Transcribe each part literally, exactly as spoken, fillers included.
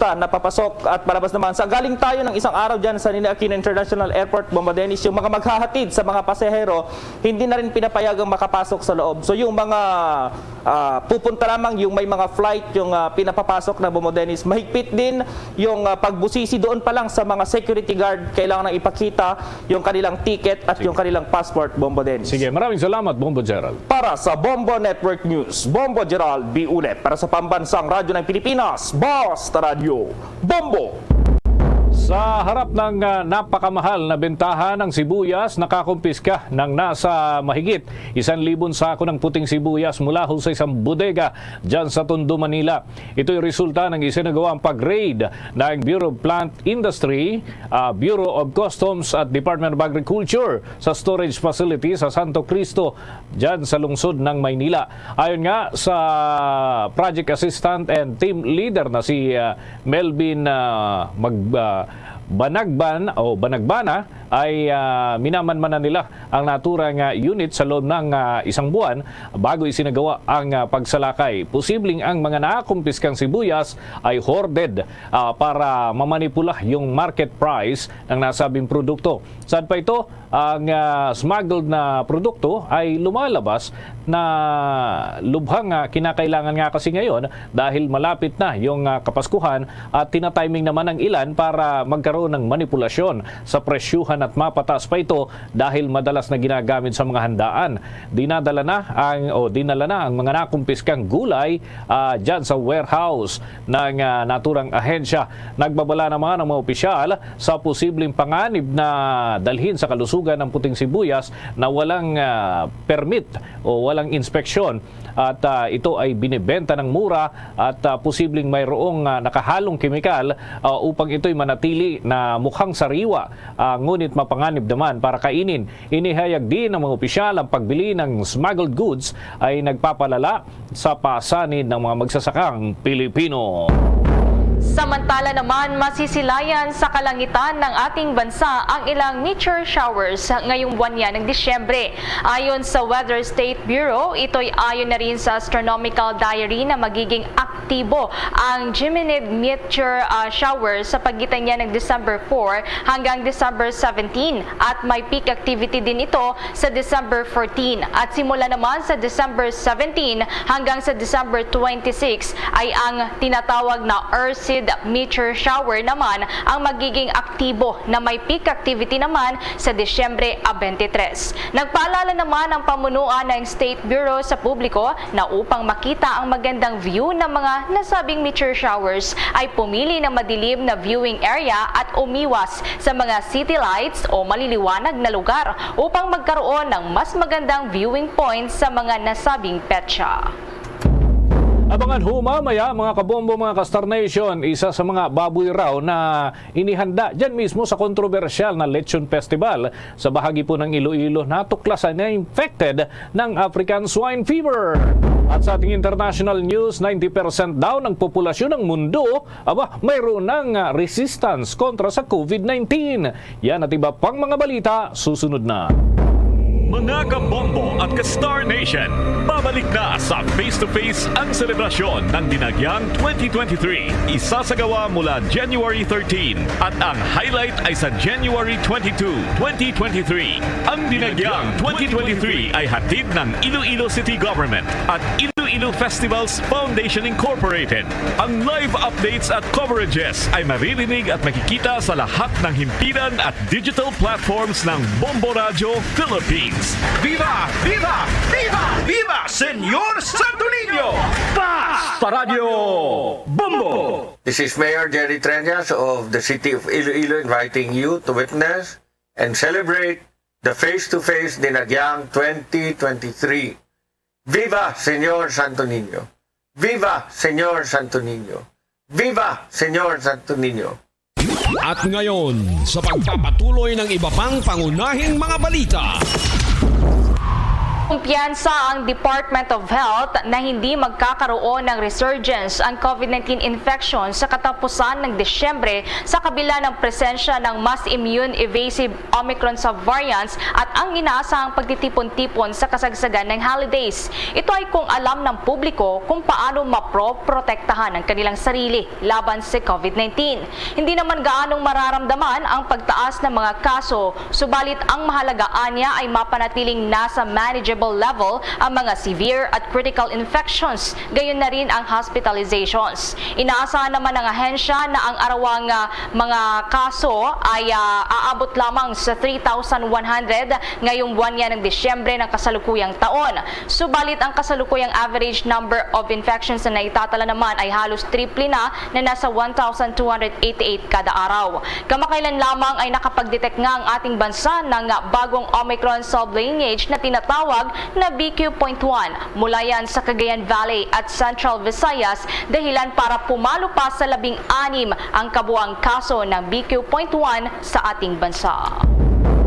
turista na papasok at palabas naman. Sa galing tayo ng isang araw dyan sa Ninoy Aquino International Airport, Bombo Dennis, yung mga maghahatid sa mga pasahero, hindi na rin pinapayagang makapasok sa loob. So yung mga ah, pupunta lamang yung may mga flight, yung ah, pinapapasok na, Bombo Dennis, mahigpit din yung ah, pagbusisi doon pa lang sa mga security guard. Kailangan nang ipakita yung kanilang ticket at yung kanilang passport, Bombo Dennis. Sige, maraming salamat, Bombo Gerald. Para sa Bombo Network News, Bombo Gerald Biule. Para sa Pambansang Radyo ng Pilipinas, Basta Radyo, Bombo! Sa harap ng ah, napakamahal na bentahan, ang sibuyas nakakumpiska ng nasa mahigit isang libon sako ng puting sibuyas mula ho sa isang bodega dyan sa Tondo, Manila. Ito'y resulta ng isinagawang pag-raid ng Bureau of Plant Industry, ah, Bureau of Customs at Department of Agriculture sa storage facility sa Santo Cristo, dyan sa lungsod ng Maynila. Ayon nga sa project assistant and team leader na si ah, Melvin ah, Mag-, ah, Banagban o Banagbana, ay ah, minamanmanan nila ang natura nga unit sa loob ng ah, isang buwan bago isinagawa ang ah, pagsalakay. Posibleng ang mga nakumpiskang sibuyas ay hoarded ah, para mamanipula yung market price ng nasabing produkto. Sad pa ito, ang ah, smuggled na produkto ay lumalabas na lubhang ah, kinakailangan nga kasi ngayon dahil malapit na yung ah, Kapaskuhan at tinatiming naman ang ilan para magkaroon ng manipulasyon sa presyuhan at mapataas pa ito dahil madalas na ginagamit sa mga handaan. Dinadala na ang, o dinala na ang mga nakumpiskang gulay ah, dyan sa warehouse ng ah, naturang ahensya. Nagbabala naman ang mga opisyal sa posibleng panganib na dalhin sa kalusugan ng puting sibuyas na walang ah, permit o walang inspeksyon, at ah, ito ay binibenta ng mura at ah, posibleng mayroong ah, nakahalong kemikal ah, upang ito'y manatili na mukhang sariwa, ah, ngunit mapanganib naman para kainin. Inihayag din ng mga opisyal ang pagbili ng smuggled goods ay nagpapalala sa pasanin ng mga magsasakang Pilipino. Samantala naman, masisilayan sa kalangitan ng ating bansa ang ilang meteor showers ngayong buwan niya ng Disyembre. Ayon sa Weather State Bureau, ito'y ayon na rin sa astronomical diary na magiging aktibo ang Geminid meteor ah, shower sa pagitan niya ng December four hanggang December seventeen, at may peak activity din ito sa December fourteen. At simula naman sa December seventeen hanggang sa December twenty-six ay ang tinatawag na Ursid meteor shower naman ang magiging aktibo, na may peak activity naman sa Disyembre twenty-three. Nagpaalala naman ang pamunuan ng State Bureau sa publiko na upang makita ang magandang view ng mga nasabing meteor showers ay pumili ng madilim na viewing area at umiwas sa mga city lights o maliliwanag na lugar upang magkaroon ng mas magandang viewing points sa mga nasabing petsa. Abangan ho mamaya, mga kabombo, mga ka-Star Nation, isa sa mga baboy raw na inihanda dyan mismo sa kontrobersyal na Lechon Festival sa bahagi po ng Iloilo natuklasan na infected ng African Swine Fever. At sa ating international news, ninety percent daw ng populasyon ng mundo, aba, mayroon ng ah, resistance kontra sa COVID nineteen. Yan at iba pang mga balita, susunod na. Mga kabombo at ka-Star Nation, babalik na sa Face to Face ang selebrasyon ng Dinagyang twenty twenty-three. Isasagawa mula January thirteen at ang highlight ay sa January twenty-two, twenty twenty-three. Ang Dinagyang twenty twenty-three ay hatid ng Iloilo City Government at Iloilo Festivals Foundation Incorporated. Ang live updates at coverages ay maririnig at makikita sa lahat ng himpilan at digital platforms ng Bombo Radyo Philippines. Viva! Viva! Viva! Viva Señor Santo Niño! Basta Radyo Bombo! This is Mayor Jerry Treñas of the City of Iloilo inviting you to witness and celebrate the Face to Face Dinagyang twenty twenty-three. Viva Señor Santo Niño! Viva Señor Santo Niño! Viva Señor Santo Niño! At ngayon, sa pagpapatuloy ng iba pang pangunahing mga balita. Kumpiyansa ang Department of Health na hindi magkakaroon ng resurgence ang COVID nineteen infection sa katapusan ng Disyembre sa kabila ng presensya ng mas immune evasive Omicron subvariants at ang inaasahang pagtitipon-tipon sa kasagsagan ng holidays. Ito ay kung alam ng publiko kung paano maproprotektahan ang kanilang sarili laban sa COVID nineteen. Hindi naman gaanong mararamdaman ang pagtaas ng mga kaso, subalit ang mahalaga anya ay mapanatiling nasa manageable level ang mga severe at critical infections, gayon na rin ang hospitalizations. Inaasahan naman ng ahensya na ang arawang, ah, mga kaso ay, ah, aabot lamang sa three thousand one hundred ngayong buwan niya ng Disyembre ng kasalukuyang taon. Subalit ang kasalukuyang average number of infections na naitatala naman ay halos triple na, na nasa one thousand two hundred eighty-eight kada araw. Kamakailan lamang ay nakapag-detect nga ang ating bansa ng bagong Omicron sublineage na tinatawag na B Q point one. Mula yan sa Cagayan Valley at Central Visayas, dahilan para pumalo pa sa labing anim ang kabuang kaso ng B Q point one sa ating bansa.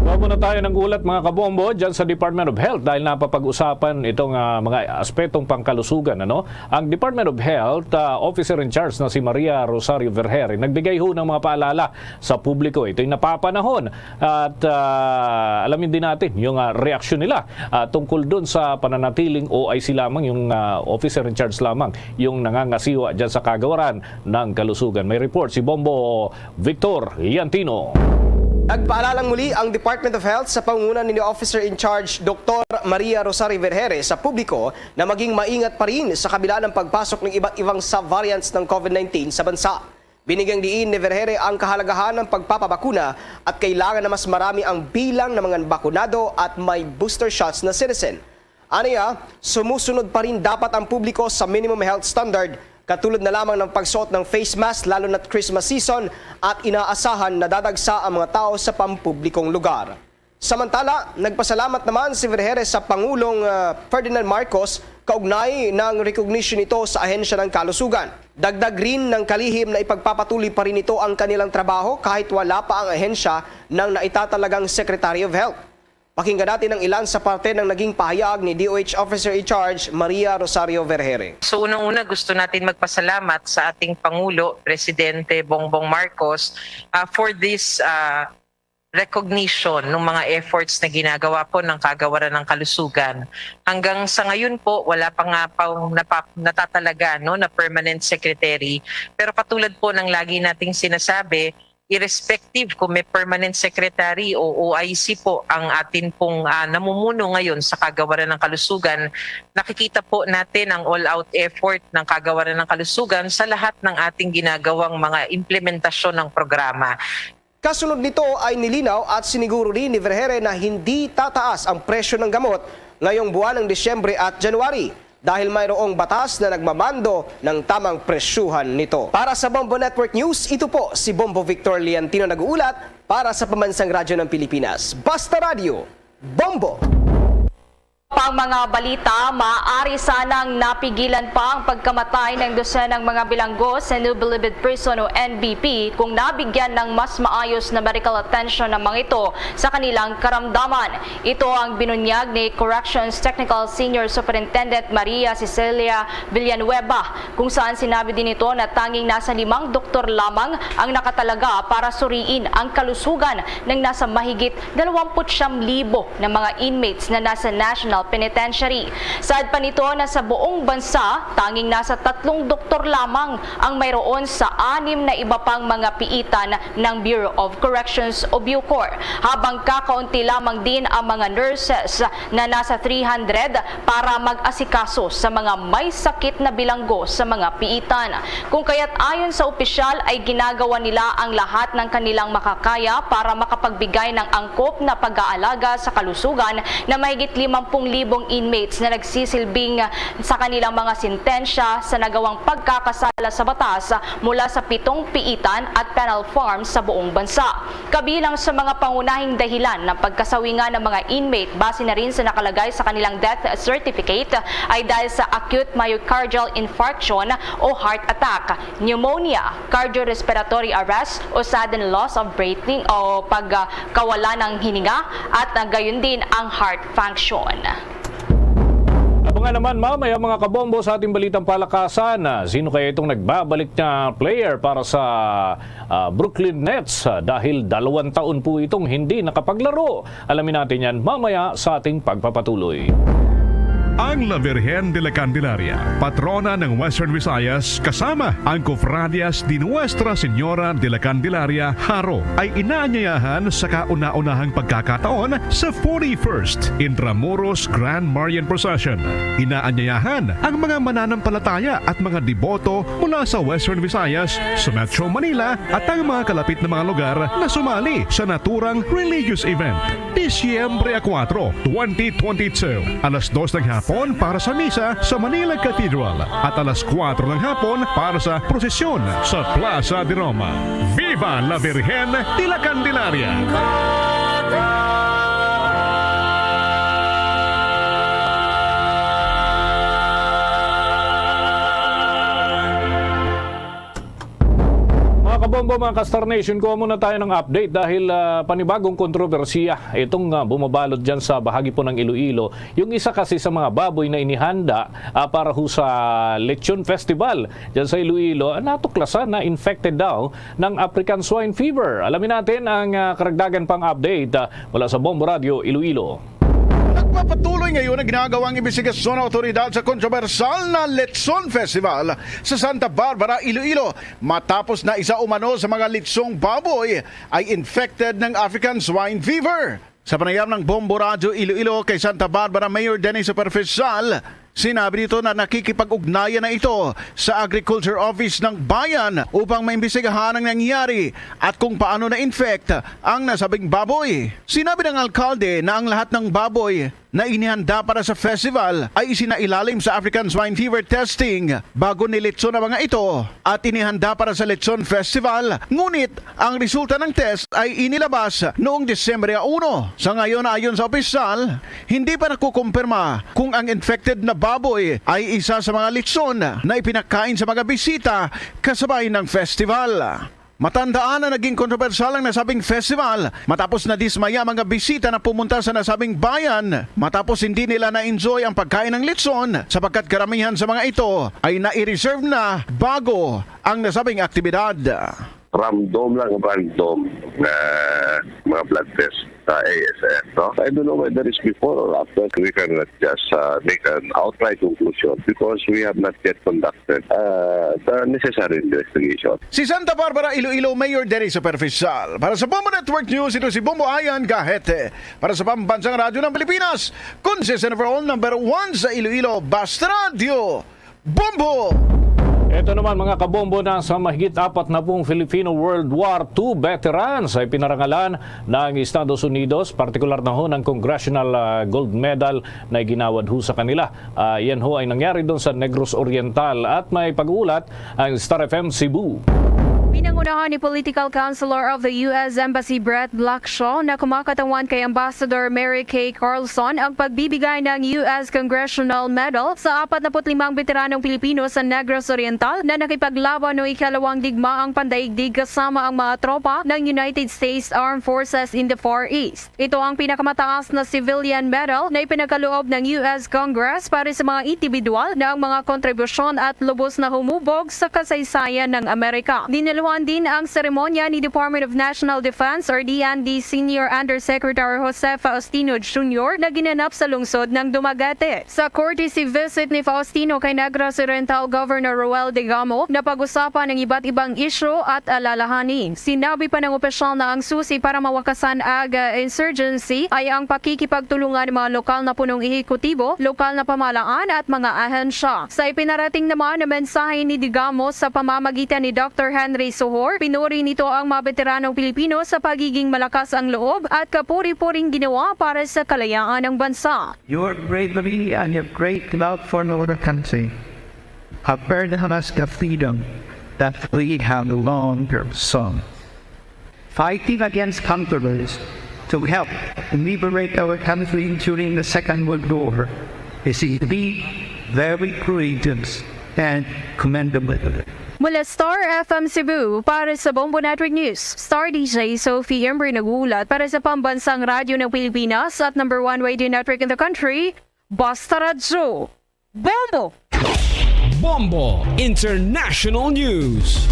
Bago na tayo ng ulat, mga kabombo, dyan sa Department of Health, dahil napapag-usapan itong, ah, mga aspetong pangkalusugan, ano? Ang Department of Health, ah, officer in charge na si Maria Rosario Vergere, nagbigay ho ng mga paalala sa publiko. Ito'y napapanahon at, ah, alamin din natin yung, ah, reaksyon nila, ah, tungkol dun sa pananatiling O I C lamang, yung, ah, officer in charge lamang yung nangangasiwa dyan sa kagawaran ng kalusugan. May report si Bombo Victor Liantino. Nagpaalalang muli ang Department of Health sa pangunguna ni Officer in Charge Doktor Maria Rosario Vergere sa publiko na maging maingat pa rin sa kabila ng pagpasok ng iba't ibang subvariants ng COVID nineteen sa bansa. Binigyang diin ni Vergere ang kahalagahan ng pagpapabakuna at kailangan na mas marami ang bilang ng mga bakunado at may booster shots na citizen. Aniya, sumusunod pa rin dapat ang publiko sa minimum health standard, katulad na lamang ng pagsuot ng face mask, lalo na't Christmas season, at inaasahan na dadagsa ang mga tao sa pampublikong lugar. Samantala, nagpasalamat naman si Vergere sa Pangulong, ah, Ferdinand Marcos kaugnay ng recognition nito sa Ahensya ng Kalusugan. Dagdag rin ng kalihim na ipagpapatuloy pa rin nito ang kanilang trabaho kahit wala pa ang ahensya ng naitatalagang Secretary of Health. Pakinggan natin ang ilan sa parte ng naging pahayag ni D O H Officer in Charge Maria Rosario Vergere. So, unang-una, gusto natin magpasalamat sa ating Pangulo, Presidente Bongbong Marcos, ah, for this, ah, recognition ng mga efforts na ginagawa po ng Kagawaran ng Kalusugan. Hanggang sa ngayon po, wala pa nga pong napa-, natatalaga, no, na permanent secretary. Pero katulad po ng lagi nating sinasabi, irrespective kung may permanent secretary o O I C po ang atin pong, ah, namumuno ngayon sa Kagawaran ng Kalusugan, nakikita po natin ang all-out effort ng Kagawaran ng Kalusugan sa lahat ng ating ginagawang mga implementasyon ng programa. Kasunod nito ay nilinaw at siniguro rin ni Vergere na hindi tataas ang presyo ng gamot ngayong buwan ng Disyembre at January dahil mayroong batas na nagmamando ng tamang presyuhan nito. Para sa Bombo Network News, ito po si Bombo Victor Liantino nag-uulat para sa Pambansang Radyo ng Pilipinas. Basta Radyo, Bombo! Pang mga balita, maaari sanang napigilan pa ang pagkamatay ng dosenang mga bilanggo sa New Bilibid Prison o N B P kung nabigyan ng mas maayos na medical attention ang mga ito sa kanilang karamdaman. Ito ang binunyag ni Corrections Technical Senior Superintendent Maria Cecilia Villanueva, kung saan sinabi din nito na tanging nasa limang doktor lamang ang nakatalaga para suriin ang kalusugan ng nasa mahigit dalawampu't siyam libo na mga inmates na nasa National Penitentiary. Saad pa nito na sa buong bansa, tanging nasa tatlong doktor lamang ang mayroon sa anim na iba pang mga piitan ng Bureau of Corrections o BUCOR, habang kakaunti lamang din ang mga nurses na nasa three hundred para mag-asikaso sa mga may sakit na bilanggo sa mga piitan. Kung kaya't ayon sa opisyal ay ginagawa nila ang lahat ng kanilang makakaya para makapagbigay ng angkop na pag-aalaga sa kalusugan na mahigit limampung libong inmates na nagsisilbing sa kanilang mga sentensya sa nagawang pagkakasala sa batas mula sa pitong piitan at penal farms sa buong bansa. Kabilang sa mga pangunahing dahilan ng pagkasawingan ng mga inmate base na rin sa nakalagay sa kanilang death certificate ay dahil sa acute myocardial infarction o heart attack, pneumonia, cardiorespiratory arrest o sudden loss of breathing o pagkawala ng hininga at gayon din ang heart function. Nga naman, mamaya, mga kabombo, sa ating balitang palakasan, ah, sino kaya itong nagbabalik na player para sa, ah, Brooklyn Nets? Ah, dahil dalawang taon po itong hindi nakapaglaro. Alamin natin yan mamaya sa ating pagpapatuloy. Ang La Virgen de la Candelaria, patrona ng Western Visayas, kasama ang Cofradias de Nuestra Señora de la Candelaria, Jaro, ay inaanyayahan sa kauna-unahang pagkakataon sa forty-first Intramuros Grand Marian Procession. Inaanyayahan ang mga mananampalataya at mga deboto mula sa Western Visayas, sa Metro Manila, at ang mga kalapit na mga lugar na sumali sa naturang religious event. Disyembre kuwatro, twenty twenty-two, alas dos ng hapon para sa misa sa Manila Cathedral at alas kuwatro ng hapon para sa prosesyon sa Plaza de Roma. Viva la Virgen de la Candelaria! Mga kabombo, mga ka-Star Nation, kuha muna tayo ng update dahil, ah, panibagong kontrobersiya itong, ah, bumabalot dyan sa bahagi po ng Iloilo. Yung isa kasi sa mga baboy na inihanda, ah, para ho sa Lechon Festival dyan sa Iloilo, ah, natuklasan na infected daw ng African Swine Fever. Alamin natin ang, ah, karagdagan pang update, ah, mula sa Bombo Radio Iloilo. Nagpapatuloy ngayon ang ginagawang imbestigasyon ng awtoridad sa kontrobersyal na Lechon Festival sa Santa Barbara, Iloilo, matapos na isa umano sa mga lechong baboy ay infected ng African Swine Fever. Sa panayam ng Bombo Radyo Iloilo kay Santa Barbara Mayor Dennis Superficial, sinabi nito na nakikipag-ugnayan na ito sa Agriculture Office ng Bayan upang maimbestigahan ang nangyari at kung paano na-infect ang nasabing baboy. Sinabi ng alkalde na ang lahat ng baboy na inihanda para sa festival ay isinailalim sa African Swine Fever testing bago nilitson ang mga ito at inihanda para sa Lechon Festival, ngunit ang resulta ng test ay inilabas noong Disyembre uno. Sa ngayon, ayon sa opisyal, hindi pa nakukumpirma kung ang infected na baboy ay isa sa mga lechon na ipinakain sa mga bisita kasabay ng festival. Matandaan na naging kontrobersyal ang nasabing festival matapos nadismaya ang mga bisita na pumunta sa nasabing bayan matapos hindi nila na-enjoy ang pagkain ng lechon sapagkat karamihan sa mga ito ay nai-reserve na bago ang nasabing aktibidad. Random lang, random na mga blood test sa A S F, no? I don't know whether it's before or after. We cannot just, uh, make an outright conclusion because we have not yet conducted, uh, the necessary investigation. Si Santa Barbara, Iloilo, Mayor Dennis Superficial. Para sa Bombo Network News, ito si Bombo Ayan Gahete. Para sa Pambansang Radyo ng Pilipinas, consistent overall number one sa Iloilo, Basta Radyo. Bombo! Ito naman, mga kabombo, na sa mahigit apat na pung Filipino World War Two veterans ay pinarangalan ng Estados Unidos, partikular na ho ng Congressional, ah, Gold Medal na iginawad ho sa kanila. Ah, yan ho ay nangyari doon sa Negros Oriental at may pag-uulat ang Star F M Cebu. Pinangunahan ni Political Counselor of the U S Embassy Brett Blackshaw na kumakatawan kay Ambassador Mary Kay Carlson ang pagbibigay ng U S Congressional Medal sa apat na put limang beteranong Pilipino sa Negros Oriental na nakipaglaban noong ikalawang digmaang pandaigdig kasama ang mga tropa ng United States Armed Forces in the Far East. Ito ang pinakamataas na civilian medal na ipinagkaloob ng U S Congress para sa mga indibidwal na ang mga kontribusyon at lubos na humubog sa kasaysayan ng Amerika. Dinaluhan din ang seremonya ni Department of National Defense or D N D Senior Undersecretary Jose Faustino Junior na ginanap sa lungsod ng Dumaguete. Sa courtesy visit ni Faustino kay Negros Oriental Governor Roel Degamo, napag-usapan ang iba't ibang isyu at alalahanin. Sinabi pa ng opisyal na ang susi para mawakasan ang, ah, insurgency ay ang pakikipagtulungan ng mga lokal na punong ehekutibo, lokal na pamahalaan at mga ahensya. Sa ipinarating naman na mensahe ni Degamo sa pamamagitan ni Doctor Henry Sohor, pinuri nito ang mga beteranong Pilipino sa pagiging malakas ang loob at kapuri-puring ginawa para sa kalayaan ng bansa. Your bravery and your great love for our country have earned us the freedom that we have longed for. Fighting against conquerors to help liberate our country during the Second World War is indeed very courageous and commendable. Mula Star F M Cebu, para sa Bombo Network News, Star D J Sophie Embry nag-uulat para sa Pambansang Radyo ng Pilipinas at number one radio network in the country, Basta Radyo. Bombo! Bombo International News.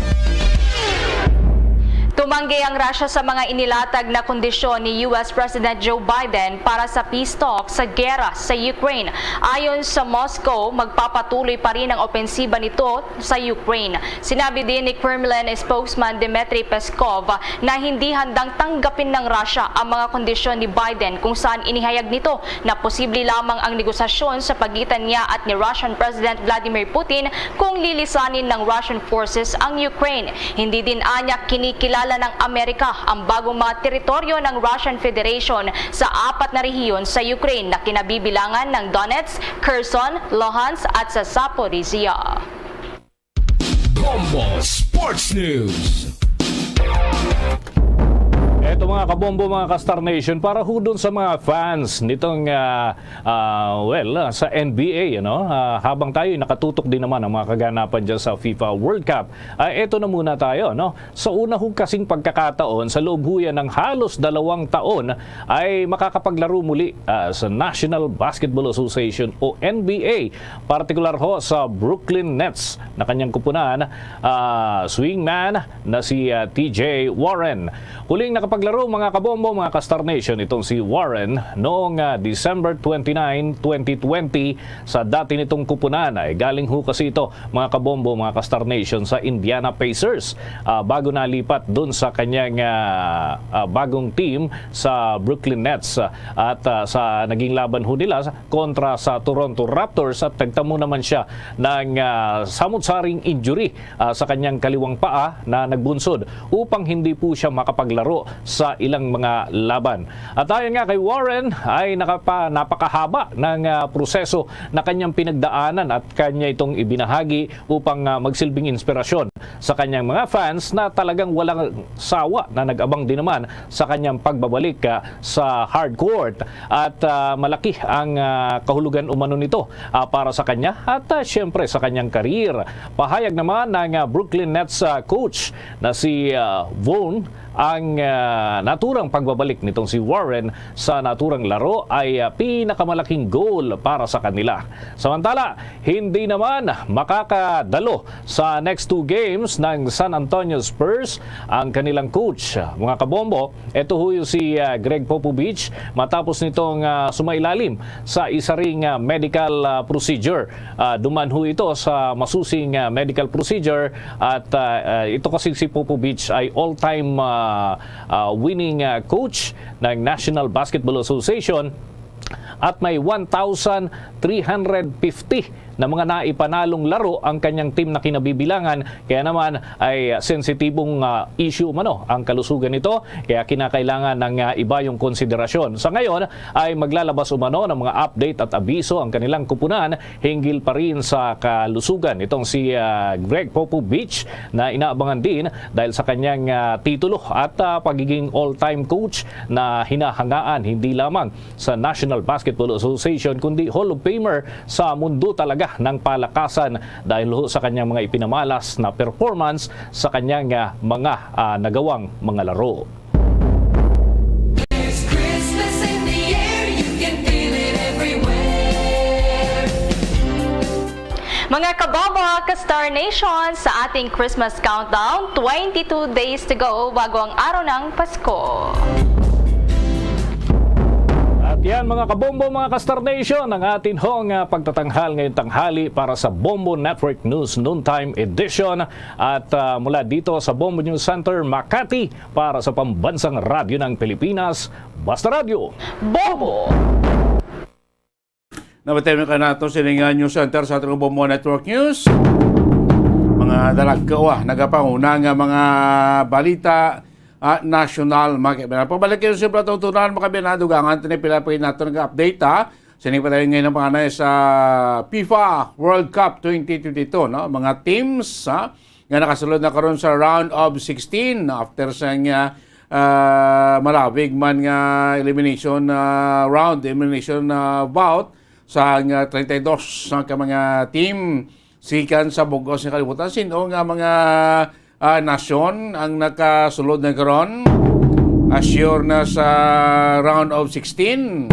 Tumanggi ang Russia sa mga inilatag na kondisyon ni U S President Joe Biden para sa peace talk sa gera sa Ukraine. Ayon sa Moscow, magpapatuloy pa rin ang opensiba nito sa Ukraine. Sinabi din ni Kremlin spokesman Dmitry Peskov na hindi handang tanggapin ng Russia ang mga kondisyon ni Biden, kung saan inihayag nito na posible lamang ang negosasyon sa pagitan niya at ni Russian President Vladimir Putin kung lilisanin ng Russian forces ang Ukraine. Hindi din anya kinikilala ng Amerika ang bagong mga teritoryo ng Russian Federation sa apat na rehiyon sa Ukraine na kinabibilangan ng Donetsk, Kherson, Luhansk at sa Zaporizhia. Bombo Sports News. Eto, mga kabombo, mga ka-Star Nation, para ho dun sa mga fans nitong, ah, ah, well, ah, sa N B A, ano, ah, habang tayo nakatutok din naman ang mga kaganapan dyan sa FIFA World Cup, ah, eto na muna tayo, no? Sa una ho kasing pagkakataon, sa loob ho yan ng halos dalawang taon, ay makakapaglaro muli, ah, sa National Basketball Association o N B A, partikular ho sa Brooklyn Nets na kanyang kupunan, ah, swingman na si, ah, T J Warren. Huling nakapaglaro, mga kabombo, mga ka-Star Nation, itong si Warren noong, ah, December twenty-nine, twenty twenty, sa dati nitong kupunan. Ay galing ho kasi ito, mga kabombo, mga ka-Star Nation, sa Indiana Pacers, ah, bago nalipat dun sa kanyang, ah, ah, bagong team sa Brooklyn Nets. At, ah, sa naging laban ho nila kontra sa Toronto Raptors, at nagtamo naman siya ng, ah, samot-saring injury, ah, sa kanyang kaliwang paa na nagbunsod upang hindi po siya makapaglaro sa ilang mga laban. At ayon nga kay Warren, ay nakapa-, napakahaba ng, ah, proseso na kanyang pinagdaanan at kanya itong ibinahagi upang, ah, magsilbing inspirasyon sa kanyang mga fans na talagang walang sawa na nag-abang din naman sa kanyang pagbabalik, ah, sa hard court. At, ah, malaki ang, ah, kahulugan umano nito, ah, para sa kanya at, ah, siyempre sa kanyang career. Pahayag naman ng, ah, Brooklyn Nets, ah, coach na si, ah, Vaughn, ang, ah, naturang pagbabalik nitong si Warren sa naturang laro ay, ah, pinakamalaking goal para sa kanila. Samantala, hindi naman makakadalo sa next two games ng San Antonio Spurs ang kanilang coach. Mga kabombo, ito ho yung si, ah, Gregg Popovich, matapos nitong, ah, sumailalim sa isa ring, ah, medical, ah, procedure. Ah, duman ho ito sa masusing, ah, medical procedure at, ah, ah, ito kasi si Popovich ay all-time, ah, ah, winning, ah, coach ng National Basketball Association at may one thousand three hundred fifty na mga naipanalong laro ang kanyang team na kinabibilangan. Kaya naman ay sensitibong, ah, issue umano ang kalusugan nito, kaya kinakailangan ng, ah, iba yung konsiderasyon. Sa ngayon ay maglalabas umano ng mga update at abiso ang kanilang kupunan hinggil pa rin sa kalusugan nitong si, ah, Gregg Popovich, na inaabangan din dahil sa kanyang, ah, titulo at, ah, pagiging all-time coach na hinahangaan hindi lamang sa National Basketball Association, kundi Hall of Famer sa mundo talaga ng palakasan dahil ho sa kanyang mga ipinamalas na performance sa kanyang, ah, mga, ah, nagawang mga laro. There's Christmas in the air, you can feel it everywhere. Mga kabombo, ka-Star Nation, sa ating Christmas countdown, twenty-two days to go bago ang araw ng Pasko. At yan, mga kabombo, mga ka-Star Nation, ang atin hong, ah, pagtatanghal ngayong tanghali para sa Bombo Network News Noontime Edition. At, ah, mula dito sa Bombo News Center, Makati, para sa Pambansang Radyo ng Pilipinas, Basta Radyo. Bombo! Nabatay na ka nato sa ining, ah, news center sa ating Bombo Network News. Mga dalagkaw, ah, nagapanguna nga mga balita, ah, nasyonal, mga kaibigan. Pabalik kayo sa platong tunan, mga kaibigan, dugangan, tini pila pa nato nag-update, ah. Sini pa tayo ngayon ang panganay sa FIFA World Cup twenty twenty-two, no? Mga teams, ah, nga nakasulod na karon sa round of sixteen after sa nga, ah, malawig man nga elimination, ah, round, elimination, ah, bout sa nga treinta y dos nga ka mga team sikan sa bug-os nga kalibutan. Sino nga mga, ah, nasyon ang nakasulod na karon? Assure na sa round of sixteen.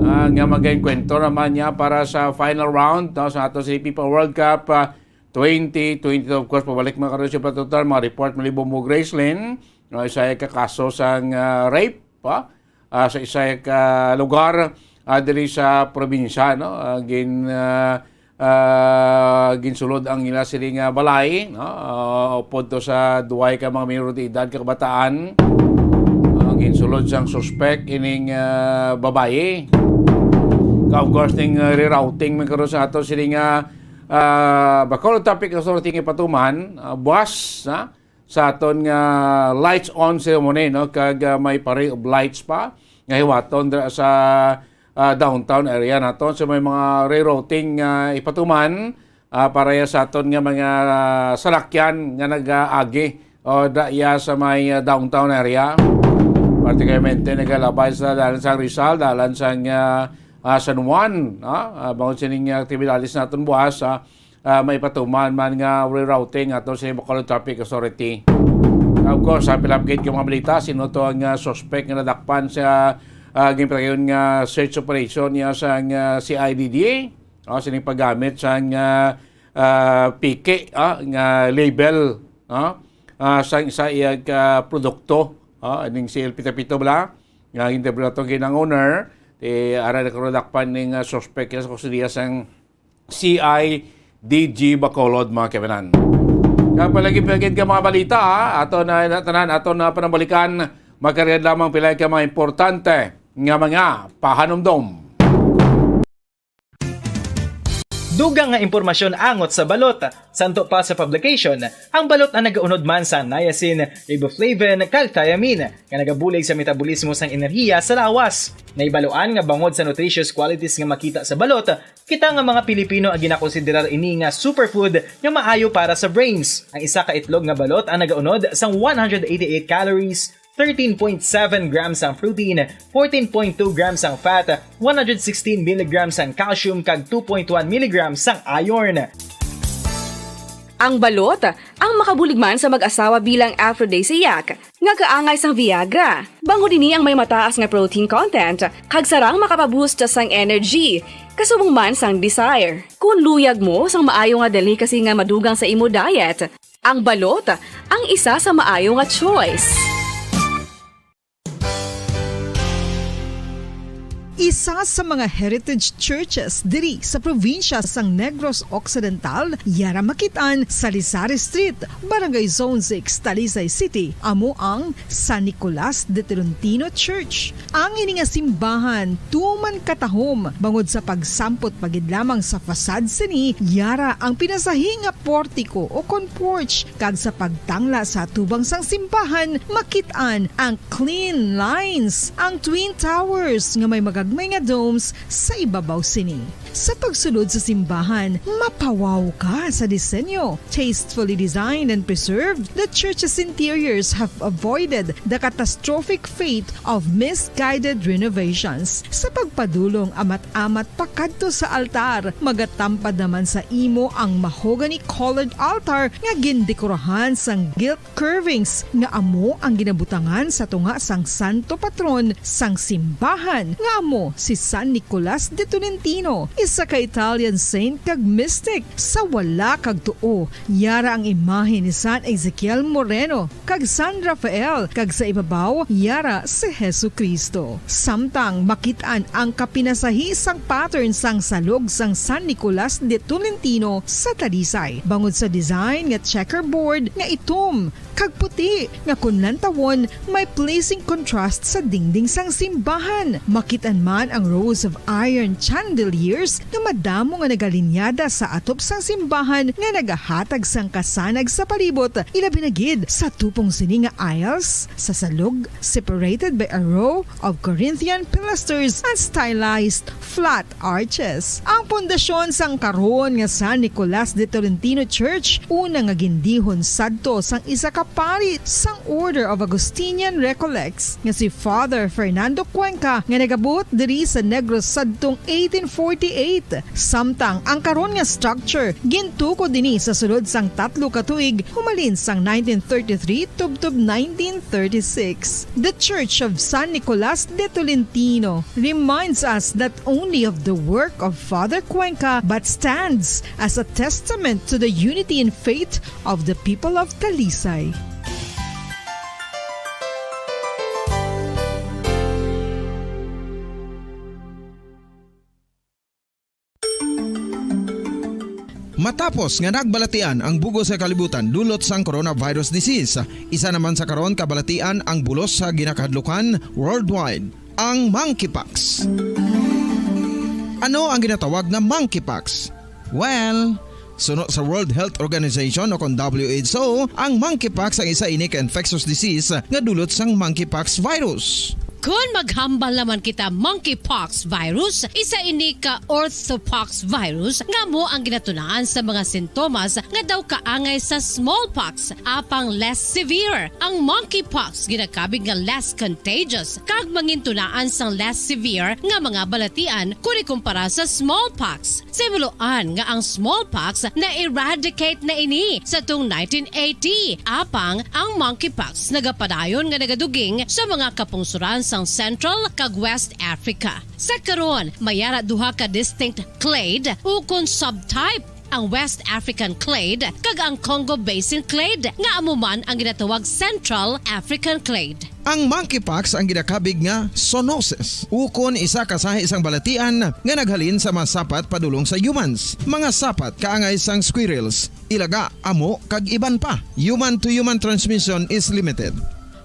Ah, nga mag-enkwentro naman niya para sa final round, no, sa ato sa FIFA World Cup, ah, twenty twenty-two. Of course, pabalik mga karon sa patutan, mga report malibo mo, Gracelyn, no, isa ka kaso sang, ah, rape, ah, ah, sa isa ka lugar, ah, diri sa probinsya, no, ah, gin, ah, ah, ginsulod ang ila sini nga balay, no, ah, upod to sa duway ka mga minor de edad ka kabataan. Ah, ginsulod sang suspek ining, ah, babayi. Ka, of course, ning, ah, rerouting man karon sa ato sini nga, ah, Bacolod Traffic Authority nga ipatuman, ah, buwas, ha, sa aton nga lights on ceremony, no? Kag, ah, may parade of lights pa nga hiwaton dira sa, ah, downtown area naton. So, may mga rerouting nga ipatuman, ah, para ya sa aton nga mga, ah, salakyan nga nag-aagi o da-, ya sa may, ah, downtown area. Particularmente nagalabay sa dalan sa Rizal, dalan sa, ah, ah, San Juan, ah, ah, bangod sining aktibidades naton buwas, ah, ah, may patuman man nga rerouting ato sa Bacolod Traffic Authority. Of course, happy love kit mga balita, sino to ang, ah, suspect nga nadakpan sa, ah, ginpatayon nga search operation niya sa, ah, C I D D A, ah, sining paggamit sa, ah, ah, piki, ah, nga label, ah, ah, sa, sa iyang, ah, produkto, ah, ining si El Pito Pito bala, nga interview nato ginang owner, ti ara na karon dakpan ning, ah, suspect sa kustodiya sang C I D G Bacolod, mga kaibanan. Kapalagi pa gid ka mga balita, ah, ato na, na tanan, ato na panambalikan, magkariad lamang pila ka mga importante nga mga pahanumdom. Dugang nga impormasyon angot sa balot. Santo pa sa publication, ang balot ang nagaunod man sa niacin, riboflavin, kag thiamine, nga nagabulig sa metabolismo sang enerhiya sa lawas. Nahibaluan nga bangod sa nutritious qualities nga makita sa balot, kita nga mga Pilipino ang ginakonsiderar ini nga superfood nga maayo para sa brains. Ang isa ka itlog nga balot ang nagaunod sang one hundred eighty-eight calories, thirteen point seven grams ang protein, fourteen point two grams ang fat, one hundred sixteen milligrams ang calcium, kag two point one milligrams ang iron. Ang balot, ang makabulig man sa mag-asawa bilang aphrodisiac, nga kaangay sang Viagra. Bangod ini ang may mataas nga protein content, kag sarang makapaboost sang energy, kasubong man sang desire. Kung luyag mo sang maayo nga delicacy nga madugang sa imo diet, ang balot ang isa sa maayo nga choice. Isa sa mga heritage churches diri sa probinsya sang Negros Occidental, yara makit-an sa Lisari Street, Barangay Zone six, Talisay City, amo ang San Nicolas de Tolentino Church. Ang ini nga simbahan tuman katahom bangod sa pagsampot pa gid lamang sa facade sini, yara ang pinasahi nga portiko o kon porch, kag sa pagtangla sa atubang sang simbahan makit-an ang clean lines, ang twin towers nga may magagmay nga domes sa ibabaw sini. Sa pagsulod sa simbahan, mapawaw ka sa disenyo. Tastefully designed and preserved, the church's interiors have avoided the catastrophic fate of misguided renovations. Sa pagpadulong amat-amat pakadto sa altar, magatampad naman sa imo ang mahogany-colored altar nga gindekorahan sang gilt curvings nga amo ang ginabutangan sa tunga sang santo patron sang simbahan, nga amo si San Nicolas de Tolentino, isa ka Italian saint kag mystic. Sa wala kag tuo, yara ang imahe ni San Ezekiel Moreno kag San Rafael, kag sa ibabaw, yara si Jesu-Cristo. Samtang makit-an ang kapinasahi sang pattern sang salog sang San Nicolas de Tolentino sa Talisay, bangod sa design nga checkerboard nga itom kag puti nga kon lantawon may pleasing contrast sa dingding sang simbahan. Makit-an man ang rows of iron chandeliers nga madamo nga nagalinyada sa atop sang simbahan nga nagahatag sang kasanag sa palibot, ilabi na gid sa tupong sini nga aisles sa salog, separated by a row of Corinthian pilasters and stylized flat arches. Ang pundasyon sang karon nga San Nicolas de Tolentino Church, una nga gindihon sadto sang isa ka Pari sang Order of Augustinian Recollects nga si Father Fernando Cuenca nga nagabuot diri sa Negros sadtong eighteen forty-eight. Samtang ang karon nga structure gintukod ini sa sulod sang tatlo ka tuig, humalin sang nineteen thirty-three tubtob nineteen thirty-six. The Church of San Nicolas de Tolentino reminds us not only of the work of Father Cuenca but stands as a testament to the unity in faith of the people of Talisay. Matapos nga nagbalatian ang bug-os nga kalibutan dulot sang coronavirus disease, isa naman sa karon kabalatian ang bulos sa ginakahadlukan worldwide, ang monkeypox. Ano ang ginatawag nga monkeypox? Well, suno sa World Health Organization o kon W H O, ang monkeypox ang isa ini ka infectious disease nga dulot sang monkeypox virus. Kon maghambal naman kita monkeypox virus, isa ini ka orthopox virus nga amo ang ginatunaan sa mga sintomas nga daw kaangay sa smallpox, apang less severe. Ang monkeypox ginakabig nga less contagious kag mangintunaan sang less severe nga mga balatian kon ikumpara sa smallpox. Sa himuloan nga ang smallpox na-eradicate na ini sa tuong nineteen eighty, apang ang monkeypox nagapadayon nga nagaduging sa mga kapungsoran sang Central kag West Africa. Sa karon, may ara duha ka distinct clade ukon subtype, ang West African clade kag ang Congo Basin clade, nga amo man ang ginatawag Central African clade. Ang monkeypox ang ginakabig nga zoonosis, ukon isa ka sahi sang balatian nga naghalin sa mga sapat padulong sa humans, mga sapat kaangay sang squirrels, ilaga, amo, kag iban pa. Human-to-human transmission is limited.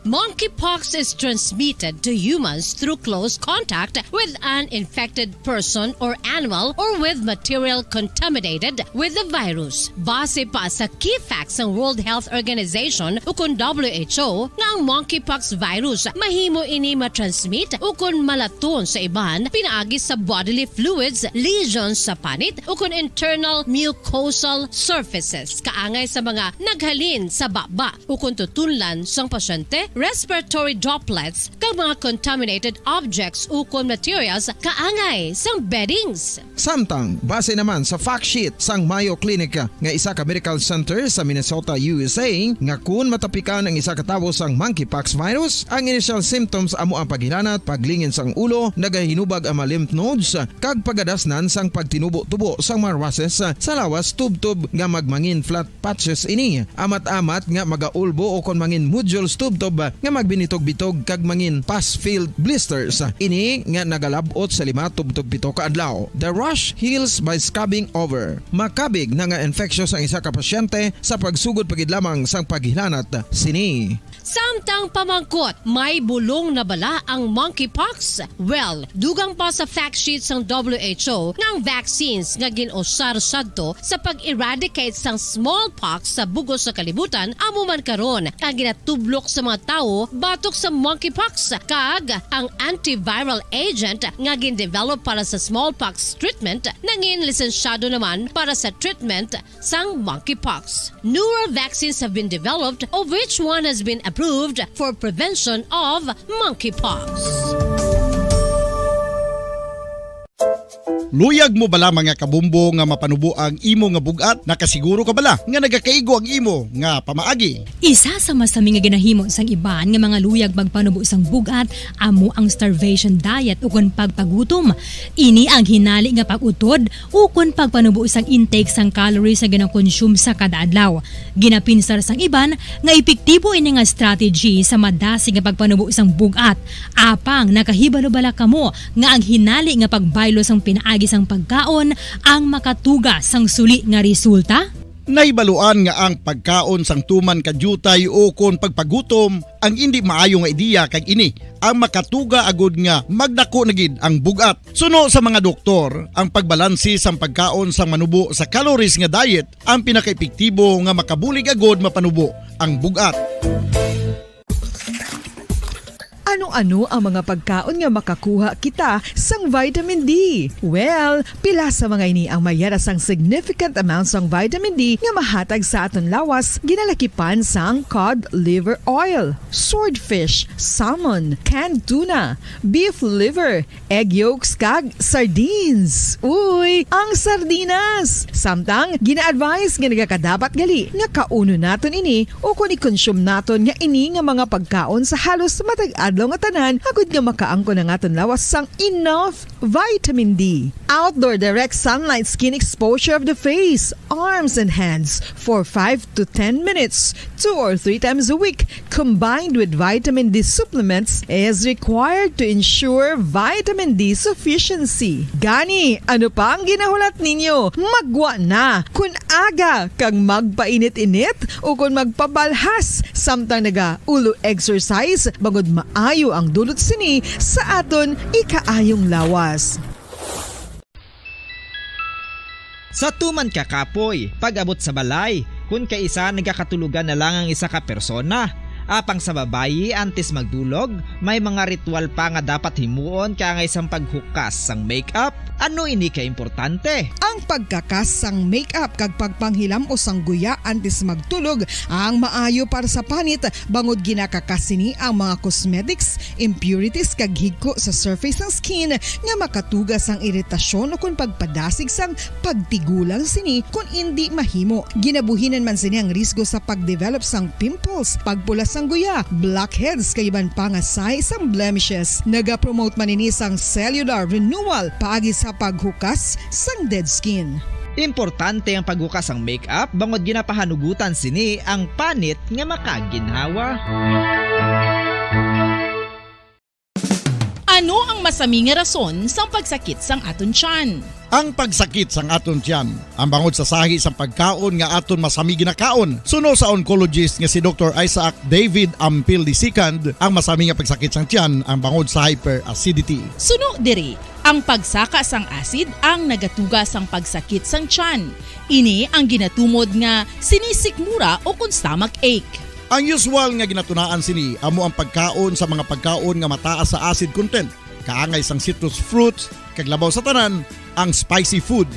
Monkeypox is transmitted to humans through close contact with an infected person or animal or with material contaminated with the virus. Base pa sa key facts sang World Health Organization ukon W H O nga ang monkeypox virus mahimo ini matransmit ukon malaton sa iban pinaagi sa bodily fluids, lesions sa panit ukon internal mucosal surfaces kaangay sa mga naghalin sa baba ukon tutunlan sang pasyente, respiratory droplets, kag mga contaminated objects ukon materials kaangay sang beddings. Samtang, base naman sa fact sheet sang Mayo Clinic nga isa ka medical center sa Minnesota, U S A, nga kun matapikan ang isa ka tawo sang monkeypox virus, ang initial symptoms amo ang paghilanat, paglingin sang ulo, nagahinubag ang mga lymph nodes, kag pagadasnan sang pagtinubo-tubo sang mga rushes sa lawas tubtob nga magmangin flat patches ini, amat-amat nga magaulbo ukon mangin nodules tubtob nga magbinitog-bitog kag mangin pus-filled blisters ini nga nagalab-ot sa lima tubtob pito ka adlaw. The rash heals by scabbing over. Makabig na nga infectious ang isa ka pasyente sa pagsugod pa gid lamang sang paghilanat sini. Samtang pamangkot, may bulong na bala ang monkeypox? Well, dugang pa sa fact sheet sang W H O nga ang vaccines nga gin-usar sadto sa pag-eradicate sang smallpox sa bug-os nga kalibutan amo man karon ang ginatublok sa mga tawo batok sa monkeypox, kag ang antiviral agent nga gin-develop para sa smallpox treatment nangin lisensyado naman para sa treatment sang monkeypox. Newer vaccines have been developed, of which one has been approved for prevention of monkeypox. Luyag mo bala, mga kabombo, nga mapanubo ang imo nga bug-at? Nakasiguro ka bala nga nagakaigo ang imo nga pamaagi? Isa sa masami nga ginahimo sang iban nga mga luyag magpanubo sang bug-at amo ang starvation diet ukon pagpagutom. Ini ang hinali nga pag-utod ukon pagpanubo sang intake sang calories nga ginakonsume sa kada adlaw. Ginapinsar sang iban nga epektibo ini nga strategy sa madasig nga pagpanubo sang bug-at. Apang nakahibalo bala kamo nga ang hinali nga pagbaylo sang pinaagi sang pagkaon ang makatuga sang suli nga resulta? Nahibaluan nga ang pagkaon sang tuman ka diutay ukon pagpagutom ang indi maayo nga ideya, kag ini ang makatuga agud nga magdako na gid ang bug-at. Suno sa mga doktor, ang pagbalansi sang pagkaon sang manubo sa calories nga diet ang pinakaepektibo nga makabulig agud mapanubo ang bug-at. Ano-ano ang mga pagkaon nga makakuha kita sang vitamin D? Well, pila sa mga ini ang mayara sang significant amount sang vitamin D nga mahatag sa aton lawas, ginalakipan sang cod liver oil, swordfish, salmon, canned tuna, beef liver, egg yolks, kag sardines. Uy, ang sardinas! Samtang, gina-advise nga nagakadapat gali nga kaunon naton ini o kon i-consume naton nga ini nga mga pagkaon sa halos matag adlaw nga tanan, agud nga makaangkon ang aton lawas sang enough vitamin D. Outdoor direct sunlight skin exposure of the face, arms, and hands for five to ten minutes, two or three times a week, combined with vitamin D supplements, is required to ensure vitamin D sufficiency. Gani, ano pa ang ginahulat ninyo? Maggwa na! Kun aga kag magpainit-init o kon magpabalhas samtang naga-ulo exercise, bangod maayo ang dulot sini sa aton ikaayong lawas. Sa tuman ka kapoy, pag-abot sa balay, kun kaisa nagakatulogan na lang ang isa ka persona. Apang sa babayi, antes magdulog, may mga ritual pa nga dapat himuon kaangay sang paghukas sang makeup. Ano ini ka importante? Ang pagkakas sang makeup kag pagpanghilam-os sang guya antes magtulog ang maayo para sa panit, bangod ginakakas sini ang mga cosmetics, impurities kag higko sa surface sang skin nga makatuga sang iritasyon o kon pagpadasig sang pagtigulang sini kon indi mahimo. Ginabuhinan man sini ang risgo sa pagdevelop sang pimples, pagpula sang guya, blackheads kag iban pa nga sahi sang blemishes. Nagapromote man ini sang cellular renewal paagi sa paghukas sang dead skin. Importante ang paghukas sang makeup bangod ginapahanugutan sini ang panit nga makaginhawa. Ano ang masami nga rason sang pagsakit sang aton tiyan? Ang pagsakit sang aton tiyan, ang bangod sa sahi sang pagkaon nga aton masami ginakaon. Suno sa oncologist nga si Doktor Isaac David Ampil the second, ang masami nga pagsakit sang tiyan ang bangod sa hyperacidity. Suno diri, ang pagsaka sang acid ang nagatuga sang pagsakit sang tiyan. Ini ang ginatumod nga sinisikmura o kon stomach ache. Ang usual nga ginatunaan sini amo ang pagkaon sa mga pagkaon nga mataas sa acid content, kaangay sang citrus fruits, kag labaw sa tanan, ang spicy food.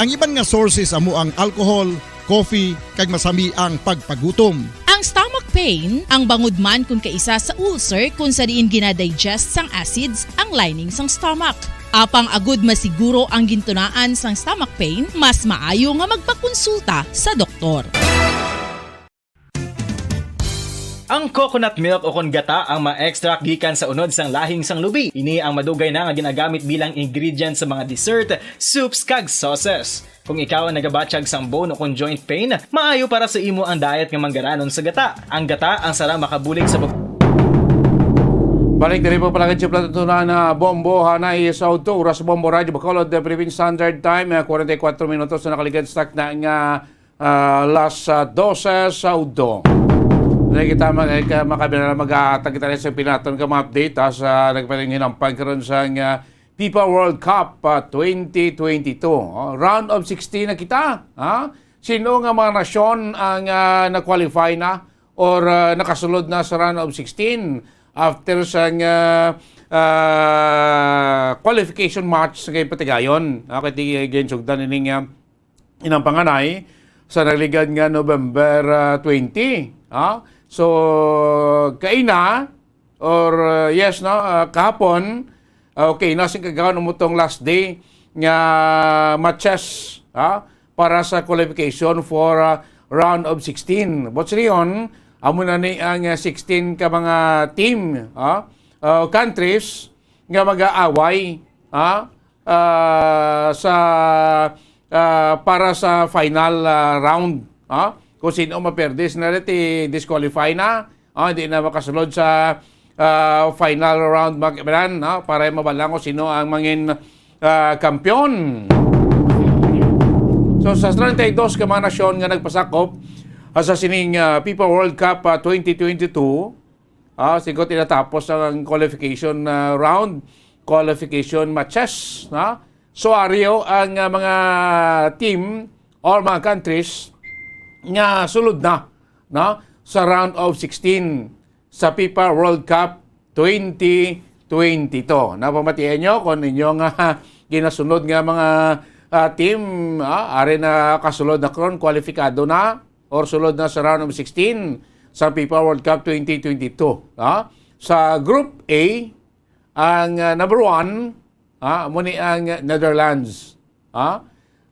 Ang iban nga sources amo ang alcohol, coffee, kag masami ang pagpagutom. Ang stomach pain ang bangod man kon kaisa sa ulcer kon sa diin gina-digest sang acids ang lining sang stomach. Apang agud masiguro ang gintunaan sang stomach pain, mas maayo nga magpakonsulta sa doktor. Ang coconut milk o kon gata ang ma-extract gikan sa unod sang lahing sang lubi. Ini ang madugay na nga ginagamit bilang ingredient sa mga dessert, soups, kag sauces. Kung ikaw ang nagabatyag sang bone o kon joint pain, maayo para sa imo ang diet nga manggaranon sa gata. Ang gata ang sara makabulig sa bab- Balik diri po pala kay Chipla Tutunan na Bombo Hanay sa Udto, oras Bombo Radyo Bacolod, the Philippine Standard Time, eh, forty-four minutos na nakaligad sa takna nga ah, alas ah, dose sa udto. Dali kita mag ka- makabila na mag-aatag kita sa pinaton ka mga update ah, sa nagpatinginampang karon sa nga FIFA World Cup ah, twenty twenty-two. Oh, round of sixteen na kita. Ha? Sino nga mga nasyon ang ah, na-qualify na or ah, nakasulod na sa round of sixteen after sa nga ah, qualification match sa kay Patigayon? Okay, di gensugdan ini nga inang panganay sa nagligad nga November ah, twenty. Ha? So, kaina, or ah, yes, no, ah, kahapon, ah, okay, na sing kagawon mo tong last day nga matches, ha, para sa qualification for ah, round of sixteen. But sa Leon, amo na ni ang ah, sixteen ka mga team, ha, ah, countries nga mag-aaway, ha, ah, sa ah, para sa final ah, round. Ah, kung sino maperde, sila ti disqualify na. Ah, hindi na makasulod sa ah, final round, mga kaibigan, ah, para mabalang kung sino ang mangin ah, kampiyon. So sa treinta y dos ka mga nasyon nga nagpasakop ah, sa sining ah, FIFA World Cup ah, twenty twenty-two, ah, sigot tinatapos ang qualification ah, round, qualification matches, na. So ariyo ang ah, mga team or mga countries nga sulod na, no, sa round of sixteen sa FIFA World Cup twenty twenty-two. Napamatian nyo kung inyo nga ginasunod nga mga, ah, team, ah, ari na kasulod na karon, kwalipikado na or sulod na sa round of sixteen sa fifa World Cup twenty twenty-two, ah. Sa Group A, ang, ah, number one, ah, amo ni ang Netherlands, ah.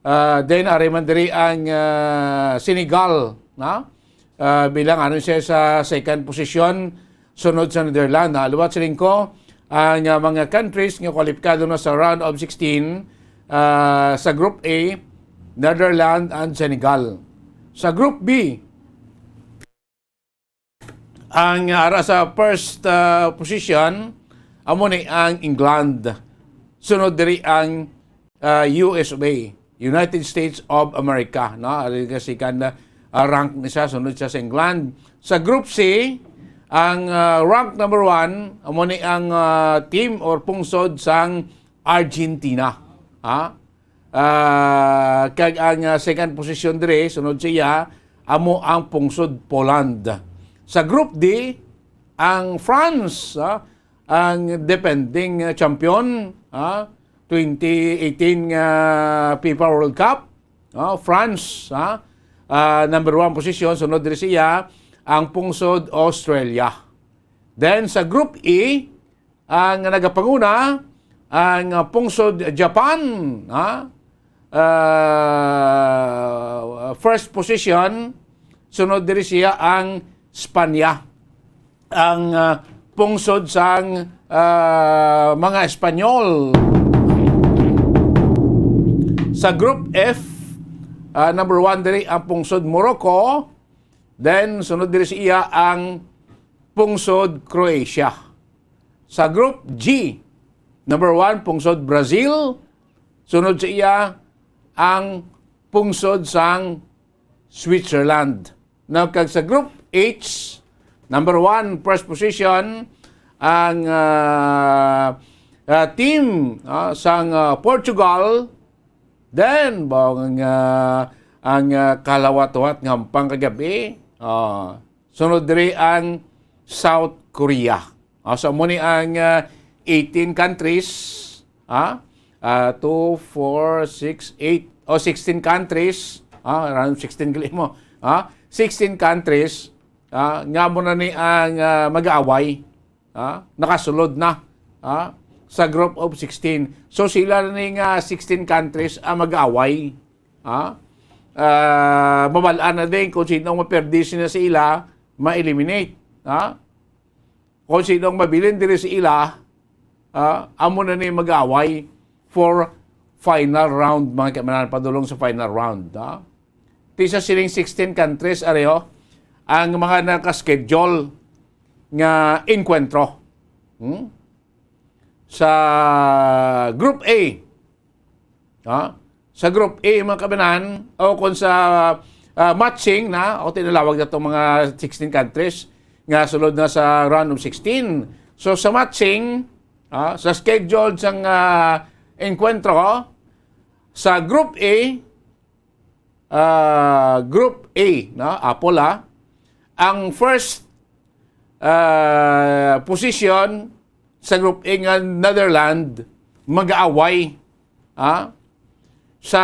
Ah, then ari man diri ang, ah, Senegal, na, ah, bilang ano siya sa second position, sunod sa Netherlands, na. Liwat siling ko, ang, ah, mga countries nga kwalipikado na sa round of sixteen, ah, sa Group A, Netherlands and Senegal. Sa Group B, ang, ah, ara sa first, ah, position, amo ni ang England. Sunod diri ang, ah, U S A, United States of America, no? Ari ka second, ah, rank ni siya, sunod siya sa England. Sa Group C, ang, ah, rank number one, amo ni ang, ah, team or pungsod sang Argentina. Ha? Ah, kag ang, ah, second position diri, sunod siya, amo ang pungsod Poland. Sa Group D, ang France, ah, ang defending, ah, champion, ah, twenty eighteen nga fifa World Cup, ah, France, ah, ah, number one position, sunod diri siya, ang pungsod Australia. Then sa Group E, ang nagapanguna, ang, ah, pungsod Japan, ha? Ah, first position, sunod diri siya ang Espanya. Ang, ah, pungsod sang, ah, mga Espanyol. Sa Group F, ah, number one diri ang pungsod Morocco. Then, sunod diri sa iya ang pungsod Croatia. Sa Group G, number one, pungsod Brazil. Sunod sa iya ang pungsod sang Switzerland. Now, kag sa Group H, number one, first position, ang, ah, ah, team, ah, sang, ah, Portugal. Then, bao nga ang, ah, kalawat-wat nga hampang kagabi, ah, sunod diri ang South Korea. Ah, so, amo ni ang, ah, eighteen countries, ha? Ah, two, four, six, eight, o sixteen countries, ah, around sixteen gali mo, ha? Sixteen countries, ah, nga amo na ni ang, ah, mag-aaway, ah, nakasulod na, ah, sa group of sixteen. So, sila na ni nga sixteen countries ang mag-aaway, ah. Ah, mabal-an na din kung sino ang maperdi sila sa ila, ma-eliminate, ah. Kung sino ang mabilin diri sa ila, ah, amo na ni mag-away for final round, mga kaimanan, padulong sa final round, ah. Ti sa sining sixteen countries, ari, oh, ang mga naka-schedule nga enkwentro. Hmm? Sa Group A, ha? Sa Group A, mga kabanan, o kung sa, ah, matching na, o tinalawag na itong mga sixteen countries nga sulod na sa round of sixteen. So, sa matching, ah, sa schedule sang, ah, enkwentro, sa Group A, ah, Group A, no? Apple, ah. Ang first, ah, position sa Group A nga Netherlands mag-aaway, ah, sa,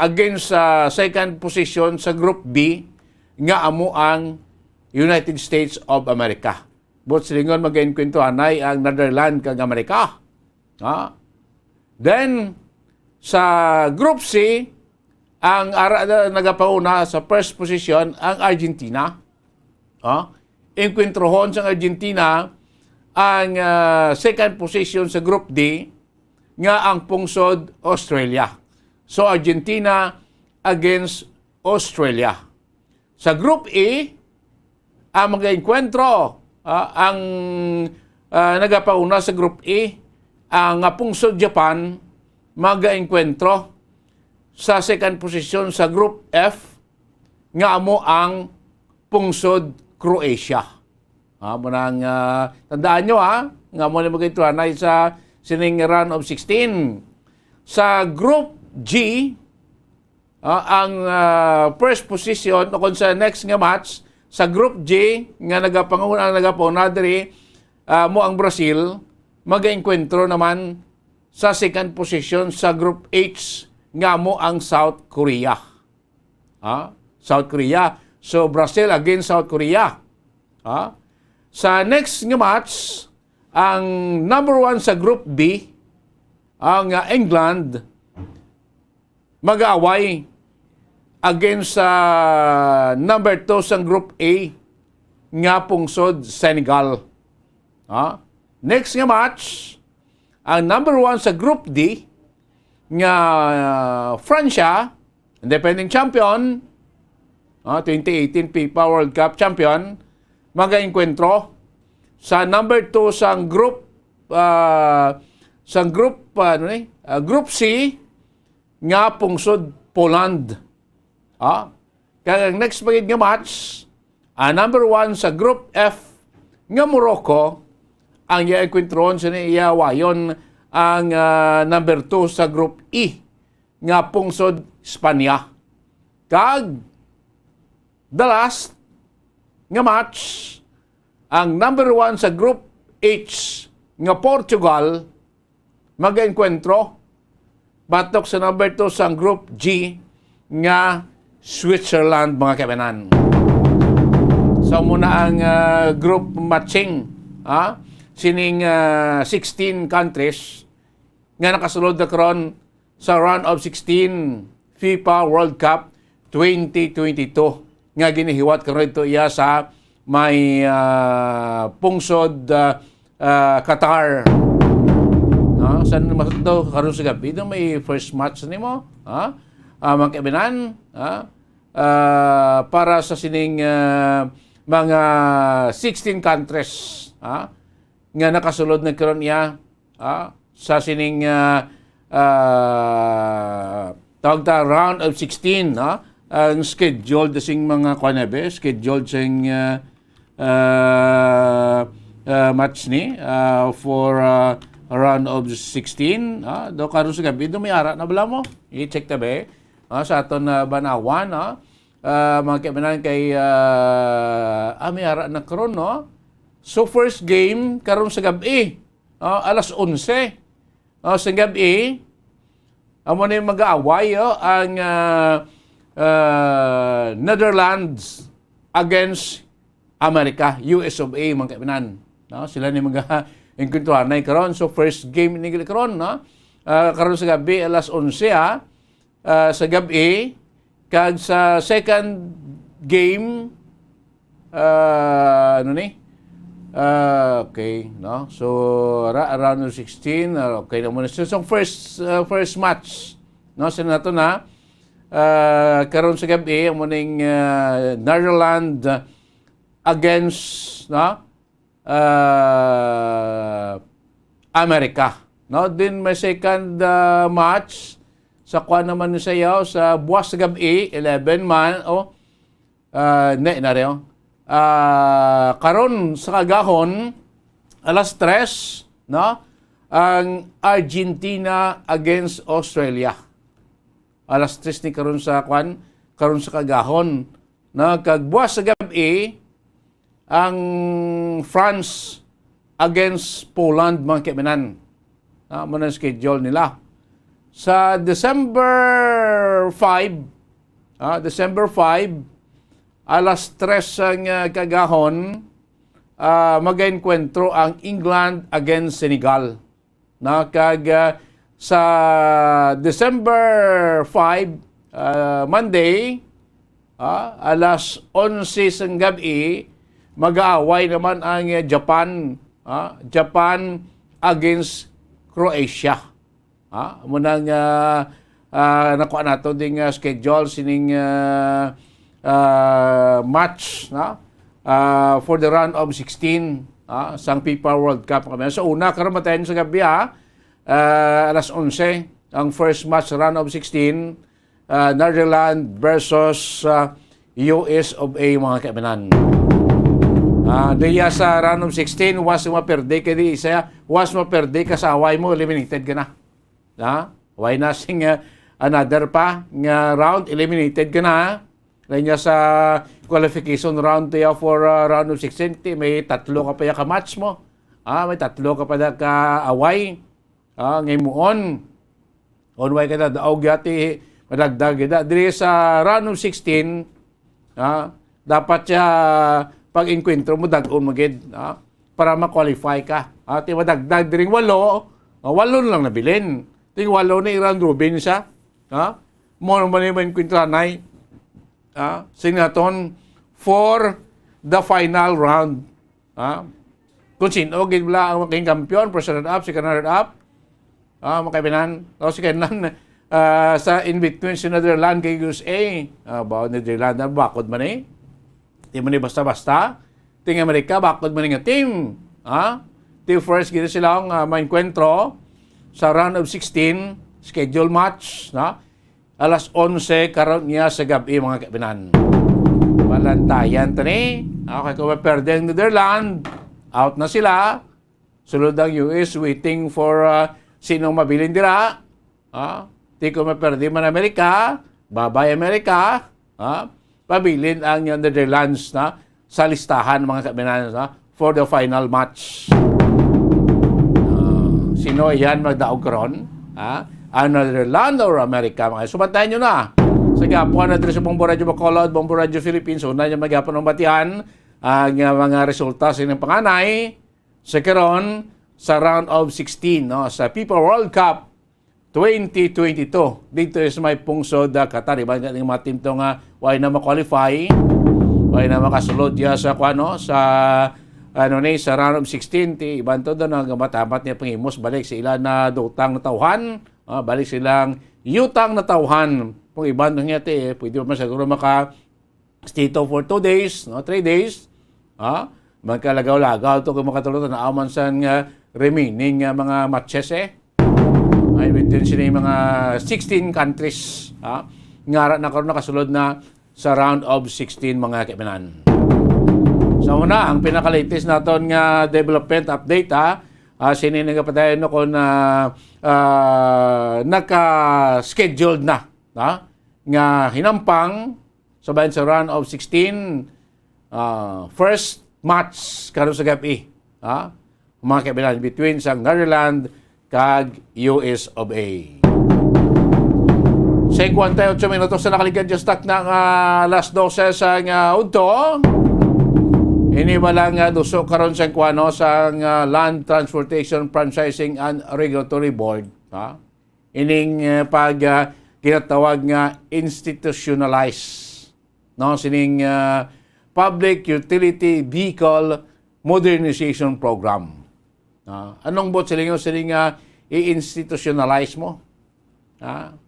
against sa second position sa Group B nga amo ang United States of America. Buot silingon, mag-enkwentro anay ang Netherlands kag Amerika. Ha? Then, sa Group C, ang ara na nagapauna sa first position, ang Argentina. Ha? Engkwentrohon sang Argentina ang, ah, second position sa Group D, nga ang pungsod Australia. So, Argentina against Australia. Sa Group E, ang mag-enkwentro, ah, ang, ah, nagapauna sa Group E, ang, ah, pungsod Japan, mag-enkwentro sa second position sa Group F, nga amo ang pungsod Croatia. Ah, muna ang, ah, tandaan nyo, ha, nga amo ni mag-enkwentro anay sa sining round of sixteen. Sa Group G, ah, ang, ah, first position o kung sa next nga match sa Group G nga nagapanguna, ang nagapauna diri, ah, mo ang Brazil, mag-enkwentro naman sa second position sa Group H nga mo ang South Korea. Ha? South Korea. So, Brazil against South Korea. Ha? Sa next nga match, ang number one sa Group B, ang, ah, England, mag-aaway against sa number two sang Group A nga pungsod Senegal. Ha? Next nga match, ang number one sa Group D nga, ah, Francia, defending champion, ah, twenty eighteen FIFA World Cup champion, mag-enkwentro sa number two sang group, ah, sang group, ah, ano ni? Ah, Group C nga pungsod Poland. Ah, kag ang next pa gid nga match, ang number one sa Group F nga Morocco ang iya enkwentron sa iya wayon ang, ah, number two sa Group E nga pungsod Espanya. Kag the last nga match, ang number one sa Group H nga Portugal mag-enkwentro batok sa number two sang Group G nga Switzerland, mga kaibanan. So, muna ang, ah, group matching, ha? Sining, ah, sixteen countries nga nakasulod na karon sa round of sixteen FIFA World Cup twenty twenty-two nga ginahiwat karon dito iya sa may, ah, pungsod, ah, ah, Qatar. No? Sa mas daw karon sa gabi daw may first match nimo, ha? Ah, mga kaibanan, ha? Ah, para sa sining, ah, mga sixteen countries, ha? Nga nakasulod na karon iya, ah, sa sining, ah, ah, tawag ta, round of sixteen, ah, ang scheduled sing mga, kuwan na ba, scheduled sing, ah, ah, ah, match ni, ah, for, ah, round of sixteen, ah, do karon sa gabi, do may ara na bala mo? I-check ta ba, eh? Ah, sa aton na banawan, ah, ah, mga kaibanan kay, ah, ah, may ara na karon, no? So, first game karon sa gabi, ah, alas onse, ah, sa gabi, amo na yung mag-aaway, oh, ang, ah, ah, Netherlands against America, U S of A, mga kaibanan. No? Sila ni mga enkwentruhanay karon. So, first game ni karon, no? Ah, karon sa gabi, alas onse, ha? Ah, sa gabi, kag sa second game, ah, ano ni? Ah, okay, no? So, ra-, round of sixteen, ah, okay na muna. So, so first, ah, first match, no? Sa nato na, ah, karon sa gabi, amo ning, ah, Netherlands against, no? Ah, America. No? Din may second, ah, match sa kuan naman ni sayaw sa buwas sa gabi, eleven man, oh. Ah, ne, na rin, oh. Ah, karon sa kagahon, alas tres, no? Ang Argentina against Australia. Alas tres ni karon sa kuan, karon sa kagahon, no? Kag buwas sa gabi, ang France against Poland, mga kaibanan. Ah, mo na ang schedule nila. Sa December five, ah, December five, alas tres ang, ah, kagahon, ah, mag-enkwentro ang England against Senegal. Na kag, ah, sa December five, ah, Monday, ah, alas onse sang gabi, mag-aaway naman ang, ah, Japan, ah, Japan against Croatia. Ah, amo na nga, ah, nakuha nato ding, ah, schedule sining, ah, ah, match, no? Ah, for the round of sixteen, ah, sang FIFA World Cup. Kami sa una, karon matayon sa gabi, ha? Ah, alas onse, ang first match, round of sixteen, ah, Netherlands versus, ah, U S of A, mga kaibanan. Ah, diya sa round of sixteen, was mo perde ka di isa, was mo perde ka sa away mo, eliminated ka na. Ha? Why na sing, ah, another pa nga round, eliminated ka na, ha? Kanya sa qualification round to ya for, ah, round of sixteen, ti may tatlo ka pa ya ka match mo. Ah, may tatlo ka pa da ka away. Ah, nga himuon. On way ka na, daog yati, madagdag yun. Diri sa round of sixteen, ah, dapat siya pag-enkwentro mo, dag-on mo gid, ah, para ma-qualify ka. Ah, ti madagdag diring walo, ah, walo na lang nabilin. Ting walo ni round robin siya. Ah, mo naman yung enkwentranay. Ah, sing naton for the final round. Ah, kung sino gid bala ang maging kampiyon, first runner-up, second runner-up. Ah, makaibanan. O si Kenan, ah, sa in between si Netherlands kay U S A. Ah, ba, Netherlands, ah, bakod man eh. Di man eh basta-basta. Ting Amerika, bakod man eh nga team. Ah, team first gid sila ang, ah, maengkwentro sa round of sixteen, schedule match, no? Alas onse karon niya sa gabi, mga kaibanan. Balantayan tani. Okay, kung maperde ang Netherlands, out na sila. Sulod ang U S waiting for, ah, sinong mabilin dira. Ah, ti kung maperde man Amerika, babay Amerika. Ah, pabilin ang Netherlands na sa listahan, mga kaibanan, ah, for the final match. Ah, sino yan magdaog karon? Ah, ang Netherlands or Amerika, mga subantayan nyo na. Sa gapon na diri sa Bombo Radio Bacolod, Bombo Radio Philippines, una niya magyapon ang batian ang, ah, mga resulta sa inyong panganay sa karon sa round of sixteen, no, sa FIFA World Cup twenty twenty-two. Dito sa may pungsod, ah, Qatar, iban nga mga team to nga way na ma-qualify, way na makasulod ya sa kuano, sa ano ni, sa round of sixteen, ti iban to daw nagmatamat niya panghimos balik sa ila na dutang na tawhan, ah, balik silang yutang na tawhan. Kung iban to niya ti, eh, pwede pa man siguro maka stay to for two days, no, three days. Ha? Magkalagaw-lagaw to kung makatulog na aman sa nga remaining nga mga matches eh. Ay, within sini mga sixteen countries, ha? Ngara na karon nakasulod na sa round of sixteen, mga kaibanan. Sa una, ang pinaka-latest naton nga development update, ha? Ah, sini nga padayon na kon, ah, ah, naka-scheduled na, ha? Nga hinampang sa bahin sa round of sixteen, ah, first match karon sa gabi, ha? Mga kaibanan between sa Netherlands kag U S of A. Cincuenta y ocho minutos na nakaligad just tak na nga alas doce sa nga udto. Ini bala nga duso karon sa kuano sa nga Land Transportation Franchising and Regulatory Board, ha? Ining, eh, pag, ah, ginatawag nga institutionalize, no, sining, ah, Public Utility Vehicle Modernization Program. Ah, anong buot silingon sini nga i-institutionalize mo? Ah,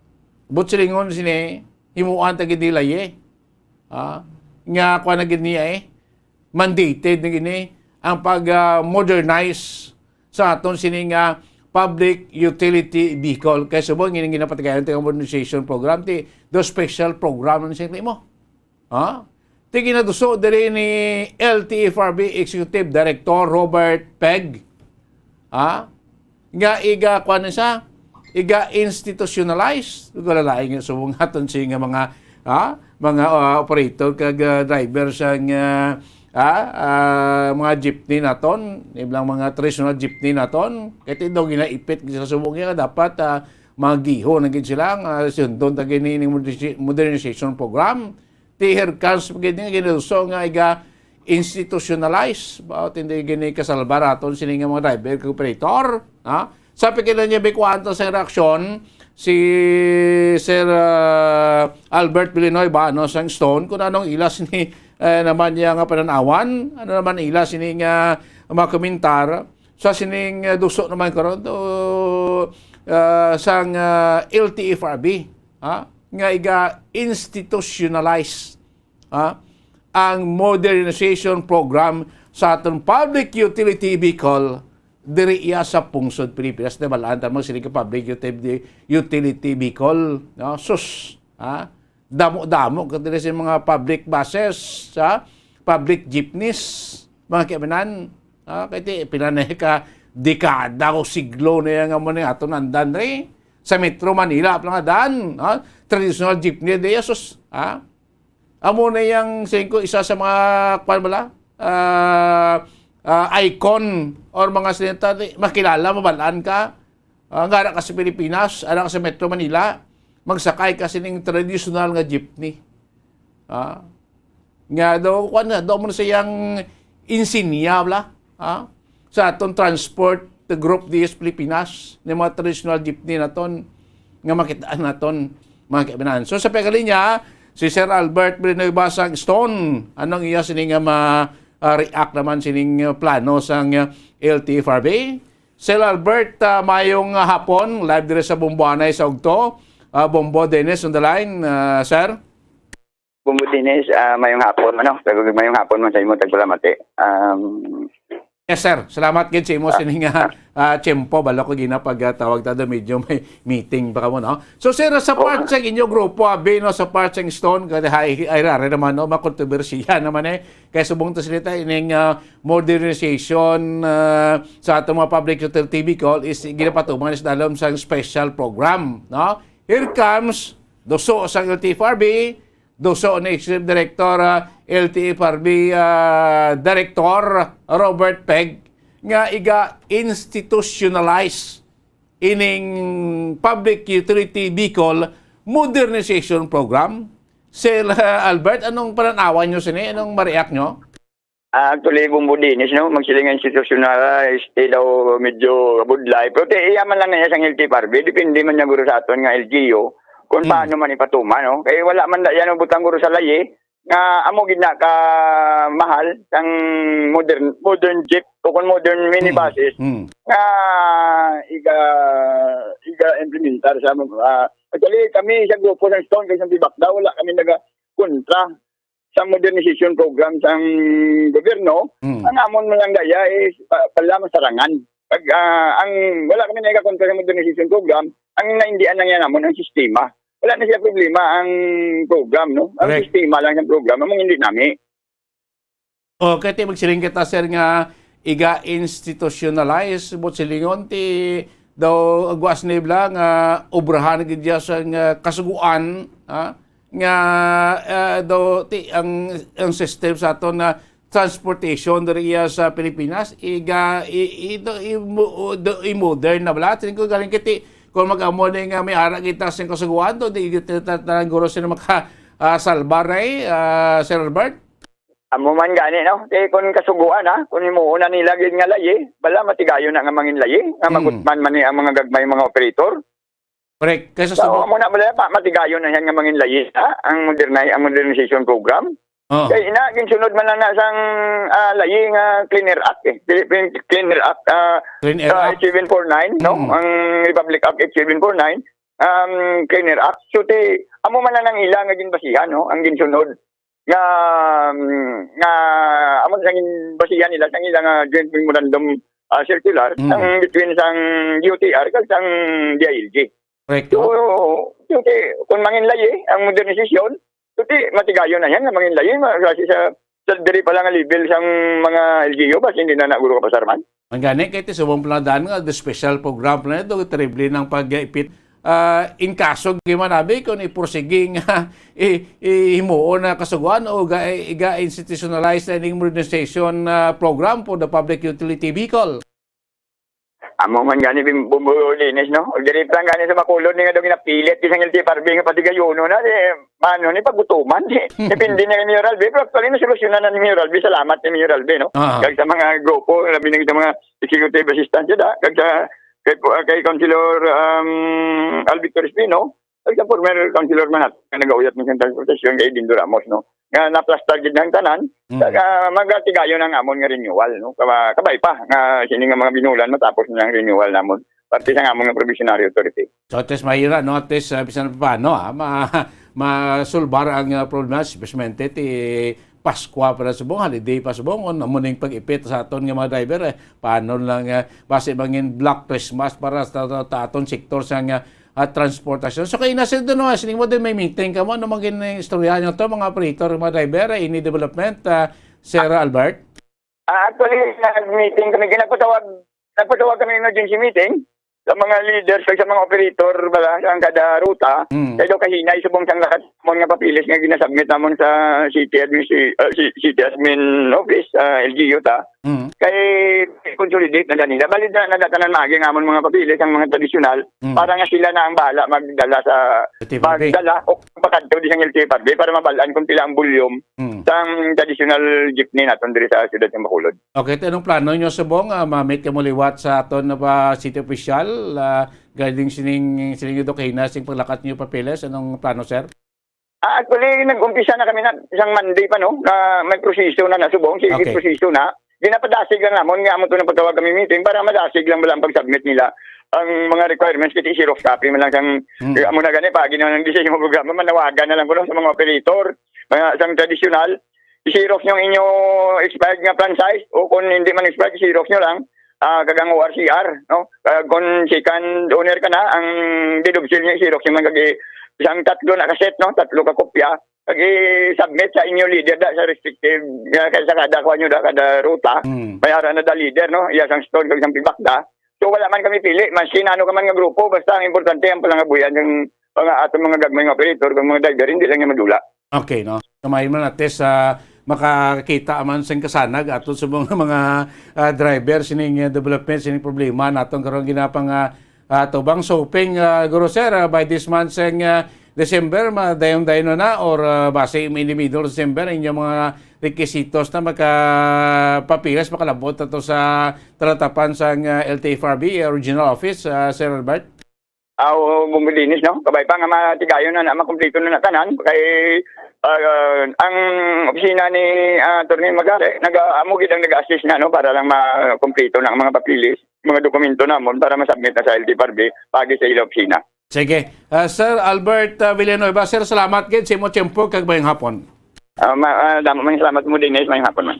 buot silingon sini, himuan ta gid nila, eh. Ah, nga kuha na gid niya, eh. Mandated na gini ang pag, ah, modernize sa aton sini nga public utility vehicle. Kay subong ini ginapatigayon ti modernization program, ti do special program na siya mo. Ha? Ti ginaduso diri ni L T F R B Executive Director Robert Peg. Ha? Nga iga, kuwan na siya, iga institutionalize. Galalain nga subong aton siya nga mga, ha? Mga, ah, operator kag, ah, driver sa nga, ah, ah, mga jeepney naton, ilang mga traditional jeepney naton. Kay ti daw ginaipit sa subong nga dapat, ah, magihon na gid sila nga sundon ta gini ning moderni-, modernization program. Ti herkans pa gid nga ginaduso nga iga institutionalize. Ba, hindi gini kasalbar aton sini nga mga driver kag operator, ha? Sa pagkita niya, bikuan ta sa reaksyon si Sir, ah, Albert Villanueva, no, sang Stone, kung anong ila sini, eh, naman niya nga pananawan, ano naman ila sini nga mga komentar sa sining, eh, duso naman karon to, ah, sang, ah, L T F R B, ha? Nga iga institutionalize, ha, ang modernization program sa aton public utility vehicle diri iya sa pungsod Pilipinas. Nabalaan ta mo sini ka public utility, utility vehicle, no? Sus, ha? Damo-damo ka diri sa mga public buses, ha? Public jeepneys, mga kaibanan. Ha? Kay ti, pila na ka dekada o siglo na yan nga mo na aton andan ri. Sa Metro Manila, pala nga dan, ha? Traditional jeepney, di, sus, ha? Amo na yang singko, isa sa mga, kwan bala, ah, ah, icon or mga sinita, makilala, mabalaan ka, ah, nga ara ka sa Pilipinas, ara ka sa Metro Manila, magsakay ka sining traditional nga jeepney. Ah, nga daw, kuwan na, daw mo na siyang insinya, bla? Ah, sa aton transport, the group D S Pilipinas, ng mga traditional jeepney naton, nga makitaan naton, mga kaibanan. So, sa pagkalinya, si Sir Albert Villanueva sang Stone, anong iya sining nga ma-, ah, react naman sining, ah, plano sang, ah, L T F R B? Sir Albert, ah, mayong, ah, hapon, live dire sa Bomboanay sa Ugto. Ah, Bombo Dennis on the line, ah, sir. Bombo Dennis, ah, mayong hapon, ano? Tagog mayong hapon man sa imo, tagpalamati. Um, Yes, sir. Salamat gid sa imo sining, ah, ah, tiyempo. Balo ko ginapagtawag ta do, medyo may meeting pa kamo, no? So, sir, sa Oo. part sa inyo grupo, abi, no, sa part sa Stone, kaya hay, ay, rare naman, no, makontrobersiya naman, eh. Kaya subong ta salita, ining, ah, modernization, ah, sa atong mga public utility vehicle is ginapatuman sa dalom sa special program, no? Here comes, duso sa L T F R B, duso ni Executive Director, ah, L T F R B, ah, Director Robert Peg, nga iga-institutionalize ining Public Utility Vehicle Modernization Program. Sir, ah, Albert, anong pananawan nyo sini? Anong ma-react nyo? Ah, actually, Bombo Dennis, no? Magsiling nga institutionalized, eh, daw medyo budlay. Pero ti, iya man lang na iya sang L T F R B, depende man niya guro sa aton nga L G U kung Hmm. paano man ipatuman, no? Kay wala man da yan ang butang guro sa layi, nga amo gid na ka mahal sang modern, modern jeep o kung modern minibuses Hmm. nga iga, iga implementar sa, ah, actually, kami sa grupo sang Stone, kay sa Tibak daw, wala kami naga kontra sa modernization program sang gobyerno, Mm. ang amon man lang daya is pa, pala masarangan. Pag, ah, ang, wala kami nagakontra sa modernization program, ang naindian lang yan namon ang sistema. Wala na siya problema ang program, no? Ang Correct. sistema lang ng program, among hindi nami. O, kaya ti magsiling kita, sir, nga iga-institutionalize, but silingon ti daw agwas ni bla nga obrahan gid diya sa nga kasuguan, ha? Nga, ah, daw ti ang, ang system sa aton na transportation diri iya sa Pilipinas, iga, i, i, do, i, mo-, do, i modern na bla. Tingin ko galing kiti, kung mag-amo ni nga may ara kita sa kasuguan, do, di kita ta-, tanan guro sila maka, ah, salbar, eh, ah, Sir Albert? Amo man gani, no? Kay kun kasuguan, ha, kun himuon na nila gid nga layi, bala matigayon na nga mangin layi, nga Mm. magutman man ni ang mga gagmay, mga operator. Correct. Kaysa So, subong amo na bala pa, matigayon na yan nga mangin layi, ha? Ang modernay-, ang modernization program. Oh. Kay ina, ginsunod man lang na sang, ah, layi nga Clean Air Act, eh. Philippine Clean Air Act, ah, Clean Air ah, Act. eight seven four nine, no? Mm. Ang Republic Act eight seven four nine, um, Clean Air Act. So, ti, amo man lang ang ila nga ginbasihan, no? Ang ginsunod nga, mm, nga amo sa gin-, basihan nila sa ilang, ah, joint memorandum, ah, circular Mm. sang between sang D O T R kag sang D I L G. Correct, So, no? so, ti, kung mangin layi ang modernisasyon, so, ti, matigayon na yan na mangin layi, ma-, kasi sa, sa diri pa lang ang level sang mga L G U, basi hindi na naguro ka pasar man. Ang gani, kay ti subong pala daan nga, the special program pala ito, terrible ng pag-ipit. Ah, in kaso, gimanabi, kung ipursigi nga, i-, i-, himuon na kasuguan o ga-, iga-institutionalize na ining modernization, ah, program for the public utility vehicle. Amo man gani, bim-, bumbulinis, no? Diri lang gani sa Bacolod, ni nga daw ginapilit, isang L T F R B nga pati gayuno na, di, ano, ni pagutuman, di. Depende na kay Mayor Albi, pero actually, nasolusyonan na ni Mayor Albi, salamat ni Mayor Albi, no? Ah. Kag sa mga grupo, labi na sa mga executive assistant, da, kag sa, kay, kay Councilor, um, Alvin Torres Pino, kag sa former Councilor Manat, nga nagauyat ng transportasyon kay Dindo Ramos, no? Nga naplastar gid ang tanan, Mm. kag, ah, magatigayon ang amon nga renewal, no? Kaba-, kabay pa, nga sini nga mga binulan, matapos na ang renewal namon. Parte sa amon nga probationary authority. So, at least mahira, no? At least, ah, bisan pa paano, ah, ma-, masulbar ang, ah, problema, especially ti Paskwa pa na subong, holiday pa subong, on, amo ning pag-ipit sa aton nga mga driver, eh. Paano lang, ah, basi mangin Black Christmas para sa, sa, sa aton sektor sa nga, ah, transportasyon. So, kay nasa doon, no, sining mo din may meeting ka mo, ano maging istorya nyo to, mga operator, mga driver, eh, any development, ah, Sir Albert? Ah, actually, nag-meeting kami. Ginapatawag, nagpatawag kami emergency meeting. sa mga leaders kag sa mga operator bala ang kada ruta, Mm. kay daw kahinay subong sang lakat mo nga papeles nga ginasubmit namon sa city admin, si, ah, si, city admin office, ah, L G U ta. Mm. Kay consolidate na ganina. Bali na, na tanan maagi ang amon mga papeles ang mga tradisyonal Mm. para nga sila na ang bahala magdala sa L T F R B. Magdala o pakadto di sang L T F R B para mabalaan kung pila ang volume Mm. sang traditional jeepney naton diri sa siyudad ng Bacolod. Okay, anong plano nyo subong? Ah, mamit ka mo liwat sa aton na ba city official? Ah, guiding sining, sining doktrina, sing paglakat nyo papeles, anong plano, sir? Ah, actually, nag-umpisa na kami na isang Monday pa, no? Na may proseso na nasubong. Sige, Okay. proseso na. Ginapadasig lang namon nga amo to nang pagtawag kami meeting para madasig lang bala ang pag-submit nila ang mga requirements kasi xerox copy man lang sang Mm. amo na gani pagi na ng diseño ng programa manawagan na lang kuno sa mga operator mga sang tradisyonal xerox yung inyo expired nga franchise o kung hindi man expired xerox nyo lang ah kag ang O R C R no kag kung second owner ka na ang deed of sale nyo xerox nyo man kag isang tatlo na kaset no tatlo ka kopya kag i-submit sa inyo leader da sa respective nga sa kada kuan nyo da kada ruta Mm. may ara na da leader no iya sang stone kag sang pibak da so wala man kami pili maski nano ka man nga grupo basta ang importante ang pangabuhian sang mga aton mga gagmay nga operator kag mga driver hindi lang niya madula. Okay, no? Kamay man natin sa makakita man sing kasanag ato sa mga, mga ah, driver sining ah, development sining problema naton karon ginapang ah, ah, tubang so hoping ah, guro sir ah, by this month sing ah, December madayon-dayon na na or ah, base in the middle of December inyo mga requisitos na makapapilas makalabot ato sa talatapan sang ah, L T F R B original office ah, Sir Albert. Aw, Bumbo Dennis, no? Kabay pa nga matigayon na, na makumpleto na natanan kay ah, ang opisina ni ah, Attorney Magare nag amo gid ang nag-assist na no para lang makumpleto na ang mga papeles, mga dokumento namon para ma-submit na sa L T F R B pagi sa ila opisina. Sige. Ah, Sir Albert ah, Villanueva, sir, salamat gid sa imo tiyempo kag mayong hapon. Ah, ma- ah, damo man salamat mo din, eh, mayong hapon man.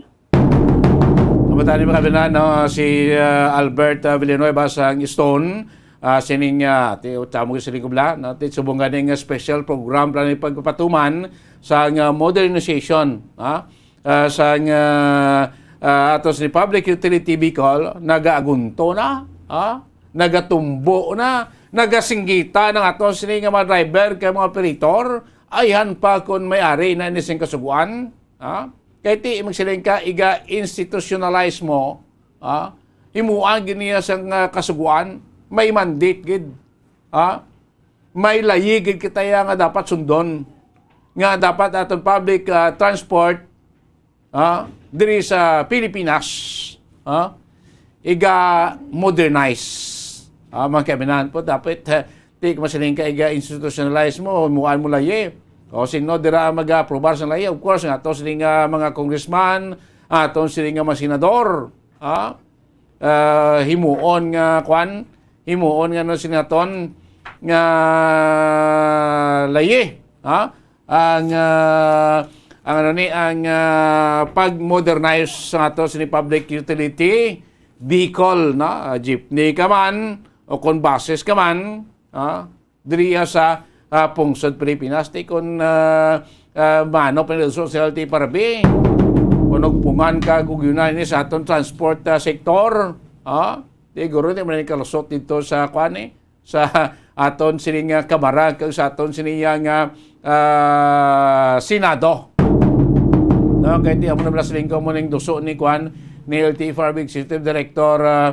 Kabatani mga kabinan, no, si ah, Albert ah, Villanueva sang Stone, ah, sining ah, ti utamo sining kubla, no, ti subong ganing ah, special program plan ni pagpapatuman sang ah, modernization, ha? Ah, sang ah, ah, ato sa Public Utility Bicol, nagaagunto na, ha? Nagatumbo na, nagasinggita na nga ato sini nga mga driver kay mga operator, ayhan pa kon may ari na ini sing kasuguan, ha? Kay ti magsiling ka iga institutionalize mo, ha? Himuan gid niya sang ah, kasuguan, may mandate gid, ha? May layi gid kita ya nga dapat sundon, nga dapat aton public ah, transport ah, diri sa Pilipinas, ah, iga modernize. Ah, mga kabinan po, dapat eh, ti masiling ka iga institutionalize mo, muan mo layi. O sino dira mag-aprobar sa layi? Of course, nga to sila nga mga congressman, aton sila nga mga senador, ah, ah, himuon nga kwan, himuon nga no sinaton nga layi, ha? Ang ah, ang ano ni ang ah, pag-modernize sa ato sini public utility vehicle na ah, jeepney ka man o kon buses ka man ha? Diri sa ah, pungsod Pilipinas ti kon ah, ah, mano paniluso sa L T F R B kung nagpungan ka gugyunan ni sa aton transport ah, sector ha? Siguro di man ni kalusot dito sa kwan eh sa aton sini nga kamara kag sa aton sini nga ah, Senado. No, kay ti amo na bala siling ko mo ning duso ni kwan ni L T F R B Executive Director ah,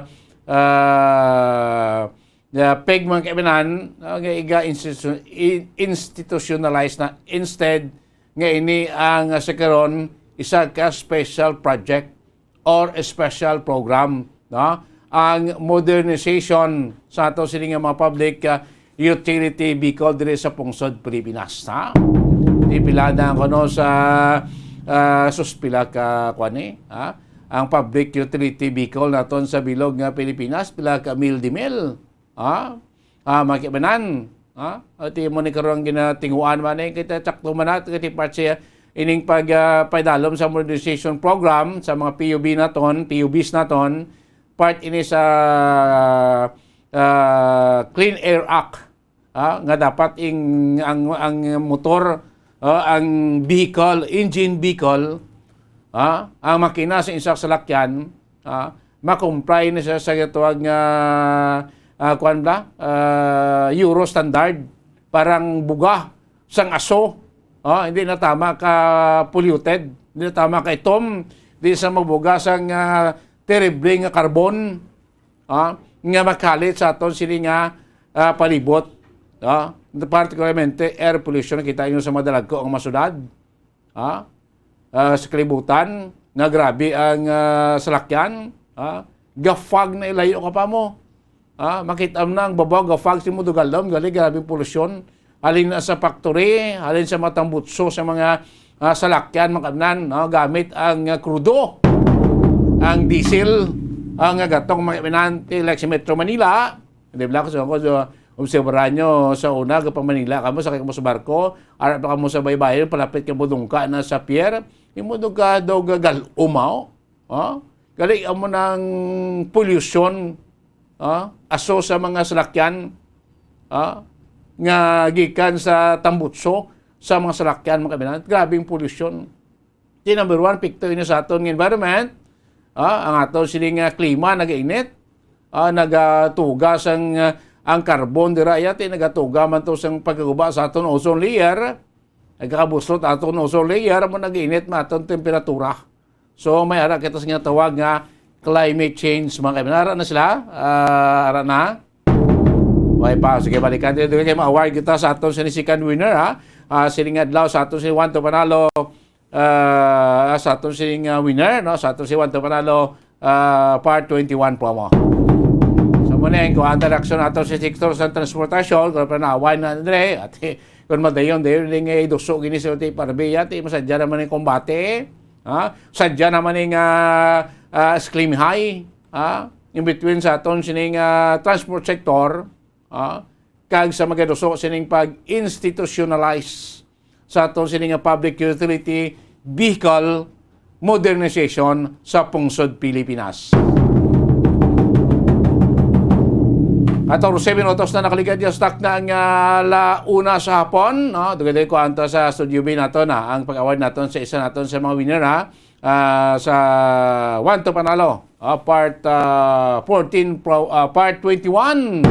ah, ah, Peg mga kaibanan, no, nga iga institu- i- institutionalize na instead nga ini ang ah, sa karon isa ka special project or special program, no? Ang modernization sa ato sini nga mga public ah, utility vehicle diri sa pungsod Pilipinas, ha? Di pila na kuno sa ah, sus pila ka kuan ni, ha? Ang public utility vehicle naton sa bilog nga Pilipinas, pila ka mil di mil, ha? Ah, makibanan, ha? Ati mo ni karon ang ginatinguan man eh, kita sakto man nato kay part siya ining pag ah, paidalom sa modernization program sa mga P U B naton, P U Bs naton, part ini sa ah, Clean Air Act, ha? Nga dapat ing ang ang motor, ah, ang vehicle, engine vehicle, ha? Ang makina sa isa ka salakyan, ha? Ma-comply na siya sa gitawag nga ah, kuwan ba? Ah, Euro standard. Parang buga sang aso. Ah, hindi na tama ka polluted. Hindi na tama ka itom. Hindi sa magbuga sang, ah, terrible nga carbon, ah, nga makalit sa aton sini nga, ah, palibot. Ah, particularmente air pollution, kita inyo sa mga dalagko ang mga syudad. Ha? Ah, sa kalibutan, nga grabe ang, ah, salakyan, ha? Gafag na ilayo ka pa mo. Ha? Makita mo na ang babaw, gafag si mo dugalom, gali, grabe ang polusyon. Halin na sa factory, halin sa mga tambutso, sa mga, ah, salakyan, mga kabnan, no? Gamit ang, ah, krudo, ang diesel, ang, ah, gatong mga kabnan, like sa Metro Manila, Di ba? So, ako, so, obserbaran nyo, sa una, kapag Manila kamo, sakay kamo sa barko, ara pa kamo sa baybayon, palapit kamo dungka na sa pier, imo dungka daw gagal umaw. Ha? Gali amo nang polusyon, ha? Aso sa mga salakyan, ha? Nga gikan sa tambutso sa mga salakyan, mga kabinan. Grabing polusyon. Di number one, epekto ini sa aton nga environment. Ah, ang aton sini nga klima nagainit. Ah, nagatuga sang, ah, ang carbon dira, yati nagatuga man to sang pagkaguba sa aton ozone layer. Nagkakabuslot aton ozone layer, mo nagainit man aton temperatura. So, may ara kita sa ginatawag nga climate change, mga kaibigan. Ara na sila. Ah, ara na. Okay pa. Sige, balikan tayo. Dugay kay ma-award kita sa aton sini second winner, ha? Ah, sini nga adlaw sa aton sini One to Panalo. Ah, sa aton sini nga winner, no? Sa aton sini One to Panalo, ah, part twenty-one promo. So, muna yung kuhaan ta reaksyon ato sa sektor sa transportasyon, kung pa naaway na, Andre, at, eh, kung madayon, dayon, dayon nga iduso, gini sa ti parbi, yati, masadya naman yung kumbate, ha? Sadya naman yung, ah, ah, scream high, ha? In between sa aton sining, ah, transport sector, ah, kag sa magaduso sining pag-institutionalize sa aton sining nga public utility vehicle modernization sa pungsod Pilipinas. Katorse minutos na nakaligad ya sa takna nga ala una sa hapon, no? Dugay-dugay ko anto sa Studio B nato na ang pag-award naton sa isa naton sa mga winner, ha? Ah, sa One to Panalo, ah, part, ah, fourteen pro-, ah, part twenty-one.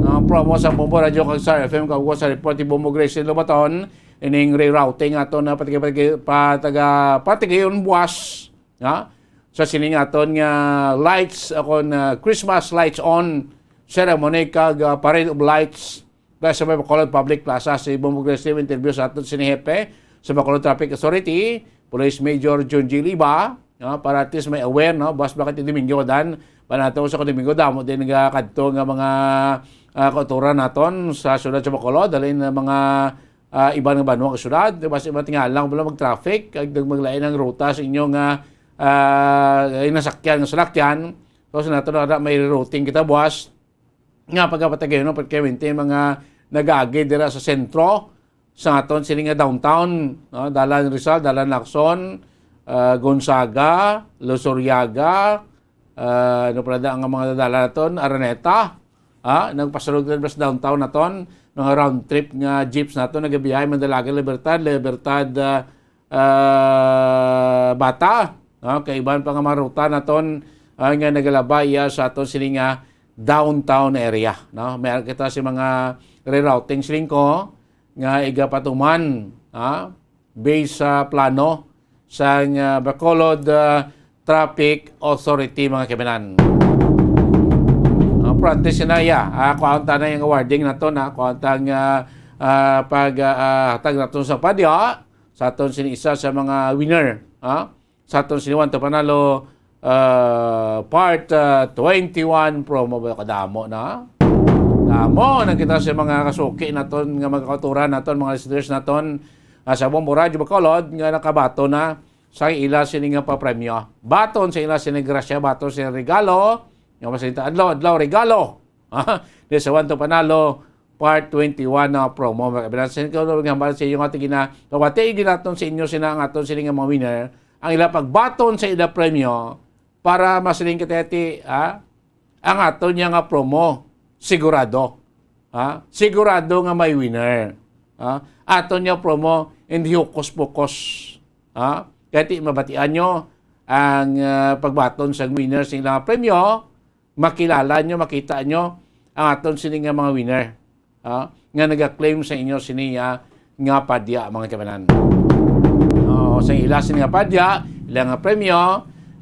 Ah, promo sa Bombo Radio kag Star F M, kag sa report ni Bombo Grace Lobaton, ining rerouting ato na patigay-, patigay-, pataga-, patigayon buwas, ha? Sa sining aton nga lights, akon, ah, Christmas lights on ceremony kag, ah, parade of lights. Dahil sa may Bacolod Public Plaza, si Bombo Grace Steve interview sa aton sini hepe sa Bacolod Traffic Authority, Police Major John G. Liba, no, para at least may aware, no? Buwas bakit yung Domingo, dan, panato sa Domingo, damo din nga kadto nga mga, ah, kauturan naton sa siyudad sa Bacolod, dali na mga, ah, iban nga banwa ka siyudad, di ba, sa iba tingala lang, wala mag-traffic, kag maglain ang ruta sa inyo nga, ah, yung nasakyan, nga salakyan. So, sa nato na may routing kita, buwas, nga pagkapatagay, no, pagkawinti mga nag-aagi dira sa sentro sa aton sini nga downtown, no? Dalan Rizal, Dalan Lacson, ah, Gonzaga, Luzuriaga, ah, ano pala da ang mga dalan naton, Araneta, ah, nagpasulog din sa downtown naton, mga round trip nga jeeps naton nagabiyahe man dalaga Libertad, Libertad, ah, ah, Bata, no? Kay iban pa nga mga ruta naton, ah, nga nagalabay iya sa aton sini nga downtown area, no? May kita si mga rerouting siling ko nga igapatuman, ha? Based sa plano sa, ah, Bacolod, ah, Traffic Authority, mga kaibigan. Ah, pero antes na iya, ah, kuhaon ta na yung awarding naton, ha? Kuhaon ta nga, ah, pag, ah, ah, hatag naton sa padya sa aton sini isa sa mga winner, ha? Sa aton sini One to Panalo, ah, part, ah, twenty-one promo ba kadamo na? Damo na kita sa mga kasuki naton nga magkauturan naton, mga listeners naton, ah, sa Bombo Radyo Bacolod nga nakabaton na sa ila sini nga papremyo. Baton sa ila sini grasya, baton sa regalo, nga masinta adlaw, adlaw regalo. Ah, di sa One to Panalo, part twenty-one na promo. Mga kabilang, sa inyo, nga hambal sa inyo nga tigina, kawati, ginaton sa inyo sina ang aton sini nga mga winner, ang ila pagbaton sa ila premyo para masiling kateti, ah, ang aton niya nga promo, sigurado. Ah, sigurado nga may winner. Ah, aton niya promo, hindi hukos-pukos. Ah, kaya ti mabatian nyo ang, ah, pagbaton sa winner sa ilang premyo, makilala nyo, makita nyo ang aton sini nga mga winner, ah, nga nagaklaim sa inyo sini, ah, nga padya, mga kaibanan. Oo, sa ila sini nga padya, ila nga premyo,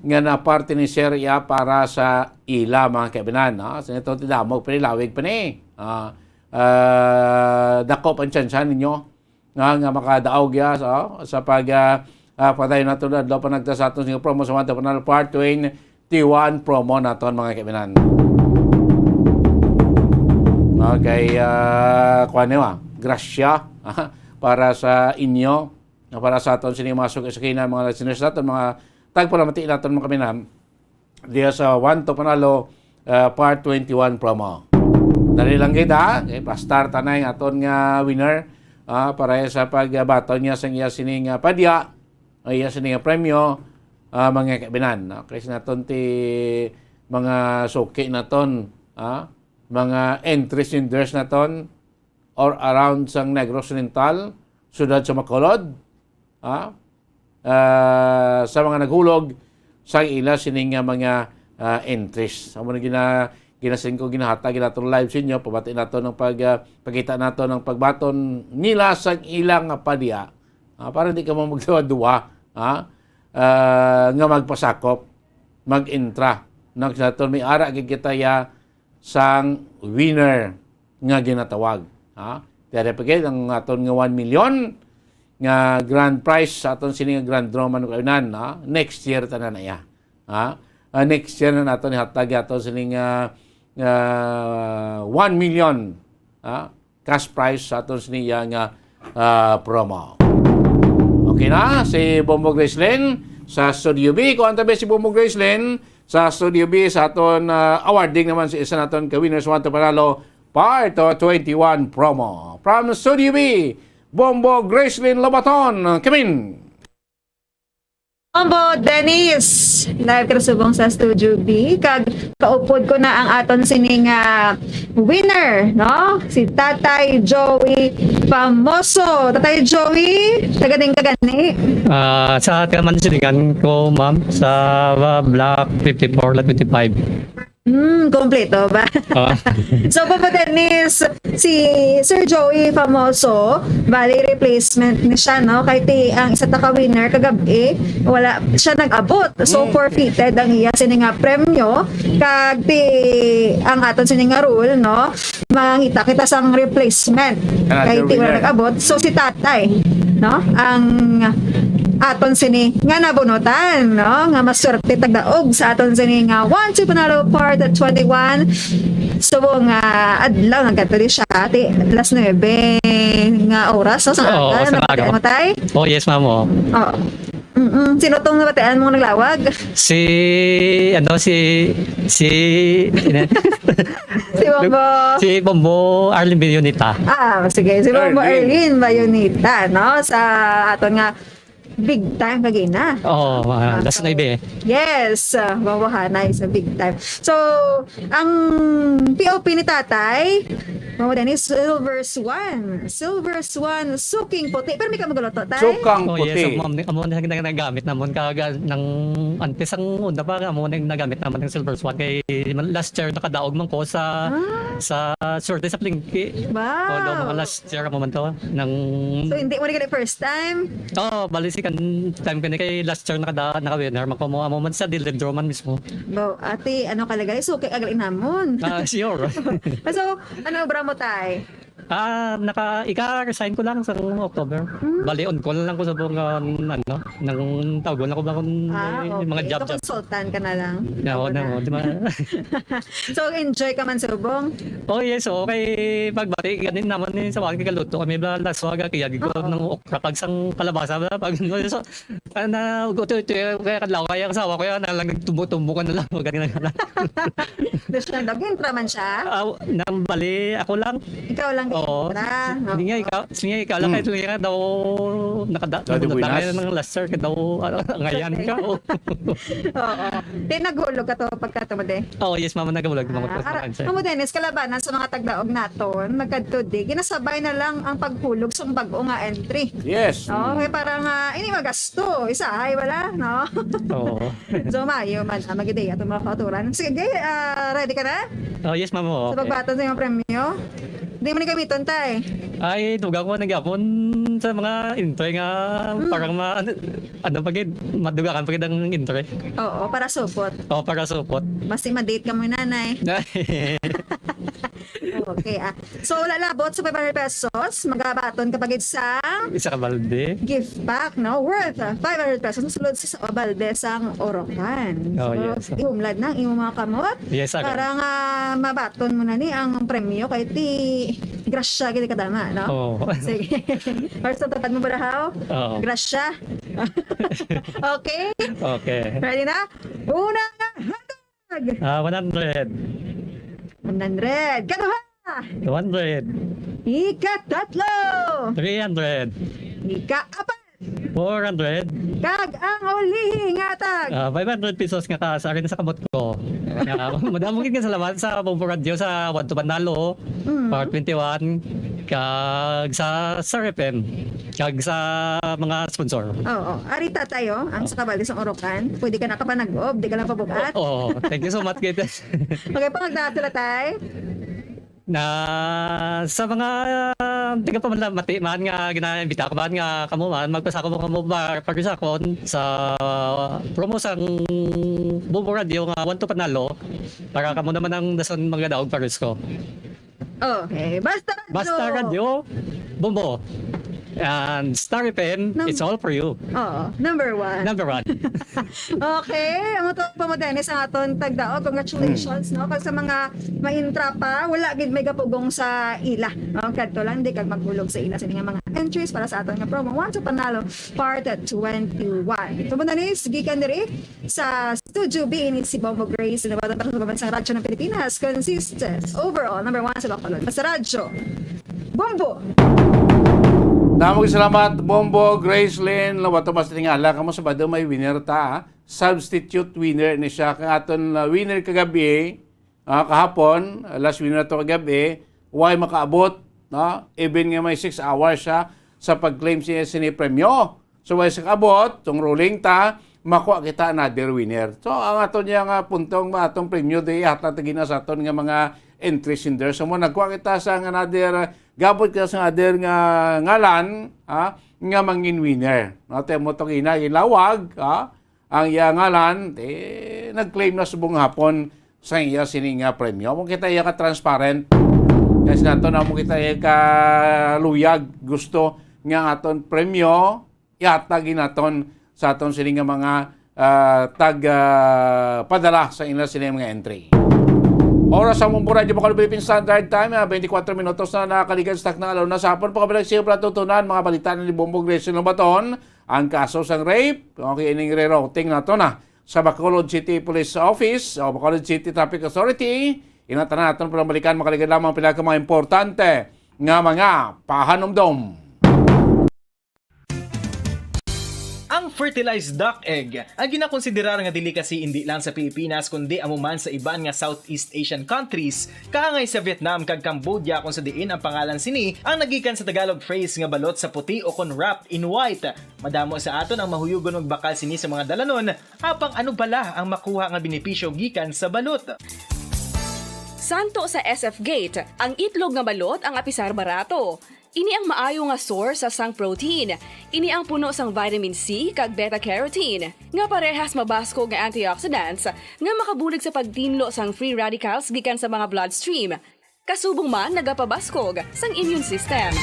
nga na parte ni Sir ya para sa ila, mga kaibanan, no? Sa ito, tidamog pa ni, lawig pa ni. Ah, ah, dako pa ang tsansa ninyo nga, nga makadaog ya sa, sa pag, ah, ah, padayon nato na adlaw pa nagta sa aton sini nga promo sa One to Panalo Part twenty-one promo naton, mga kaibanan. Okay, ah, kuha niyo, ah, grasya, ah, para sa inyo, ah, para sa aton sini mga suki sa kina, mga listeners naton, mga tagpalamati naton, mga kaibanan, diya sa One to Panalo, ah, Part twenty-one promo. Dali lang kita, okay? Pa-star tanay ang aton nga winner, ah, para sa pagbaton niya sa iya sini nga padya, o iya sini nga premyo, ah, mga kaibanan, no? Kay sa naton ti mga suki naton, ah, mga entries, endorse naton, or around sang Negros Oriental, siyudad sa Bacolod, ah, ah, sa mga naghulog sa ila sini nga mga, ah, entries. Amo na gina-, ginasend ko, ginahatag, ginaton live sa inyo, pabati nato ng pag, ah, pagkita nato ng pagbaton nila sa ilang padya. Ah, para di ka mo magduwa-duwa, ah, ah, nga magpasakop, mag-intra. Nang sa naton, may ara gid kita ya sang winner nga ginatawag. Ha? Pero pagkit ang aton nga one million nga grand prize sa aton sini nga grand draw, man ko inan, ha? Next year tanan na iya. Ha? Ah, next year na naton ihatag aton sini nga, ah, one million, ha? Cash prize sa aton sini iya nga, ah, promo. Okay na, si Bombo Gracelyn sa Studio B. Kuan tabi si Bombo Gracelyn sa Studio B sa aton, ah, awarding naman si isa naton ka winners want to panalo part, ah, twenty-one promo. From Studio B, Bombo Gracelyn Lobaton, come in. Bombo Dennis, live ka na subong sa Studio B. Kag kaupod ko na ang aton sini nga winner, no? Si Tatay Joey Famoso. Tatay Joey, taga din ka gani? Ah, sa taga Mansilingan ko, ma'am, sa, ah, Block fifty-four, Lot twenty-five. Hmm, kompleto ba? Ah. So, Papa Dennis, si Sir Joey Famoso, bali replacement ni siya, no? Kay ti ang isa ta ka winner kagab-i, wala siya nag-abot. So, Mm. forfeited ang iya sini nga premyo. Kag ti ang aton sini nga rule, no? Mangita kita sang replacement. Another Kay ti wala winner. Nag-abot. So, si Tatay, no? Ang aton sini nga nabunutan, no? Nga maswerte tagdaog sa aton sini nga One to Panalo Part twenty-one. So, nga adlaw, nagkadto di siya, ati, alas nuebe nga oras, no? Sa Oo, aga, sa aga. Nagkadto mo, Tay? Oh, yes, ma'am, oh. Oo. Mm-mm. Sino tong nabatian mo naglawag? Si, ano, si, si, Si Bombo. Si Bombo Arlene Bayonita. Ah, sige. Si Bombo Arlene. Arlene Bayonita, no? Sa aton nga big time kagina. Oo, ah, Ah, last so, na ibe. Yes, ah, Bombo Hanay sa big time. So, ang P O P ni Tatay, Bombo Dennis, Silver Swan. Silver Swan, suking puti. Pero may ka magluto, Tay? Sukang Oh, yes, puti. Amo, amo na ang ginagamit namon kaga nang antes ang una pa, amo na ang nagamit namon ang Silver Swan. Kay man, last year nakadaog man ko sa, Ah. sa swerte sa palengke. Wow. Although mga last year amo man to, nang So, hindi mo rin first time? Oo, bali second time ko ni kay last year nakada-, naka-winner man ko mo, amo man sa dealer draw man mismo. Bo, ate, ano ka lagay? So, kay agalin namon. Ah, sure. So, ano obra mo, Tay? Ah, naka, ika-resign ko lang sa October. Hmm. Bali, on call lang ko sa buong, um, ano, nang tawgon ako ba kung Ah, may mga okay. job, So, job. Consultant ka na lang? Yeah, oo, Ako na, na. Oo, di ba? So, enjoy ka man subong? Oh, yes, oo. Kay pagbati, ganin naman ni sa wakil kaluto kami, bla, laswa, kaya ko Oo. Ng okra, pag sang kalabasa, bla, pag, so, ah, na, ugo, ito, ito, kaya kadlaw, kaya ang asawa ko, yan, na lang, nagtumbo-tumbo ka na lang, ganyan na lang. Doon siya, nag-intra man siya? Ah, nang bali, ako lang. Ikaw lang Oo. Tara, Sige nga, oo. ikaw, sige nga, ikaw lang, Hmm. kahit sige nga daw, nakada-, Dati nakadangay buwinas. na ng laser, ka daw, ah, ngayon ka, oh. Oo. Di naghulog ka to pagka to, Made? Oh, yes, mama, nagahulog, mama, Ah, ko sa ara, kanser. Mamo Dennis, kalabanan sa mga tagdaog naton, magkadto di, ginasabay na lang ang paghulog sa bag-o nga entry. Yes. Oh, Mm. kaya parang, ah, ini magasto, isa ay wala, no? Oo. So, maayo man, ah, mag-ideya atong mga kauturan. Sige, ah, ready ka na? Oh, yes, ma'am, oh, Sa okay. pagbaton sa imong premyo? Di mo ni gamiton, tay? Ay, dugang ko na gyapon sa mga entry nga Mm. parang ma-, ano, ano pa gid, madugangan pa gid ang entry. Oo, para supot. Oh, para supot. Basi ma-date ka mo, nanay. Okay, ah. So, wala labot sa five hundred pesos, magabaton ka pa gid sa Isa ka balde. gift pack, no? Worth, ah, five hundred pesos. Sulod sa, sa balde sang Orocan. Oh, So, yes. ihumlad na ang imong mga kamot Yes, sir. para nga mabaton mo na ni ang premyo kay ti grasya gid kadama, no? Oh. Sige. First, ang tapad mo, Barahaw? Oo. Grasya. Okay? Okay. Ready na? Una nga hatag. Ah, one hundred. One hundred. Kaduha. Two hundred. Ikatatlo. Three hundred. Ikaapat. Four hundred. Kag ang ulihi nga hatag. Ah, five hundred pesos nga ka sa akin sa kamot ko. Nga, madamo gid nga salamat sa Bombo Radio sa One to Panalo, Mm. Power twenty-one, kag sa Star F M, kag sa mga sponsor. Oo. Ari, tatay, oh, ang sa kabalde sang Orocan. Pwede ka nakapanag-ob, di ka lang pabugat. Oo. Thank you so much, kid. Okay, pangagda sila, tay. Na sa mga, ah, taga pamati man nga ginaimbita ko man nga kamo man, magpasako mo kamo ba, pag-isa ko sa promo sang Bombo Radio nga One to Panalo, para kamo naman ang dason mga daog pares ko. Okay. Basta Radyo. Basta Radyo, Bombo. And Star F M, Num- it's all for you. Oo, number one. Number one. Okay, amo to, Pamo Dennis, ang aton tagdaog. Congratulations, Mm. no? Kag sa mga maintra pa, wala gid may gapugong sa ila, no? Kadto lang, di kag maghulog sa ila sa ilang mga entries para sa aton nga promo. One to Panalo, part twenty-one. Pamo Dennis, gikan diri sa Studio B, ini si Bombo Grace, na para sa mga radyo ng Pilipinas, consistent, overall, number one sa Bacolod. Basta Radyo, Bombo! Damo gid salamat, Bombo Grace Lynn. Lawa to mas tingala kamo sa bado may winner ta, ah. Substitute winner ni siya. Kang aton, ah, winner kagabi, ah, kahapon, ah, last winner to kagabi, way makaabot, no? Even nga may six hours siya sa pag-claim siya sini premyo. So, way sa kaabot, tong ruling ta, makuha kita another winner. So, ang aton niya nga puntong, atong premyo, di ihatag ta gina sa aton nga mga entry sender. So, mo nagkuha kita sa nga another, gabot kita sa another nga ngalan, ha, nga mangin winner. No, te mo tong ina, ilawag, ha, ang iya ngalan, eh, nag-claim na subong hapon sa iya sini nga premyo. Mo kita iya ka transparent. Kasi nato na mo kita iya ka luyag gusto nga aton premyo, ihatag naton sa aton sini nga mga, ah, tag, ah, padala sa ila sini mga entry. Oras sa Mumbo Radio Bacolod Philippine Standard Time, ah, twenty-four minutos na nakaligan sa taknang alauna sa hapon. Pagkabalik sa iyo, pala tutunan, mga balita ni Bombo Grace Lobaton, ang kaso sang rape, okay, ining rerouting nato na sa Bacolod City Police Office o Bacolod City Traffic Authority. Inatanan naton para balikan, makaligan lamang pila ka mga importante nga mga pahanumdom. Ang fertilized duck egg, ang ginakonsiderar nga delicacy indi lang sa Pilipinas, kundi amo man sa iban nga Southeast Asian countries, kaangay sa Vietnam kag Cambodia, kung sa diin ang pangalan sini ang nagikan sa Tagalog phrase nga balot sa puti o kon wrapped in white. Madamo sa aton ang mahuyugon magbakal sini sa mga dalanon, apang ano bala ang makuha nga benepisyo gikan sa balot? Santo sa S F Gate, ang itlog nga balot ang apisar barato. Ini ang maayo nga source sa sang protein. Ini ang puno sang vitamin C kag beta carotene, nga parehas mabaskog nga antioxidants nga makabulig sa pagtinlo sang free radicals gikan sa mga bloodstream. Kasubong man nagapabaskog sang immune system.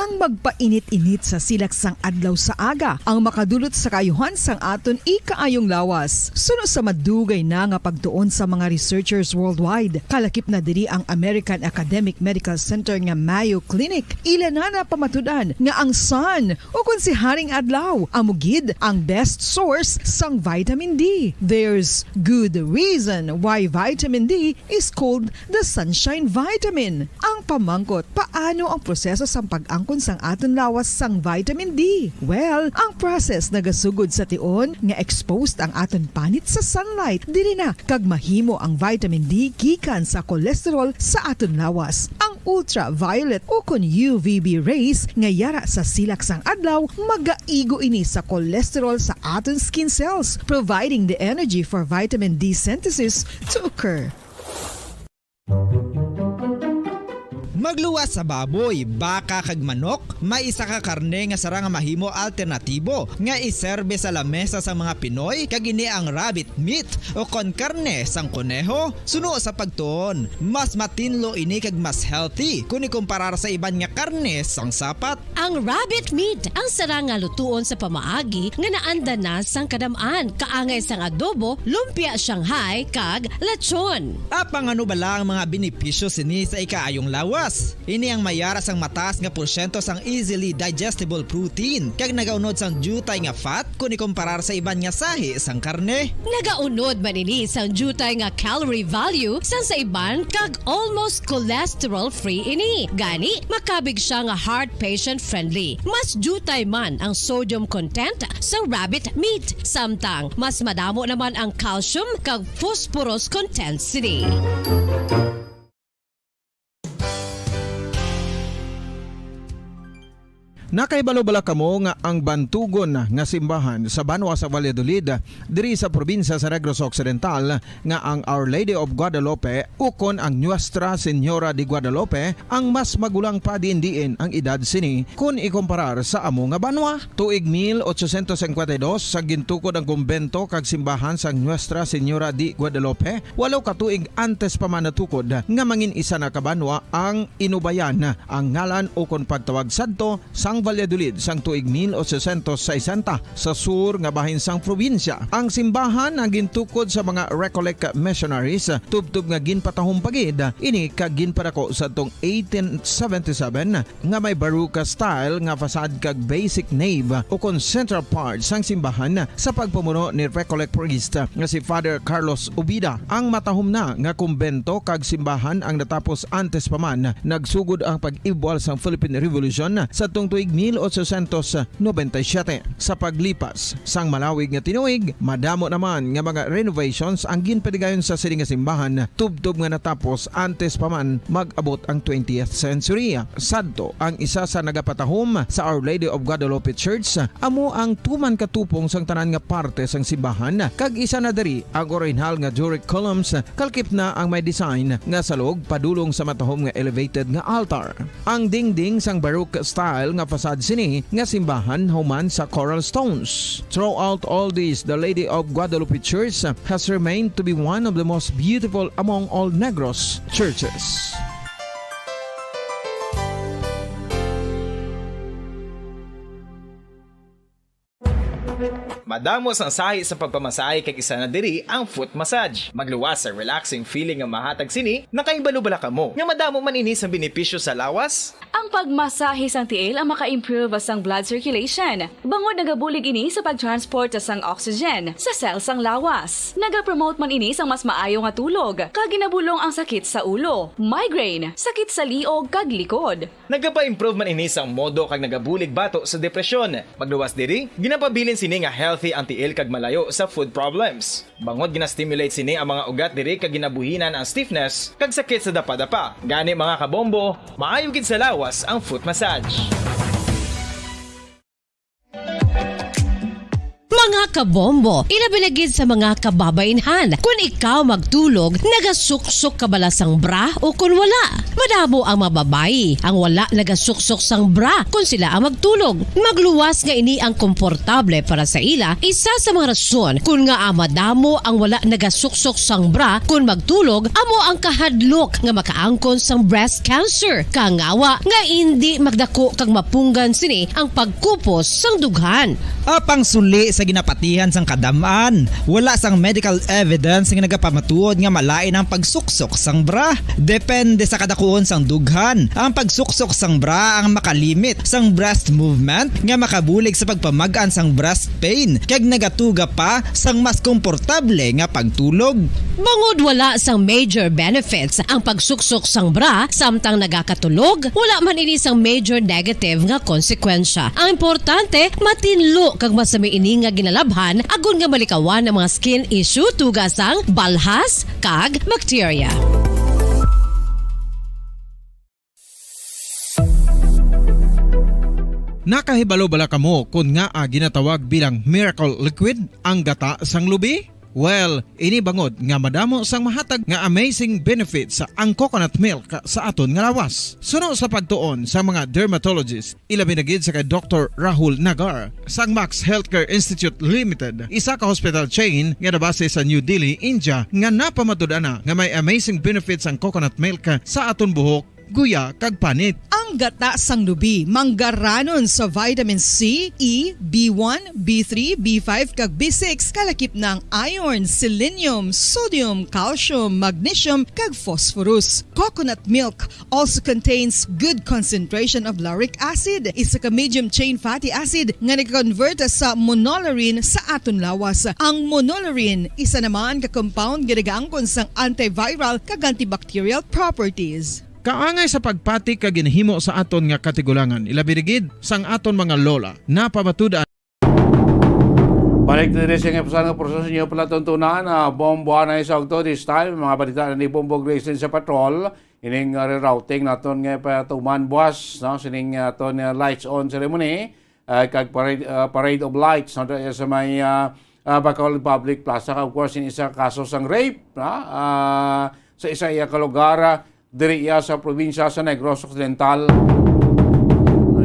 Ang magpainit-init sa silak sang adlaw sa aga ang makadulot sa kaayuhan sang aton ikaayong lawas. Suno sa madugay na nga pagtuon sa mga researchers worldwide, kalakip na diri ang American Academic Medical Center nga Mayo Clinic, ila na napamatud-an nga ang sun, o kon si Haring Adlaw, amo gid ang best source sang vitamin D. There's good reason why vitamin D is called the sunshine vitamin. Ang pamangkot, paano ang proseso sang pag-angkon sang aton lawas sang vitamin D? Well, ang process nagasugod sa tion nga exposed ang aton panit sa sunlight. Diri na kag mahimo ang vitamin D gikan sa cholesterol sa aton lawas. Ang ultraviolet o kon U V B rays nga yara sa silak sang adlaw magaigo ini sa cholesterol sa aton skin cells, providing the energy for vitamin D synthesis to occur. Magluwas sa baboy, baka, kag manok, may isa ka karne nga sarang nga mahimo alternatibo nga iserbe sa lamesa sang mga Pinoy, kag ini ang rabbit meat o kon karne sang koneho. Suno sa pagtuon, mas matinlo ini kag mas healthy kon ikumparar sa iban nga karne sang sapat. Ang rabbit meat ang sarang nga lutuon sa pamaagi nga naanda na sang kadam-an, kaangay sang adobo, lumpia Shanghai, kag lechon. Apang ano bala ang mga benepisyo sini sa ikaayong lawas? Ini ang mayara sang mataas nga porsyento sang easily digestible protein, kag nagaunod sang diutay nga fat kon ikumparar sa iban nga sahi sang karne. Nagaunod man ini sang diutay nga calorie value sang sa iban, kag almost cholesterol-free ini. Gani, makabig sia nga heart patient-friendly. Mas diutay man ang sodium content sa rabbit meat, samtang mas madamo naman ang calcium kag phosphorus content sini. Nakahibalo bala kamo nga ang bantugon nga simbahan sa banwa sa Valladolid, diri sa probinsya sa Negros Occidental, nga ang Our Lady of Guadalupe ukon ang Nuestra Señora de Guadalupe ang mas magulang pa diin-diin ang edad sini kon ikumparar sa amo nga banwa? Tuig mil ochocientos cincuenta y dos, sa gintukod ang kumbento kag simbahan sang Nuestra Señora de Guadalupe, walo ka tuig antes pa man natukod nga mangin isa na ka banwa ang Inubayan, ang ngalan ukon pagtawag sadto sang Valladolid sang tuig mil ochocientos sesenta, sa sur nga bahin sang probinsya. Ang simbahan ang gintukod sa mga Recollect missionaries, tubtob nga ginpatahom pa gid ini kag ginpadako sadtong eighteen seventy-seven, nga may Baroque style nga facade kag basic nave ukon central part sang simbahan sa pagpamuno ni Recollect priest nga si Father Carlos Ubida. Ang matahom na nga kumbento kag simbahan ang natapos antes pa man nagsugod ang pag-ibwal sang Philippine Revolution sadtong tuig mil ochocientos noventa y siete. Sa paglipas sang malawig nga tinuig, madamo naman nga mga renovations ang ginpadigayon sa sini nga simbahan, tubtob nga natapos antes pa man mag-abot ang twentieth century. Sadto, ang isa sa nagapatahom sa Our Lady of Guadalupe Church amo ang tuman katupong sang tanan nga parte sang simbahan, kag isa na diri ang orihinal nga Doric columns, kalkip na ang may design nga salog padulong sa matahom nga elevated nga altar. Ang dingding sang Baroque style nga facade sini nga simbahan human sa coral stones. Throughout all this, the Lady of Guadalupe Church has remained to be one of the most beautiful among all Negros churches. Madamo sang sahi sa pagpamasahe, kag isa na diri ang foot massage. Magluwas sa relaxing feeling nga mahatag sini. Nakahibalo bala kamo nga madamo man ini sang benepisyo sa lawas? Ang pagmasahe sang tiil ang maka-improve sang blood circulation, bangod nagabulig ini sa pag-transport sang oxygen sa cell sang lawas. Nagapromote man ini sang mas maayo nga tulog, kag ginabulong ang sakit sa ulo, migraine, sakit sa liog, kag likod. Nagapa-improve man ini sang modo kag nagabulig bato sa depresyon. Magluwas diri, ginapabilin sini nga healthy ang tiil kag malayo sa foot problems. Bangod gina-stimulate sini ang mga ugat diri kag ginabuhinan ang stiffness kag sakit sa dapadapa. Gani, mga kabombo, maayo gid sa lawas ang foot massage. Mga Kabombo, ilabi na gid sa mga kababainhan. Kun ikaw magtulog, nagasuksok ka bala sang bra o kun wala? Madamo ang mga babayi ang wala nagasuksok sang bra kun sila ang magtulog. Magluwas nga ini ang komportable para sa ila. Isa sa mga rason kun ngaa madamo ang wala nagasuksok sang bra kun magtulog amo ang kahadlok nga makaangkon sang breast cancer. Kangawa nga indi magdako kag mapunggan sini ang pagkupos sang dughan. Apang suli sa ginapatihan sang kadam-an, wala sang medical evidence nga nagapamatuod nga malain ang pagsuksok sang bra. Depende sa kadakuon sang dughan, ang pagsuksok sang bra ang makalimit sang breast movement nga makabulig sa pagpamag-an sang breast pain kag nagatuga pa sang mas komportable nga pagtulog. Bangod wala sang major benefits ang pagsuksok sang bra samtang nagakatulog, wala man ini sang major negative nga konsekwensya. Ang importante, matinlo kag masami ini nga ginalabhan agod nga malikawan ang mga skin issue tuga sang balhas kag bakterya. Nakahibalo bala kamo kon ngaa ginatawag bilang miracle liquid ang gata sang lubi? Well, ini bangod nga madamo sang mahatag nga amazing benefits ang coconut milk sa aton nga lawas. Suno sa pagtuon sa mga dermatologist, ilabi na gid sa kay Doktor Rahul Nagar sang Max Healthcare Institute Limited, isa ka hospital chain nga nabase sa New Delhi, India, nga napamatud-an na nga may amazing benefits ang coconut milk sa aton buhok, guya, kag panit. Ang gata sang lubi manggaranon sa vitamin C, E, B one, B three, B five, kag B six, kalakip na ang iron, selenium, sodium, calcium, magnesium, kag phosphorus. Coconut milk also contains good concentration of lauric acid, isa ka medium chain fatty acid nga nag-convert sa monolaurin sa aton lawas. Ang monolaurin, isa naman ka compound nga nagaangkon sang antiviral kag antibacterial properties. Kaangay sa pagpati kag ginhimo sa aton nga katigulangan, ilabi na gid sang aton mga lola, napamatud-an. Balik na diri sa inyo, pusan nga porsa sa inyo palatuntunan, ah, Bombo Anay sa Okto. This time, mga balita na ni Bombo Grace din sa patrol. Ining, ah, rerouting naton nga patuman buwas, no? Sining, ah, aton, ah, lights on ceremony, ah, kag parade, ah, parade of lights, no? Sa may, ah, ah, Bacolod Public Plaza. Of course, in isa ka kaso sang rape, no? Ah, sa isa iya ka lugar, ah, diri iya sa probinsya sa Negros Occidental.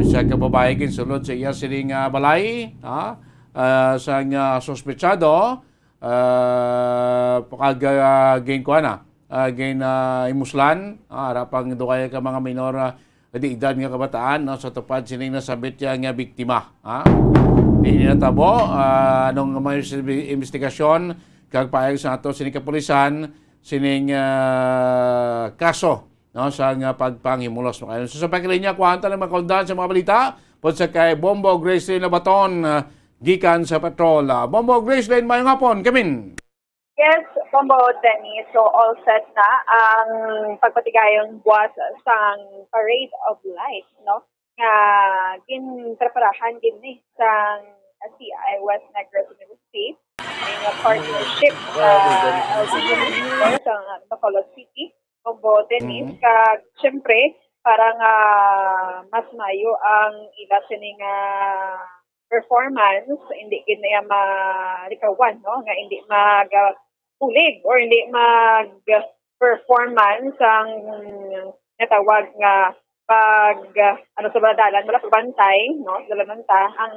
Isa ka babayi ginsulod sa iya sining, ah, balay, ha? Ah, sang, ah, suspetsado, ah, pagka, ah, ginkuha na, ah, gin, ah, imuslan, ah, ara pang duha ka mga minor, ah, di edad nga kabataan, no, sa tupad sining nasambit niya nga biktima, ha? Di ni natabo, ah, anong may imbestigasyon kag pahayag sa ato sining kapulisan, sining, ah, kaso, no, sa nga pagpanghimulos, mga kaigsunan. So, sa pagkalinya, kuhaan ta lang mga kaundan sa mga balita pod sa kay Bombo Gracelyn Labaton, ah, gikan sa patrol. Ah, Bombo Gracelyn, mayong hapon, kamin. Yes, Bombo Dennis. So, all set na ang pagpatigayong buwas sang Parade of Lights, no? Nga ginpreparahan gid ni sang C I West Negros Oriental State, in a partnership, uh, L G U sa Bacolod City, Bombo Dennis. Mhm. Kag, syempre, para nga mas mayo ang ila sini nga performance, hindi gid na iya malikawan, no? Nga hindi magbulig or hindi mag-performance ang natawag nga pag, ano, sa mga dalan, wala pagbantay, no? Sa dalan ta, ang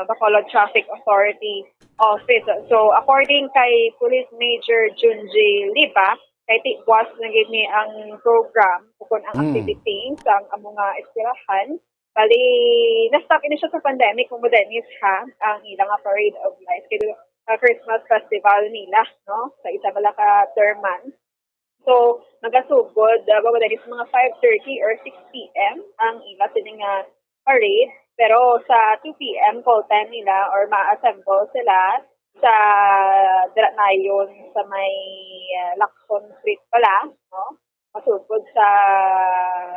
Bacolod Traffic Authority Office. So, according kay Police Major Junji Liba, kay ti-, buwas na gid ni ang program, kung ang Mm. activities, ang amo nga eskwelahan. Bali, na-stop ini siya sa pandemic, Bombo Dennis, ha, ang ilang nga Parade of Lights. Kay, uh, Christmas festival nila, no? Sa isa bala ka term month. So, magasugod, uh, Bombo Dennis, mga five thirty or six P M ang ila sini nga parade. Pero sa two P M call time nila or ma-assemble sila sa dira nayon sa may, uh, Lacson Street pala, no? Masugod sa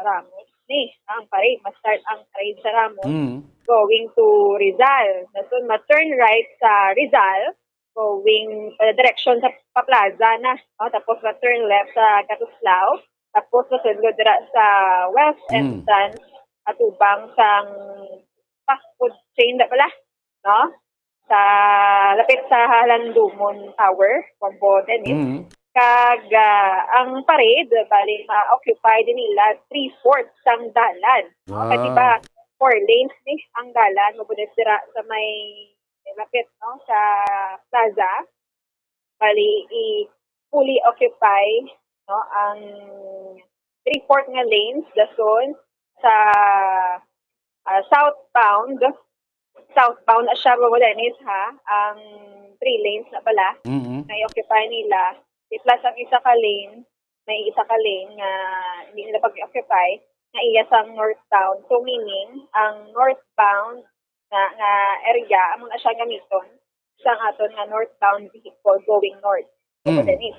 Ramos ni ang parade. Ma-start ang parade sa Ramos Mm. going to Rizal. Dason ma-turn right sa Rizal, going, uh, direction sa pa plaza na, no? Tapos ma-turn left sa Katuslao. Tapos masulod dira sa West Mm. Entrance, atubang sang fast food chain na pala, no? sa lapit sa Halandumon Tower, Bombo Dennis. Mm. Kag, ah, ang parade, bali, ma-occupy din nila three-fourths sang dalan. No? Kasi Wow. ba, four lanes ni ang dalan, Bombo Dennis, dira sa may lapit, no, sa plaza. Bali, i fully occupy, no, ang three-fourth nga lanes dason sa, ah, southbound. Southbound na siya, Bombo Dennis, ha? Ang three lanes na pala Mm-mm. na i-occupy nila. Di plus ang isa ka lane, may isa ka lane nga hindi nila pag-occupy, nga iya sang northbound. So, meaning, ang northbound nga, nga area, amo na siya gamiton sang aton nga northbound vehicle going north. Bombo Mm. Dennis.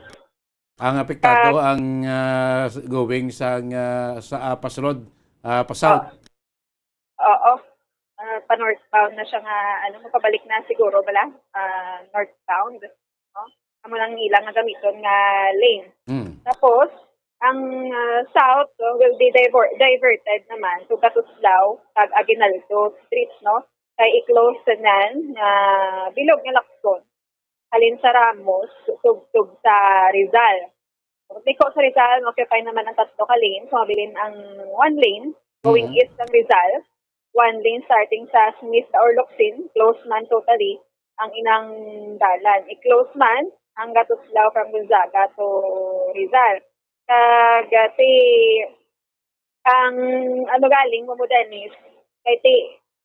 Ang apektado Ah. ang, ah, s-, going sa, ah, sa Apas Road, ah, pa south. Oo. Ah, pa northbound na siya nga, ano, mapabalik na siguro bala, ah, northbound, no? Amo lang nila nga gamiton nga lane. Mm. Tapos, ang, ah, south, uh, will be divert-, diverted naman to Katuslaw kag Aguinaldo Street, no? Kay i-close tanan nga bilog nga lakson halin sa Ramos, tubtob sa Rizal. Liko sa Rizal, ma-occupy naman ang tatlo ka lane. So, mabilin ang one lane going Mm. east ng Rizal, one lane starting sa Smith or Locsin, close man totally ang inang dalan. I-close man ang Gatuslaw from Gonzaga to Rizal. Kag, ah, ti, ang ano galing mo, Dennis, kay ti,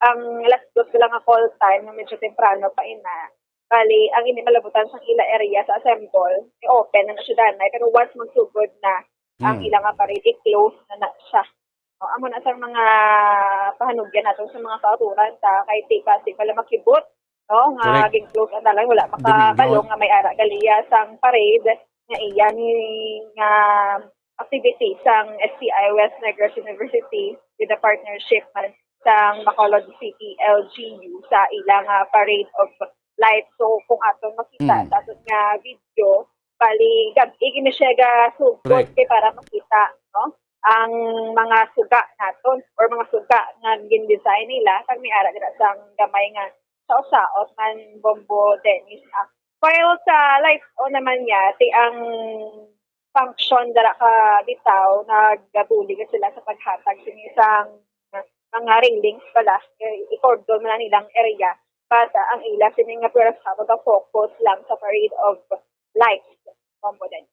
ang alas dos lang nga call time, nga medyo temprano pa ina. Bali, ang hindi malabutan sa ila area sa Assemble, i-open na na siya danay. Pero once magsugod na ang Mm. ila nga parade, i-close na na siya. No, amo na sang mga pahanugyan nato sa mga kauturan ta, kay ti basi pala makibot, no, nga Correct. gin-close ang dalan, wala Domingo. makabalo nga may ara galiya sang parade nga iya ni nga activity sang S T I West Negros University with the partnership man sang Bacolod City L G U sa ilang, ah, parade of lights. So, kung aton makita Mm. sa aton nga video, bali, gab-i gini siya gasugod Correct. kay para makita, no? Ang mga suga naton or mga suga nga gin-design nila, kag may ara dira sang gamay nga saot-saot man, Bombo Dennis. Ah, while sa lights on naman niya, ti ang function dira ka bitaw, nagabulig sila sa paghatag sini sang mga railings pala, eh, i-cordon man ang ilang area. But, ah, ang ila sini nga pwersa maga-focus lang sa parade of lights, Bombo Dennis.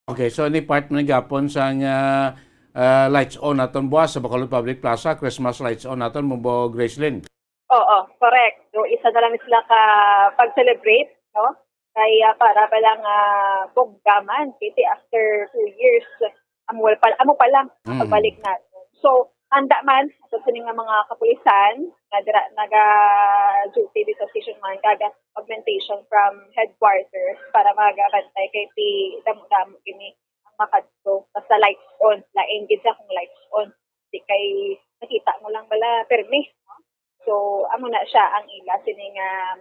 Okay, so ni part man gapon sang, ah, ah, lights on naton buwas sa Bacolod Public Plaza, Christmas lights on naton, Bombo Gracelyn. Oo, correct. So, isa na lang sila ka pag-celebrate, no? Kay, ah, para pa lang, ah, bongga man, kasi after two years, amo pa, amo pa lang, Mm. pagbalik naton. So, handa man, sa sini nga mga kapulisan, nga dira, naga-duty dito sa Station One, kag augmentation from headquarters para magabantay kay ti damo-damo gini ang makadto. Basta lights on, lain gid sa kung lights on. Di kay nakita mo lang bala, permi, no? So, amo na siya ang ila sining, um,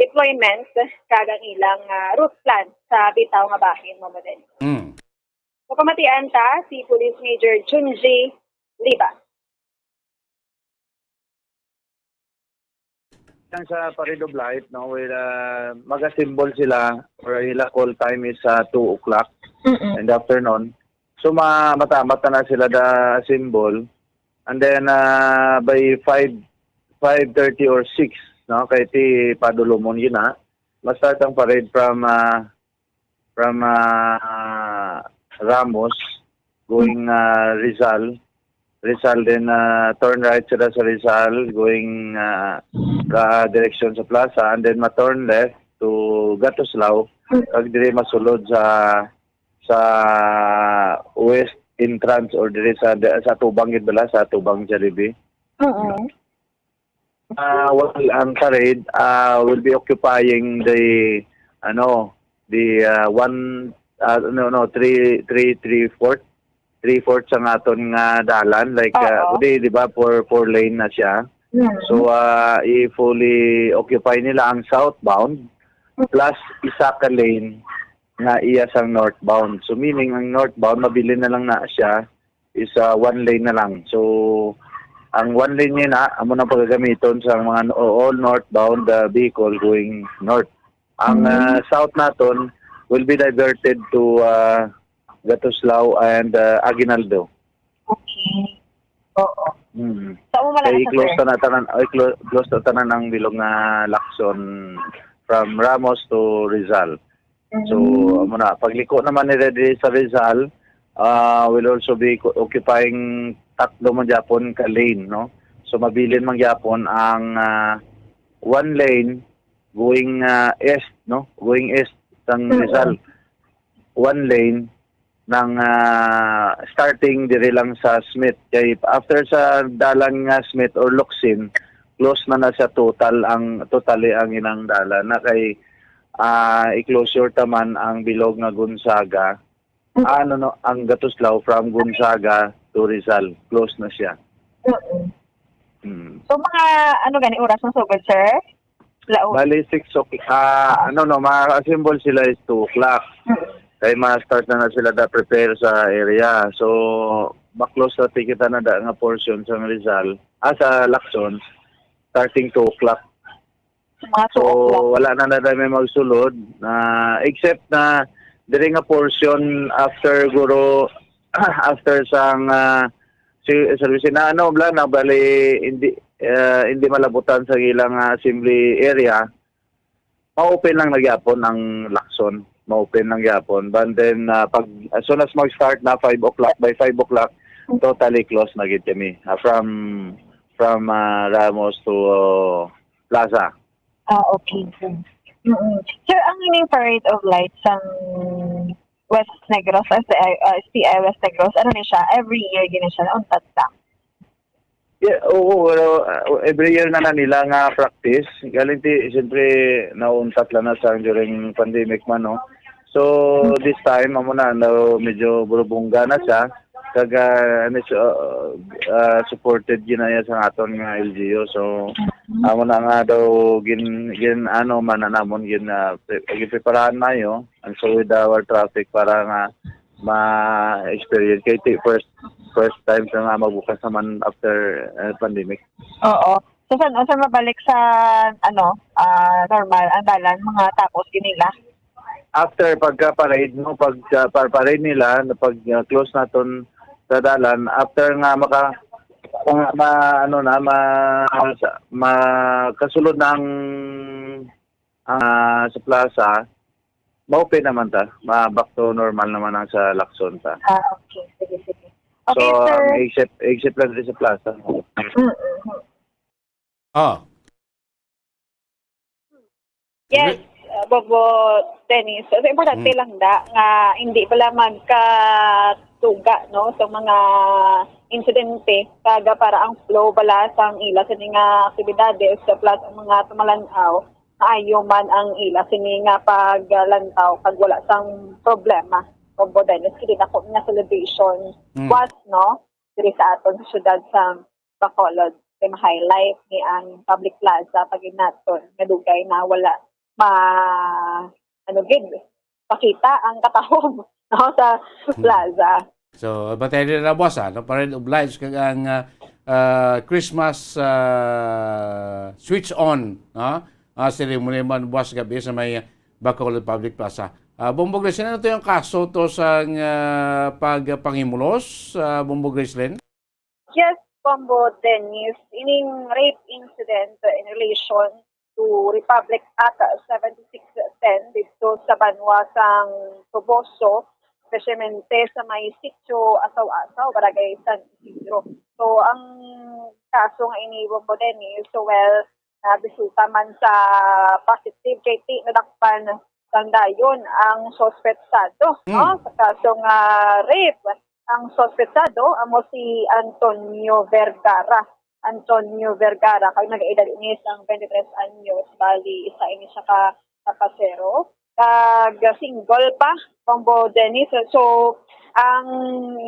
deployment kag ang ilang, ah, route plan sa bitaw nga bahin, Bombo Dennis. Mm. So, pamatian ta si Police Major Junji Liba. Yan sa Parade of Light, no, well, ah, mag-assemble sila or ila call time is, ah, two o'clock Mm-mm. in the afternoon. So, ma-, matamat na sila da assemble. And then, ah, by five, five thirty or six, no, kay ti padulumon yun, ha. Ma-start ang parade from, ah, from, ah, Ramos going, ah, Rizal. Rizal, then, ah, turn right sila sa Rizal going, ah, ka direksyon sa plaza, and then ma-turn left to Gatuslao, kag diri masulod sa, sa west entrance or diri sa, sa tubang gid bala, sa tubang Jollibee. Oo. Ah, well, ang parade, ah, will be occupying the, ano, the, ah, one, ah, no, no, three, three, three-fourth, three-fourth sa aton nga dalan. Like, ah, Oo. Di, di ba, four, four lane na siya. Mm. So, ah, i-fully occupy nila ang southbound plus isa ka lane nga iya sang northbound. So, meaning ang northbound, mabilin na lang na siya is, ah, one lane na lang. So, Ang one lane niya na, amo nang pagagamiton sa mga no-, all northbound, ah, vehicle going north. Ang, Mm. ah, south naton will be diverted to, ah, Gatuslao and, ah, Aguinaldo. Okay. Oo. Mm. Sa amo man Kay lang sa i-close sir. ta na tanan, i-clo-, close ta tanan ang bilog nga Lacson from Ramos to Rizal. So, Mm. amo na, pagliko naman nila diri sa Rizal, ah, will also be co-, occupying tatlo man gyapon ka lane, no? So, mabilin man gyapon ang, ah, one lane going, ah, east, no? Going east sang Mm. Rizal. One lane nang, ah, starting diri lang sa Smith. Kay after sa dalan nga Smith or Locsin, close na na sa total ang, totally ang ilang dalan na kay, ah, i-closure ta man ang bilog nga Gonzaga. Mm. Ah, no, no, ang Gatuslao from Gonzaga to Rizal, close na siya. Mm-mm. Mm. So, mga ano gani oras ang sugod, sir? Laon. Bali, six o'clock. Ah, ano, no, ma-assemble sila is two o'clock. Mm. Kay ma-start na na sila da prepare sa area. So, ma-close na ti kita na da nga portion sa Rizal, ah, sa Lacson, starting two o'clock. Mga So, two o'clock. wala na na may magsulod, na, except na diri nga portion after guro, after sang, ah, si, service na ano, bla, na bali, hindi, ah, hindi malabutan sa ilang, ah, assembly area, ma-open lang na gyapon ang Lacson. Ma-open lang gyapon. But then, ah, pag, as soon as mag-start na five o'clock, by five o'clock, totally closed na gid kami. Ah, from, from, ah, Ramos to, uh, Plaza. Ah, okay, sir. Mm-mm. Sir, ang ining Parade of Lights sang West Negros, S T I, ah, S T I West Negros, ano ni siya? Every year gini siya, nauntat ta? Yeah, oo, pero, ah, every year na na nila nga practice. Galing ti, siyempre, nauntat lang na sa during pandemic man, no? So, this time, amo na, no, medyo burubungga na siya. Kag, ah, ano siya, ah, ah, supported ginaya sa aton nga L G U. So, amo na nga daw gin, gin, ano, man na namon gin, ah, pre-, ginpreparahan mayo. And so with our traffic para nga ma-experience kay ti-, first, first time sa nga magbukas naman after, ah, pandemic. Oo. So, san, san mabalik sa, ano, ah, normal ang dalan, mga takos gid nila? After pagka-parade, no, pag, ah, par-, parade nila, na pag, ah, close naton sa dalan, after nga maka-, ma-, ma-, ano na, ma-, sa, makasulod na ang, ah, sa plaza, ma-open naman ta, ma-, back to normal naman ang sa Lacson ta. Ah, okay. Sige, sige. So, Okay, sir. ang except, except lang diri sa plaza. Mm-mm. Ah. Yes, Re- uh, Bobo Dennis. So, importante Mm. lang da nga hindi pala magkatuga, no, sa mga insidente, kag para ang flow bala sang ila sini nga aktibidades, plus ang mga tumalan-aw, maayo man ang ila sini nga paglantaw kag wala sang problema. Bobo Dennis, kini dako nga celebration Mm. was, no, diri sa aton sa syudad sa Bacolod. Kay ma-highlight ni ang public plaza pag naton nga dugay na wala ma-, ano gid, pakita ang katahom, no, sa Hmm. plaza. So, batay nila, boss, ah, no? Parade of Lights kag ang, ah, ah, Christmas, ah, switch on, no? Ah, ceremony man, boss, gabi sa may Bacolod Public Plaza. Ah, Bombo Gracelyn, ano to yung kaso to sa, ah, pagpangimulos, ah, Bombo Gracelyn? Yes, Bombo Dennis, ining rape incident in relation to Republic Act seventy-six ten dito sa banwa sang Toboso, especialmente sa may sitio Asaw-Asaw, Barangay San Isidro. So, ang kaso nga ini, Bombo Dennis, so, well, nabisuta man sa positive, kay ti nadakpan sang dayon ang suspetsado, Mm. no, sa kaso nga rape. Ang suspetsado amo si Antonio Vergara. Antonio Vergara, kag nag-edad ini sang twenty-three anyos, bali isa ini siya ka rapasero. Kag single pa, Bombo Dennis. So, ang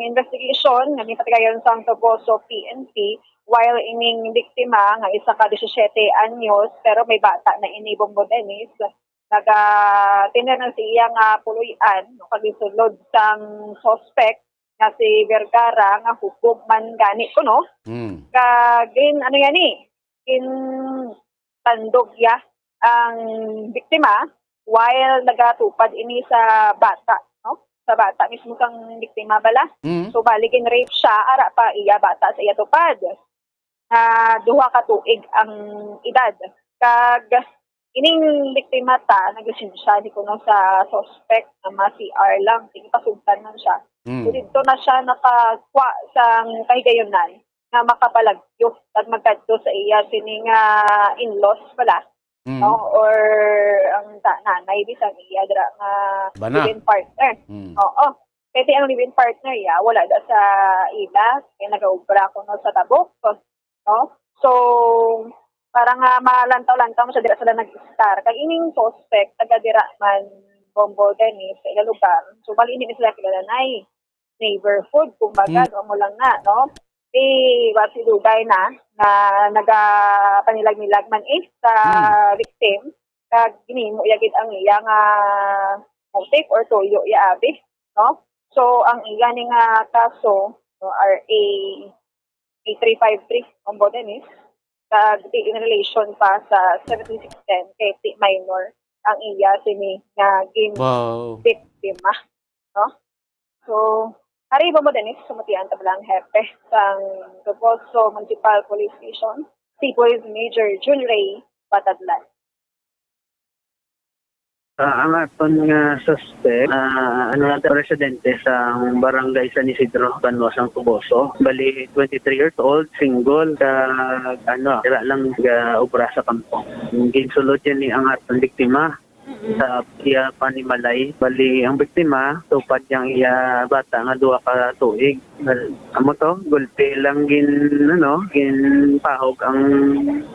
investigation nga ginpatigayon sang Toboso P N P, while ining biktima nga isa ka disisiete anyos, pero may bata na ini, Bombo Dennis, naga-, tiner na sa iya nga puloy-an, no, kag gisulod sang suspect nga si Vergara nga hubog man gani kuno. Hmm. Kag gin-, ano yan eh, gintandog ya ang biktima while nagatupad ini sa bata, no? Sa bata mismo sang biktima bala. Hmm. So, bali gin-rape siya, ara pa iya bata sa iya tupad. Ah, duha ka tuig ang edad. Kag ining biktima ta, naglisensya ni kuno sa suspect nga ma-C R lang, sige, pasugtan man siya. Mm. So, didto na siya nakakuha sang kahigayunan nga makapalagyo kag magkadto sa iya sini nga in-laws pala, Mm. no? Or ang ta-, nanay, bisan iya dira nga Bana. live-in partner. Mm. Oo. Kay ti ang live-in partner, ya, wala da sa ila, kay nagaobra kuno sa tabok, no? So, para nga malantaw-lantaw mo siya, dira sila nag-start. Kag ining suspect, taga dira man, Bombo Dennis, sa ila lugar. So, bali, hindi na sila kilala, nay. Neighborhood, kumbaga, Mm. amo lang na, no? Di, basi dugay na, na nagapanilag-nilag man eh sa Hmm. victim. Kag ginhimo iya gid ang iya nga motive or tuyo iya abi, no? So, ang iya ni nga kaso, no, R A eight three five three, Bombo Dennis, kag ti in relation pa sa seventeen six ten, kay ti minor ang iya sini nga Wow. ginbiktima, no? So, ari, Bombo Dennis, sumatian ta bala ang hepe sang Toboso Municipal Police Station, si Police Major Jun Ray Batadlan. Ah, ang aton nga suspect, ah, ano na, residente sa barangay San Isidro, Banwa, sang Toboso. Bali, twenty-three years old, single, ka, ano, dira lang ga obra sa kampo. Ginsulod yan ni ang aton biktima Mm-mm. sa iya panimalay. Bali, ang biktima, tupad yang iya bata nga duha ka tuig. Amo to, gulpi lang gin, ano, ginpahog ang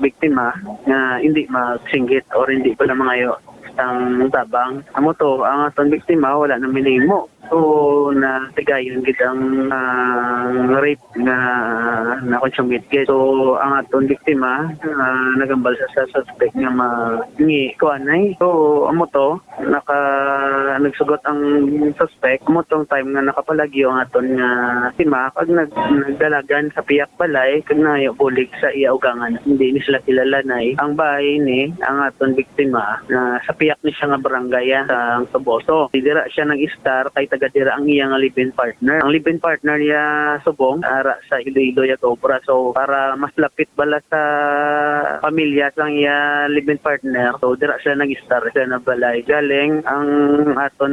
biktima nga hindi magsinggit or hindi pala mangayo sang tabang. Amo to, ang aton biktima wala na minimo. So, natigayon gid ang, ah, rape nga na-consummate gid. So, ang aton biktima, ah, nagambal sa, sa suspect nga ma-, ngi-, kuanay. So, amo to, naka-, nagsugot ang suspect. Amo tong time nga nakapalagyo ang aton nga biktima, kag nag-, nagdalagan sa piyak balay, kag nangayo bulig sa iya ugangan. Hindi ni sila kilala, nay. Ang bahay ni, ang aton biktima, na sa piyak ni siya nga barangay, ah, sa Toboso. Di dira siya nag-istar, kay taga dira ang iya nga live-in partner. Ang live-in partner niya subong, ara sa Iloilo ya obra. So, para mas lapit bala sa pamilya sang iya live-in partner, so dira sila nag-istar sa na balay. Galing ang aton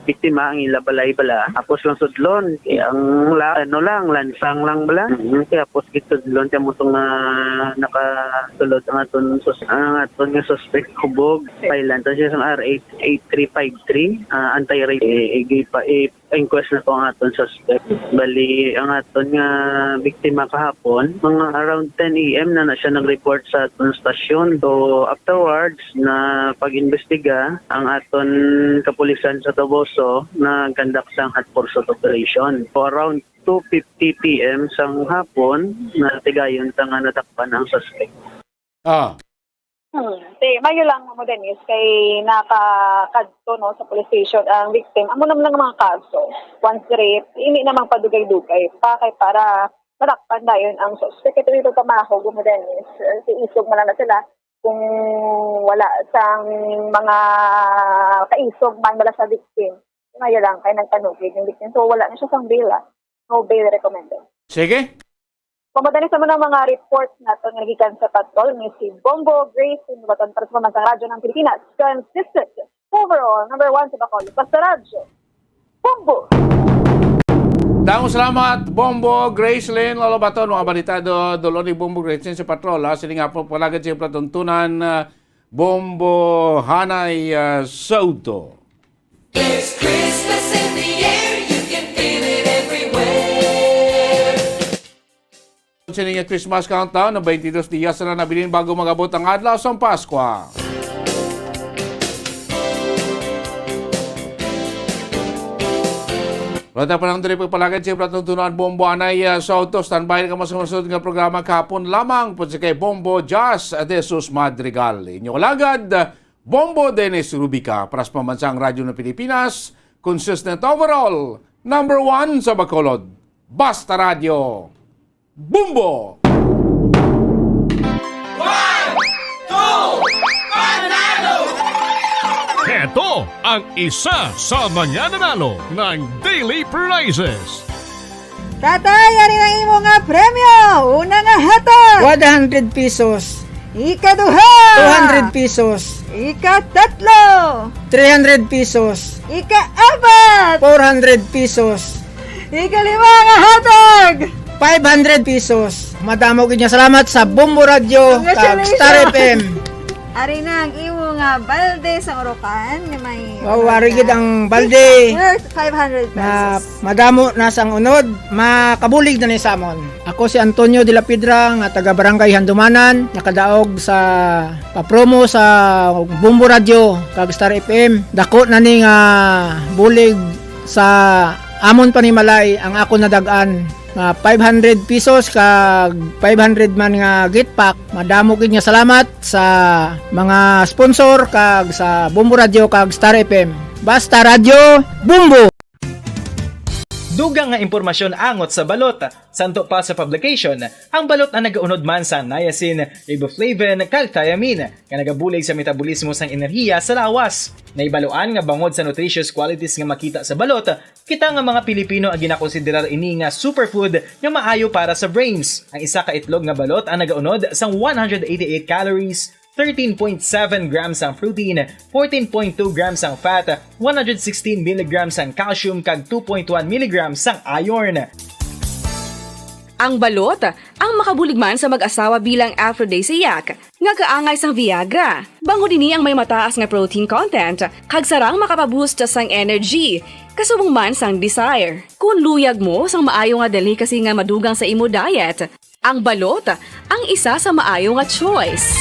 biktima, ang ila balay bala, tapos lang sudlon. Kaya ang la-, ano lang, lansang lang bala. Mhm. Kaya tapos gisudlon, kaya mo itong, ah, nakasulod ang aton sus-, ang aton nga suspect, hubog. File lang to siya sa R eight eight three five three, ah, anti-rape. Eh, eh, gipa-, eh, inquest na to ang aton suspect. Bali, ang aton nga biktima kahapon, mga around ten A M na na siya nag-report sa aton stasyon. So, afterwards, na pag-imbestiga, ang aton kapulisan sa Toboso nag-conduct sang hot pursuit operation. So, around two fifty P M sang hapon, natigayon ta nga nadakpan ang suspect. Ah. Hmm. Ti, maayo lang mo, Dennis, kay nakakadto, no, sa police station ang victim. Amo naman ang mga kaso, once rape, hindi na magpadugay-dugay pa kay para madakpan dayon ang suspect. Ito yung pagpamahog mo, Dennis. Si isog man lang na sila kung wala sang mga kaisog man wala sa victim. Maayo lang kay nagpanugid yung victim. So, wala na siya sang bail, ah. No bail recommended. Sige. Pamadali sa mga, mga report nato nga gikan sa patrol ni si Bombo Grace Lubaton para sa Pambansang Radyo ng Pilipinas. Consistent. Overall, number one sa Bacolod. Basta Radyo. Bombo! Damo salamat, Bombo Gracelyn Lolobaton. Mga balita do, dulo ni Bombo Gracelyn sa patrol, ha? Sini nga po, palagad sa patuntunan, ah, Bombo Hanay, ah, Soto. There's Christmas in the air, you can feel it everywhere. Sini nga Christmas countdown, na twenty-two dias na nabilin bago mag-abot ang adlaw sang Paskwa. Wala ta pa nang diri pagpalagad, siyempre, atong tunuan Bombo Hanay, ah, Soto. Standby na kamo sa masunod nga programa kahapon lamang po si kay Bombo Jazz de Sus Madrigal. Inyo kalagad, Bombo Dennis Rubica, para sa Pambansang Radyo ng Pilipinas, consistent overall, Number one sa Bacolod, Basta Radyo, Bumbo! One, two, panalo! Heto ang isa sa mga nanalo ng daily prizes. Tatay, ari na imo nga premyo! Una nga hatag! One hundred pesos. Ikaduha! Two hundred pesos. Ikatatlo! Three hundred pesos. Ikaapat! Four hundred pesos. Ikalima nga hatag! Five hundred pesos. Madamo gid nga salamat sa Bombo Radio kag Congratulations! Star F M. Ari na ang imo nga balde sa Orocan nga may Wow, ari gid ang balde. Worth five hundred pesos. Ma-, madamo na sang unod, makabulig na ni sa amon. Ako si Antonio de la Piedra nga taga Barangay Handumanan, nakadaog sa papromo sa Bombo Radio kag Star F M. Dako na ni nga bulig sa amon panimalay ang ako nadag-an nga five hundred pesos kag five hundred man nga gift pack. Madamo gid nga salamat sa mga sponsor kag sa Bombo Radio kag Star F M. Basta Radyo, Bombo! Dugang nga impormasyon angot sa balot. Santo pa sa publication, ang balot ang nagaunod man sa niacin, riboflavin, kag thiamine, nga nagabulig sa metabolismo sang enerhiya sa lawas. Nahibaluan nga bangod sa nutritious qualities nga makita sa balot, kita nga mga Pilipino ang ginakonsiderar ini nga superfood nga maayo para sa brains. Ang isa ka itlog nga balot ang nagaunod sang one hundred eighty-eight calories, thirteen point seven grams ang protein, fourteen point two grams ang fat, one hundred sixteen milligrams ang calcium, kag two point one milligrams ang iron. Ang balot, ang makabulig man sa mag-asawa bilang aphrodisiac, nga kaangay sang Viagra. Bangod ini ang may mataas nga protein content, kag sarang makapaboost sang energy, kasubong man sang desire. Kung luyag mo sang maayo nga delicacy nga madugang sa imo diet, ang balot ang isa sa maayo nga choice.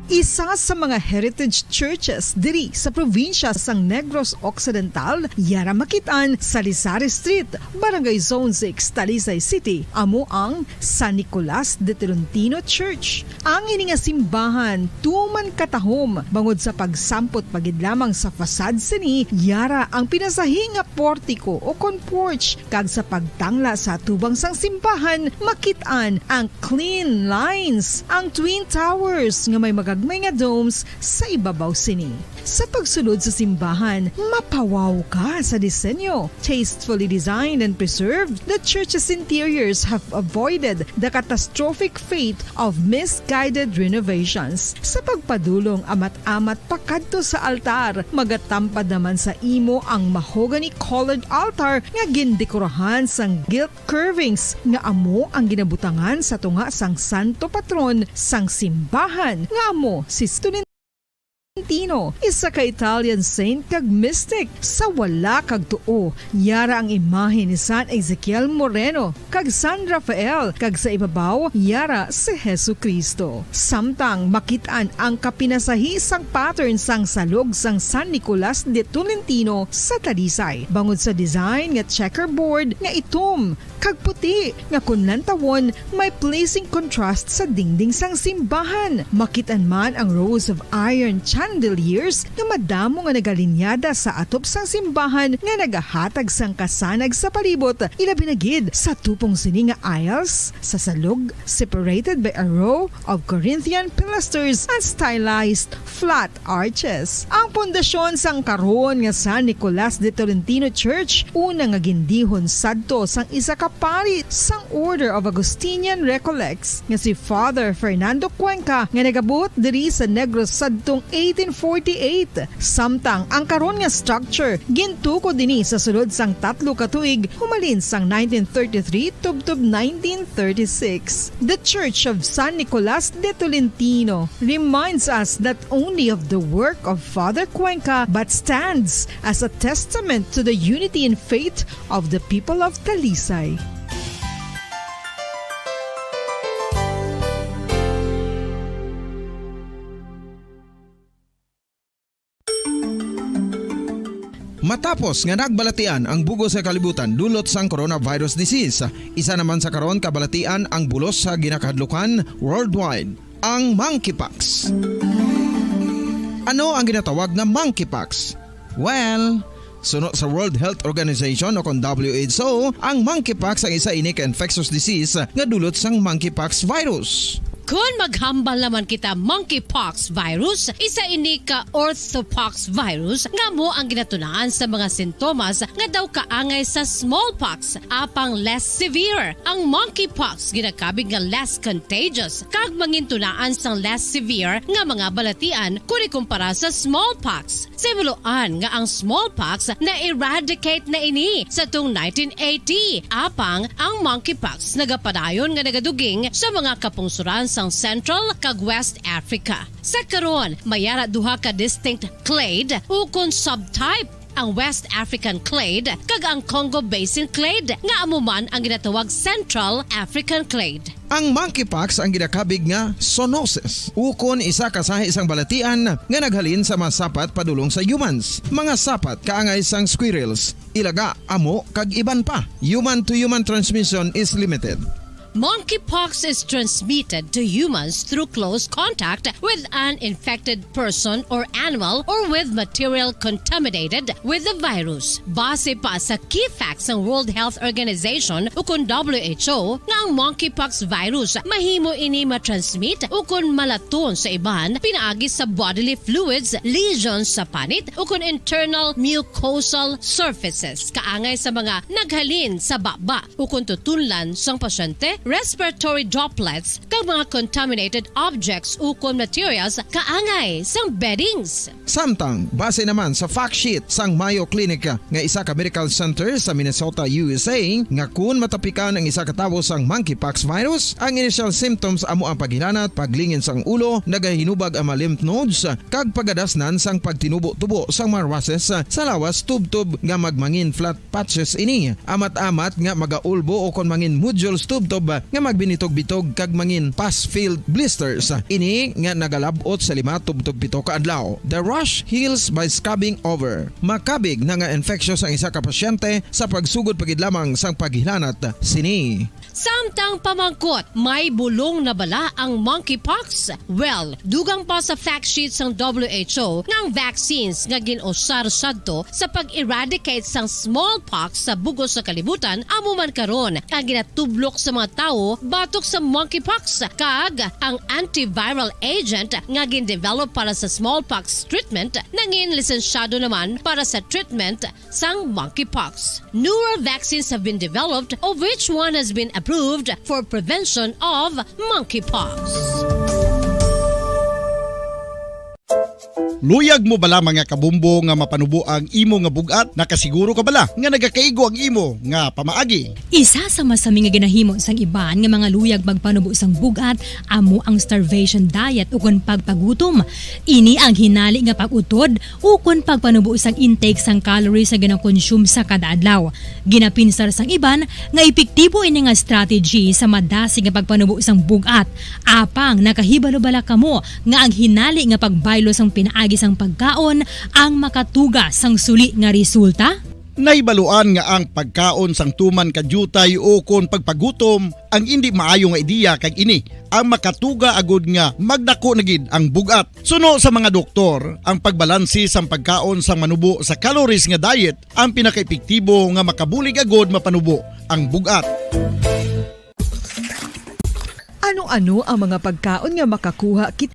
Isa sa mga heritage churches diri sa probinsya sang Negros Occidental, yara makit-an sa Salisari Street, Barangay Zone six, Talisay City, amo ang San Nicolas de Tolentino Church. Ang ini nga simbahan tuman katahom bangod sa pagsampot pa gid lamang sa facade sini, yara ang pinasahi nga portiko o kon porch, kag sa pagtangla sa atubang sang simbahan, makit-an ang clean lines, ang twin towers nga may magagmay nga domes sa ibabaw sini. Sa pagsulod sa simbahan, mapawaw ka sa disenyo. Tastefully designed and preserved, the church's interiors have avoided the catastrophic fate of misguided renovations. Sa pagpadulong amat-amat pakadto sa altar, magatampad naman sa imo ang mahogany-colored altar nga gindekorahan sang gilt curvings nga amo ang ginabutangan sa tunga sang santo patron sang simbahan, nga amo si Tolentino, isa ka Italian saint kag mystic. Sa wala kag tuo, yara ang imahe ni San Ezekiel Moreno kag San Rafael, kag sa ibabaw, yara si Jesu-Cristo. Samtang makit-an ang kapinasahi sang pattern sang salog sang San Nicolas de Tolentino sa Talisay, bangod sa design nga checkerboard nga itom kag puti nga kon lantawon may pleasing contrast sa dingding sang simbahan. Makit-an man ang rows of iron chandeliers nga madamo nga nagalinyada sa atop sang simbahan nga nagahatag sang kasanag sa palibot, ilabi na gid sa tupong sini nga aisles sa salog, separated by a row of Corinthian pilasters and stylized flat arches. Ang pundasyon sang karon nga San Nicolas de Tolentino Church, una nga gindihon sadto sang isa ka pari sang Order of Augustinian Recollects nga si Father Fernando Cuenca, nga nagabuot diri sa Negros sadtong eighteen forty-eight. Samtang ang karon nga structure gintukod ini sa sulod sang tatlo ka tuig, humalin sang nineteen thirty-three tubtob nineteen thirty-six. The Church of San Nicolas de Tolentino reminds us not only of the work of Father Cuenca but stands as a testament to the unity in faith of the people of Talisay. Matapos nga nagbalatian ang bug-os nga kalibutan dulot sang coronavirus disease, isa naman sa karon kabalatian ang bulos sa ginakahadlukan worldwide, ang monkeypox. Ano ang ginatawag nga monkeypox? Well, suno sa World Health Organization o kon W H O, ang monkeypox ang isa ini ka infectious disease nga dulot sang monkeypox virus. Kon maghambal naman kita monkeypox virus, isa ini ka orthopox virus nga amo ang ginatunaan sa mga sintomas nga daw kaangay sa smallpox, apang less severe. Ang monkeypox ginakabig nga less contagious kag mangintunaan sang less severe nga mga balatian kon ikumpara sa smallpox. Sa himuloan nga ang smallpox na-eradicate na ini sa tung nineteen eighty, apang ang monkeypox nagapadayon nga nagaduging sa mga kapungsoran sang Central kag West Africa. Sa karon, may ara duha ka distinct clade ukon subtype, ang West African clade kag ang Congo Basin clade, nga amo man ang ginatawag Central African clade. Ang monkeypox ang ginakabig nga zoonosis, ukon isa ka sahi sang balatian nga naghalin sa mga sapat padulong sa humans, mga sapat kaangay sang squirrels, ilaga, amo, kag iban pa. Human to human transmission is limited. Monkeypox is transmitted to humans through close contact with an infected person or animal or with material contaminated with the virus. Base pa sa key facts sang World Health Organization ukon W H O nga ang monkeypox virus mahimo ini matransmit ukon malaton sa iban pinaagi sa bodily fluids, lesions sa panit ukon internal mucosal surfaces kaangay sa mga naghalin sa baba ukon tutunlan sang pasyente, respiratory droplets, kag mga contaminated objects ukon materials kaangay sang beddings. Samtang, base naman sa fact sheet sang Mayo Clinic nga isa ka medical center sa Minnesota, U S A, nga kun matapikan ang isa ka tawo sang monkeypox virus, ang initial symptoms amo ang paghilanat, paglingin sang ulo, nagahinubag ang mga lymph nodes, kag pagadasnan sang pagtinubo-tubo sang mga rushes sa lawas tubtob nga magmangin flat patches ini. Amat-amat nga magaulbo o kon mangin nodules tubtob nga magbinitog-bitog kag mangin pus-filled blisters. Ini nga nagalab-ot sa lima tubtob pito ka adlaw. The rash heals by scabbing over. Makabig na nga infectious ang isa ka pasyente sa pagsugod pa gid lamang sang paghilanat sini. Samtang pamangkot, may bulong na bala ang monkeypox? Well, dugang pa sa fact sheet sang W H O nga ang vaccines nga gin-usar sadto sa pag-eradicate sang smallpox sa bug-os nga kalibutan amo man karon ang ginatublok sa mga tawo batok sa monkeypox, kag ang antiviral agent nga gin-develop para sa smallpox treatment nangin lisensyado naman para sa treatment sang monkeypox. Newer vaccines have been developed, of which one has been approved for prevention of monkeypox. Luyag mo bala, mga kabumbo, nga mapanubo ang imo nga bug-at? Nakasiguro ka bala nga nagakaigo ang imo nga pamaagi? Isa sa masami nga ginahimo sang iban nga mga luyag magpanubo sang bug-at amo ang starvation diet ukon pagpagutom. Ini ang hinali nga pag-utod ukon pagpanubo sang intake sang calories nga ginakonsume sa kada adlaw. Ginapinsar sang iban nga epektibo ini nga strategy sa madasig nga pagpanubo sang bug-at. Apang nakahibalo bala kamo nga ang hinali nga pagbaylo sang pinaagi sang pagkaon ang makatuga sang suli nga resulta? Nahibaluan nga ang pagkaon sang tuman ka diutay o kon pagpagutom ang indi maayo nga ideya, kag ini ang makatuga agud nga magdako na gid ang bug-at. Suno sa mga doktor, ang pagbalanse sang pagkaon sang manubo sa calories nga diet ang pinakaepektibo nga makabulig agud mapanubo ang bug-at. Ano-ano ang mga pagkaon nga makakuha kita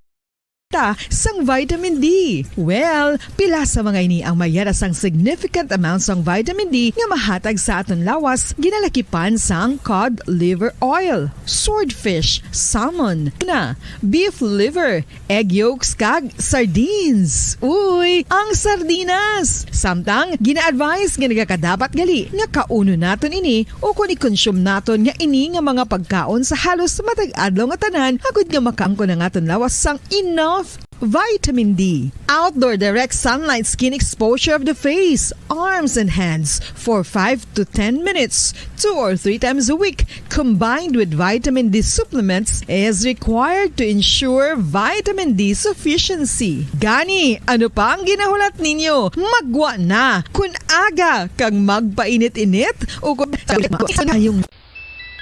sang vitamin D? Well, pila sa mga ini ang may yara sang significant amount sang vitamin D nga mahatag sa aton lawas, ginalakipan sang cod liver oil, swordfish, salmon, tuna, beef liver, egg yolks, kag sardines. Uy, ang sardinas! Samtang, gina-advise nga nagakadapat gali nga kaunon naton ini o kon i-consume naton nga ini nga mga pagkaon sa halos matag adlaw nga tanan, agud nga makaangkon ang aton lawas sang enough vitamin D. Outdoor direct sunlight skin exposure of the face, arms, and hands for five to ten minutes, two or three times a week, combined with vitamin D supplements, is required to ensure vitamin D sufficiency. Gani, ano pa ang ginahulat ninyo? Maggwa na! Kun aga kag magpainit-init o kun ayong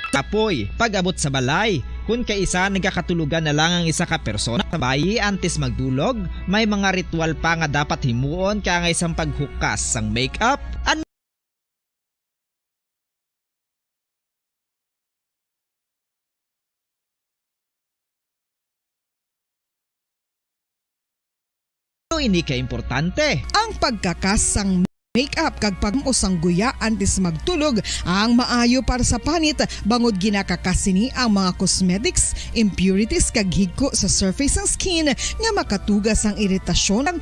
Kapoy, pag-abot sa balay, Kun kaisa nagakatulogan na lang ang isa ka persona sa bayi antes magdulog, may mga ritual pa nga dapat himuon kaangay sang paghukas sang makeup. An- Ano ini ka importante? Ang pagkakas sang makeup kag pag-usang guya antes magtulog ang maayo para sa panit, bangod ginakakas sini ang mga cosmetics, impurities kag higko sa surface sang skin nga makatuga sang iritasyon,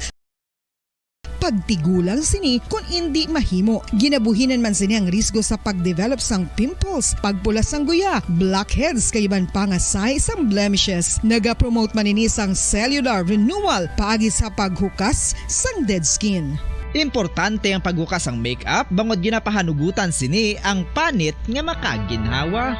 pagtigulang sini kon indi mahimo. Ginabuhinan man sini ang risgo sa pag-develop sang pimples, pagpula sang guya, blackheads, kag iban pa nga sahi sang blemishes. Nagapromote man ini sang cellular renewal paagi sa paghukas sang dead skin. Importante ang paghukas sang makeup bangod ginapahanugutan sini ang panit nga makaginhawa.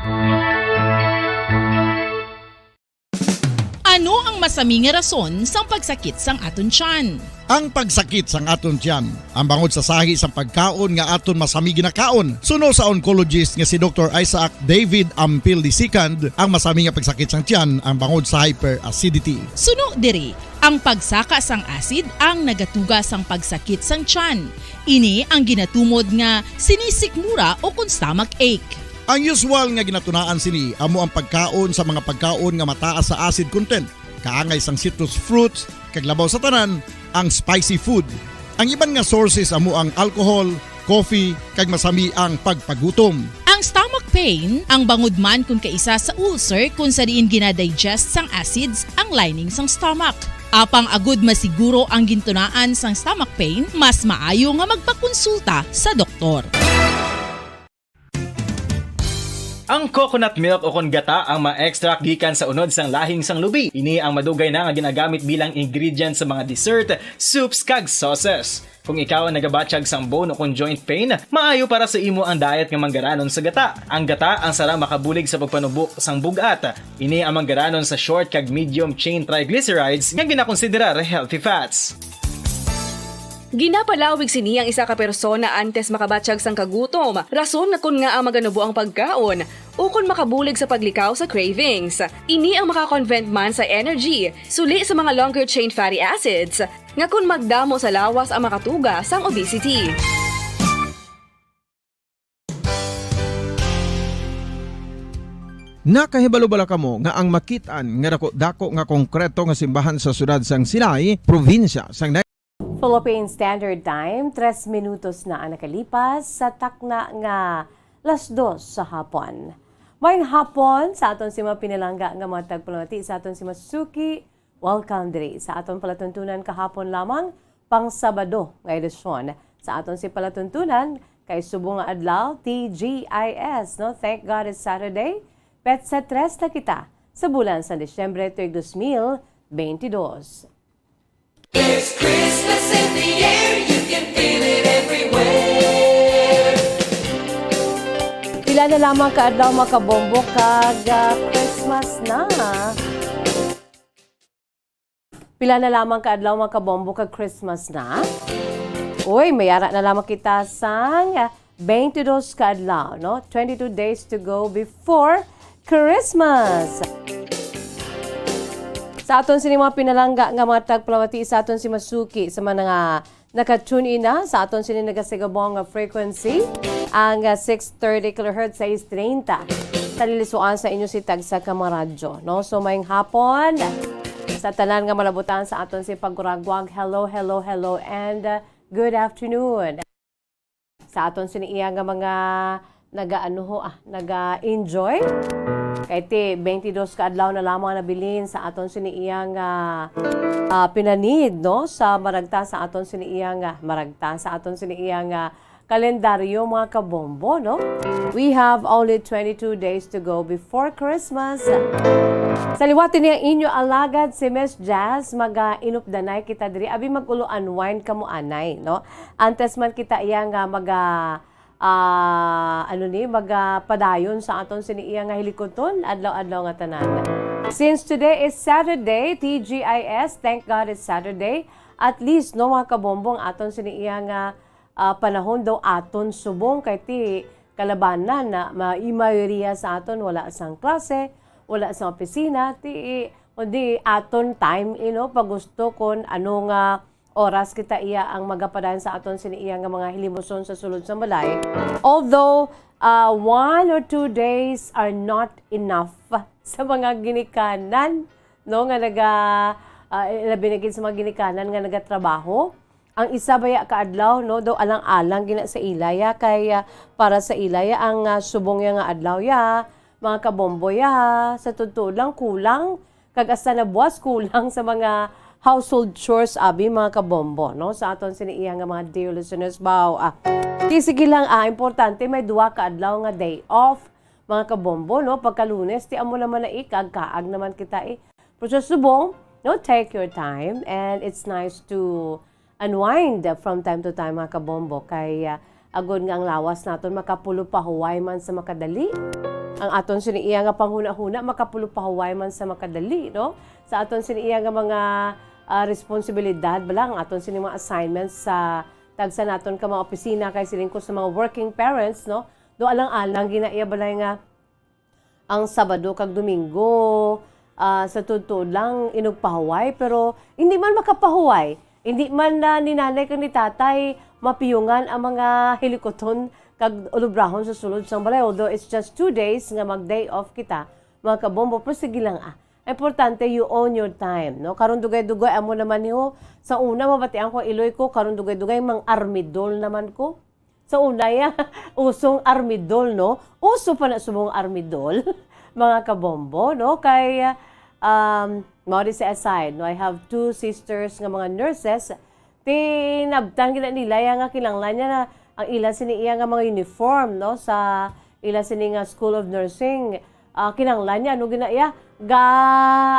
Ano ang masami nga rason sang pagsakit sang aton tiyan? Ang pagsakit sang aton tiyan, ang bangod sa sahi sang pagkaon nga aton masami ginakaon. Suno sa oncologist nga si Doktor Isaac David Ampil the second, ang masami nga pagsakit sang tiyan ang bangod sa hyperacidity. Suno diri, ang pagsaka sang acid ang nagatuga sang pagsakit sang tiyan. Ini ang ginatumod nga sinisikmura o kon stomach ache. Ang usual nga ginatunaan sini amo ang pagkaon sa mga pagkaon nga mataas sa acid content, kaangay sang citrus fruits, kag labaw sa tanan, ang spicy food. Ang iban nga sources amo ang alcohol, coffee, kag masami ang pagpagutom. Ang stomach pain, ang bangod man kon kaisa sa ulcer kon sa diin ginadigest sang acids ang lining sang stomach. Apang agud masiguro ang gintunaan sang stomach pain, mas maayo nga magpakonsulta sa doktor. Ang coconut milk o kon gata ang ma-extract gikan sa unod sang lahing sang lubi. Ini ang madugay na nga ginagamit bilang ingredient sa mga dessert, soups, kag sauces. Kung ikaw ang nagabatyag sang bone o kon joint pain, maayo para sa imo ang diet nga manggaranon sa gata. Ang gata ang sara makabulig sa pagpanubo sang bug-at. Ini ang manggaranon sa short kag medium chain triglycerides nga ginakonsiderar healthy fats. Ginapalawig sini ang isa ka persona antes makabatyag sang kagutom, rason nga kon ngaa maganubo ang pagkaon, ukon makabulig sa paglikaw sa cravings. Ini ang makakonvert man sa energy, suli sa mga longer chain fatty acids, nga kon magdamo sa lawas ang makatuga sang obesity. Nakahibalo bala kamo nga ang makit-an nga dako-dako nga konkreto nga simbahan sa siyudad sang Sinay, probinsya sang Philippine Standard Time, tres minutos na ang nakalipas sa takna nga las dos sa hapon. Maayong hapon sa aton si mga pinalangga nga mga tagpalamati, sa aton si masuki. Welcome diri sa aton palatuntunan kahapon lamang, pang Sabado nga edisyon. Sa aton si palatuntunan kay subong nga adlaw, T G I S, no? Thank God it's Saturday. Petsa tres na kita sa bulan sa Disyembre tuig dos mil bentidós. There's Christmas in the air, you can feel it everywhere. Pila na lamang ka adlaw, mga kabombo, kag, ah, Christmas na. Pila na lamang ka adlaw, mga kabombo, kag Christmas na. Uy, mayara na lamang kita sang, ah, twenty-two ka adlaw, no? Twenty-two days to go before Christmas. Sa aton sini mga pinalangga nga mga tagpalamati, sa aton si masuki, sa mga naka-tune in na sa aton sini nagasigabong nga frequency, ang, ah, six thirty kilohertz, sais treinta. Talilisuan sa inyo si tagsa ka mga radyo, no? So, maayong hapon sa tanan nga malabutan sa aton si paguragwag. Hello, hello, hello, and, ah, good afternoon. Sa aton sini iya nga mga nagaano ho, ah, naga-enjoy. Kay ti, twenty-two ka adlaw na lamang nabilin sa aton sini iya nga, ah, pinanid, no? Sa maragta sa aton sini iya nga, maragta sa aton sini iya nga kalendaryo, mga kabombo, no? We have only twenty-two days to go before Christmas. Sa liwat ini ang inyo alagad, si Miss Jazz, maga-inupdanay kita diri. Abi, mag-ulo unwind kamo anay, no? Antes man kita iya nga maga, ah, ano ni, magapadayon sa aton sini iya nga hilikuton, adlaw-adlaw nga tanan. Since today is Saturday, T G I S, thank God it's Saturday, at least, no, mga kabombo, ang aton sini iya nga, ah, panahon daw aton subong kay ti kalabanan na ma-, i-, mayoriya sa aton wala sang klase, wala sa opisina, ti, kundi aton time, you know, pag gusto kon ano nga oras kita iya ang magapadayon sa aton sini iya nga mga hilimuson sa sulod sang balay. Although, ah, one or two days are not enough sa mga ginikanan, no, nga naga, ah, labi na gid sa mga ginikanan nga nagatrabaho. Ang isa baya ka adlaw, no, daw alang-alang gina sa ila ya, kay, ah, para sa ila ya ang, ah, subong ya nga adlaw ya, mga kabombo ya, sa totoo lang kulang, kag hasta na buwas kulang sa mga household chores, abi, mga kabombo, no, sa aton sini iya nga mga dear listeners, baw, ah. Di, sige lang, ah, importante may duha ka adlaw nga day off, mga kabombo, no, pagka Lunes, ti amo naman na, eh, kaag-kaag naman kita, eh. Pero sa subong, no, take your time, and it's nice to unwind from time to time, mga kabombo, kay, ah, agod nga ang lawas naton makapulo pahuway man sa makadali. Ang aton sini iya nga panghunahuna makapulo pahuway man sa makadali, no? Sa aton sini iya nga mga, ah, responsibilidad, bala, ang aton sini mga assignments sa tagsa naton ka mga opisina, kay siling ko sa mga working parents, no? Do alang-alang gina iya balay nga ang Sabado kag Domingo, ah, sa totoo lang, inugpahuway, pero hindi man makapahuway. Hindi man na ni nanay kag ni tatay mapiyungan ang mga hilikuton kag ulubrahon sa sulod sang balay. Although it's just two days nga mag-day off kita, mga kabombo, pero sige lang, ah. Importante, you own your time, no? Karon dugay-dugay, amo naman ni ho. Sa una, mabatian ko, iloy ko, karon dugay-dugay, mang armidol naman ko. Sa una, ya, usong armidol, no? Uso pa na subong armidol, mga kabombo, no? Kay, um, mao di sa aside, no? I have two sisters nga mga nurses. Tinabtan gina nila ya nga kinahanglan niya na ang ila sini iya nga mga uniform, no? Sa ila sini nga School of Nursing, ah, kinahanglan niya, ano gina iya, ga,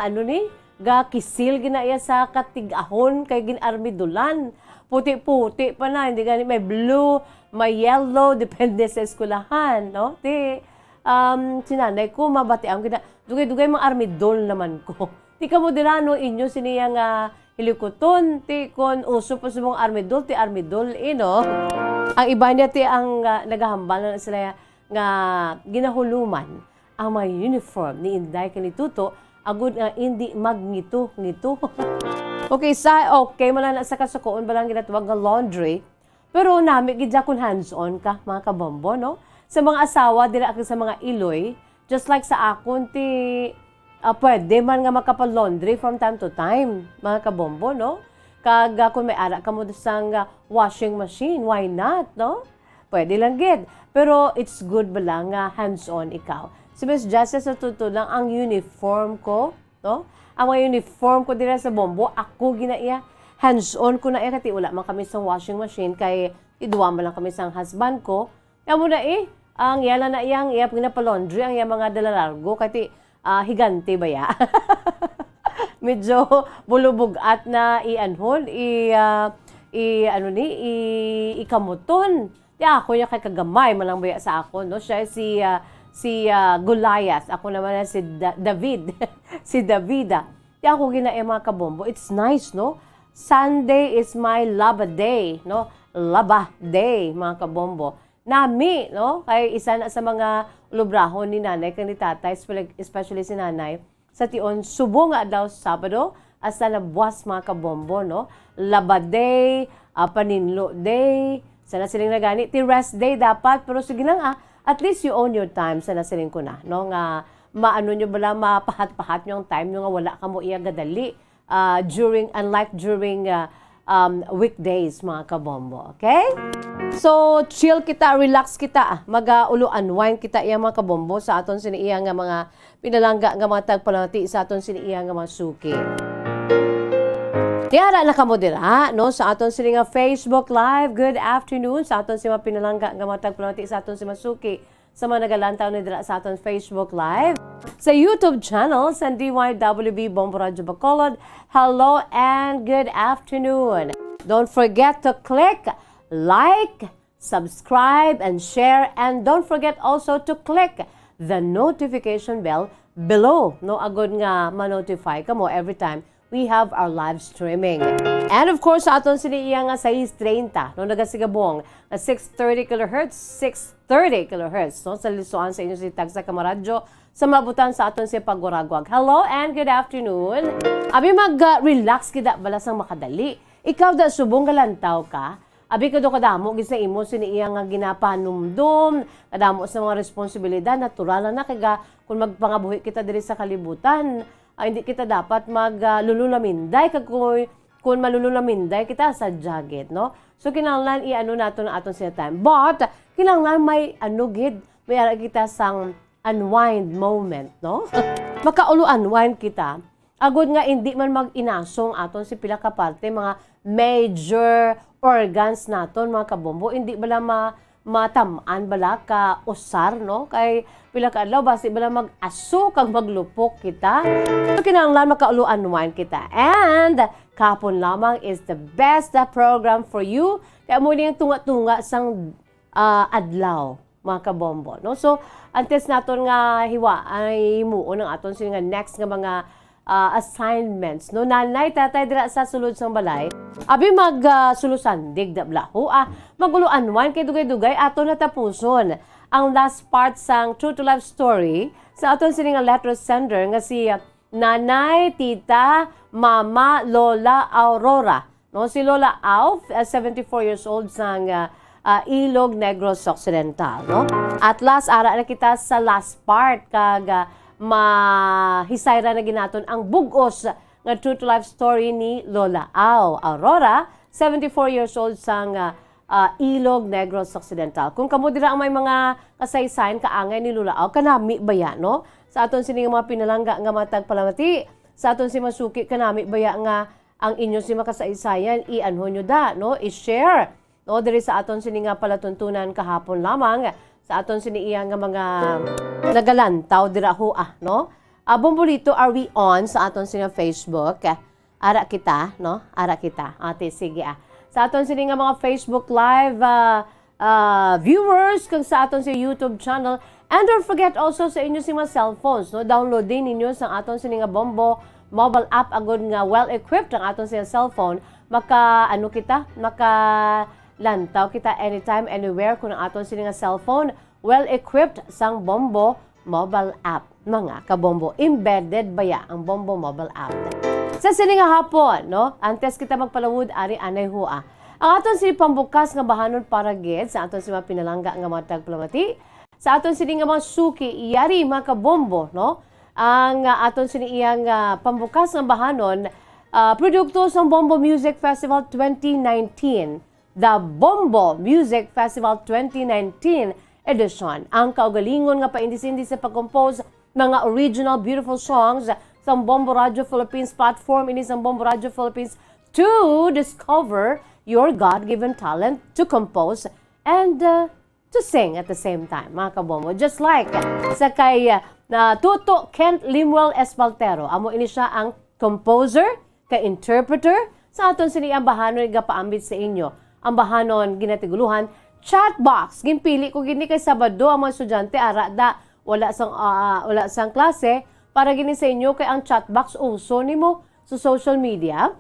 ano ni? Ga kisil gina iya sa katig-ahon kay gin-armidulan. Puti-puti pa na, hindi gani may blue, may yellow, depende sa eskwelahan, no? Ti, um, si nanay ko, mabatian gina, dugay-dugay mga armidol naman ko. Ti kamo dira, no, inyo sini iya nga hilikuton, ti kon uso pa sa mga armidol, ti armidol, eh, no? Ang iba niya, ti ang, ah, nagahambal na sila nga ginahuluman ang mga uniform ni Inday kag ni Tuto, agud nga indi magngitu-ngitu. Okay, sa, okay, man na sa kasukoon ba lang ginatawag nga laundry? Pero nami gid ya kun hands-on ka, mga kabombo, no? Sa mga asawa dira kag sa mga iloy, just like sa akon, ti, ah, pwede man nga makapalaundry from time to time, mga kabombo, no? Kag, ah, kung may ara kamo sang, ah, washing machine, why not, no? Pwede lang gid. Pero it's good bala nga hands-on ikaw. Si Miss Jessie, sa totoo lang, ang uniform ko, no? Ang mga uniform ko dira sa Bombo, ako gina iya. Hands-on ko na iya, kay wala man kami sang washing machine, kay ti duwa man lang kami sang husband ko. Amo na, eh, ang iya lang na iya, ang iya ginapalaundry, ang iya mga dala largo, kay ti, ah, higante ba ya? Medyo bulubog-at na i-anhon, i, ah, i, ano ni, i, ikamuton. Ti ako niya kay kagamay man lang baya sa akon, no? Siya si, ah, si, ah, Goliath. Ako naman na si Da-, David. Si Davida. Ti ako gina, eh, mga kabombo. It's nice, no? Sunday is my laba day, no? Laba day, mga kabombo. Nami, no? Kay isa na sa mga lubrahon ni nanay kag ni tatay, espe-, especially si nanay, sa tion, subong nga adlaw Sabado, hasta na buwas, mga kabombo, no? Laba day, ah, paninlo day, sana siling na gani, ti rest day dapat, pero sige lang, ah, at least you own your time, sana siling ko na, no? Nga maano nyo bala, mapahat-pahat nyo ang time nyo nga wala kamo iya gadali, ah, during, unlike during, ah, um, weekdays, mga kabombo. Okay? So, chill kita, relax kita, ah. Mag, ah, ulo unwind kita iya, mga kabombo, sa aton sini iya nga mga pinalangga nga mga tagpalamati sa aton sini iya nga mga suki. Tiara na kamo dira, no, sa aton sini nga Facebook Live. Good afternoon sa aton si mga pinalangga nga mga tagpalamati sa aton si mga suki, sa mga nagalantaw ni dira sa aton Facebook Live. Sa YouTube channel sa D Y W B Bombo Radyo Bacolod, hello and good afternoon. Don't forget to click like, subscribe, and share. And don't forget also to click the notification bell below, no, agod nga ma-notify kamo every time we have our live streaming. And of course, sa aton sini iya nga sais treinta, no, nagasigabong nga six thirty kilohertz, six thirty kilohertz, no, sa lisoan sa inyo si Tagsa Kamaradyo, sa mabutan sa aton si Pagwaragwag. Hello and good afternoon. Abi mag, ah, relax kita bala sang makadali. Ikaw da subong galantaw ka, abi kado kadamo gid sa imo sini iya nga ginapanumdom, kadamo sa mga responsibilidad, natural na na kay ga-, kung magpangabuhi kita diri sa kalibutan, ah, hindi kita dapat mag, ah, lululaminday kag kung, kung malululaminday kita sa jagit, no? So kinahanglan i-ano nato na aton sini time. But kinahanglan may ano gid, may ara kita sang unwind moment, no? Makaulo unwind kita. Agod nga indi man mag-inasong aton si pila ka parte, mga major organs naton, mga kabombo, indi bala ma-, matam-an bala ka usar, no? Kay pila ka adlaw, basi bala mag-aso kag maglupok kita. So, kinahanglan makaulo unwind kita. And kahapon lamang is the best, uh, program for you. Kaya mo yung tunga-tunga sang, uh, adlaw, mga kabombo, no? So, antes naton nga hiwa ay himuon ang aton sini nga next nga mga, ah, assignments, no? Nanay, tatay dira sa sulod sang balay. Abi mag, ah, sulusandig da bala ho, ah, magulo unwind kay dugay-dugay aton natapuson ang last part sang True to Life story sa aton sini nga letter sender nga si, ah, Nanay, Tita, Mama, Lola Aurora. No, si Lola Au, uh, seventy-four years old sang, uh, uh, Ilog Negros Occidental, no? At last, ara na kita sa last part kag, uh, mahisayra na gid naton ang bug-os nga true to life story ni Lola Au. Aurora, seventy-four years old sang, uh, uh, Ilog Negros Occidental. Kung kamo dira ang may mga kasaysayan kaangay ni Lola Au, kanami baya, no? Sa aton sini nga mga pinalangga nga matag palamati, sa aton si masuki, kanami baya nga ang inyo si makasaysayan, i-anho nyo da, no? I-share, no? Diri sa aton sini nga palatuntunan kahapon lamang, sa aton sini iya nga mga nagalantaw dira ho, ah, no? Ah, Bombolito, are we on sa aton sini nga Facebook? Ara kita, no? Ara kita. Ate, sige, ah. Sa aton sini nga mga Facebook Live, ah, ah, viewers kag sa aton sa YouTube channel. And don't forget also sa inyo sing mga cellphones, no? Download din ninyo sa aton sini nga Bombo mobile app agud nga well-equipped ang aton sini nga cellphone. Maka, ano kita? Maka lantaw kita anytime, anywhere kung ang aton sini nga cellphone well-equipped sang Bombo mobile app. Mga kabombo, embedded baya ang Bombo mobile app? Sa sini nga hapon, no? Antes kita magpalawod, ari anay hua. Ang aton sini pambukas nga bahanon para gid sa aton sini mga pinalangga nga mga tagpalamati. Sa aton sini nga mga suki, yari mga kabombo, no? Ang, ah, aton sini iyang, ah, pambukas nga bahanon, ah, produkto sa Bombo Music Festival twenty nineteen. The Bombo Music Festival twenty nineteen edition. Ang kaugalingon nga paindis-indis sa pag-compose mga original beautiful songs sa Bombo Radio Philippines platform, ini sa Bombo Radio Philippines, to discover your God-given talent to compose and, uh, to sing at the same time, mga kabombo. Just like sa kay, uh, na Tuto Kent Limuel Espaltero, amo ini siya ang composer, kay interpreter, sa aton sini ang bahanon igapaambit sa inyo. Ang bahanon ginatiguluhan, chat box. Ginpili ko gini kay Sabado ang mga estudyante, ara da, wala sang, ah, wala sang klase, para gini sa inyo kay ang chat box uso nimo sa social media.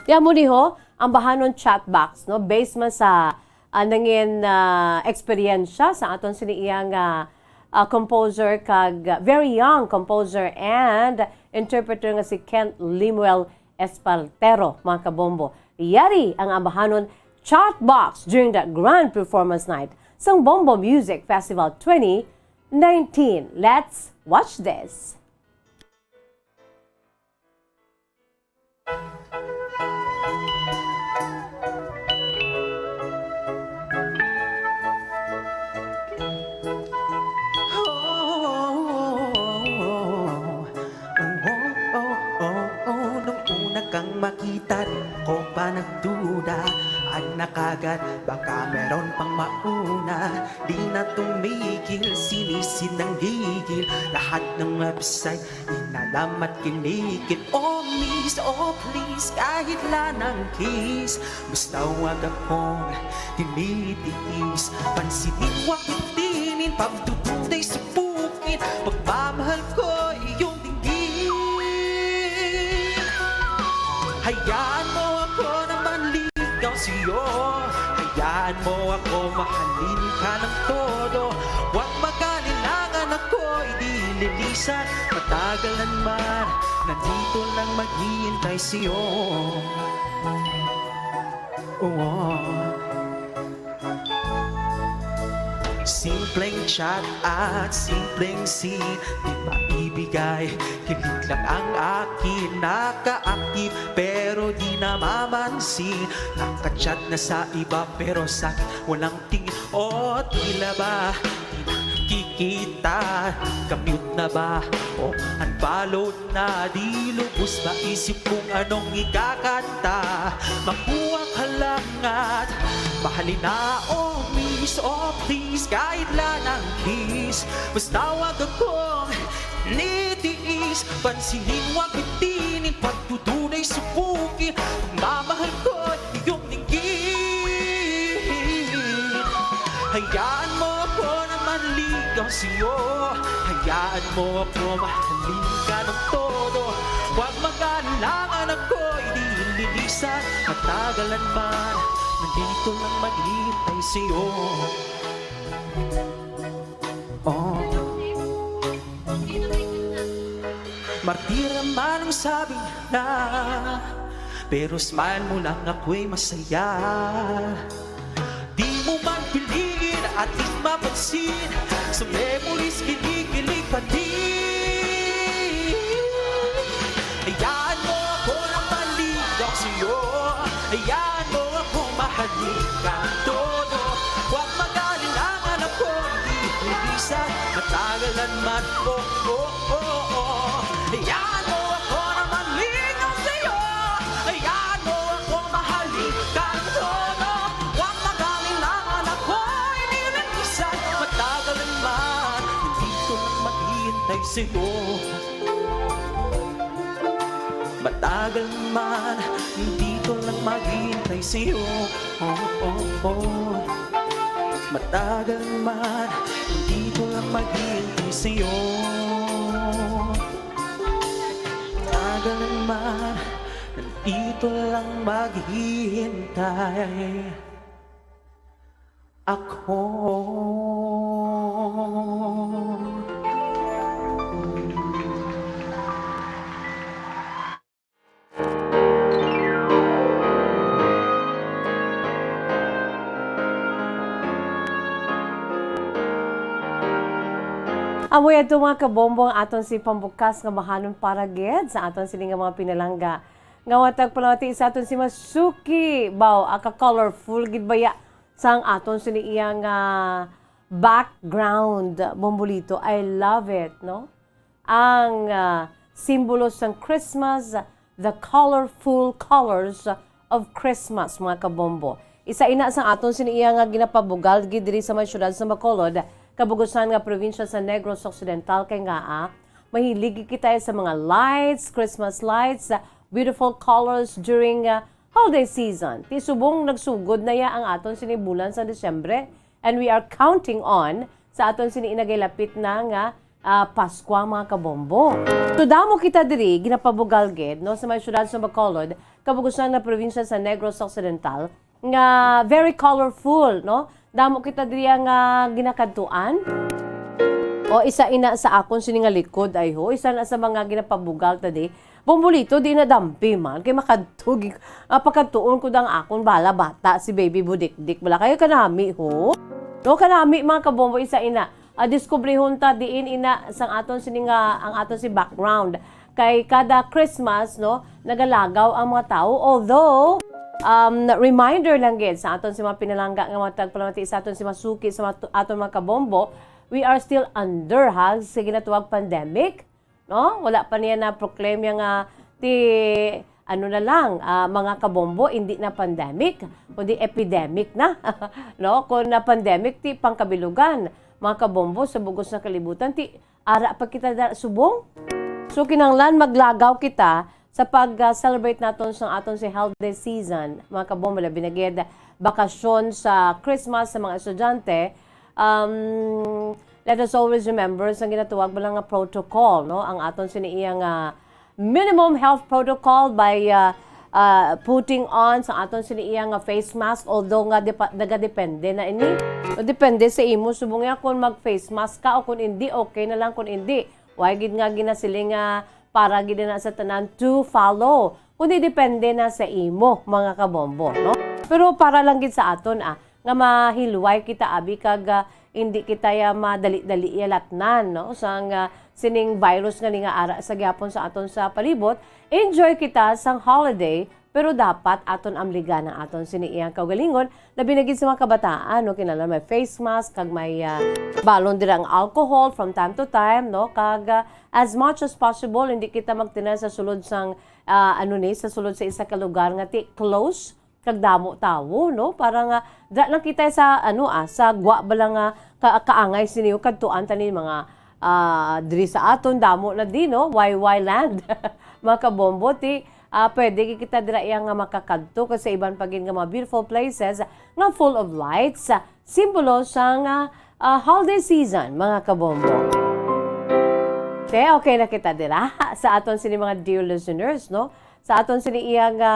Kaya mo diho, ang bahanon chat box, no? Based man sa, ah, nangin, ah, eksperyensya sa aton sini iyang, ah, ah, composer kag, ah, very young composer and interpreter nga si Kent Limuel Espartero, mga kabombo. Yari ang ambahanon chat box during the grand performance night sang Bombo Music Festival twenty nineteen. Let's watch this. Nung una kang makita, di ko pa nagduda. Ang nakagat, baka meron pang mauna. Di na tumigil, sinisid ng gigil. Lahat ng website, inalamat, kinikit. Oh miss, oh please, kahit lang ng kiss. Basta wag akong tinitiis. Pansinin, wag itinin, pagtutunay sa bukid. Pagmamahal ko, iyong dinggin. Sa'yo, hayaan mo ako mahalin ka ng todo. Huwag mag-alinlangan, ako'y di lilisan. Matagalan man, nandito lang maghihintay sa'yo. Oo. Simpleng chat at simpleng scene, di maibigay. Kilig lang ang akin, naka-active pero di namamansin. Naka-chat na sa iba pero sa akin walang tingin. O tila ba di nakikita? Ka-mute na ba o unfollow na? Di lubos maisip kung anong ikakanta. Makuha ka lang at mahalin na. Oh miss, oh please, kahit lang ang kiss. Basta wag akong nitiis. Pansinin, wag bitinin, pagtutunay subukin. Pagmamahal ko, iyong linggit. Hayaan mo ako na manligaw sa'yo. Hayaan mo ako mahalin ka ng todo. Huwag mag-alinlangan, ako'y di lilisan. Matagalan man, nandito lang maghihintay sa'yo. Oh. Martir man ang sabi na, pero smile mo lang ako'y masaya. Di mo man piliin at di mapansin, sa memories kinikilig pa din. Hayaan mo ako na maligaw sa'yo. Hayaan mo ako mahalin ka todo. Huwag mag-alinlangan, ako hindi lilisan. Matagalan man, oh, oh, oh, oh. Hayaan mo ako na maligaw sa'yo. Hayaan mo ako mahalin ka todo. Huwag mag-alinlangan, ako hindi lilisan. Matagalan man, nandito lang maghihintay sa'yo. Matagal man, dito lang maghihintay sa'yo. Oh, oh, oh. Matagal man, dito lang maghihintay sa'yo. Matagal man, dito lang maghihintay ako. Amo yadto, mga kabombo, ang aton si pambukas nga mahanon para gid sa aton sini nga mga pinalangga. Nga matag palamati sa aton si Masuki. Baw, aka colorful gid baya sang aton sini iya nga background, Bombolito. I love it, no? Ang, ah, simbolo sang Christmas, the colorful colors of Christmas, mga kabombo. Isa ina sang aton sini iya nga ginapabugal gid diri sa may siyudad sa Bacolod, kabugusan nga probinsya sa Negros Occidental, kay ngaa, mahilig kita sa mga lights, Christmas lights, ah, beautiful colors during, ah, holiday season. Ti subong nagsugod na ya ang aton sini bulan sa Disyembre, and we are counting on sa aton sini inagay lapit na nga, ah, Paskwa, mga kabombo. So, damo kita diri ginapabugal gid, no, sa may siyudad sa Bacolod, kabugusan nga probinsya sa Negros Occidental, nga very colorful, no? Damo kita diri nga ginakadtuan. O, isa ina sa akon sini nga likod, ay ho, isa na sa mga ginapabugal ta di. Bombolito, di na dampi man, kay makadto gi-, ah, pakadtuon ko dang akon bala bata, si Baby Budikdik. Bala kayo kanami, ho? No, kanami, mga kabombo, isa ina. Ah, diskubrihon ta diin ina sang aton sini nga, ang aton si background. Kay kada Christmas, no, nagalagaw ang mga tawo. Although, um, reminder lang gid sa aton si mga pinalangga nga mga tagpalamati sa aton si Masuki, sa mga tu-, aton mga kabombo, we are still under, ha, sa ginatawag pandemic, no? Wala pa niya na-proclaim ya nga ti, ano na lang, ah, mga kabombo, hindi na pandemic, kundi epidemic na, no? Kung na pandemic, ti pangkabilugan, mga kabombo, sa bugos na kalibutan, ti ara pa kita da-, subong. So, kinahanglan maglagaw kita sa pag, ah, celebrate naton sa aton si holiday season, mga kabombo, labi na gid bakasyon sa Christmas sa mga estudyante. Um, let us always remember sa ginatawag mo lang nga protocol, no? Ang aton sini iya nga minimum health protocol by, ah, ah, putting on sa aton sini iya nga face mask, although nga depa-, nagadepende na ini. O, depende sa imo, subong nga kung mag face mask ka o kung hindi, okay na lang kung hindi. Why gid nga ginasiling nga para gid na sa tanan to follow, kundi depende na sa imo, mga kabombo, no? Pero para lang gid sa aton, ah, nga mahilway kita, abi, kag, ah, hindi kita ya madali-dali ya latnan, no? Sang, ah, sining virus nga ningaara sa gyapon sa aton sa palibot, enjoy kita sang holiday, pero dapat aton amligan ang aton sini iyang kaugalingon, labi na gid sa mga kabataan, no? Kinahanglan may face mask, kag may, ah, balon dira ang alcohol from time to time, no? Kag, ah, as much as possible, hindi kita magtinan sa sulod sang, ah, ano ni, sa sulod sa isa ka lugar nga ti close kag damo tawo, no? Para nga, da lang kita sa, ano, ah, sa gwa ba lang nga ka-, kaangay sini kadtuan tani mga, ah, diri sa aton, damo na di, no? Y Y land, mga kabombo, ti, ah, pwede kita dira iya nga makakadto kasi iban pa gid nga mga beautiful places nga full of lights, ah, simbolo sang, ah, ah, holiday season, mga kabombo. Okay, okay na kita dira sa aton sini mga dear listeners, no? Sa aton sini iya nga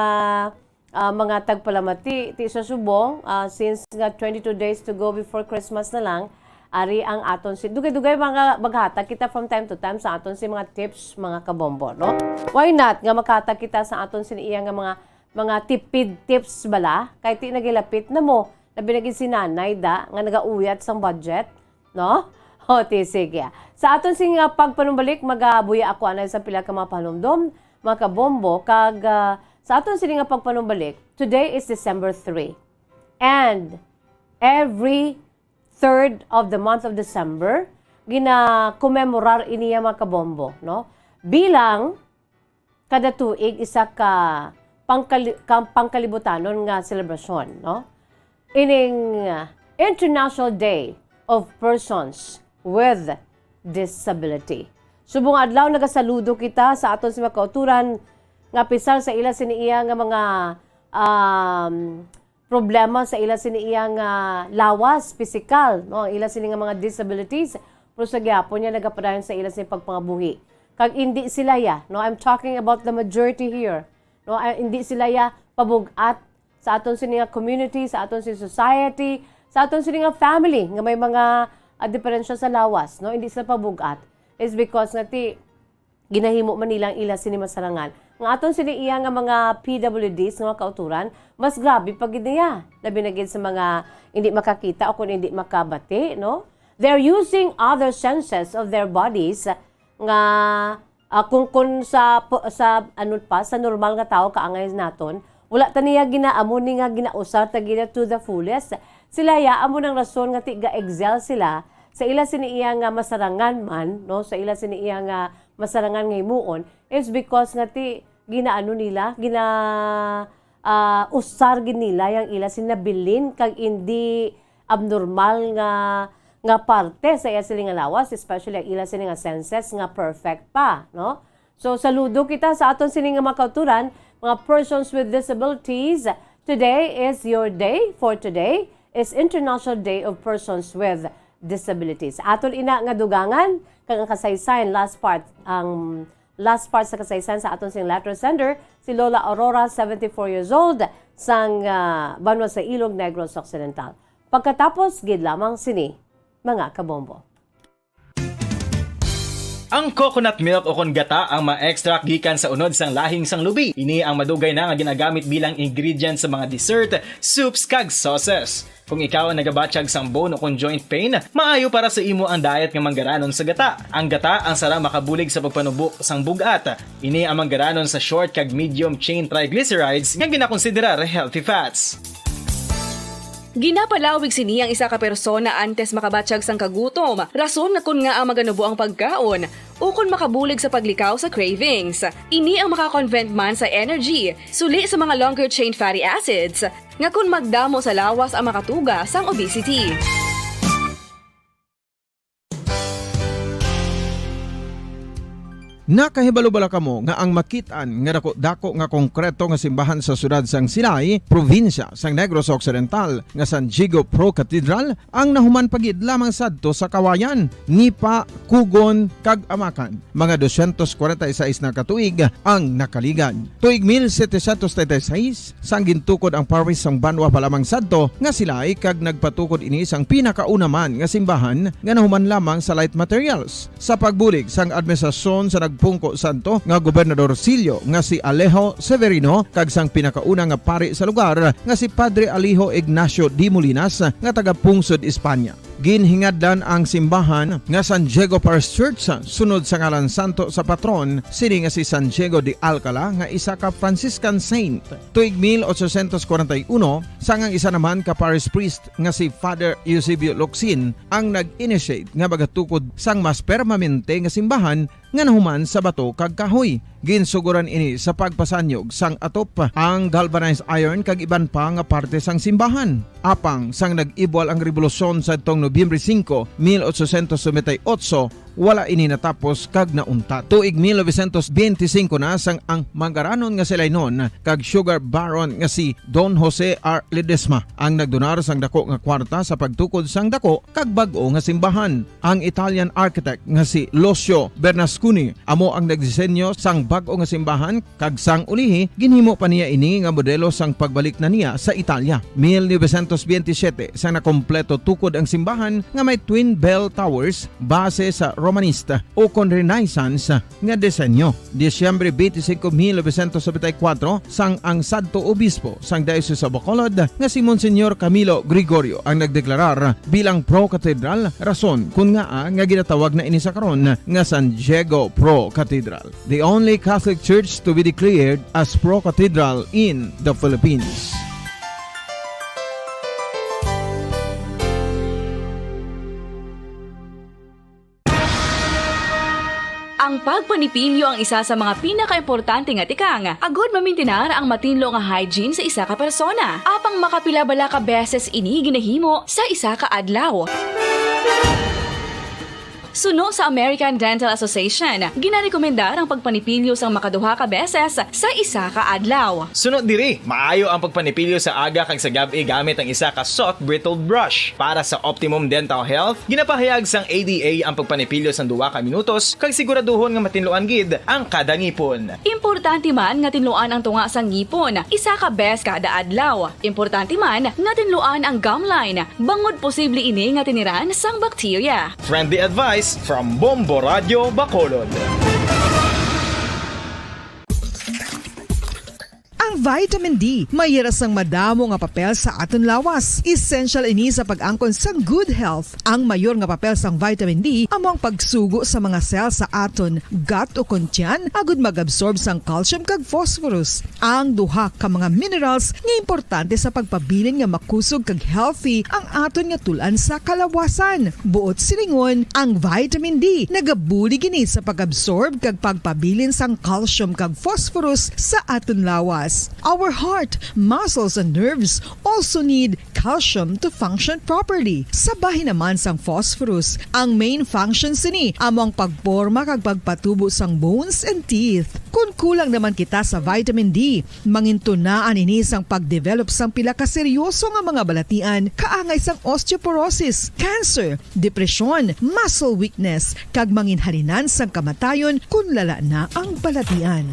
ah, mga tagpalamati, ti sa subong, ah, since nga twenty-two days to go before Christmas na lang, ari ang aton si, dugay-dugay mga maghatag kita from time to time sa aton si mga tips, mga kabombo, no? Why not nga maghatag kita sa aton si iya nga mga, mga tipid tips bala? Kay ti nagilapit na mo, labi na gid si nanay da, nga nagauyat sang budget, no? O, ti, sige. Sa aton sing, ah, pagpanumbalik, magabuya ako anay sa pila ka mga panumdom, mga kabombo, kag, ah, sa aton sini nga pagpanumbalik, today is December three. And every third of the month of December, gina-commemorar ini ya, mga kabombo, no? Bilang kada tuig isa ka pangkali-, ka-, pangkalibutanon nga selebrasyon, no? Ining, uh, International Day of Persons with Disability. Subong adlaw, nagasaludo kita sa aton si mga kauturan nga, apisar sa ila sini iya nga mga, um, problema sa ila sini iya nga lawas, pisikal, no, ang ila sini nga mga disabilities, pero sa gihapon niya nagapadayon sa ila sini pagpangabuhi. Kag indi sila ya, no, I'm talking about the majority here, no, ah, indi sila ya pabug-at sa aton sini nga community, sa aton sini society, sa aton sini nga family nga may mga, ah, diferensya sa lawas, no, indi sila pabug-at. Is because nga ti ginahimo man nila ang ila sini masarangan. Nga aton sini iya nga mga P W Ds nga mga kauturan, mas grabe pa gid niya. Labi na gid sa mga hindi makakita o kung hindi makabati, no? They're using other senses of their bodies nga, ah, kung, kung sa, sa, ano pa, sa normal nga tawo kaangay naton, wala ta niya ginaamo ni nga ginausar ta gina to the fullest. Sila ya, amo nang rason nga ti ga-excel sila sa ila sini iya nga masarangan man, no? Sa ila sini iya nga masarangan nga himuon is because nga ti ginaano nila, gina, ah, usar gid nila yang ila sini nabilin kag indi abnormal nga, nga parte sa iya sini nga lawas, especially ang ila sini nga senses nga perfect pa, no? So, saludo kita sa aton sini nga mga kauturan, mga persons with disabilities. Today is your day. For today is International Day of Persons with Disabilities. Aton ina nga dugangan kag ang kasaysayan, last part, ang last part sa kasaysayan sa aton sing letter sender, si Lola Aurora, seventy-four years old, sang, ah, banwa sa Ilog, Negros Occidental. Pagkatapos gid lamang sini, mga kabombo. Ang coconut milk o kon gata ang ma-extract gikan sa unod sang lahing sang lubi. Ini ang madugay na nga ginagamit bilang ingredient sa mga dessert, soups, kag sauces. Kung ikaw ang nagabatyag sang bone o kon joint pain, maayo para sa imo ang diet nga manggaranon sa gata. Ang gata ang sara makabulig sa pagpanubo sang bug-at. Ini ang manggaranon sa short kag medium chain triglycerides nga ginakonsiderar healthy fats. Ginapalawig sini ang isa ka persona antes makabatyag sang kagutom, rason nga kon ngaa maganubo ang pagkaon, ukon makabulig sa paglikaw sa cravings. Ini ang makakonvent man sa energy, suli sa mga longer chain fatty acids, nga kon magdamo sa lawas ang makatuga sang obesity. Nakahibalo bala kamo nga ang makit-an nga dako-dako nga konkreto nga simbahan sa siyudad sang Silay, probinsya sang Negros Occidental, nga San Diego Pro Cathedral, ang nahuman pa gid lamang sadto sa kawayan, nipa, kugon, kag amakan? Mga dosyentos kwarenta y seis na ka tuig ang nakaligad. Tuig mil setecientos treinta y seis, sang gintukod ang parish sang banwa pa lamang sadto nga Silay, kag nagpatukod ini sang pinakauna man nga simbahan nga nahuman lamang sa light materials. Sa pagbulig sang administrasyon sa nagpungko sadto nga Gobernador Silio nga si Alejo Severino kag sang pinakauna nga pari sa lugar nga si Padre Alejo Ignacio de Molinas nga taga Pungsod, Espanya. Ginhingadlan ang simbahan nga San Diego Parish Church sunod sa ngalan santo sa patron sini nga si San Diego de Alcala nga isa ka Franciscan saint. Tuig mil ochocientos kwarenta y uno, sang ang isa naman ka parish priest nga si Father Eusebio Locsin ang nag-initiate nga magatukod sang mas permanente nga simbahan nga nahuman sa bato kag kahoy. Ginsugoran ini sa pagpasanyog sang atop, ang galvanized iron kag iban pa nga parte sang simbahan. Apang sang nag-ibwal ang rebolusyon sadtong Nobyembre singko, mil ochocientos noventa y ocho, wala ini natapos kag nauntat. Tuig mil novecientos benti singko na sang ang manggaranon nga si Lainon kag sugar baron nga si Don Jose R. Ledesma ang nagdonar sang dako nga kwarta sa pagtukod sang dako kag bag-o nga simbahan. Ang Italian architect nga si Lucio Bernasconi amo ang nagdisenyo sang bag-o nga simbahan, kag sang ulihi, ginhimo pa niya ini nga modelo sang pagbalik na niya sa Italia. Mil novecientos benti siyete, sang nakompleto tukod ang simbahan nga may twin bell towers base sa Romanista ukon Renaissance nga disenyo. Disyembre twenty-five, mil novecientos noventa y cuatro, sang ang sadto obispo sang Diocese of Bacolod nga si Monsignor Camilo Gregorio ang nagdeklarar bilang Pro Cathedral, rason kon ngaa nga ginatawag na ini sa karon nga San Diego Pro Cathedral, the only Catholic church to be declared as Pro Cathedral in the Philippines. Ang pagpanipilyo ang isa sa mga pinakaimportante nga tikang agud mamintinar ang matinlo nga hygiene sa isa ka persona. Apang makapila bala ka beses ini ginahimo sa isa ka adlaw? Suno sa American Dental Association, ginarekomendar ang pagpanipilyo sang makaduha ka beses sa isa ka adlaw. Suno diri, maayo ang pagpanipilyo sa aga kag sa gab-i gamit ang isa ka soft bristled brush. Para sa optimum dental health, ginapahayag sang A D A ang pagpanipilyo sang duha ka minutos kag siguraduhon nga matinluan gid ang kada ngipon. Importante man nga tinluan ang tunga sang ngipon isa ka bes kada adlaw. Importante man nga tinluan ang gum line, bangod posible ini nga tiniran sang bakterya. Friendly advice from Bombo Radio Bacolod. Ang vitamin D may hira sang madamo nga papel sa aton lawas. Essential ini sa pag-angkon sang good health. Ang mayor nga papel sang vitamin D amo ang pagsugo sa mga cell sa aton gut ukon tiyan agud mag-absorb sang calcium kag phosphorus, ang duha ka mga minerals nga importante sa pagpabilin nga makusog kag healthy ang aton nga tul-an sa kalawasan. Buot silingon, ang vitamin D nagabulig ini sa pag-absorb kag pagpabilin sang calcium kag phosphorus sa aton lawas. Our heart, muscles, and nerves also need calcium to function properly. Sa bahin naman sang phosphorus, ang main function sini amo ang pagporma kag pagpatubo sang bones and teeth. Kon kulang naman kita sa vitamin D, mangintunaan ini sang pagdevelop sang pila ka seryoso nga mga balatian, kaangay sang osteoporosis, cancer, depresyon, muscle weakness, kag manginhalinan sang kamatayon kon lala na ang balatian.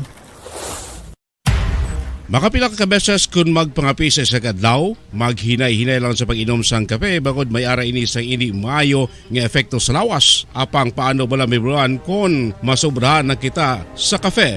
Makapila ka beses kon magpangape sa isa ka adlaw, maghinay-hinay lang sa pag-inom sang kape, bangod may ara ini sang indi maayo nga epekto sa lawas. Apang paano bala mahibaluan kon masobrahan na kita sa kape?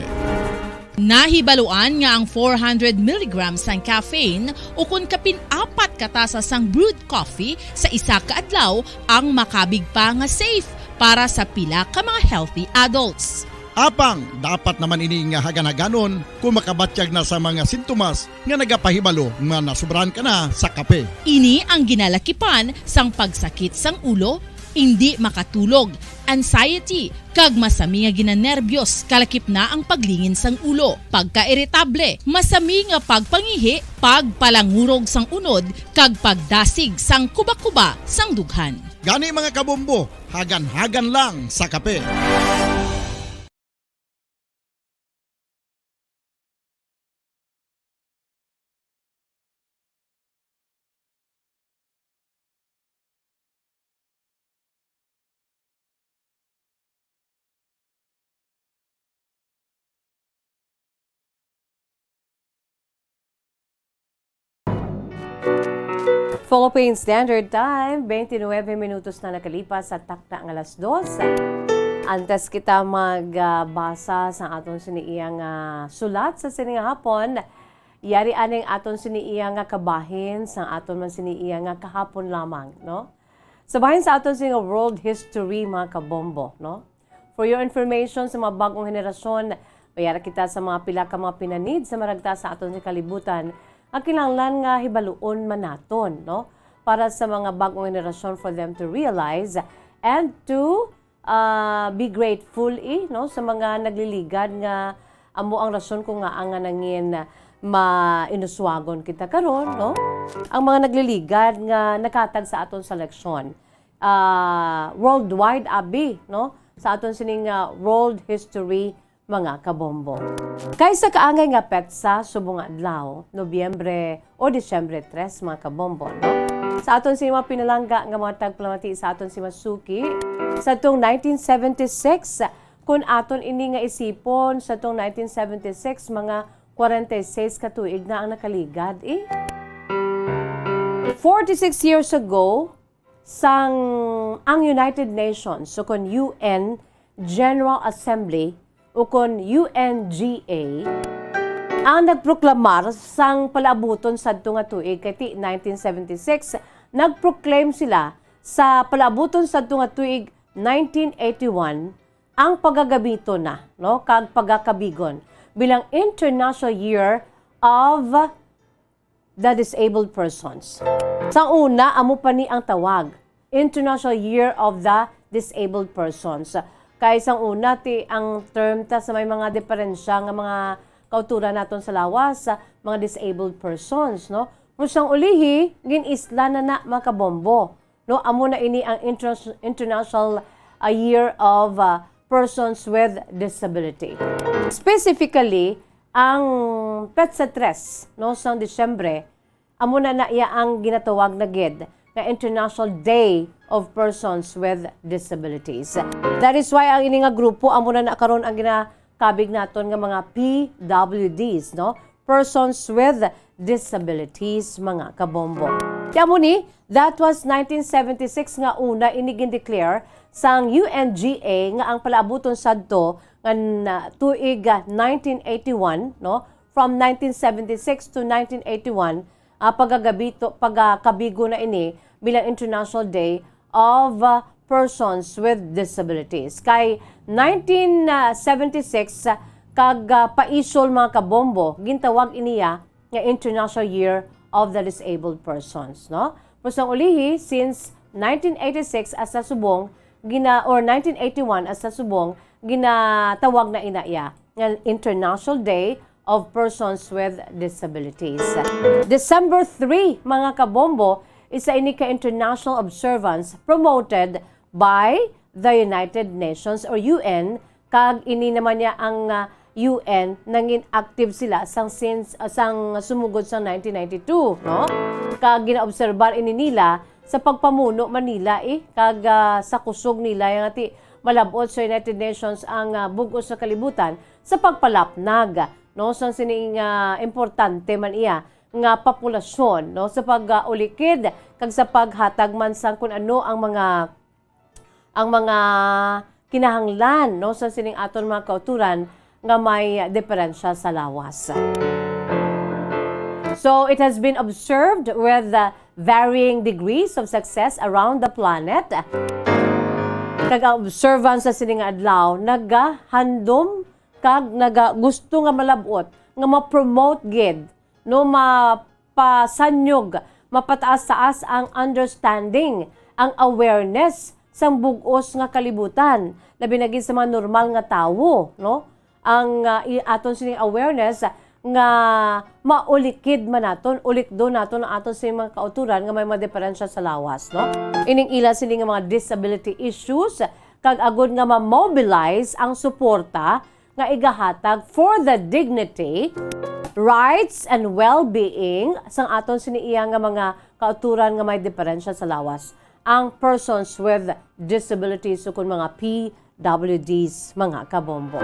Nahibaluan nga ang four hundred milligrams sang caffeine ukon kapin apat ka tasa sang brewed coffee sa isa ka adlaw ang makabig pa nga safe para sa pila ka mga healthy adults. Apang dapat naman ini nga hagan-haganon kon makabatyag na sa mga sintomas nga nagapahibalo nga nasobrahan ka na sa kape. Ini ang ginalakipan sang pagsakit sang ulo, indi makatulog, anxiety, kag masami nga ginanerbyos, kalakip na ang paglingin sang ulo, pagkairitable, masami nga pagpangihi, pagpalangurog sang unod, kag pagdasig sang kubakuba sang dughan. Gani, mga kabombo, hagan-hagan lang sa kape. Philippine Standard Time, twenty-nine minutos na nakalipas sa takna nga alas dos. Antes kita magbasa sa aton sini iya nga sulat sa sini nga hapon, yari aning aton sini iya nga kabahin sa aton man sini iya nga kahapon lamang, no? Sa bahin sa aton sini nga world history, mga kabombo, no? For your information, sa mga bag-ong henerasyon, mayara kita sa mga pila ka mga pinanid sa maragta sa aton nga kalibutan nga kinahanglan nga hibaluon man naton, no? Para sa mga bag-ong henerasyon, for them to realize and to, ah, be grateful, eh, no? Sa mga nagliligad nga amo ang rason kung ngaa nga nangin mainuswagon kita karon, no? Ang mga nagliligad nga naghatag sa aton sa leksyon, ah, worldwide, abi, no? Sa aton sining, ah, world history, mga kabombo. Kay sa kaangay nga petsa subong nga adlaw, Nobyembre o Disyembre tres, mga kabombo, no? Sa aton sini mga pinalangga nga mga tagpalamati sa aton sini mga suki, sa tong nineteen seventy-six, kun aton ini nga isipon, sa tong nineteen seventy-six, mga forty-six ka tuig na ang nakaligad, eh. Forty-six years ago, sang ang United Nations, ukon U N General Assembly, ukon U N G A, ang nagproklamar sang palaabuton sadto nga tuig, kay ti nineteen seventy-six, nagproclaim sila sa palaabuton sadto nga tuig nineteen eighty-one ang pagagamiton na, no, kag pagakabigon bilang International Year of the Disabled Persons. Sa una, amo pa ni ang tawag, International Year of the Disabled Persons. Kay sang una, ti ang term ta sa may mga diferensya nga mga kauturan naton sa lawas, sa mga disabled persons, no? Pero sang ulihi, gin-isla na na, mga kabombo. No, amo na ini ang Inter-, International, ah, Year of, ah, Persons with Disability. Specifically, ang petsa tres, no, sang Disyembre, amo na na iya ang ginatawag na gid nga International Day of Persons with Disabilities. That is why ang ini nga grupo amo na na karon ang ginakabig naton nga mga P W Ds, no? Persons with disabilities, mga kabombo. Kaya mo ni, that was nineteen seventy-six nga una ini gin-declare sang U N G A nga ang palaabuton sadto nga na-, tuig, ah, nineteen eighty-one, no? From nineteen seventy-six to nineteen eighty-one, ah, pagagabito-, pagakabigo na ini bilang International Day of, ah, Persons with Disabilities. Kay nineteen seventy-six, ah, kag, ah, paisol, mga kabombo, gintawag iniya nga International Year of the Disabled Persons, no? Pero sang ulihi, since nineteen eighty-six hasta subong, gina-, or nineteen eighty-one hasta subong, ginatawag na ina iya nga International Day of Persons with Disabilities. December three, mga kabombo, isa ini ka international observance promoted by the United Nations or U N, kag ini naman niya ang, ah, U N, nangin active sila sang since, ah, sang sumugod sang nineteen ninety-two, no? Kag ginaobserbar ini nila sa pagpamuno man nila, eh, kag, ah, sa kusog nila nga ti malab-ot sa United Nations ang, ah, bug-os nga kalibutan sa pagpalapnag, no, sang sining, ah, importante man iya nga populasyon, no, sa pag, ah, ulikid kag sa paghatag man sang kun ano ang mga, ang mga kinahanglan, no, sa sining aton mga kauturan nga may diferensya sa lawas. So, it has been observed with, uh, varying degrees of success around the planet. Kag ang observance sa sini nga adlaw nagahandom kag naga-, gusto nga malab-ot nga ma-promote gid, no, mapasanyog, mapataas-taas ang understanding, ang awareness sang bug-os nga kalibutan, labi na gid sa mga normal nga tawo, no? Ang, ah, i-, aton sining awareness nga maulikid man naton, ulikdo naton ang aton sining mga kauturan nga may mga diferensya sa lawas, no? Ining ila sini nga mga disability issues, kag agud nga ma-mobilize ang suporta nga igahatag for the dignity, rights, and well-being sang aton sini iya nga mga kauturan nga may diferensya sa lawas, ang persons with disabilities, ukon mga P W Ds, mga kabombo.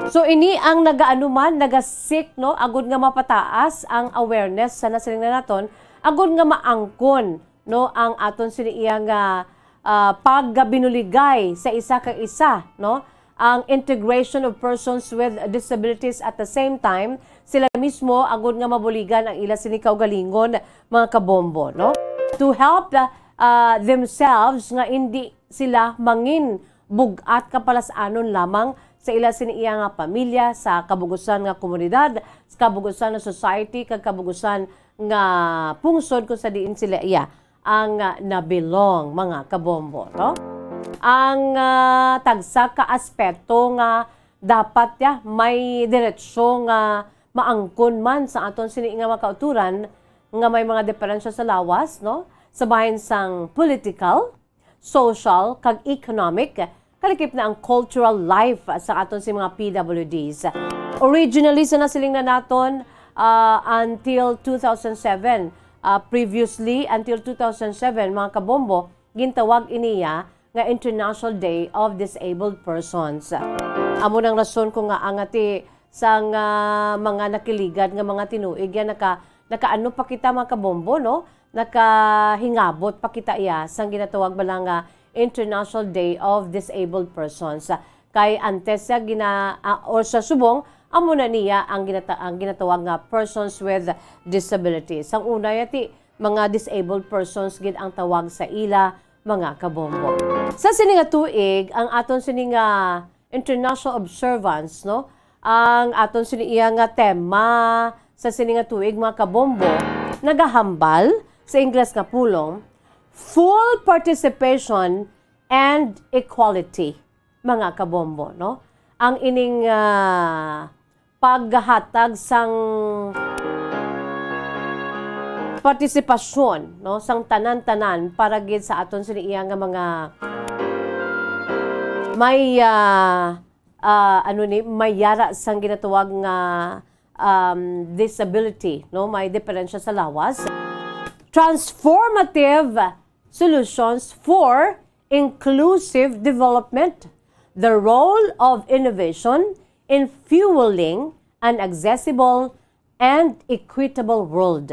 So, ini ang nagaano man, nagasik, no, agud nga mapataas ang awareness sa nasiling na naton, agud nga maangkon, no, ang aton sini iya nga, ah, pagbinuligay sa isa ka isa, no, ang integration of persons with disabilities. At the same time, sila mismo agud nga mabuligan ang ila sini kaugalingon, mga kabombo, no, to help, ah, themselves nga hindi sila mangin bug-at kapalas-anon lamang sa ila sini iya nga pamilya, sa kabugusan nga komunidad, sa kabugusan nga society, kag kabugusan nga pungsod kung sa diin sila iya ang, ah, nabilong, mga kabombo, no? Ang, ah, tagsa ka aspeto nga dapat ya may diretsyo nga maangkon man sa aton sini nga mga kauturan nga may mga diferensya sa lawas, no? Sa bahin sang political, social, kag economic, kalikip na ang cultural life sa aton sini mga P W Ds. Originally, sa nasiling na naton, ah, until two thousand seven, ah, previously, until two thousand seven, mga kabombo, gintawag iniya nga International Day of Disabled Persons. Amo nang rason ko nga ang ati sang, ah, mga nakiligad nga mga tinuig yan, naka-, nakaano pa kita, mga kabombo, no? Nakahingabot pa kita iya sang ginatawag bala nga International Day of Disabled Persons. Kay antes siya gina-, ah, or sa subong, amo na niya ang ginata-, ang ginatawag nga persons with disabilities. Sang una, yati, mga disabled persons gid ang tawag sa ila, mga kabombo. Sa sini nga tuig, ang aton sini nga international observance, no? Ang aton sini iya nga tema sa sini nga tuig, mga kabombo, nagahambal, sa Ingles nga pulong, full participation and equality, mga kabombo, no? Ang ining, ah, paghatag sang partisipasyon, no, sang tanan-tanan para gid sa aton sini iya nga mga may, ah, ah, ano ni, may yara sang ginatawag nga, um, disability, no, may diferensya sa lawas. Transformative solutions for inclusive development, the role of innovation in fueling an accessible and equitable world.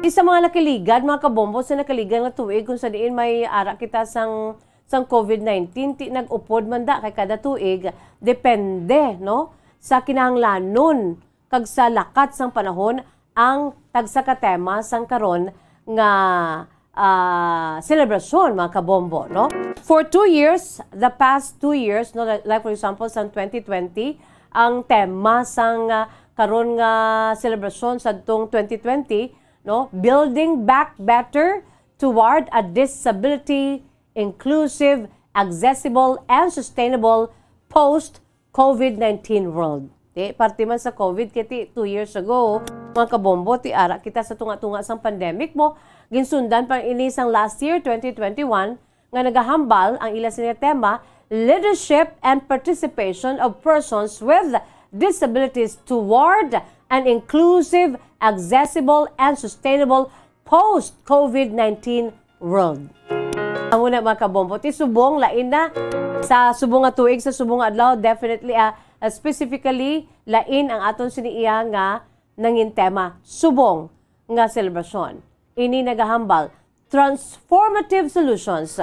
Isa mga nakiligad, mga kabombo, sa nakiligad nga tuig kung sa diin may ara kita sang, sang covid nineteen, ti nag-upod man da kay kada tuig, depende, no, sa kinahanglanon kag sa lakat sang panahon ang tagsa ka tema sang karon nga, ah, selebrasyon, mga kabombo, no? For two years, the past two years, no, like, like, for example, sang twenty twenty, ang tema sang, ah, karon nga selebrasyon sadtong twenty twenty, no, Building Back Better Toward a Disability Inclusive, Accessible, and Sustainable Post covid nineteen world. Ti, parte man sa covid, kay ti, two years ago, mga kabombo, ti, ara kita sa tunga-tunga sang pandemic mo. Ginsundan pa ini sang last year, twenty twenty-one, nga nagahambal ang ila sini nga tema, Leadership and Participation of Persons with Disabilities Toward an Inclusive, Accessible, and Sustainable Post covid nineteen World. Amo na, mga kabombo. Ti subong, lain na. Sa subong nga tuig, sa subong nga adlaw, definitely, ah, ah, specifically, lain ang aton sini iya nga nangin tema. Subong nga selebrasyon. Ini nagahambal, Transformative Solutions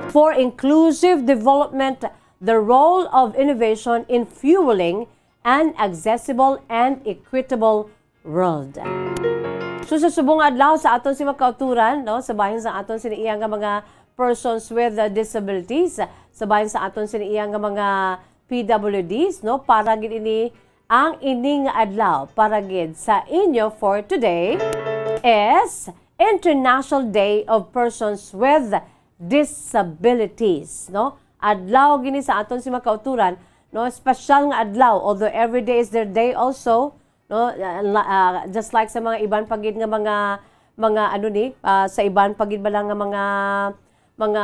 for Inclusive Development, the Role of Innovation in Fueling an Accessible and Equitable World. So, sa subong nga adlaw sa aton si mga kauturan, no, sa bahin sa aton sini iya nga mga persons with, uh, disabilities, sa bahin sa aton sini iya nga mga P W Ds, no, para gid ini ang ini nga adlaw para gid sa inyo for today is International Day of Persons with Disabilities, no? Adlaw gini sa aton si mga kauturan, no? Special nga adlaw, although every day is their day also, no? Ah, la-, ah, just like sa mga iban pa gid nga mga, mga ano ni, ah, sa iban pa gid bala nga mga, mga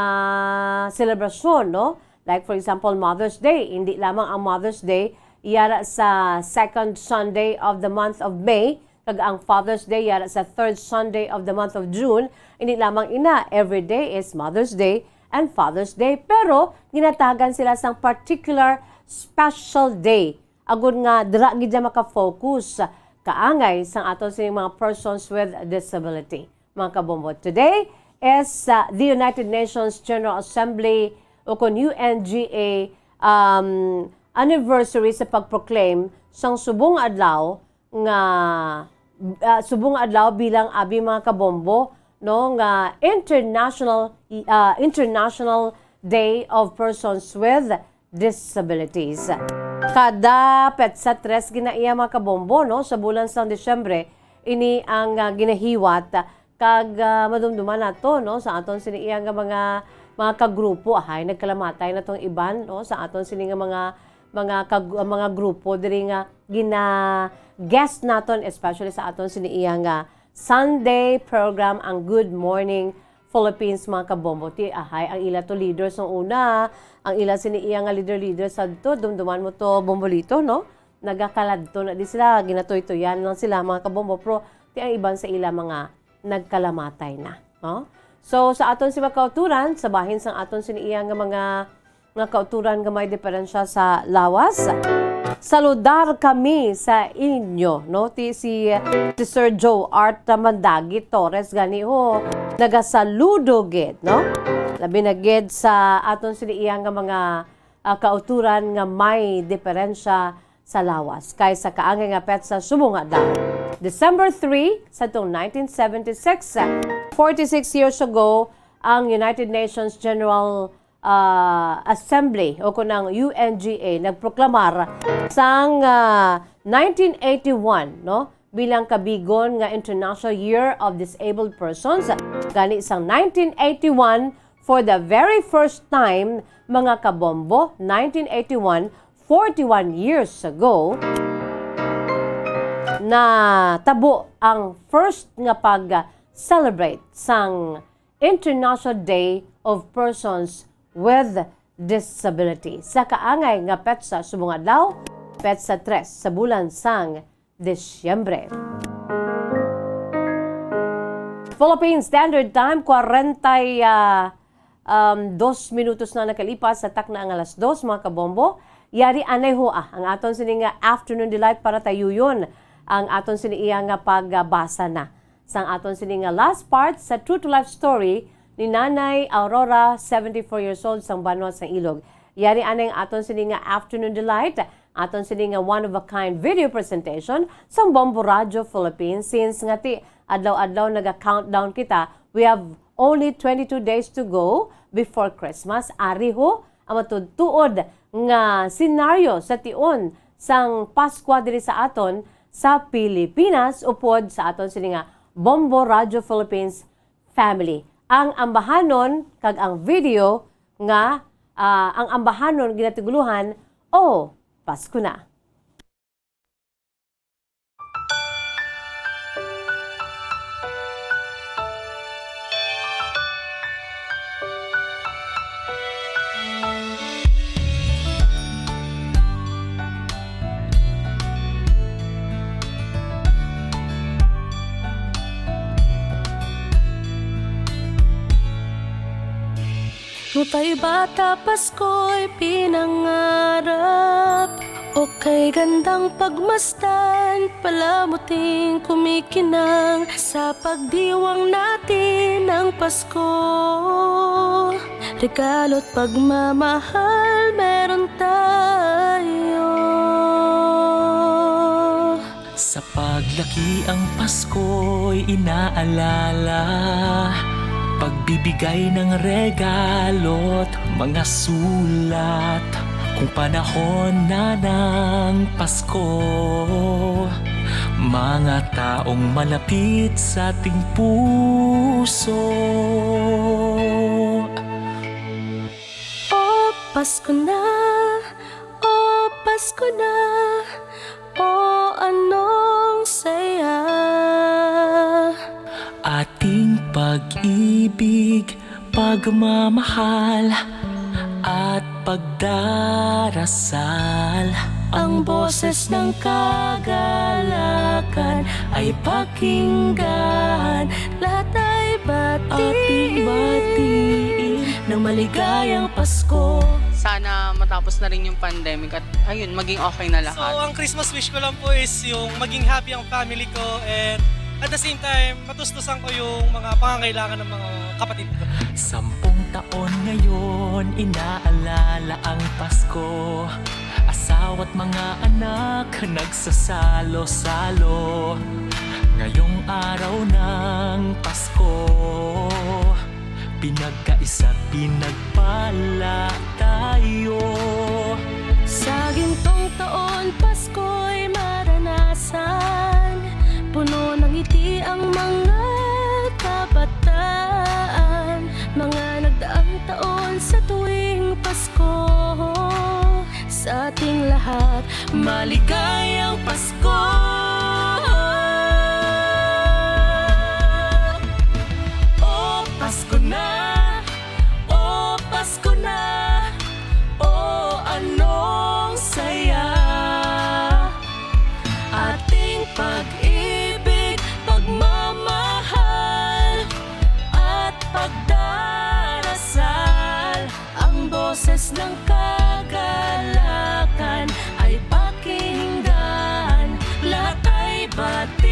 selebrasyon, no? Like, for example, Mother's Day. Hindi lamang ang Mother's Day yara sa second Sunday of the month of May, kag ang Father's Day yara sa third Sunday of the month of June. Hindi lamang ina, every day is Mother's Day and Father's Day, pero ginatagan sila sang particular special day agod nga dira gid siya maka-focus kaangay sang aton sining mga persons with disability. Mga kabombo, today is, uh, the United Nations General Assembly, o kon U N G A, um, anniversary sa pag-proclaim sang subong adlaw nga, ah, subong adlaw bilang abi, mga kabombo, no, nga International, ah, International Day of Persons with Disabilities. Kada petsa tres gina iya, mga kabombo, no, sa bulan sang Disyembre, ini ang, ah, ginahiwat, kag, ah, madumduman nato, no, sa aton sini iya nga mga, mga kagrupo, ahay, nagkalamatay na tong iban, no, sa aton sini nga mga, mga kag-, mga grupo diri nga gina-guest naton, especially sa aton sini iya nga Sunday program, ang Good Morning Philippines, mga kabombo. Ti, ahay, ang ila to leader sang una, ang ila sini iya nga leader-leader sa to, dumduman mo to, Bombolito, no? Nagakaladto na di sila, ginatuytoyan lang sila, mga kabombo. Pero ti ang iban sa ila mga nagkalamatay na, no? So, sa aton si mga kauturan, sa bahin sang aton sini iya nga mga, nga kauturan nga may diferensya sa lawas, saludar kami sa inyo, no? Ti si, si Sir Joe Art Mandagi Torres gani ho, nagasaludo gid, no? Labi na gid sa aton sini iya nga mga, ah, kauturan nga may diferensya sa lawas kay sa kaangay nga petsa subong nga adlaw. December three, sadtong nineteen seventy-six, forty-six years ago, ang United Nations General, ah, Assembly, o kun ang U N G A, nagproklamar sang, ah, nineteen eighty-one, no, bilang kabigon nga International Year of Disabled Persons. Gani sang nineteen eighty-one, for the very first time, mga kabombo, nineteen eighty-one, forty-one years ago, natabo ang first nga pag-celebrate sang International Day of Persons with Disability sa kaangay nga petsa subong adlaw, petsa tres sa bulan sang Disyembre. Philippine Standard Time, kwarenta y, ah, um, dos minutos na nakalipas sa takna nga alas dos, mga kabombo. Yari anay ho, ah, ang aton sini nga afternoon delight para tayuyon ang aton sini iya nga pagbasa na sang aton sini nga last part sa True to Life Story ni Nanay Aurora, seventy-four years old, sang Banwa sang Ilog. Yari anay ang aton sini nga afternoon delight, aton sini nga one-of-a-kind video presentation sang Bombo Radio Philippines. Since nga ti adlaw-adlaw naga-countdown kita, we have only twenty-two days to go before Christmas. Ari ho ang matuod-tuod nga senaryo sa tion sang Paskwa diri sa aton sa Pilipinas, upod sa aton sini nga Bombo Radio Philippines family. Ang ambahanon kag ang video nga, ah, ang ambahanon ginatigulohan, "Oh, Pasko na." Nutay bata, Pasko'y pinangarap. Okay, gandang pagmasdan, palamuting kumikinang. Sa pagdiwang natin ng Pasko, regalo't pagmamahal meron tayo. Sa paglaki ang Pasko'y inaalala, pagbibigay ng regalo't mga sulat. Kung panahon na ng Pasko, mga taong malapit sa ating puso. O Pasko na, o Pasko na, o anong saya. Ating pag-ibig, pagmamahal, at pagdarasal. Ang boses ng kagalakan ay pakinggan. Lahat ay batiin. Ating batiin ng maligayang Pasko. Sa Sana matapos na rin yung pandemic at, ayun, maging okay na lahat. So, ang Christmas wish ko lang po is yung maging happy ang family ko and at the same time, matustusan ko yung mga pangangailangan ng mga kapatid ko. Sampung taon ngayon, inaalala ang Pasko. Asawa't mga anak nagsasalo-salo. Ngayong araw ng Pasko, pinagkaisa't pinagpala tayo. Sa gintong taon, Pasko'y maranasan. Puno ng ngiti ang mga kabataan. Mga nagdaang taon sa tuwing Pasko. Sa ating lahat, maligayang Pasko! O Pasko na, o Pasko na, o anong saya. Ating pag-ibig, pagmamahal, at pagdarasal. Ang boses ng kagalakan ay pakinggan, lahat ay batiin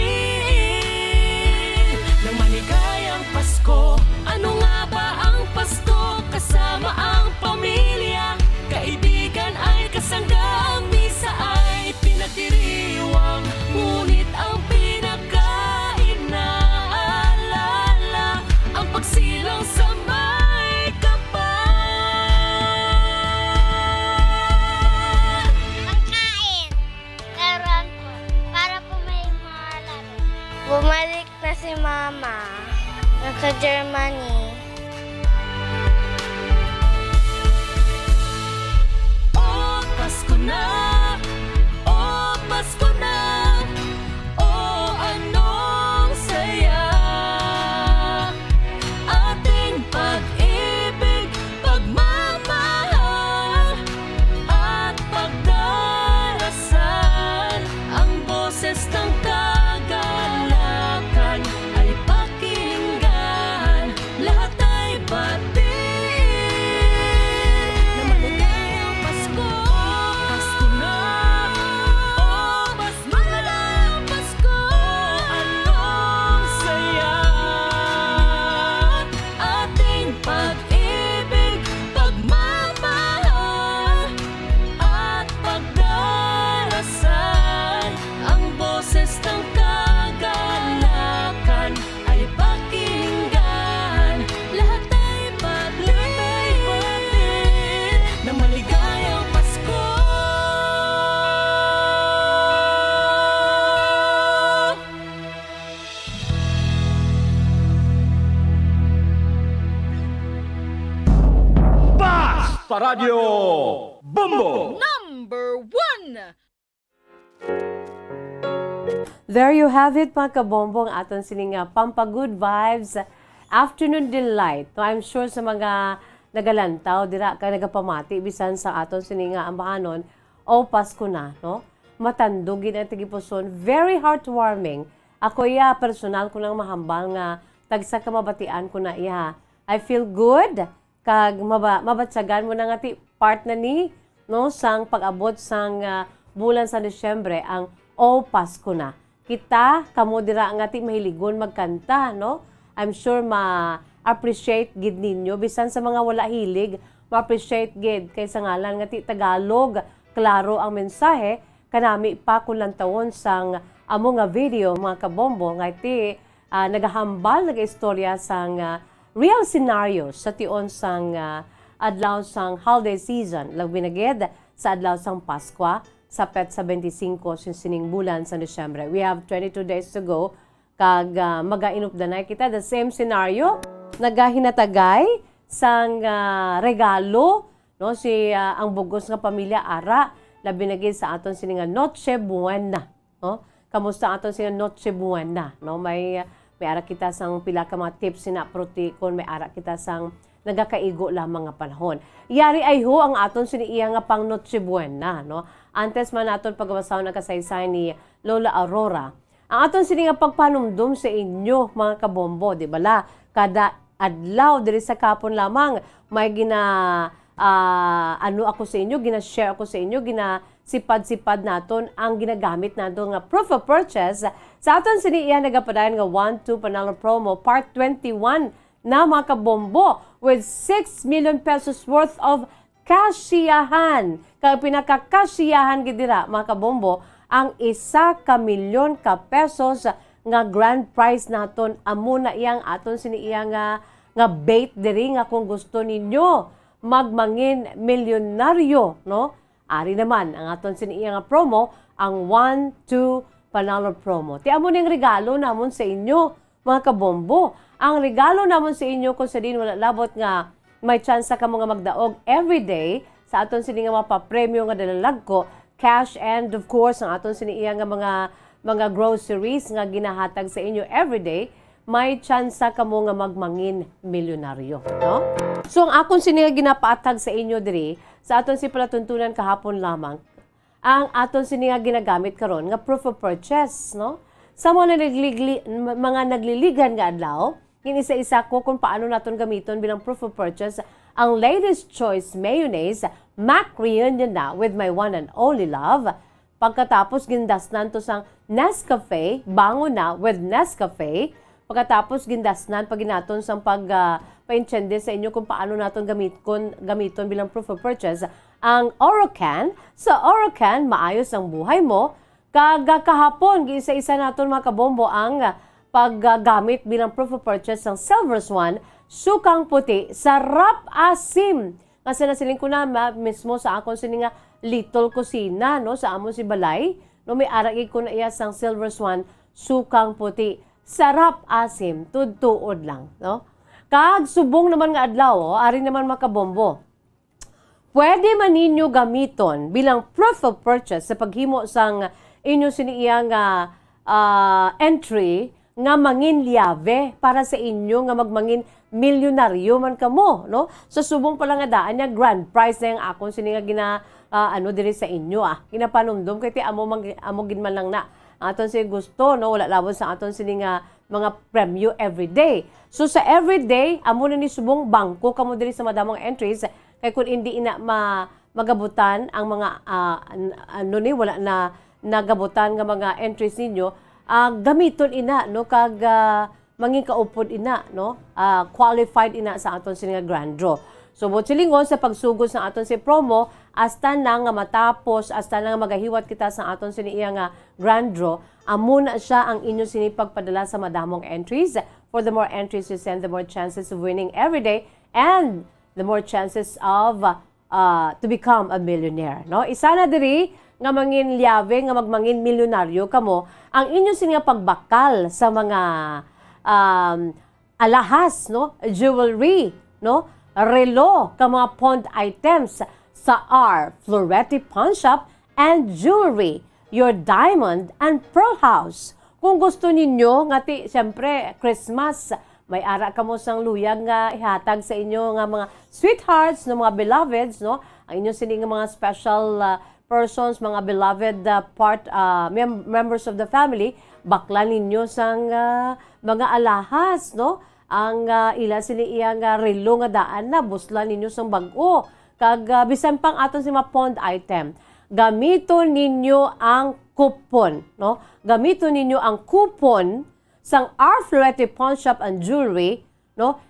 ng maligayang Pasko. Ano nga ba ang Pasko? Kasama ang pamilya, kaibigan ay kasangga, ang misa ay pinagdiriwang, ngunit ang pinakainaalala, ang pagsilang sa may kapal. Ang kain. Laruan po. Para po may mga laro. Bumalik na si Mama. Nasa Germany. O Pasko na, o Pasko na, o anong saya. Ating pag-ibig, pagmamahal, at pagdarasal. Ang boses ng kagalakan ay pakinggan, lahat ay batiin na maligayang Pasko. Pasko na, o Pasko na, Pasko. O anong saya. Ating pag-ibig, pagmamahal, at pagdarasal. Ang boses ng kagalakan ay pakinggan. Lahat ay pati na maligayang Pasko. Basta Radyo Bombo! Number one! There you have it, mga kabombo, ang aton sini nga pampa-good vibes, afternoon delight. No, I'm sure sa mga nagalantaw dira kag nagapamati bisan sa aton sini nga ambahanon, o Pasko na, no? Matandog gid ang tagipuson, very heartwarming. Ako, iya, personal ko nang mahambal nga tagsa ka mabatian ko na iya. I feel good, kag maba-, mabatyagan mo na nga ti part na ni, no, sang pag-abot sang, ah, bulan sang Disyembre ang O Pasko Na. Kita, kamo dira nga ti mahiligon magkanta, no? I'm sure ma-appreciate gid ninyo, bisan sa mga wala hilig, ma-appreciate gid kay sa ngalan nga ti Tagalog, klaro ang mensahe, kanami pa kon lantawon sang amo nga video, mga kabombo, nga ti, ah, nagahambal, nagaistorya sang, ah, real scenario sa tion sang, ah, adlaw sang holiday season, labi na gid sa adlaw sang Paskwa, sa petsa twenty-five sin sining bulan sa Disyembre. We have twenty-two days to go, kag, ah, magainupdanay kita. The same scenario, nagahinatagay sang, ah, regalo, no, si, ah, ang bug-os nga pamilya ara, labi na gid sa aton sini nga Noche Buena. No? Kamusta aton sini nga Noche Buena, no? May, may ara kita sang pila ka mga tips sina, pero ti kon may ara kita sang nagakaigo lamang nga panahon. Yari ayho ang aton sini iya nga pang Noche Buena, no? Antes man naton pagabasahon ang kasaysayan ni Lola Aurora, ang aton sini nga pagpanumdom sa inyo, mga kabombo, di bala? Kada adlaw diri sa kapon lamang may gina Ah, ano ako sa inyo, gina-share ako sa inyo, ginasipad-sipad naton ang ginagamit nato nga proof of purchase sa aton sini iya nagapadayon nga one two Panalo Promo Part twenty-one na, mga kabombo, with six million pesos worth of kasyahan. Kag pinakakasyahan gid dira, mga kabombo, ang isa ka milyon ka pesos nga grand prize naton. Amo na iya ang aton sini iya nga, nga bait diri, nga kung gusto ninyo magmangin milyonaryo, no? Ari naman ang aton sini iya nga promo, ang one two Panalo Promo. Ti amo ning regalo namon sa inyo, mga kabombo. Ang regalo namon sa inyo, kung sa diin wala labot nga may tsansa kamo nga magdaog everyday sa aton sini nga mapapremyo nga dalalagko, cash, and of course ang aton sini iya nga mga, mga groceries nga ginahatag sa inyo everyday, may tsansa kamo nga magmangin milyonaryo, no? So, ang akon sini nga ginapaathag sa inyo diri, sa aton si palatuntunan kahapon lamang, ang aton sini nga ginagamit karon nga proof of purchase, no? Sa mga nagligli-, m-, mga naglilighan nga adlaw, gin-isa-isa ko kung paano naton gamiton bilang proof of purchase ang Ladies Choice Mayonnaise, Mac Reunion na with my one and only love. Pagkatapos, gindasnan to sang Nescafe, bangon na with Nescafe. Pagkatapos, gindasnan pa gid naton sang pag, ah, paintiende sa inyo kung paano naton gamit-, kon-, gamiton bilang proof of purchase ang Orocan. Sa Orocan, maayos ang buhay mo. Kag, ah, kahapon, giisa-isa naton, mga kabombo, ang, ah, paggamit bilang proof of purchase sang Silver Swan, sukang puti, sarap asim. Nga sa nasiling ko na ma-, mismo sa akon sini nga little kusina, no, sa amon si balay, no, may ara gid ko na iya sang Silver Swan, sukang puti, sarap asim, tudtuod lang, no. Kag subong naman nga adlaw, oh, ari naman, mga kabombo. Pwede man ninyo gamiton bilang proof of purchase sa paghimo sang inyo sini iya nga, ah, entry nga mangin liave para sa inyo nga magmangin milyonaryo man kamo, no? Sa subong pa lang nga daan niya, grand prize na ang akon sini nga gina-, ah, ano, diri sa inyo, ah. Ginapanumdom kay ti amo man, amo gid man lang na ang aton sini gusto, no? Wala labot sa aton sini nga mga premyo everyday. So, sa everyday, amo na ni subong bangko kamo diri sa madamong entries. Kay kung hindi ina ma-, magabutan ang mga, ah, an-, ano ni, wala na nagabutan nga mga entries ninyo, ah, gamiton ina, no, kag, ah, mangin kaupod ina, no, ah, qualified ina sa aton sini nga grand draw. So, buot silingon, sa pagsugod sa aton si promo, hasta na nga matapos, hasta na nga magahiwat kita sa aton sini iya nga grand draw, amo na siya ang inyo sini pagpadala sa madamong entries. For the more entries you send, the more chances of winning every day, and the more chances of, uh, to become a millionaire, no? Isa na diri nga mangin liave nga magmangin milyonaryo kamo, ang inyo sini nga pagbakal sa mga, um, alahas, no? Jewelry, no? Relo, kag mga pawned items sa R Florete Pawnshop and Jewelry, your diamond and pearl house. Kung gusto ninyo nga ti, siyempre, Christmas, may ara kamo sang luyag nga ihatag sa inyo nga mga sweethearts, no, mga beloveds, no? Ang inyo sini nga mga special, ah, persons, mga beloved, ah, part, ah, mem-, members of the family, baklan ninyo sang, ah, mga alahas, no? Ang, ah, ila sini iya nga relo nga daan na, buslan ninyo sang bag-o. Kag, ah, bisan pang aton si mga pawned item, gamiton ninyo ang coupon, no? Gamiton ninyo ang coupon sang R Florete Pawnshop and Jewelry, no?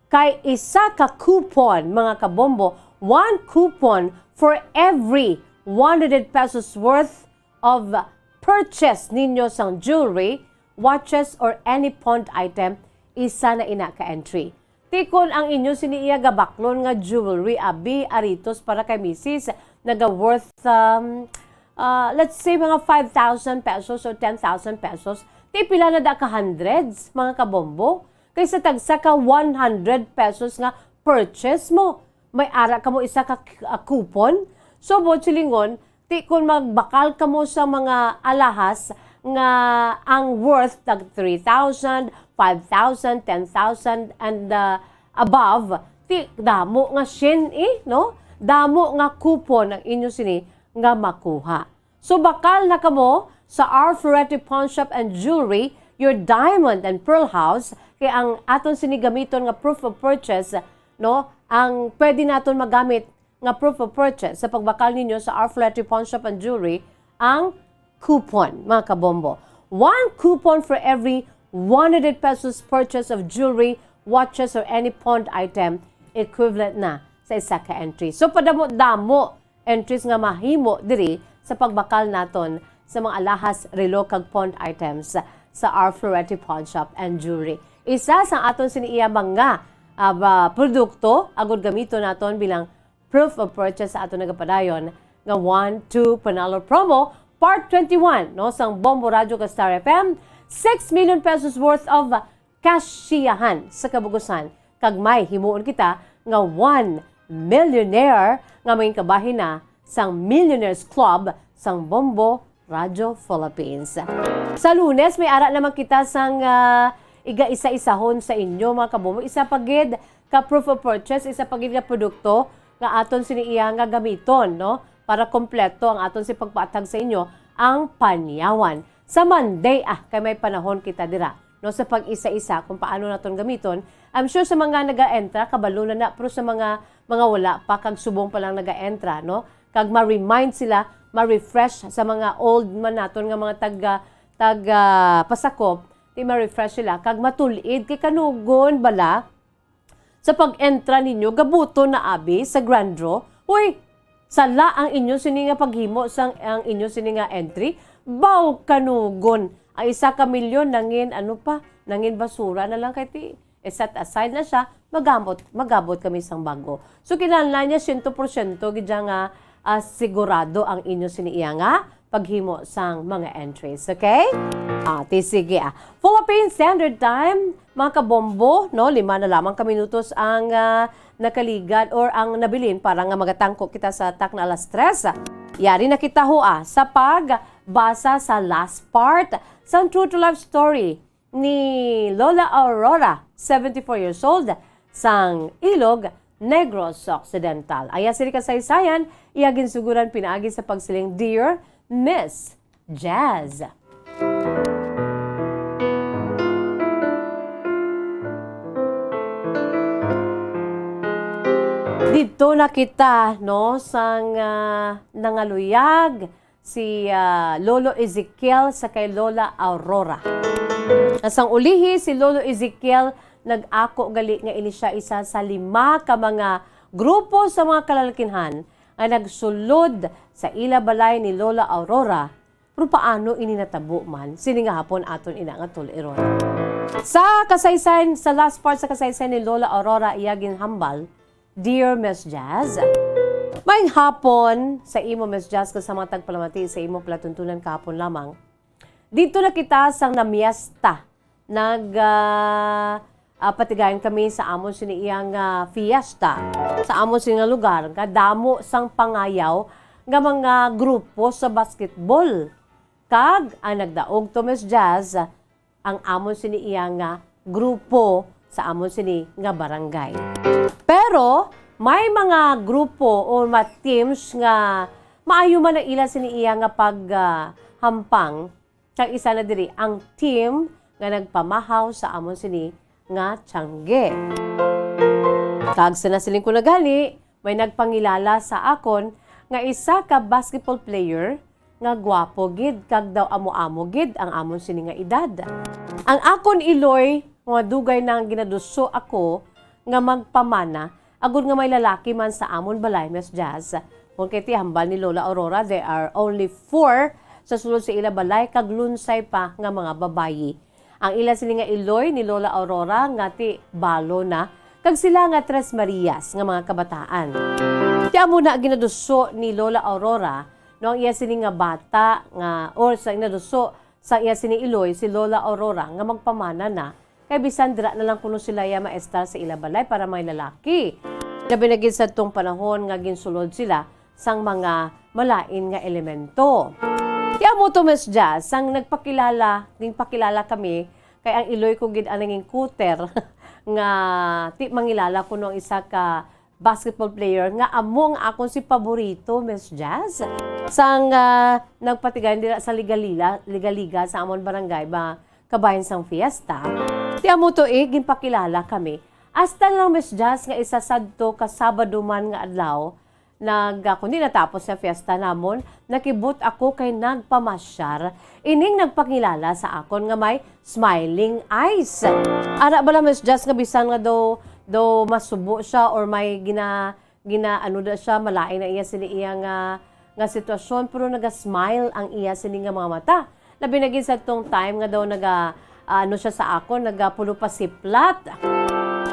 Kay isa ka coupon, mga kabombo, one coupon for every one hundred pesos worth of purchase ninyo sang jewelry, watches, or any pawned item, isa na ina ka entry. Ti kon ang inyo sini iya gabaklon nga jewelry, abi, aritos para kay misis, naga worth, um, ah, let's say, mga five thousand pesos or ten thousand pesos, ti pila na da ka hundreds, mga kabombo? Kay sa tagsa ka one hundred pesos nga purchase mo, may ara kamo isa ka k-, ah, coupon. So, buot silingon, ti kon magbakal kamo sa mga alahas nga ang worth tag three thousand, five thousand, ten thousand, and, uh, above, ti damo nga syen, eh, no? Damo nga coupon ang inyo sini nga makuha. So, bakal na kamo sa R Florete Pawnshop and Jewelry, your diamond and pearl house, kay ang aton sini gamiton nga proof of purchase no, ang pwede naton magamit nga proof of purchase sa pagbakal ninyo sa Our Floretti Pawn Shop and Jewelry, ang coupon, mga kabombo. One coupon for every one hundred pesos purchase of jewelry, watches, or any pawned item, equivalent na sa isa ka entry. So, padamo-damo entries nga mahimo diri sa pagbakal naton sa mga alahas, relo, kag pawned items sa Our Floretti Pawn Shop and Jewelry. Isa sa aton sini iya mga, ah, ba, produkto agud gamiton naton bilang proof of purchase sa aton nagapadayon nga One Two Panalo Promo Part twenty-one, no, sang Bombo Radyo kag Star F M, six million pesos worth of kasyahan sa kabugusan, kag may himuon kita nga one millionaire nga mangin kabahin na sang Millionaires Club sang Bombo Radyo Philippines. Sa Lunes, may ara naman kita sang, ah, iga-isa-isahon sa inyo, mga kabombo. Isa pa gid ka proof of purchase, isa pa gid ka produkto nga aton sini iya nga gamiton, no? Para kompleto ang aton si pagpaathag sa inyo, ang panyawan. Sa Monday, ah, kay may panahon kita dira, no, sa pag-isa-isa kung paano naton gamiton. I'm sure sa mga naga-entra, kabalo na na, pero sa mga, mga wala pa, kag subong pa lang naga-entra, no, kag ma-remind sila, ma-refresh sa mga old man naton nga mga taga, taga pasakop, di ma-refresh sila, kag matul-id kay kanugon bala sa pag-entra ninyo, gabuton na abi sa grand draw. Uy, sala ang inyo sini nga paghimo sang ang inyo sini nga entry. Baw kanugon, ang isa ka milyon nangin, ano pa, nangin basura na lang kay ti, set aside na siya, magamot, magabot kami sang bago. So, kinahanglan niya siyento porsyento gid siya nga, ah, sigurado ang inyo sini iya nga paghimo sang mga entries, okay? Ah, ti sige, ah. Philippine Standard Time, mga kabombo, no? Lima na lamang ka minutos ang, ah, nakaligad or ang nabilin para nga magatangko kita sa takna alas tres. Yari na kita ho, ah, sa pagbasa sa last part sa True to Life Story ni Lola Aurora, seventy-four years old, sang Ilog, Negros Occidental. Aya sini kasaysayan, iya ginsuguran pinaagi sa pagsiling, "Dear Miss Jazz." Dito na kita, no, sang, ah, nangaluyag si, ah, Lolo Ezekiel sa kay Lola Aurora. Sang ulihi, si Lolo Ezekiel nag-ako gali nga ini sia isa sa lima ka mga grupo sa mga kalalakinhan nga nagsulod sa ila balay ni Lola Aurora. Pero paano ini natabo man? Sini nga hapon aton ina nga tul-iron. Sa kasaysayan, sa last part sa kasaysayan ni Lola Aurora, iya ginhambal, "Dear Miss Jazz, maayong hapon sa imo, Miss Jazz, kag sa mga tagpalamati sa imo palatuntunan kahapon lamang. Dito na kita sang namiesta. Nag, ah, ah, patigayon kami sa amon sini iyang, ah, fiesta. Sa amon sini nga lugar, kadamo sang pangayaw nga mga grupo sa basketball. Kag ang nagdaog to, Miss Jazz, ang amon sini iya nga grupo sa amon sini nga barangay. Pero may mga grupo o mga teams nga maayo man ang ila sini iya nga pag, ah, hampang, kag isa na diri ang team nga nagpamahaw sa amon sini nga tiangge." Kag sa nasiling ko na gani, may nagpangilala sa akon nga isa ka basketball player nga gwapo gid kag daw amo-amo gid ang amon sini nga edad. Ang akon iloy, nga dugay nang ginaduso ako nga magpamana, agud nga may lalaki man sa amon balay, Miss Jazz. Kung kay ti hambal ni Lola Aurora, there are only four sa sulod sa ila balay, kag lunsay pa nga mga babayi. Ang ila sini nga iloy ni Lola Aurora nga ti balo na, kag sila nga Tres Marias nga mga kabataan. Ti amo na ginaduso ni Lola Aurora, no, ang iya sini nga bata nga, or sa ginaduso sa iya sini iloy, si Lola Aurora, nga magpamana na, kay bisan dira na lang kuno sila ya maestar sa ila balay para may lalaki. Labi na gid sa tong panahon nga ginsulod sila sang mga malain nga elemento. Ti amo to, Miss Jazz, sang nagpakilala, nagpakilala kami, kay ang iloy ko gid ang nangin kuter nga ti mangilala kuno ang isa ka basketball player nga amo nga akon si paborito, Miss Jazz. Sang, ah, nagpatigayon dira sa Ligalila, Ligaliga sa amon barangay, ba, kabahin sang fiesta. Ti amo to, eh, ginpakilala kami. Hasta lang, Miss Jazz, nga isa sadto ka Sabado man nga adlaw, nag, ah, kundi natapos nga fiesta namon, nakibot ako kay nagpamasyar ining nagpakilala sa akon nga may smiling eyes. Ara bala, Miss Jazz, nga bisan nga daw, daw masubo siya or may gina-, gina-, ano da siya, malain na iya sini iya nga, nga sitwasyon, pero naga-smile ang iya sini nga mga mata. Labi na gid sa tong time nga daw naga, ah, ano siya sa akon, nagapulupasiplat.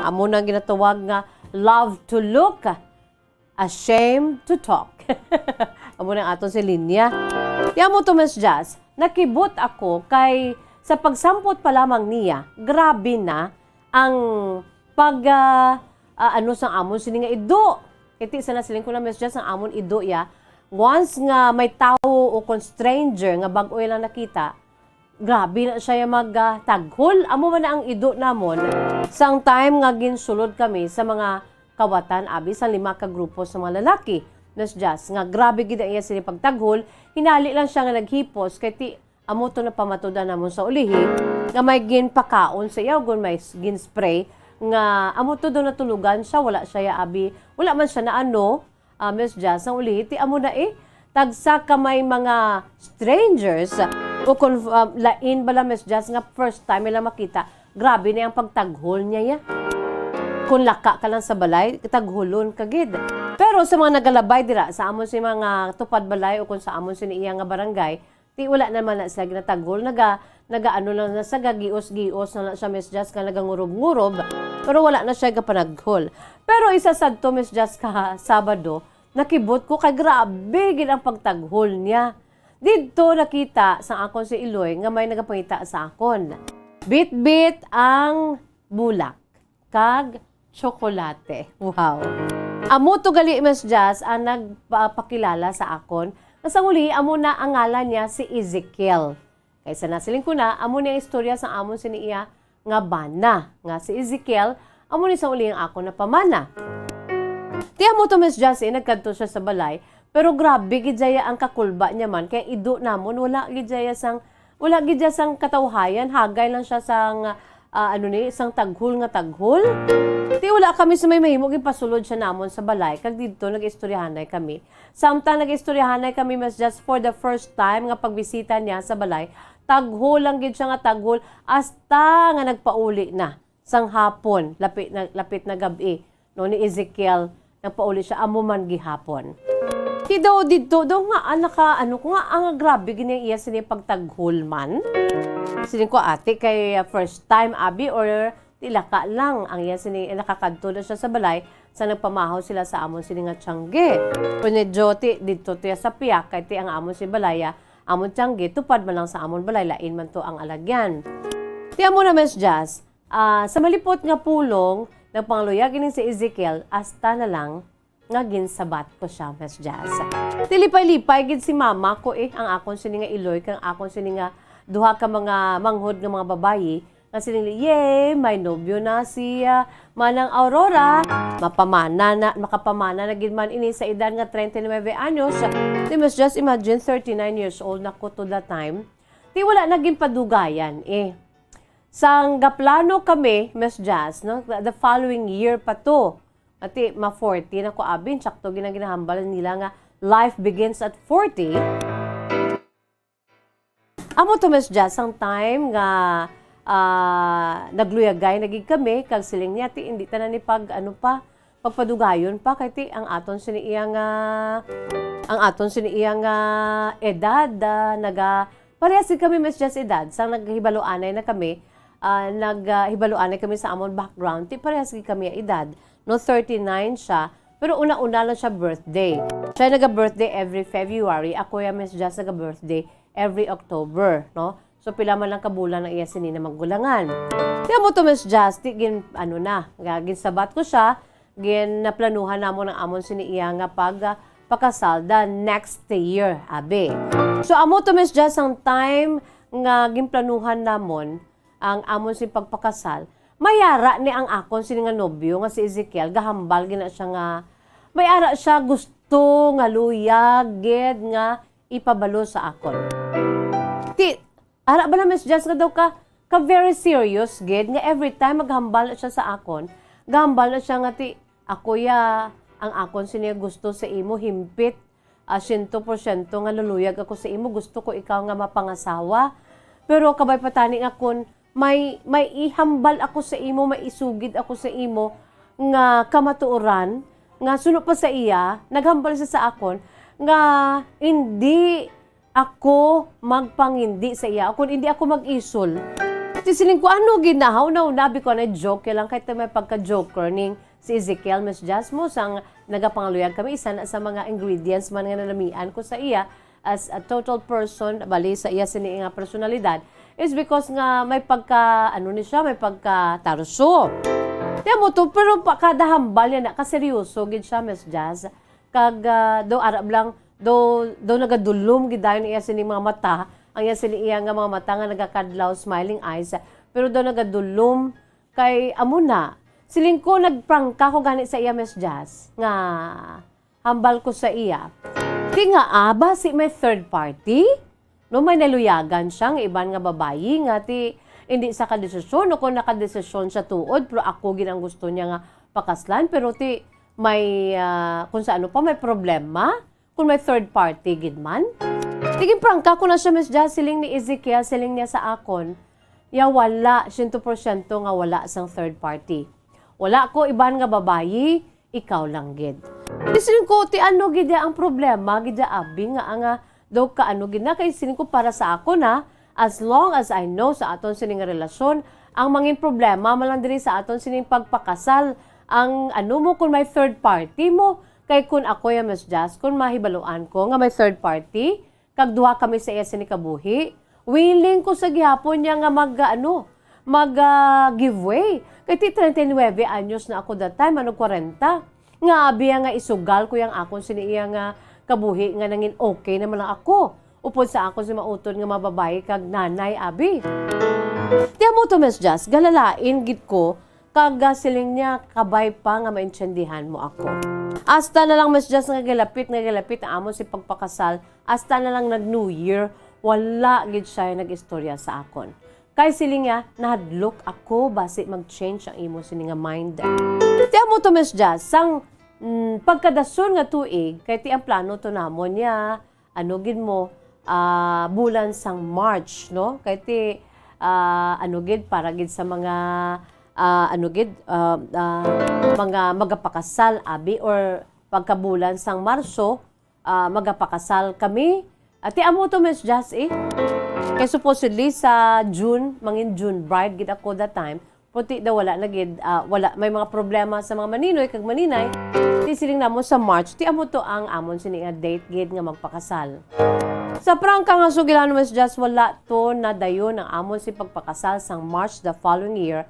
Amo na ang ginatawag nga love to look, ashamed to talk. Amo na ang aton si linya. Ti amo to, Miss Jazz, nakibot ako kay sa pagsampot pa lamang niya, grabe na ang pag, ah, ah, ano sang amon sini nga ido. Kay ti sa nasiling ko na, Miss Jazz, ang amon ido ya, once nga may tawo o kon stranger nga bag-o lang nakita, grabe na siya ya mag, ah, taghol. Amo man na ang ido namon. Sang time nga ginsulod kami sa mga kawatan, abi, sang lima ka grupo sa mga lalaki, Miss Jazz, nga grabe gid ang iya sini pagtaghol, hinali lang siya nga naghipos, kay ti amo to napamatud-an namon sa ulihi, nga may ginpakaon sa iya, ug may s-, gin-spray, nga amo to daw natulugan siya, wala siya ya, abi, wala man siya na ano, ah, Miss Jazz, ang ulihi, ti amo na eh, tagsa ka may mga strangers, o kon, ah, lain bala, Miss Jazz, nga first time nila makita, grabe na ang pagtaghol niya ya. Kung laka ka lang sa balay, taghulon ka gid. Pero sa mga nagalabay dira, sa amon si mga tupad balay o kung sa amon sini iya nga barangay, ti wala naman na sila ginataghol, naga, nagaano lang na sa gagios-gios na, na siya, Miss Jazz, nga nagangurob-ngurob, pero wala na siya gapanaghol. Pero isa sadto, Miss Jazz, ka Sabado, nakibot ko kay grabe gid ang pagtaghol niya. Didto nakita sa akon si Iloy nga may nagapangita sa akon. Bitbit ang bulak kag tsokolate. Wow. Amo to gali, Miss Jazz, ang nagpapakilala sa akon. Nga sa huli, amo na ang ngalan niya si Ezekiel. Kay sa nasiling ko na, amo ni ang istorya sa amon sini iya nga bana, nga si Ezekiel, amo ni sa uli ang akon na pamana. Ti amo to, Miss Jazz, eh, nagkadto siya sa balay, pero grabe gid jaya ang kakulba niya man, kay ido namon, wala gid jaya sang, wala gid jaya sang katawhayan, hagay lang siya sang, ah, ano ni, sang taghol nga taghol. Ti wala kami sa may mahimo, gipasulod siya namon sa balay, kag didto nag-istoryahanay kami. Samtang nag-istoryahanay kami, Miss Jazz, for the first time nga pagbisita niya sa balay, taghol lang gid siya nga taghol, hasta nga nagpauli na sang hapon, lapit na, lapit na gab-i, no, ni Ezekiel, nagpauli siya, amo man gihapon. Ti daw didto daw nga, ah, naka, ano ko nga, ang grabe gid niya iya sini pagtaghol man. Siling ko, ate, kay, ah, first time, abi, or ti laka lang ang iya sini, eh, nakakadto na siya sa balay sa nagpamahaw sila sa amon sini nga tiyangge. Pero medyo ti, didto tiya sa piyak, kay ti ang amon si balaya, amon tiyangge, tupad man lang sa amon balay, lain man to ang alagyan. Ti amo na, Miss Jazz, ah, sa malipot nga pulong, nagpangaluyag ining si Ezekiel, hasta na lang nga ginsabat ko siya, Miss Jazz. Tilipay-lipay gid si mama ko eh, ang akon sini nga iloy, kang akon sini nga duha ka mga manghod nga mga babayi, nga siling, "Yay, may nobyo na si, ah, Manang Aurora." Mapamana na, makapamana na gid man ini sa edad nga treinta y nueve anyos. Ti, Miss Jazz, imagine, thirty-nine years old na ko to that time. Ti, wala na ginpadugayan eh. Sang gaplano kami, Miss Jazz, no, the following year pa to. Ati, ma-forty na ko, abi, sakto gina-, ginahambal nila nga life begins at forty. Amo to, Miss Jazz, ang time nga, ah, nagluyagay na gid kami, kag siling niya, "Ti, hindi ta na ni pag, ano pa, pagpadugayon pa, kay ti, ang aton sini iya nga, ang aton sini iya nga edad, ah, naga-," parehas gid kami, Miss Jazz, edad, sang naghibaluanay na kami, ah, nag, ah, hibaluanay kami sa amon background, ti, parehas gid kami edad, no, thirty-nine siya, pero una-una lang siya birthday. Siya naga-birthday every February, ako ya, Miss Jazz, naga-birthday every October, no? So, pila man lang ka bulan ang iya sini na magulangan. Ti amo to, Miss Jazz, ti gin-, ano na, ga-, ginsabat ko siya, ginaplanuhan namon ang amon sini iya nga pag, ah, pakasal the next year, abi. So, amo to, Miss Jazz, ang time nga ginplanuhan namon ang amon sini pagpakasal. May ara ni ang akon sini nga nobyo nga si Ezekiel, gahambal gina siya nga, may ara siya gusto nga luyag gid nga ipabalo sa akon. Ti, ara bala, Miss Jazz, nga daw ka, ka very serious gid, nga every time maghambal na siya sa akon, Gambal na siya nga ti, "Ako ya, ang akon sini gusto sa imo himpit, ah, siyento porsyento nga luluyag ako sa imo, gusto ko ikaw nga mapangasawa." Pero kabay pa tani nga kun may, may ihambal ako sa imo, may isugid ako sa imo nga kamatuoran, nga suno pa sa iya, naghambal siya sa akon nga hindi ako magpangindi sa iya, o kung hindi ako mag-isol. Ti siling ko, "Ano gid na, haw na, unabi ko na joke lang, kahit may pagka-joker ning si Ezekiel, Miss Jasmo, sang nagapangaluyag kami, isa na sa mga ingredients man nga nalamian ko sa iya as a total person, bali sa iya sini nga personalidad, is because nga may pagka, ano ni siya, may pagka-tarso." Ti amo to, pero pa, kada hambal niya na, kaseryoso gid siya, Miss Jazz. Kag, ah, daw arab lang, daw, daw nagadulom gid dayon iya sini mga mata, ang iya sini iya nga mga mata nga nagakadlaw, smiling eyes. Pero daw nagadulom kay amo na. Siling ko, nagprangka ko gani sa iya, Miss Jazz, nga hambal ko sa iya. Ti nga, ah, basi may third party? No, may naluyagan siya nga iban nga babayi nga ti hindi sa kadesisyon, o kung nakadesisyon siya tuod, pero ako gid ang gusto niya nga pakaslan, pero ti may, ah, kung sa ano pa, may problema, kung may third party gid man. Ti ginprangka ko na siya, Miss Jazz, siling ni Ezekiel, siling niya sa akon, "Ya, wala, siyento porsyento nga wala sang third party. Wala ko iban nga babayi, ikaw lang gid." Ti siling ko, "Ti ano gid ya ang problema gid ya, abi, nga, nga daw ka ano gid na?" Kay siling ko, para sa ako na, as long as I know sa aton sining relasyon, ang mangin problema man lang diri sa aton sining pagpakasal, ang ano mo, kung may third party mo, kay kung ako ya, Miss Jazz, kung mahibaluan ko nga may third party, kag duha kami sa iya sini kabuhi, willing ko sa gihapon niya nga mag, ano, mag, ah, give way. Kay ti treinta y nuebe anyos na ako that time, ano, kwarenta. Nga abi nga isugal ko yang akon sini iya nga kabuhi nga nangin okay naman lang ako. Upod sa akon si mautod nga mababayi kag nanay, abi. Ti amo to, Miss Jazz, galalain gid ko, kag, ah, siling niya, "Kabay pa nga maintindihan mo ako." Hasta na lang, Miss Jazz, nga gilapit, nga gilapit ang amon si pagpakasal, hasta na lang nag-New Year, wala gid siya nag-istorya sa akon. Kay siling niya, "Nahadlok ako, basi mag-change ang imo sini nga mind." Ti amo to, Miss Jazz, sang, mm, pagkadason nga tuig, kay ti ang plano to namon niya, ano gid mo, ah, bulan sang March, no? Kay ti, ah, ano gid, para gid sa mga, ah, ano gid, ah, ah, mga magapakasal, abi, or pagkabulan sang Marso, ah, magapakasal kami. Ati amo to, Miss Jazz, eh. Kay supposedly sa June, mangin June bride gid ako that time. Puti daw wala na gid, ah, wala, may mga problema sa mga maninoy kag maninay. Ti siling namo sa March, ti amo to ang amon sini nga date gid nga magpakasal. Sa prangka nga sugilanon, Miss Jazz, wala to nadayon ang amon si pagpakasal sang March the following year.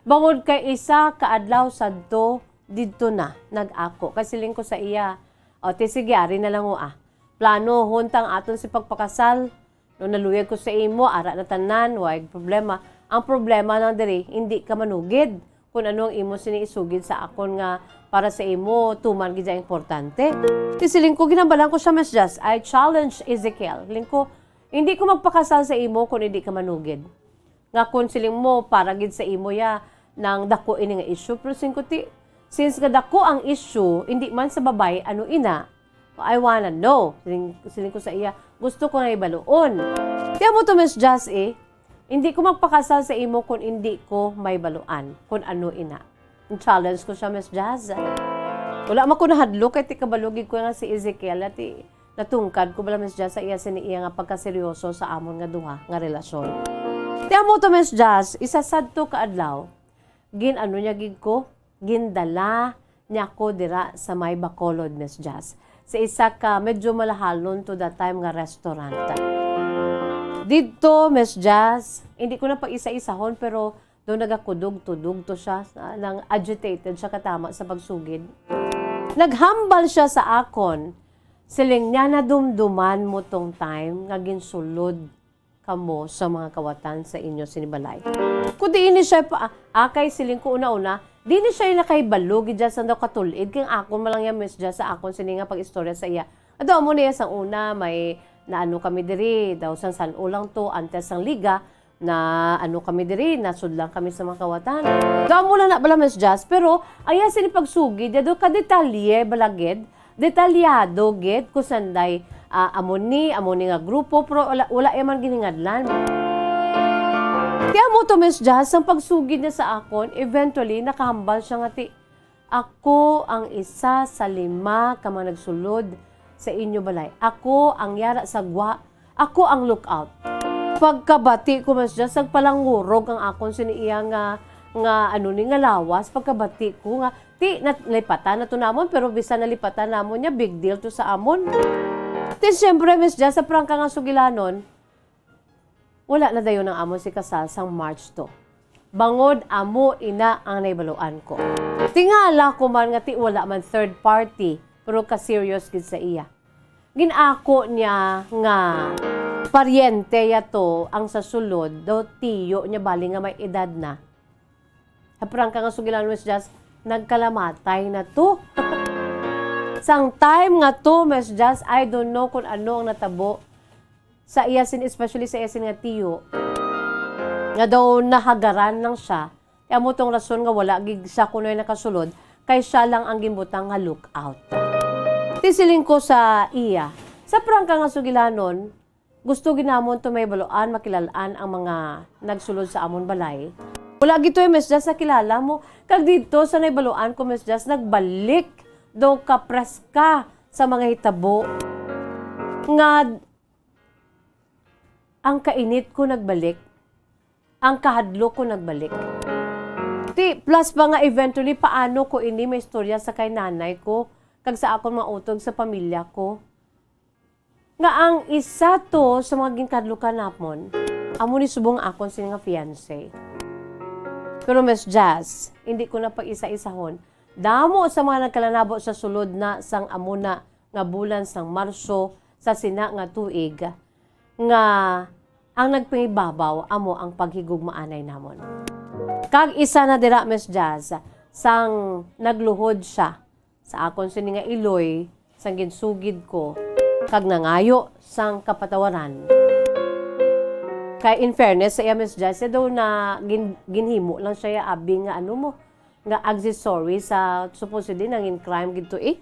Bangod kay isa ka adlaw sadto, didto na nag-ako. Kay siling ko sa iya, "O, ti sige, ari na lang, o, ah. Plano, huntang aton si pagpakasal. No naluyag ko sa imo, ara na tanan, way problema. Ang problema lang diri, hindi ka manugid kung ano ang imo sini isugid sa akon nga para sa imo, tuman gid ang importante." Ti siling ko, ginambalan ko siya, Miss Jazz, I challenge Ezekiel. Siling ko, "Hindi ko magpakasal sa imo kung hindi ka manugid." Nga kun siling mo, para gid sa imo ya nang dako ini nga issue. Pero siling ko ti, since nga dako ang issue, hindi man sa babayi, ano ina? I wanna know. Siling, siling ko sa iya, gusto ko nga ibaluon. Kaya mo to, Miss Jazz, eh, hindi ko magpakasal sa imo kung hindi ko may baluan kung ano ina. Challenge ko siya, Miss Jazz. Wala man ko nahadlok kay ti kabalo gid ko nga si Ezekiel, ati natungkad ko bala, Miss Jazz, sa iya sini iya nga pagkaseryoso sa amon nga duha nga relasyon. Ti amo to, Miss Jazz, isa sadto ka adlaw, gin-ano niya gid ko, gindala niya ko dira sa may Bacolod, Miss Jazz, sa isa ka medyo malahalon to that time nga restaurant. Didto, Miss Jazz, hindi ko na pag-isa-isahon, pero daw nagakudog-tudog to siya, ah, nang agitated siya katama sa pagsugid. Naghambal siya sa akon, siling niya, "Nadumduman mo tong time nga ginsulod kamo sa mga kawatan sa inyo sini balay?" Kundi ini siya pa, ah, kay siling ko una-una, di ni siya nakahibalo gid dyan sa daw katulid, kay ang akon man lang yan, Miss, dyan sa akon sini nga pag-istorya sa iya. Ado mo niya sang una, may naano kami diri, daw sang San-o lang to, antes sang Liga, Na ano kami diri, nasudlan kami sa mga kawatan. Daw amo lang na bala, Miss Jazz, pero ang iya sini pagsugid, ya do ka detalye bala gid, detalyado gid kung sanday, ah, amo ni, amo ni nga grupo, pero wala, wala iya man giningadlan. Ti amo to, Miss Jazz, ang pagsugid niya sa akon, eventually, nakahambal siya nga ti, "Ako ang isa sa lima ka mga nagsulod sa inyo balay. Ako ang yara sa gwa. Ako ang lookout." Pagkabati ko, Miss Jazz, nagpalangurog ang akon sini iya nga, nga ano ni, nga lawas. Pagkabati ko nga, ti, nat-, nalipatan na to namon, pero bisan nalipatan namon niya, big deal to sa amon. Ti, siyempre, Miss Jazz, sa prangka nga sugilanon, wala na dayon ang amon si kasal sang March two. Bangod amo ina ang nahibaluan ko. Tingala ko man nga ti wala man third party, pero ka-serious gid sa iya. Ginako niya nga paryente ya to ang sa sulod, daw tiyo niya bali nga may edad na. Sa prangka nga sugilanon, Miss Jazz, nagkalamatay na to. Sang time nga to, Miss Jazz, I don't know kung ano ang natabo sa iya sin, especially sa iya sin nga tiyo, nga daw nahagaran lang siya. Kaya amo tong rason nga wala gid siya kunoy nakasulod, kay siya lang ang ginbutang nga lookout. Ti siling ko sa iya, sa prangka nga sugilanon, gusto gid namon to mahibaluan, makilal-an ang mga nagsulod sa amon balay. Wala gid to, eh, Miss Jazz, nakilala mo. Kag dito sa nahibaluan ko, Miss Jazz, nagbalik daw ka preska sa mga hitabo nga ang kainit ko nagbalik, ang kahadlok ko nagbalik. Ti, plus pa nga eventually, paano ko ini maistorya sa kay nanay ko kag sa akon mga utod sa pamilya ko? Nga ang isa to sa mga ginkahadlukan namon, amo ni subong akon sini nga fiancé. Pero Miss Jazz, hindi ko na pag-isa-isahon. Damo sa mga nagkalanabo sa sulod na sang amo na nga bulan sang Marso sa sina nga tuig, nga ang nagpangibabaw amo ang paghigugmaanay namon. Kag isa na dira, Miss Jazz, sang nagluhod siya sa akon sini nga iloy, sang ginsugid ko, kag nangayo sang kapatawaran. Kay in fairness sa iya, Miss Jazz, siya daw na gin-, ginhimo lang siya ya abi nga ano mo, nga accessory sa supposedly nangin crime gid to, eh.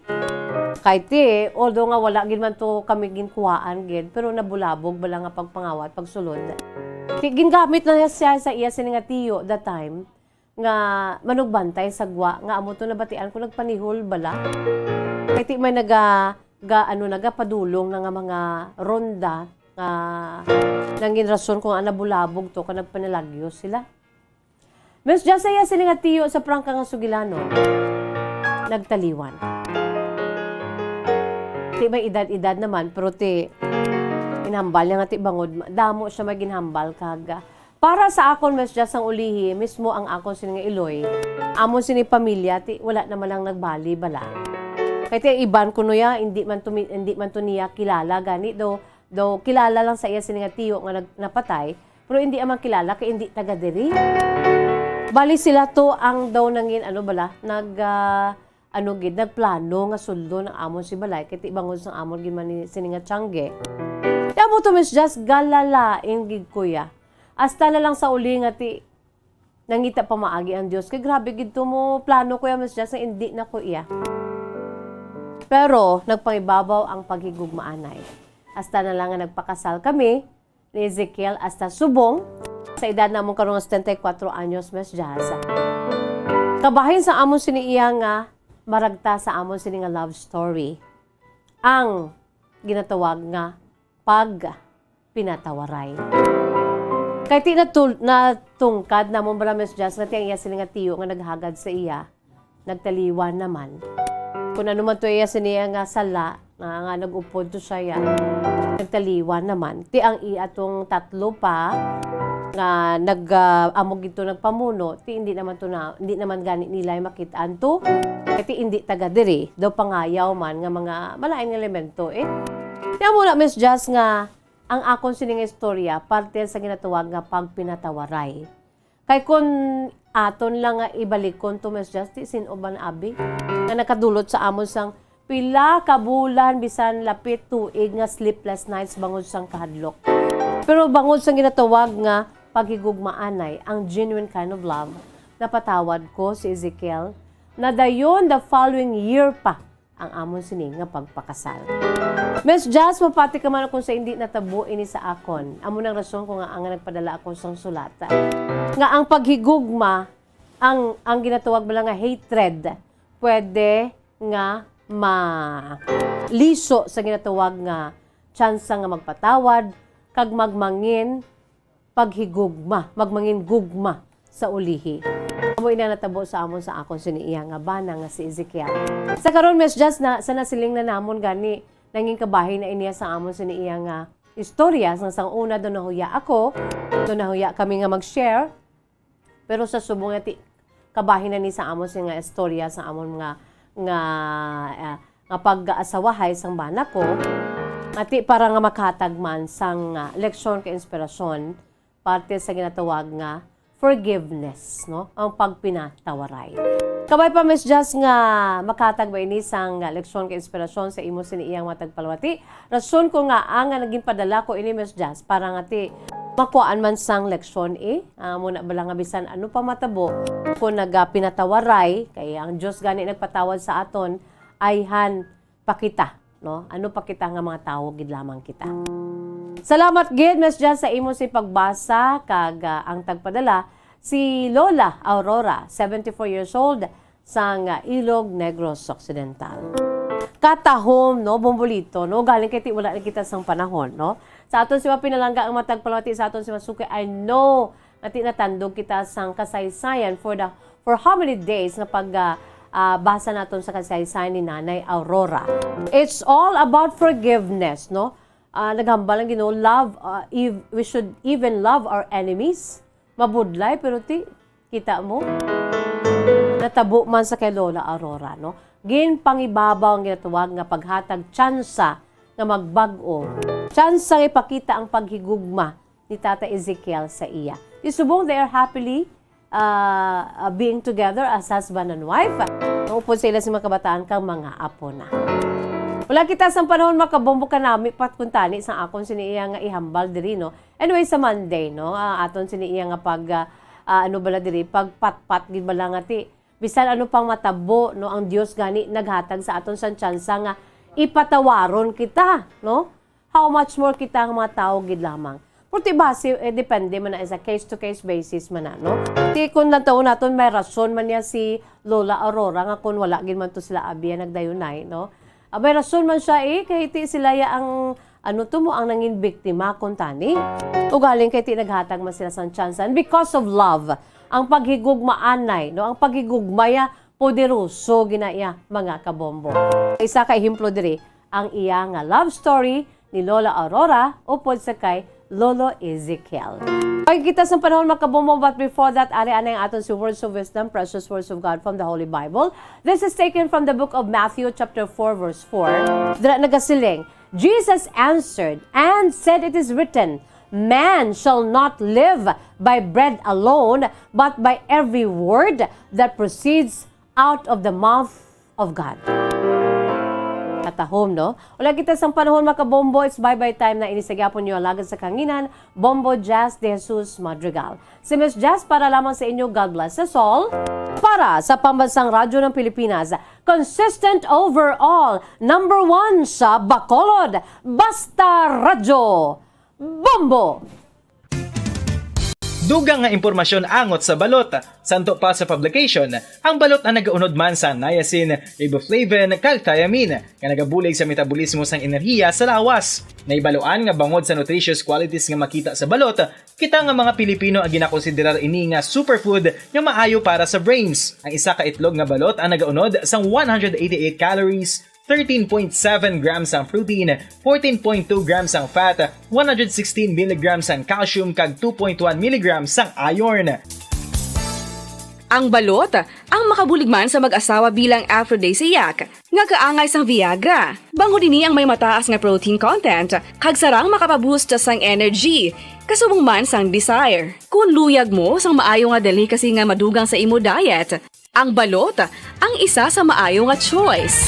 Kay ti, although nga wala gid man to kami ginkuhaan gid, pero nabulabog bala nga pagpangawat, pagsulod. Ti, gingamit na siya sa iya sini nga tiyo that time, nga manugbantay sa gwa, nga amo to nabatian ko nagpanihol bala. Kay ti may naga-, ga-, ano, nagapadulong na nga mga ronda nga nangin rason kung ang nabulabog to kung nagpanalagyo sila. Miss Jazz, sa iya sini nga tiyo sa prangka nga sugilanon, nagtaliwan. Ti may edad-edad naman, pero ti inhambal niya nga ti bangod, damo siya may ginhambal kag, ah, para sa akon, Miss Jazz, ang ulihi, mismo ang akon sini nga iloy, amon sini pamilya, ti wala naman lang nagbali bala. Kay ti iban kuno ya, hindi man to mi-, hindi man to niya kilala gani, do, do kilala lang sa iya sini nga tiyo nga nag-, napatay, pero hindi man kilala kay hindi taga diri. Bali sila to ang daw nangin, ano bala, nag, ah, ano gid, nagplano nga sudlon ang amon si balay, kay ti bangod sang amon gid man ni sini nga tiyangge. Ti amo to, Miss Jazz, galalain gid ko ya. Hasta na lang sa uli nga ti nangita pamaagi ang Dios. Kay grabe gid to mo, plano ko ya, Miss Jazz, nga hindi na ko iya. Pero nagpangibabaw ang paghigugmaanay. Hasta na lang nga nagpakasal kami, ni Ezekiel hasta subong sa edad namon karon nga setenta y cuatro anyos, Miss Jazz. Kabahin sa amon sini iya nga maragta sa amon sini nga love story, ang ginatawag nga pagpinatawaray. Kay ti natul-, natungkad namon bala, Miss Jazz, nga ti ang iya sini nga tiyo nga naghagad sa iya, nagtaliwan naman. Kung ano man to iya sini nga sala, nga, nga nag-upod to siya ya, nagtaliwan naman. Ti ang iya tong tatlo pa nga nag, ah, amo gid to nagpamuno, ti hindi naman to na, hindi naman gani nila makit-an to. Kay ti hindi taga diri, daw pangayaw man nga mga malain nga elemento, eh. Ti amo na, Miss Jazz, nga ang akon sini nga istorya, parte sa ginatawag nga pagpinatawaray. Kay kun aton lang nga ibalikon to, Miss Jazz, ti sin-o man abi nga nakadulot sa amon sang pila ka bulan, bisan lapit tuig nga sleepless nights bangod sang kahadlok. Pero bangod sang ginatawag nga paghigugmaanay ang genuine kind of love, napatawad ko si Ezekiel, na dayon the following year pa ang amon sini nga pagpakasal. Miss Jazz, mapati ka man kung sa hindi natabo ini sa akon. Amo nang rason ko nga ang nagpadala ako sang sulat. Nga ang paghigugma, ang, ang ginatawag bala nga hatred, pwede nga ma-, liso sa ginatawag nga tsansa nga magpatawad kag magmangin paghigugma, magmangin gugma sa ulihi. Amo ina natabo sa amon sa akon sini iya nga bana nga si Ezekiel. Sa karon, Miss Jazz, na sa nasiling na namon gani, nangin kabahin na iniya sa amon sini iya nga istorya. Sang, sang una, do nahuya ako, do nahuya kami nga mag-share. Pero sa subong nga ti-, kabahin na ni sa amon sini nga istorya sa amon nga, nga, ah, nga pag-asawahay sang bana ko, ati para nga makatag man sang, ah, leksyon ka inspirasyon parte sa ginatawag nga forgiveness, no? Ang pagpinatawaray. Kabay pa, Miss Jazz, nga makatag ba ini sang leksyon ka inspirasyon sa imo sini iyang matag palwati? Rason ko nga ang nga naging padala ko ini, Miss Jazz, para nga ti makuhaan man sang leksyon, eh. Ah, muna bala nga bisan ano pa matabo, kung nagapinatawaray, kay ang Dios gani nagpatawad sa aton, ayhan pa kita, no? Ano pa kita nga mga tawo gid lamang kita. Salamat gid, Miss Jazz, sa imo si pagbasa kag, ah, ang tagpadala si Lola Aurora, seventy-four years old, sang, ah, Ilog Negros Occidental. Katahom, no, Bombolito, no, galing kay ti wala na kita sang panahon, no? Sa aton si mapinalangga ang matag palwati sa aton si masuki, I know nga ti natandog kita sang kasaysayan for the, for how many days nga pag, ah, ah, basa naton sa kasaysayan ni Nanay Aurora. It's all about forgiveness, no? Ah, naghambal ang Ginoo, love, ah, ev-, we should even love our enemies. Mabudlay, pero ti, kita mo? Natabo man sa kay Lola Aurora, no? Ginpangibabaw ang ginatawag nga paghatag tsansa nga magbag-o. Tsansa nga ipakita ang paghigugma ni Tata Ezekiel sa iya. Di subong they are happily, ah, ah, being together as husband and wife. Maupod sa ila si mga kabataan kang mga apo na. Wala kita sang panahon makabombo kanami pat kuntani sang akon sini iya nga ihambal diri, no? Anyway, sa Monday, no, ah, aton sini iya nga pag, ah, ah, ano bala diri, pagpatpat gid bala nga ti, bisan ano pang matabo, no, ang Dios gani naghatag sa aton sang tsansa nga ipatawaron kita, no? How much more kita nga mga tawo gid lamang. Pero ti base, eh, depende man na, is a case-to-case basis man na, no? Ti kung lantaw naton, may rason man niya si Lola Aurora nga kung wala gid man to sila abi nagdayunay, no? Ah, may rason man siya, eh, kay ti sila ya ang, ano to mo, ang nangin biktima kuntani. Ugaling kay ti naghatag man sila sang tsansa. And because of love, ang paghigugmaanay, no? Ang paghigugmaya, poderoso ginaya, mga kabombo. Isa ka ehemplo diri, ang iya nga love story ni Lola Aurora upod sa kay Lolo Ezekiel. Pagkita sa panahon, mga kabombo, but before that, ari anay ang aton si Words of Wisdom, Precious Words of God from the Holy Bible. This is taken from the book of Matthew, chapter four, verse four. Dira nagasiling, Jesus answered and said, "It is written, man shall not live by bread alone, but by every word that proceeds out of the mouth of God." Katahom, no? Wala kita sang panahon, mga kabombo. It's bye-bye time na. Ini sa gyapon niyo alagad sa kanginan, Bombo Jazz de Jesus Madrigal. Si Miss Jazz para lamang sa inyo. God bless us all. Para sa Pambansang Radyo ng Pilipinas, consistent overall, number one sa Bacolod, Basta Radyo, Bombo! Dugang nga impormasyon angot sa balot. Santo pa sa publication, ang balot ang nagaunod man sa niacin, riboflavin, kag thiamine, nga nagabulig sa metabolismo sang enerhiya sa lawas. Nahibaluan nga bangod sa nutritious qualities nga makita sa balot, kita nga mga Pilipino ang ginakonsiderar ini nga superfood nga maayo para sa brains. Ang isa ka itlog nga balot ang nagaunod sang one hundred eighty-eight calories, thirteen point seven grams ang protein, fourteen point two grams ang fat, one hundred sixteen milligrams ang calcium, kag two point one milligrams ang iron. Ang balot, ang makabulig man sa mag-asawa bilang aphrodisiac, nga kaangay sang Viagra. Bangod ini ang may mataas nga protein content, kag sarang makapaboost sang energy, kasubong man sang desire. Kung luyag mo sang maayo nga delicacy nga madugang sa imo diet, ang balot ang isa sa maayo nga choice.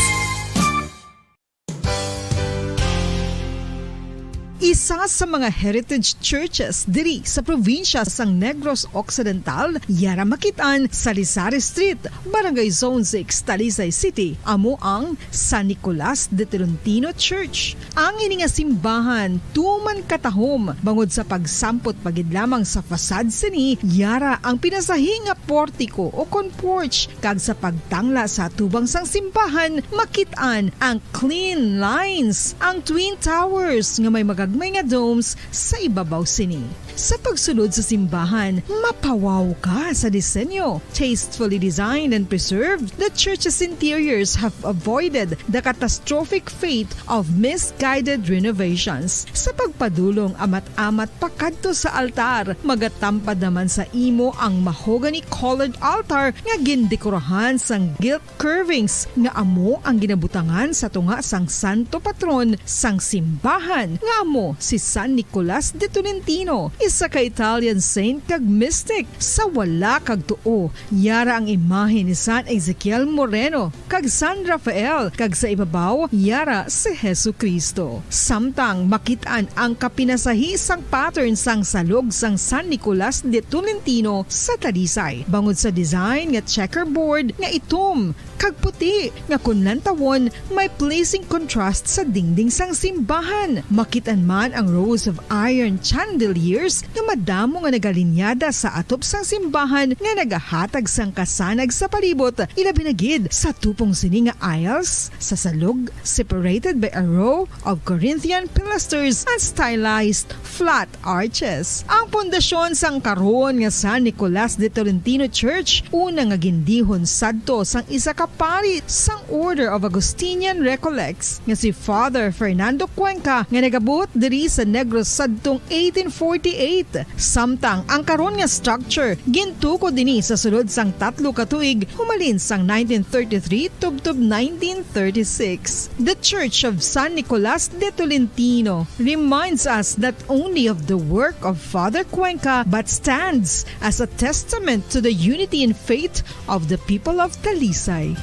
Isa sa mga heritage churches diri sa probinsya sang Negros Occidental, yara makit-an sa Lisari Street, Barangay Zone six, Talisay City, amo ang San Nicolas de Tolentino Church. Ang ini nga simbahan tuman katahom bangod sa pagsampot pa gid lamang sa facade sini, yara ang pinasahi nga portiko o kon porch, kag sa pagtangla sa atubang sang simbahan, makit-an ang clean lines, ang twin towers nga may magagmay nga domes sa ibabaw sini. Sa pagsulod sa simbahan, mapawaw ka sa disenyo. Tastefully designed and preserved, the church's interiors have avoided the catastrophic fate of misguided renovations. Sa pagpadulong amat-amat pakadto sa altar, magatampad naman sa imo ang mahogany-colored altar nga gindekorahan sang gilt curvings nga amo ang ginabutangan sa tunga sang santo patron sang simbahan, nga amo si San Nicolas de Tolentino, isa ka Italian saint kag mystic. Sa wala kag tuo, yara ang imahe ni San Ezekiel Moreno kag San Rafael, kag sa ibabaw, yara si Jesu-Cristo. Samtang makit-an ang kapinasahi sang pattern sang salog sang San Nicolas de Tolentino sa Talisay, bangod sa design nga checkerboard nga itom kag puti, nga kon lantawon, may pleasing contrast sa dingding sang simbahan. Makit-an man ang rows of iron chandeliers nga madamo nga nagalinyada sa atop sang simbahan nga nagahatag sang kasanag sa palibot, ilabi na gid sa tupong sini nga aisles sa salog, separated by a row of Corinthian pilasters and stylized flat arches. Ang pundasyon sang karon nga San Nicolas de Tolentino Church, una nga gindihon sadto sang isa ka pari sang Order of Augustinian Recollects nga si Father Fernando Cuenca, nga nagabuot diri sa Negros sadtong eighteen forty-eight. Samtang ang karon nga structure gintukod ini sa sulod sang tatlo ka tuig, humalin sang nineteen thirty-three tubtob nineteen thirty-six. The Church of San Nicolas de Tolentino reminds us not only of the work of Father Cuenca, but stands as a testament to the unity in faith of the people of Talisay.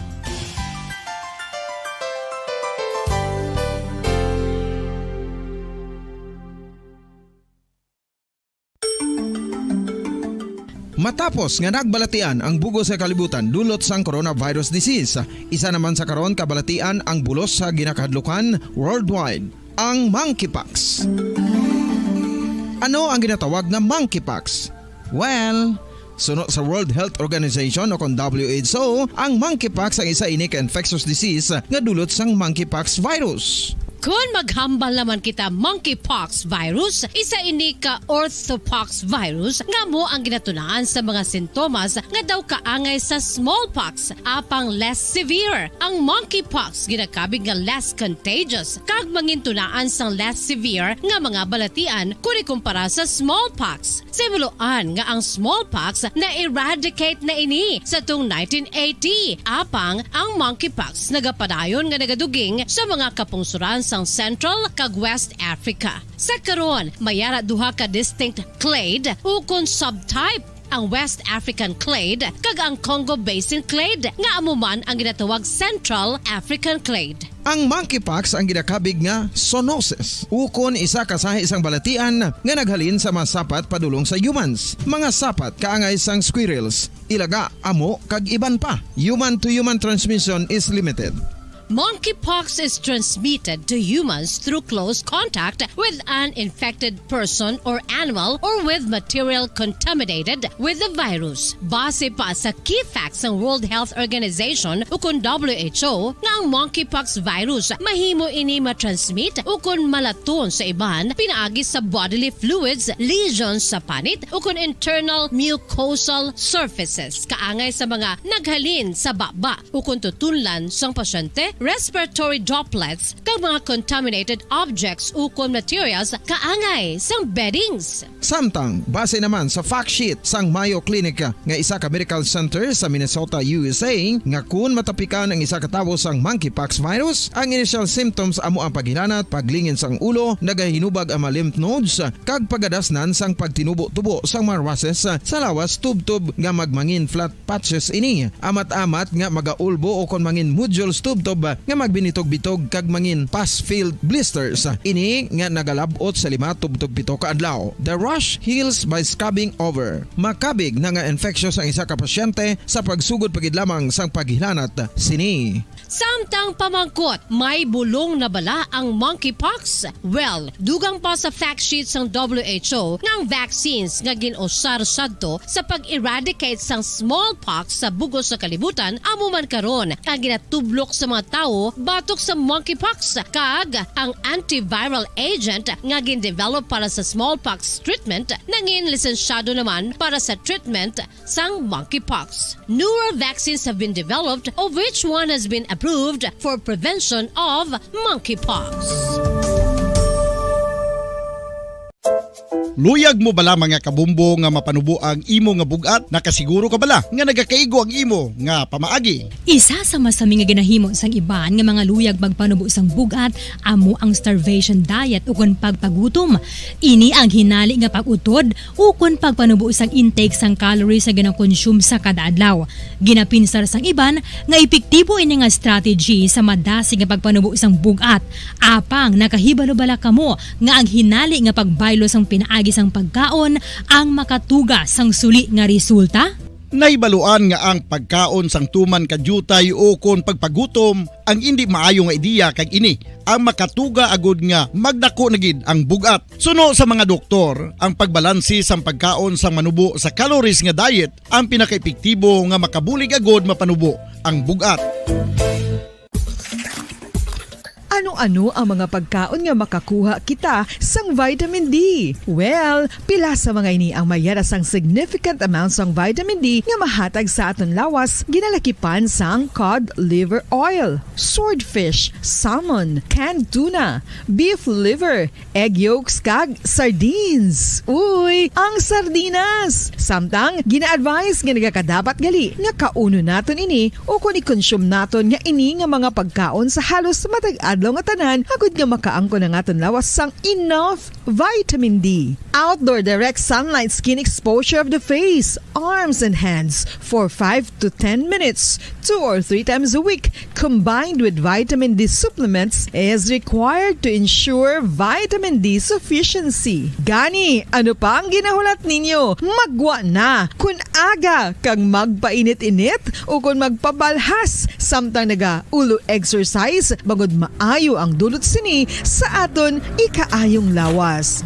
Matapos nga nagbalatian ang bug-os nga kalibutan dulot sang coronavirus disease, isa naman sa karon kabalatian ang bulos sa ginakahadlukan worldwide, ang monkeypox. Ano ang ginatawag nga monkeypox? Well, suno sa World Health Organization o kon W H O, ang monkeypox ang isa ini ka infectious disease nga dulot sang monkeypox virus. Kon maghambal naman kita monkeypox virus, isa ini ka orthopox virus nga amo ang ginatunaan sa mga sintomas nga daw kaangay sa smallpox, apang less severe. Ang monkeypox ginakabig nga less contagious kag mangintunaan sang less severe nga mga balatian kon ikumpara sa smallpox. Sa himuloan nga ang smallpox na-eradicate na ini sa tong nineteen eighty, apang ang monkeypox nagapadayon nga nagaduging sa mga kapungsoran sang Central kag West Africa. Sa karon, may ara duha ka distinct clade ukon subtype, ang West African clade kag ang Congo Basin clade, nga amo man ang ginatawag Central African clade. Ang monkeypox ang ginakabig nga zoonosis, ukon isa ka sahi sang balatian nga naghalin sa mga sapat padulong sa humans. Mga sapat kaangay sang squirrels, ilaga, amo, kag iban pa. Human to human transmission is limited. Monkeypox is transmitted to humans through close contact with an infected person or animal or with material contaminated with the virus. Base pa sa key facts sang World Health Organization ukon W H O nga ang monkeypox virus mahimo ini matransmit ukon malaton sa iban pinaagi sa bodily fluids, lesions sa panit ukon internal mucosal surfaces kaangay sa mga naghalin sa baba ukon tutunlan sang pasyente, respiratory droplets, kag mga contaminated objects ukon materials kaangay sang beddings. Samtang, base naman sa fact sheet sang Mayo Clinic nga isa ka medical center sa Minnesota, U S A, nga kun matapikan ang isa ka tawo sang monkeypox virus, ang initial symptoms amo ang paghilanat, paglingin sang ulo, nagahinubag ang mga lymph nodes, kag pagadasnan sang pagtinubo-tubo sang mga rushes sa lawas tubtob nga magmangin flat patches ini. Amat-amat nga magaulbo o kon mangin nodules tubtob nga magbinitog-bitog kag mangin pus-filled blisters. Ini nga nagalab-ot sa lima tubtob pito ka adlaw. The rash heals by scrubbing over. Makabig na nga infectious ang isa ka pasyente sa pagsugod pa gid lamang sang paghilanat sini. Samtang pamangkot, may bulong na bala ang monkeypox? Well, dugang pa sa fact sheet sang W H O nga ang vaccines nga gin-usar sadto sa pag-eradicate sang smallpox sa bug-os nga kalibutan amo man karon ang ginatublok sa mga tawo batok sa monkeypox, kag ang antiviral agent nga gin-develop para sa smallpox treatment nangin lisensyado naman para sa treatment sang monkeypox. Newer vaccines have been developed, of which one has been approved for prevention of monkeypox. Luyag mo bala, mga kabumbo, nga mapanubo ang imo nga bug-at? Nakasiguro ka bala nga nagakaigo ang imo nga pamaagi? Isa sa masami nga ginahimo sang iban nga mga luyag magpanubo sang bug-at amo ang starvation diet ukon pagpagutom. Ini ang hinali nga pag-utod ukon pagpanubo sang intake sang calories nga ginakonsume sa kada adlaw. Ginapinsar sang iban nga epektibo ini nga strategy sa madasig nga pagpanubo sang bug-at. Apang nakahibalo bala kamo nga ang hinali nga pagbaylo sang pinaagi sang pagkaon ang makatuga sang suli nga resulta? Nahibaluan nga ang pagkaon sang tuman ka diutay ukon pagpagutom ang indi maayo nga ideya, kag ini ang makatuga agud nga magdako na gid ang bug-at. Suno sa mga doktor, ang pagbalanse sang pagkaon sang manubo sa calories nga diet ang pinakaepektibo nga makabulig agud mapanubo ang bug-at. Ano-ano ang mga pagkaon nga makakuha kita sang vitamin D? Well, pila sa mga ini ang mayara sang significant amount sang vitamin D nga mahatag sa aton lawas, ginalakipan sang cod liver oil, swordfish, salmon, canned tuna, beef liver, egg yolks, kag sardines. Uy, ang sardinas! Samtang, gina-advise nga nagakadapat gali nga kaunon naton ini ukon i-consume naton nga ini nga mga pagkaon sa halos matag adlaw nga tanan, agud nga makaangkon ang aton lawas sang enough vitamin D. Outdoor direct sunlight skin exposure of the face, arms, and hands for five to ten minutes, two or three times a week, combined with vitamin D supplements, is required to ensure vitamin D sufficiency. Gani, ano pa ang ginahulat ninyo? Maggwa na! Kun aga kag magpainit-init ukon magpabalhas samtang naga-ulo exercise, bangod maayo ang dulot sini sa aton ikaayong lawas.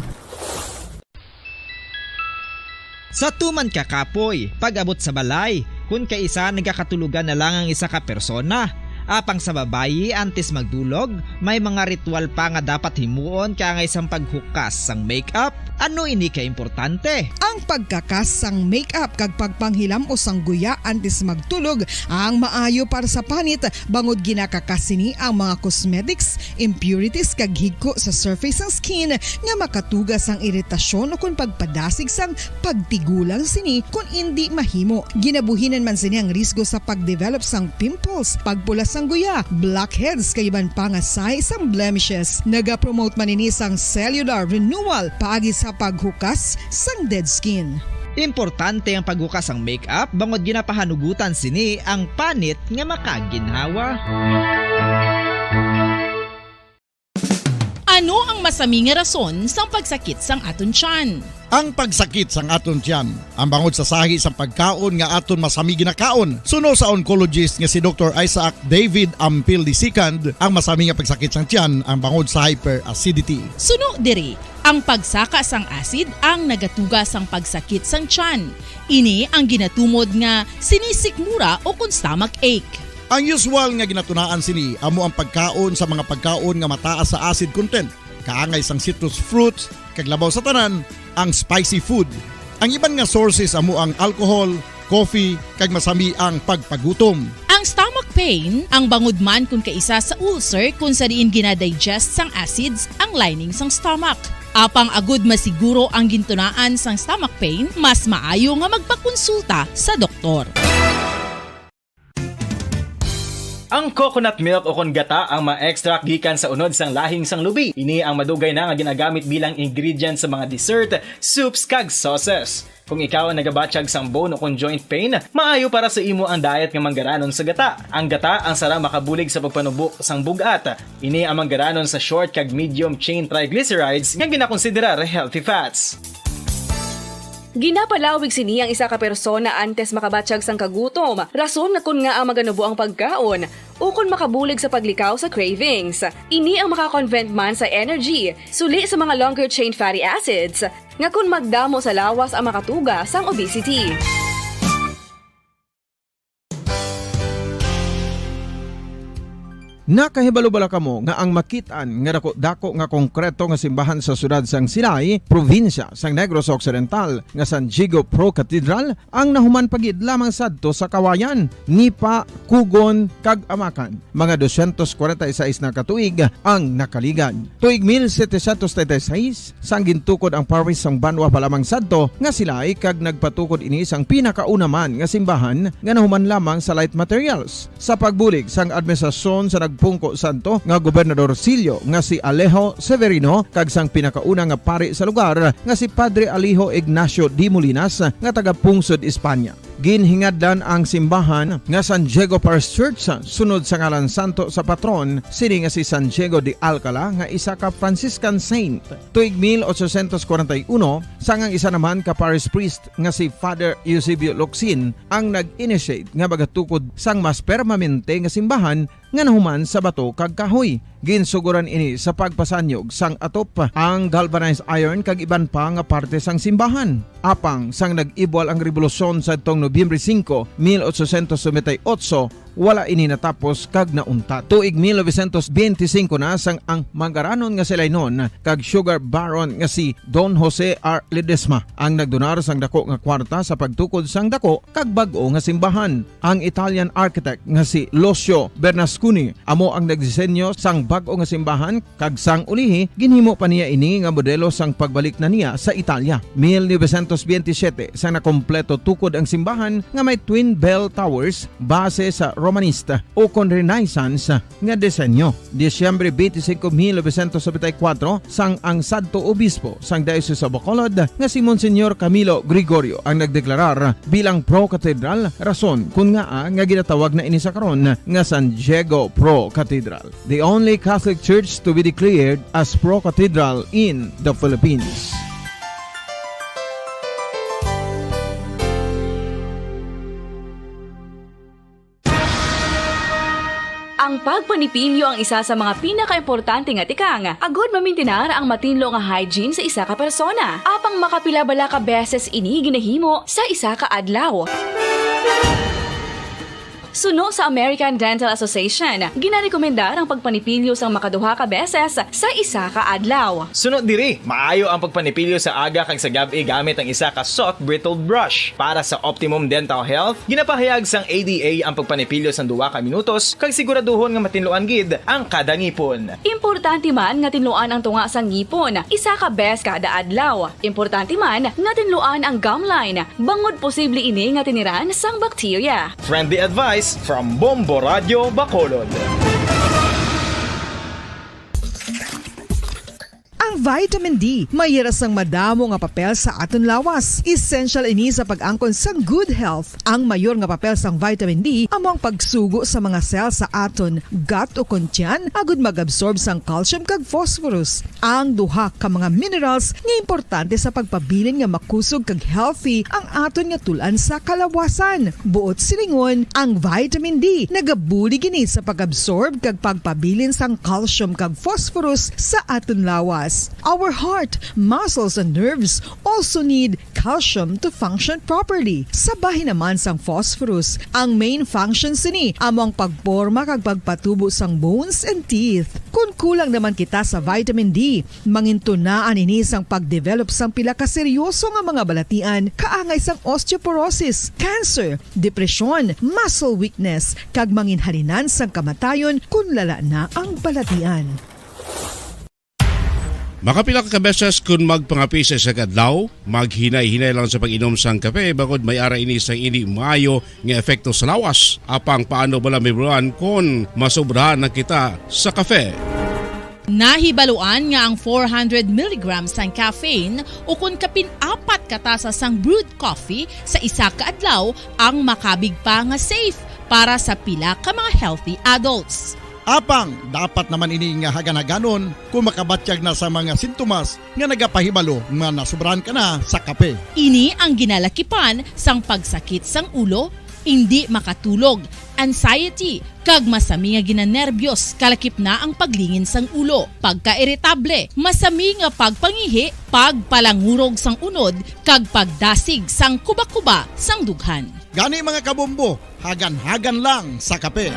Sa tuman ka kapoy, pag-abot sa balay, kun kaisa nagakatulogan na lang ang isa ka persona. Apang sa babayi, antes magdulog, may mga ritual pa nga dapat himuon kaangay sang paghukas sang makeup. Ano ini ka importante? Ang pagkakas sang makeup kag pagpanghilam-os sang guya antes magtulog ang maayo para sa panit, bangod ginakakas sini ang mga cosmetics, impurities, kag higko sa surface sang skin nga makatuga sang iritasyon ukon pagpadasig sang pagtigulang sini kon indi mahimo. Ginabuhinan man sini ang risgo sa pagdevelop sang pimples, pagpula sang guya, blackheads, kag iban pa nga sahi sang blemishes. Nagapromote man ini sang cellular renewal paagi sa paghukas sang dead skin. Importante ang paghukas sang makeup bangod ginapahanugutan sini ang panit nga makaginhawa. Ano ang masami nga rason sang pagsakit sang aton tiyan? Ang pagsakit sang aton tiyan, ang bangod sa sahi sang pagkaon nga aton masami ginakaon, suno sa oncologist nga si Doktor Isaac David Ampil the second, ang masami nga pagsakit sang tiyan, ang bangod sa hyperacidity. Suno diri, ang pagsaka sang acid ang nagatuga sang pagsakit sang tiyan. Ini ang ginatumod nga sinisikmura ukon stomach ache. Ang usual nga ginatunaan sini amo ang pagkaon sa mga pagkaon nga mataas sa acid content, kaangay sang citrus fruits, kag labaw sa tanan, ang spicy food. Ang iban nga sources amo ang alcohol, coffee, kag masami ang pagpagutom. Ang stomach pain, ang bangod man kun kaisa sa ulcer kun sa diin ginadigest sang acids ang lining sang stomach. Apang agud masiguro ang gintunaan sang stomach pain, mas maayo nga magpakonsulta sa doktor. Ang coconut milk ukon gata ang ma-extract gikan sa unod sang lahing sang lubi. Ini ang madugay na nga ginagamit bilang ingredient sa mga dessert, soups, kag sauces. Kung ikaw ang nagabatyag sang bone o kon joint pain, maayo para sa imo ang diet nga manggaranon sa gata. Ang gata ang sarang makabulig sa pagpanubo sang bug-at. Ini ang manggaranon sa short kag medium chain triglycerides nga ginakonsiderar healthy fats. Ginapalawig sini ang isa ka persona antes makabatyag sang kagutom, rason nga kon ngaa maganubo ang pagkaon, ukon makabulig sa paglikaw sa cravings. Ini ang maka-convert man sa energy, suli sa mga longer chain fatty acids, nga kon magdamo sa lawas ang makatuga sang obesity. Nakahibalo bala kamo nga ang makit-an nga dako-dako nga konkreto nga simbahan sa siyudad sang Silay, probinsya sang Negros Occidental, nga San Diego Pro Cathedral, ang nahuman pa gid lamang sadto sa Kawayan, Nipa-Cugon, kag Amacan. Mga dosyentos kwarenta y seis na ka tuig ang nakaligad. Tuig mil setecientos treinta y seis, sang gintukod ang parish sang banwa pa lamang sadto nga Silay, kag nagpatukod ini sang pinakauna man nga simbahan nga nahuman lamang sa light materials. Sa pagbulig sang administrasyon sa nagpungko sadto nga gobernador silyo nga si Alejo Severino kag sang pinakauna nga pari sa lugar nga si Padre Alejo Ignacio de Molinas nga taga Pungsod, Espanya. Ginhingadlan ang simbahan nga San Diego Parish Church sunod sa ngalan santo sa patron sini nga si San Diego de Alcala nga isa ka Franciscan saint. Tuig mil ochocientos kwarenta y uno, sang ang isa naman ka parish priest nga si Father Eusebio Locsin ang nag-initiate nga magatukod sang mas permanente nga simbahan nga nahuman sa bato kag kahoy. Ginsuguran ini sa pagpasanyog sang atop, ang galvanized iron kag iban pa nga parte sang simbahan. Apang sang nag-ibwal ang rebolusyon sadtong Nobyembre singko, mil ochocientos noventa y ocho, wala ini natapos kag nauntat. Tuig mil novecientos benti singko na sang ang manggaranon nga Silaynon kag sugar baron nga si Don Jose R. Ledesma ang nagdonar sang dako nga kwarta sa pagtukod sang dako kag bag-o nga simbahan. Ang Italian architect nga si Lucio Bernasconi amo ang nagdisenyo sang bag-o nga simbahan, kag sang ulihi, ginhimo pa niya ini nga modelo sang pagbalik na niya sa Italia. Mil novecientos benti siyete, sang nakompleto tukod ang simbahan nga may twin bell towers base sa Romanista o kon Renaissance nga disenyo. Disyembre twenty-five, mil novecientos noventa y cuatro, sang ang sadto obispo sang Diocese of Bacolod nga si Monsignor Camilo Gregorio ang nagdeklarar bilang pro-cathedral, rason kon ngaa nga ginatawag na ini sa karon nga San Diego Pro Cathedral, the only Catholic church to be declared as pro-cathedral in the Philippines. Ang pagpanipilyo ang isa sa mga pinakaimportante nga tikang agod mamintinar ang matinlo nga hygiene sa isa ka persona. Apang makapila bala ka beses ini ginahimo sa isa ka adlaw? Suno sa American Dental Association, ginarekomendar ang pagpanipilyo sang makaduha ka beses sa isa ka adlaw. Suno diri, maayo ang pagpanipilyo sa aga kag sa gab-i gamit ang isa ka soft bristled brush. Para sa optimum dental health, ginapahayag sang A D A ang pagpanipilyo sang duha ka minutos kag siguraduhon nga matinluan gid ang kada ngipon. Importante man nga tinluan ang tunga sang ngipon isa ka bes kada adlaw. Importante man nga tinluan ang gum line, bangod posible ini nga tiniran sang bakterya. Friendly advice from Bombo Radyo Bacolod. Ang vitamin D may hira sang madamo nga papel sa aton lawas. Essential ini sa pag-angkon sang good health. Ang mayor nga papel sang vitamin D amo ang pagsugo sa mga cell sa aton gut o kon tiyan agud mag-absorb sang calcium kag phosphorus, ang duha ka mga minerals nga importante sa pagpabilin nga makusog kag healthy ang aton nga tul-an sa kalawasan. Buot silingon, ang vitamin D nagabulig ini sa pag-absorb kag pagpabilin sang calcium kag phosphorus sa aton lawas. Our heart, muscles, and nerves also need calcium to function properly. Sa bahin naman sang phosphorus, ang main function sini amo ang pagporma kag pagpatubo sang bones and teeth. Kon kulang naman kita sa vitamin D, mangintunaan ini sang pagdevelop sang pila ka seryoso nga mga balatian, kaangay sang osteoporosis, cancer, depresyon, muscle weakness, kag manginhalinan sang kamatayon kon lala na ang balatian. Makapila ka beses kon magpangape sa isa ka adlaw, maghinay-hinay lang sa pag-inom sang kape, bangod may ara ini sang indi maayo nga epekto sa lawas. Apang paano bala mahibaluan kon masobrahan na kita sa kape? Nahibaluan nga ang four hundred milligrams sang caffeine, ukon kapin apat ka tasa sang brewed coffee sa isa ka adlaw, ang makabig pa nga safe para sa pila ka mga healthy adults. Apang dapat naman ini nga hagan-haganon kung makabatyag na sa mga sintomas nga nagapahibalo nga nasubrahan ka na sa kape. Ini ang ginalakipan sang pagsakit sang ulo, indi makatulog, anxiety, kag masami nga ginanerbiyos, kalakip na ang paglingin sang ulo, pagkairitable, masami nga pagpangihi, pagpalangurog sang unod, kag pagdasig sang kubakuba sang dughan. Gani, mga kabombo, hagan-hagan lang sa kape.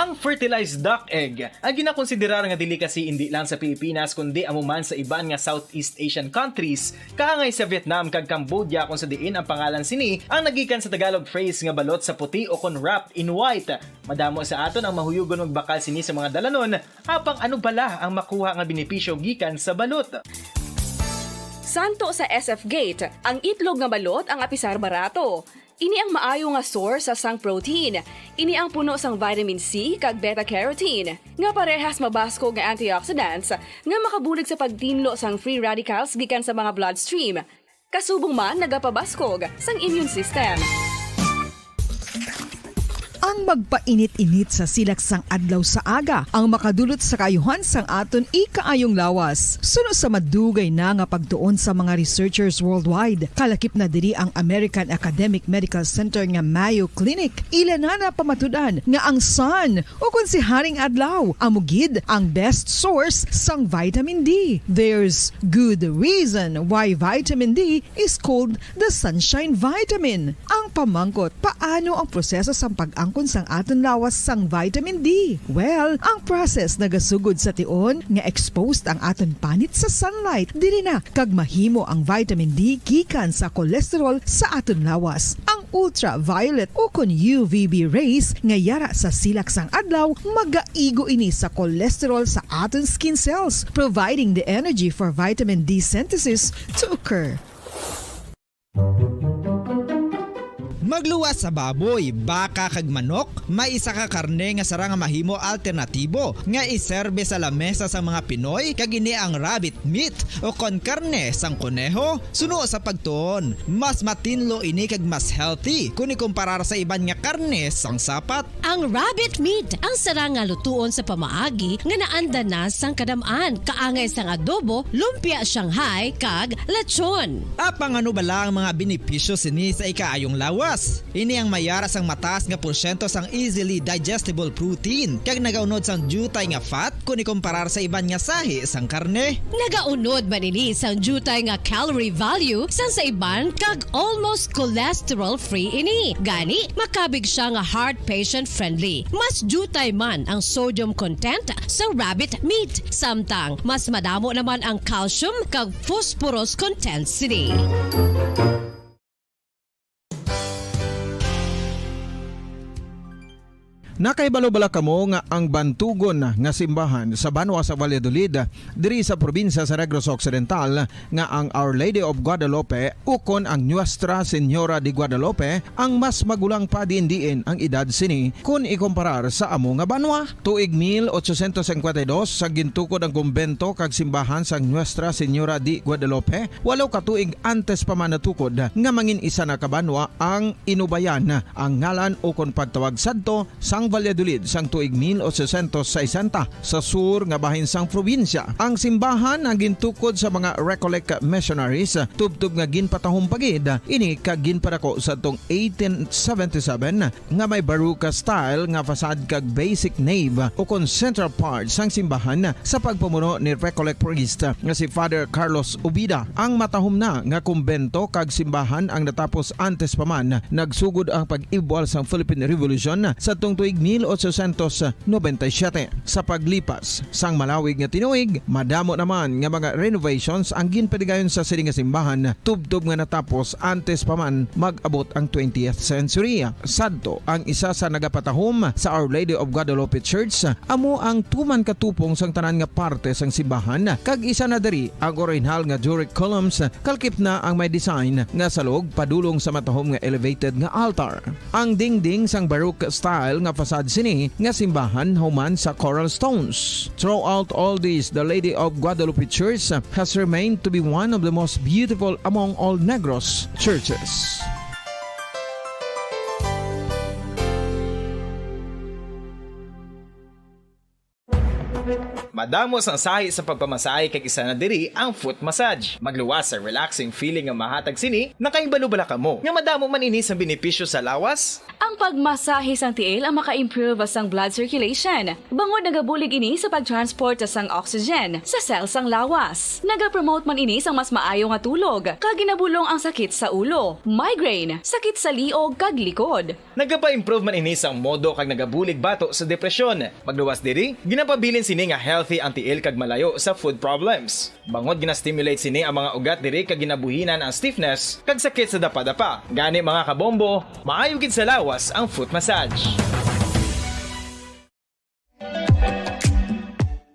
Ang fertilized duck egg, ang ginakonsiderar nga delicacy indi lang sa Pilipinas kundi amo man sa iban nga Southeast Asian countries, kaangay sa Vietnam kag Cambodia, kung sa diin ang pangalan sini ang nagikan sa Tagalog phrase nga balot sa puti o kon wrapped in white. Madamo sa aton ang mahuyugon magbakal sini sa mga dalanon, apang ano bala ang makuha nga benepisyo gikan sa balot? Santo sa S F Gate, ang itlog nga balot ang apisar barato. Ini ang maayo nga source sa sang protein. Ini ang puno sang vitamin C kag beta carotene, nga parehas mabaskog nga antioxidants nga makabulig sa pagtinlo sang free radicals gikan sa mga bloodstream. Kasubong man nagapabaskog sang immune system. Ang magpainit-init sa silak sang adlaw sa aga ang makadulot sa kaayuhan sang aton ikaayong lawas. Suno sa madugay na nga pagtuon sa mga researchers worldwide, kalakip na diri ang American Academic Medical Center nga Mayo Clinic, ila na napamatud-an nga ang sun, o kon si Haring Adlaw, amo gid ang best source sang vitamin D. There's good reason why vitamin D is called the sunshine vitamin. Ang pamangkot, paano ang proseso sang pag-angkon sang aton lawas sang vitamin D? Well, ang process nagasugod sa tion nga exposed ang aton panit sa sunlight. Diri na kag mahimo ang vitamin D gikan sa cholesterol sa aton lawas. Ang ultraviolet o kon U V B rays nga yara sa silak sang adlaw magaigo ini sa cholesterol sa aton skin cells, providing the energy for vitamin D synthesis to occur. Magluwas sa baboy, baka kag manok, may isa ka karne nga sarang nga mahimo alternatibo nga iserbe sa lamesa sang mga Pinoy, kag ini ang rabbit meat o kon karne sang koneho. Suno sa pagtuon, mas matinlo ini kag mas healthy kon ikumparar sa iban nga karne sang sapat. Ang rabbit meat ang sarang nga lutuon sa pamaagi nga naanda na sang kadam-an, kaangay sang adobo, lumpia Shanghai, kag lechon. Apang ano bala ang mga benepisyo sini sa ikaayong lawas? Ini ang mayara sang mataas nga porsyento sang easily digestible protein, kag nagaunod sang diutay nga fat kon ikumparar sa iban nga sahi sang karne. Nagaunod man ini sang diutay nga calorie value sang sa iban, kag almost cholesterol-free ini. Gani, makabig sia nga heart patient-friendly. Mas diutay man ang sodium content sa rabbit meat, samtang mas madamo naman ang calcium kag phosphorus content sini. Nakahibalo bala kamo nga ang bantugon nga simbahan sa banwa sa Valladolid, diri sa probinsya sa Negros Occidental, nga ang Our Lady of Guadalupe ukon ang Nuestra Señora de Guadalupe ang mas magulang pa diin-diin ang edad sini kon ikumparar sa amo nga banwa? Tuig mil ochocientos cincuenta y dos sa gintukod ang kumbento kag simbahan sang Nuestra Señora de Guadalupe, walo ka tuig antes pa man natukod nga mangin isa na ka banwa ang Inubayan ang ngalan ukon pagtawag sadto sang Valladolid sang tuig mil ochocientos sesenta sa sur nga bahin sang probinsya. Ang simbahan ang gintukod sa mga Recollect missionaries, tubtob nga ginpatahom pa gid ini kag ginpadako sadtong eighteen seventy-seven nga may Baroque style nga facade kag basic nave ukon central part sang simbahan sa pagpamuno ni Recollect priest nga si Father Carlos Ubida. Ang matahom na nga kumbento kag simbahan ang natapos antes pa man nagsugod ang pag-ibwal sang Philippine Revolution sadtong tuig mil ochocientos noventa y siete. Sa paglipas sang malawig nga tinuig, madamo naman nga mga renovations ang ginpadigayon sa sini nga simbahan, tubtob nga natapos antes pa man mag-abot ang twentieth century. Sadto ang isa sa nagapatahom sa Our Lady of Guadalupe Church, amo ang tuman katupong sang tanan nga parte sang simbahan, kag isa na diri ang orihinal nga Doric columns, kalakip na ang may design nga salog padulong sa matahom nga elevated nga altar. Ang dingding sang Baroque style nga facade sini nga simbahan human sa coral stones. Throughout all this, the Lady of Guadalupe Church has remained to be one of the most beautiful among all Negros churches. Madamo sang sahi sa pagpamasahe, kag isa na diri ang foot massage. Magluwas sa relaxing feeling nga mahatag sini. Nakahibalo bala kamo nga madamo man ini sang benepisyo sa lawas? Ang pagmasahe sang tiil ang maka-improve sang blood circulation, bangod nagabulig ini sa pag-transport sang oxygen sa cell sang lawas. Nagapromote man ini sang mas maayo nga tulog, kag ginabulong ang sakit sa ulo, migraine, sakit sa liog, kag likod. Nagapa-improve man ini sang modo kag nagabulig bato sa depresyon. Magluwas diri, ginapabilin sini nga healthy ang tiil kag malayo sa foot problems. Bangod gina-stimulate sini ang mga ugat diri kag ginabuhinan ang stiffness kag sakit sa dapadapa. Gani, mga kabombo, maayo gid sa lawas ang foot massage.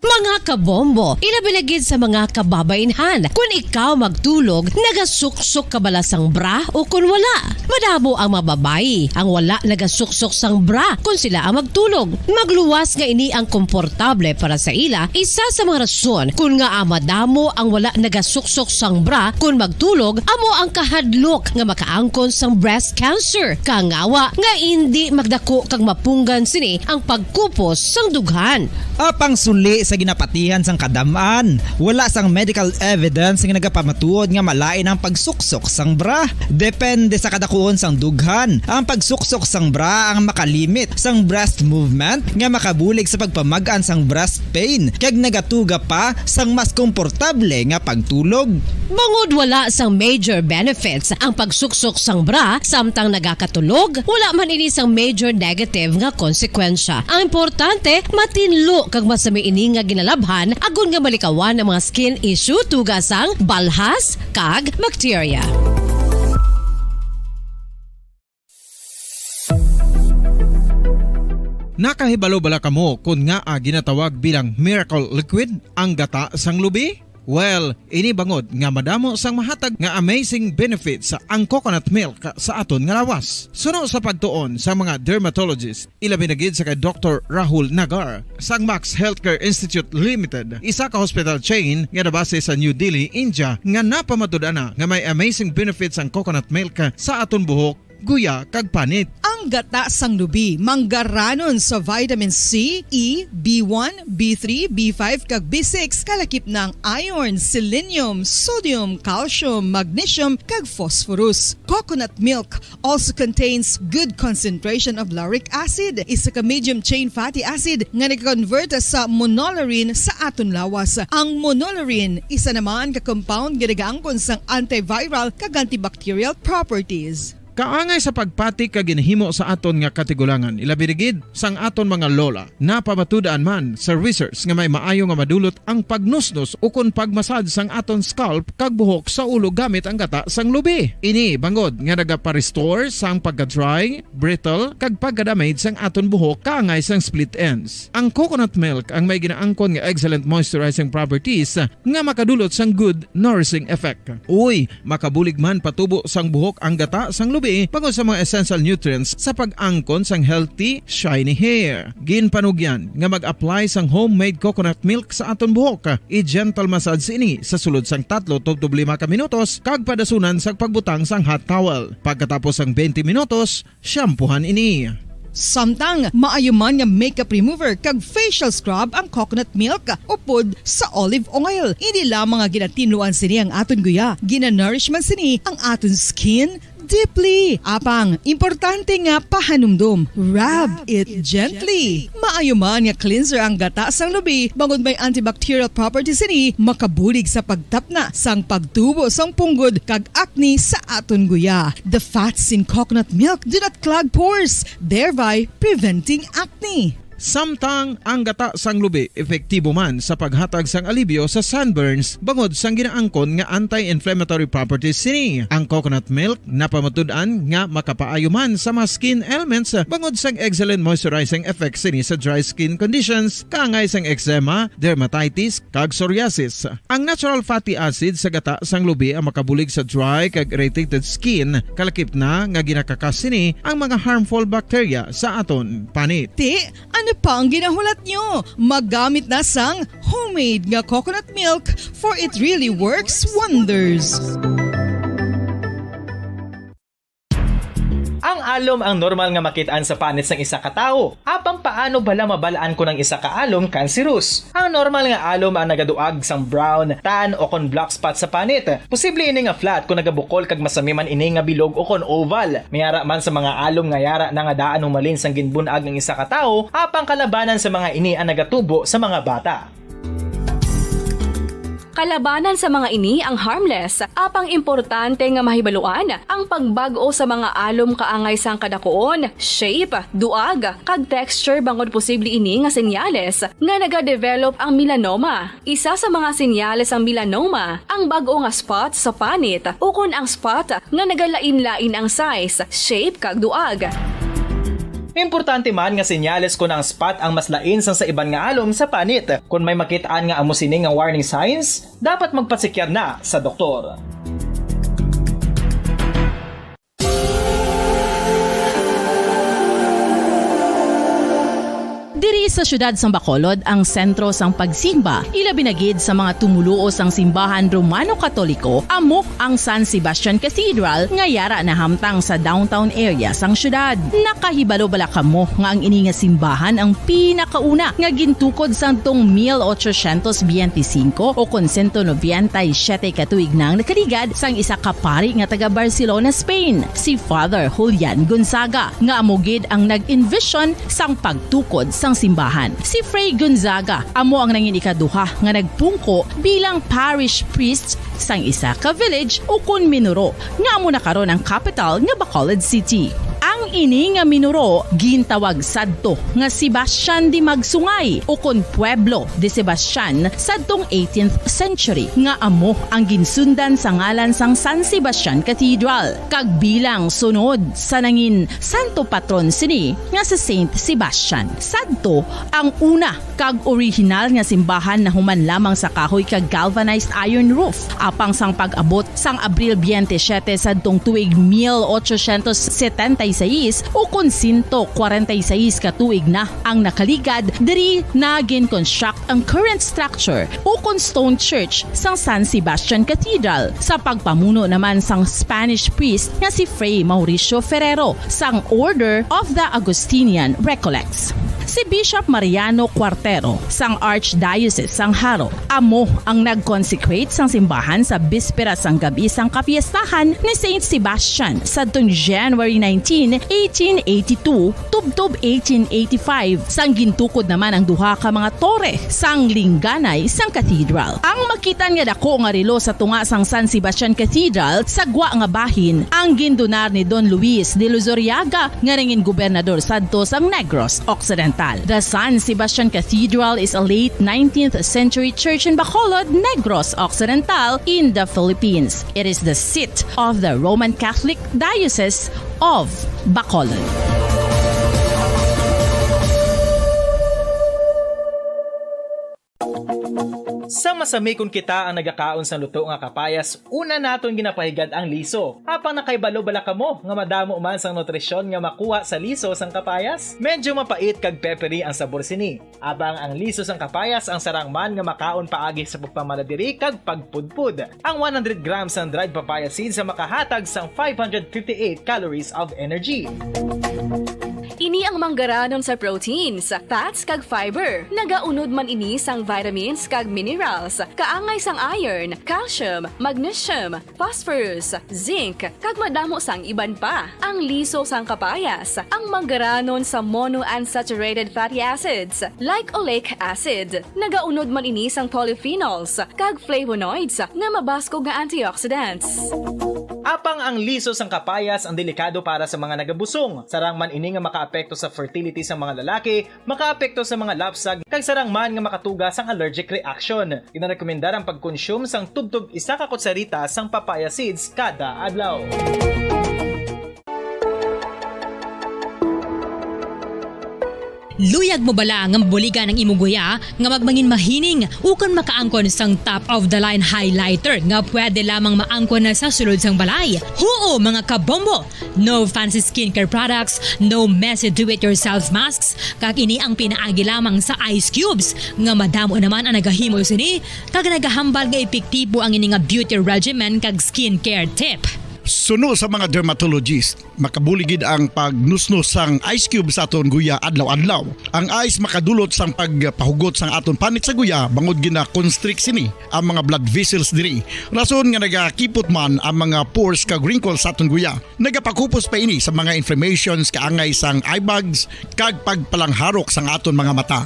Mga kabombo, ilabi na gid sa mga kababainhan, kun ikaw magtulog, nagasuksok ka bala sang bra o kun wala? Madamo ang mga babayi ang wala nagasuksok sang bra kun sila ang magtulog. Magluwas nga ini ang komportable para sa ila. Isa sa mga rason kun ngaa madamo ang wala nagasuksok sang bra kun magtulog amo ang kahadlok nga makaangkon sang breast cancer. Kangawa nga indi magdako kag mapunggan sini ang pagkupos sang dughan. Apang suli sa ginapatihan sang kadam-an, wala sang medical evidence nga nagapamatuod nga malain ang pagsuksok sang bra. Depende sa kadakuon sang dughan, ang pagsuksok sang bra ang makalimit sang breast movement nga makabulig sa pagpamag-an sang breast pain kag nagatuga pa sang mas komportable nga pagtulog. Bangod wala sang major benefits ang pagsuksok sang bra samtang nagakatulog, wala man ini sang major negative nga konsekwensya. Ang importante, matinlo kag masami ini nga ginalabhan agod nga malikawan ang mga skin issue, tuga sang balhas kag bakterya. Nakahibalo bala kamo kon ngaa ginatawag bilang miracle liquid ang gata sang lubi? Well, ini bangod nga madamo sang mahatag nga amazing benefits ang coconut milk sa aton nga lawas. Suno sa pagtuon sa mga dermatologist, ilabi na gid sa kay Doktor Rahul Nagar sang Max Healthcare Institute Limited, isa ka hospital chain nga nabase sa New Delhi, India, nga napamatud-an na nga may amazing benefits ang coconut milk sa aton buhok, guya, kag panit. Ang gata sang lubi manggaranon sa vitamin C, E, B one, B three, B five, kag B six, kalakip na ang iron, selenium, sodium, calcium, magnesium, kag phosphorus. Coconut milk also contains good concentration of lauric acid, isa ka medium chain fatty acid nga nag-convert sa monolaurin sa aton lawas. Ang monolaurin, isa naman ka compound nga nagaangkon sang antiviral kag antibacterial properties. Kaangay sa pagpati kag ginhimo sa aton nga katigulangan, ilabi na gid sang aton mga lola. Napamatud-an man sa research nga may maayo nga madulot ang pagnusnos ukon pagmasad sang aton scalp kag buhok sa ulo gamit ang gata sang lubi. Ini bangod nga nagapa-restore sang pagka-dry, brittle, kag pagka-damage sang aton buhok kaangay sang split ends. Ang coconut milk ang may ginaangkon nga excellent moisturizing properties nga makadulot sang good nourishing effect. Uy, makabulig man patubo sang buhok ang gata sang lubi bangod sa mga essential nutrients sa pag-angkon sang healthy, shiny hair. Ginpanugyan nga mag-apply sang homemade coconut milk sa aton buhok. I-gentle massage ini sa sulod sang tatlo tubtob lima ka minutos kag padasunan sang pagbutang sang hot towel. Pagkatapos sang twenty minutos, shampoohan ini. Samtang maayo man nga makeup remover kag facial scrub ang coconut milk upod sa olive oil. Hindi lamang nga ginatinluan sini ang aton guya, ginanourish man sini ang aton skin deeply. Apang importante nga pahanumdom, rub it gently. Maayo man nga cleanser ang gata sang lubi, bangod may antibacterial properties sini, makabulig sa pagtapna sang pagtubo sang punggod kag acne sa aton guya. The fats in coconut milk do not clog pores, thereby preventing acne. Samtang ang gata sang lubi epektibo man sa paghatag sang alibyo sa sunburns bangod sang ginaangkon nga anti-inflammatory properties sini. Ang coconut milk napamatud-an nga makapaayo man sa mga skin ailments bangod sang excellent moisturizing effects sini sa dry skin conditions, kaangay sang eczema, dermatitis, kag psoriasis. Ang natural fatty acid sa gata sang lubi ang makabulig sa dry kag irritated skin, kalakip na nga ginakakas sini ang mga harmful bacteria sa aton panit. Ti, ano pa ang ginahulat nyo? Maggamit na sang homemade nga coconut milk, for it really works wonders. Ang Alom ang normal nga makit-an sa panit sang isa ka tawo. Apang paano bala mabal-an kon ang isa ka alom cancerous? Ang normal nga alom ang nagaduag sang brown, tan, o kon black spot sa panit. Posible ini nga flat kon nagabukol kag masami man ini nga bilog o kon oval. May ara man sa mga alom nga yara na nga daan humalin sang ginbun-ag ang isa ka tawo, apang kalabanan sa mga ini ang nagatubo sa mga bata. Kalabanan sa mga ini ang harmless, apang importante nga mahibaluan ang pagbag-o sa mga alom kaangay sang kadakuon, shape, duag, kag texture bangod posible ini nga senyales nga nagadevelop ang melanoma. Isa sa mga senyales sang melanoma, ang bag-o nga spot sa panit ukon ang spot nga nagalain-lain ang size, shape, kag duag. Importante man nga senyales kon ang spot ang mas lain sang sa iban nga alom sa panit. Kon may makit-an nga amo sini nga warning signs, dapat magpasikyar na sa doktor. Diri sa siyudad sang Bacolod ang sentro sang pagsimba, ilabi na gid sa mga tumoluo sang simbahan Romano-Katoliko, amo ang San Sebastian Cathedral nga yara nahamtang sa downtown area sang siyudad. Nakahibalo bala kamo nga ang ini nga simbahan ang pinakauna nga gintukod sadtong mil ochocientos biyente singko o kon sento nobenta y siyete ka tuig na ang nakaligad sang isa ka pari nga taga Barcelona, Spain, si Father Julian Gonzaga, nga amo gid ang nag-envision sang pagtukod sang simbahan. Si Fray Gonzaga amo ang nangin ikaduha nga nagpungko bilang parish priest sang isa ka village ukon minuro nga amo na karon ang kapital nga Bacolod City. Ang ini nga minuro gintawag sadto nga Sebastian de Magsungay ukon Pueblo de Sebastian sadtong eighteenth century, nga amo ang ginsundan sa ngalan sang San Sebastian Cathedral, kag bilang sunod sa nangin santo patron sini nga si Saint Sebastian. Sadto ang una kag orihinal nga simbahan nahuman lamang sa kahoy kag galvanized iron roof. Apang sang pag-abot sang Abril biyente siyete sadtong tuig mil ochocientos setenta y seis, ukon sento kwarenta y seis ka tuig na ang nakaligad, diri na gin-construct ang current structure ukon stone church sang San Sebastian Cathedral, sa pagpamuno naman sang Spanish priest nga si Fray Mauricio Ferrero sang Order of the Augustinian Recollects. Si Bishop Mariano Cuartero sang Archdiocese sang Jaro amo ang nag-consecrate sang simbahan sa bispera sang gab-i sang kapiestahan ni Saint Sebastian sadtong January nineteen, eighteen eighty-two, tubtob eighteen eighty-five, sang gintukod naman ang duha ka mga tore sang lingganay sang cathedral. Ang makit-an nga dako nga relo sa tunga sang San Sebastian Cathedral sa gwa nga bahin ang gindonar ni Don Luis de Luzuriaga nga nangin gobernador sadto sang Negros Occidental. The San Sebastian Cathedral is a late nineteenth century church in Bacolod, Negros Occidental, in the Philippines. It is the seat of the Roman Catholic Diocese of Bacolod. Sa masami kon kita ang nagakaon sang luto nga kapayas, una naton ginapahigad ang liso. Apang nakahibalo bala kamo nga madamo man sang nutrisyon nga makuha sa liso sang kapayas? Medyo mapait kag peppery ang sabor sini. Apang ang liso sang kapayas ang sarang man nga makaon paagi sa pagpamalabiri kag pagpudpod. Ang one hundred grams sang dried papaya seeds ang makahatag sang five hundred fifty-eight calories of energy. Ini ang manggaranon sa proteins, fats, kag fiber. Nagaunod man ini sang vitamins kag minerals, kaangay sang iron, calcium, magnesium, phosphorus, zinc, kag madamo sang iban pa. Ang liso sang kapayas, ang manggaranon sa monounsaturated fatty acids, like oleic acid. Nagaunod man ini sang polyphenols kag flavonoids nga mabaskog nga antioxidants. Apang ang liso sang kapayas ang delikado para sa mga nagabusong. Sarang man ini nga makaapekto sa fertility sa mga lalaki, makaapekto sa mga lapsag, kag sarang man nga makatuga sang allergic reaction. Ginarekomendar ang pagkonsume sang tubtob isa ka kutsarita sang papaya seeds kada adlaw. Luyag mo bala nga mabuligan ang imo guya nga magmangin mahining ukon makaangkon sang top of the line highlighter nga pwede lamang maangkon na sa sulod sang balay? Huo, mga kabombo! No fancy skincare products, no messy do-it-yourself masks, kag ini ang pinaagi lamang sa ice cubes, nga madamo naman ang nagahimo sini, kag nagahambal nga epektibo ang ini nga beauty regimen kag skincare tip. Suno sa mga dermatologist, makabulig gid ang pagnusnos sang ice cube sa aton guya adlaw-adlaw. Ang ice makadulot sang pagpahugot sang aton panit sa guya bangod gina-constrict sini ang mga blood vessels diri. Rason nga nagakipot man ang mga pores kag wrinkles sa aton guya. Nagapakupos pa ini sa mga inflammations kaangay sang eye bags kag pagpalangharok sang aton mga mata.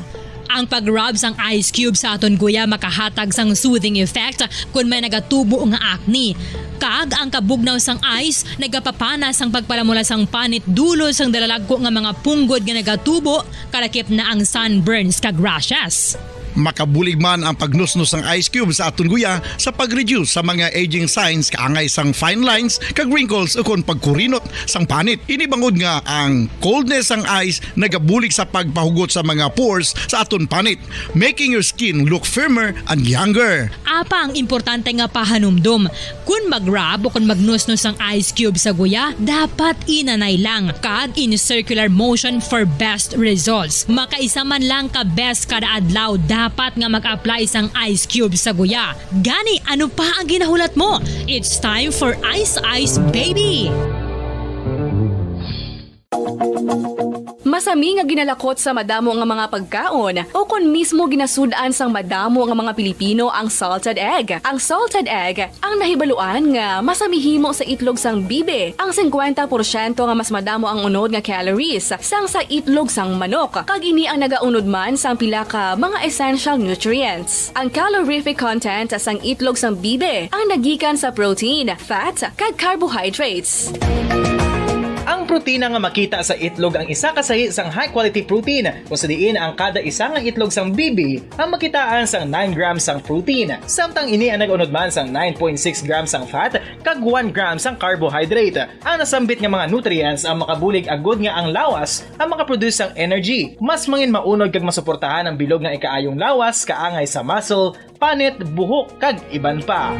Ang pag-rub sang ice cube sa aton guya makahatag sang soothing effect kon may nagatubo nga acne. Kag ang kabugnaw sang ice nagapapana sang pagpalamula sang panit dulot sang dalalagko nga mga punggod nga nagatubo, kalakip na ang sunburns kag rashes. Makabulig man ang pagnusnos sang ice cube sa aton guya sa pag-reduce sa mga aging signs kaangay sang fine lines kag wrinkles ukon pagkurinot sang panit. Ini bangod nga ang coldness sang ice nagabulig sa pagpahugot sa mga pores sa aton panit, making your skin look firmer and younger. Apang importante nga pahanumdom, kon mag-rub o kon magnusnos ang ice cube sa guya, dapat inanay lang kag in circular motion for best results. Makaisa man lang ka beses kada adlaw dapat nga mag-apply sang ice cube sa guya. Gani, ano pa ang ginahulat mo? It's time for Ice Ice Baby! Masami nga ginalakot sa madamo nga mga pagkaon, o kon mismo ginasud-an sang madamo nga mga Pilipino ang salted egg. Ang salted egg ang nahibaluan nga masami himo sa itlog sang bibi, ang singkwenta porsyento nga mas madamo ang unod nga calories sang sa itlog sang manok, kag ini ang nagaunod man sang pila ka mga essential nutrients. Ang calorific content sang itlog sang bibi ang nagikan sa protein, fat, kag carbohydrates. Ang protina nga makita sa itlog ang isa ka sahi sang high-quality protein, kung sa diin ang kada isa nga itlog sang bibi ang makitaan sang nine grams sang protein, samtang ini ang nag-unod man sang nine point six grams sang fat kag one gram sang carbohydrate. Ang nasambit nga mga nutrients ang makabulig agud nga ang lawas ang makaproduce sang energy. Mas mangin maunod kag masuportahan ang bilog nga ikaayong lawas kaangay sa muscle, panit, buhok, kag iban pa.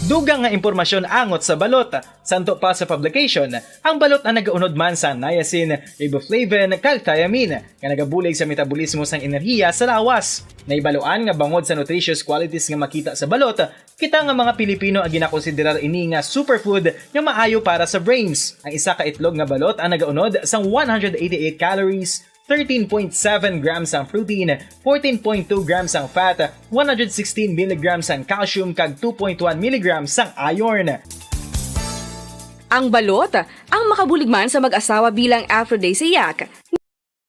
Dugang nga impormasyon angot sa balot. Santo pa sa publication, ang balot ang nagaunod man sa niacin, riboflavin, kag thiamine, nga nagabulig sa metabolismo sang enerhiya sa lawas. Nahibaluan nga bangod sa nutritious qualities nga makita sa balot, kita nga mga Pilipino ang ginakonsiderar ini nga superfood nga maayo para sa brains. Ang isa ka itlog nga balot ang nagaunod sang one hundred eighty-eight calories, thirteen point seven grams ang protein, fourteen point two grams ang fat, one hundred sixteen milligrams ang calcium, kag two point one milligrams ang iron. Ang balot, ang makabulig man sa mag-asawa bilang aphrodisiac.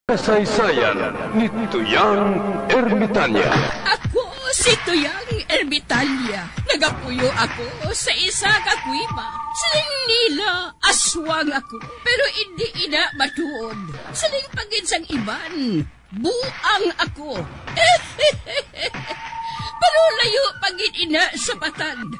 Kasaysayan ni Tuyang Ermitanya. Ako si Tuyang Ermitanya. Nagapuyo ako sa isa ka kuweba. Siling nila, aswang ako. Pero indi ina matuod. Siling pa gid sang iban, buang ako. Pero layo pa gid ina sa patad.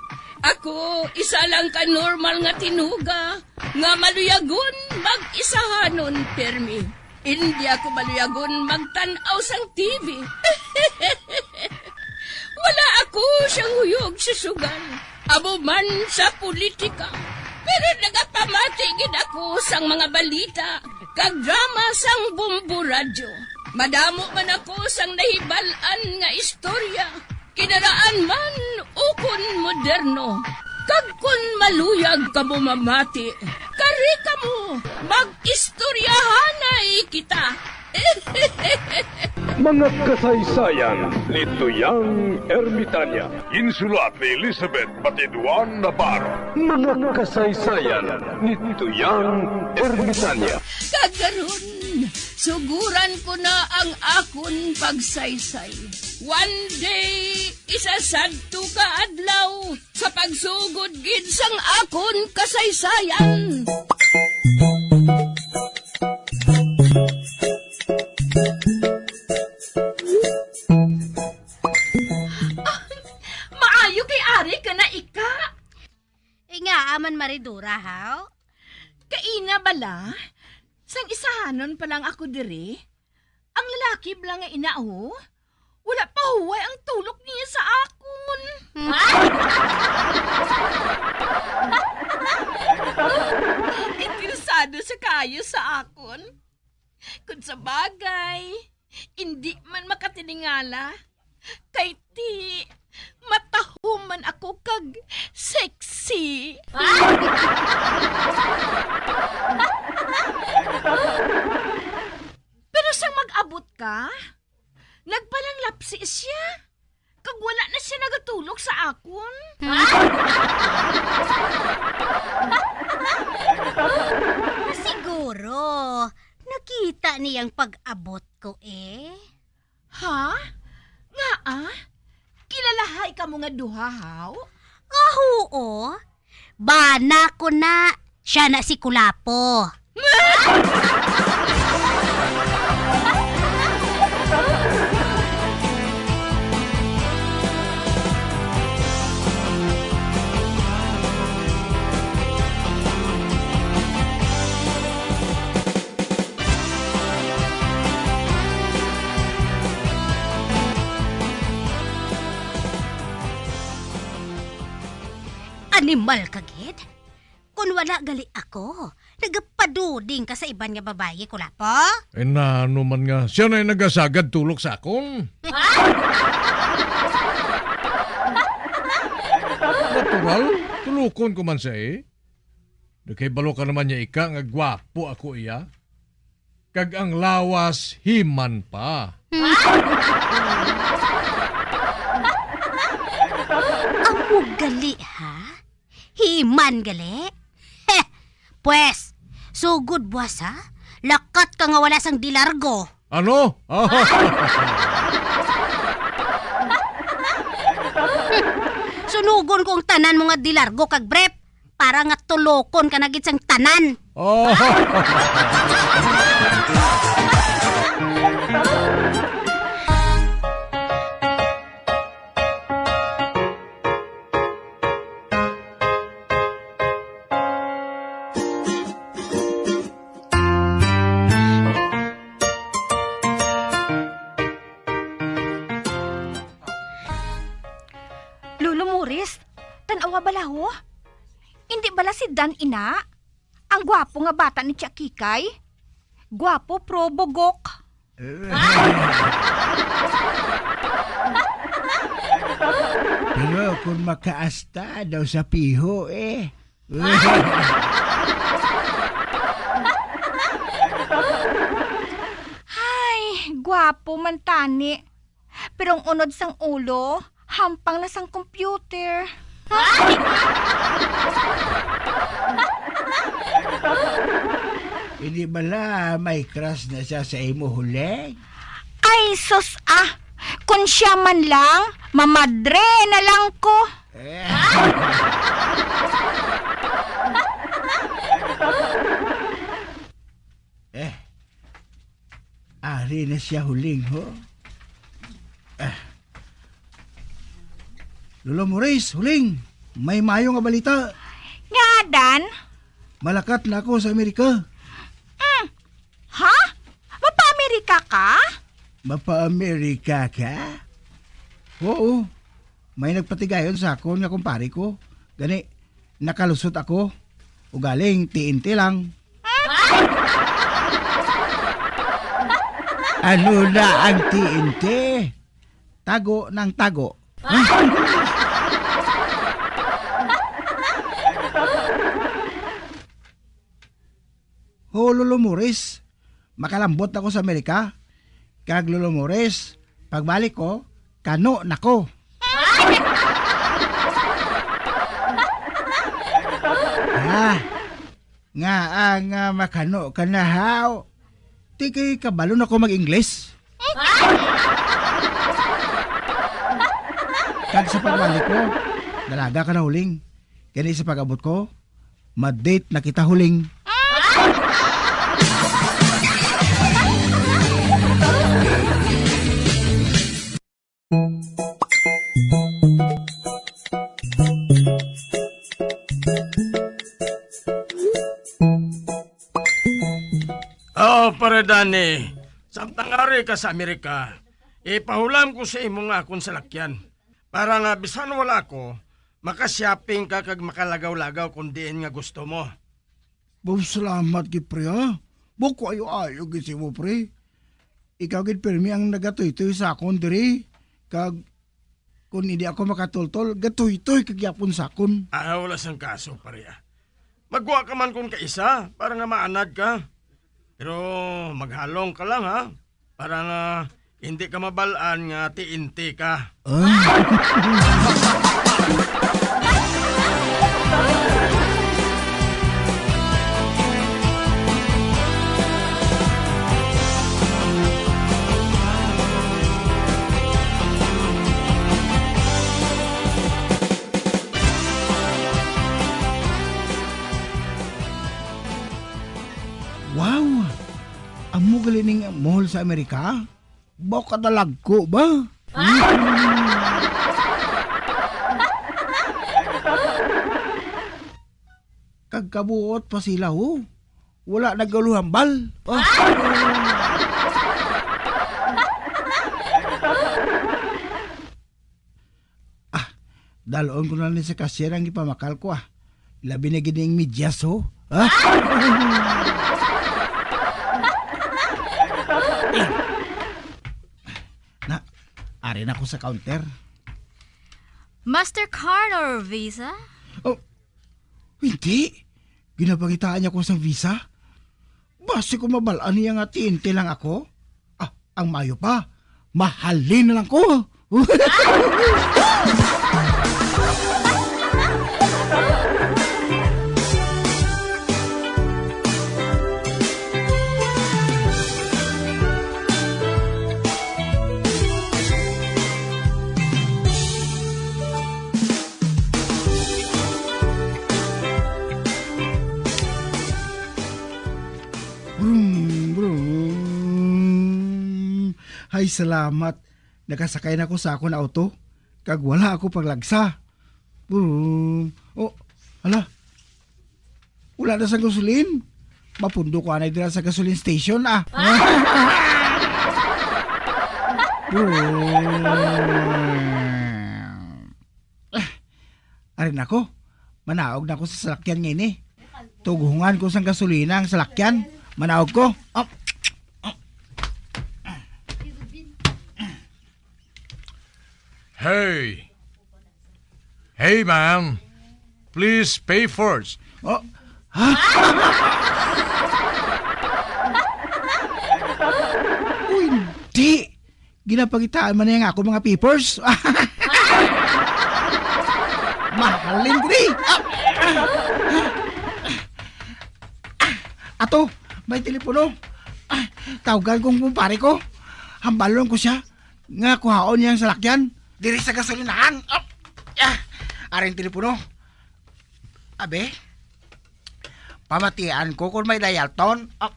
Ako, isa lang ka normal nga tinuga nga maluyagon mag-isahanon pirmi. Indi ako maluyagon magtan-aw sang T V. Wala ako siyang huyog sa sugal, amo man sa politika. Pero nagapamati gid ako sang mga balita kag drama sang Bombo Radyo. Madamo man ako sang nahibal-an nga istorya, kinaraan man ukon moderno. Kag kon maluyag kamo mamati, kari kamo, mag-istoryahanay kita. Mga kasaysayan ni Tuyang Ermitanya. Ginsulat ni Elizabeth Batiduan Navarro. Mga kasaysayan ni Tuyang Ermitanya. Kag karon, suguran ko na ang akon pagsaysay. One day, isa sadto ka adlaw, sa pagsugod gid sang akon kasaysayan. Ah, maayo kay ari ka na, ika. Ay nga, aman maridura, haw? Kaina bala? Sang isahanon pa lang ako diri, ang lalaki bala nga ina, oh, wala pa huway ang tulok niya sa akon. Hmm? Interesado sa kayo sa akon. Kung sa bagay, hindi man makatilingala. Kay ti, matahom man ako kag sexy. Pero sang mag-abot ka, nagpalanglapsi siya, kag wala na siya nagatulok sa akon. Siguro, nakita niyang pag-abot ko eh. Ha? Ngaa? Kilalahay kamo nga duha, haw? Nga huo. Bana ko na. Siya na si Kulapo. Animal ka gid. Kon wala gali ako, nagapaduding ka sa iban nga babayi, Kulapo? Eh, nano man nga siya na'y nagasagad tulok sa akon? Natural, tulokon ko man siya, eh. Nagkahibalo ka naman niya, ika, nga gwapo ako iya. Kag ang lawas himan pa. Amo gali, ha? Himan gali? Heh! Pwes, sugod buwas, ha? Lakat ka nga wala sang dilargo. Ano? Sunugon ko ang tanan mo nga dilargo kag brief para nga tulokon ka na gid sang tanan. Oh. Lolo Morris, tan-awa bala, ho? Indi bala si Dan ina? Ang gwapo nga bata ni Tia Kikay? Gwapo, pero bugok. Pero kung makaasta daw sa piho, eh. Gwapo man tani. Pero ang unod sang ulo, hampang na sang computer. Hindi bala may crush na siya sa imo, Huling? Ay, sus, ah. Kung siya man lang, mamadre na lang ko. Eh. Eh. Ari na siya, Huling, ho. Ah. Lolo Moris, Huling, may mayo nga balita. Nga, Dan? Malakat na ako sa Amerika. Mm. Ha? Mapa-Amerika ka? Mapa-Amerika ka? Oo. May nagpatigayon sa akon nga kumpare ko. Gani, nakalusot ako. Ugaling, T N T lang. Ano na ang T N T? Tago ng tago. Ho, Lolo Moris, makalambot na ko sa Amerika. Kag Lolo Moris, pagbalik ko, kano na ko. Ah, nga ang, ah, makano ka na, haw? Di kay kabalo na ko mag-Ingles. Kag sa pagbalik ko, dalaga ka na, Huling. Gani sa pag-abot ko, ma-date na kita, Huling. Oh, Pare Danny, samtang ari ka sa Amerika, ipahulam ko sa imo nga akon salakyan, para nga bisan wala ako, maka-shopping ka kag makalagaw-lagaw kon diin nga gusto mo. Wow, salamat gid, pre, ha? Buko ayo-ayo gid si mo, pre. Ikaw gid pirmi ang nagatuytoy sa akon diri, kag kon hindi ako makatultol, gatuytoy ka gyapon sa akon. Ah, wala sang kaso, pare, ah. Magwa ka man kon kaisa para nga maanad ka. Pero maghalong ka lang, ha? Para nga hindi ka mabal-an nga T N T ka. Ah? Wow! Amo gali ning mall sa Amerika? Baw kadalagko ba? Kag kabuot pa sila, ho. Wala naguluhambal. Ah. Ah, dalon ko na ni sa cashier ang ipamakal ko, ah. Labi na gid ning medyas, ho. Ah. Na, ari na ko sa counter. Mastercard or Visa? Oh, hindi. Ginapangitaan niya ko sang Visa. Basi ko mabal-an niya nga T N T lang ako. Ah, ang mayo pa, mahalin na lang ko. Brum, brum. Hay, salamat. Nakasakay na ko sa akon auto, kag wala ako paglagsa. Brum. Oh, hala. Wala na sang gasolin. Mapundo ko anay dira sa gasoline station, ah. Brum. Ah, ari na ko. Manaog na ko sa salakyan nga ini. Tughungan ko sang gasolina ang salakyan. Manaog ko. Oh. Oh. Hey! Hey, ma'am! Please pay first. Oh. Ha? Uy, hindi. Ginapangitaan man niya nga ako mga papers. Mahalin ko ni. Ah! Ato, may telepono. Ah, tawgan kong kumpare ko. Hambalon ko siya nga kuhaon niya ang salakyan diri sa gasolinahan. Ah, ah, aring telepono. Abi, pamatian ko kung may dial tone. Ah.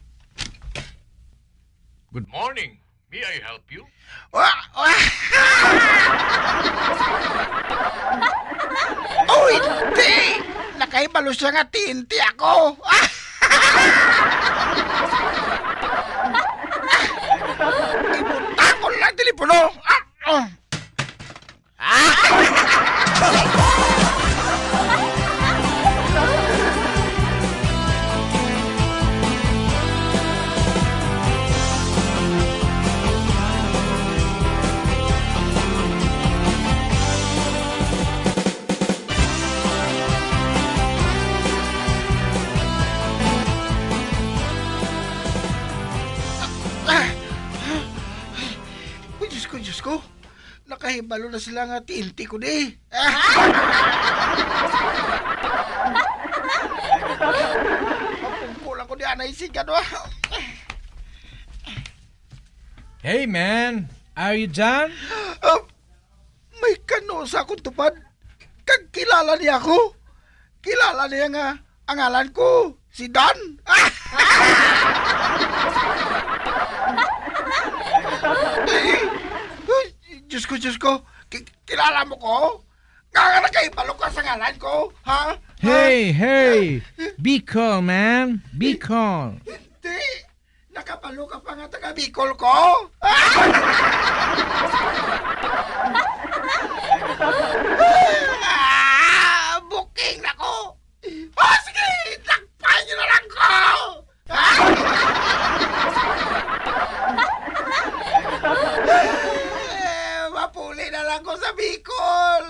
Good morning. May I help you? Wa-, wa-, oh, hindi! Nakahibalo siya nga tinti ako. Ibutang ko lang telepono. Ah, ah. Uy, Diyos ko, Diyos ko. Nakahibalo na sila nga tinti ko di. Mapungko lang ko di anay sigad, wa. Hey, man! Are you done? Ah, may kano sa akong tupad. Kag kilala niya ako. Kilala niya nga ang ngalan ko si Dan. Ay, Diyos ko, Diyos ko. Ki-, kilala mo ko? Nga nga nakahibalo ka sa ngalan ko? Ha? Ha? Hey, hey! Be calm, man. Be calm. Hindi. Nakabalo ka pa nga taga Bicol ko? Ah, booking na ko! Oh, sige! Dakpan niyo na lang ko! Ah! Eh, mapuli na lang ko sa Bicol!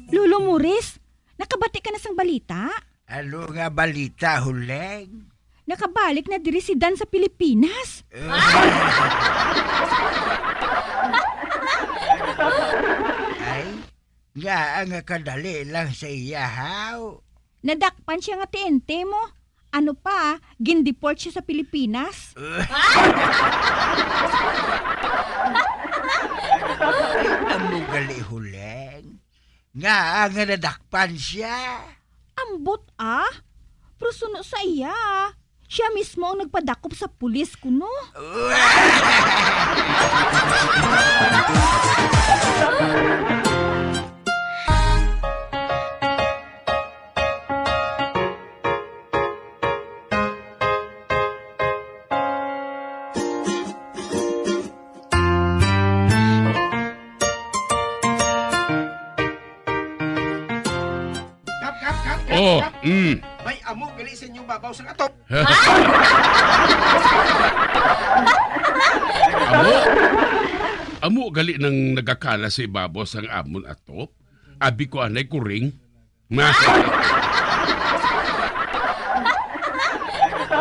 Lolo Morris, nakabati ka na sang balita? Ano nga balita, Huleng? Nakabalik na diri si Dan sa Pilipinas. Ay, ngaa nga kadali lang sa iya, haw? Nadakpan siya nga T N T mo. Ano pa, gindeport siya sa Pilipinas. Ay, amo gali, Huleng. Ngaa nga nadakpan siya? Ambot, ah. Pero suno sa iya, siya mismo ang nagpadakop sa pulis kuno. Kap, kap, kap, kap, Oh, kap. Mm. May amo gali sa inyong babaw sang atop. Amo? Amo gali nang nagakala sa ibabaw sang amon atop? Abi ko anay kuring.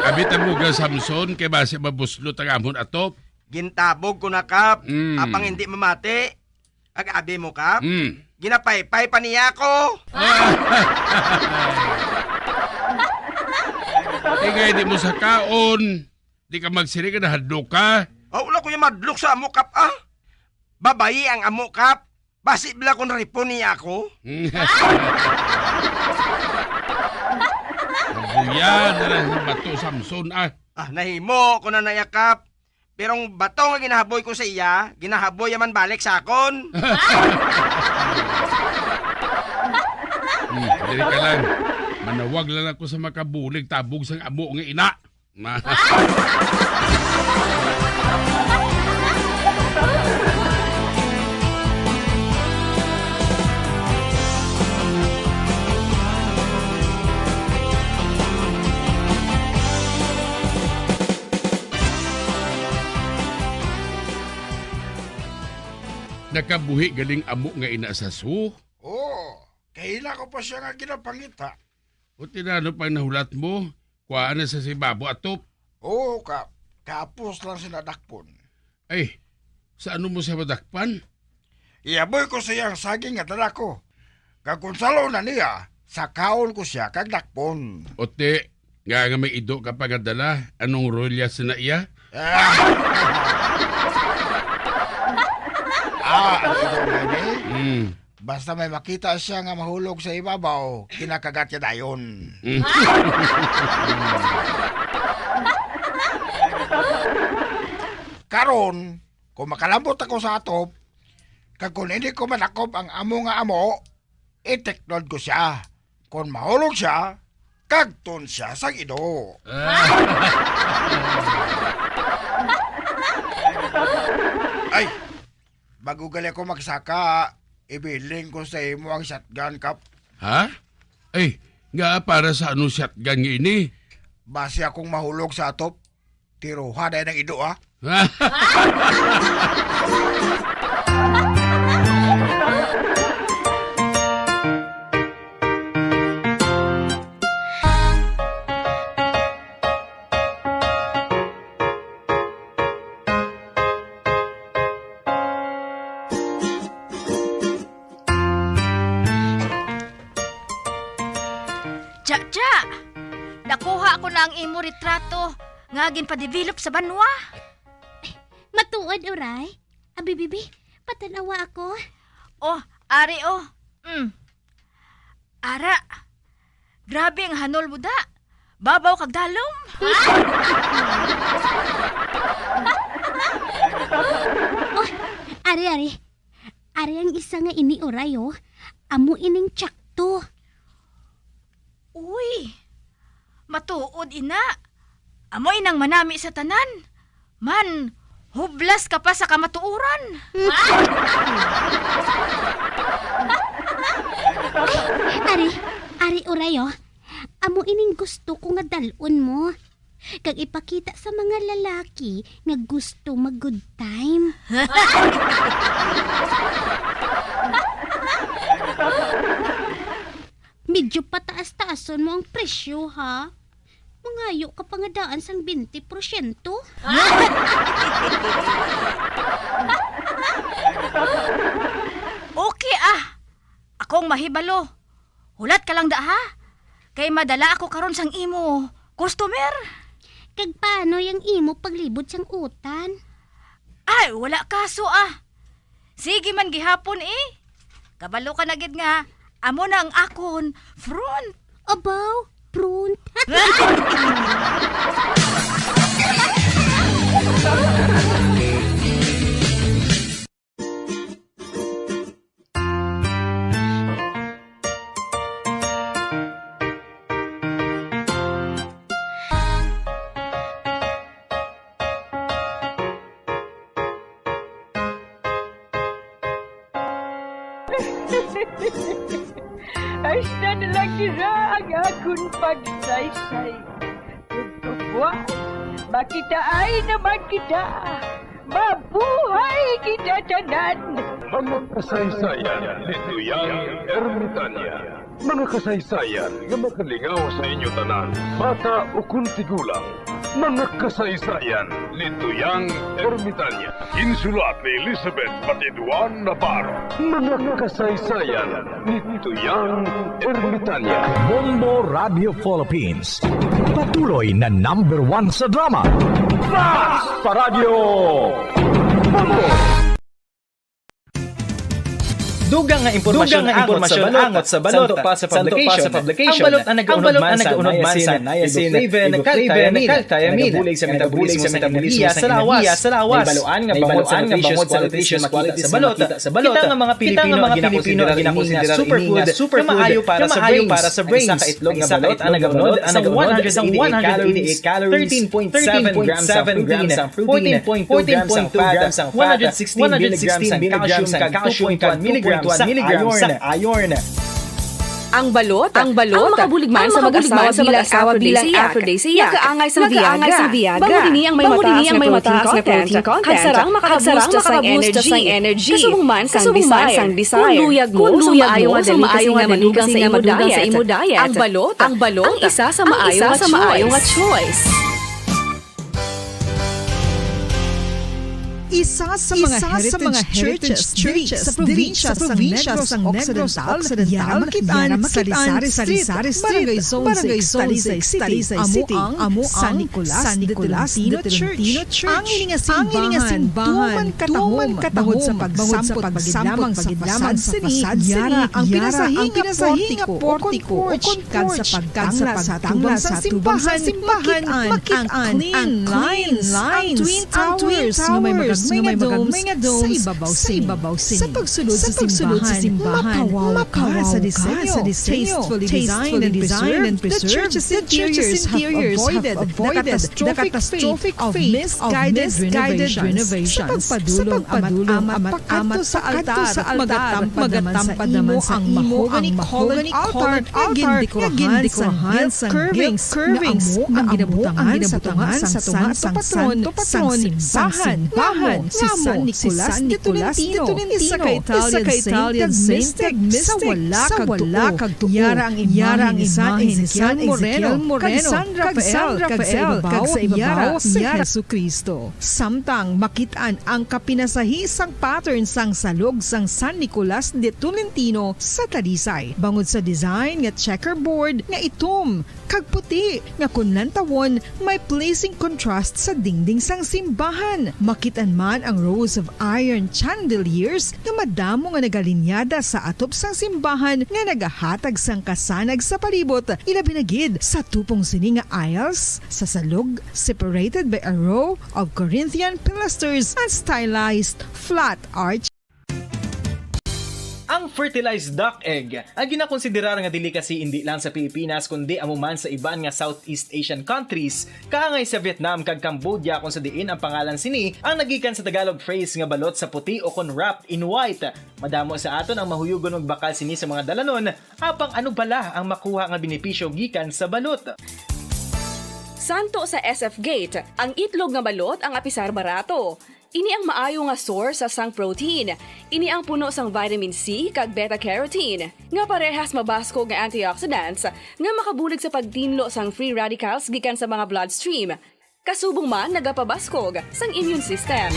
Abi tabuga, Samson, kay basi mabuslot ang amon atop. Gintabog ko na, Kap. Mm. Apang hindi mamati. Ag abi mo, Kap? Mm. Ginapaypay pa niya ako. Ingay di mo sa kaon. Di ka magsiring nga nahadlok ka. Ah, wala ko yung madlok sa amo, Kap, ah. Babayi ang amo, Kap. Basi bila kung ripon niya ako. Nabuya na lang sa bato, Samson, ah. Ah, nahimo ko na na, Kap. Pero ang bato nga ginahaboy ko sa iya, ginahaboy man balik sa akon. Hmm, diri ka lang. Manawag lang ako sa makabulig tabog sang amo nga ina. Ma- Nakabuhi galing amo nga ina sa su? Oo, kaila ko pa siya nga ginapangita. O tinano pang nahulat mo, kuhaan na sa sibabaw atop. Oo, ka, kapos lang siya nadakpon. Ay, sa ano mo siya madakpan? Iyaboy ko sa iyang saging nga dala ko. Kag kung salo na niya, sakaon ko siya kag dakpon. Ote, nga nga may ido ka pa nga dala, anong rolyas na iya? Ah, ah, ang ido nga ni? Hmm. Basta may makita siya nga mahulog sa ibabaw, kinakagat niya dayon. Mm. Karon, kung makalambot ako sa atop, kag kung hindi ko manakob ang amo nga amo, itiknod ko siya. Kung mahulog siya, kagton siya sang ido. Ay, bago gali ako magsaka, ibilin ko sa imo ang shotgun, Kap. Ha? Ay, nga para sa ano shotgun nga ini? Basi akong mahulog sa atop, tiruha na ang ido, ha? Cha-cha! Nakuha ko na ang imo retrato nga ginpa-develop sa banwa. Matuod, Uray? Abi, bibi, patanawa ako. Oh, ari, oh. Mm. Ara, grabe ang hanol mo, da. Babaw kag dalom. Oh, ari, ari. Ari ang isa nga ini, Uray, oh. Amo ining tsakto. Uy, matuod ina. Amo inang manami sa tanan. Man, hublas ka pa sa kamatuoran. Ari, ari, Uray, oh. Amo ining gusto ko nga dal-on mo. Kag ipakita sa mga lalaki nga gusto mag-good time. Medyo pataas-taason mo ang presyo, ha? Mangayo ka pa nga daan sang twenty porsyento. Okay, ah. Akong mahibalo. Hulat ka lang da, ha? Kay madala ako karon sang imo customer. Kag paano yang imo paglibot sang utan? Ay, wala kaso, ah. Sige man gihapon, eh. Kabalo ka na gid nga amo na ang akon front. Abaw, front. Hasta na lang dira ang akon pagsaysay. Tugtubuan, makitaay naman kita. Mabuhay kita tanan! Mga kasaysayan ni Tuyang Ermitanya. Mga kasaysayan nga makalingaw sa inyo tanan, bata ukon tigulang. Mga kasaysayan ni Tuyang Ermitanya. Ginsulat ni Elizabeth Patiduan Navarro. Mga kasaysayan ni Tuyang Ermitanya. Bombo Radio Philippines. Patuloy na number one sa drama. Fast pa Radyo Bombo! Dugang nga impormasyon, dugang nga impormasyon angot sa balota, angot sa balota, santo pa sa santo pa sa publication. Publication. Ang balot ang nagaunod man sa niacin, riboflavin, calcithiamine. Nagabulig sa metabolismo sa enerhiya sa lawas. Naibaluan nga bangod sa nutritious qualities nga makita sa balota, kita nga mga Pilipino ang ginakonsidera ini nga superfood nga maayo para sa brains. Ang isa ka itlog nga balot nagaunod sang one hundred eighty-eight calories, thirteen point seven grams ang protein, fourteen point two grams ang fat, one hundred sixteen milligrams ang calcium, kag two point one milligrams ang iron. Ang balot, ang balot, ang makabulig man sa mag-asawa bilang aphrodisiac, nakaangay sang Viagra. Bangod ini ang may mataas nga protein content, kag sarang makaka-boost sang energy. Kasubong man sang desire. Kon luyag mo sa maayo nga dali nga manugang sa imo diet, ang balot, ang balot, ang isa sa maayo nga choice. Isa sa mga heritage churches diri sa probinsya sang Negros Occidental, yara makitaan sa Sari-Sari Street, Barangay Zone six, Talisay City, amo ang San Nicolas de Tolentino Church. Ang ini nga simbahan, tuman katahom, bangod sa pagsampot pa gid lamang sa fasad sini, yara ang pinasahi nga portiko o kon porch, kag sa pagtangla sa tuban sang simbahan, makitaan ang clean lines, ang twin towers nga may magagmay nga dome sa ibabaw sini. Sa pagsulod sa simbahan, mapawaw ka sa disenyo. Tastefully designed and preserved, the church's interiors have avoided the catastrophic fate of misguided renovations. Sa pagpadulong, amat-amat pakadto sa altar, magatampad naman sa imo ang mahogany colored altar nga gindekorahan sang gilt curvings nga amo ang ginabutangan sa tunga sang santo patron sang simbahan, nga amo si San Nicolas de Tolentino, isa ka Italian saint kag mystic sa wala kag tuo. Yara ang imahe ni San Ezekiel Moreno kag San Rafael, kag sa ibabaw, yara si Jesu-Cristo. Samtang makit-an ang kapinasahi sang pattern sang salog sang San Nicolas de Tolentino sa Talisay, bangod sa design nga checkerboard nga itom kag puti nga kon lantawon may pleasing contrast sa dingding sang simbahan. Makit-an man ang rows of iron chandeliers nga madamo nga nagalinyada sa atop sang simbahan nga nagahatag sang kasanag sa palibot, ilabi na gid sa tupong sini nga aisles sa salog, separated by a row of Corinthian pilasters and stylized flat arch. Ang fertilized duck egg, ang ginakonsiderar nga delicacy indi lang sa Pilipinas kundi amo man sa iban nga Southeast Asian countries, kaangay sa Vietnam kag Cambodia, kung sa diin ang pangalan sini ang nagikan sa Tagalog phrase nga balot sa puti o kon wrapped in white. Madamo sa aton ang mahuyugon magbakal sini sa mga dalanon, apang ano bala ang makuha nga benepisyo gikan sa balot? Santo sa S F Gate, ang itlog nga balot ang apisar barato. Ini ang maayo nga source sang protein. Ini ang puno sang vitamin C kag beta-carotene, nga parehas mabaskog nga antioxidants nga makabulig sa pagtinlo sang free radicals gikan sa mga bloodstream. Kasubong man nagapabaskog sang immune system.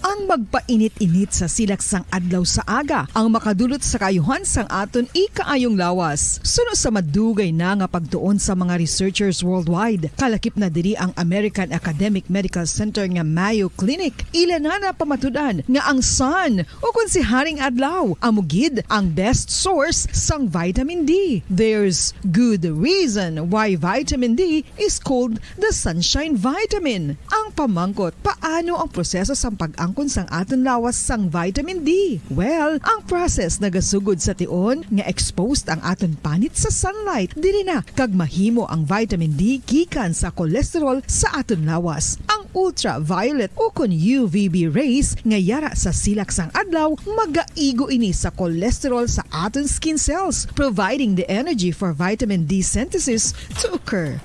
Ang magpainit-init sa silak sang adlaw sa aga ang makadulot sa kaayuhan sang aton ikaayong lawas. Suno sa madugay na nga pagtuon sa mga researchers worldwide, kalakip na diri ang American Academic Medical Center nga Mayo Clinic, ila na napamatud-an nga ang sun, o kon si Haring Adlaw, amo gid ang best source sang vitamin D. There's good reason why vitamin D is called the sunshine vitamin. Ang pamangkot, paano ang proseso sang pag-angkon sang aton lawas sang vitamin D? Well, ang process nagasugod sa tion nga exposed ang aton panit sa sunlight. Diri na kag mahimo ang vitamin D gikan sa cholesterol sa aton lawas. Ang ultraviolet o kon U V B rays nga yara sa silak sang adlaw magaigo ini sa cholesterol sa aton skin cells, providing the energy for vitamin D synthesis to occur.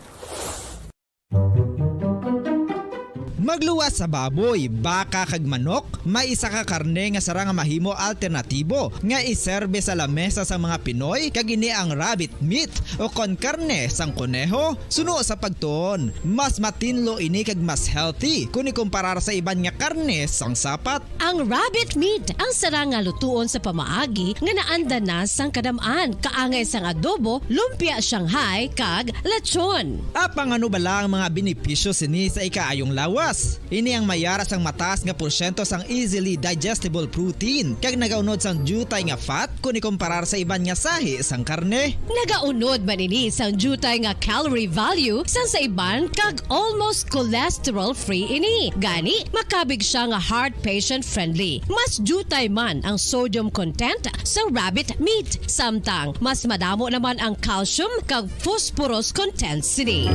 Magluwas sa baboy, baka kag manok, may isa ka karne nga sarang nga mahimo alternatibo nga iserbe sa lamesa sang mga Pinoy, kag ini ang rabbit meat o kon karne sang koneho. Suno sa pagtuon, mas matinlo ini kag mas healthy kon ikumparar sa iban nga karne sang sapat. Ang rabbit meat ang sarang nga lutuon sa pamaagi nga naanda na sang kadam-an, kaangay sang adobo, lumpia Shanghai, kag lechon. Apang ano bala ang mga benepisyo sini sa ikaayong lawas? Ini ang mayara sang mataas nga porsyento sang easily digestible protein kag nagaunod sang diutay nga fat kon ikumparar sa iban nga sahi sang karne. Nagaunod man ini sang diutay nga calorie value sang sa iban kag almost cholesterol-free ini. Gani, makabig sia nga heart patient-friendly. Mas diutay man ang sodium content sang rabbit meat, samtang mas madamo naman ang calcium kag phosphorus content sini.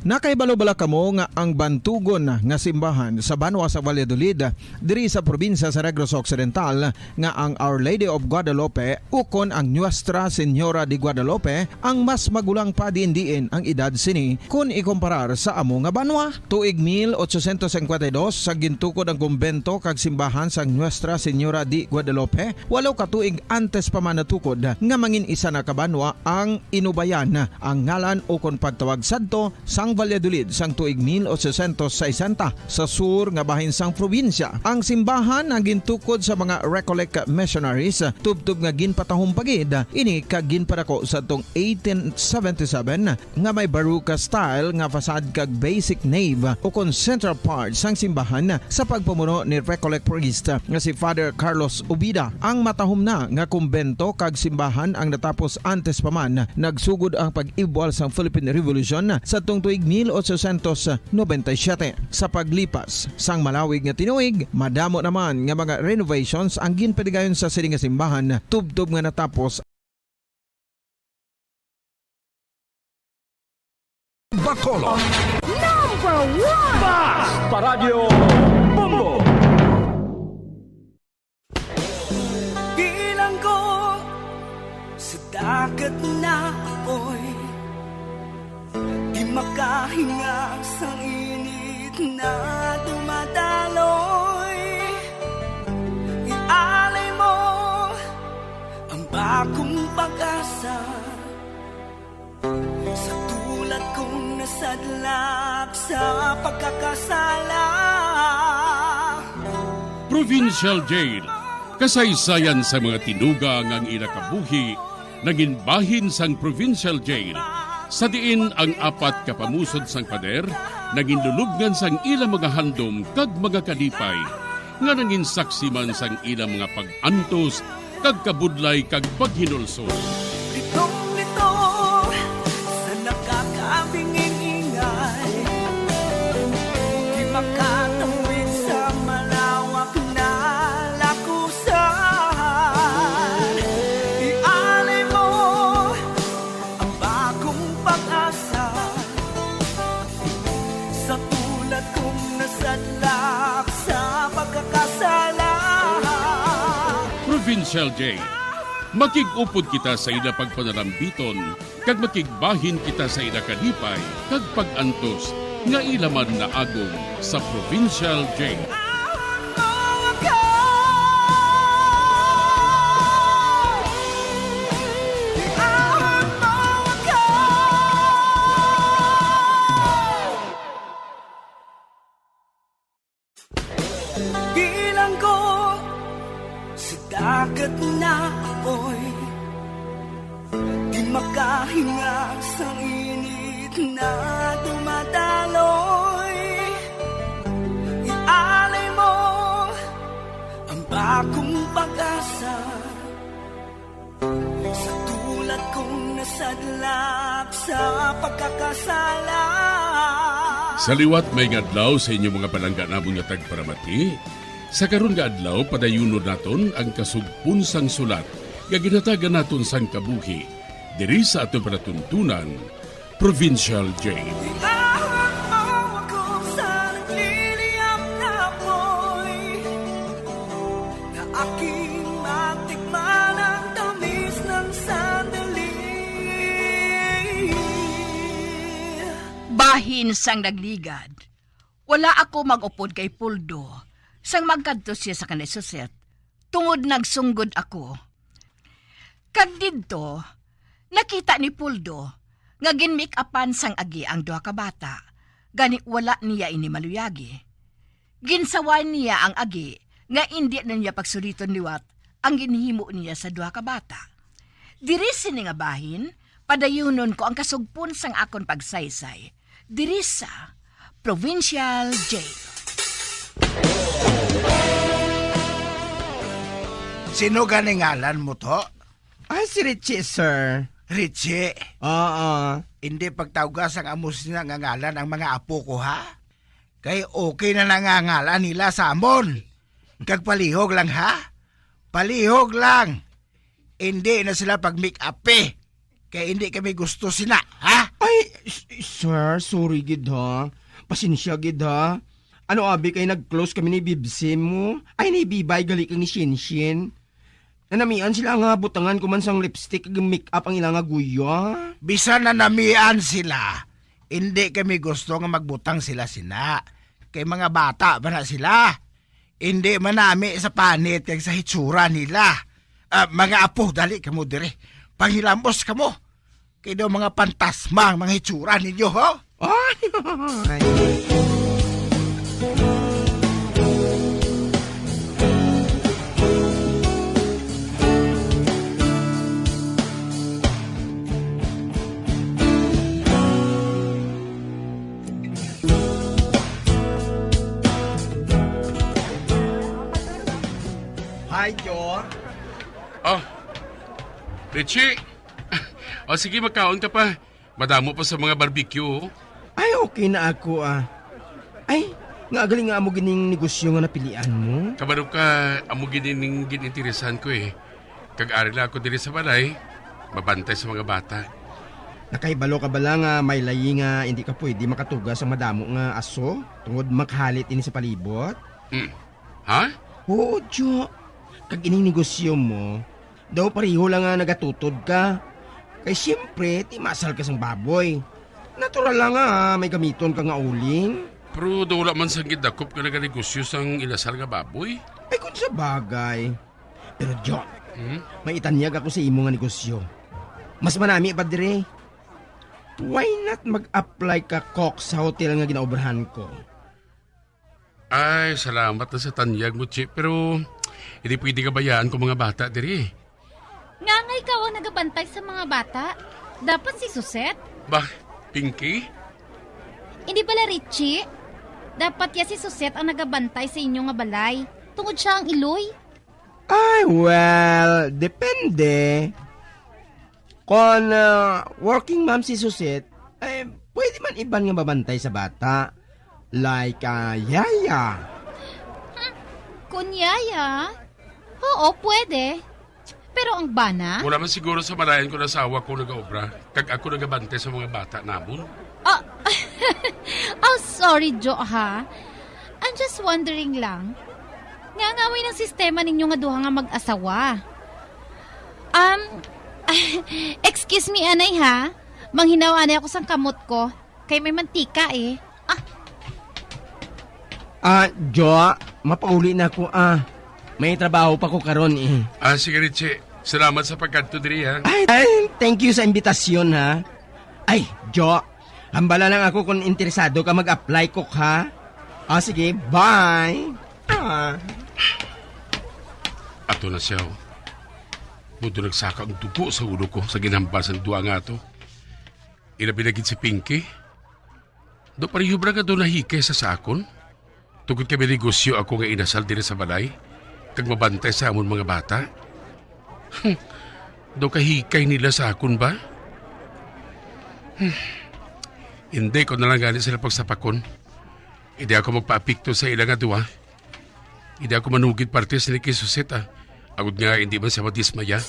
Nakahibalo bala kamo nga ang bantugon nga simbahan sa banwa sa Valladolid, diri sa probinsya sa Negros Occidental, nga ang Our Lady of Guadalupe ukon ang Nuestra Señora de Guadalupe ang mas magulang pa diin-diin ang edad sini kon ikumparar sa amo nga banwa? Tuig mil ochocientos cincuenta y dos, sa gintukod ang kumbento kag simbahan sang Nuestra Señora de Guadalupe, walo ka tuig antes pa man natukod nga mangin isa na ka banwa ang Inubayan, ang ngalan ukon pagtawag sadto sang Valladolid sang tuig mil ochocientos sesenta, sa sur nga bahin sang probinsya. Ang simbahan ang gintukod sa mga Recollect missionaries, tubtob nga ginpatahom pa gid ini kag ginpadako sadtong eighteen seventy-seven, nga may Baroque style nga facade kag basic nave ukon central part sang simbahan sa pagpamuno ni Recollect priest nga si Father Carlos Ubida. Ang matahom na nga kumbento kag simbahan ang natapos antes pa man nagsugod ang pag-ibwal sang Philippine Revolution sadtong tuig mil ochocientos noventa y siete. Sa paglipas sang malawig nga tinuig, madamo naman nga mga renovations ang ginpadigayon sa sini nga simbahan, tubtob nga natapos Bacolod. Number one! Bas! Paradyo Bombo! Bilanggo sa dagat na apoy, di makahinga sa init na dumadaloy. Ialay mo ang bagong pag-asa sa tulad kong nasadlak sa pagkakasala. Provincial Jail, kasaysayan sa mga tinuga nga ang ila kabuhi nangin bahin sang Provincial Jail, sa diin ang apat ka pamusod sang pader nangin lulubngan sang ila mga handom kag mga kalipay, nga nangin saksi man sang ila mga pag-antos kag kabudlay kag paghinulsol. Litong-lito sa nakakabinging ingay, di makatawid sa malawak na lakusan. Ialay mo ang bagong pag-asa sa tulad kong nasadlak sa pagkakasala. Provincial Jail. Makig-upod kita sa ila pagpanalambiton, kag makigbahin kita sa ila kalipay kag pag-antos nga ila man naagom sa Provincial Jail. Bilanggo sa dagat na apoy, di makahinga sa init na dumadaloy. Ialay mo ang bagong pag-asa sa tulad kong nasadlak sa pagkakasala. Sa liwat, maayong adlaw sa inyo, mga palangga namon nga tagparamati. Sa karon nga adlaw, padayunon naton ang kasugpon sang sulat nga ginhatagan naton sang kabuhi diri sa aton palatuntunan, Provincial Jail. Iahon mo ako sa nagliliyab na apoy, na aking matikman ang tamis ng sandali. Bahin sang nagligad, wala ako mag-upod kay Puldo sang magkadto siya sa kanay suset, tungod nagsunggod ako. Kag didto, nakita ni Puldo nga ginmik-apan sang agi ang duha ka bata, gani wala niya ini maluyagi. Ginsaway niya ang agi nga indi na niya pagsuliton liwat ang ginhimo niya sa duha ka bata. Diri sini nga bahin, padayunon ko ang kasugpon sang akon pagsaysay diri sa Provincial Jail. Sino gani ngalan mo to? Ah, si Richie, sir. Richie? Oo. Hindi pagtawga sang amo sina nga ngalan ang mga apo ko, ha? Kay okay na na nga ngalan nila sa amon. Kag palihog lang, ha? Palihog lang. Hindi na sila pag-make-up, eh. Kay hindi kami gusto sina, ha? Ay, S-, sir, sorry gid ha. Pasensya gid ha. Ano abi kay nag-close kami ni Bibsim mo? Ay, ni Bibay gali kag ni Shinshin. Nanamian sila nga butangan ko man sang lipstick kag make-up ang ila nga guya. Bisan nanamian sila, indi kami gusto nga magbutang sila sina. Kay mga bata ba na sila? Indi man nami sa panit kag sa hitsura nila. Ah, mga apo, dali kamo diri. Panghilamos kamo. Kay daw mga pantasma ang mga hitsura ninyo, ho? Ay! Hi, Jor. Oh, Richie. O sige, magkaon ka pa. Madamo pa sa mga barbecue, oh. Ay, okay na ako, ah. Ay, nga gali nga amo gining negosyo nga napilian mo? Kabalo ka, amo gini ning gininteresan ko, eh. Kag ari lang ako diri sa balay, mabantay sa mga bata. Nakahibalo ka bala nga may layi nga hindi ka pwede makatuga sa madamo nga aso tungod makahalit ini sa palibot? Hmm. Ha? Oo, Jo. Kag ining negosyo mo, daw pareho lang nga nagatutod ka. Kay siyempre, timasal ka sang baboy. Natural lang nga may gamiton ka nga uling. Pero daw wala man sang gidakop nga naganegosyo sang inasal nga baboy. Ay, kung sa bagay. Pero, Jo, Hmm? may itanyag ako sa imo nga negosyo. Mas manami pa dire. Why not mag-apply ka, cook, sa hotel nga ginaobrahan ko? Ay, salamat na sa tanyag mo, Chi. Pero hindi pwede kabayaan ko mga bata diri. Nga nga ikaw ang nagabantay sa mga bata? Dapat si Suset? Bah, Pinky? Hindi bala, Richie? Dapat ya si Suset ang nagabantay sa inyo nga balay. Tungod siya ang iloy. Ay, well, depende. Kon, ah, working mom si Suset, eh, pwede man iban nga mabantay sa bata. Like, ah, yaya. Hmm, kun yaya? Oo, pwede. Pero ang bana? Wala man siguro sa malayan ko na asawa ko nagaobra, kag ako nagabantay sa mga bata namon. Ah, oh, sorry, Jo, ha? I'm just wondering lang. Nga nga way ng sistema ninyo nga duha nga mag-asawa? Um, excuse me, anay, ha? Manghinaw anay ako sang kamot ko, kay may mantika, eh. Ah. Ah, Jo, mapauli na ako, ah. May trabaho pa ko karon, eh. Ah, sige, Richie. Salamat sa pagkadto diri, ha? Ay, ay, thank you sa imbitasyon, ha? Ay, Jo, hambala lang ako kung interesado ka mag-apply, cook, ha? Ah, sige, bye. Ah. Ato na siya, oh. Buto nagsaka ang dugo sa ulo ko sa ginhambal sang duha nga ato. Ilabi na gid si Pinky. Do pareho ba nga do nahikay sa sakon? Tungod kay may negosyo ako nga inasal diri sa balay, kag mabantay sa amon mga bata. Hmm. Do kahikay nila sa akon ba? Hmm. Hindi ko na lang gani sila pagsapakon. Hindi ako magpaapekto sa ila nga duha. Hindi ako manugid parte sini kay Suset, ah. Agod nga hindi man siya madismaya.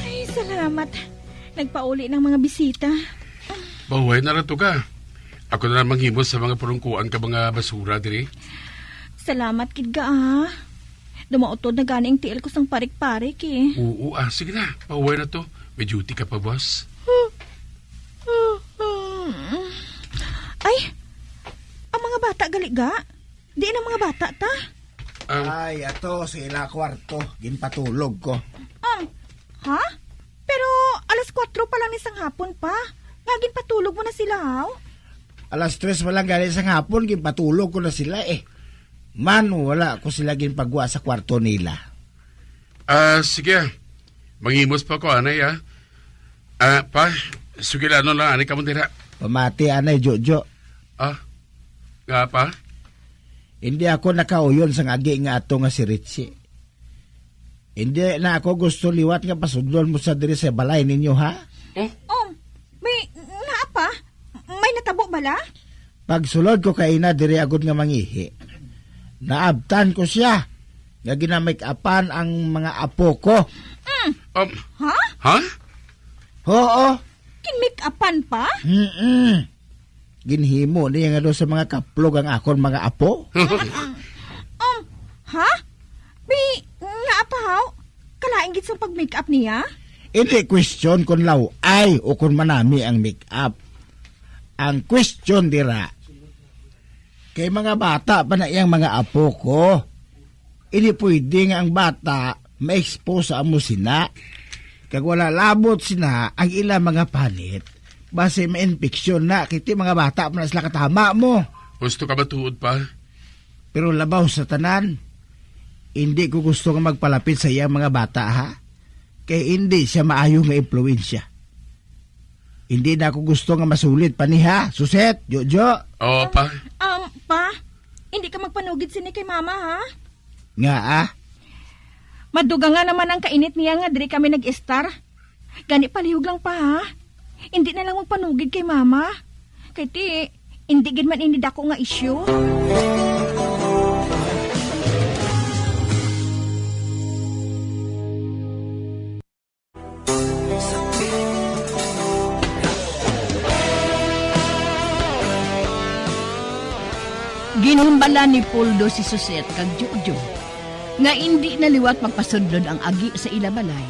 Ay, salamat. Nagpauli ng mga bisita. Mahuway na ra to ka. Ako na lang manghimos sa mga pulungkuan ka mga basura diri. Salamat gid ka, ah. Dumautod na gani ang tiil ko sang parik-parik, eh. Oo, ah, sige na. Mahuway na to. May duty ka pa, boss. Ay, ang mga bata gali ga. Diin ang mga bata, ta? Um, Ay, ato sa ila kwarto, ginpatulog ko. Um, ha? Pero alas kuwatro pa lang ni sang hapon pa. Nga ginpatulog mo na sila, haw? Alas tres pa lang gani sang hapon, ginpatulog ko na sila, eh. Man, wala ko sila ginpagwa sa kwarto nila. Ah, sige. Manghimos pa ko, anay, ah. Ah, pa, sugilanon lang, anay kamo dira. Pamati, anay, Jojo. Ah, nga, pa? Hindi ako nakauyon sang agi nga ato nga si Richie. Hindi na ako gusto liwat nga pasudlon mo sa diri sa balay ninyo, ha? Eh? Um, may, nga pa? May natabo bala? Pagsulod ko kaina diri agud nga mangihi, naabtan ko siya nga ginamake-upan ang mga apo ko. Mm. Um, Ha? Ha? Oo, Kin-make-upan pa? Mm-mm. Ginhimo niya nga daw sa mga kaplog ang akon mga apo. Um, ha? Bi, nga pa haw? Kalain gid sang pag-make-up niya? Hindi question kung law-ay o kung manami ang make-up. Ang question dira, kay mga bata pa na iyang mga apo ko. Hindi pwede nga ang bata ma-expose sa amo sina. Kag wala labot sina ang ila mga panit. Basi ma-infeksyon na, kiti mga bata pa na sila katama mo. Gusto ka ba tuod pa? Pero labaw sa tanan, hindi ko gusto nga magpalapit sa iyang mga bata, ha? Kay hindi siya maayo nga impluwensya. Hindi na ako gusto nga masulit pa ni, ha, Suset, Jojo. Oo, pa. Um, pa, hindi ka magpanugid sini kay mama, ha? Nga, ah? Maduga nga naman ang kainit niya nga diri kami nag-estar. Gani palihog lang pa, ha? Hindi na lang magpanugid kay mama. Kay ti, hindi gid man ini dako nga isyu. Ginhimbalan ni Poldo si Suset kag Jojo nga indi na liwat magpasudlon ang agi sa ila balay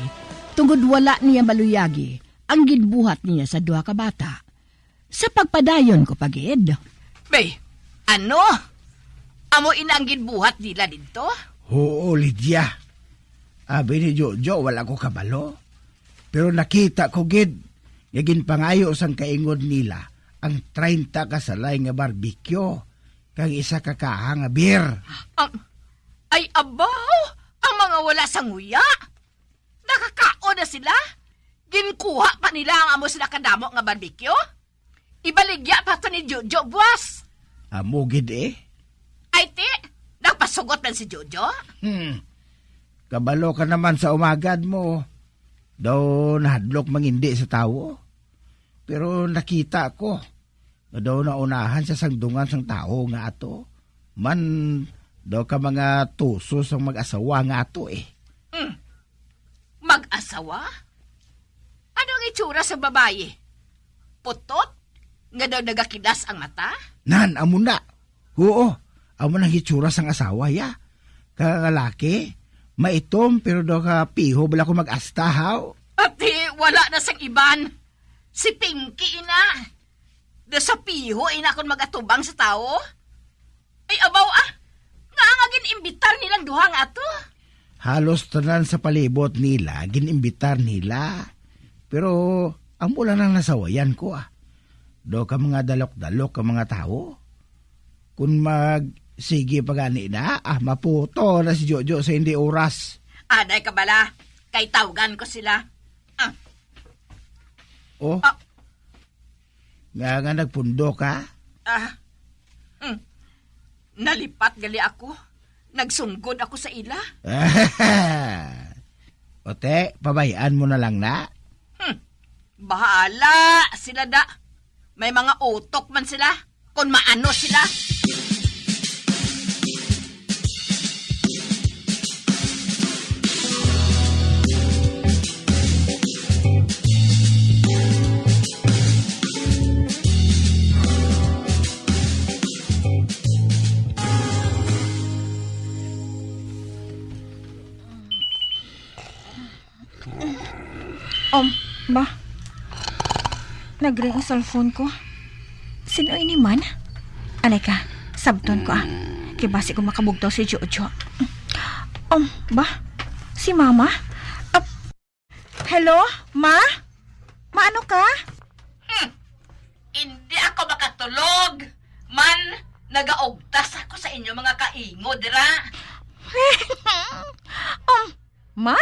tungod wala niya maluyagi ang ginbuhat niya sa duha ka bata. Sa pagpadayon ko pa gid. Bay, ano? Amo ina ang ginbuhat nila didto? Oo, Lydia. Abi ni Jojo, wala ko kabalo. Pero nakita ko gid nga ginpangayo sang kaingod nila ang treinta ka salay nga barbecue kag isa ka kaha nga beer. Ang, ay, abaw! Ang mga wala sa nguya! Nakakaon na sila! Ginkuha pa nila ang amo sila kadamo nga barbecue? Ibaligya pa to ni Jojo buwas. Amo gid eh. Ay, ti, nagpasugot man si Jojo? Hmm. Kabalo ka naman sa umagad mo. Daw nahadlok mangindi sa tawo. Pero nakita ko nga daw naunahan siya sang dungan sang tawo nga ato. Man daw ka mga tuso sang mag-asawa nga ato eh. Hmm. Mag-asawa? Ano ang itsura sa babayi? Putot? Nga daw nagakilas ang mata? Nan, amo na. Oo, amo nang hitsura sang asawa, ya. Kag ang lalaki, maitom, pero daw ka piho bala ko mag-asta, haw? Ati, wala na sang iban. Si Pinky ina. Daw sa piho ina kon mag-atubang sa tawo. Ay, abaw, ah. Nga nga gin-imbitar nilang duha nga ato? Halos tanan sa palibot nila, gin-imbitar nila. Pero amo lang nang nasawayan ko, ah. Daw ka mga dalok-dalok ka mga tawo. Kung mag sige pa gani na, ah, maputo na si Jojo sa hindi oras. Anay ka bala, kay tawgan ko sila. Ah. Oh? Ah. Nga, nga nagpundo ka? Ah. Hmm. Nalipat gali ako. Nagsunggod ako sa ila. Ote, pabay-an mo na lang na. Hmm. Bahala sila da. May mga utok man sila. Kung maano sila. Um, ba? Nagring ang cellphone ko. Sino ini man? Anay ka, sabton ko, ah. Kay basi ko makabugtaw si Jojo. Um, ba? Si Mama? Ah, hello? Ma? Maano ka? Hmm. Hindi ako makatulog. Man, nagaugtas ako sa inyo mga kaingo dira. Um, Ma?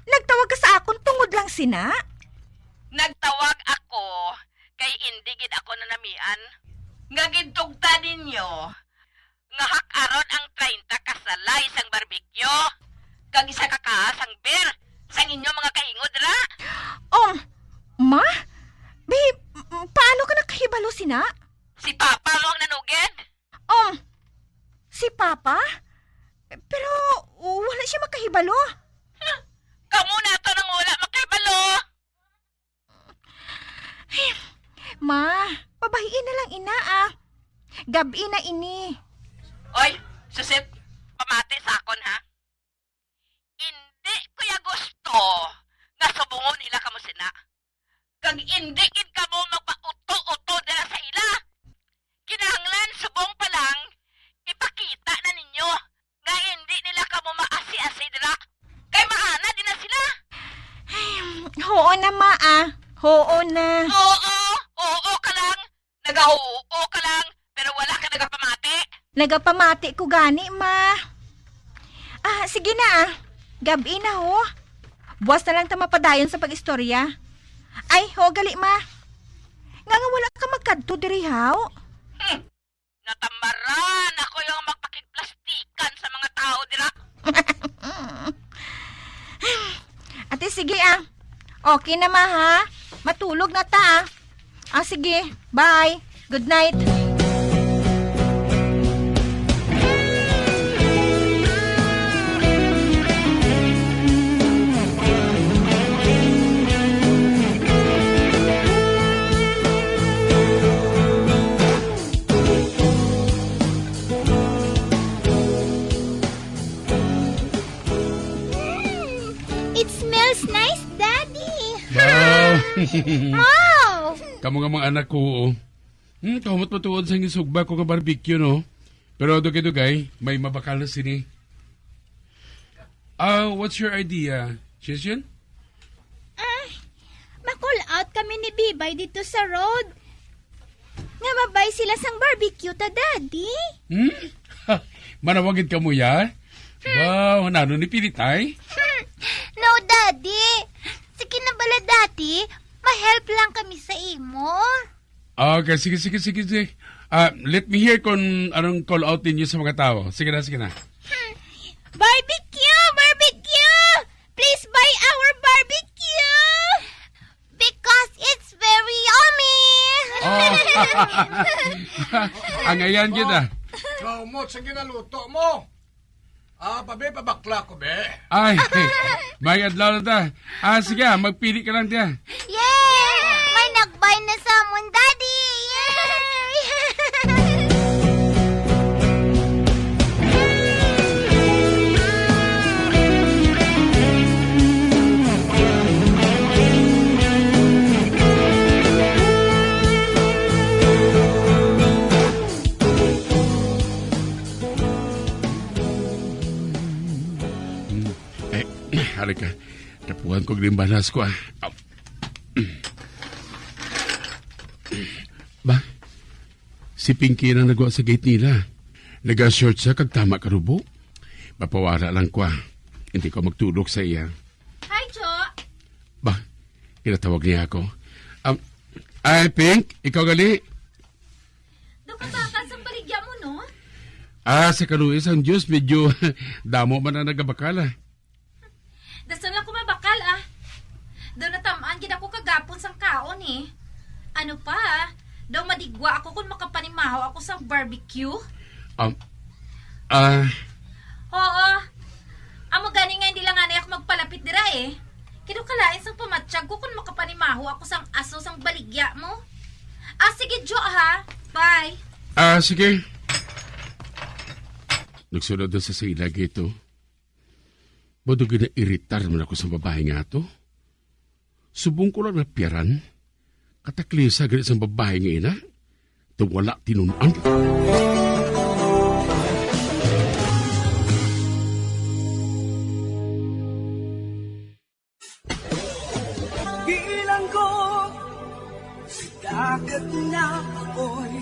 Nagtawag ka sa akon tungod lang sina? Nagtawag ako kay indi gid ako nanamian nga gintugta ninyo nga hak-aron ang treinta ka salay sang barbecue. kag isa ka kaha sang beer sang inyo mga kaingod ra. Um, ma? Bi, m-, paano ka nakahibalo sina? Si Papa mo ang nanugid. Um, si Papa? Pero wala siya makahibalo. Huh, kamo na to nang wala makahibalo. Ma, pabahiin na lang ina, ah. Gab-i na ini. Oy, susit, pamati sa akon, ha? Indi ko ya gusto nga subongon nila kamo sina. Kag indi gid kamo magpauto-uto dira sa ila. Kinahanglan subong pa lang ipakita na ninyo nga indi nila kamo maasi-asi dira. Kay maana din na sila. Ay, oo na, ma, ah. Oo na. Oo, oo ka lang. Nagahuo ka lang, pero wala ka nagapamati. Nagapamati ko gani, ma. Ah, sige na, ah. Gab-i na, ho. Buwas na lang ta mapadayon sa pag-istorya. Ay, ho, gali, ma. Nga nga wala ka magkadto diri, haw? Hmm. Natamaran ako yung magpakigplastikan sa mga tao dira. Ate, sige, ah. Okay na, ma, ha? Matulog na ta, ah. Ah, sige. Bye. Good night. Mm, it smells nice, Daddy. Wow. Wow. Kamo nga mga anak ko, oh. Hmm, kahumot matuod sa gisugba ko nga barbecue, no? Pero dugay-dugay, may mabakal na sini. Ah, what's your idea, Shinshin? Ah, ma-call out kami ni Bibay dito sa road. Nga mabay sila sang barbecue ta, Daddy. Hmm? Manawagid ka mo ya? Hmm. Wow, nano ni Pilitay? Hmm. No, Daddy. Sige na bala, Daddy. Ma-help lang kami sa imo. Okay, sige, sige, sige, sige. Ah, let me hear kung anong call out ninyo sa mga tao. Sige na, sige na. Hmm. Barbecue! Barbecue! Please buy our barbecue! Because it's very yummy! Oh. Ang ayan gid, ah. Kaumot sa ginaluto mo. Ah, pabe, pabakla ko, be. Ay, may adlaw na ta. Ah, sige, ah, magpili ka lang, tiya. Yay! May nagbay na sa amon, Daddy! Yay! Mm. Eh, hari ka. Tapuhan ko glimbanas ko, ah. Aw. Ba? Si Pinky na nagwa sa gate nila. Naga-short siya kag tama karubo. Mapawala lang ko, ah. Hindi ko magtulog sa iya. Hi, Cho! Ba? Kinatawag niya ako. Um, ay, Pink, ikaw gali? Daw kabakal sang baligya mo, no? Ah, sa kaluoy sang Dios, medyo damo man ang nagabakal, ah. Dasal lang ko mabakal, ah. Daw natam-an gid ako kagapon sang kaon, eh. Ano pa, ah? Daw madigwa ako kung makapanimaho ako sang barbecue. Um, ah. Oo. Amo gani nga hindi lang anay ako magpalapit dira, eh. Kay daw kalain sang pamatyag ko kung makapanimaho ako sang aso sang baligya mo. Ah, sige, Jo, ha? Bye. Ah, sige. Nagsunod na sa sila, Gito. Mao daw gid na-iritar man ako sa babae nga ato. Subong ko lang napiyaran, kataklisa gani sang babae nga ina, daw wala tinun-an. Bilang ko sa dagat na apoy,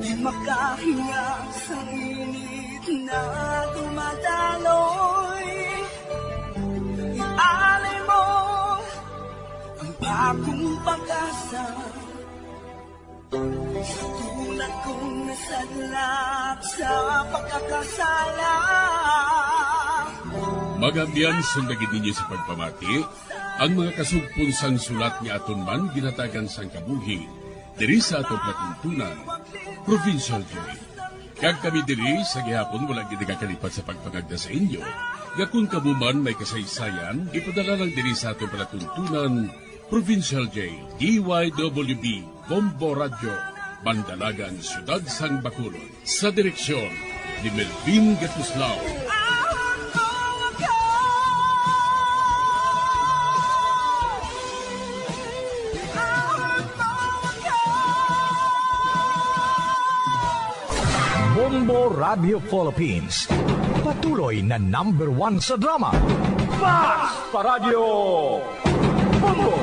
di makahinga sa init na dumadaloy. Ialay mo ang bagong pag-asa sa tulad kong nasadlak sa pagkakasala. Mga abyan, sundagi ninyo sa pagpamati ang mga kasugpon sang sulat nga aton man ginhatagan sang kabuhi diri sa aton palatuntunan, Provincial Joy. Kag kami diri sa gihapon wala gid nagakalipat sa pagpangagda sa inyo nga kon kamo man may kasaysayan, ipadala lang diri sa aton palatuntunan, Provincial J, D Y W B, Bombo Radyo, Bandalagan, Siyudad sang Bacolod. Sa direksyon ni Melvin Gatuslao. Bombo Radio Philippines, patuloy na number one sa drama. Basta Radyo Bombo!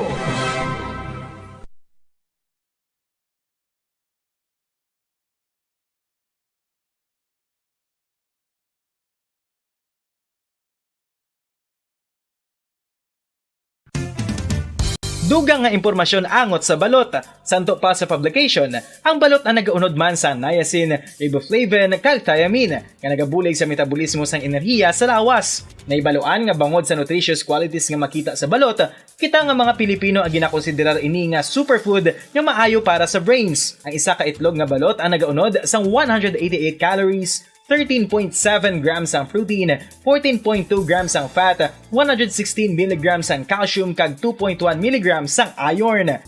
Dugang nga impormasyon angot sa balot. Santo pa sa publication, ang balot ang nagaunod man sang niacin, riboflavin, kag thiamine, nga nagabulig sa metabolismo sang enerhiya sa lawas. Nahibaluan nga bangod sa nutritious qualities nga makita sa balot, kita nga mga Pilipino ang ginakonsiderar ini nga superfood nga maayo para sa brains. Ang isa ka itlog nga balot ang nagaunod sang one hundred eighty-eight calories, thirteen point seven grams ang protein, fourteen point two grams ang fat, one hundred sixteen milligrams ang calcium, kag two point one milligrams ang iron.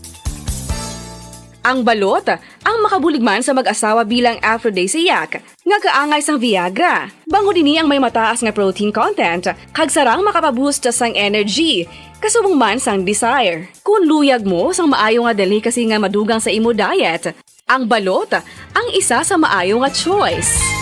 Ang balot ang makabulig man sa mag-asawa bilang aphrodisiac nga kaangay sang Viagra. Bangod ini ang may mataas nga protein content kag sarang makapaboost sang energy, kasubong man sang desire. Kon luyag mo sang maayo nga delicacy nga madugang sa imo diet, ang balot ang isa sa maayo nga choice.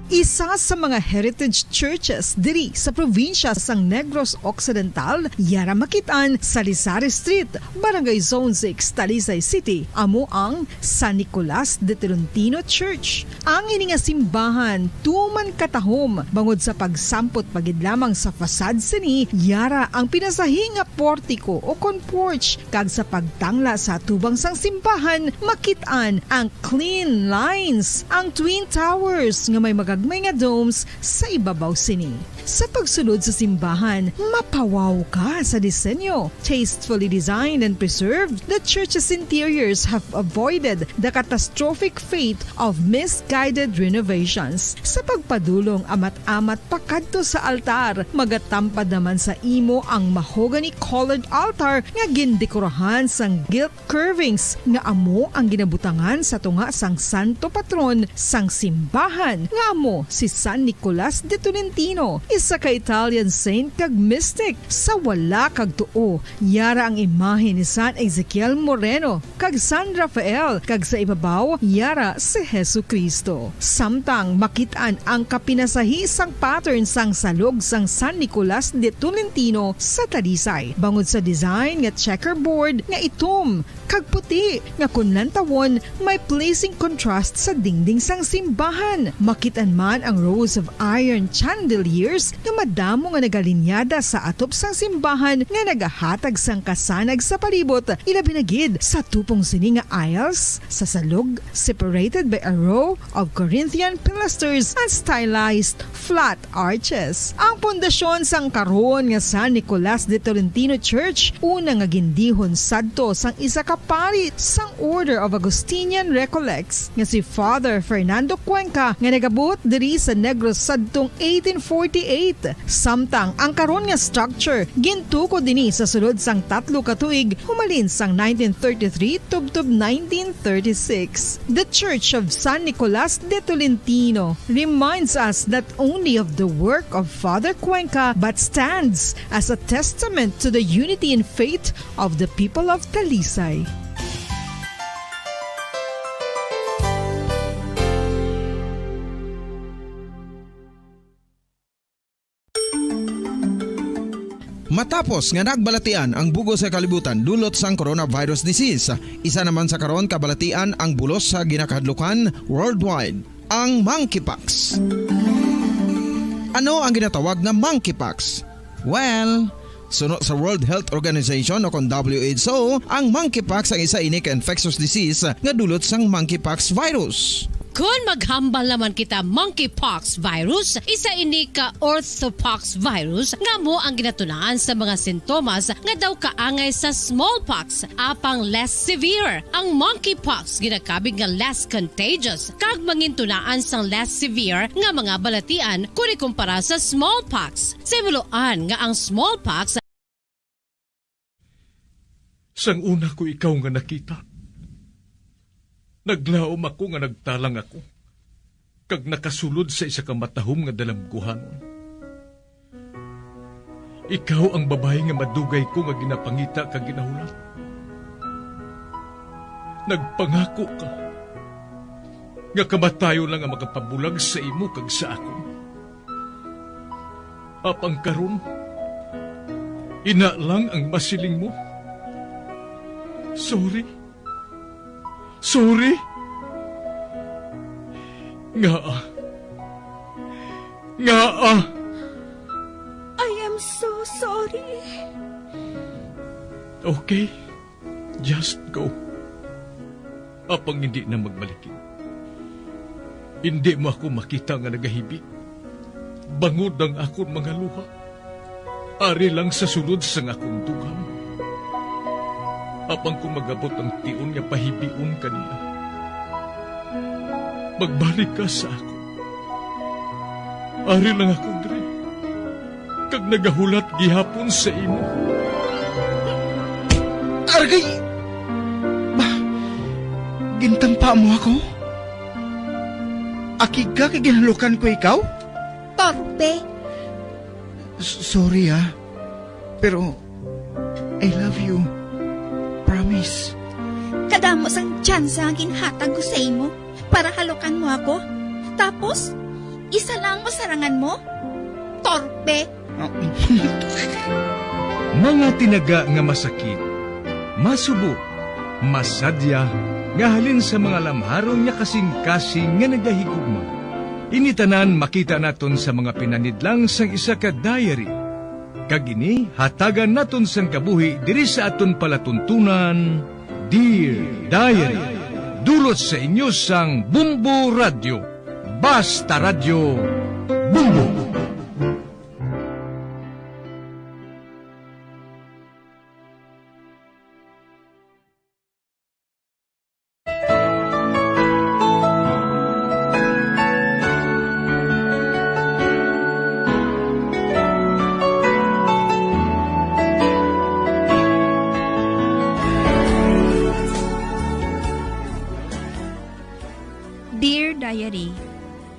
Isa sa mga heritage churches diri sa probinsya sang Negros Occidental, yara makit-an sa Lisari Street, Barangay Zone six, Talisay City, amo ang San Nicolas de Tolentino Church. Ang ini nga simbahan tuman katahom bangod sa pagsampot pa gid lamang sa facade sini, yara ang pinasahi nga portiko o kon porch, kag sa pagtangla sa atubang sang simbahan, makit-an ang clean lines, ang twin towers nga may magagmay nga domes sa ibabaw sini. Sa pagsulod sa simbahan, mapawaw ka sa disenyo. Tastefully designed and preserved, the church's interiors have avoided the catastrophic fate of misguided renovations. Sa pagpadulong amat-amat pakadto sa altar, magatampad naman sa imo ang mahogany-colored altar nga gindekorahan sang gilt curvings nga amo ang ginabutangan sa tunga sang santo patron sang simbahan, nga amo si San Nicolas de Tolentino, isa ka Italian saint kag mystic. Sa wala kag tuo, yara ang imahe ni San Ezekiel Moreno kag San Rafael, kag sa ibabaw, yara si Jesu-Cristo. Samtang makit-an ang kapinasahi sang pattern sang salog sang San Nicolas de Tolentino sa Talisay, bangod sa design nga checkerboard nga itom kag puti nga kon lantawon may pleasing contrast sa dingding sang simbahan. Makit-an man ang rows of iron chandeliers nga madamo nga nagalinyada sa atop sang simbahan nga nagahatag sang kasanag sa palibot, ilabi na gid sa tupong sini nga aisles sa salog, separated by a row of Corinthian pilasters and stylized flat arches. Ang pundasyon sang karon nga San Nicolas de Tolentino Church, una nga gindihon sadto sang isa ka pari sang Order of Augustinian Recollects nga si Father Fernando Cuenca, nga nagabuot diri sa Negros sadtong eighteen forty-eight. Samtang ang karon nga structure gintukod ini sa sulod sang tatlo ka tuig, humalin sang nineteen thirty-three tubtob nineteen thirty-six. The Church of San Nicolas de Tolentino reminds us not only of the work of Father Cuenca but stands as a testament to the unity in faith of the people of Talisay. Matapos nga nagbalatian ang bug-os nga kalibutan dulot sang coronavirus disease, isa naman sa karon kabalatian ang bulos sa ginakahadlukan worldwide, ang monkeypox. Ano ang ginatawag nga monkeypox? Well, suno sa World Health Organization o kon W H O, ang monkeypox ang isa ini ka infectious disease nga dulot sang monkeypox virus. Kon maghambal naman kita monkeypox virus, isa ini ka orthopox virus nga amo ang ginatunaan sa mga sintomas nga daw kaangay sa smallpox, apang less severe. Ang monkeypox ginakabig nga less contagious kag mangintunaan sang less severe nga mga balatian kon ikumpara sa smallpox. Sa imuloan nga ang smallpox Sang una ko ikaw nga nakita, naglaom ako nga nagtalang ako, kag nakasulod sa isa ka matahom nga dalamguhanon. Ikaw ang babayi nga madugay ko nga ginapangita kag ginahulat. Nagpangako ka nga kamatayon lang ang makapabulag sa imo kag sa akon. Apang karon, ina lang ang masiling mo. Sorry. Sorry. Ngaa? Ngaa? I am so sorry. Okay. Just go. Apang hindi na magbalikid. Hindi mo ako makita nga nagahibi, bangod ang akon mga luha. Ari lang sa sulod sang akon dughan. Apang kung magabot ang tion nga pahibion ka niya, magbalik ka sa akon. Ari lang ako diri, kag nagahulat gihapon sa imo. Aragay! Ba, gintampa mo ako? Akig ka kay ginhalukan ko ikaw? Torpe! S- sorry, ah. Pero, I love you. Promise. Kadamo sang tsansa nga ginhatag ko sa imo para halukan mo ako. Tapos, isa lang ang masarangan mo? Torpe! Mga tinaga nga masakit, masubo, masadya, nga halin sa mga lamharon nga kasing-kasing nga nagahigugma. Ini tanan makita naton sa mga pinanidlang sang isa ka diary. Kag ini hatagan naton sang kabuhi diri sa aton palatuntunan, Dear Diary. Dulot sa inyo sang Bombo Radyo. Basta Radyo, Bombo! Dear Diary,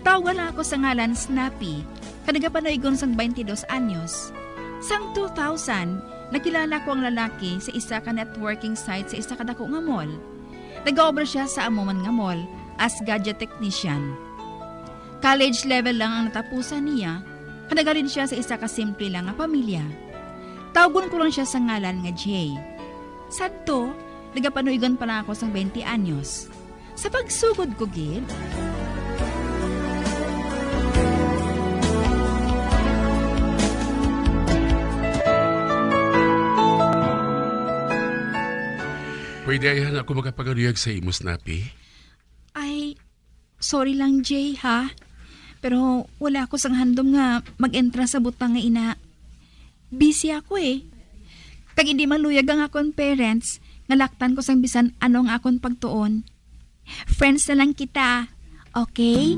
tawga lang ako sa ngalan Snappy, kag nagapanuigon sang twenty-dos anyos. Sang two thousand, nakilala ko ang lalaki sa isa ka networking site sa isa ka dako nga mall. Nagaobra sia sa amo man nga mall as gadget technician. College level lang ang natapusan niya, kag naghalin sia sa isa ka simple lang nga pamilya. Tawgon ko lang sia sa ngalan nga Jay. Sadto, nagapanuigon pa lang ako sang twenty anyos. Sa pagsugod ko gid. Pwede ayhan ako makapangaluyag sa imo, Snappy? Ay, sorry lang, Jay, ha? Pero wala ako sang handom nga mag-entra sa butang nga ina. Busy ako, eh. Kag indi maluyag ang akon parents nga laktan ko sang bisan ano ang akon pagtuon. Friends na lang kita, okay?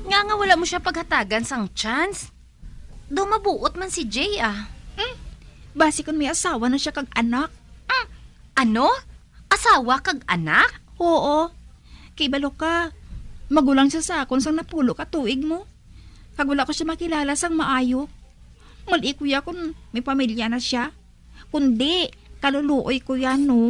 Nga nga wala mo siya paghatagan sang chance? Daw mabuot man si Jay, ah. Hmm? Basi kon may asawa na siya kag anak. Hmm? Ano? Asawa kag anak? Oo. Kay balo ka, magulang siya sa akon sang napulo ka tuig mo. Kag wala ko siya makilala sang maayo. Mali ko ya kon may pamilya na siya. Kundi, kaluluoy ko yan, no?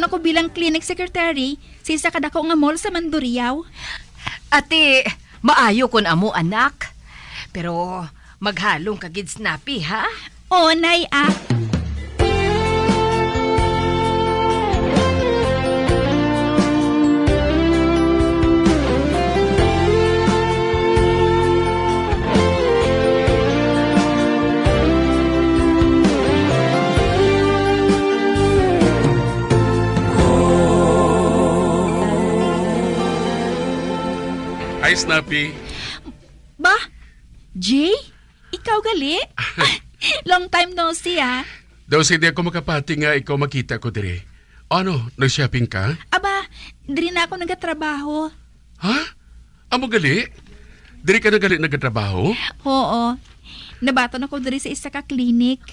ako bilang clinic secretary sa isa ka dako nga mall sa Mandurriao. Ati, maayo kon amo, anak. Pero maghalong ka gid, Snappy, ha? O, Nay, ah. Hi, Snappy. Ba? Jay? Ikaw gali? Long time no see, ah. Daw, hindi ako makapati nga ikaw makita ko diri. Ano, nag-shopping ka? Aba, diri na ako nagatrabaho. Ha? Amo gali? Diri ka na gali nagatrabaho? Oo. Nabaton ako diri sa isa ka klinik.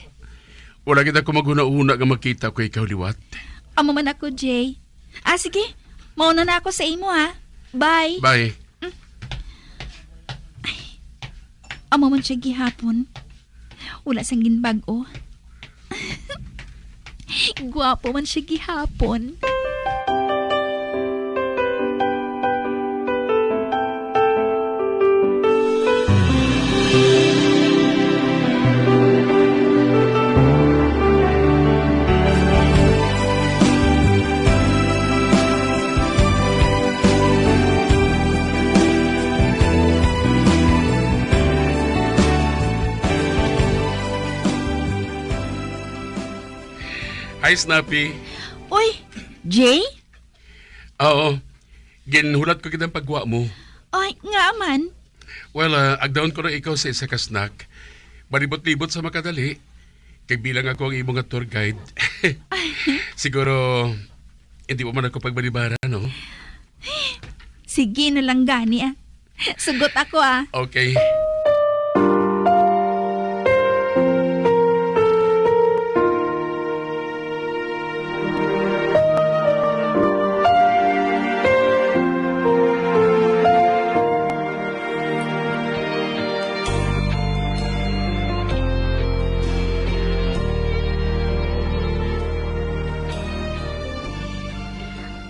Wala gid ako maghuna-huna nga makita ko ikaw liwat. Amo man ako, Jay. Ah, sige. Mauna na ako sa imo, ha. Bye. Bye. Amo man siya gihapon. Wala sang ginbag-o. Guwapo man siya gihapon. Hi, Snappy. Oy, Jay? Oo. Ginhulat ko gid ang pagwa mo. Ay, nga man? Well, ah, agdahon ko na ikaw sa isa ka snack. Malibot-libot sa makadali. Kag bilang ako ang imo nga tour guide. Siguro, hindi mo man ako pagbalibara, no? Sige na lang gani, ah. Sugot ako, ah. Okay.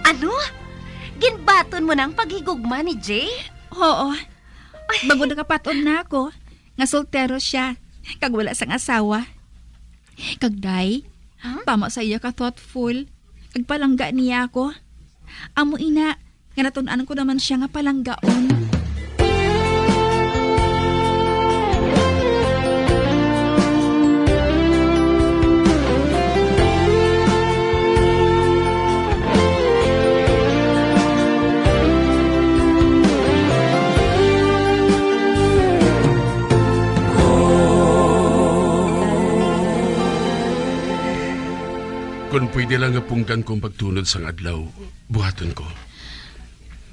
Ano? Ginbaton mo na ang paghigugma ni Jay? Oo. Ay. Bangod nakapat-on na ako nga soltero siya, kag wala sang asawa. Kag, Day, Huh? tama sa iya ka thoughtful, kag palangga niya ako. Amo ina, nga natun-an ko naman siya nga palanggaon. Kon pwede lang nga punggan ko ang pagtunod sang adlaw, buhaton ko.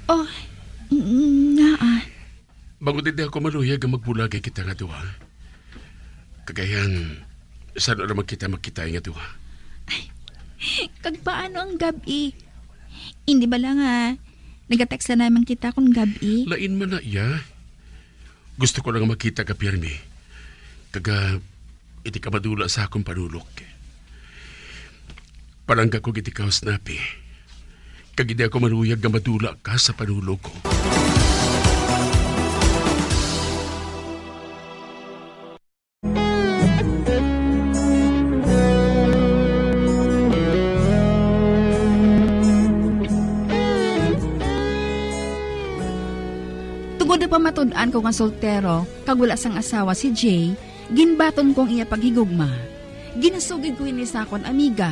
Oh, ng-, ngaa? Bangod hindi ako maluyag nga magbulagay kita nga duha. Kagayan, san-o naman kita magkita nga duha? Kag paano ang gab-i? Hindi ba lang, ah, nagatext na naman kita kung gab-i? Lain man na iya. Gusto ko lang makita ka, Pierre. Kag, ah, hindi ka madula sa akong panulok. Palangga ko gid ikaw, Snappy. Kag hindi ako maluyag nga madula ka sa panulok ko. Tungod na pamatud-an ko nga soltero kag wala sang asawa si Jay, ginbaton ko ang iya paghigugma. Ginasugid ko ini sa akon amiga.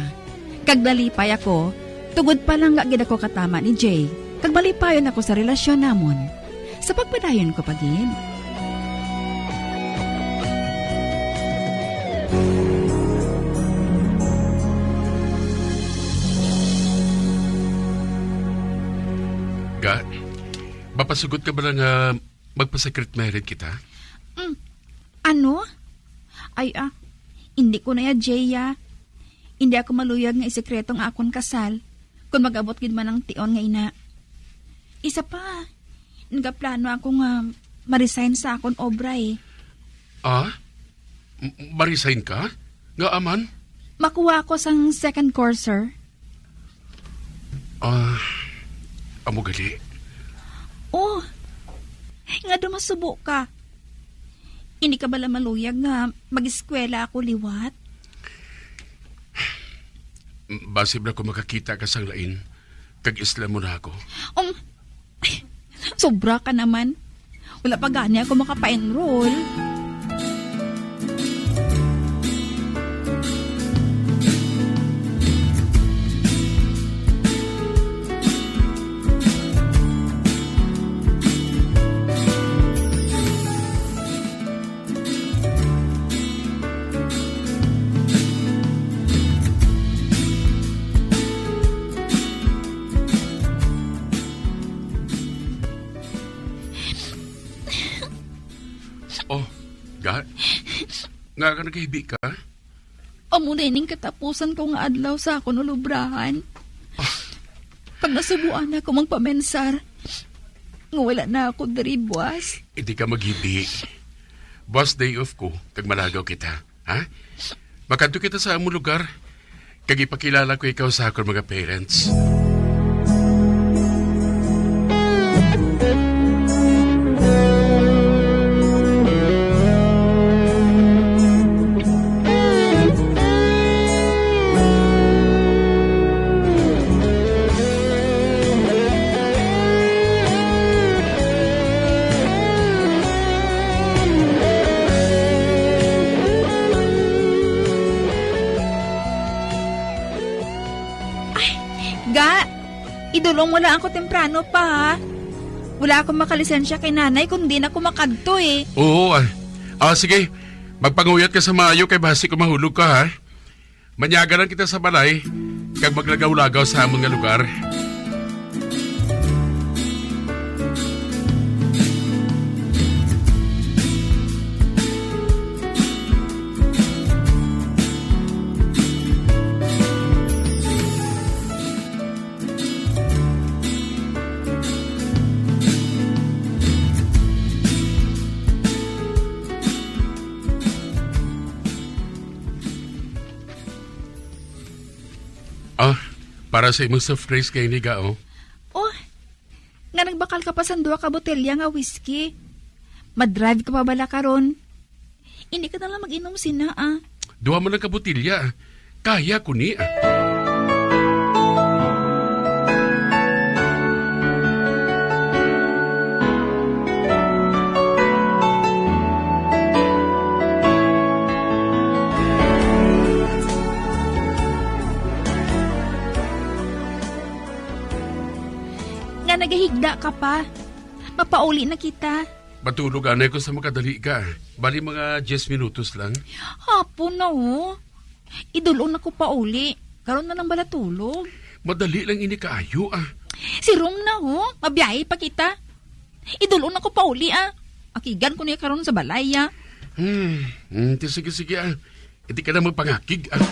Kag nalipay ako, tungod palangga gid ako katama ni Jay, kag malipayon ako sa relasyon namon. Sa pagpadayon ko pa gid. Ga, mapasugot ka ba lang nga magpa-secret married kita? Mm. Ano? Ay, ah, hindi ko na ya, Jay, ah. Hindi ako maluyag nga isekreto ang akon kasal, kung mag-abot gid man ang tion nga ina. Isa pa, nagaplano ako nga ma-resign sa akon obra, eh. Ah? M-, ma-resign ka? Ngaa man? Makuha ako sang second course, sir. Ah, amo gali. Oh, nga daw masubo ka. Hindi ka bala maluyag nga mag-eskwela ako liwat? Basi ba ko makakita ka sang lain, kag isla mo na ako? Um, sobra ka naman. Wala pa gani ako makapa-enroll. Oh, ga, nga ka nagkahibi ka? Amo na ining katapusan ko nga adlaw sa akon ulubrahan. Pag nasubuan ako magpamensar, nga wala na ako diri buas. Hindi ka maghibi. Buas day off ko, kag malagaw kita, ha? Makadto kita sa among lugar, kag ipakilala ko ikaw sa akon mga parents. Ay, ga, idulong mo lang ako temprano pa, ha? Wala akong makalisensya kay nanay kung di na ako makadto, eh. Oo, ah. Ah, sige. Magpanguyat ka sa maayo kay basi ko mahulog ka, ha? Manyaga lang kita sa balay, kag maglagaw-lagaw sa amon nga lugar. Ah, para sa imong soft drinks kay ini ga, oh. Oh, nga nagbakal ka pa sang duha ka botelya nga whisky. Madrive ka pa bala karon? Hindi ka na lang mag-inom sina, ah. Duha man lang ka botelya, ah. Kaya ko ni, ah. Nga nagahigda ka pa. Mapauli na kita. Matulog anay ko sa makadali ka. Bali, mga diyes minutos lang. Hapon na, oh. Idulon ako pauli. Karon na lang bala tulog. Madali lang ini kaayo, ah. Si Rom na, oh. Mabiyahe pa kita. Idulon ako pauli, ah. Akigan ko niya karon sa balay, ah. Hmm, hmm, ti sige, sige, ah. Hindi ka na magpangakig, ah.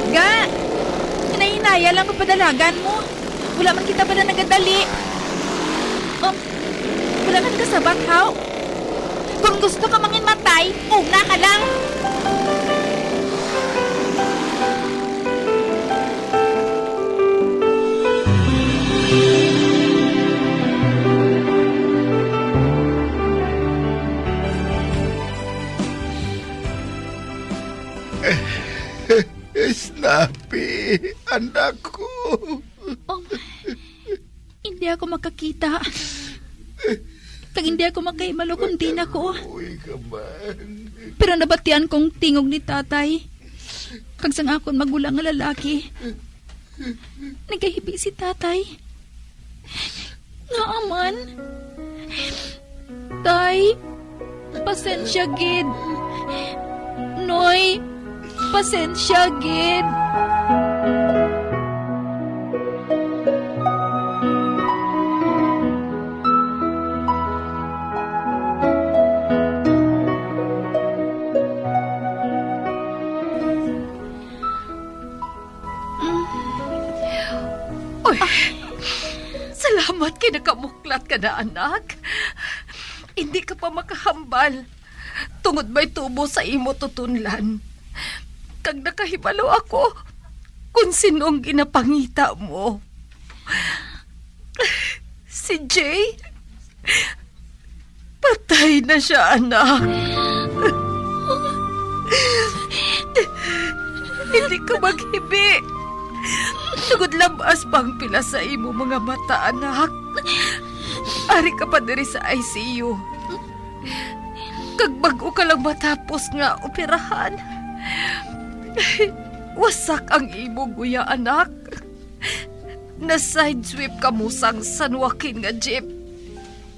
Ga, hinay-hinaya lang, mapadalagan mo. Wala man kita bala nagadali. Um, wala man kasabat, haw? Kung gusto ka mangin matay, una ka lang. Snappy, anak ko. Oh, hindi ako makakita. Kag hindi ako makahibalo kung diin ako. Uy, ka man. Pero nabatian kong tingog ni tatay. Kag sang akon magulang nga lalaki. Nagahibi si tatay. Ngaa man? Tay, pasensya gid. Noy, pasensya gid. Salamat kay nakamuklat ka na, anak. Hindi ka pa makahambal tungod may tubo sa imo tutunlan. Kag nakahibalo ako kung sino ang ginapangita mo. Si Jay, patay na sia, anak. Hindi ka maghibi. Tungod labas pa ang pila sa imo mga mata, anak. Ari ka pa diri sa I C U. Kag bag-o ka lang matapos nga operahan, wasak ang imo guya, anak. Na-sideswipe kamo sang San Joaquin nga jeep,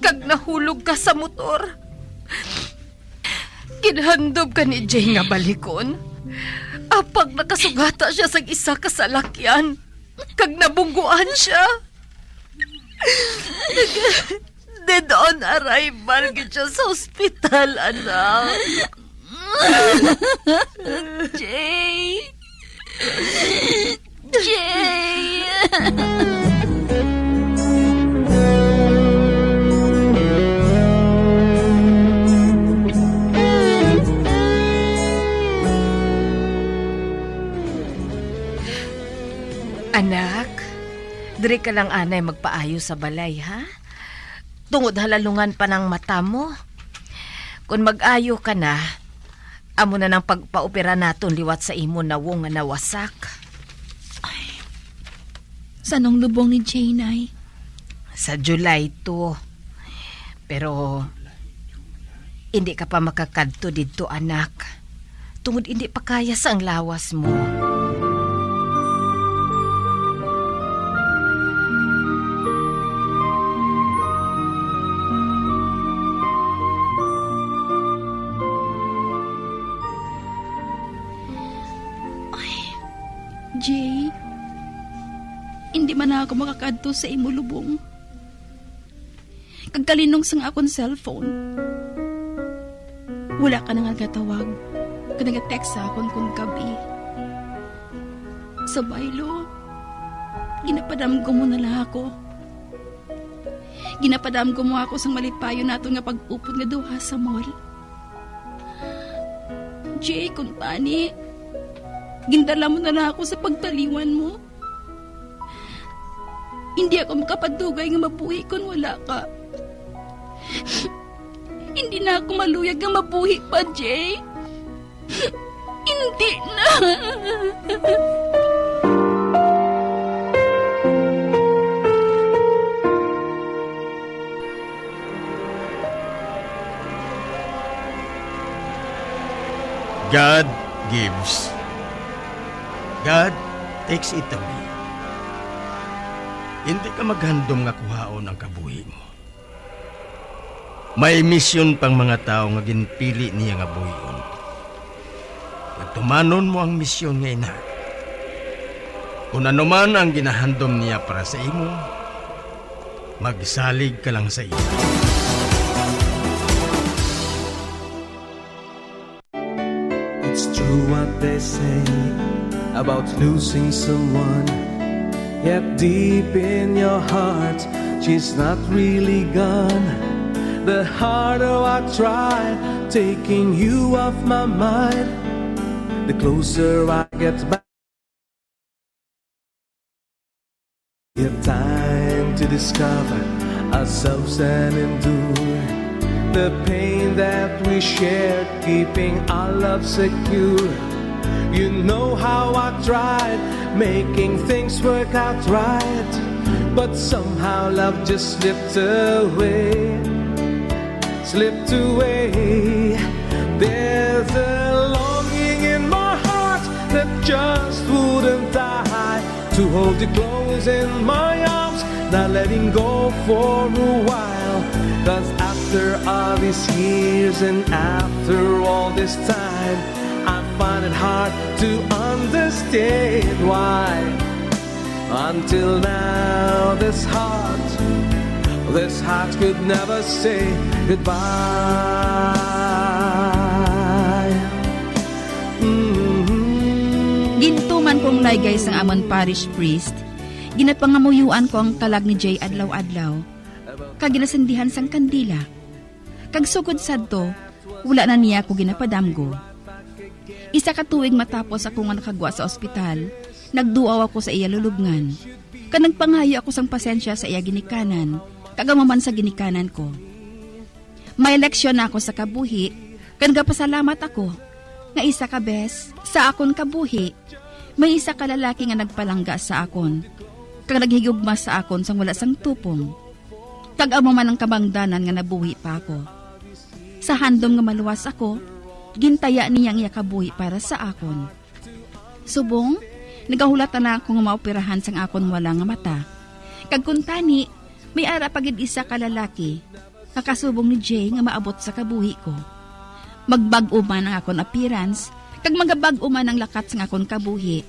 kag nahulog ka sa motor. Ginhandom ka ni Jay nga balikon, apang nakasugata sia sang isa ka salakyan, kag nabungguan sia. Dead on arrival gid siya sa ospital, anak. Jay! Jay! Anak, diri ka lang anay magpaayo sa balay, ha? Tungod halalungan pa nang mata mo. Kon mag-ayo ka na, amo na nang pagpaopera naton liwat sa imo nawong nga nawasak. Ay, sanong lubong ni Jay, Nay? Sa July two. Pero hindi ka pa makakadto didto, anak, tungod hindi pa kaya sa ang lawas mo. Ay, Jay, hindi man ako makakadto sa imo lubong. Kag kalinong sang akon cellphone, wala ka na nga nagatawag kag nagatext sa akon kon gab-i. Sa baylo, ginapadamgo mo na lang ako. Ginapadamgo mo ako sang malipayon naton nga pag-upod nga duha sa mall. Jay, kuntani, gindala mo na lang ako sa pagtaliwan mo. Hindi ako makapadugay nga mabuhi kon wala ka. Hindi na ako maluyag nga mabuhi pa, Jay. Hindi na. God gives. God takes it away. Hindi ka maghandom nga kuhaon ang kabuhi mo. May misyon pang mga tawo nga ginpili niya nga buhion. Pagtumanon mo ang misyon nga ina. Kung ano man ang ginahandom niya para sa imo, magsalig ka lang sa iya. It's true what they say about losing someone. Yet deep in your heart, she's not really gone. The harder I try taking you off my mind, the closer I get back. Give time to discover ourselves and endure the pain that we shared, keeping our love secure. You know how I tried making things work out right, but somehow love just slipped away, slipped away. There's a longing in my heart that just wouldn't die to hold you close in my arms, not letting go for a while. 'Cause after all these years and after all this time, I find it hard to understand why until now this heart, this heart could never say goodbye. Mm-hmm. Gintuman kong laygay sang amon parish priest Ginapangamuyuan ko ang kalag ni Jay adlaw-adlaw, kag ginasindihan sang kandila. Kag sugod sadto, wala na niya ako ginapadamgo. Isa ka tuig matapos ako nga nakagwa sa ospital, nagduaw ako sa iya lulubngan, kag nagpangayo ako sang pasensya sa iya ginikanan, kag amo man sa ginikanan ko. May leksyon na ako sa kabuhi, kag nagapasalamat ako nga isa ka bes sa akon kabuhi, may isa ka lalaki nga nagpalangga sa akon, kag naghigugma sa akon sang wala sang tupong. Kag amo man ang kabangdanan nga nabuhi pa ako. Sa handom nga maluwas ako, gintaya niya ang iya kabuhi para sa akon. Subong, nagahulat na ako nga maoperahan sang akon wala nga mata. Kag kuntani, may ara pa gid isa ka lalaki nga kasubong ni Jay nga maabot sa kabuhi ko. Magbag-o man ang akon appearance, kag magabag-o man ang lakat sang akon kabuhi,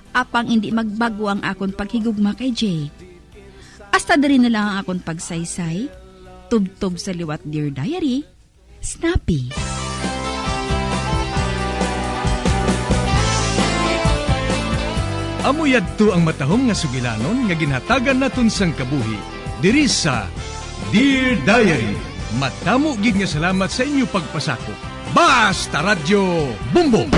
apang indi magbago ang akon paghigugma kay Jay. Hasta diri na lang ang akon pagsaysay, tubtob sa liwat, Dear Diary, Snappy. Amo yadto ang matahom nga sugilanon nga ginhatagan naton sang kabuhi diri sa Dear Diary. Madamo gid nga salamat sa inyo pagpasakop. Basta Radyo Bumbong!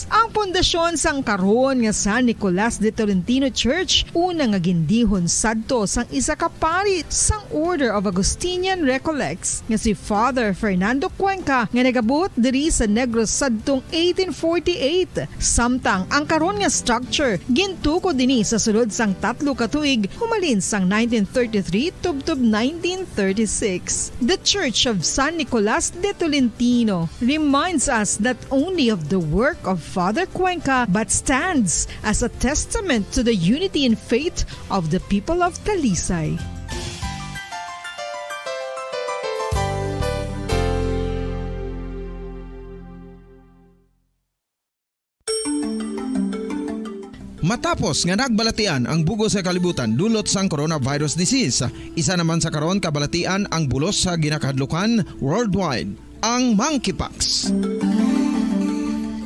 Ang pundasyon sang karon nga San Nicolas de Tolentino Church, una nga gindihon sadto sang isa ka pari sang Order of Augustinian Recollects nga si Father Fernando Cuenca, nga nagabot diri sa Negros sadtong eighteen forty-eight. Samtang ang karon nga structure gintukod dinhi sa sulod sang tatlo ka tuig, humalin sang nineteen thirty-three tubtob nineteen thirty-six. The Church of San Nicolas de Tolentino reminds us not only of the work of Father Cuenca, but stands as a testament to the unity in faith of the people of Talisay. Matapos nga nagbalatian ang bug-os nga kalibutan dulot sang coronavirus disease, isa naman sa karon kabalatian ang bulos sa ginakahadlukan worldwide, ang monkeypox.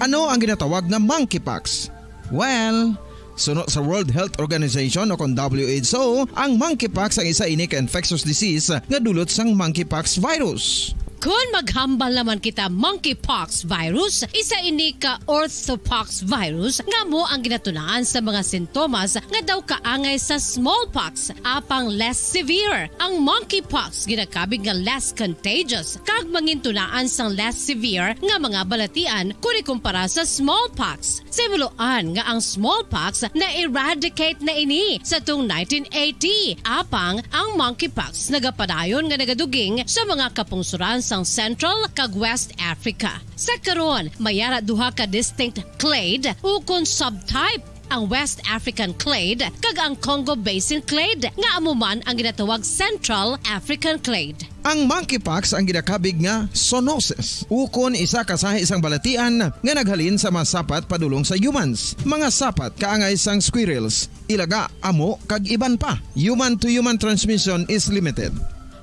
Ano ang ginatawag nga monkeypox? Well, suno sa World Health Organization o kon W H O, ang monkeypox ang isa ini ka infectious disease nga dulot sang monkeypox virus. Kon maghambal naman kita, monkeypox virus, isa ini ka orthopox virus nga amo ang ginatunaan sa mga sintomas nga daw kaangay sa smallpox, apang less severe. Ang monkeypox ginakabig nga less contagious kag mangintunaan sang less severe nga mga balatian kon ikumpara sa smallpox. Sa himuloan nga ang smallpox na-eradicate na ini sa tung nineteen eighty, apang ang monkeypox nagapadayon nga nagaduging sa mga kapungsoran sang Central kag West Africa. Sa karon, may ara duha ka distinct clade ukon subtype, ang West African clade kag ang Congo Basin clade, nga amo man ang ginatawag Central African clade. Ang monkeypox ang ginakabig nga zoonosis, ukon isa ka sahi sang balatian nga naghalin sa mga sapat padulong sa humans, mga sapat kaangay sang squirrels, ilaga, amo, kag iban pa. Human-to-human transmission is limited.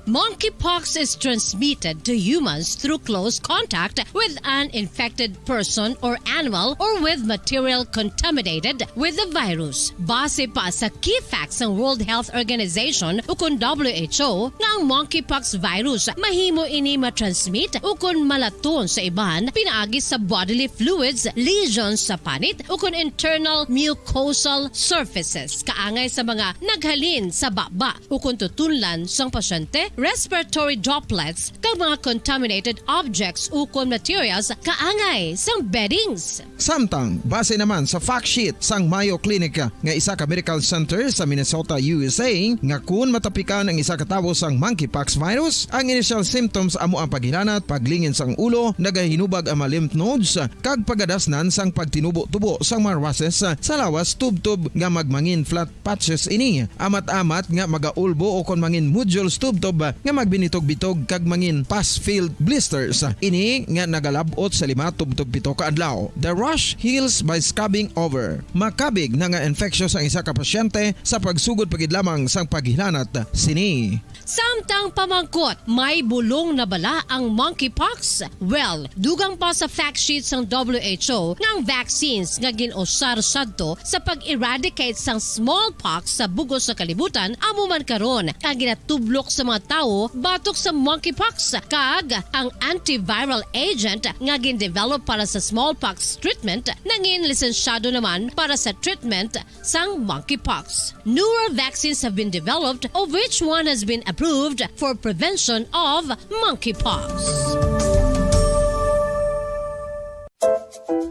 Monkeypox is transmitted to humans through close contact with an infected person or animal or with material contaminated with the virus. Base pa sa key facts sang World Health Organization ukon W H O, nga ang monkeypox virus mahimo ini ma-transmit ukon malaton sa iban pinaagi sa bodily fluids, lesions sa panit, ukon internal mucosal surfaces, kaangay sa mga naghalin sa baba ukon tutunlan sang pasyente, respiratory droplets, kag mga contaminated objects ukon materials kaangay sang beddings. Samtang, base naman sa fact sheet sang Mayo Clinic nga isa ka medical center sa Minnesota, U S A, nga kun matapikan ang isa ka tawo sang monkeypox virus, ang initial symptoms amo ang paghilanat, paglingin sang ulo, nagahinubag ang mga lymph nodes, kag pagadasnan sang pagtinubo-tubo sang mga rushes sa lawas tubtob nga magmangin flat patches ini, amat-amat nga magaulbo o kon mangin nodules tubtob nga magbinitog-bitog kag mangin pus-filled blisters. Ini nga nagalab-ot sa lima tubtob pito ka adlaw. The rash heals by scabbing over. Makabig na nga infectious ang isa ka pasyente sa pagsugod pa gid lamang sang paghilanat sini. Samtang pamangkot, may bulong na bala ang monkeypox? Well, dugang pa sa fact sheet sang W H O nga ang vaccines nga gin-usar sadto sa pag-eradicate sang smallpox sa bug-os nga kalibutan amo man karon ang ginatublok sa mga tawo batok sa monkeypox, kag ang antiviral agent nga gin-develop para sa smallpox treatment nangin lisensyado naman para sa treatment sang monkeypox. Newer vaccines have been developed, of which one has been approved for prevention of monkeypox.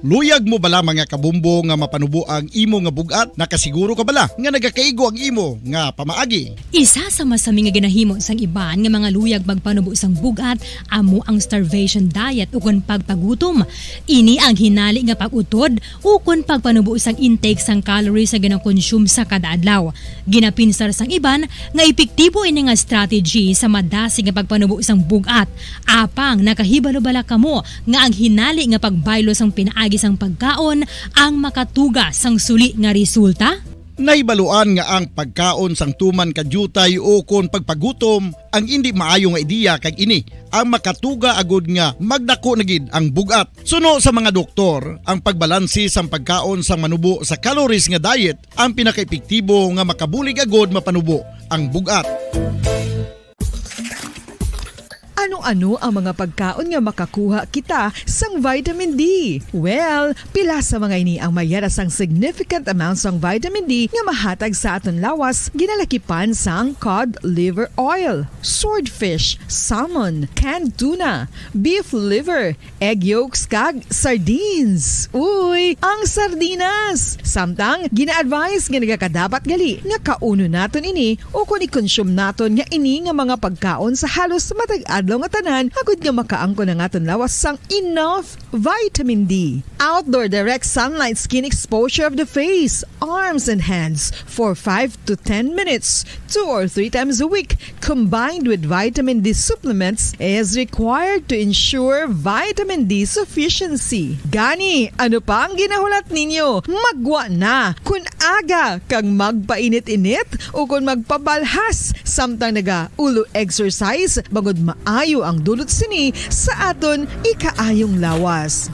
Luyag mo bala, mga kabumbo, nga mapanubo ang imo nga bug-at? Nakasiguro ka bala nga nagakaigo ang imo nga pamaagi? Isa sa masami nga ginahimo sang iban nga mga luyag magpanubo sang bug-at amo ang starvation diet ukon pagpagutom. Ini ang hinali nga pag-utod ukon pagpanubo sang intake sang calories nga ginakonsume sa kada adlaw. Ginapinsar sang iban nga epektibo ini nga strategy sa madasig nga pagpanubo sang bug-at. Apang nakahibalo bala kamo nga ang hinali nga pagbaylo sang pinaagi sang pagkaon ang makatuga sang suli nga resulta? Nahibaluan nga ang pagkaon sang tuman ka diutay ukon pagpagutom ang indi maayo nga ideya, kag ini ang makatuga agud nga magdako na gid ang bug-at. Suno sa mga doktor, ang pagbalanse sang pagkaon sang manubo sa calories nga diet ang pinakaepektibo nga makabulig agud mapanubo ang bug-at. Ano-ano ang mga pagkaon nga makakuha kita sang vitamin D? Well, pila sa mga ini ang may ara sang significant amount sang vitamin D nga mahatag sa aton lawas, ginalakipan sang cod liver oil, swordfish, salmon, canned tuna, beef liver, egg yolks, kag sardines. Uy, ang sardinas! Samtang, gina-advise nga nagakadapat gali nga kaunon naton ini ukon i-consume naton nga ini nga mga pagkaon sa halos matag adlaw. ato nga tanan, agud nga makaangkon ang aton lawas sang enough vitamin D. Outdoor direct sunlight skin exposure of the face, arms, and hands for five to ten minutes, two or three times a week, combined with vitamin D supplements, is required to ensure vitamin D sufficiency. Gani, ano pa ang ginahulat ninyo? Magwa na! Kun aga kag magpainit-init, ukon magpabalhas samtang nagaulo exercise, bangod maayo ang dulot sini sa aton ikaayong lawas.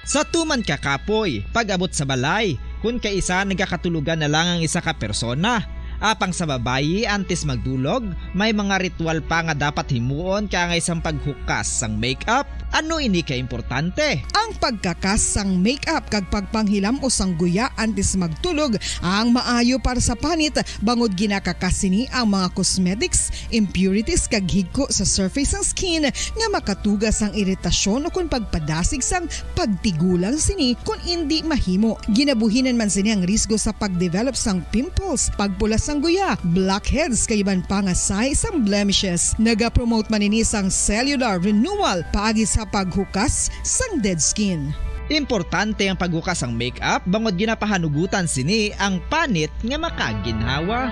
Sa tuman ka kapoy, pag-abot sa balay, kun kaisa nagakatulogan na lang ang isa ka persona. Apang sa babayi, antes magdulog, may mga ritual pa nga dapat himuon kaangay sang paghukas sang makeup. Ano ini ka importante? Ang pagkakas sang makeup kag pagpanghilam-os sang guya antes magtulog ang maayo para sa panit, bangod ginakakas sini ang mga cosmetics, impurities kag higko sa surface sang skin nga makatuga sang iritasyon ukon pagpadasig sang pagtigulang sini kon indi mahimo. Ginabuhinan man sini ang risgo sa pagdevelop sang pimples, pagpula sang guya, blackheads, kag iban pa nga sahi sang blemishes. Nagapromote man ini sang cellular renewal paagi sa paghukas sang dead skin. Importante ang paghukas sang makeup bangod ginapahanugutan sini ang panit nga makaginhawa.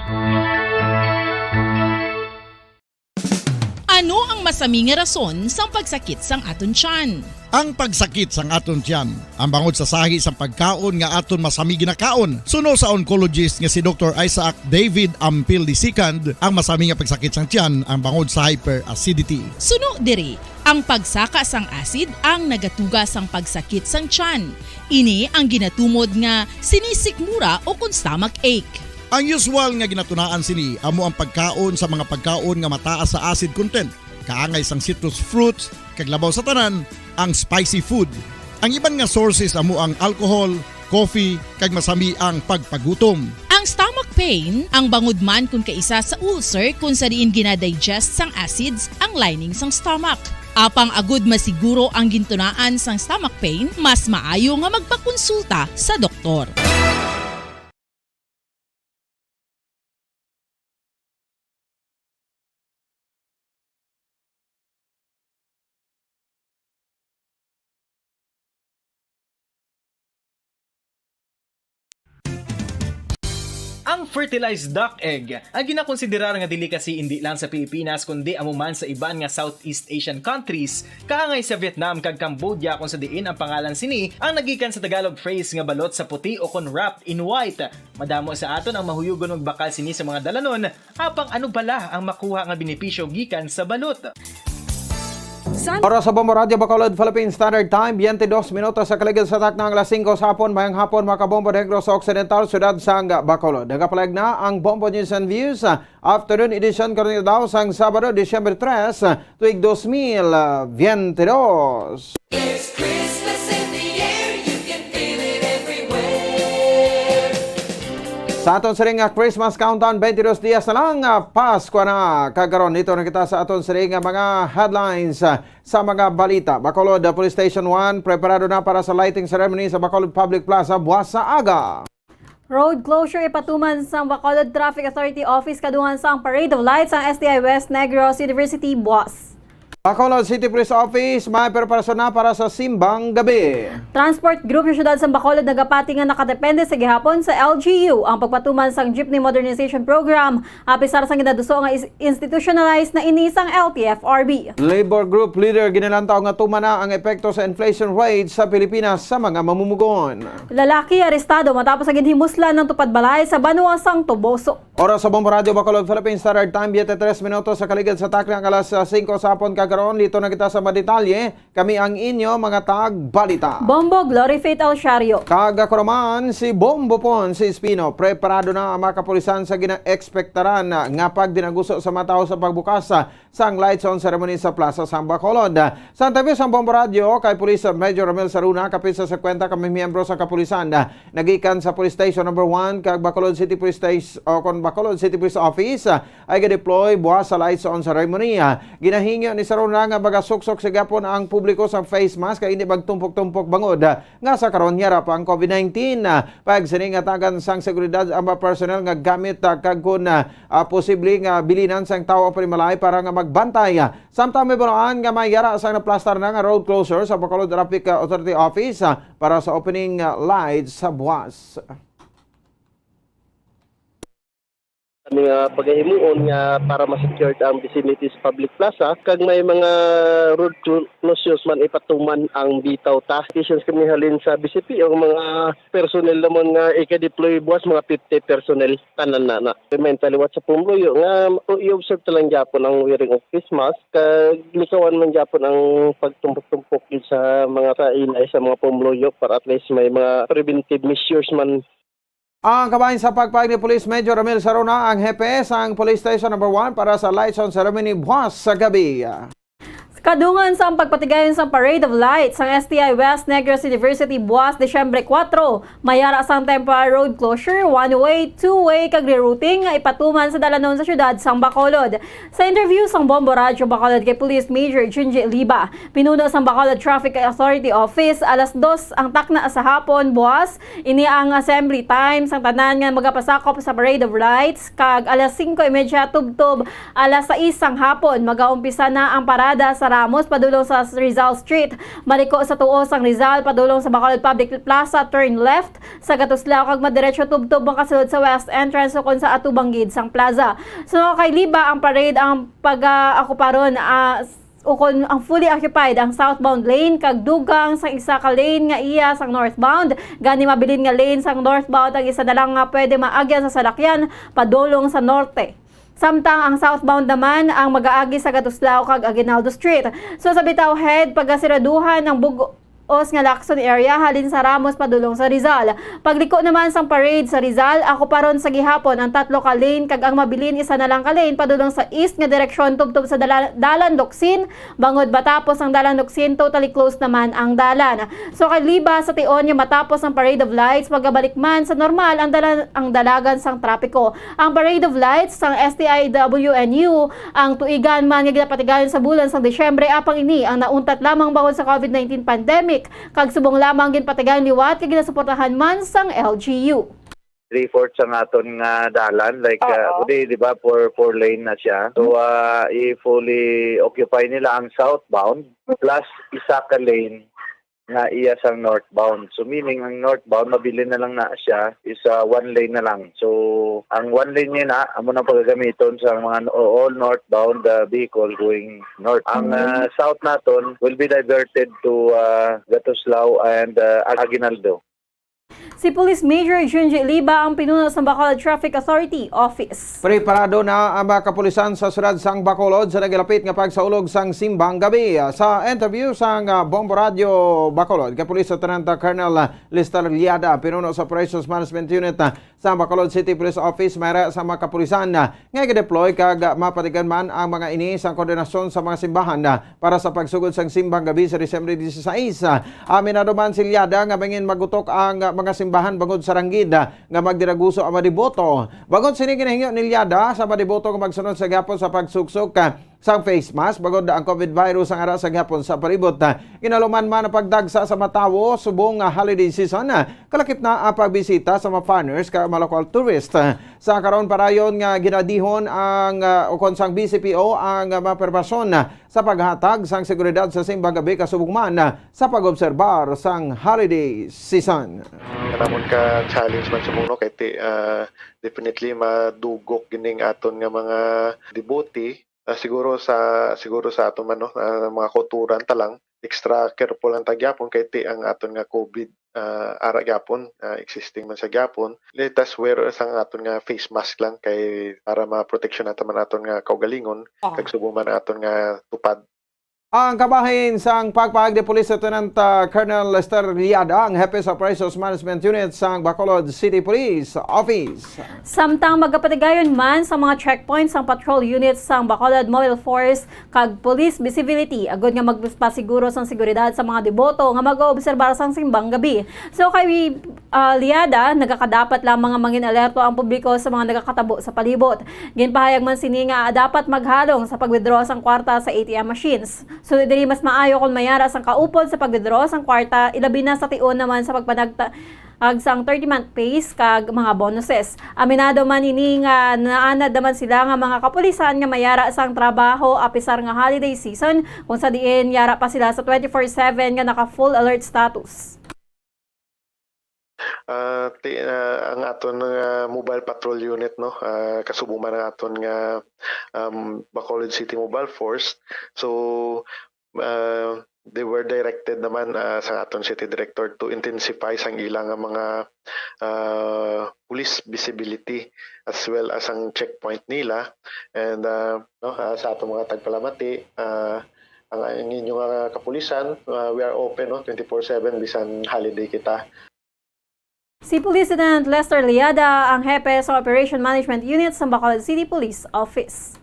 Ano ang masami nga rason sang pagsakit sang aton tiyan? Ang pagsakit sang aton tiyan, ang bangod sa sahi sang pagkaon nga aton masami ginakaon. Suno sa oncologist nga si Doktor Isaac David Ampil the second, ang masami nga pagsakit sang tiyan ang bangod sa hyperacidity. Suno diri, ang pagsaka sang acid ang nagatuga sang pagsakit sang tiyan. Ini ang ginatumod nga sinisikmura o kon stomach ache. Ang usual nga ginatunaan sini amo ang pagkaon sa mga pagkaon nga mataas sa acid content, kaangay sang citrus fruits, kag labaw sa tanan, ang spicy food. Ang iban nga sources amo ang alcohol, coffee, kag masami ang pagpagutom. Ang stomach pain, ang bangod man kon kaisa sa ulcer kon sa diin ginadigest sang acids ang lining sang stomach. Apang agud masiguro ang gintunaan sang stomach pain, mas maayo nga magpakonsulta sa doktor. Ang fertilized duck egg, ang ginakonsiderar nga delicacy indi lang sa Pilipinas, kundi amo man sa iban nga Southeast Asian countries, kaangay sa Vietnam kag Cambodia, kung sa diin ang pangalan sini ang nagikan sa Tagalog phrase nga balot sa puti o kon wrapped in white. Madamo sa aton ang mahuyugon magbakal sini sa mga dalanon, apang ano bala ang makuha nga benepisyo gikan sa balot? Oras sa Bombo Radyo Bacolod, Philippine Standard Time, twenty-dos minutos sa kaligid sa takna ang alas singko sa hapon. Mayang hapon, mga kabombo, Negros Occidental, siyudad sang Bacolod. Nagapalag na ang Bombo News and Views, ah, afternoon edition karon nga daw sang Sabado, Disyembre tres, tuig dos mil biyentidós. There's Christmas in the air, you can feel it everywhere. Sa aton siring nga Christmas countdown, twenty-dos dias na lang, ah, Pasko na. Kag karon, dito na kita sa aton siring nga mga headlines, ah, sa mga balita. Bacolod, ah, Police Station one, preparado na para sa lighting ceremony sa Bacolod Public Plaza buwas sa aga. Road closure ipatuman sang Bacolod Traffic Authority Office kadungan sang Parade of Lights sang S T I West Negros University buwas. Bacolod City Police Office may preparasyon na para sa simbang gabi. Transport group sa siyudad sang Bacolod nagapati nga nakadepende sa gihapon sa L G U ang pagpatuman sang Jeepney Modernization Program, apisar sang ginaduso nga is-, institutionalized na ini sang L T F R B. Labor group leader ginalantaw nga tuman na ang epekto sa inflation rate sa Pilipinas sa mga mamumugon. Lalaki arestado matapos ang ginhimuslan ng tupad balay sa banwa sang Toboso. Oras sa Bombo Radyo Bacolod, Philippine Standard Time, twenty-tres minutos sa kaligid sa takna ang alas singko sa hapon. Kag karon, dito na kita sa madetalye. Kami ang inyo mga tagbalita. Bombo Glory Faith Alciario. Kag ako naman si Bombo Pon si Espino. Preparado na ang mga kapulisan sa ginaekspektaran nga pagdinaguso sa mga tawo sa pagbukas sang lights on ceremony sa Plaza sang Bacolod. Sa interview sang Bombo Radyo kay Police Major Ramil Saruna, kapin sa singkwenta ka miyembro sa kapulisan nagikan sa Police Station Number One kag Bacolod City Police Station o kon Bacolod City Police Office ay ga-deploy buwas sa lights on ceremony. Ginahingyo ni Sir Una nga magasuksok sa gihapon ang publiko sa face mask kay hindi magtumpok-tumpok bangod, ah, nga sa karon yara pa ang COVID nineteen. Ah, pag sini nga tagan sang seguridad ang mga personnel nga gamit, ah, kag kun, ah, ah, posible nga bilinan sang tawo ang panimalay para nga magbantay. Ah, samtang may balaan nga may yara sang naplastar na nga road closure sa Bacolod Traffic, ah, Authority Office, ah, para sa opening, ah, lights sa buwas. Kami nga pagahimuon nga para ma-secured ang vicinity sa public plaza, kag may mga road clo-, closures man ipatuman ang bitaw ta. Patients kami halin sa B C P, ang mga personnel naman nga ika-deploy buwas, mga fifty personnel, tanan na na. May taliwat sa pumluyo nga i-observe ta lang gyapon ang wearing of face mask, kag likawan man gyapon ang pagtumpok-tumpok gid sa mga sa ilay sa mga pumluyo para at least may mga preventive measures man. Ang kabahin sa pagpahayag ni Police Major Ramil Saruna, ang hepe sang Police Station Number One para sa lights on ceremony buwas sa gabi. Kadungan sang pagpatigayon sang Parade of Lights sang S T I West Negros University buwas Disyembre kuwatro, mayara sang temporary road closure, one-way, two-way, kag rerouting nga ipatuman sa dalanon sa siyudad sang Bacolod. Sa interview sang Bombo Radyo Bacolod kay Police Major Junji Liba, pinuno sang Bacolod Traffic Authority Office, alas dos ang takna sa hapon buwas, ini ang assembly time sang tanan nga magapasakop sa Parade of Lights, kag alas singko y media tubtob alas sais sang hapon, magaumpisa na ang parada sa Ramos padulong sa Rizal Street. Maliko sa tuo sang Rizal padulong sa Bacolod Public Plaza, turn left sa Gatuslao kag madiretso tubtob makasulod sa West Entrance ukon sa atubang gid sang plaza. So, kay Liba ang parade ang pag-akuparon, ah, ukon ang fully occupied ang southbound lane kag dugang sa isa ka lane nga iya sang northbound. Gani mabilin nga lane sang northbound ang isa na lang nga pwede maagyan sa salakyan padulong sa norte. Samtang ang southbound naman ang mag-aagi sa Gatuslao kag Aguinaldo Street. So sa Bitaw Head, pagasiraduhan ang bug-os nga Lacson area halin sa Ramos padulong sa Rizal. Pagliko naman sang parade sa Rizal, akuparon sa gihapon ang tatlo ka lane kag ang mabilin isa na lang ka lane padulong sa east nga direksyon tubtob sa dala-, Dalan Locsin, bangod matapos ang Dalan Locsin, totally closed naman ang dalan. So kay Liba, sa tion nga matapos ang Parade of Lights, magabalik man sa normal ang dalan, ang dalagan sang trapiko. Ang Parade of Lights sang S T I W N U ang tuigan man nga ginapatigayon sa bulan sang Disyembre, apang ini ang nauntat lamang bangod sa COVID nineteen pandemic, kag subong lamang ginpatigayon liwat kag ginasuportahan man sang L G U. Three-fourths ang aton nga dalan, like, uh, Oo. Di, di ba, four, four lane na siya. So, uh, i-fully occupy nila ang southbound plus isa ka lane nga iya sang northbound. So, meaning, ang northbound, mabilin na lang na siya, is, uh, one lane na lang. So, ang one lane niya na, amo nang pagagamiton sa mga no-, all northbound, uh, vehicle going north. Ang, uh, south naton will be diverted to, uh, Gatuslao and, uh, Aguinaldo. Si Police Major Junji Liba ang pinuno sa Bacolod Traffic Authority Office. Preparado na ang mga kapulisan sa siyudad sang Bacolod sa nagilapit nga pagsaulog sang simbang gabi. Sa interview sang, ah, Bombo Radyo Bacolod kay Police Lieutenant Colonel Lester Liada, pinuno sa Operations Management Unit, ah, sa Bacolod City Police Office, mayara sa mga kapulisan, ah, nga i-deploy kag mapatigayon man ang mga ini sa koordinasyon sa mga simbahan, ah, para sa pagsugod sang simbang gabi sa Disyembre dieciséis. Ah, aminado man si Liada nga bangin magutok ang, ah, mga simbahan bangod sa ranggid, ah, nga magdiraguso ang mga deboto. Bangod sini, ginahingyo ni Liada sa mga deboto nga magsunod sa gihapon sa pagsuksok, ah, sang face mask bangod ang COVID virus ang ara sa gihapon sa palibot. Ah, ginaluman man ang pagdagsa sa mga tawo subong nga holiday season, ah, kalakip na ang pagbisita sa mga foreigners kag mga local tourist. Sa karon, padayon nga ginadihon ang, ah, ukon sang B C P O ang, ah, mga preparasyon, ah, sa paghatag sang seguridad sa simbang gabi kasubong man, ah, sa pag-obserbar sang holiday season. Kanamon ka challenge man subong, no, kay ti, ah, definitely madugok gining aton nga mga debote. Ah, siguro sa, siguro sa aton man, no, ah, mga kauturan ta lang, extra careful lang ta gyapon kay ti ang aton nga COVID, ah, ara gyapon, ah, existing man sa gyapon. Let us wear sang aton nga face mask lang kay para maproteksyonan ta man aton nga kaugalingon, ah, kag subong man aton nga tupad. Ang kabahin sang pagpahayag ni Police Lieutenant, ah, Colonel Lester Liada, ang hepe sa Operations Management Unit sang Bacolod City Police Office. Samtang magapatigayon man sa mga checkpoints ang patrol units sang Bacolod Mobile Force kag Police Visibility, agud nga magpasiguro sang seguridad sa mga deboto nga mag-oobserbar sang simbang gabi. So kay, ah, Liada, nagakadapat lamang nga mangin alerto ang publiko sa mga nagakatabo sa palibot. Ginpahayag man sini nga dapat maghalong sa pag-withdraw sang kwarta sa A T M machines. Sunod diri, mas maayo kon mayara sang kaupod sa pag-withdraw sang kwarta, ilabi na sa tion naman sa pagpanagta-, ag sang thirty-month pay kag mga bonuses. Aminado man ini nga naanad naman sila nga mga kapulisan nga mayara sang trabaho apisar nga holiday season, kung sa diin yara pa sila sa twenty-four seven nga naka full alert status. Ah, ti-, ah, ang aton nga mobile patrol unit, no, ah, kasubo man ang aton nga, um, Bacolod City Mobile Force. So, ah, they were directed naman, ah, sa aton city director to intensify sang ila nga mga, ah, police visibility as well as ang checkpoint nila. And, ah, no, ah, sa atong mga tagpalamati, ah, ang, ang inyo nga kapulisan, ah, we are open, no, twenty-four seven bisan holiday kita. Si Police Lieutenant Lester Liada ang hepe sa Operation Management Unit sa Bacolod City Police Office.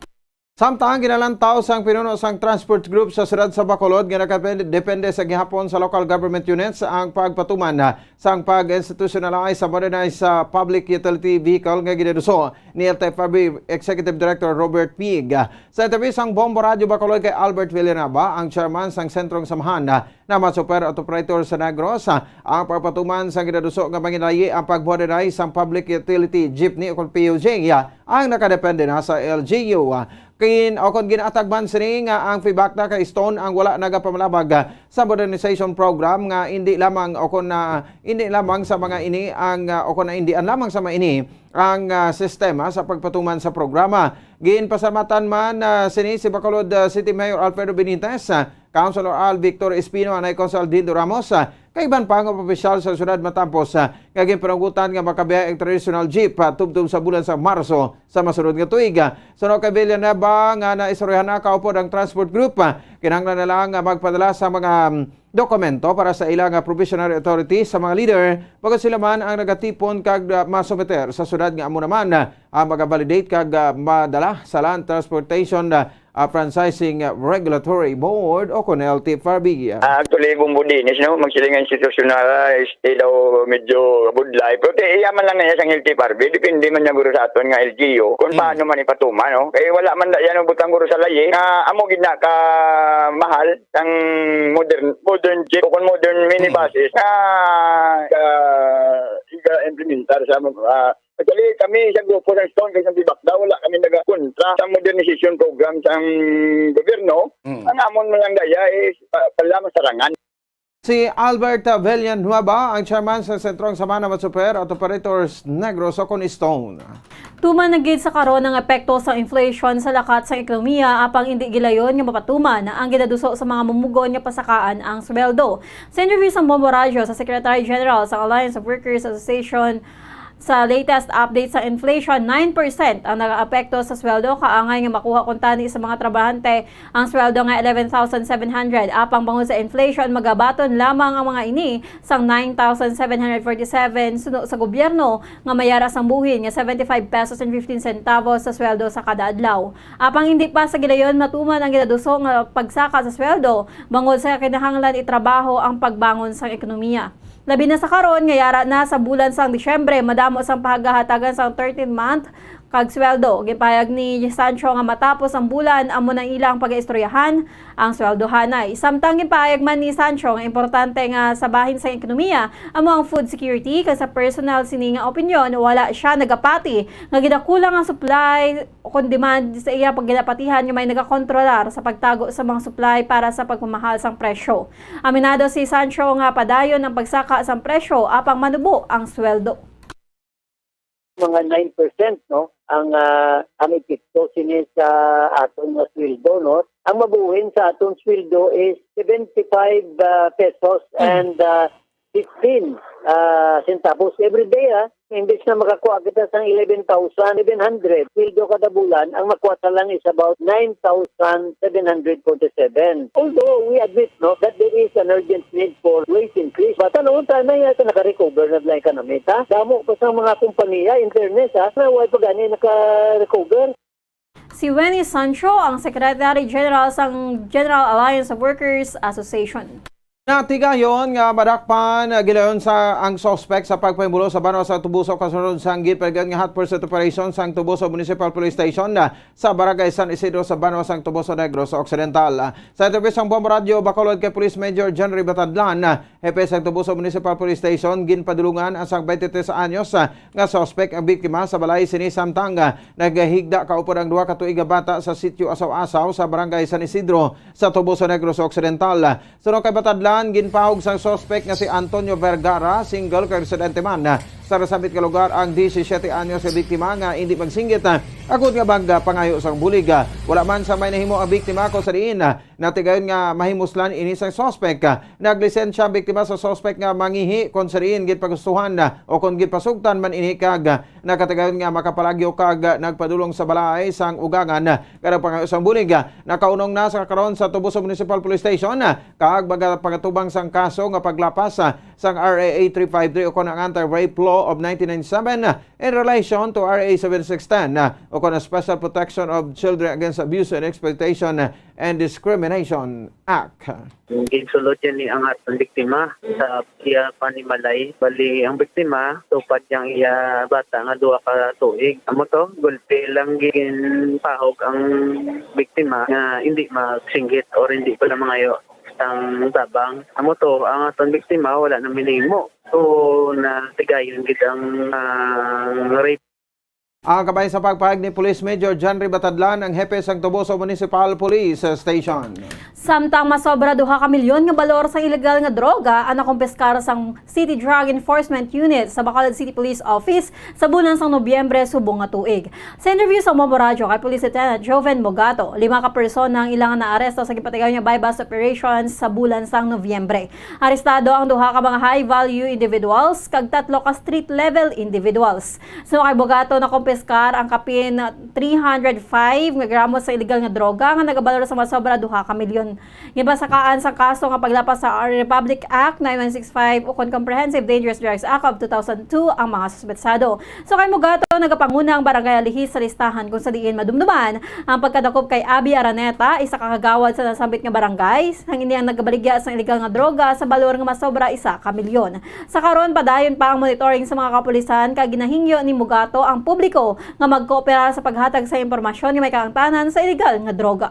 Samtang ginalantaw sang pinuno sang transport group sa siyudad sa Bacolod nga nakadepende sa gihapon sa local government units ang pagpatuman sang pag-institutionalize sa modernized sa public utility vehicle nga ginaduso ni L T F R B Executive Director Robert Pig. Sa interview sang Bombo Radyo Bacolod kay Albert Villanueva, ang chairman sang Sentrong Samahan na mga Super at Operator sa Negros, ang pagpatuman sang ginaduso nga manginayi ang pag-modernize sang public utility jeepney o kon P U J, ang nakadepende na sa L G U. Kin-, o kon ginatagman sini nga ang feedback na kay Stone ang wala nagapamalabag sa modernization program nga hindi lamang o kon na, hindi lamang sa mga ini ang, ah, o kon na hindi ang lamang sa mga ini ang, ah, sistema sa pagpatuman sa programa. Ginpasalamatan man, ah, sini si Bacolod, ah, City Mayor Alfredo Benitez, ah, Councilor Al Victor Espino, anay Councilor Dindo Ramos, ah, kag iban pa nga opisyal sa syudad matapos, ah, nga ginpanugutan nga makabiyahe ang traditional jeep, ah, tubtob sa bulan sa Marso sa masunod nga tuig. Ah, suno kay Villanueva nga naistoryahan na kaupod ang transport group, ah, kinahanglan na lang nga magpadala sa mga, mm, dokumento para sa ila nga provisionary authority sa mga leader, bag-o sila man ang nagatipon kag, ah, masumiter sa syudad nga amo naman, ah, ang magabalidate kag, ah, madala sa Land Transportation, ah, ah, Franchising Regulatory Board o kon L T F R B. Ah, actually, Bombo Dennis, no, magsiling nga institutionalize daw medyo budlay. Pero ti, iya man lang na iya sang L T F R B, depende man niya guro sa aton nga L G U kung Mm. paano man ipatuman, no? Kay wala man da yan ang butang guro sa layi nga amo gid na ka mahal ang modern, modern jeep o kung modern minibuses Mm. na, ah, iga-implementar sa, ah, actually, kami sa grupo ng Stone, kay sa Bibakda, wala kami nagakontra sa modernization program sang gobyerno. Mm. Ang amon man lang daya is pa-, pala masarangan. Si Albert Villanueva, ang chairman sa Sentrong Samahan nga mga Super at Operators Negros o kon Stone. Tuman na gid sa karon ang epekto sa inflation sa lakat sa ekonomiya, apang indi gilayon nga mapatuman ang ginaduso sa mga mumugon nga pasakaan ang sweldo. Sa interview sa Bombo Radyo sa Secretary General sa Alliance of Workers Association, sa latest update sa inflation, nine percent ang nagaapekto sa sweldo, kaangay nga makuha kuntani sa mga trabahante ang sweldo nga eleven thousand seven hundred. Apang bangod sa inflation, magabaton lamang ang mga ini sang nine thousand seven hundred forty-seven suno sa gobyerno nga mayara sang buhin nga seventy-five pesos and fifteen centavos sa sweldo sa kada adlaw. Apang hindi pa sa gilayon matuman ang ginaduso nga pagsaka sa sweldo, bangod sa kinahanglan itrabaho ang pagbangon sang ekonomiya. Labi na sa karon nga yara na sa bulan sang Disyembre, madamo sang pagahatagan sang thirteenth month kag sweldo. Ginpahayag ni Sancho nga matapos ang bulan, amo nang ilang pagaistoryahan ang sweldohanay. Samtang ginpahayag man ni Sancho nga importante nga sa bahin sang ekonomiya amo ang food security, kag sa personal sini nga opinyon, wala siya nagapati nga ginakulang ang supply o kon demand sa iya pagginapatihan nga may nagakontrolar sa pagtago sa mga supply para sa pagmamahal sang presyo. Aminado si Sancho nga padayon ang pagsaka sang presyo apang manubo ang sweldo. Mga nine percent, no, ang, ah, ang epekto sini sa aton nga sweldo, no. Ang mabuhin sa aton sweldo is seventy-five, ah, pesos Mm. and, ah, fifteen ah, centavos every day, ah. Imbis na makakuha kita sang eleven thousand seven hundred, sweldo kada bulan, ang makuha ta lang is about nine thousand seven hundred forty-seven. Although we admit, no, that there is an urgent need for wage increase, but ano, ta na yan, naka-recover na lang economy, ta? Damo pa sa mga kompanya, in fairness, ha, na wala pa gani naka-recover. Si Wenny Sancho ang Secretary General sang General Alliance of Workers Association. Natigayon nga madakpan, ah, gilayon sa ang suspek sa pagpahimulo sa banwa sa Tubuso kasunod sang ginpaligayon nga hot pursuit operation sang Tubuso Municipal Police Station, ah, sa Barangay San Isidro sa banwa sang Tubuso, Negros Occidental. Ah, sa interview sang Bombo Radio Bacolod kay Police Major John Ribatadlan, ah, hepe sang Tubuso Municipal Police Station, ginpadulungan ang sang twenty-three anyos, ah, nga suspek ang biktima sa balay sini samtang, ah, nagahigda kaupod ang duha ka tuig nga bata sa sitio Asaw-Asaw sa Barangay San Isidro sa Tubuso, Negros Occidental. Suno kay Batadlan, ginpahog sang suspek nga si Antonio Vergara, single kag residente man sa nasambit nga lugar ang disisiete anyos nga biktima nga indi magsinggit, ah, agod nga magpangayo sang bulig. Wala man sa may nahimo ang biktima kung sa diin, ah, natigayon nga mahimuslan ini sang suspek. Naglisensya ang biktima sa suspek nga mangihi kung sa diin ginpagustuhan, ah, o kung ginpasugtan man ini kag, ah, nagkatigayon nga makapalagyo kag, ah, nagpadulong sa balay sang ugangan nga nagpangayo sang bulig. Nakaunong na sa karon sa Tubuso Municipal Police Station, ah, kag magapagatubang sang kaso nga paglapas, ah, sang R A A three five three o kon ang Anti-Rape Law of nineteen ninety-seven, ah, in relation to R A seven six ten, ah, o kon ang Special Protection of Children Against Abuse and Exploitation, ah, and Discrimination Act. Ginsulod yan ni ang aton biktima sa iya panimalay. Bali, ang biktima, tupad yang iya bata nga duha ka tuig. Amo to, gulpi lang ginpahog ang biktima nga hindi magsinggit or hindi pala mangayo sang tabang. Amo to, ang aton biktima wala na minimo. So, natigayon gid ang, ang rape. Ang kabahin sa pagpahayag ni Police Major John Ribatadlan, ang hepe sang Tubuso Municipal Police Station. Samtang masobra duha ka milyon nga balor sang ilegal nga droga ang nakumpiskar sang City Drug Enforcement Unit sa Bacolod City Police Office sa bulan sang Nobyembre subong nga tuig. Sa interview sa Bombo Radyo kay Police Lieutenant Joven Mogato, lima ka persona ang ilang naaresto sa ginpatigayon nga buy-bust operation sa bulan sang Nobyembre. Arestado ang duha ka mga high-value individuals kag tatlo ka street-level individuals. Suno kay Mogato, nakumpiskar ang kapin three hundred five nga gramo sa illegal nga droga nga nagabalor sa masobra duha ka milyon. Ginpasakaan sa kaso nga paglapas sa Republic Act nine one six five ukon Comprehensive Dangerous Drugs Act of two thousand two ang mga suspetsado. Suno kay Mogato, nagapanguna ang barangay Alihis sa listahan kung sa diin madumduman ang pagkadakop kay Abby Araneta, isa ka kagawad sa nasambit nga barangay, sang ini ang nagabaligya sang illegal nga droga sa balor nga masobra isa ka milyon. Sa karon, padayon pa ang monitoring sa mga kapulisan, kag ginahingyo ni Mogato ang publiko nga magkooperar sa paghatag sa impormasyon nga may kaangtanan sa illegal nga droga.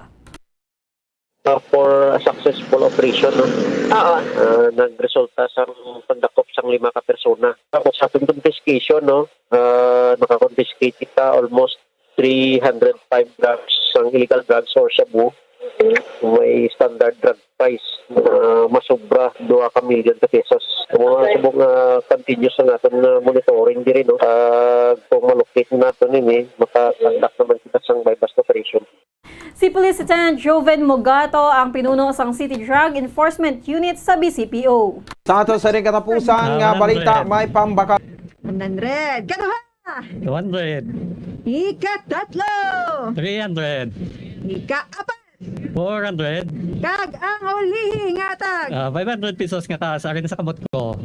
Uh, for a successful operation, no? Oo. Uh, nagresulta sa pagdakop sang lima ka persona. Tapos sa ating confiscation, no, uh, nakakonfiscate kita almost three hundred five grams sang illegal drugs or shabu. May standard drug price na masobra duha ka milyon ka pesos. Ang mga subong nga continuous ang aton nga monitoring diri, no? Kag kung malukit nato nini, maka-conduct naman kita sang buy-bust operation. Si Police Lieutenant Joven Mogato ang pinuno sang City Drug Enforcement Unit sa B C P O. Sa ato sa ring katapusan nga balita, may pambakal. One hundred. Kaduha! Two hundred. Ikatatlo! Three hundred. Ikaapat! Four hundred. Kag ang ulihi nga tag! Ah, five hundred pesos nga taas, ari na sa kamot ko.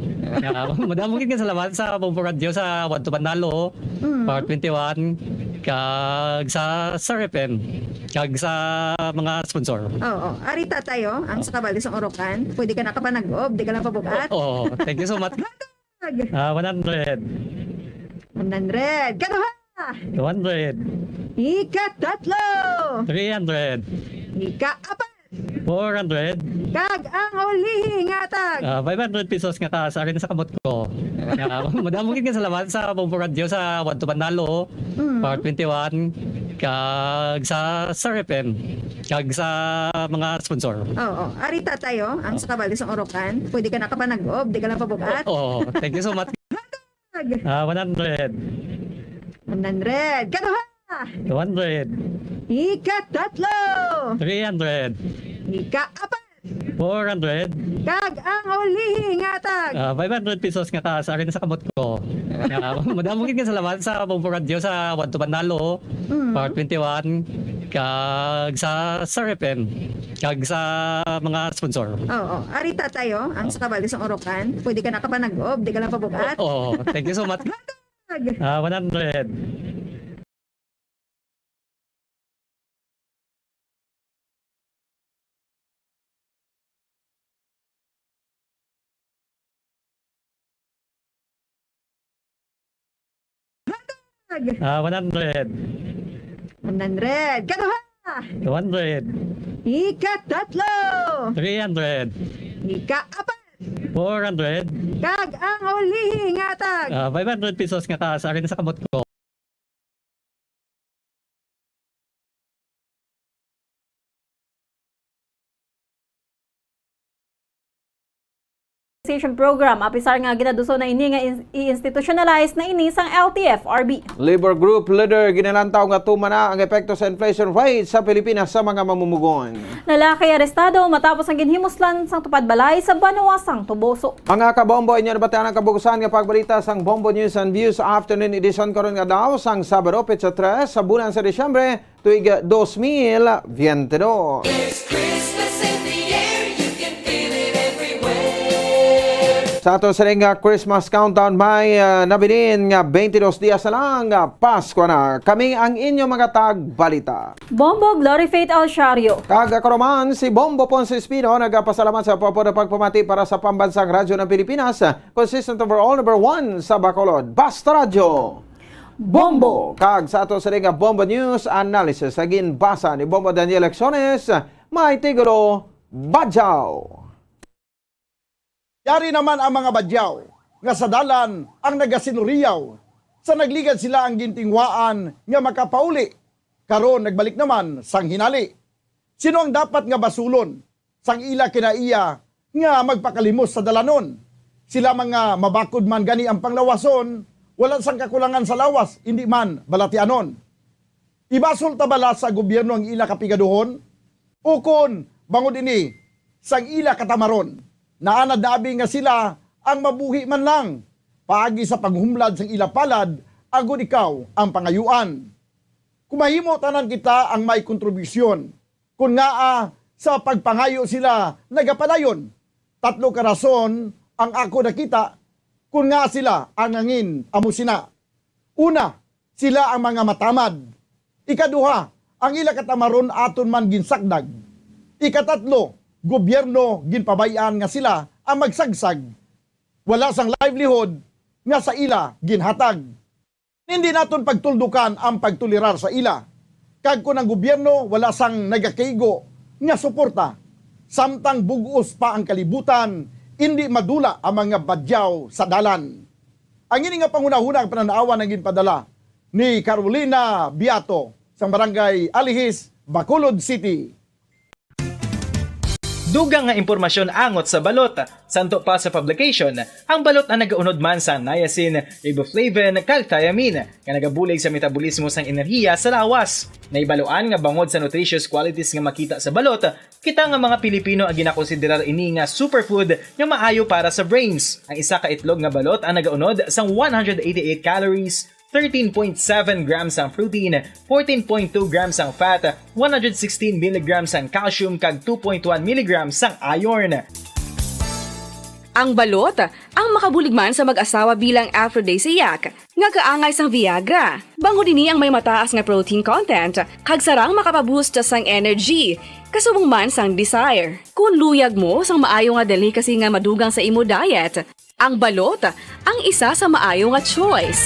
Ah, madamo gid nga salamat sa Bombo Radyo sa Wadto Bandalo, Mm. Power twenty-one, kag sa Star F M, kag sa mga sponsor. Oo. Ari tatay, oh, ang sa kabali sa Orocan. Pwede ka nakapanag-ob, di ka lang pabugat. Oh, thank you so much. Tag! Ah, one hundred. One hundred. Kaduha! Two hundred. Ikatatlo! Three hundred. Ikaapat! Four hundred. Kag ang ulihi nga tag! Ah, five hundred pesos nga taas, ari na sa kamot ko. Ah, madamo gid nga salamat sa Bombo Radyo sa Wadto Bandalo, Mm. Power twenty-one, kag sa Star F M, kag sa mga sponsor. Oo. Ari tatay, oh, ang sa kabali sa Orocan. Pwede ka nakapanag-ob, di ka lang pabugat. Oh, thank you so much. Tag! Ah, one hundred. One hundred. Kaduha! Two hundred. Ikatatlo! Three hundred. Ikaapat! Four hundred. Kag ang ulihi nga tag. Ah, five hundred pesos nga taas, ari na sa kamot ko. Ah, madamo gid nga salamat sa Bombo Radyo sa One to Manalo, Mm. Power twenty-one, kag sa Star F M, kag sa mga sponsor. Oo. Ari, tatay, oh, ang sa kabali sang Orocan. Pwede ka na kapanag-ob, di ka lang pabugat. Oo. Thank you so much. Tag. Ah, one hundred. Tag. Ah, one hundred. One hundred. Kaduha. Two hundred. Ikatatlo. Three hundred. Ikaapat. Four hundred. Kag ang ulihi nga tag. Ah, five hundred pesos nga taas, ari na sa kamot ko. Station program, apisar nga ginaduso na ini nga in-, i-institutionalize na ini sang L T F R B. Labor Group leader ginalantaw nga tuman na ang epekto sa inflation rate sa Pilipinas sa mga mamumugon. Lalaki arestado matapos ang ginhimuslan sang tupad balay sa banwa sang Toboso. Mga kabombo, inyo nabatian ang kabugusan nga pagbalita sang Bombo News and Views Afternoon Edition karon nga adlaw sang Sabado, petsa tres sa bulan sa Disyembre, tuig dos mil biyente dos. There's Christmas in the air, you can feel it everywhere. Sa ato sining, ah, Christmas countdown, may, ah, nabilin nga twenty-dos dias na lang, ah, Pasko na. Kami ang inyo mga tagbalita. Bombo Glory Faith Alciario. Kag ako naman, si Bombo Ponce Espino, nagapasalamat sa pagpamati para sa Pambansang Radyo ng Pilipinas, consistent overall number one sa Bacolod. Basta Radyo Bombo. Kag sa ato sini nga Bombo News Analysis, sa ginbasa ni Bombo Daniel Acciones, may titulo, Badyaw. Yari naman ang mga badyaw nga sa dalan ang nagasinuriyaw, sa nagligad sila ang gintinguhaan nga makapauli, karon nagbalik naman sang hinali. Sino ang dapat nga basulon sang ila kinaiya nga magpakalimos sa dalanon? Sila mga mabakod man gani ang panglawason, wala sang kakulangan sa lawas, indi man balatianon. Ibasol ta bala sa gobyerno ang ila kapigaduhon? Ukon, bangod ini sang ila katamaron, naanad na abi nga sila ang mabuhi man lang paagi sa paghumlad sang ila palad, agod ikaw ang pangayuan. Kung mahimo tanan kita ang may kontribusyon, kun ngaa sa pagpangayo sila nagapadayon, tatlo ka rason ang ako nakita kun ngaa sila ang nangin amo sina. Una, sila ang mga matamad. Ikaduha, ang ila katamaron aton man ginsakdag. Ikatatlo, gobyerno ginpabay-an nga sila ang magsagsag, wala sang livelihood nga sa ila ginhatag. Hindi naton pagtuldukan ang pagtolerar sa ila, kag kon ang gobyerno wala sang nagakaigo nga suporta, samtang bug-os pa ang kalibutan, indi madula ang mga badyaw sa dalan. Ang ini nga panghunahuna ang panan-awan ang ginpadala ni Carolina Biato sang Barangay Alihis, Bacolod City. Dugang nga impormasyon angot sa balot. Santo pa sa publication, ang balot ang nagaunod man sa niacin, riboflavin, kag thiamine, nga nagabulig sa metabolismo sang enerhiya sa lawas. Nahibaluan nga bangod sa nutritious qualities nga makita sa balot, kita nga mga Pilipino ang ginakonsiderar ini nga superfood nga maayo para sa brains. Ang isa ka itlog nga balot ang nagaunod sang one hundred eighty-eight calories, thirteen point seven grams ang protein, fourteen point two grams ang fat, one hundred sixteen milligrams ang calcium, kag two point one milligrams ang iron. Ang balot, ang makabulig man sa mag-asawa bilang aphrodisiac, nga kaangay sang Viagra. Bangod ini ang may mataas nga protein content, kag sarang makapaboost sang energy, kasubong man sang desire. Kung luyag mo sang maayo nga delicacy nga madugang sa imo diet, ang balot ang isa sa maayo nga choice.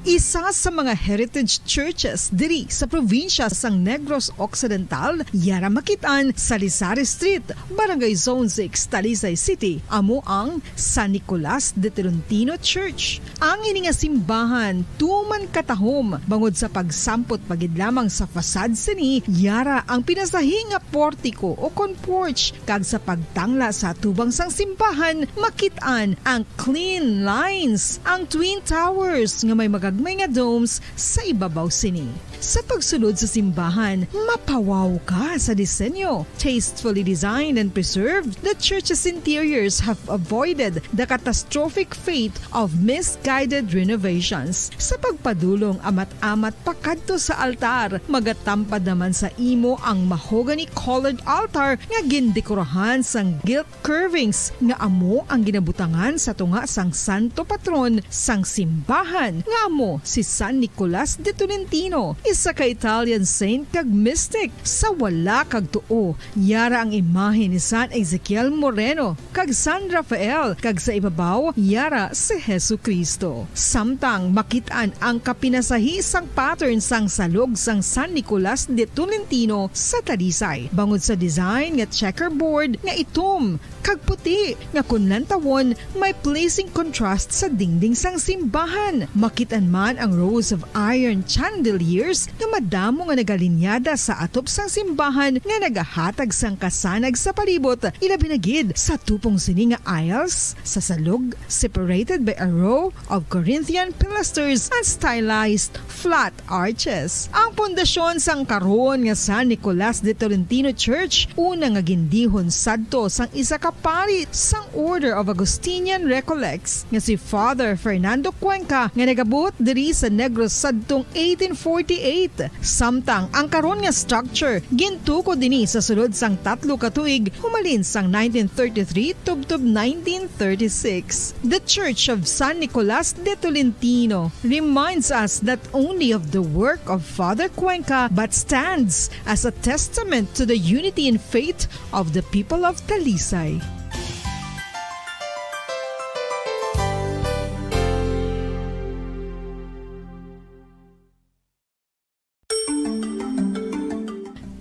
Isa sa mga heritage churches diri sa probinsya sang Negros Occidental, yara makit-an sa Lisari Street, Barangay Zone six, Talisay City, amo ang San Nicolas de Tolentino Church. Ang ini nga simbahan tuman katahom bangod sa pagsampot pa gid lamang sa facade sini, yara ang pinasahi nga portiko o kon porch, kag sa pagtangla sa atubang sang simbahan, makit-an ang clean lines, ang Twin Towers nga may mga may nga domes sa ibabaw sini. Sa pagsulod sa simbahan, mapawaw ka sa disenyo. Tastefully designed and preserved, the church's interiors have avoided the catastrophic fate of misguided renovations. Sa pagpadulong amat-amat pakadto sa altar, magatampad naman sa imo ang mahogany-colored altar nga gindekorahan sang gilt curvings nga amo ang ginabutangan sa tunga sang santo patron sang simbahan, nga amo si San Nicolas de Tolentino, isa ka Italian saint kag mystic. Sa wala kag tuo, yara ang imahe ni San Ezekiel Moreno kag San Rafael, kag sa ibabaw, yara si Jesu-Cristo. Samtang makit-an ang kapinasahi sang pattern sang salog sang San Nicolas de Tolentino sa Talisay, bangod sa design nga checkerboard nga itom kag puti nga kon lantawon may pleasing contrast sa dingding sang simbahan. Makit-an man ang rows of iron chandeliers nga madamo nga nagalinyada sa atop sang simbahan nga nagahatag sang kasanag sa palibot, ilabi na gid sa tupong sini nga aisles sa salog, separated by a row of Corinthian pilasters and stylized flat arches. Ang pundasyon sang karon nga San Nicolas de Tolentino Church, una nga gindihon sadto sang isa ka pari sang Order of Augustinian Recollects nga si Father Fernando Cuenca, nga nagabuot diri sa Negros sadtong eighteen forty-eight. Samtang ang karon nga structure gintukod dinhi sa sulod sang tatlo ka tuig, humalin sang nineteen thirty-three tubtob nineteen thirty-six. The Church of San Nicolas de Tolentino reminds us not only of the work of Father Cuenca, but stands as a testament to the unity in faith of the people of Talisay.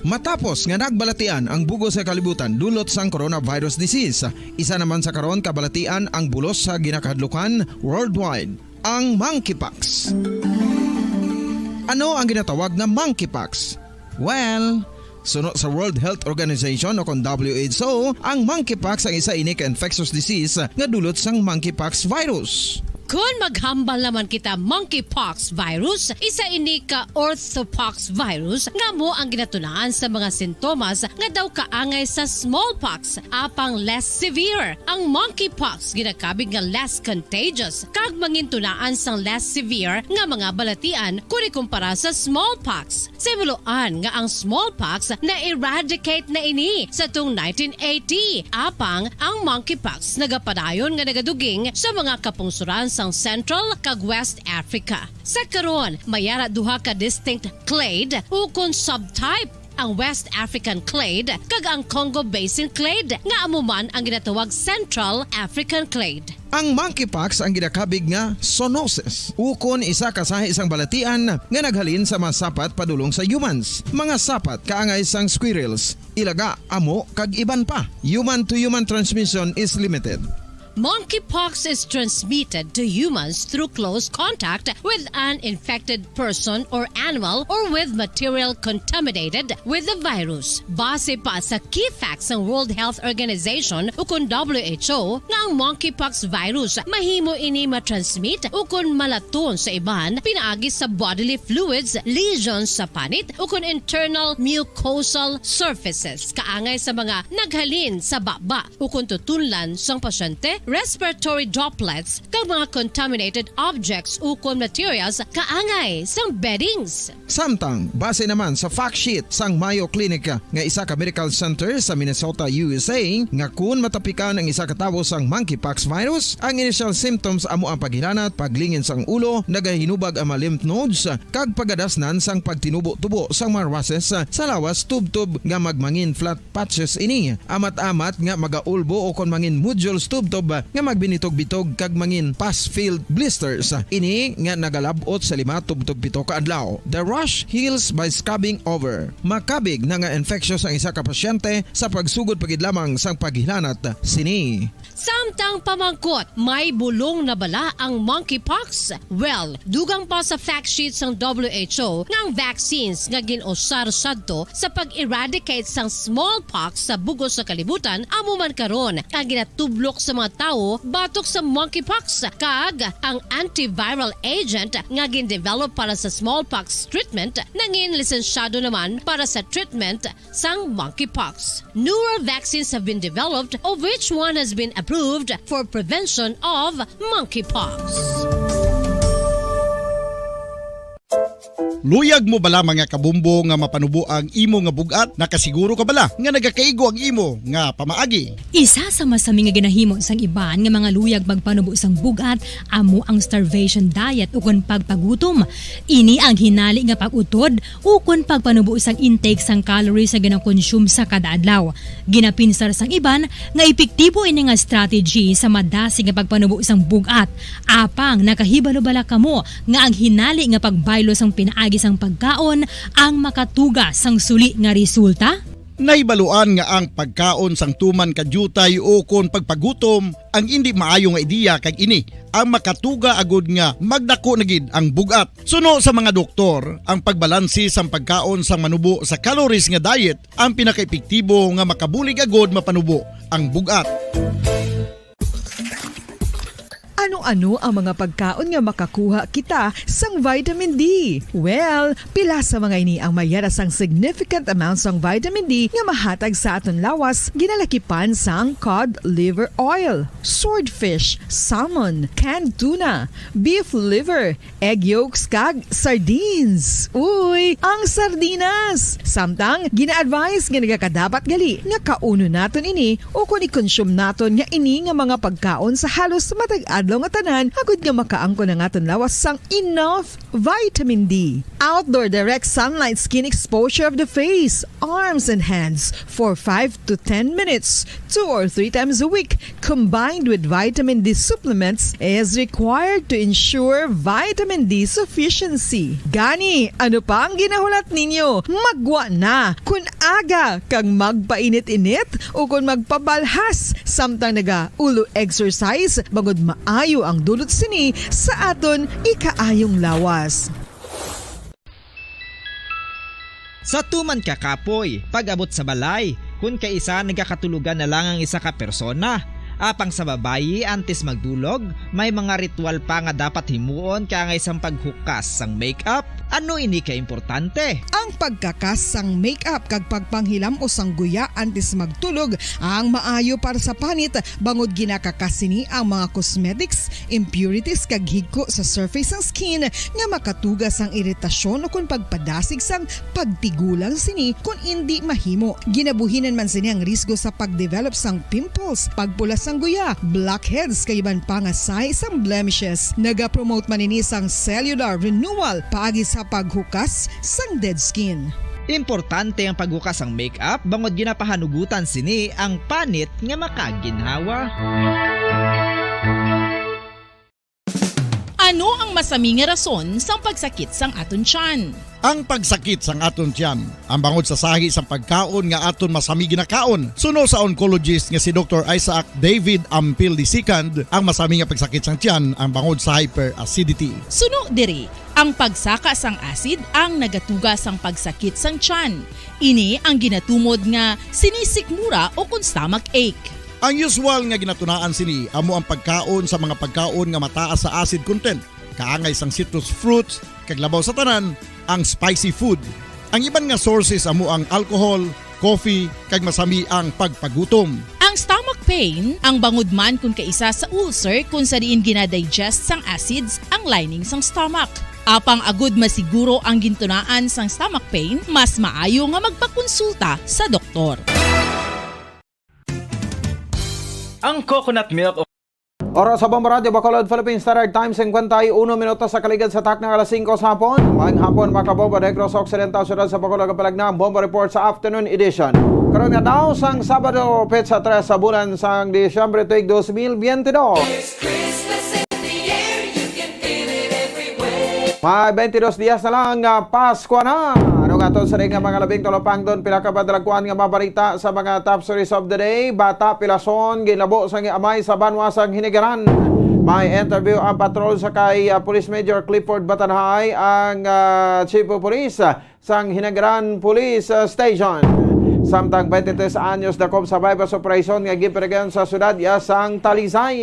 Matapos nga nagbalatian ang bug-os nga kalibutan dulot sang coronavirus disease, isa naman sa karon kabalatian ang bulos sa ginakahadlukan worldwide, ang monkeypox. Ano ang ginatawag nga monkeypox? Well, suno sa World Health Organization o kon W H O, ang monkeypox ang isa ini ka infectious disease nga dulot sang monkeypox virus. Kon maghambal naman kita monkeypox virus, isa ini ka orthopox virus nga amo ang ginatunaan sa mga sintomas nga daw kaangay sa smallpox, apang less severe. Ang monkeypox ginakabig nga less contagious kag mangintunaan sang less severe nga mga balatian kon ikumpara sa smallpox. Sa himuloan nga ang smallpox na-eradicate na ini sa tung nineteen eighty, apang ang monkeypox nagapadayon nga nagaduging sa mga kapungsoran sang Central kag West Africa. Sa karon, may ara duha ka distinct clade ukon subtype, ang West African clade kag ang Congo Basin clade, nga amo man ang ginatawag Central African clade. Ang monkeypox ang ginakabig nga zoonosis, ukon isa ka sahi sang balatian nga naghalin sa mga sapat padulong sa humans. Mga sapat kaangay sang squirrels, ilaga, amo, kag iban pa. Human to human transmission is limited. Monkeypox is transmitted to humans through close contact with an infected person or animal or with material contaminated with the virus. Base pa sa key facts sang World Health Organization ukon W H O nga ang monkeypox virus mahimo ini matransmit ukon malaton sa iban pinaagi sa bodily fluids, lesions sa panit ukon internal mucosal surfaces kaangay sa mga naghalin sa baba ukon tutunlan sang pasyente, respiratory droplets, kag mga contaminated objects ukon materials kaangay sang beddings. Samtang, base naman sa fact sheet sang Mayo Clinic nga isa ka medical center sa Minnesota, U S A, nga kun matapikan ang isa ka tawo sang monkeypox virus, ang initial symptoms amo ang paghilanat, paglingin sang ulo, nagahinubag ang mga lymph nodes, kag pagadasnan sang pagtinubo-tubo sang mga rushes sa lawas tubtob nga magmangin flat patches ini, amat-amat nga magaulbo ukon mangin nodules tubtob nga magbinitog-bitog kag mangin pus-filled blisters. Ini nga nagalab-ot sa lima tubtob pito ka adlaw. The rash heals by scabbing over. Makabig na nga infectious ang isa ka pasyente sa pagsugod pa gid lamang sang paghilanat sini. Samtang pamangkot, may bulong na bala ang monkeypox? Well, dugang pa sa fact sheet sang W H O nga ang vaccines nga gin-usar sadto sa pag-eradicate sang smallpox sa bug-os nga kalibutan amo man karon ang ginatublok sa mga tawo batok sa monkeypox, kag ang antiviral agent nga gindevelop para sa smallpox treatment nangin lisensyado naman para sa treatment sang monkeypox. Newer vaccines have been developed, of which one has been approved for prevention of monkeypox. Luyag mo bala, mga kabombo, nga mapanubo ang imo nga bug-at? Nakasiguro ka bala nga nagakaigo ang imo nga pamaagi? Isa sa masami nga ginahimo sang iban nga mga luyag magpanubo sang bug-at amo ang starvation diet ukon pagpagutom. Ini ang hinali nga pag-utod ukon pagpanubo sang intake sang calories nga ginakonsume sa kada adlaw. Ginapinsar sang iban nga epektibo ini nga strategy sa madasig nga pagpanubo sang bug-at. Apang nakahibalo bala kamo nga ang hinali nga pagbaylo sang pinaagi sang pagkaon ang makatuga sang suli nga resulta? Nahibaluan nga ang pagkaon sang tuman ka diutay ukon pagpagutom ang indi maayo nga ideya, kag ini ang makatuga agud nga magdako na gid ang bug-at. Suno sa mga doktor, ang pagbalanse sang pagkaon sang manubo sa calories nga diet ang pinakaepektibo nga makabulig agud mapanubo ang bug-at. Ano-ano ang mga pagkaon nga makakuha kita sang vitamin D? Well, pila sa mga ini ang mayara sang significant amount sang vitamin D nga mahatag sa aton lawas, ginalakipan sang cod liver oil, swordfish, salmon, canned tuna, beef liver, egg yolks, kag sardines. Uy, ang sardinas! Samtang, gina-advise nga nagakadapat gali nga kaunon naton ini ukon i-consume naton nga ini nga mga pagkaon sa halos matag adlaw nga tanan, agud nga makaangkon ang aton lawas sang enough vitamin D. Outdoor direct sunlight skin exposure of the face, arms, and hands for five to ten minutes, two or three times a week, combined with vitamin D supplements, is required to ensure vitamin D sufficiency. Gani, ano pa ang ginahulat ninyo? Magwa na! Kun aga kag magpainit-init ukon magpabalhas samtang naga-ulo exercise, bangod maayo ang dulot sini sa aton ikaayong lawas. Sa tuman ka kapoy, pag-abot sa balay, kun kaisa nagakatulogan na lang ang isa ka persona. Apang sa babayi, antes magdulog, may mga ritual pa nga dapat himuon kaangay sang paghukas sang makeup. Ano ini ka importante? Ang pagkakas sang makeup kag pagpanghilam-os sang guya antes magtulog ang maayo para sa panit, bangod ginakakas sini ang mga cosmetics, impurities, kag higko sa surface sang skin nga makatuga sang iritasyon ukon pagpadasig sang pagtigulang sini kon indi mahimo. Ginabuhinan man sini ang risgo sa pagdevelop sang pimples, pagpula sang guya, blackheads, kag iban pa nga sahi sang blemishes. Nagapromote man ini sang cellular renewal paagi sa paghukas sang dead skin. Importante ang paghukas sang makeup bangod ginapahanugutan sini ang panit nga makaginhawa. Ano ang masami nga rason sang pagsakit sang aton tiyan? Ang pagsakit sang aton tiyan, ang bangod sa sahi sang pagkaon nga aton masami ginakaon, suno sa oncologist nga si Doktor Isaac David Ampil the second, ang masami nga pagsakit sang tiyan ang bangod sa hyperacidity. Suno diri, ang pagsaka sang acid ang nagatuga sang pagsakit sang tiyan. Ini ang ginatumod nga sinisikmura ukon stomach ache. Ang usual nga ginatunaan sini amo ang pagkaon sa mga pagkaon nga mataas sa acid content, kaangay sang citrus fruits, kag labaw sa tanan, ang spicy food. Ang iban nga sources amo ang alcohol, coffee, kag masami ang pagpagutom. Ang stomach pain, ang bangod man kun kaisa sa ulcer kun sa diin ginadigest sang acids ang lining sang stomach. Apang agud masiguro ang gintunaan sang stomach pain, mas maayo nga magpakonsulta sa doktor. Ang coconut milk o Oras sa Bombo Radyo Bacolod, Philippine Standard Time, cincuenta y uno minutos sa kaligad sa takna alas singko sa hapon. Maayong hapon, mga kabombo, Negros Occidental, Siyudad sa Bacolod, kag palagna ang Bombo Report sa Afternoon Edition. Karon nga adlaw sang Sabado, petsa tres sa bulan sang Disyembre, tuig dos mil biyente dos. May twenty-dos dias na lang nga Pasko na. Ano nga to sa nga mga labing talupangdon, pila ka madalagkuan nga mabalita sa mga top stories of the day. Bata pilason ginlabo sang amay sa banwa sang Hinigaran. May interview ang patrol sa kay, ah, Police Major Clifford Batanhay, ang, ah, Chief of Police, ah, sang Hinigaran Police, ah, Station. Samtang twenty-three anyos dakop sa buy-bust operation nga ginpanagihan sa siyudad ya sang Talisay.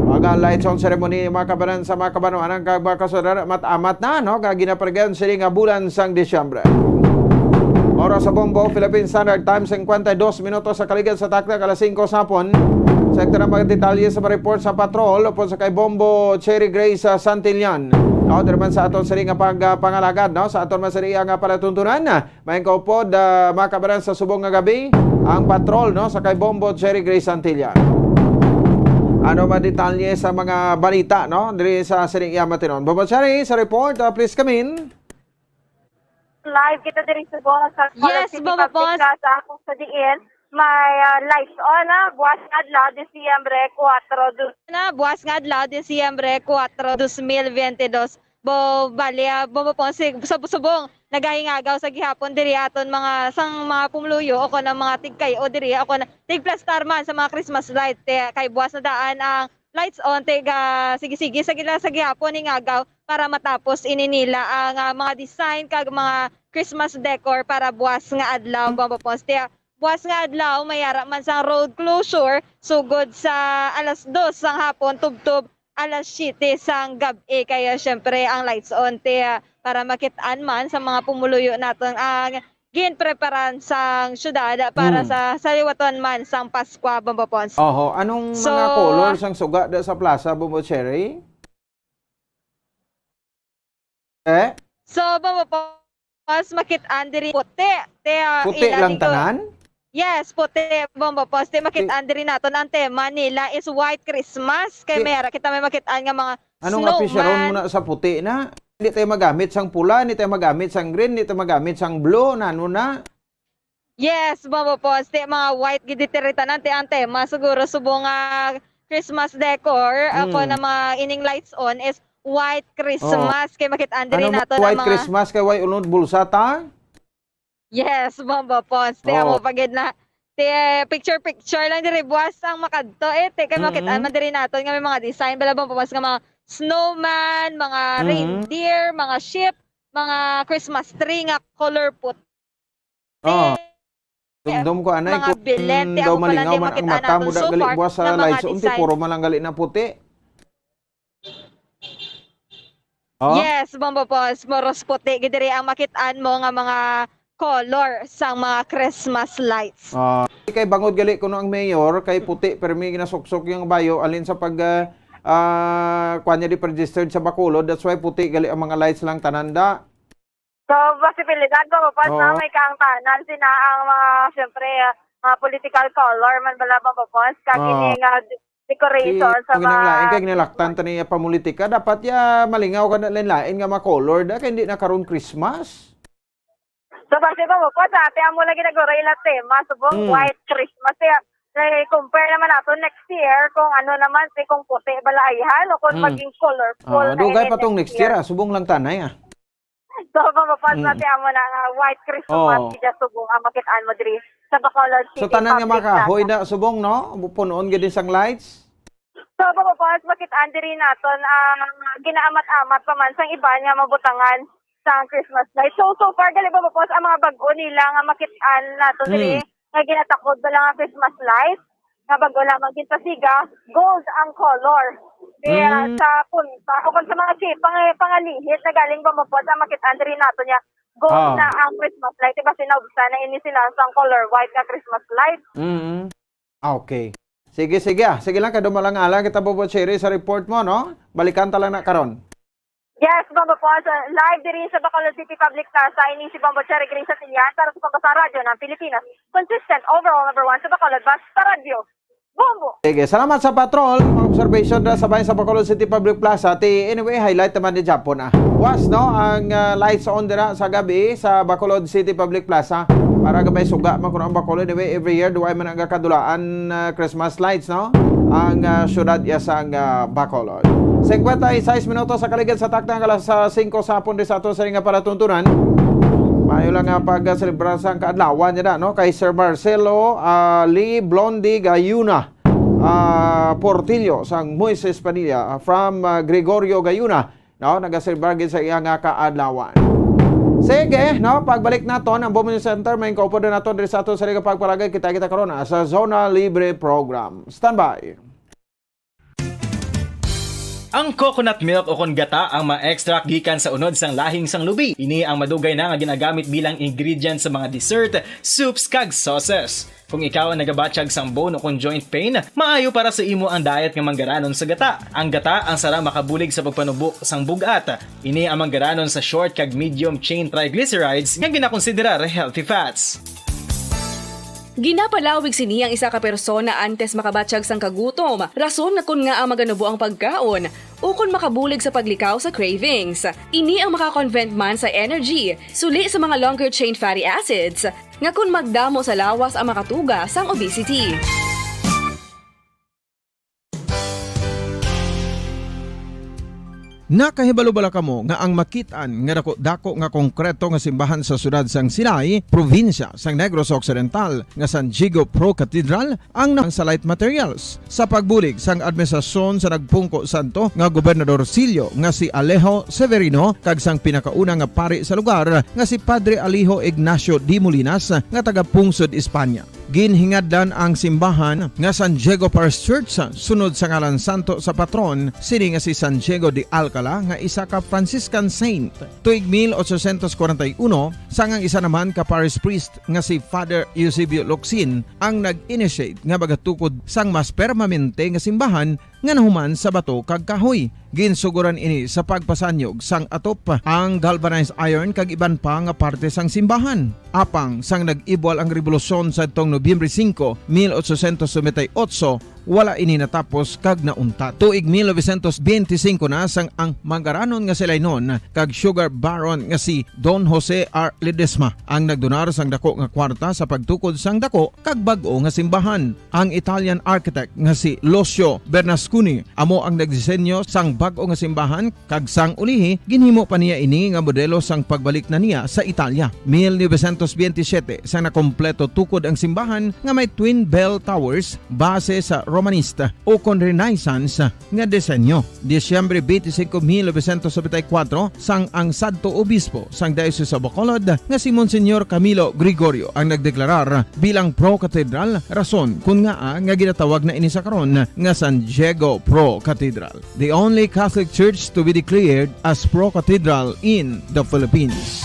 Mga lights on ceremony, mga kabanan sa mga kabanuan ang kag mga kasudad, amat-amat na, no, nga ginapanagihan sini nga bulan sang Disyembre. Oras sa Bombo, Philippine Standard Time, cincuenta y dos minutos sa kaligid sa takna, alas singko sa hapon. Sa mga detalye sa report sa patrol upod sa kay Bombo Cherry Grace sa Santillan. No, diri man sa aton sini nga pag, ah, pangalagad, no, sa aton man sini nga palatuntunan. May kaupod, ah, mga kabaran sa subong nga gabi, ang patrol, no, sa kay Bombo Cherry Grace Santillan. Ano man detalye sa mga balita, no, diri sa sining iya matinon? Bombo Cherry, sa report, ah, please come in. Live kita diri sa Bohol, sa Yes, City Bombo Public Boss. Plaza, kung sa diin may, ah, lights on, ah, buwas nga adlaw, Disyembre kuwatro, du- Na, buwas nga adlaw, Disyembre kuwatro, dos mil biyente dos. Bo, bali, ah, Bombo Ponce, si, sa subong, nagahingagaw sa gihapon diri aton mga, sang mga pumuluyo o kon ang mga tigkayo diri, o kon tigplastar man sa mga Christmas light. Te, kay buwas na daan ang lights on, te, ga, sige-sige, sa gila, sa gihapon, hingagaw para matapos ini nila ang, ah, mga design kag mga Christmas decor para buwas nga adlaw, Bombo Ponce. Te, buwas nga adlaw, may ara man sang road closure sugod sa alas dos sang hapon tubtob alas siyete sang gab-i. Kaya, syempre, ang lights on, te, ah, para makit-an man sa mga pumuluyo naton ang ginpreparan sang syudad para Hmm. sa saliwaton man sang Paskwa, Bombo Ponce. Oho, anong So, mga color sang suga da sa plaza, Bombo Cherry? Eh? So, Bombo Ponce, makit-an diri puti. Te, ah, Puti ila lang dito. Tanan? Yes, puti, Bombo Ponce. Te, makit-an diri naton ang tema nila is White Christmas. Kay Ti- may ara kita may makit-an nga mga Anong apisyaron mo snowman. Na sa puti na? Hindi tayo magamit sang pula, hindi tayo magamit sang green, hindi tayo magamit sang blue, nano na? Yes, Bombo Ponce. Te, mga white gid diri tanan, te, ang tema. Siguro subong nga Christmas decor, ako Hmm. na mga ining lights on is white Christmas. Oo. Kay makit-an diri Ano nato na white mga Christmas kay way unod bulsa ta? Yes, Bombo Ponce. Te, Oo. Amo pa gid na. Te, picture-picture lang diri. Buwas ang makadto, eh. Te, kay Mm-mm. makit-an man diri naton nga may mga design bala, Bombo Ponce, nga mga snowman, mga Mm-hmm. reindeer, mga ship, mga Christmas tree nga color puti. Oo. Dumdum ko, anay, mga kung bilet, te, daw ako pa lang malingaw di man ang makita mata mo, naton da so gali far buwas sa nga mga lights, unti, design. Puro man lang gali na puti. Oh? Yes, Bombo Ponce, moros puti gid diri ang makit-an mo nga mga color sang mga Christmas lights. Ah, kay bangod gali kuno ang mayor, kay puti, pero may ginasuksok yung bayo, alin sa pag, ah, ah, kuwan niya di registered sa Bacolod, that's why puti gali ang mga lights lang tanan da. So, posibilidad, Bombo Ponce, Oo. Na may kaangtanan sina ang mga, siyempre, ah, mga political color man bala, Bombo Ponce, kag Oo. Ini nga de-, decoration Di sa ko ginanglain mga kay ginalaktan ta niya pamulitika. Dapat ya malingaw ka na lain-lain nga mga color da kay hindi na karon Christmas. So, base, Bombo Ponce, sa ate amo lagi naguro ila tema, subong Mm. White Christmas. Kaya, eh, compare naman nato next year kung ano naman, si kung puti bala ayhan o kung Mm. Maging colorful Ah, na dugay ini pa tong next next year, year. Ah. Subong lang tanay, ah. So, Bombo Ponce, Mm. Ate amo na nga White Christmas, Oo. Kaya subong ang makit-an mo diri sa Bacolod City. So, tanan nga Public makahoy Plaza. Na subong, no? Punon gid sang lights. So, Bombo Ponce, makit-an diri naton ang ginaamat-amat pa man sang iban nga mabutangan sang Christmas lights. So, so far, gali, Bombo Ponce, ang mga bag-o nila nga makit-an naton diri, Mm. Nga ginatakod na lang ang Christmas lights, nga bag-o lamang ginpasiga, gold ang color. Kaya Mm. sa punta, o kung sa mga chi-, pang-, pangalihit na galing, Bombo Ponce, ang makit-an diri nato niya, gold Ah. Na ang Christmas light. Diba, sinaubsan na ini sila sa color white nga Christmas light. Mm. Ah, okay. Sige, sige, ah. Sige lang, kadumala nga lang kita, Bombo Cherry, sa report mo, no? Balikan ta lang na karon. Yes, Bombo Ponce, live diri sa Bacolod City Public Plaza. Ini si Bombo Cherry Grace Santillan para sa Pagkasa Radyo ng Pilipinas. Consistent, overall number one sa Bacolod, basta radyo. Bombo! Sige, salamat sa patrol. Mga observation na sa bayan sa Bacolod City Public Plaza. Ti, anyway, highlight naman ni Japon, ah. Was, no, ang, ah, lights on dira sa gabi sa Bacolod City Public Plaza. Para gamay suga man kuno ang Bacolod. Anyway, every year, duway man ang kadulaan, ah, Christmas lights, no? Ang, ah, syudad iya sang, ah, Bacolod. Cincuenta y seis minutos sa kaligid sa takna nga alas, ah, singko sa hapon di sa ato sa nga palatuntunan. Maayo lang nga pag-selebrar sa kaadlawan niya na, no? Kay Sir Marcelo, ah, Lee Blondie Gayuna, ah, Portillo, sang Moises Padilla, ah, from, ah, Gregorio Gayuna, no? Nagaselebrar gid sa iya nga kaadlawan. Sige, no? Pagbalik naton ang Bombo News Center, may kaupod na naton diri sa aton sa Liga Pagpalagay. Kita-kita karon, ah, sa Zona Libre Program. Standby. Ang coconut milk o kon gata ang ma-extract gikan sa unod sang lahing sang lubi. Ini ang madugay na nga ginagamit bilang ingredient sa mga dessert, soups, kag sauces. Kung ikaw ang nagabatyag sang bone o kon joint pain, maayo para sa imo ang diet nga manggaranon sa gata. Ang gata ang sara makabulig sa pagpanubo sang bug-at. Ini ang manggaranon sa short kag medium chain triglycerides nga ginakonsiderar healthy fats. Ginapalawig sini ang isa ka persona antes makabatyag sang kagutom, rason nga kon ngaa maganubo ang pagkaon, ukon makabulig sa paglikaw sa cravings. Ini ang maka-convert man sa energy, suli sa mga longer chain fatty acids, nga kon magdamo sa lawas ang makatuga sang obesity. Nakahibalo bala kamo nga ang makit-an nga dako-dako nga konkreto nga simbahan sa siyudad sang Silay, probinsya sang Negros Occidental, nga San Diego Pro Cathedral, ang nang sa light materials? Sa pagbulig sang administrasyon sa nagpungko santo nga Gobernador Silio nga si Alejo Severino kag sang pinakauna nga pari sa lugar nga si Padre Alejo Ignacio de Molinas nga taga Pungsod, Espanya, ginhingadlan ang simbahan nga San Diego Parish Church sunod sa ngalan santo sa patron sini nga si San Diego de Alcala nga isa ka Franciscan saint. Tuig mil ochocientos kwarenta y uno, sang ang isa naman ka parish priest nga si Father Eusebio Locsin ang nag-initiate nga magatukod sang mas permanente nga simbahan nga nahuman sa bato kag kahoy. Ginsugoran ini sa pagpasanyog sang atop, ang galvanized iron kag iban pa nga parte sang simbahan. Apang sang nag-ibwal ang rebolusyon sadtong Nobyembre singko, mil ochocientos noventa y ocho, wala ini natapos kag nauntat. Tuig mil novecientos benti singko na sang ang manggaranon nga si Lainon kag sugar baron nga si Don Jose R. Ledesma ang nagdonar sang dako nga kwarta sa pagtukod sang dako kag bag-o nga simbahan. Ang Italian architect nga si Lucio Bernasconi amo ang nagdisenyo sang bag-o nga simbahan, kag sang ulihi ginhimo pa niya ini nga modelo sang pagbalik na niya sa Italia. Mil novecientos benti siyete, sang nakompleto tukod ang simbahan nga may twin bell towers base sa Romanista o kon Renaissance nga disenyo. Disyembre twenty-five, mil novecientos noventa y cuatro, sang ang sadto obispo sang Diocese of Bacolod nga si Monsignor Camilo Gregorio ang nagdeklarar bilang Pro Cathedral, rason kun ngaa nga ginatawag na ini sa karon nga San Diego Pro Cathedral, the only Catholic church to be declared as Pro Cathedral in the Philippines.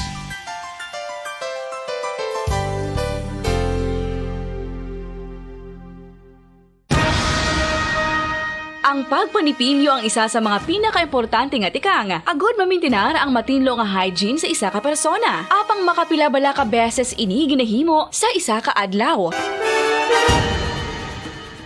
Ang pagpanipilyo ang isa sa mga pinakaimportante nga tikang agod mamintinar ang matinlo nga hygiene sa isa ka persona. Apang makapila bala ka beses ini ginahimo sa isa ka adlaw?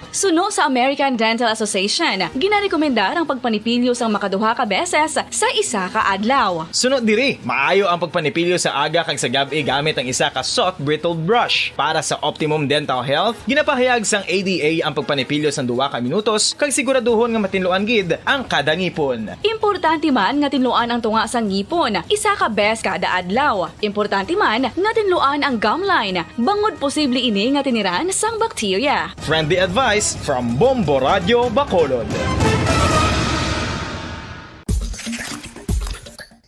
Suno sa American Dental Association, ginarekomendar ang pagpanipilyo sang makaduha ka beses sa isa ka adlaw. Suno diri, maayo ang pagpanipilyo sa aga kag sa gab-i gamit ang isa ka soft bristled brush. Para sa optimum dental health, ginapahayag sang A D A ang pagpanipilyo sang duha ka minutos kag siguraduhon nga matinluan gid ang kada ngipon. Importante man nga tinluan ang tunga sang ngipon isa ka bes kada adlaw. Importante man nga tinluan ang gum line, bangod posible ini nga tiniran sang bakterya. Friendly advice from Bombo Radio Bacolod.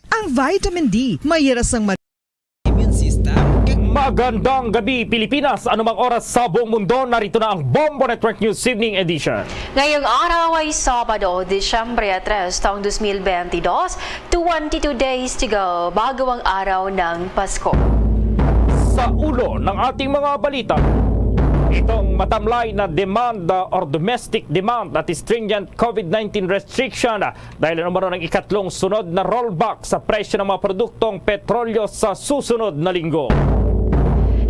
Ang vitamin D, mayra sang ma-, immune system. Magandang gabi, Pilipinas. Anumang oras sa buong mundo, narito na ang Bombo Network News Evening Edition. Ngayong araw ay Sabado, Disyembre tres, taong dos mil benti dos, twenty-two days to go bago ang araw ng Pasko. Sa ulo ng ating mga balita, itong matamlay na demand, uh, or domestic demand at stringent COVID nineteen restriction, uh, dahil umano ng ikatlong sunod na rollback sa presyo ng mga produktong petrolyo sa susunod na linggo.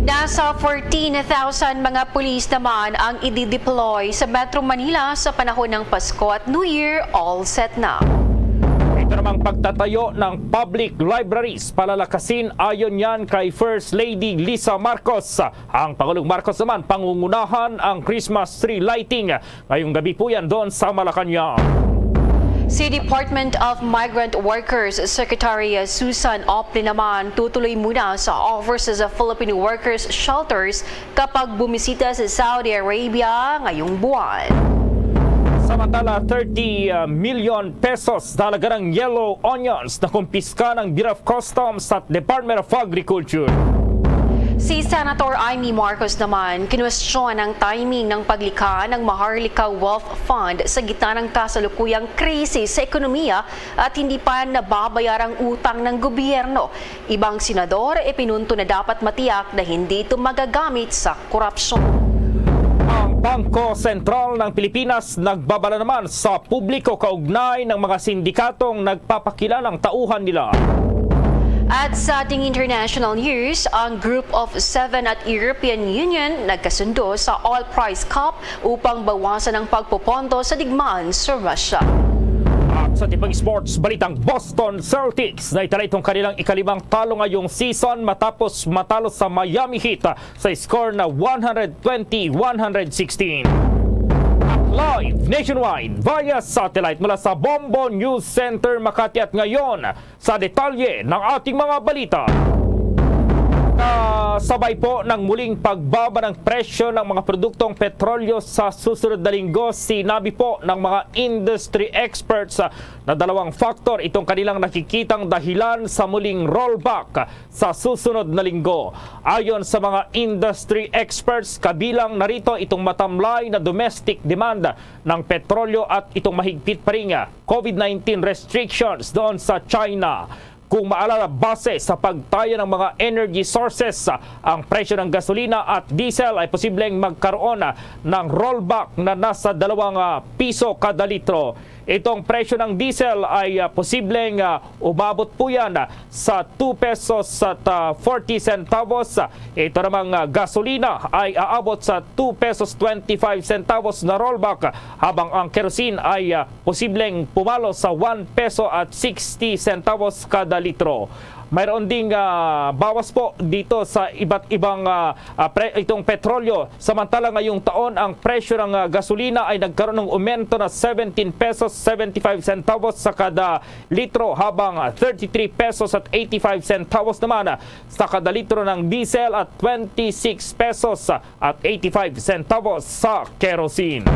Nasa fourteen thousand mga pulis naman ang i-deploy sa Metro Manila sa panahon ng Pasko at New Year, all set na. Ito namang pagtatayo ng public libraries palalakasin, ayon yan kay First Lady Lisa Marcos. Ang Pangulong Marcos naman pangungunahan ang Christmas tree lighting ngayong gabi po yan doon sa Malacañang. Si Department of Migrant Workers Secretary Susan Ople naman tutuloy muna sa Overseas Filipino Workers Shelters kapag bumisita sa Saudi Arabia ngayong buwan. Samantala, thirty million pesos halaga ng yellow onions na kumpiska ng Bureau of Customs at Department of Agriculture. Si Senator Imee Marcos naman kinwestiyon ang timing ng paglikha ng Maharlika Wealth Fund sa gitna ng kasalukuyang krisis sa ekonomiya at hindi pa nababayarang utang ng gobyerno. Ibang senador ipinunto na dapat matiyak na hindi ito magagamit sa korupsyon. Ang Bangko Sentral ng Pilipinas nagbabala naman sa publiko kaugnay ng mga sindikatong nagpapakilalang tauhan nila. At sa ating international news, ang Group of Seven at European Union nagkasundo sa oil price cap upang bawasan ang pagpopondo sa digmaan sa Russia. At sa tipang sports, balitang Boston Celtics na itala itong kanilang ikalimang talo ngayong season matapos matalo sa Miami Heat sa score na one hundred twenty one hundred sixteen. At live nationwide via satellite mula sa Bombo News Center Makati at ngayon, sa detalye ng ating mga balita. Kasabay po ng muling pagbaba ng presyo ng mga produktong petrolyo sa susunod na linggo, sinabi po ng mga industry experts na dalawang factor itong kanilang nakikitang dahilan sa muling rollback sa susunod na linggo. Ayon sa mga industry experts, kabilang na rito itong matamlay na domestic demand ng petrolyo at itong mahigpit pa rin COVID nineteen restrictions doon sa China. Kung maalala, base sa pagtaya ng mga energy sources, ang presyo ng gasolina at diesel ay posibleng magkaroon ng rollback na nasa dalawang piso kada litro. Itong presyo ng diesel ay posibleng umabot po yan sa two pesos at forty centavos. Ito namang gasolina ay aabot sa two pesos twenty-five centavos na rollback, habang ang kerosene ay posibleng pumalo sa one peso at sixty centavos kada litro. Mayroon ding bawas po dito sa iba't ibang itong petrolyo. Samantala, ngayong taon ang presyo ng gasolina ay nagkaroon ng umento na seventeen pesos seventy-five centavos sa kada litro, habang thirty-three pesos at eighty-five centavos naman sa kada litro ng diesel at twenty-six pesos at eighty-five centavos sa kerosene.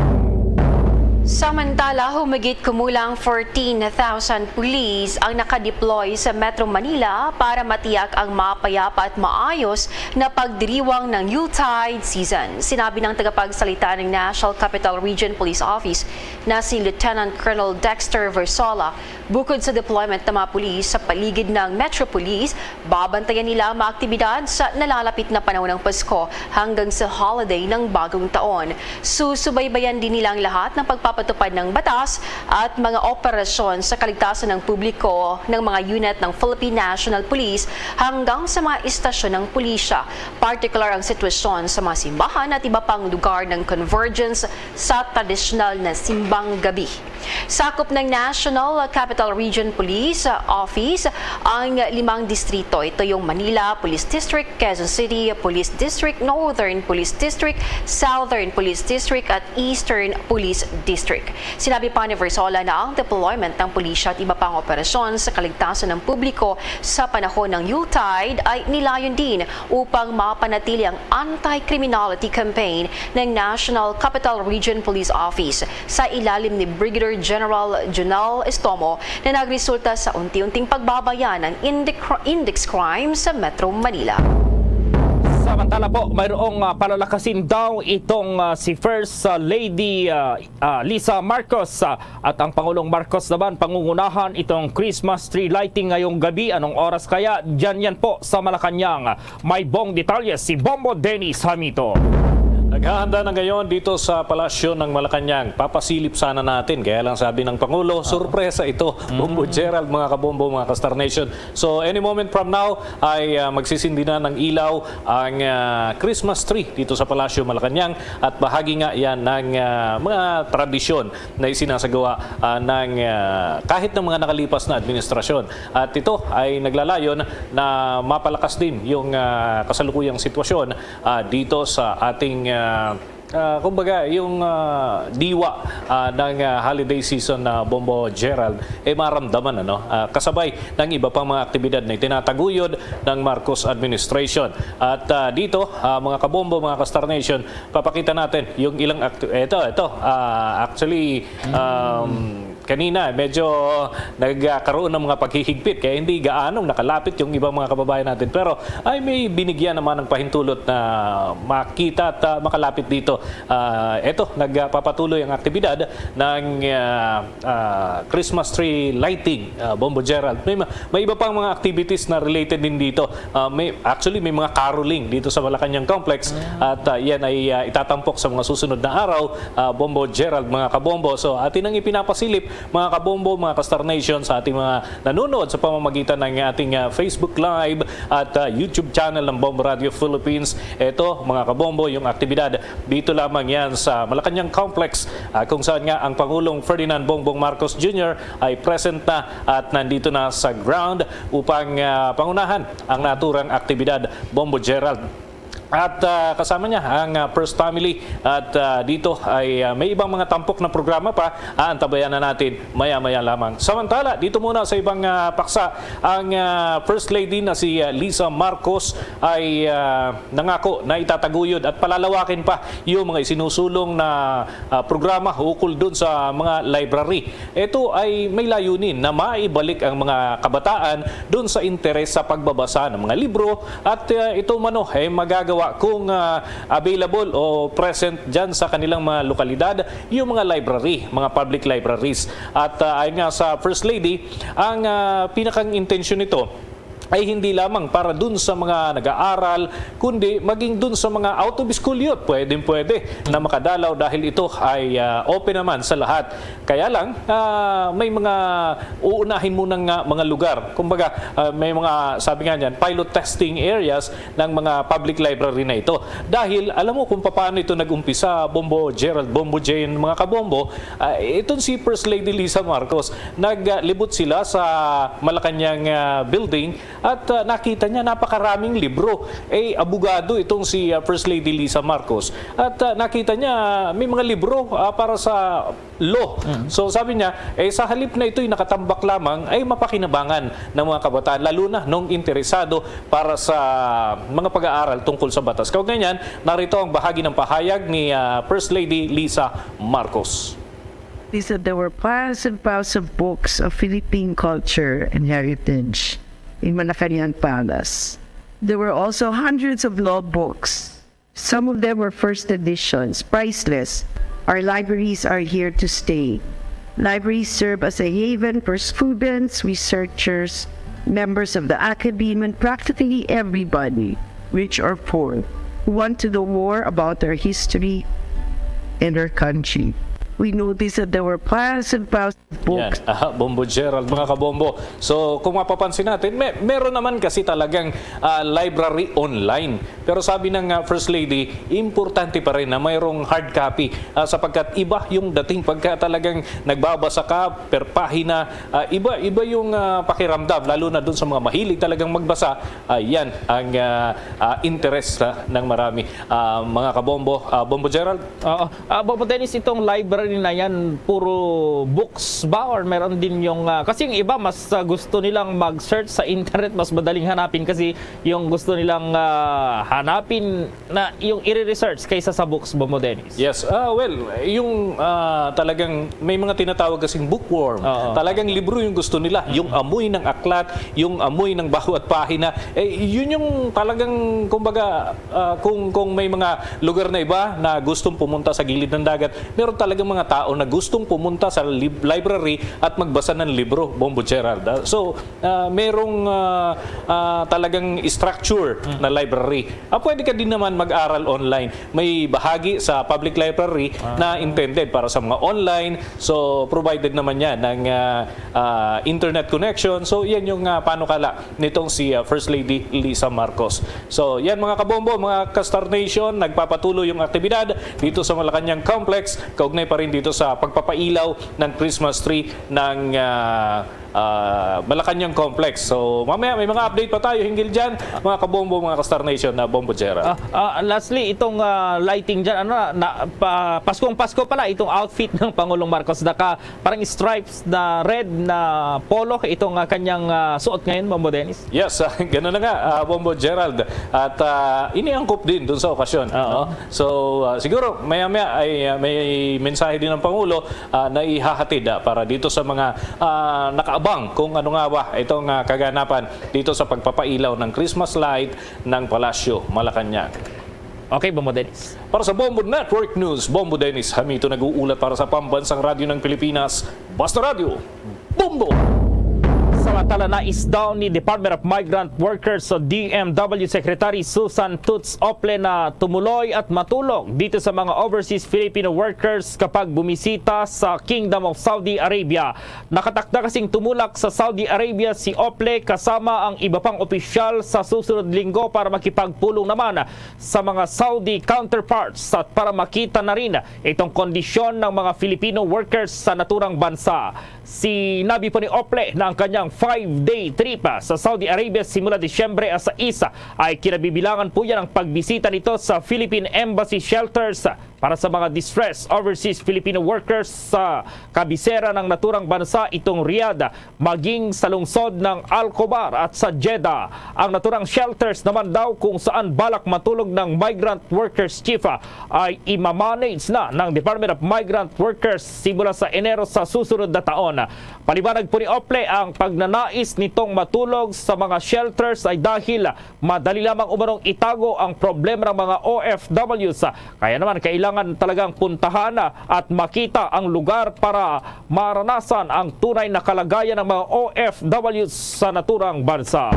Samantala, humigit kumulang fourteen thousand pulis ang nakadeploy sa Metro Manila para matiyak ang mapayapa at maayos na pagdiriwang ng Yuletide season. Sinabi ng tagapagsalita ng National Capital Region Police Office na si Lieutenant Colonel Dexter Versola, bukod sa deployment ng mga pulis sa paligid ng Metro Police, babantayan nila ang mga aktibidad sa nalalapit na panahon ng Pasko hanggang sa holiday ng Bagong Taon. Susubaybayan din nila ang lahat ng pagpapatupad ng batas at mga operasyon sa kaligtasan ng publiko ng mga unit ng Philippine National Police hanggang sa mga istasyon ng pulisya. Partikular ang sitwasyon sa mga simbahan at iba pang lugar ng convergence sa tradisyonal na simbang gabi. Sakop ng National Capital Region Police Office ang limang distrito. Ito yung Manila Police District, Quezon City Police District, Northern Police District, Southern Police District, at Eastern Police District. Sinabi pa ni Versola na ang deployment ng pulisya at iba pang operasyon sa kaligtasan ng publiko sa panahon ng Yuletide ay nilayon din upang mapanatili ang anti-criminality campaign ng National Capital Region Police Office sa ilalim ni Brigadier General Junal Estomo na nagresulta sa unti-unting pagbabaya ng index crime sa Metro Manila. Samantala po, mayroong ah, palalakasin daw itong ah, si First ah, Lady ah, ah, Lisa Marcos ah, at ang Pangulong Marcos naman pangungunahan itong Christmas tree lighting ngayong gabi. Anong oras kaya? Diyan yan po sa Malacañang. May buong detalye si Bombo Dennis Hamito. Naghahanda na ngayon dito sa Palasyo ng Malacañang. Papasilip sana natin. Kaya lang sabi ng Pangulo, sorpresa ito. Bombo Gerald, mga kabombo, mga ka-Star Nation. So any moment from now ay ah, magsisindi na ng ilaw ang ah, Christmas tree dito sa Palasyo Malacañang at bahagi nga yan ng ah, mga tradisyon na isinasagawa ah, ng ah, kahit ng mga nakalipas na administrasyon. At ito ay naglalayon na mapalakas din yung ah, kasalukuyang sitwasyon ah, dito sa ating ah, Ah, kumbaga, yung, ah, diwa, ah, ng, ah, holiday season na Bombo Gerald, eh, maramdaman, ano? Ah, kasabay ng iba pang mga aktibidad na itinataguyod ng Marcos administration. At, ah, dito, ah, mga kabombo, mga ka-Star Nation, papakita natin yung ilang act-, eto, eto, ah, actually, um, kanina, medyo nagkaroon ng mga paghihigpit, kaya hindi gaanong nakalapit yung ibang mga kababayan natin. Pero ay may binigyan naman ng pahintulot na makita at, ah, makalapit dito. Ah, eto, nagpapatuloy ang aktibidad ng, ah, ah, Christmas tree lighting, ah, Bombo Gerald. May ma-, may iba pang mga activities na related din dito. Ah, may, actually, may mga caroling dito sa Malacañang Complex. At, ah, yan ay, ah, itatampok sa mga susunod na araw, ah, Bombo Gerald, mga kabombo. So, atin ang ipinapasilip, mga kabombo, mga ka-Star Nation, sa ating mga nanonood sa pamamagitan ng ating, ah, Facebook Live at, ah, YouTube channel ng Bombo Radio Philippines. Ito, mga kabombo, yung aktibidad dito lamang yan sa Malacañang Complex, ah, kung saan nga ang Pangulong Ferdinand Bongbong Marcos Junior ay present na at nandito na sa ground upang, ah, pangunahan ang naturang aktibidad, Bombo Gerald. At, ah, kasama niya ang, ah, first family. At, ah, dito ay, ah, may ibang mga tampok na programa pa. Ah, antabayan na natin maya-maya lamang. Samantala, dito muna sa ibang, ah, paksa, ang, ah, First Lady na si, ah, Lisa Marcos ay, ah, nangako na itataguyod at palalawakin pa yung mga isinusulong na, ah, programa ukol dun sa mga library. Ito ay may layunin na maibalik ang mga kabataan dun sa interes sa pagbabasa ng mga libro at, ah, ito umano ay magagawa kung, ah, available o present dyan sa kanilang mga lokalidad yung mga library, mga public libraries. At, ah, ayon nga sa First Lady, ang, ah, pinakang intensyon nito ay hindi lamang para dun sa mga nag-aaral, kundi maging dun sa mga out of school youth, pwedeng pwede na makadalaw dahil ito ay, ah, open naman sa lahat. Kaya lang, ah, may mga uunahin muna nga mga lugar. Kumbaga, ah, may mga, sabi nga niyan, pilot testing areas ng mga public library na ito. Dahil alam mo kung paano ito nag-umpisa, Bombo Gerald, Bombo Jane, mga kabombo, ah, itong si First Lady Lisa Marcos, naglibot sila sa Malacañang, ah, building at, ah, nakita niya napakaraming libro. Eh, abogado itong si, ah, First Lady Lisa Marcos. At, ah, nakita niya may mga libro, ah, para sa law. So sabi niya, eh, sa halip na ito'y nakatambak lamang, ay mapakinabangan ng mga kabataan, lalo na nung interesado para sa mga pag-aaral tungkol sa batas. Kaugnay niyan, narito ang bahagi ng pahayag ni, ah, First Lady Lisa Marcos. They said there were piles and piles of books of Philippine culture and heritage in Malacañang Palace. There were also hundreds of law books. Some of them were first editions, priceless. Our libraries are here to stay. Libraries serve as a haven for students, researchers, members of the academy, and practically everybody, rich or poor, who want to know more about our history and our country. We noticed that there were piles and piles of books. Yan. Aha, Bombo Gerald, mga kabombo. So, kung mapapansin natin, may, meron naman kasi talagang, ah, library online. Pero sabi ng, ah, First Lady, importante pa rin na mayroong hard copy, ah, sapagkat iba yung dating pagka talagang nagbabasa ka per pahina, ah, iba, iba yung, ah, pakiramdam, lalo na dun sa mga mahilig talagang magbasa. Ah, yan ang, ah, ah, interest, ah, ng marami. Ah, mga kabombo, ah, Bombo Gerald? Oo. Ah, Bombo Dennis, itong library na yan, puro books ba? Or meron din yung, ah, kasi yung iba, mas, ah, gusto nilang mag-search sa internet, mas madaling hanapin kasi yung gusto nilang, ah, hanapin na yung i-research kaysa sa books, Bombo Dennis. Yes. Ah, well, yung, ah, talagang may mga tinatawag kasing bookworm. Oo. Talagang libro yung gusto nila. Yung amoy ng aklat, yung amoy ng bawat pahina. Eh, yun yung talagang, kumbaga, ah, kung, kung may mga lugar na iba na gustong pumunta sa gilid ng dagat, meron talagang mga tao na gustong pumunta sa lib-, library at magbasa ng libro, Bombo Gerald. Ah, so, ah, merong, ah, ah, talagang structure na library. Ah, pwede ka din naman mag-aral online. May bahagi sa public library na intended para sa mga online. So, provided naman yan ng, ah, ah, internet connection. So, yan yung, ah, panukala nitong si, ah, First Lady Lisa Marcos. So, yan, mga kabombo, mga ka-Star Nation, nagpapatuloy yung aktibidad dito sa Malacañang Complex, kaugnay pa rin dito sa pagpapailaw ng Christmas tree ng, ah, ah, Malacañang Complex. So, mamaya may mga update pa tayo hinggil dyan, mga kabombo, mga ka-Star Nation na Bombo Gerald. Ah, ah, lastly, itong, ah, lighting dyan, ano, na, pa, Paskong Pasko pala, itong outfit ng Pangulong Marcos, naka parang stripes na red na polo, itong, ah, kanyang, ah, suot ngayon, Bombo Dennis. Yes, ah, ganun na nga, ah, Bombo Gerald. At, ah, iniangkop din dun sa okasyon, Oo. no? So, ah, siguro, maya-maya ay, ah, may mensahe din ng Pangulo, ah, na ihahatid, ah, para dito sa mga, ah, nakaabang kung ano nga ba itong, ah, kaganapan dito sa pagpapailaw ng Christmas light ng Palasyo Malacañang. Okay, Bombo Dennis. Para sa Bombo Network News, Bombo Dennis Hamito nag-uulat para sa Pambansang Radyo ng Pilipinas, Basta Radyo, Bombo! Samantala, nais daw ni Department of Migrant Workers o D M W Secretary Susan Toots Ople na tumuloy at matulog dito sa mga overseas Filipino workers kapag bumisita sa Kingdom of Saudi Arabia. Nakatakda kasing tumulak sa Saudi Arabia si Ople kasama ang iba pang opisyal sa susunod linggo para makipagpulong naman sa mga Saudi counterparts at para makita na rin itong kondisyon ng mga Filipino workers sa naturang bansa. Sinabi pa ni Ople na ang kanyang five-day trip sa Saudi Arabia simula Disyembre sais ay kinabibilangan po yan ang pagbisita nito sa Philippine Embassy shelters para sa mga distressed overseas Filipino workers sa kabisera ng naturang bansa, itong Riyadh, maging sa lungsod ng Al Khobar at sa Jeddah. Ang naturang shelters naman daw kung saan balak matulog ng migrant workers chief, ah, ay imamanage na ng Department of Migrant Workers simula sa Enero sa susunod na taon. Paliwanag po ni Ople, ang pagnanais nitong matulog sa mga shelters ay dahil madali lamang umanong itago ang problema ng mga O F Ws. Kaya naman, kailangan talagang puntahan at makita ang lugar para maranasan ang tunay na kalagayan ng mga O F Ws sa naturang bansa.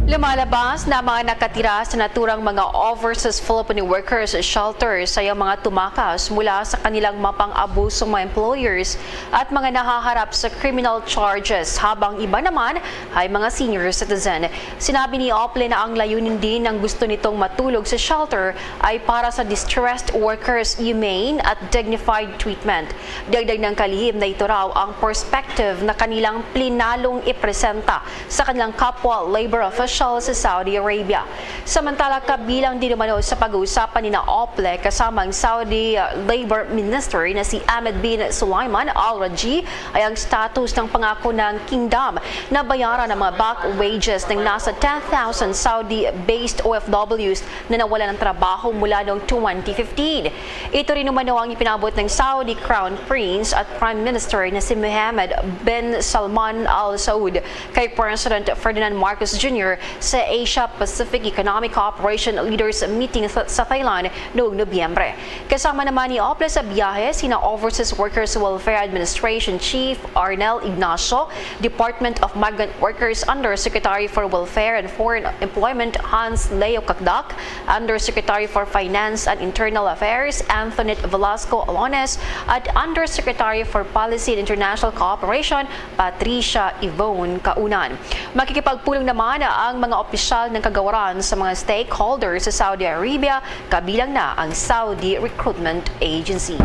Lumalabas na mga nakatira sa naturang mga overseas Filipino workers shelters ay ang mga tumakas mula sa kanilang mapang-abusong mga employers at mga nahaharap sa criminal charges, habang iba naman ay mga senior citizen. Sinabi ni Ople na ang layunin din ng gusto nitong matulog sa shelter ay para sa distressed workers' humane at dignified treatment. Dagdag ng kalihim na ito raw ang perspective na kanilang plinalong ipresenta sa kanilang kapwa labor official sa Saudi Arabia. Samantala, kabilang din umano sa pag-uusapan ni na Ople kasama ang Saudi, uh, Labor Minister na si Ahmed bin Sulaiman Al Raji ay ang status ng pangako ng Kingdom na bayaran ang mga back wages ng nasa ten thousand Saudi-based O F Ws na nawalan ng trabaho mula noong twenty fifteen. Ito rin umano ang ipinabot ng Saudi Crown Prince at Prime Minister na si Mohammed bin Salman Al Saud kay President Ferdinand Marcos Junior sa Asia-Pacific Economic Cooperation Leaders Meeting sa, sa Thailand noong Nobyembre. Kasama naman ni Ople sa biyahe sina Overseas Workers Welfare Administration Chief Arnel Ignacio, Department of Migrant Workers Undersecretary for Welfare and Foreign Employment Hans Leo Cacdac, Undersecretary for Finance and Internal Affairs Antoinette Velasco Alones, at Undersecretary for Policy and International Cooperation Patricia Yvonne Kaunan. Makikipagpulong naman ang mga opisyal ng kagawaran sa mga stakeholders sa Saudi Arabia, kabilang na ang Saudi Recruitment Agency.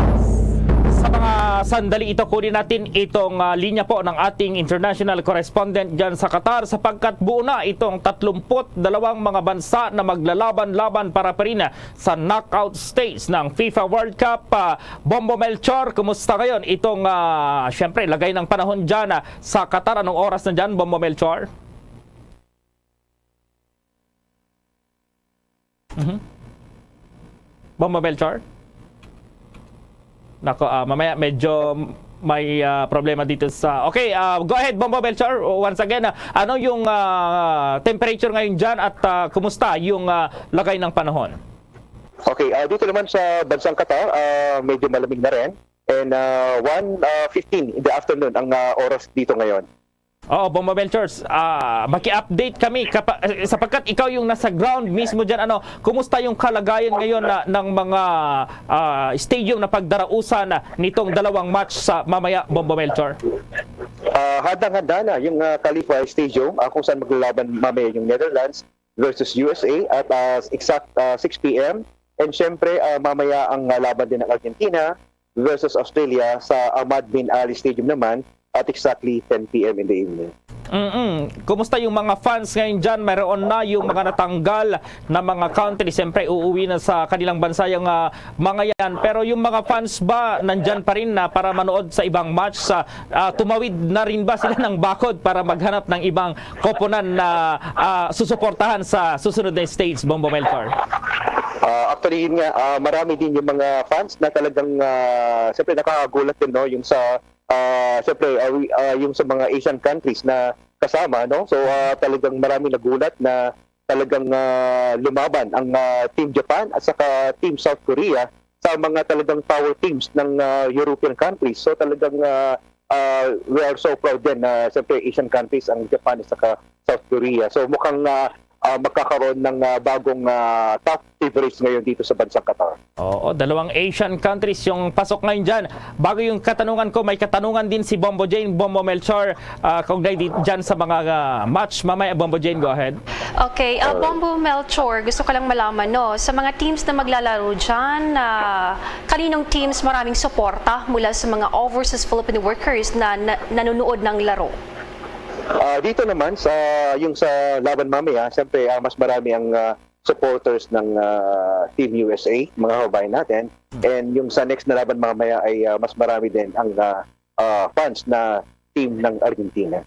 Sa mga sandali ito, kunin natin itong, ah, linya po ng ating international correspondent dyan sa Qatar, sapagkat buo na itong tatlumput dalawang mga bansa na maglalaban-laban para pa rin sa knockout stage ng FIFA World Cup. Ah, Bombo Melchor, kumusta ngayon itong, ah, siyempre, lagay ng panahon dyan, ah, sa Qatar? Anong oras na dyan, Bombo Melchor? Mhm. Bombo Melchor? Nako, ah, mamaya medyo may, ah, problema dito sa, okay, ah, go ahead, Bombo Melchor. Once again, ah, ano yung, ah, temperature ngayon dyan at, ah, kumusta yung, ah, lagay ng panahon? Okay, ah, dito naman sa bansang Qatar, ah, medyo malamig na rin. And, ah, one, ah, fifteen in the afternoon ang, ah, oras dito ngayon. Oo, Bombo Melchor, ah, maki-update kami kapa-, eh, sapagkat ikaw yung nasa ground mismo dyan. Ano, kumusta yung kalagayan ngayon na, ng mga, ah, stadium na pagdarausan na nitong dalawang match sa mamaya, Bombo Melchor? Ah, handang-handa na yung, ah, Khalifa Stadium, ah, kung saan maglalaban mamaya yung Netherlands versus U S A at, ah, exact, ah, six P M. And syempre, ah, mamaya ang, ah, laban din ng Argentina versus Australia sa Ahmad bin Ali Stadium naman, at exactly ten p m in the evening. Mm-mm. Kumusta yung mga fans ngayon dyan? Mayroon na yung mga natanggal na mga country. Siyempre, uuwi na sa kanilang bansa yung ah, mga yan. Pero yung mga fans ba nandyan pa rin na para manood sa ibang match? Sa, ah, tumawid na rin ba sila ng bakod para maghanap ng ibang koponan na ah, susuportahan sa susunod na stage, Bombo Melchor? Ah, actually, yun nga, ah, marami din yung mga fans na talagang, ah, siyempre, nakagulat din, no, yung sa, ah, siyempre, ah, wi- ah, yung sa mga Asian countries na kasama, no? So, ah, talagang marami nagulat na talagang ah, lumaban ang ah, Team Japan at saka Team South Korea sa mga talagang power teams ng ah, European countries. So, talagang ah, ah, we are so proud din na, siyempre, Asian countries ang Japan at saka South Korea. So, mukhang ah, ah, magkakaroon ng ah, bagong ah, top favorites ngayon dito sa bansang Qatar. Oo, dalawang Asian countries yung pasok ngayon dyan. Bago yung katanungan ko, may katanungan din si Bombo Jane, Bombo Melchor, ah, kaugnay di, dyan sa mga ah, match. Mamaya, Bombo Jane, go ahead. Okay, ah, Bombo Melchor, gusto ko lang malaman, no, sa mga teams na maglalaro dyan, ah, kaninong teams maraming suporta mula sa mga overseas Filipino workers na, na nanonood ng laro? Ah, dito naman sa, yung sa laban mamaya, siyempre, ah, mas marami ang ah, supporters ng ah, Team U S A, mga kababayan natin. And yung sa next na laban mamaya ay ah, mas marami din ang ah, ah, fans na team ng Argentina.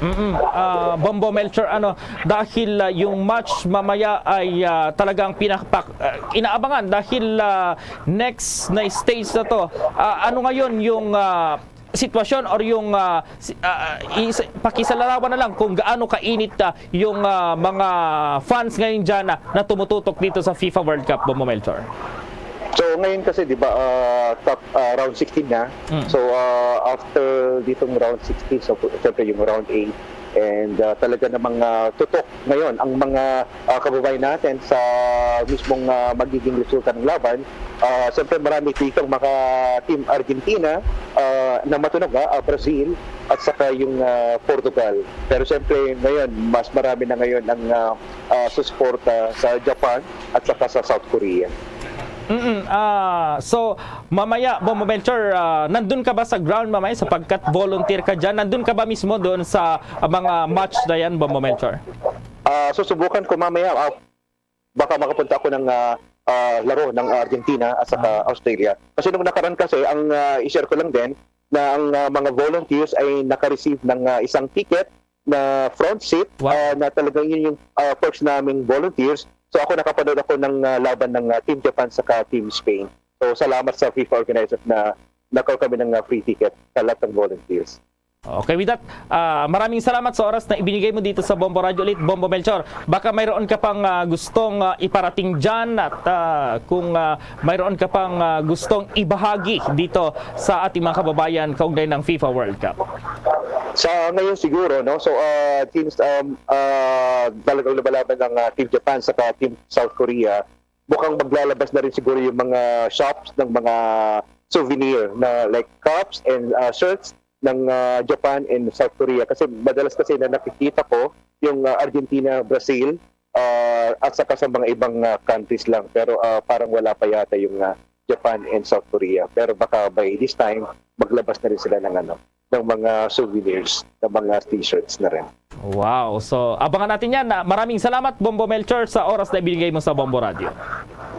Mm-mm. Ah, Bombo Melchor, ano, dahil ah, yung match mamaya ay ah, talagang pinapak ah, inaabangan dahil ah, next na stage na to. Ah, ano ngayon yung ah, sitwasyon or yung ah, si- ah, is- pakisalarawan na lang kung gaano kainit ah, yung ah, mga fans ngayon dyan na, na tumututok dito sa FIFA World Cup, Bombo Melchor? So ngayon kasi, 'di ba, ah, top ah, round sixteen na. Mm. So ah, after ditong round sixteen, so syempre yung round eight, and ah, talaga namang ah, tutok ngayon ang mga ah, kababayan natin sa mismong ah, magiging resulta ng laban. Ah, syempre, marami dito ang mga team Argentina ah, na matunog, ah, ah, Brazil at saka yung ah, Portugal. Pero syempre ngayon, mas marami na ngayon ang ah, ah, susuporta sa Japan at saka sa South Korea. Mm-mm. Ah, so, mamaya, Bombo Melchor, ah, nandun ka ba sa ground mamaya sapagkat volunteer ka dyan? Nandun ka ba mismo doon sa ah, mga match na yan, Bombo Melchor? Ah, susubukan ko mamaya, ah, baka makapunta ako ng ah, ah, laro ng Argentina at saka Australia. Kasi nung nakaraan kasi, ang ah, i-share ko lang din na ang ah, mga volunteers ay naka-receive ng ah, isang ticket na front seat, Wow. Ah, na talagang yun yung ah, perks naming volunteers. So ako, nakapanood ako ng ah, laban ng ah, Team Japan saka Team Spain. So salamat sa FIFA organizers na nag-call kami ng ah, free ticket sa lahat ng volunteers. Okay, with that, ah, maraming salamat sa oras na ibinigay mo dito sa Bombo Radio ulit, Bombo Melchor. Baka mayroon ka pang ah, gustong ah, iparating dyan at ah, kung ah, mayroon ka pang ah, gustong ibahagi dito sa ating mga kababayan kaugnay ng FIFA World Cup. Sa ngayon siguro, no? So, ah, since um, ah, talagang lumalaban ang ah, Team Japan sa Team South Korea, mukhang maglalabas na rin siguro yung mga shops ng mga souvenir na, like, cups and ah, shirts ng ah, Japan and South Korea. Kasi madalas kasi na nakikita ko yung ah, Argentina, Brazil, ah, at saka sa mga ibang ah, countries lang. Pero ah, parang wala pa yata yung ah, Japan and South Korea. Pero baka by this time, maglabas na rin sila ng ano, ng mga souvenirs, ng mga t-shirts na rin. Wow. So, abangan natin yan. Ah, Maraming salamat, Bombo Melchor, sa oras na ibinigay mo sa Bombo Radio.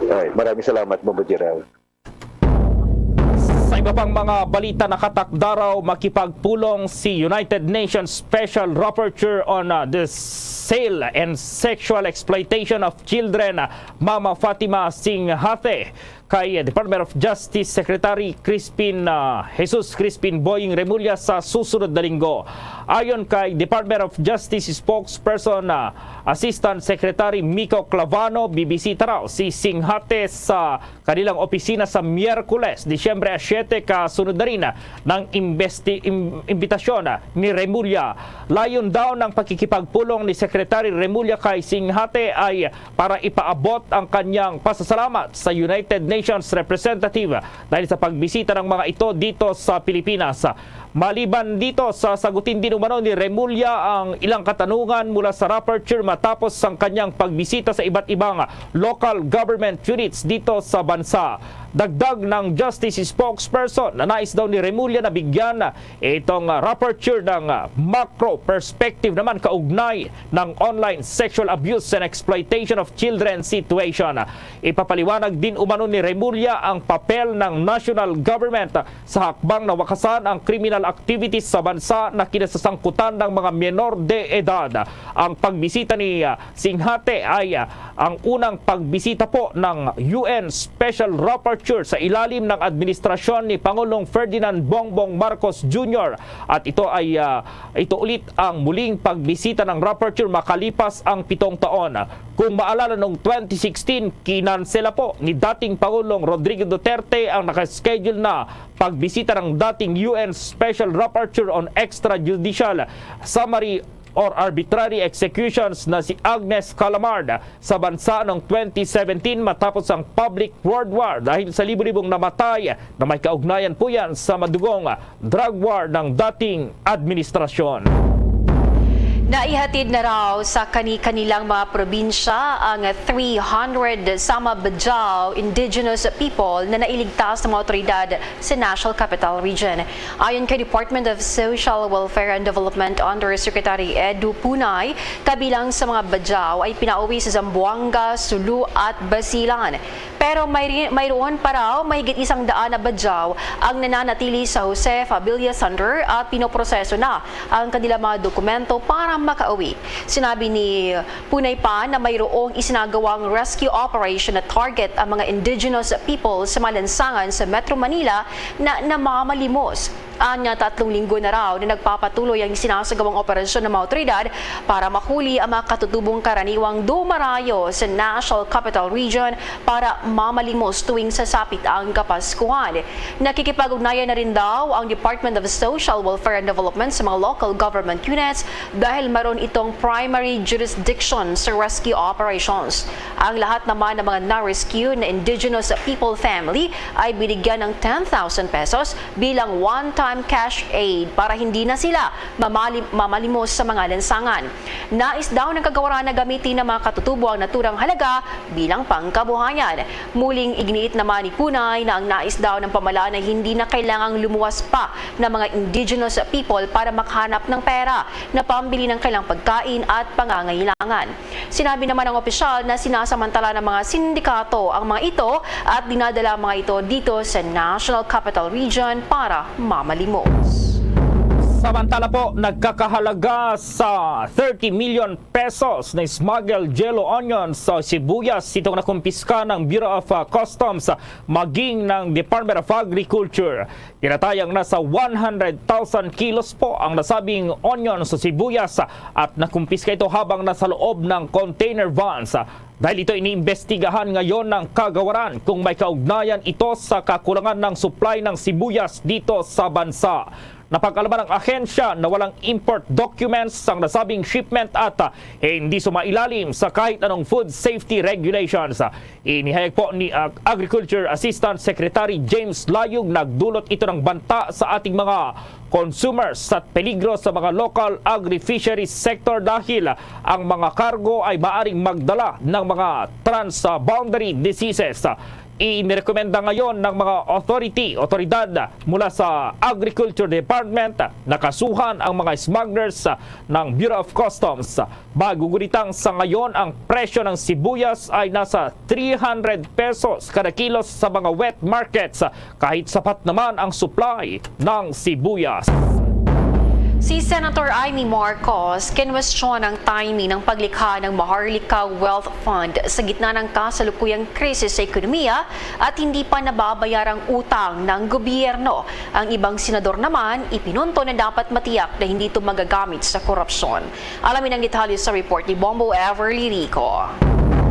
Ay, maraming salamat, Bombo Gerald. Sa iba pang mga balita, nakatakda raw makipagpulong si United Nations Special Rapporteur on uh, the Sale and Sexual Exploitation of Children, Mama Fatima Singhate, kay Department of Justice Secretary Crispin, uh, Jesus Crispin Boying Remulla sa susunod na linggo. Ayon kay Department of Justice spokesperson, uh, Assistant Secretary Miko Clavano, bibisita raw si Singhate sa kanilang opisina sa Miyerkules, Disyembre siyete, kasunod na rin ng imbesti- im- imbitasyon ni Remulla. Layon daw ng pakikipagpulong ni Secretary Remulla kay Singhate ay para ipaabot ang kanyang pasasalamat sa United Nations representative dahil sa pagbisita ng mga ito dito sa Pilipinas. Maliban dito, sasagutin din umano ni Remulla ang ilang katanungan mula sa Raporture matapos ang kanyang pagbisita sa iba't ibang local government units dito sa bansa. Dagdag ng Justice spokesperson na nais daw ni Remulla na bigyan itong, ah, Raporture ng, ah, macro perspective naman kaugnay ng online sexual abuse and exploitation of children situation. Ipapaliwanag din umano ni Remulla ang papel ng national government sa hakbang na wakasan ang kriminal activities sa bansa na kinasasangkutan ng mga menor de edad. Ang pagbisita ni, ah, Singhate ay, ah, ang unang pagbisita po ng U N Special Rapporteur sa ilalim ng administrasyon ni Pangulong Ferdinand Bongbong Marcos Junior, at ito ay, ah, ito ulit ang muling pagbisita ng Rapporteur makalipas ang pitong taon. Kung maalala, noong twenty sixteen, kinansela po ni dating Pangulong Rodrigo Duterte ang nakaschedule na pagbisita ng dating U N Special Rapporteur on Extrajudicial Summary or Arbitrary Executions na si Agnes Callamard sa bansa noong twenty seventeen, matapos ang public world war dahil sa libo-libong namatay na may kaugnayan po yan sa madugong drug war ng dating administrasyon. Naihatid na raw sa kani-kanilang mga probinsya ang three hundred sama Bajau indigenous people na nailigtas ng mga otoridad sa National Capital Region. Ayon kay Department of Social Welfare and Development Undersecretary Edu Punay, kabilang sa mga Bajau ay pinauwi sa Zamboanga, Sulu at Basilan. Pero may, mayroon pa raw mahigit isang daan na Bajau ang nananatili sa Jose Fabilla Center at pinoproseso na ang kanilang mga dokumento para makauwi. Sinabi ni Punay pa na mayroong isinagawang rescue operation na target ang mga indigenous people sa mga lansangan sa Metro Manila na namamalimos. Anya, tatlong linggo na raw na nagpapatuloy ang sinasagawang operasyon ng mga otoridad para mahuli ang mga katutubong karaniwang dumarayo sa National Capital Region para mamalimos tuwing sasapit ang Kapaskuhan. Nakikipag-ugnayan na rin daw ang Department of Social Welfare and Development sa mga local government units dahil mayroon itong primary jurisdiction sa rescue operations. Ang lahat naman ng mga na-rescue na indigenous people family ay binigyan ng ten thousand pesos bilang one-time cash aid para hindi na sila mamali-, mamalimos sa mga lansangan. Nais daw ng kagawaran na gamitin ng mga katutubo ang naturang halaga bilang pangkabuhayan. Muling iginiit naman ni Punay na ang nais daw ng pamalaan ay hindi na kailangang lumuwas pa ng mga indigenous people para makahanap ng pera na pambili ng kailang pagkain at pangangailangan. Sinabi naman ng opisyal na sinasamantala ng mga sindikato ang mga ito at dinadala ang mga ito dito sa National Capital Region para mamalimos. Samantala po, nagkakahalaga sa thirty million pesos na smuggled yellow onions sa sibuyas itong nakumpiska ng Bureau of, uh, Customs maging ng Department of Agriculture. Tinatayang nasa one hundred thousand kilos po ang nasabing onion sa sibuyas at nakumpiska ito habang nasa loob ng container vans. Dahil ito, iniimbestigahan ngayon ng kagawaran kung may kaugnayan ito sa kakulangan ng supply ng sibuyas dito sa bansa. Napag-alaman ng ahensya na walang import documents ang nasabing shipment at, ah, hindi sumailalim sa kahit anong food safety regulations. Inihayag po ni Ag-, Agriculture Assistant Secretary James Layog, nagdulot ito ng banta sa ating mga consumers at peligro sa mga local agri-fisheries sector dahil ang mga kargo ay maaring magdala ng mga transboundary diseases. Inirekomenda ngayon ng mga authority, otoridad mula sa Agriculture Department na kasuhan ang mga smugglers ng Bureau of Customs. Magugunitang sa ngayon, ang presyo ng sibuyas ay nasa three hundred pesos kada kilos sa mga wet markets, kahit sapat naman ang supply ng sibuyas. Si Senator Imee Marcos kinwestiyon ang timing ng paglikha ng Maharlika Wealth Fund sa gitna ng kasalukuyang krisis sa ekonomiya at hindi pa nababayarang utang ng gobyerno. Ang ibang senador naman ipinunto na dapat matiyak na hindi ito magagamit sa korupsyon. Alamin ang detalye sa report ni Bombo Everly Rico.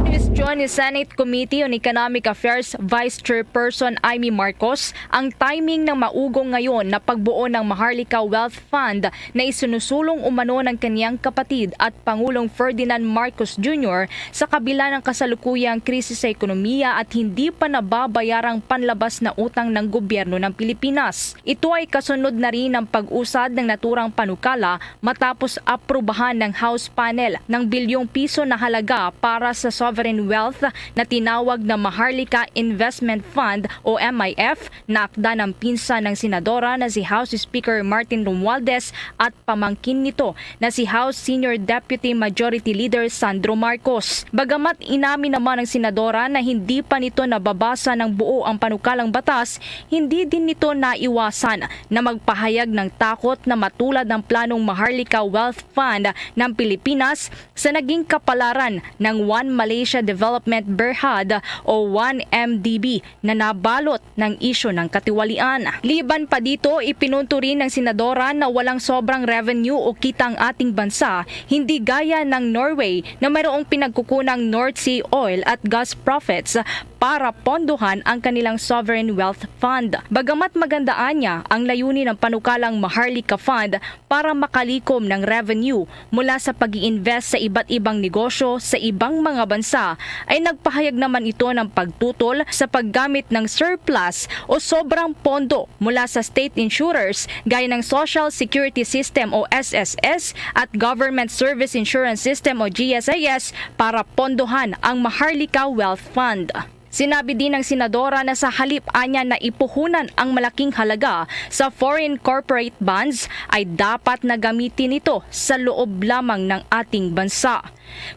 Kwestiyon ni Senate Committee on Economic Affairs Vice Chairperson Imee Marcos ang timing ng maugong ngayon na pagbuo ng Maharlika Wealth Fund na isinusulong umano ng kaniyang kapatid at Pangulong Ferdinand Marcos Junior sa kabila ng kasalukuyang krisis sa ekonomiya at hindi pa nababayarang panlabas na utang ng gobyerno ng Pilipinas. Ito ay kasunod na rin ng pag-usad ng naturang panukala matapos aprubahan ng House panel ng bilyong piso na halaga para sa sovereign wealth na tinawag na Maharlika Investment Fund o M I F na akda ng pinsan ng senadora na si House Speaker Martin Romualdez at pamangkin nito na si House Senior Deputy Majority Leader Sandro Marcos. Bagamat inamin naman ng senadora na hindi pa nito nababasa ng buo ang panukalang batas, hindi din nito naiwasan na magpahayag ng takot na matulad ang planong Maharlika Wealth Fund ng Pilipinas sa naging kapalaran ng One Malaysia Development Berhad o One M D B na nabalot ng isyu ng katiwalian. Liban pa dito, ipinunto rin ng senadora na walang sobrang revenue o kita ang ating bansa, hindi gaya ng Norway na mayroong pinagkukunang North Sea oil at gas profits para pondohan ang kanilang sovereign wealth fund. Bagamat magandaan niya ang layunin ng panukalang Maharlika Fund para makalikom ng revenue mula sa pag-i-invest sa iba't ibang negosyo sa ibang mga bansa, ay nagpahayag naman ito ng pagtutol sa paggamit ng surplus o sobrang pondo mula sa state insurers gaya ng Social Security System o S S S at Government Service Insurance System o G S I S para pondohan ang Maharlika Wealth Fund. Sinabi din ng senadora na sa halip anya na ipuhunan ang malaking halaga sa foreign corporate bonds, ay dapat na gamitin ito sa loob lamang ng ating bansa.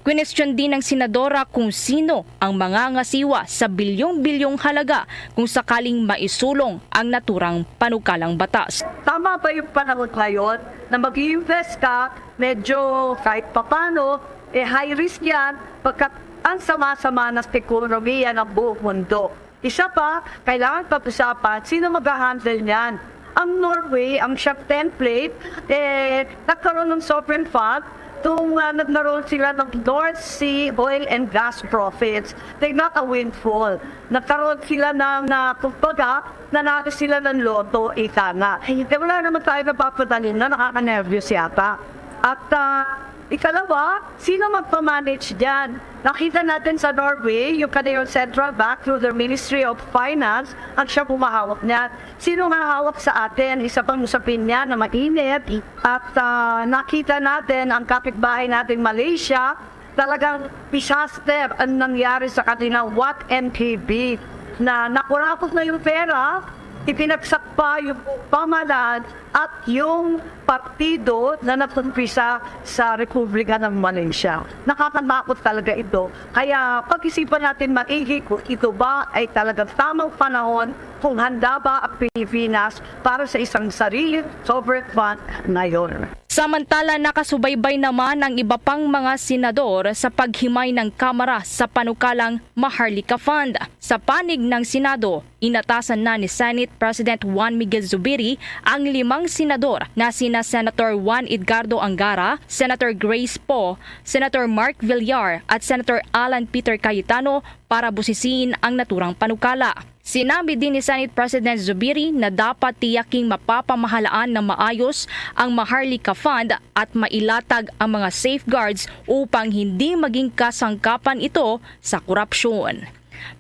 Kwinestiyon din ng senadora kung sino ang mangangasiwa sa bilyong-bilyong halaga kung sakaling maisulong ang naturang panukalang batas. Tama ba yung panahon ngayon na mag-invest ka, medyo kahit papano, eh, high risk yan, pagkat ang sama-sama ng ekonomiya ng buong mundo? Isa pa, kailangan pag-usapan sino mag-handle niyan. Ang Norway, ang siyang template, eh, nagkaroon ng sovereign fund kung, ah, nagkaroon sila ng North Sea oil and gas profits. They got a windfall. Nagkaroon sila ng, na, kumbaga, nanalo sila ng lotto, ika nga. Eh, wala naman tayo napapadali na, nakakanervyos yata. At, ah, ikalawa, sino magpa-manage dyan? Nakita natin sa Norway, yung kanilang central bank through their Ministry of Finance, ang siya humahawak niyan. Sino nga hawak sa atin? Isa pang usapin niya na mainit. At, ah, nakita natin ang kapitbahay natin, Malaysia, talagang disaster ang nangyari sa kanila, what N K B, na nakurapot na yung pera, ipinagsak pa yung pamahalaan at yung partido na nag-umpisa sa Republika ng Malaysia. Nakakatakot talaga ito. Kaya pag-isipan natin maigi kung ito ba ay talagang tamang panahon, kung handa ba ang Pilipinas para sa isang sariling sovereign fund ngayon. Samantala, nakasubaybay naman ang iba pang mga senador sa paghimay ng Kamara sa panukalang Maharlika Fund. Sa panig ng Senado, inatasan na ni Senate President Juan Miguel Zubiri ang limang senador na sina Senator Juan Edgardo Angara, Senator Grace Poe, Senator Mark Villar at Senator Alan Peter Cayetano para busisiin ang naturang panukala. Sinabi din ni Senate President Zubiri na dapat tiyaking mapapamahalaan ng maayos ang Maharlika Fund at mailatag ang mga safeguards upang hindi maging kasangkapan ito sa korupsyon.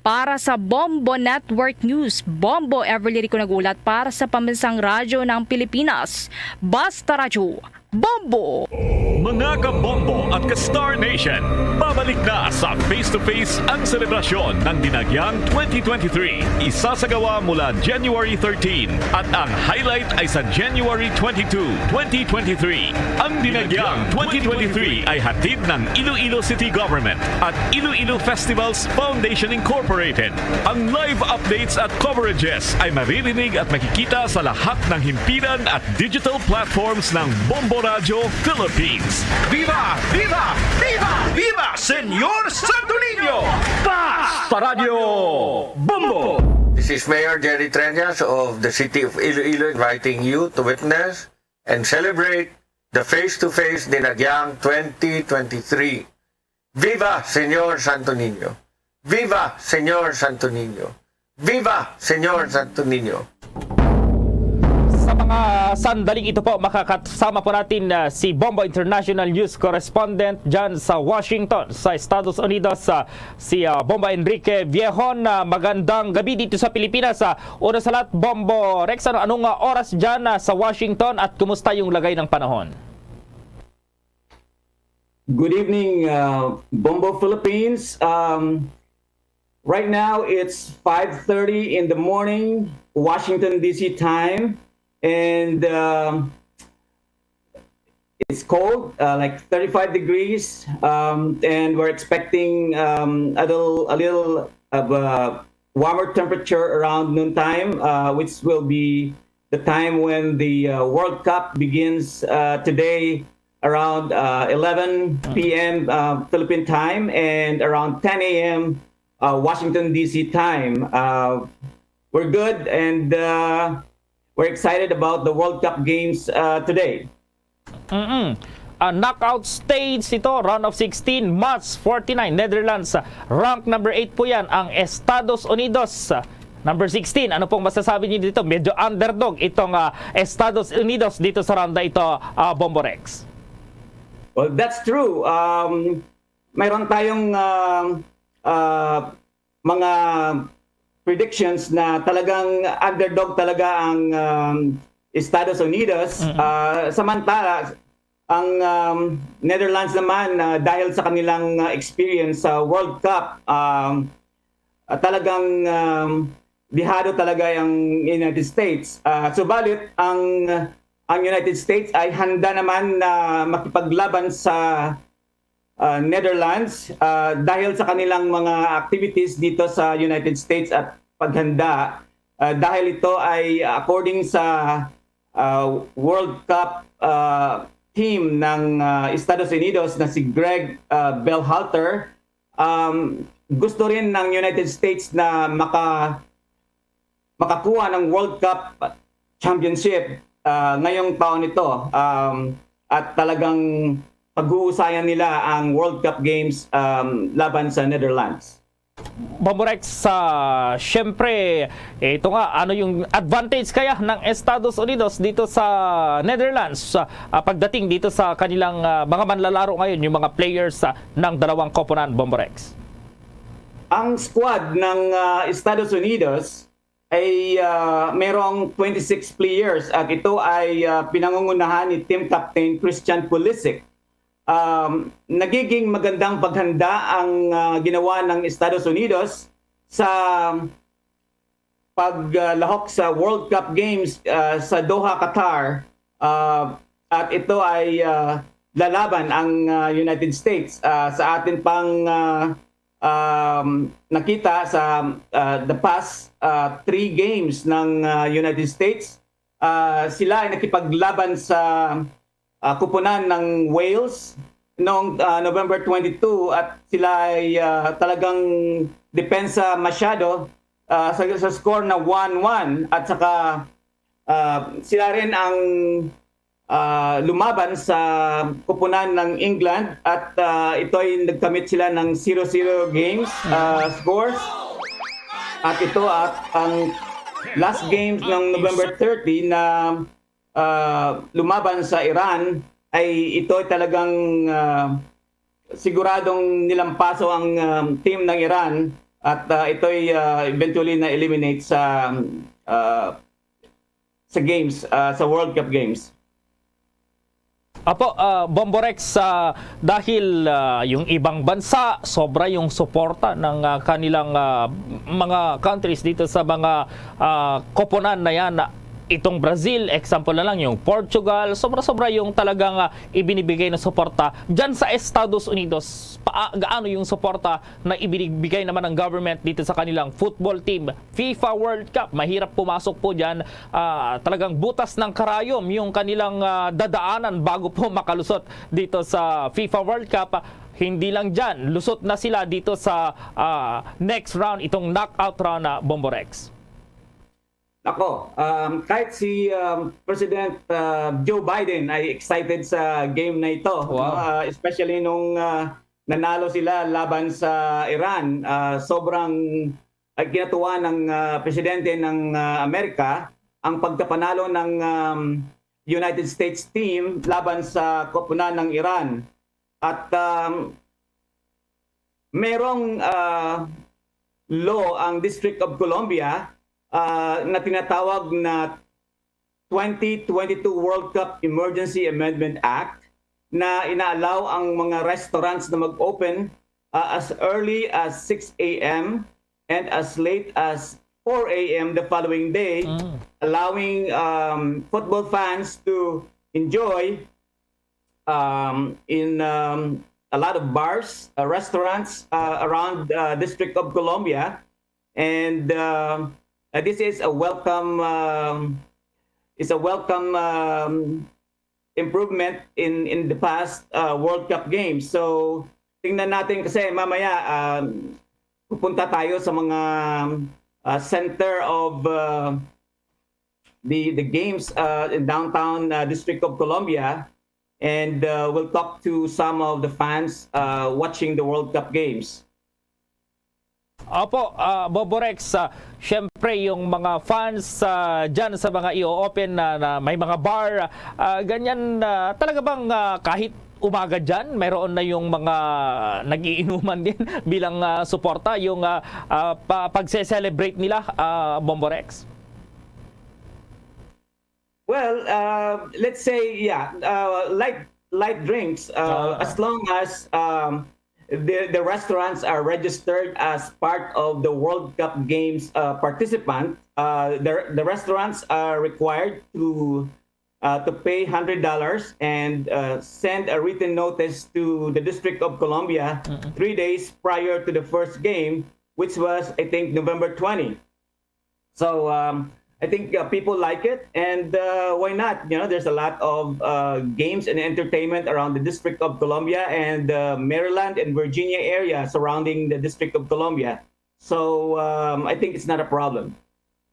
Para sa Bombo Network News, Bombo Everly Rico nag-ulat para sa Pambansang Radyo ng Pilipinas, Basta Radyo, Bombo! Mga ka-Bombo at ka-Star Nation, pabalik na sa Face to Face ang selebrasyon ng Dinagyang twenty twenty-three. Isasagawa mula January thirteen at ang highlight ay sa January twenty-two, twenty twenty-three. Ang Dinagyang twenty twenty-three ay hatid ng Iloilo City Government at Iloilo Festivals Foundation Incorporated. Ang live updates at coverages ay maririnig at makikita sa lahat ng himpilan at digital platforms ng Bombo Radyo Philippines. Viva! Viva! Viva! Viva Señor Santo Niño! Basta Radyo Bombo! This is Mayor Jerry Treñas of the City of Iloilo inviting you to witness and celebrate the Face to Face Dinagyang twenty twenty-three. Viva Señor Santo Niño! Viva Señor Santo Niño! Viva Señor Santo Niño! Sa mga sandaling ito po, makakasama po natin ah, si Bombo International News Correspondent dyan sa Washington, sa Estados Unidos, ah, si ah, Bombo Enrique Viejon. Ah, magandang gabi dito sa Pilipinas. Ah, una sa lahat, Bombo Rex, ano, anong ah, oras dyan ah, sa Washington at kumusta yung lagay ng panahon? Good evening, uh, Bombo Philippines. Um, right now it's five thirty in the morning, Washington D C time, and um, it's cold, uh, like thirty-five degrees, um, and we're expecting um, a little, a little of a warmer temperature around noontime, uh, which will be the time when the uh, World Cup begins uh, today around uh, eleven p m. Uh, Philippine time and around ten a m. Uh, Washington D C time. Uh, we're good and uh, we're excited about the World Cup games uh, today. Mm-mm. Ah, knockout stage ito, round of sixteen, match forty-nine, Netherlands. Rank number eight po yan, ang Estados Unidos. Number sixteen, ano pong masasabi niyo dito? Medyo underdog itong ah, Estados Unidos dito sa round na ito, ah, Bombo Rex. Well, that's true. Um, mayroon tayong uh, uh, mga predictions na talagang underdog talaga ang um, Estados Unidos. Uh, samantala, ang um, Netherlands naman, uh, dahil sa kanilang uh, experience sa World Cup, um, uh, talagang um, bihado talaga ang United States. Uh, subalit, ang ang United States ay handa naman na makipaglaban sa uh, Netherlands uh, dahil sa kanilang mga activities dito sa United States at paghanda uh, dahil ito ay according sa uh, World Cup uh, team ng uh, Estados Unidos na si Greg uh, Berhalter. Um, gusto rin ng United States na maka makakuha ng World Cup Championship uh, ngayong taon ito um, at talagang pag-uusayan nila ang World Cup Games um, laban sa Netherlands. Bombo Rex, sa siyempre, ito nga, ano yung advantage kaya ng Estados Unidos dito sa Netherlands uh, pagdating dito sa kanilang uh, mga manlalaro ngayon, yung mga players uh, ng dalawang koponan, Bombo Rex? Ang squad ng uh, Estados Unidos ay uh, merong twenty-six players at ito ay uh, pinangungunahan ni team captain Christian Pulisic. Um, nagiging magandang paghanda ang uh, ginawa ng Estados Unidos sa paglahok sa World Cup Games uh, sa Doha, Qatar. Uh, at ito ay uh, lalaban ang uh, United States uh, sa atin pang uh, um, nakita sa uh, the past uh, three games ng uh, United States, uh, sila ay nakipaglaban sa uh, kupunan ng Wales noong uh, November twenty-two at sila ay uh, talagang depensa masyado uh, sa, sa score na one one at saka uh, sila rin ang uh, lumaban sa kupunan ng England at uh, ito ay nagkamit sila ng zero zero games uh, scores. At ito at ang last games ng November thirty na uh, lumaban sa Iran ay ito ay talagang uh, siguradong nilampaso ang um, team ng Iran at uh, ito ay uh, eventually na-eliminate sa uh, sa games, uh, sa World Cup Games. Apo, uh, Bombo Rex, uh, dahil uh, yung ibang bansa, sobra yung suporta ng uh, kanilang uh, mga countries dito sa mga uh, koponan na yan. Itong Brazil, example na lang, yung Portugal, sobra-sobra yung talagang uh, ibinibigay na suporta. Diyan sa Estados Unidos, pa, gaano yung suporta na ibinibigay naman ng government dito sa kanilang football team? FIFA World Cup, mahirap pumasok po diyan. Uh, talagang butas ng karayom yung kanilang uh, dadaanan bago po makalusot dito sa FIFA World Cup. Hindi lang dyan, lusot na sila dito sa uh, next round, itong knockout round na Bomborex. Ako, um, kahit si um, President uh, Joe Biden ay excited sa game na ito, wow. uh, especially nung uh, nanalo sila laban sa Iran. Ah, sobrang, ay, ginatuwa ng, ah, presidente ng, ah, Amerika ang pagkapanalo ng, um, United States team laban sa koponan ng Iran. At, um, merong, ah, law ang District of Columbia, ah, na tinatawag na twenty twenty-two World Cup Emergency Amendment Act na ina-allow ang mga restaurants na mag-open, ah, as early as six a m and as late as four a m the following day, Mm. allowing, um, football fans to enjoy, um, in, um, a lot of bars, uh, restaurants, uh, around, uh, District of Columbia. And, um, uh, this is a welcome, um, is a welcome, um, improvement in, in the past, uh, World Cup games. So, tingnan natin kasi mamaya, um, pupunta tayo sa mga, uh, center of, uh, the, the games, uh, in downtown, uh, District of Columbia. And, uh, we'll talk to some of the fans, uh, watching the World Cup games. Opo, ah, Bobo Rex, ah, syempre yung mga fans, ah, dyan sa mga i-open na, na may mga bar, ah, ganyan, ah, talaga bang, ah, kahit umaga dyan, mayroon na yung mga nagiinuman din bilang, ah, suporta, yung, ah, ah, pa-, pagse-celebrate nila, ah, Bombo Rex? Well, uh, let's say, yeah, uh, light, light drinks, uh, Ah. as long as, um, the, the restaurants are registered as part of the World Cup Games, uh, participant, uh, the, the restaurants are required to, uh, to pay hundred dollars and, uh, send a written notice to the District of Columbia Mm-mm. three days prior to the first game, which was, I think, November twenty. So, um, I think, uh, people like it, and, uh, why not? You know, there's a lot of, uh, games and entertainment around the District of Columbia and, uh, Maryland and Virginia area surrounding the District of Columbia. So, um, I think it's not a problem.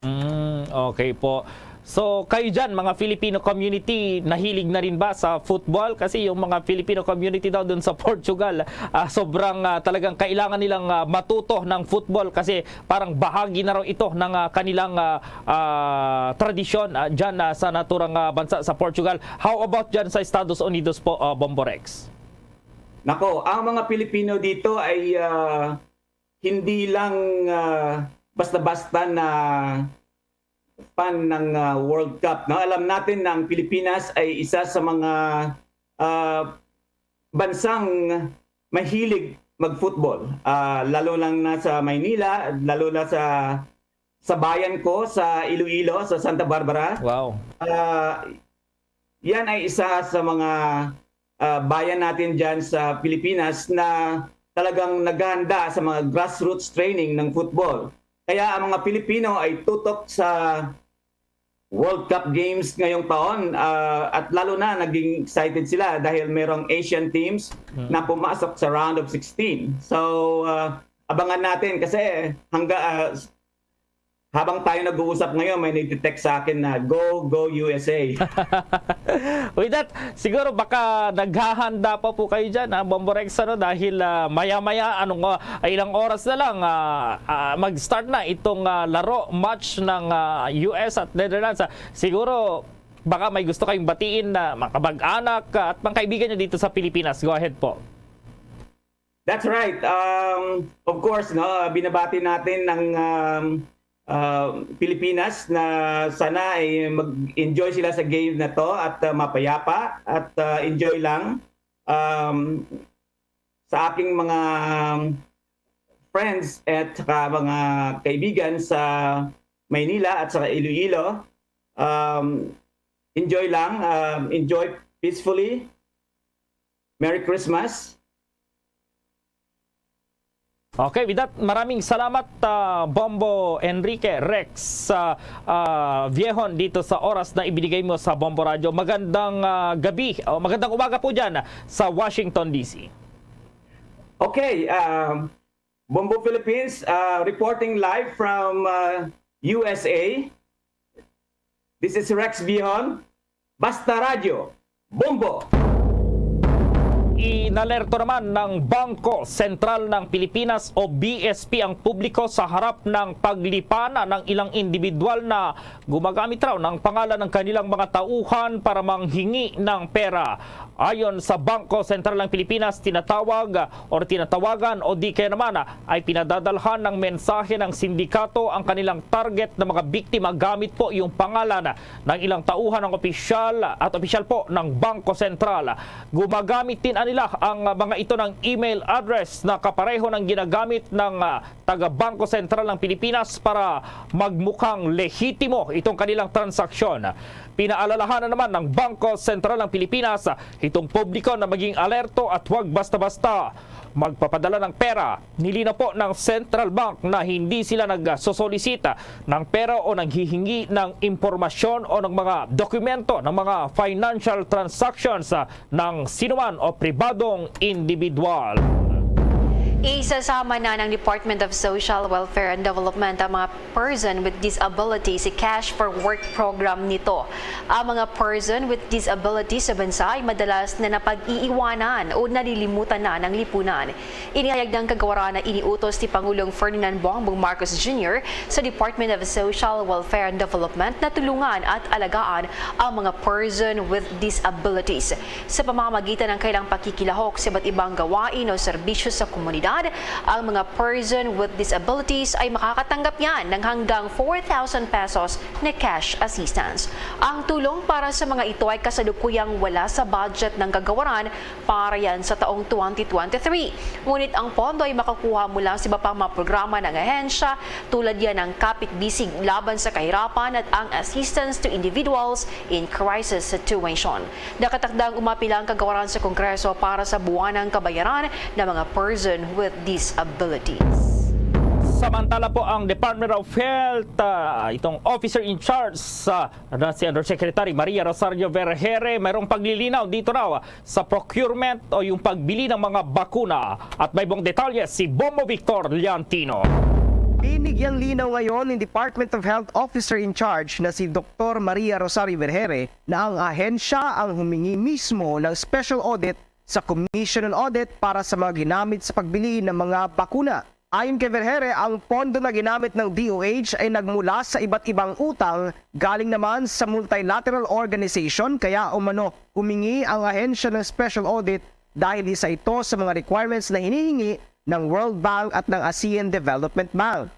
Mm, okay po. So, kayo dyan, mga Filipino community, nahilig na rin ba sa football? Kasi yung mga Filipino community daw dun sa Portugal, ah, sobrang, ah, talagang kailangan nilang, ah, matuto ng football kasi parang bahagi na raw ito ng, ah, kanilang, ah, ah, tradisyon, ah, dyan, ah, sa naturang, ah, bansa sa Portugal. How about dyan sa Estados Unidos po, ah, Bombo Rex? Nako, ang mga Pilipino dito ay, ah, hindi lang, ah, basta-basta na fan ng, ah, World Cup, no? Alam natin na ang Pilipinas ay isa sa mga, ah, bansang mahilig mag-football. Ah, lalo lang na sa Maynila, lalo na sa, sa bayan ko, sa Iloilo, sa Santa Barbara. Wow. Ah, yan ay isa sa mga, ah, bayan natin dyan sa Pilipinas na talagang naghahanda sa mga grassroots training ng football. Kaya ang mga Pilipino ay tutok sa World Cup Games ngayong taon, ah, at lalo na naging excited sila dahil merong Asian teams Mm. na pumasok sa round of sixteen. So, ah, abangan natin kasi hangga-, ah, habang tayo nag-uusap ngayon, may nagte-text sa akin na, "Go, go, U S A." With that, siguro baka naghahanda pa po kayo dyan, ha, Bombo Rex, ano, dahil, ah, maya-maya, anong, ah, ilang oras na lang, ah, ah, mag-start na itong, ah, laro, match ng, ah, U S at Netherlands. Ah, siguro, baka may gusto kayong batiin na mga kamag-anak, ah, at mga kaibigan nyo dito sa Pilipinas. Go ahead po. That's right. Um, of course, no, binabati natin ng, um, uh, Pilipinas na sana ay mag-enjoy sila sa game na 'to at, uh, mapayapa at, uh, enjoy lang. Um, sa aking mga friends at saka mga kaibigan sa Maynila at saka Iloilo, um, enjoy lang, um, enjoy peacefully. Merry Christmas. Okay, with that, maraming salamat, ah, Bombo Enrique Rex, ah, ah, Viehon, dito sa oras na ibinigay mo sa Bombo Radyo. Magandang, ah, gabi, o magandang umaga po dyan sa Washington, D C. Okay, um, Bombo Philippines, uh, reporting live from, uh, U S A. This is Rex Viehon. Basta Radyo, Bombo! Inalerto naman ng Bangko Sentral ng Pilipinas o B S P ang publiko sa harap ng paglipana ng ilang individual na gumagamit raw ng pangalan ng kanilang mga tauhan para manghingi ng pera. Ayon sa Bangko Sentral ng Pilipinas, tinatawag or tinatawagan o di kaya naman ay pinadadalhan ng mensahe ng sindikato ang kanilang target na mga biktima gamit po yung pangalan ng ilang tauhan ng opisyal at opisyal po ng Bangko Sentral. Gumagamit din anila ang mga ito ng email address na kapareho ng ginagamit ng, ah, taga Bangko Sentral ng Pilipinas para magmukhang lehitimo itong kanilang transaksyon. Pinaalalahanan naman ng Bangko Sentral ng Pilipinas itong publiko na maging alerto at huwag basta-basta magpapadala ng pera. Nilinaw po ng Central Bank na hindi sila nagsosolisita ng pera o naghihingi ng impormasyon o ng mga dokumento ng mga financial transactions, ah, ng sinuman o pribadong individual. Isasama na ng Department of Social Welfare and Development ang mga person with disabilities sa Cash for Work program nito. Ang mga person with disabilities sa bansa ay madalas na napag-iiwanan o nalilimutan na ng lipunan. Inihayag ng kagawaran na iniutos ni Pangulong Ferdinand Bongbong Marcos Junior sa Department of Social Welfare and Development na tulungan at alagaan ang mga person with disabilities. Sa pamamagitan ng kailang pakikilahok sa iba't ibang gawain o serbisyo sa komunidad, ang mga person with disabilities ay makakatanggap yan ng hanggang four thousand pesos na cash assistance. Ang tulong para sa mga ito ay kasalukuyang wala sa budget ng kagawaran para yan sa taong twenty twenty-three. Ngunit ang pondo ay makakuha mula sa iba pang mga programa ng ahensya, tulad yan ng Kapit Bisig Laban sa Kahirapan at ang Assistance to Individuals in Crisis Situation. Nakatakdang umapila ang kagawaran sa Kongreso para sa buwanang kabayaran ng mga person with disabilities. Samantala po, ang Department of Health, ah, itong officer in charge sa na si Undersecretary Maria Rosario Vergere, mayroong paglilinaw dito raw sa procurement o yung pagbili ng mga bakuna. At may buong detalye si Bombo Victor Liantino. Binigyang linaw ngayon ni Department of Health Officer in Charge na si Doktor Maria Rosario Vergere na ang ahensya ang humingi mismo ng special audit sa Commission on Audit para sa mga ginamit sa pagbili ng mga bakuna. Ayon kay Vergere, ang pondo na ginamit ng D O H ay nagmula sa iba't ibang utang galing naman sa multilateral organization, kaya umano humingi ang ahensya ng special audit dahil isa ito sa mga requirements na hinihingi ng World Bank at ng ASEAN Development Bank.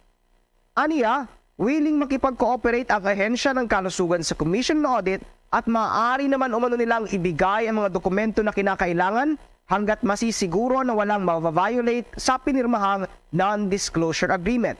Aniya, willing makipag-cooperate ang ahensya ng kalusugan sa Commission on Audit at maaari naman umano nilang ibigay ang mga dokumento na kinakailangan hanggat masisiguro na walang ma-violate sa pinirmahang non-disclosure agreement.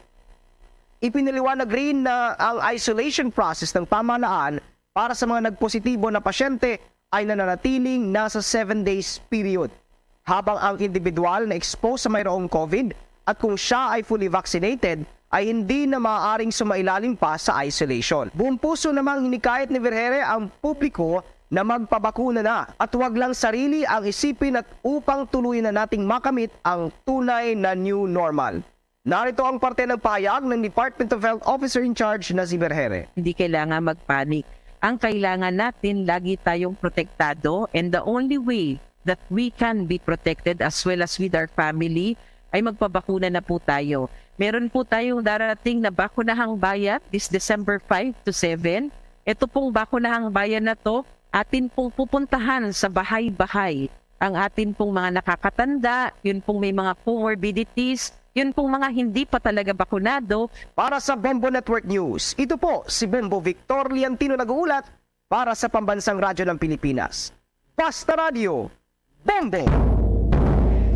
Ipinaliwanag rin na ang isolation process ng pamahalaan para sa mga nagpositibo na pasyente ay nananatiling nasa seven days period, habang ang individual na exposed sa mayroong COVID at kung siya ay fully vaccinated ay hindi na maaaring sumailalim pa sa isolation. Buong puso namang hinikayat ni Vergere ang publiko na magpabakuna na at huwag lang sarili ang isipin at upang tuluyan na nating makamit ang tunay na new normal. Narito ang parte ng pahayag ng Department of Health Officer in Charge na si Vergere. Hindi kailangan magpanik. Ang kailangan natin, lagi tayong protektado, and the only way that we can be protected as well as with our family ay magpabakuna na po tayo. Meron po tayong darating na bakunahang bayan this December five to seven. Ito pong bakunahang bayan na to, atin pong pupuntahan sa bahay-bahay ang atin pong mga nakakatanda, yun pong may mga comorbidities, yun pong mga hindi pa talaga bakunado. Para sa Bombo Network News, ito po si Bombo Victor Liantino nag-uulat para sa Pambansang Radyo ng Pilipinas. Basta Radyo, Bombo!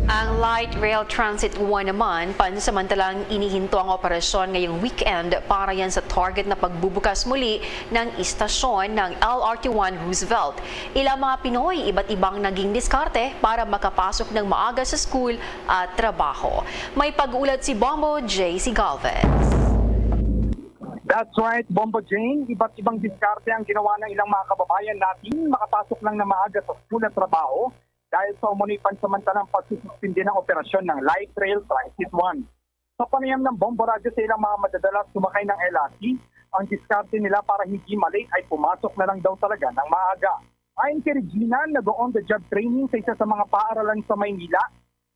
Ang Light Rail Transit One naman, pansamantalang inihinto ang operasyon ngayong weekend para yan sa target na pagbubukas muli ng istasyon ng L R T One Roosevelt. Ilang mga Pinoy, iba't ibang naging diskarte para makapasok ng maaga sa school at trabaho. May pag-uulat si Bombo J C Galvez. That's right, Bombo Jane. Iba't ibang diskarte ang ginawa ng ilang mga kababayan natin makapasok lang na maaga sa school at trabaho dahil sa umano'y pansamantalang pagsususpindi ng operasyon ng Light Rail Transit One. Sa panayam ng Bombo Radyo sa ilang mga madadalas sumakay ng L R T, ang diskarte nila para hindi malate ay pumasok na lang daw talaga ng maaga. Ayon kay Regina, nag-on-the-job training sa isa sa mga paaralan sa Maynila.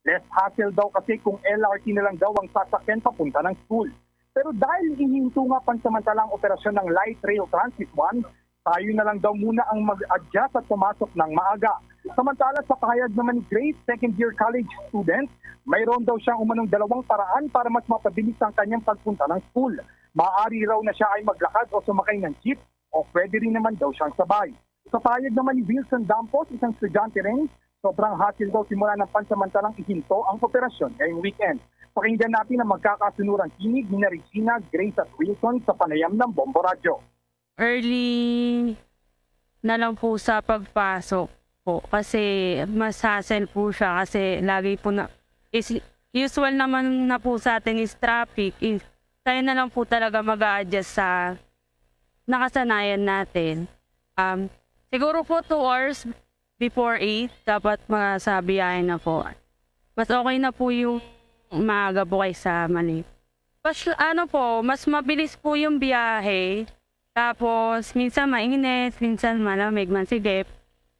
Less hassle daw kasi kung L R T na lang daw ang sasakyan papunta ng school. Pero dahil hihinto nga pansamantala ang operasyon ng Light Rail Transit One, tayo na lang daw muna ang mag-adjust at pumasok ng maaga. Samantala, sa pahayag naman ni Grace, second year college student, mayroon daw siyang umanong dalawang paraan para mas mapabilis ang kanyang pagpunta ng school. Maaari raw na siya ay maglakad o sumakay ng jeep o pwede rin naman daw siyang sabay. Sa pahayag naman ni Wilson Dampos, isang estudyante rin, sobrang hassle daw simula ng pansamantalang ihinto ang operasyon ngayong weekend. Pakinggan natin ang magkakasunuran tinig ni Regina, Grace at Wilson sa panayam ng Bombo Radyo. Early na lang po sa pagpasok po kasi mas hassle po siya kasi lagi po na is usual naman na po sa atin is traffic. Is, tayo na lang po talaga mag-a-adjust sa nakasanayan natin. Um, siguro po two hours before eight, dapat masabiyahe na po. Mas okay na po yung maaga po kaysa mali. Mas, ano po, mas mabilis po yung biyahe. Tapos, minsan mainit, minsan malamig, masigip,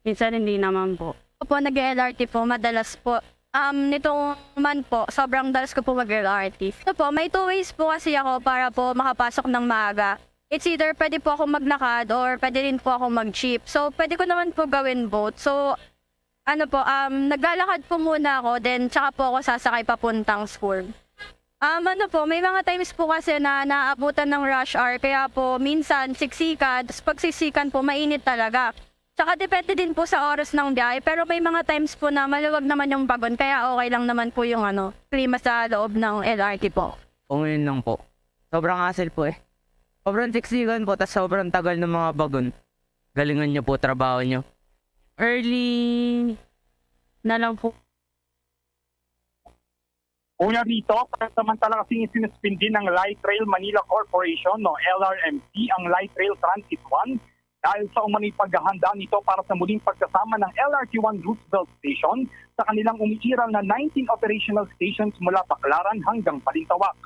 minsan hindi naman po. Opo, nag-L R T po, madalas po. Um, nitong month po, sobrang dalas ko po mag-L R T. Ito po, may two ways po kasi ako para po makapasok ng maaga. It's either pwede po ako maglakad or pwede rin po ako mag-jeep. So, pwede ko naman po gawin both. So, ano po, um, naglalakad po muna ako, then tsaka po ako sasakay papuntang school. Um, ano po, may mga times po kasi na naabutan ng rush hour, kaya po minsan siksikan, tapos pag siksikan po, mainit talaga. Tsaka depende din po sa oras ng biyahe, pero may mga times po na maluwag naman yung bagon, kaya okay lang naman po yung ano, klima sa loob ng L R T po. O ngayon lang po. Sobrang hassle po eh. Sobrang siksikan po, tas sobrang tagal ng mga bagon. Galingan nyo po trabaho nyo. Early na lang po. Una rito, pansamantala kasing isinuspindi ng Light Rail Manila Corporation o L R M C ang Light Rail Transit One dahil sa umano'y paghahanda nito para sa muling pagkasama ng L R T One Roosevelt Station sa kanilang umiiral na nineteen operational stations mula Baclaran hanggang Balintawak.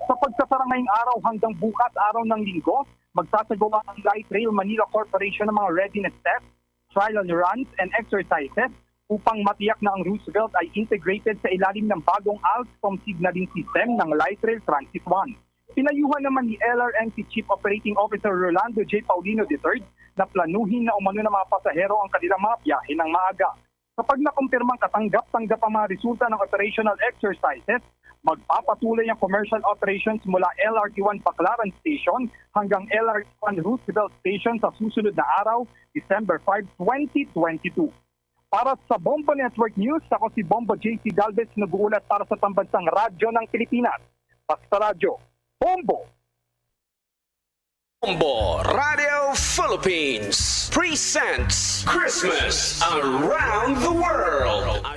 Sa pagsasara ngayong araw hanggang bukas, araw ng Linggo, magsasagawa ang Light Rail Manila Corporation ng mga readiness test, trial runs, and exercises upang matiyak na ang Roosevelt ay integrated sa ilalim ng bagong Alstom signaling system ng Light Rail Transit One. Pinayuhan naman ni L R M C Chief Operating Officer Rolando J. Paulino the third na planuhin na umano ng mga pasahero ang kanilang mga biyahe ng maaga. Kapag nakumpirmang katanggap-tanggap ang mga resulta ng operational exercises, magpapatuloy ang commercial operations mula L R T One Baclaran Station hanggang L R T One Roosevelt Station sa susunod na araw, December five, twenty twenty-two. Para sa Bombo Network News, ako si Bombo J C Galvez, nag-uulat para sa Pambansang Radyo ng Pilipinas. Basta Radyo, Bombo! Bombo Radio Philippines presents Christmas Around the World.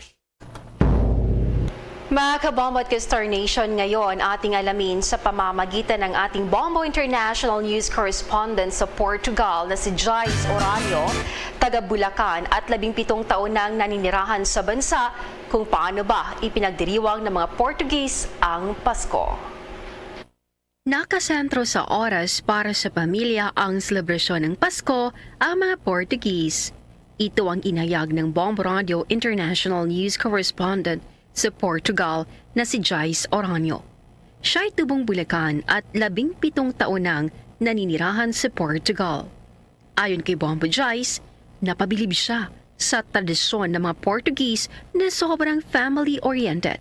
Mga kabombo at ka-Star Nation, ngayon ating alamin sa pamamagitan ng ating Bombo International News Correspondent sa Portugal na si Jais Oranio, taga Bulacan at labing pitong taon nang naninirahan sa bansa, kung paano ba ipinagdiriwang ng mga Portuguese ang Pasko. Nakasentro sa oras para sa pamilya ang selebrasyon ng Pasko ang mga Portuguese. Ito ang inayag ng Bombo Radio International News Correspondent sa Portugal na si Jais Oranio. Siya'y tubong Bulacan at labing pitong taon nang naninirahan sa Portugal. Ayon kay Bombo Jais, napabilib siya sa tradisyon ng mga Portuguese na sobrang family-oriented.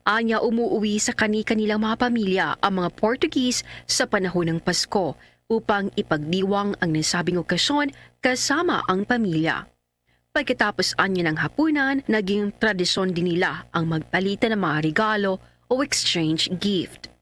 Anya, umuuwi sa kani-kanilang mga pamilya ang mga Portuguese sa panahon ng Pasko upang ipagdiwang ang nasabing okasyon kasama ang pamilya. Pagkatapos anya ng hapunan, naging tradisyon din nila ang magpalitan ng mga regalo o exchange gift.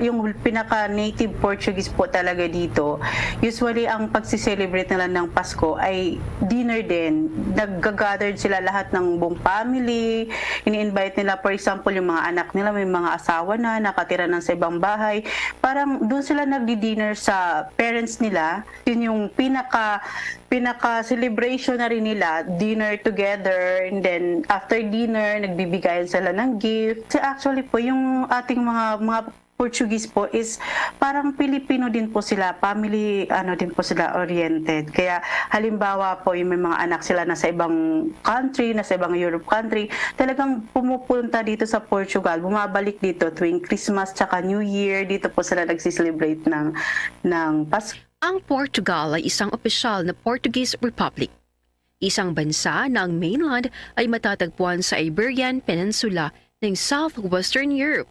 Yung pinaka-native Portuguese po talaga dito, usually ang pagse-celebrate nila ng Pasko ay dinner din. Nag-gathered sila lahat ng buong family, ini-invite nila, for example, yung mga anak nila, may mga asawa na, nakatira na sa ibang bahay. Parang doon sila nagdi-dinner sa parents nila. Yun yung pinaka pinaka-celebration na rin nila, dinner together, and then after dinner, nagbibigayan sila ng gift. Kasi actually po, yung ating mga mga Portuguese po is parang Pilipino din po sila, family ano din po sila oriented. Kaya halimbawa po, yung may mga anak sila na sa ibang country, na sa ibang Europe country, talagang pumupunta dito sa Portugal, bumabalik dito tuwing Christmas tsaka New Year, dito po sila nagse-celebrate ng ng Pasko. Ang Portugal ay isang opisyal na Portuguese republic, isang bansa na ang mainland ay matatagpuan sa Iberian Peninsula ng southwestern Europe,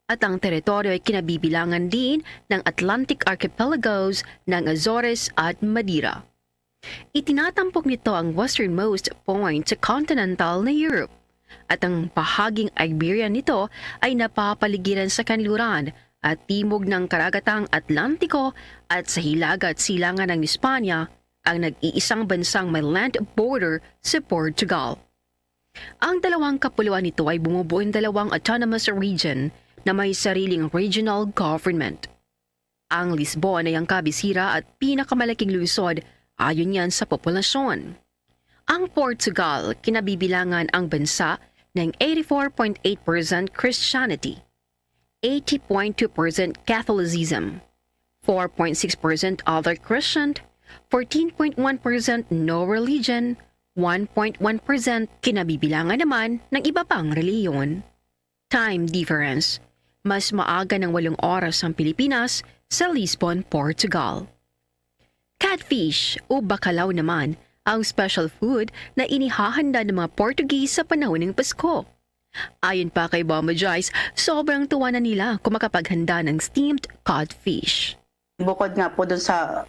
at ang teritoryo ay kinabibilangan din ng Atlantic archipelagos ng Azores at Madeira. Itinatampok nito ang westernmost point sa continental na Europe, at ang bahaging Iberian nito ay napapaligiran sa kanluran at timog ng Karagatang Atlantiko at sa hilaga at silangan ng Espanya, ang nag-iisang bansang may land border sa Portugal. Ang dalawang kapuluan nito ay bumubuo ng dalawang autonomous region na may sariling regional government. Ang Lisbon ay ang kabisira at pinakamalaking lungsod ayon niyan sa populasyon. Ang Portugal, kinabibilangan ang bansa ng eighty-four point eight percent Christianity, eighty point two percent Catholicism, four point six percent other Christian, fourteen point one percent no religion, one point one percent kinabibilangan naman ng iba pang relihiyon. Time difference. Mas maaga ng walong oras ang Pilipinas sa Lisbon, Portugal. Catfish o bacalao naman ang special food na inihahanda ng mga Portuguese sa panahon ng Pasko. Ayon pa kay Mama Joyce, sobrang tuwa na nila kung makapaghanda ng steamed codfish. Bukod nga po dun sa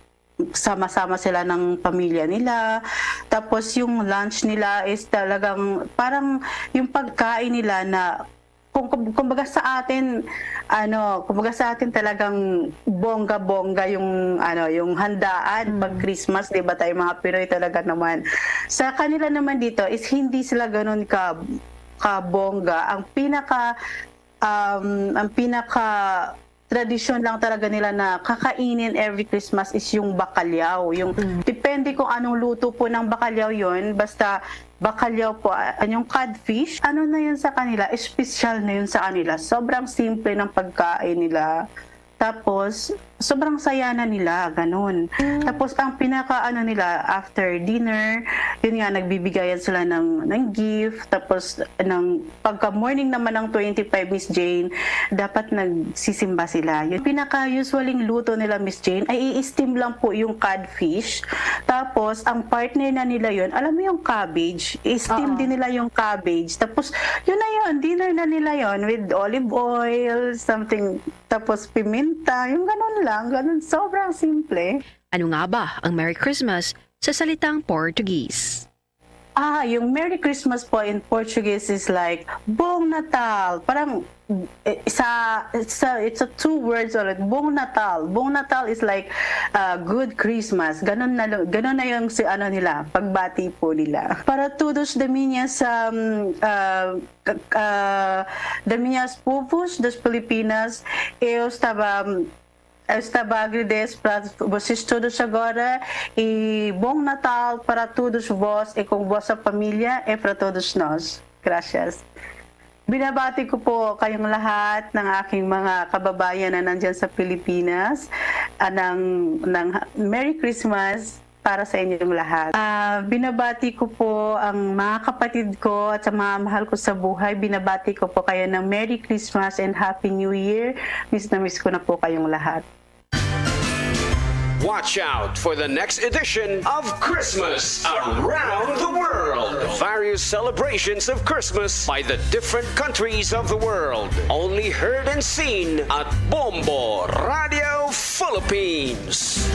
sama-sama sila ng pamilya nila, tapos yung lunch nila is talagang parang yung pagkain nila na kung, kung, kumbaga sa atin, ano, kumbaga sa atin talagang bongga-bongga yung, ano, yung handaan pag Mm. Christmas, di ba tayo mga Pinoy talaga naman. Sa kanila naman dito is hindi sila ganun ka, ka bongga. Ang pinaka, um, ang pinaka tradisyon lang talaga nila na kakainin every Christmas is yung bacalhau. Yung Mm. depende kung anong luto po ng bacalhau yun, basta bacalhau po, ah, yung codfish, ano na yun sa kanila, espesyal na yun sa kanila. Sobrang simple ng pagkain nila. Tapos, sobrang saya na nila, ganun. Mm. Tapos, ang pinaka, ano nila, after dinner, yun nga, nagbibigayan sila ng, ng gift. Tapos, ng, pagka morning naman ng twenty-five, Miss Jane, dapat nagsisimba sila. Yung pinaka usualing luto nila, Miss Jane, ay i-steam lang po yung codfish. Tapos, ang partner na nila yun, alam mo yung cabbage? I-steam Oo. din nila yung cabbage. Tapos, yun na yun, dinner na nila yun with olive oil, something, tapos piminta, yung ganun lang, ganun. Sobrang simple. Ano nga ba ang Merry Christmas sa salitang Portuguese? Ah, yung Merry Christmas po in Portuguese is like, Bom Natal. Parang, eh, sa, sa, it's a two words already. Bom Natal. Bom Natal is like, uh, good Christmas. Ganun na, lo- ganun na yung si, ano nila, pagbati po nila. Para todos de minhas, um, uh, k- uh, de minhas povos das Filipinas, eu estava, eu estava a agradecer para vocês todos agora e bom Natal para todos vós e com vossa família e para todos nós. Gracias. Binabati ko po kayong lahat ng aking mga kababayan na nandyan sa Pilipinas, ah, ng, ng Merry Christmas para sa inyong lahat. Ah, binabati ko po ang mga kapatid ko at sa mga mahal ko sa buhay. Binabati ko po kayo ng Merry Christmas and Happy New Year. Miss na miss ko na po kayong lahat. Watch out for the next edition of Christmas Around the World. Various celebrations of Christmas by the different countries of the world. Only heard and seen at Bombo Radio Philippines.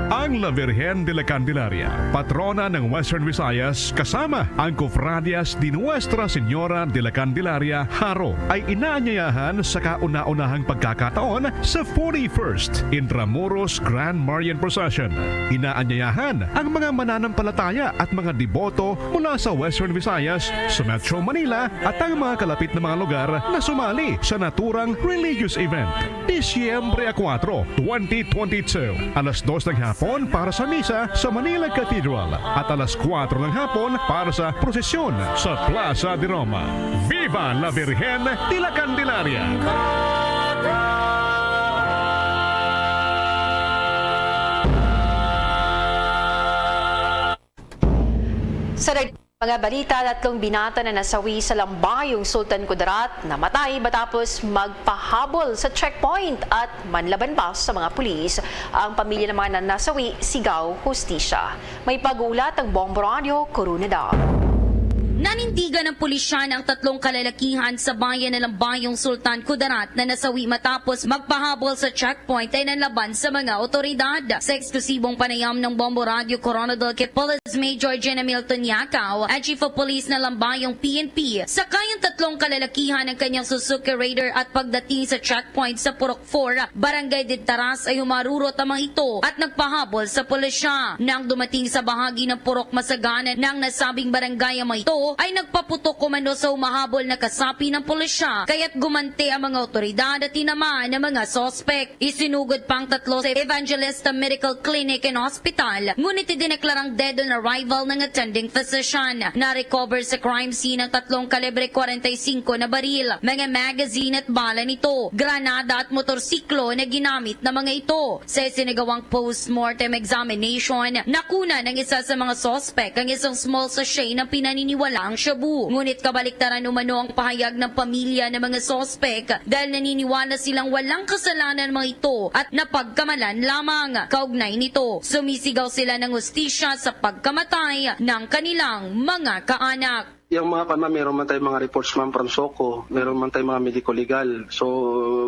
Ang La Virgen de la Candelaria, patrona ng Western Visayas, kasama ang Cofradias de Nuestra Señora de la Candelaria, Jaro, ay inaanyayahan sa kauna-unahang pagkakataon sa forty-first Intramuros Grand Marian Procession. Inaanyayahan ang mga mananampalataya at mga deboto mula sa Western Visayas, sa Metro Manila, at ang mga kalapit na mga lugar na sumali sa naturang religious event. Disyembre a kuwatro, twenty twenty-two, alas dos ng hapon, para sa misa sa Manila Cathedral at alas kuwatro ng hapon para sa prosesyon sa Plaza de Roma. Viva la Virgen de la Candelaria! Sa dag-, mga balita, tatlong binata na nasawi sa Lambayong Sultan Kudarat namatay matapos magpahabol sa checkpoint at manlaban pa sa mga pulis. Ang pamilya naman na nasawi sigaw hustisya. May pag-uulat ang Bombo Radio Koronadal. Nanindigan ng pulisya na ang tatlong kalalakihan sa bayan ng Lambayong Sultan Kudarat na nasawi matapos magpahabol sa checkpoint ay nanlaban sa mga otoridad. Sa eksklusibong panayam ng Bombo Radio Koronadal kay Police Major Jenna Milton Yakaw, ang Chief of Police ng Lambayong P N P, sakay ang tatlong kalalakihan ng kanyang Suzuki Raider at pagdating sa checkpoint sa Purok four, Barangay Dintaras ay humarurot ang mga ito at nagpahabol sa pulisya. Nang dumating sa bahagi ng Purok Masaganan ng nasabing barangay ang mga ito, ay nagpaputok umano sa humahabol na kasapi ng pulisya, kaya't gumanti ang mga otoridad at tinamaan ang mga suspect. Isinugod pa ang tatlo sa Evangelista Medical Clinic and Hospital, ngunit idineklarang dead on arrival ng attending physician. Na-recover sa crime scene ang tatlong kalibre kwarenta y singko na baril, mga magazine at bala nito, granada at motorsiklo na ginamit ng mga ito. Sa isinagawang postmortem examination, nakuna ng isa sa mga suspect ang isang small sachet ng pinaniniwalaang shabu. Ngunit kabaliktaran umano ang pahayag ng pamilya ng mga suspect dahil naniniwala silang walang kasalanan ang mga ito at napagkamalan lamang. Kaugnay nito, sumisigaw sila ng hustisya sa pagkamatay ng kanilang mga kaanak. Yung mga kwan, ma'am, meron man tayong mga reports, ma'am, from SOCO, meron man tayong mga medico-legal. So,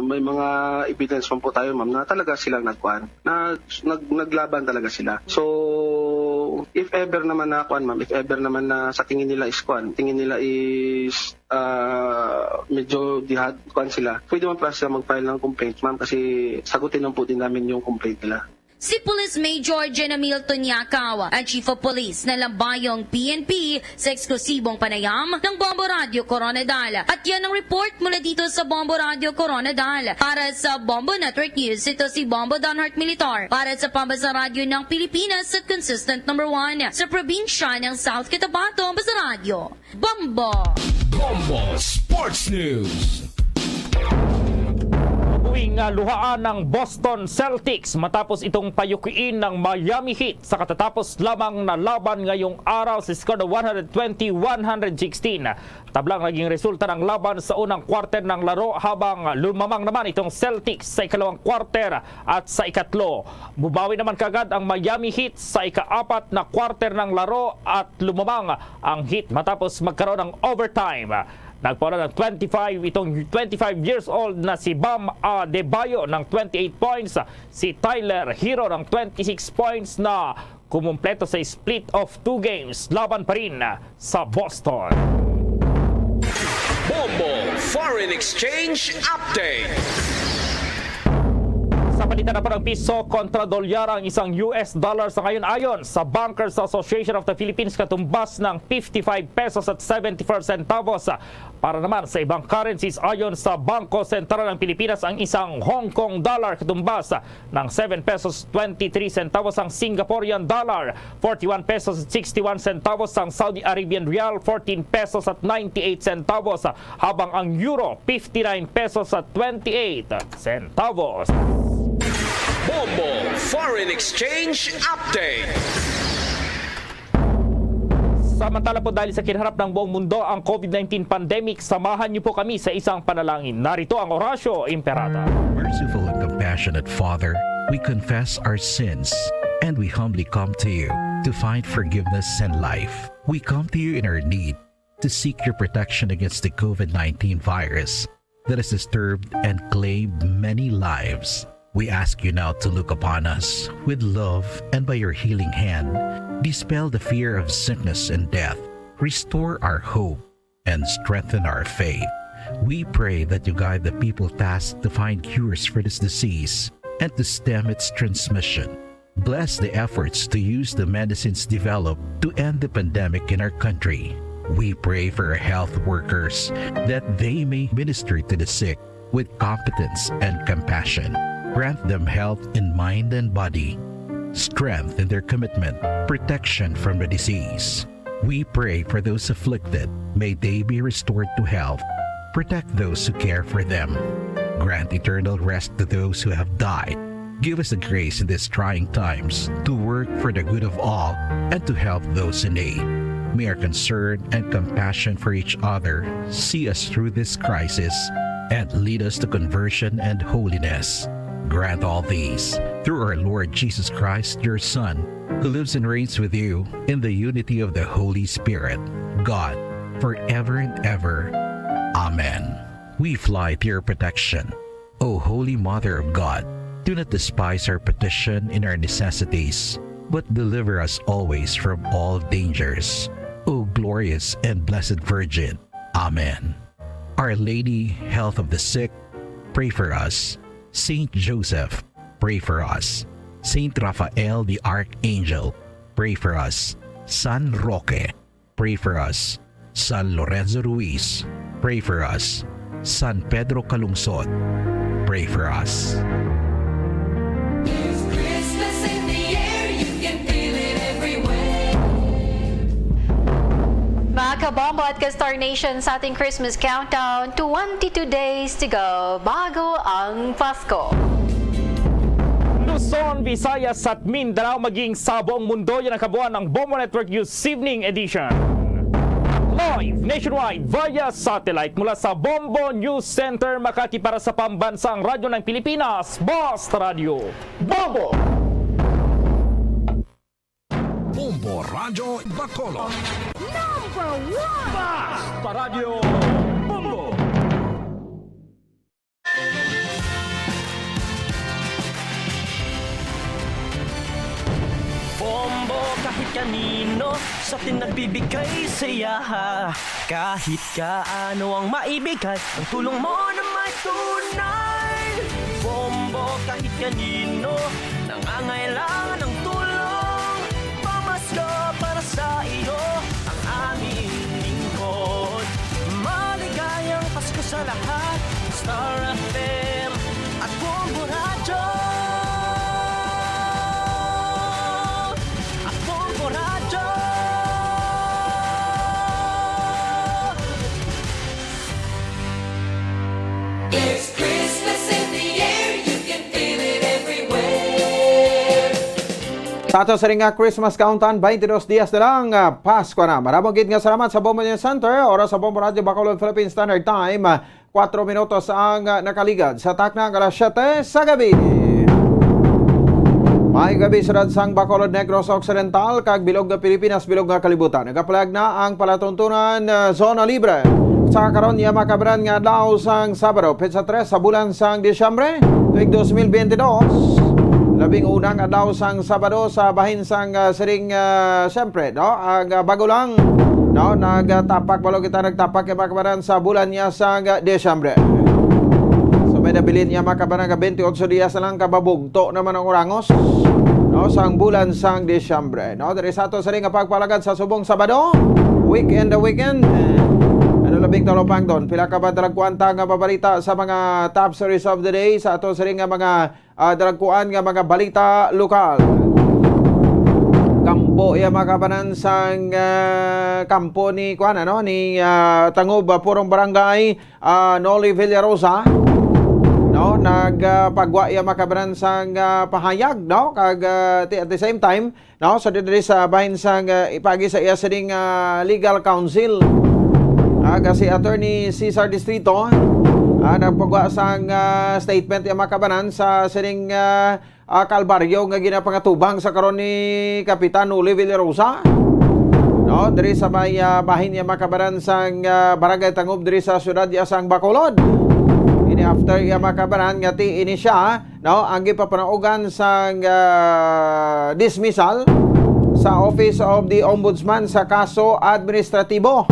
may mga evidence man po tayo, ma'am, na talaga silang nagkuan, na nag-, naglaban talaga sila. So, if ever naman na kuan, ma'am, if ever naman na sa tingin nila is kuan, tingin nila is, ah, medyo jihad, kuan sila, pwede man pala sila mag-file ng complaint, ma'am, kasi sagutin lang po din namin yung complaint nila. Si Police Major Jenna Milton Yakaw, ang Chief of Police ng Lambayong P N P, sa eksklusibong panayam ng Bombo Radio Koronadal. At yan ang report mula dito sa Bombo Radio Koronadal. Para sa Bombo Network News, ito si Bombo Donhart Militar. Para sa Pambansang Radyo ng Pilipinas at consistent number one sa probinsya ng South Cotabato, Basa Radyo. Bombo! Bombo Sports News. Buwing nga luhaan ng Boston Celtics matapos itong payukiin ng Miami Heat sa katatapos lamang na laban ngayong araw sa score na one hundred twenty one hundred sixteen. Tablang naging resulta ng laban sa unang quarter ng laro, habang lumamang naman itong Celtics sa ikalawang quarter at sa ikatlo. Bumawi naman kagad ang Miami Heat sa ikaapat na quarter ng laro at lumamang ang Heat matapos magkaroon ng overtime. Nagpauna ng twenty-five itong twenty-five years old na si Bam Adebayo ng twenty-eight points, si Tyler Herro ng twenty-six points na kumumpleto sa split of two games laban pa rin sa Boston. Bombo Foreign Exchange Update. Sa palitan na po ng piso kontra dolyar ang isang U S dollar sa ngayon, ayon sa Bankers Association of the Philippines, katumbas ng fifty-five pesos at seventy-four centavos. Para naman sa ibang currencies, ayon sa Bangko Sentral ng Pilipinas, ang isang Hong Kong dollar katumbas ng seven pesos twenty-three centavos, ang Singaporean dollar forty-one pesos sixty-one centavos, ang Saudi Arabian rial fourteen pesos at ninety-eight centavos, habang ang euro fifty-nine pesos at twenty-eight centavos. Bombo Foreign Exchange Update. Samantala po, dahil sa kinaharap ng buong mundo ang COVID nineteen pandemic, samahan niyo po kami sa isang panalangin. Narito ang Oratio Imperata. Merciful and compassionate Father, we confess our sins and we humbly come to you to find forgiveness and life. We come to you in our need to seek your protection against the COVID nineteen virus that has disturbed and claimed many lives. We ask you now to look upon us with love and by your healing hand, dispel the fear of sickness and death, restore our hope, and strengthen our faith. We pray that you guide the people tasked to find cures for this disease and to stem its transmission. Bless the efforts to use the medicines developed to end the pandemic in our country. We pray for our health workers that they may minister to the sick with competence and compassion. Grant them health in mind and body. strength in their commitment, protection from the disease. We pray for those afflicted. May they be restored to health. Protect those who care for them. Grant eternal rest to those who have died. Give us the grace in these trying times to work for the good of all and to help those in need. May our concern and compassion for each other see us through this crisis and lead us to conversion and holiness. Grant all these through our Lord Jesus Christ, your Son, who lives and reigns with you in the unity of the Holy Spirit, God, forever and ever. Amen. We fly to your protection, O Holy Mother of God. Do not despise our petition in our necessities, but deliver us always from all dangers, O glorious and blessed Virgin. Amen. Our Lady, Health of the Sick, pray for us. Saint Joseph, pray for us. Saint Raphael the Archangel, pray for us. San Roque, pray for us. San Lorenzo Ruiz, pray for us. San Pedro Calungsod, pray for us. There's Christmas in the air, you can feel it everywhere. Mga kabombo at ka-Star Nation, sa ating Christmas countdown, twenty-two days to go bago ang Pasko. Luzon, Visayas at Mindanao, maging sa buong mundo, yan ang kabuuan ng Bombo Network News Evening Edition. Live nationwide via satellite mula sa Bombo News Center, Makati, para sa Pambansang Radyo ng Pilipinas, Basta Radyo Bombo! Bombo Radyo Bacolod. Number one! Basta Radyo Bombo! Bombo, kahit kanino sa atin nagbibigay saya. Kahit kaano ang maibigay, ang tulong mo na may tunay. Bombo, kahit kanino nangangailangan ng tulong, pamasko para sa iyo ang aming lingkod. Maligayang Pasko sa lahat, Star F M at Bombo Radyo. At Bombo Radyo. There's Christmas in the air, you can feel it everywhere. Sa ato sa ring nga Christmas countdown, twenty-dos dias na lang, ah, Pasko na. Maramo gid nga salamat sa Bombo News Center, oras sa Bombo Radyo Bacolod Philippine Standard Time, ah, kuwatro minutos ang, ah, nakaligad sa takna nga alas siyete sa gabi. May gabi, siyudad sang Bacolod, Negros Occidental, kag bilog nga Pilipinas, bilog nga kalibutan. Nagapalag na ang palatuntunan, ah, zona libre. Sa karon, iya makabaran nga adlaw sang Sabado, petsa tres sa bulan sang Disyembre, tuig dos mil biyente dos. Labing unang adlaw sang Sabado sa bahin sang, ah, siring, ah, siyempre, no? Ang, ah, bago lang, no? Nagtapak, balo kita nagtapak kay makabaran sa bulan niya sang, ah, Disyembre. So, may nabilin niya makabaran nga bente otso dias na lang kababugto naman ang orangos, no? Sang bulan sang Disyembre, no? Diri sa ato siring nga pagpalagad sa subong Sabado, weekend the weekend. Ano labing talupangton? Pila ka ba dalagkuan ta nga mabalita sa mga top stories of the day sa ato siring nga mga, ah, dalagkuan nga mga balita lokal? Kampo iya makabanan sang, ah, kampo ni kuan, ano, ni, ah, Tangob, ah, Purong Barangay, ah, Noli Villarosa, no, nag, ah, pagwa iya makabanan sang, ah, pahayag, no, kag, ah, ti-, at the same time, no, so diri sa bahin sang, ah, ipagi sa iya sining, ah, legal counsel, ah, nga si Attorney Cesar Distrito, ah, nagpagwa sang, ah, statement iya makabanan sa sining, ah, ah, kalbaryo nga ginapangatubang sa karon ni Kapitan Noli Villarosa, no, diri sa may, ah, bahin niya makabaran sang, ah, Barangay Tangob diri sa siyudad iya sang Bacolod. Ini after iya makabaran nga ti ini siya, no, ang gipapanaugan sang, ah, dismissal sa Office of the Ombudsman sa kaso administratibo.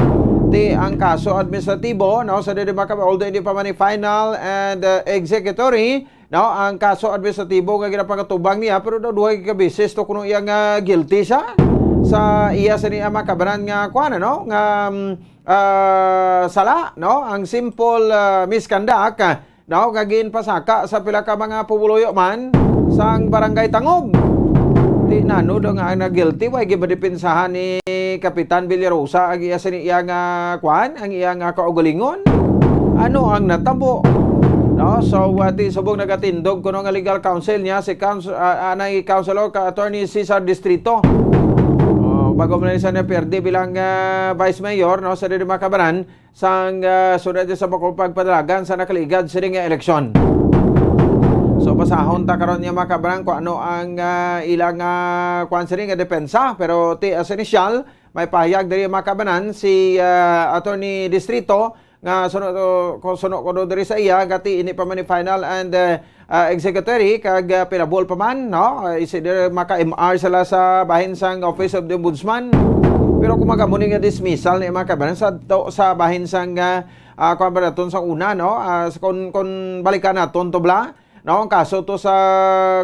Ti ang kaso administratibo, no, sa diri maka-, although hindi pa man final and, ah, executory, no, ang kaso administratibo nga ginapangatubang niya, pero daw duha ka beses to kuno iya nga guilty siya sa iya sa niya makabaran nga kuan, ano, nga, mm, ah, sala, no, ang simple, ah, misconduct, ah, no, nga ginpasaka sa pila ka mga pumuluyo man sang Barangay Tangob. Ti nano daw nga ang nag-guilty, way gimadepensahan ni Kapitan Villarosa ang iya sini iya nga kwan, ang iya nga kaugalingon? Ano ang natabo? No? So, uh, ti subong nagatindog kuno nga legal counsel niya si Couns-, uh, anay Councilor ka Attorney Cesar Distrito. Oh, bago man siya na perde bilang uh, Vice Mayor, no, sa Dili Makabanan, sang uh, siyudad sa Bacolod pagpadalagan sa nakaligad sini nga eleksyon. So, basahon ta karon niya, mga kabanan, kung ano ang uh, ilang uh, kwan sini nga depensa. Pero ti as initial, may pahayag diri, mga kabanan, si uh, Attorney Distrito nga suno, kung suno ko do diri sa iya, gati ini pa man ni final and uh, uh, executory kag uh, pinabuol pa man, no? Uh, is either maka-M R sila sa bahin sang Office of the Ombudsman. Pero kung magamo ni nga dismissal ni, mga kabanan, sa to, sa bahin sang uh, uh, kuwan ba naton sa una, no? Uh, sa- kung, kung balikan naton to bla, no? Ang kaso to sa,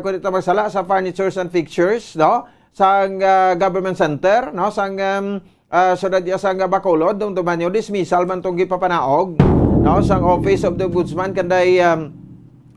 kung di ta magsala, sa furnitures and fixtures, no? Sang uh, government center, no? Sang um, uh, siyudad iya sang Bacolod, tong tumanyo, dismissal man tong gipapanaog, no, sang Office of the Ombudsman kanday um,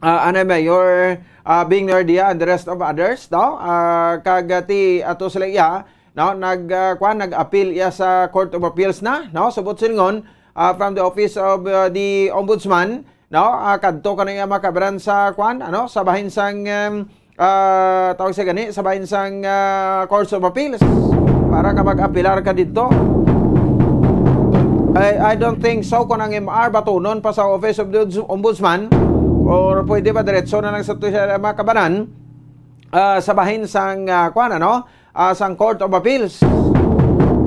uh, anay Mayor uh, Bing Nerdia and the rest of others, no? Uh, kag uh, ti ato sila iya, no, nag uh, kwan, nag-appeal iya sa Court of Appeals na, no? Subot silingon, uh, from the Office of uh, the Ombudsman, no? Uh, kadto kanay, mga kabanan, sa kwan, ano, sa bahin sang um, uh, tawag sa gani, sa bahin sang uh, Courts of Appeals para ka mag-apilar ka dito. I, I don't think so kung ang M R batunon pa sa Office of the Ombudsman or pwede ba diretso na lang sa to siya, mga kabanan, uh, sa bahin sang uh, kwan, ano, uh, sang Court of Appeals.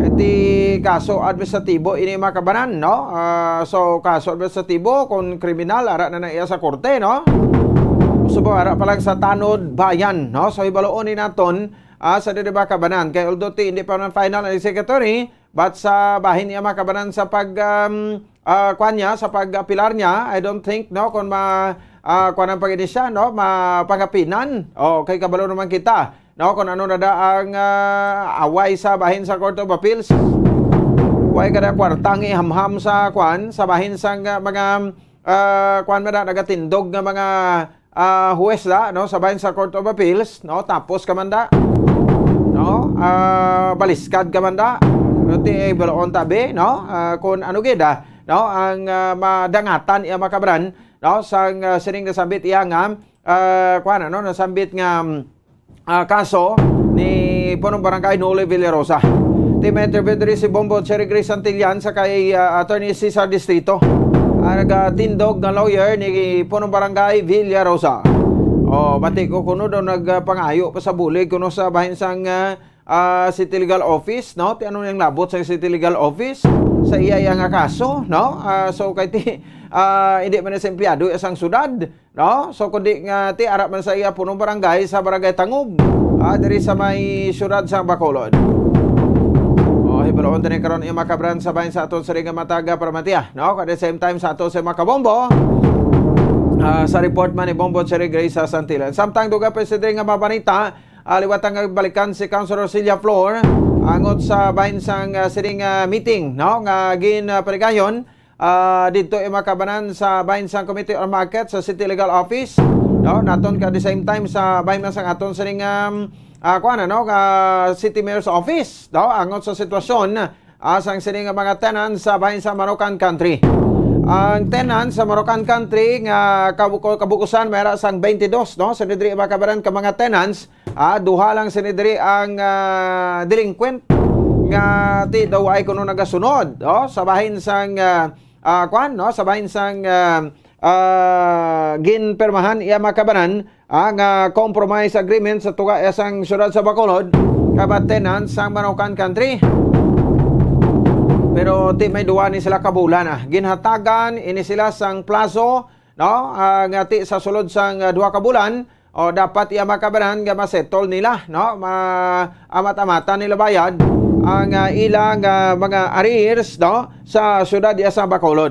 Iti kaso administratibo ini, mga kabanan, no? Uh, so kaso administratibo, kung kriminal, ara na na iya sa korte, no? Subong ara pa lang sa tanod bayan, no? So hibaloon ni naton uh, sa diri, mga kabanan, kay although ti hindi pa man final ang executory, but sa bahin niya, mga kabanan, sa pag um, uh, kwan niya, sa pag-apilar niya, I don't think, no, kung ma uh, kwan ang pag siya, no, mapangapinan. O kay kabalo naman kita, no, kung ano na da ang uh, away sa bahin sa Court of Appeals. Way ka na kwartang ihamham sa kwan, sa bahin sang uh, mga uh, kwan man na nagatindog nga mga uh, huwes da, no, sa bahin sa Court of Appeals, no, tapos ka man da, no, uh, baliskad ka man da, no, ti eh, baloon tabi, no, uh, kung ano gid, ah, no, ang uh, madangatan iya, mga kabanan, no, sang uh, sining nasambit iya nga uh, kuan, ano, nasambit nga um, uh, kaso ni Punong Barangay Noli Villarosa. Team interview diri si Bombo Cherry Grace Santillan sa kay uh, Attorney Cesar Distrito, ang nagatindog nga lawyer ni Punong Barangay Villarosa. Oh, bati ko kuno daw nagpangayo pa sa bulig kuno sa bahin sang uh, uh, City Legal Office, no? Ti ano nang labot sa City Legal Office sa iya iya nga kaso, no? Uh, so kay ti uh, hindi man sa empleyado sang syudad, no? So kundi nga ti ara man sa iya punong barangay sa Barangay Tangub, ah, diri sa may siyudad sa Bacolod. Oh, hibaloon tani karon iya, mga kabanan, sa bahin sa aton sa nga mataga para matiya, no? At the same time sa ato sa mga kabombo, ah, sa report man ni Bombo Cherry Grace sa Santilan. Samtang duga pa sa diri nga mabanita, ah, liwat ang balikan si Councilor Celia Flor angot sa bahin sang uh, sining uh, meeting, no, nga gin uh, panigayon uh, dito ay makabanan sa bahin sang Committee on Market sa City Legal Office, no, naton ka the same time sa bahin sang aton sining um, uh, kuan, ano, uh, City Mayor's Office, no, angot sa sitwasyon uh, sang sining mga tenants sa bahin sa Marocan Country. Ang tenants sa Marocan Country nga kabuko- kabukusan may sang twenty-two, no, sa diri makabanan ka mga tenants, ah, duha lang sini diri ang ah, delinquent nga ti daw ay kuno nagasunod, no, sa bahin sang ah, ah, kwan, no, sa bahin sang ah, ah, ginpirmahan iya makabanan ang ah, compromise agreement sa tuga iya sang siyudad sa Bacolod kay ba tenant sang Marocan Country. Pero ti may duwa ni sila kabulan ah. Ginhatagan ini sila sang plazo, no, ah, nga ti sa sulod sang ah, duha ka bulan, o dapat iya makabanan nga ma-settle nila, no? Ma amat-amatan nila bayad ang ah, ilang ah, mga arrears, no, sa siyudad iya sa Bacolod.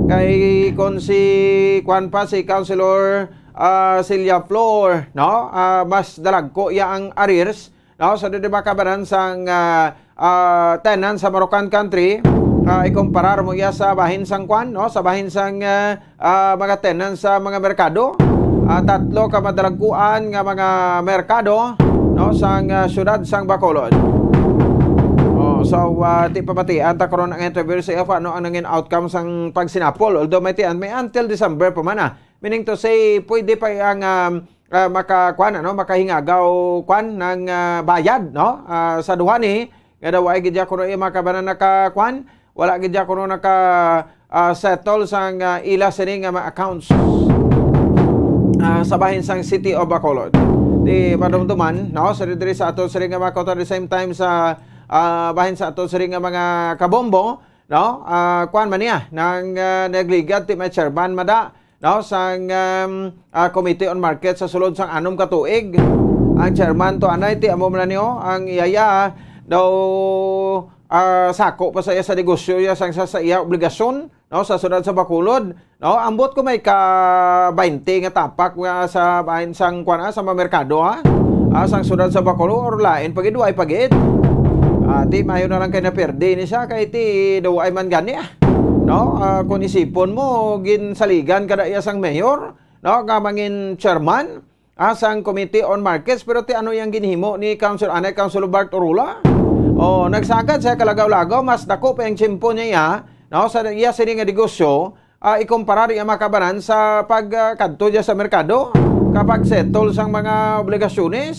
Kay kon si kuan pa, si Councilor ah, Celia Flor, no, ah, mas dalagko iya ang arrears, no, sa diri makabanan sang ah, ah, tenant sa Marocan Country, ah, ikumparar mo iya sa bahin sang kwan, no, sa bahin sang ah, ah, mga tenant sa mga merkado. Ah, tatlo ka madalagkuan nga mga merkado, no, sang, ah, siyudad sang Bacolod. Oh, so, ah, ti pamatian ta karon ang interview sa iya, ano ang nangin outcome sang pagsinapol. Although may tian, may until December pa man, ah. Meaning to say, pwede pa ang, um, ah, maka-, kwan, ano, makahingagaw, kwan, ng, ah, bayad, no? Ah, sa duha ni, nga daw ay gid kuno iya makabanan naka-, kwan, wala gid kuno naka, ah, settle sang, ah, ila sini nga mga accounts, ah, sa bahin sang City of Bacolod. Di madumduman, no? Sa diri sa ato sini nga mga kauturan, at the same time sa, ah, bahin sa ato sini nga mga kabombo, no? Ah, kwan man niya, nang, ah, nagligad ti may chairman mada, no, sang, um, ah, Committee on Market sa sulod sang anom ka tuig. Ang chairman to anay ti amo man niyo ang iyaya daw, ah, sako pa sa iya sa negosyo iya sang sa, sa iya obligasyon, no, sa siyudad sa Bacolod, no. Ambot ko may ka baynte nga tapak nga sa bahin sang kwan, ah, sa mga merkado, ha. Ah, sang siyudad sa Bacolod or lain pagid, way pagid. Ah, ti mayo na lang kay naperde ni siya kay ti daw ay man gani, ah. No? Ah, kung isipon mo, ginsaligan kada iya sang mayor, no? Nga mangin chairman, ah, sang Committee on Markets, pero ti ano yang ginhimo ni Council, anay Councilor Bart Orula? Oh, nagsagad sa kalagaw-lagaw, mas dako pa ang tiyempo niya, no? Sa iya sini nga negosyo, ah, ikumparar iya makabanan sa pag, ah, kadto dya sa merkado, kapag settle sang mga obligasyones,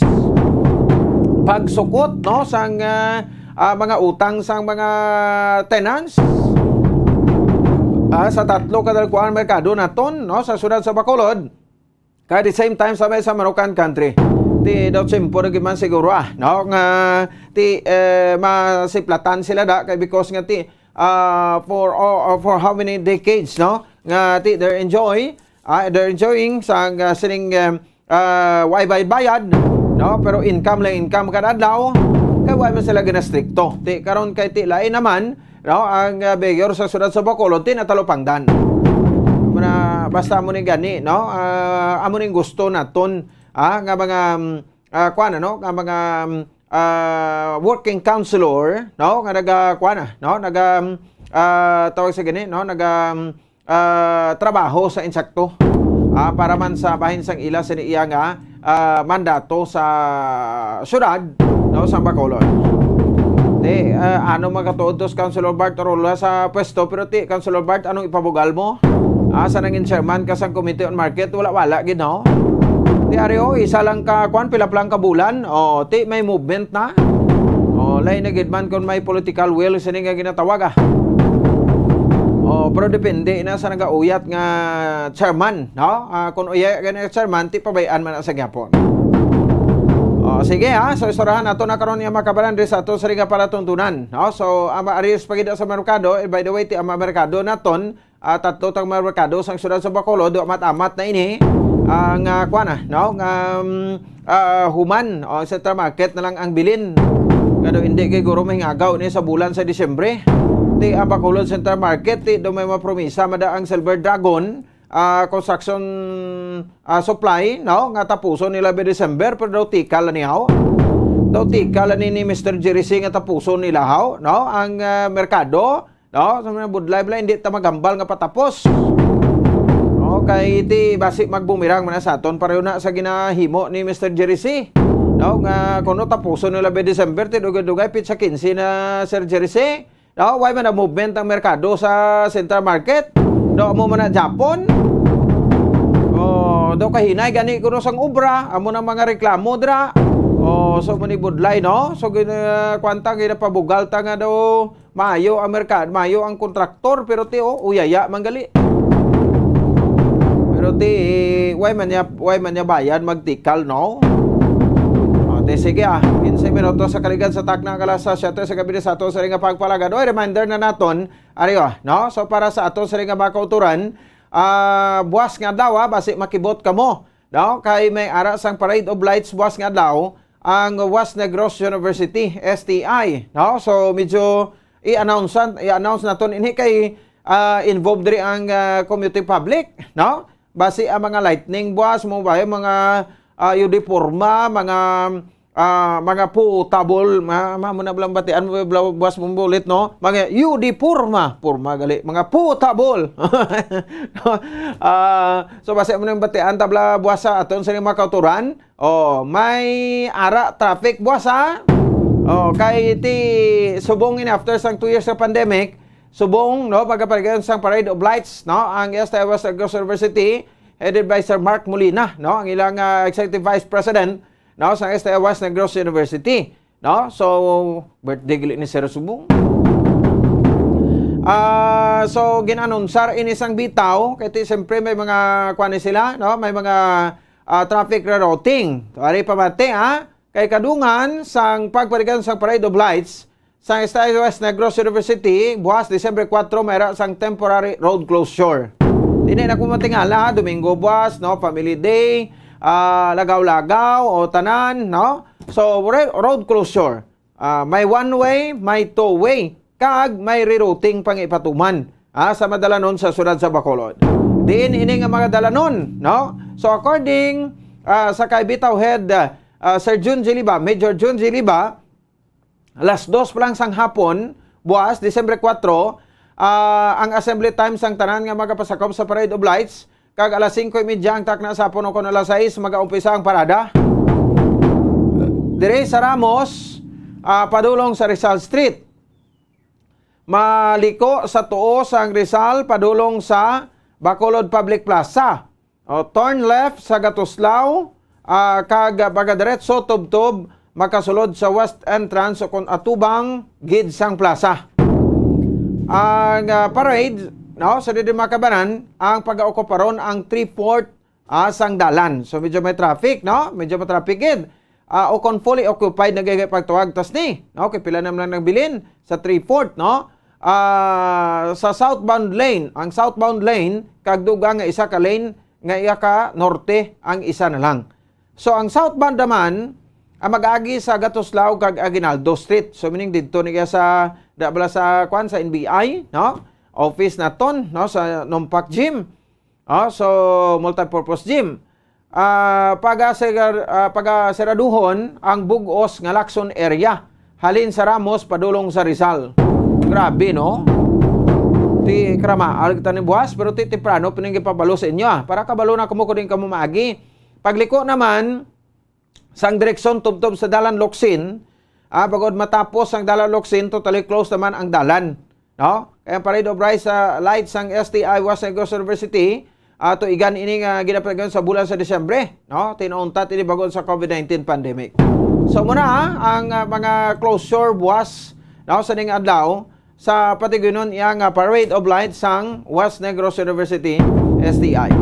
pagsukot, no, sang, ah, ah, mga utang sang mga tenants, ah, sa tatlo ka dalkuan merkado naton, no, sa siyudad sa Bacolod. Kay the same time, sa may sa Marocan country, ti daw tiyempo na gid man siguro, ah, no, nga ti, eh, masiplatan sila da, kay because nga ti, ah, for, oh, oh, for how many decades, no, nga ti they're enjoy, ah, they're enjoying sa, ah, sining, um, ah, way bayad-bayad, no? Pero income lang income kada adlaw, kay wa man sila ginastrikto. Ti, karon kay ti lain naman, no? Ang, ah, mayor sa siyudad sa Bacolod, ti natalupangdan. Muna, basta amo ni gani, no? Ah, amo ning gusto naton, ah, nga mga, mm, ah, kuwan, ano? Nga mga, mm, ah, working councilor, no? Nga naga, kuwan, ah, no? Naga, mm, ah, tawag sa gani, no? Naga, mm, ah, trabaho sa insakto, ah, para man sa bahin sang ila sini iya nga, ah, mandato sa siyudad, no, sa Bacolod. Ti, ah, ano makatuod to si Councilor Bart Orula sa pwesto, pero ti, Councilor Bart, anong ipabugal mo? Ah, sa nangin chairman ka sang Committee on Market, wala-wala gid, no? Ti, ari, oh, isa lang ka, kwan, pila pa lang ka bulan, oh, ti, may movement na. Oh, lain na gid man kung may political will sini nga ginatawag, ah. Oh, pero depende na sa nagauyat nga chairman, no? Ah, kung uya gani nga chairman, ti pabay-an man na sa gyapon. Oh, sige, ha. So, istoryahan nato na karon nga makabanan diri sa ato sa ring nga palatuntunan, no? So, ama, ari sa pagida sa merkado, eh, by the way, ti ama merkado naton, ah, tatlo tang merkado sang siyudad sa Bacolod, amat-amat na ini ang, ah, kuwan na, no? Nga, um, ah, human, o, Central Market na lang ang bilin. Nga daw hindi kay guro mahingagaw ni sa bulan sa Disyembre. Ti ang Bacolod Central Market, ti daw may mapromisa mada ang Silver Dragon, ah, construction, ah, supply, no? Nga tapuson nila by December, pero daw tikal na niyaw. Daw tikal na ni, ni Mister Jerry C nga tapuson nila, haw, no? Ang, ah, merkado, no? Sa mga budlay bala, hindi ta magambal nga patapos. No? Kay ti basi magbumirang man na sa aton, pareho na sa ginahimo ni Mister Jerry C. No? Nga kuno tapuson nila by December, ti dugay-dugay, pitsa quince na, Sir Jerry C. No? Why man ang movement ang merkado sa Central Market? Do mo man na Japon? Oh, do kahinay gani kuno sang obra, amo na mga reklamo dira. Oh, so mani budlay, no? So gina-, kwanta, ginapabugal ta nga do maayo ang merkado, maayo ang kontraktor, pero ti, oh, uyaya man gali. Pero ti, why man niya, why man niya bayad magtikal, no? O, ti, sige, ah. Quince minutos sa kaligad sa takna, alas siyete sa gabi sa ato sa ring nga pagpalagad. Oy, reminder na naton, ari, oh, no? So, para sa ato sa ring nga mga kauturan, ah, buwas nga adlaw, ah, basi makibot kamo, no? Kay may ara sang Parade of Lights buwas nga adlaw, ang West Negros University, S T I, no? So, medyo i-announce, i-announce naton ini kay, ah, involved diri ang, ah, community public, no? Basi ang mga lightning buwas, mo ba, yung mga, ah, uniporma, mga, ah, mga potable, ma-, ma-, mo na bala ang batian mo, bala, buwas mong bulit, no? Mga U D porma, porma gali, mga potable. No? Ah, so, basi mo na yung batian, tabla, buwas sa aton sa mga kauturan. Oh, may ara traffic, buwas, ha? Oh, kay ti subong ini after sang two years sa pandemic, subong, no, pagkapaligiran sang Parade of Lights, no, ang S T I West Negros University, headed by Sir Mark Molina, no, ang ilang, ah, Executive Vice President, no, sa S T I West Negros University, no? So, birthday gali ni Sir Subong. Ah, so, gin-anunsar ini sang bitaw, kay ti, siyempre, may mga, kuwan ni sila, no? May mga, ah, traffic rerouting. Ari pa mati, ha? Kay kadungan sang pagpaligiran sang Parade of Lights, sa S T I West Negros University, buwas December kuwatro, may ra sang temporary road closure. Dili na ko matingala, Domingo buwas, no, Family Day, ah, lagaw-lagaw, o tanan, no? So, re-, road closure. Ah, may one way, may two way, kag may rerouting pang ipatuman, ah, sa madalanon sa siyudad sa Bacolod. Diin ini nga mga dalanon, no? So, according, ah, sa kay Bitaw Head, ah, Sir Jun G. Liba, Major Jun G. Liba, alas dos pa lang sang hapon, buwas, Disyembre kuwatro, ah, ang assembly time sang tanan nga magapasakop sa Parade of Lights, kag alas singko y media ang takna sa hapon, o kon alas sais, mag-aumpisa ang parada. Diri sa Ramos, ah, padulong sa Rizal Street. Maliko sa tuo sang Rizal, padulong sa Bacolod Public Plaza. O, turn left sa Gatuslaw, ah, kag pagadiretso tubtob makasulod sa west entrance o kon atubang gid sang plaza. Ang, ah, parade, no, sa didi makabanan, ang pag-ocuparon ang three-fourth, ah, sang dalan. So, medyo may traffic, no? Medyo may traffic gid. Ah, o kon fully occupied na gid pagtuwag tas ni, no? Kay pila naman lang nagbilin sa three-fourth, no? Ah, sa southbound lane, ang southbound lane, kag dugang nga isa ka lane, nga iya ka norte ang isa na lang. So, ang southbound naman, ang mag-agi sa Gatuslao kag Aguinaldo Street. So, meaning didto ni sa, da bala sa, kwan, sa N B I, no? Office naton, no? Sa Nompak Gym. Oh, so, multipurpose gym. Ah, paga-, ah, pagaseraduhon ang bug-os nga Lacson area. Halin sa Ramos, padulong sa Rizal. Grabe, no? Ti krama, alag tani buwas, pero ti temprano, pinanggipabalo sa inyo, ah. Para kabalo na kamo kung din kamo maagi. Pagliko naman, sang direksyon tubtob sa Dalan Locsin, ah, bangod matapos ang Dalan Locsin, totally closed naman ang dalan, no? Kaya ang Parade of Rice, ah, Lights sang S T I West Negros University, ah, tuigan ini nga ginapanagon sa bulan sa Disyembre, no? Tinuuntat ini bangod sa COVID nineteen pandemic. So, muna, ah, ang, ah, mga closure buwas, no, sa ning adlaw, sa patigunon iya nga Parade of Lights sang West Negros University, S T I.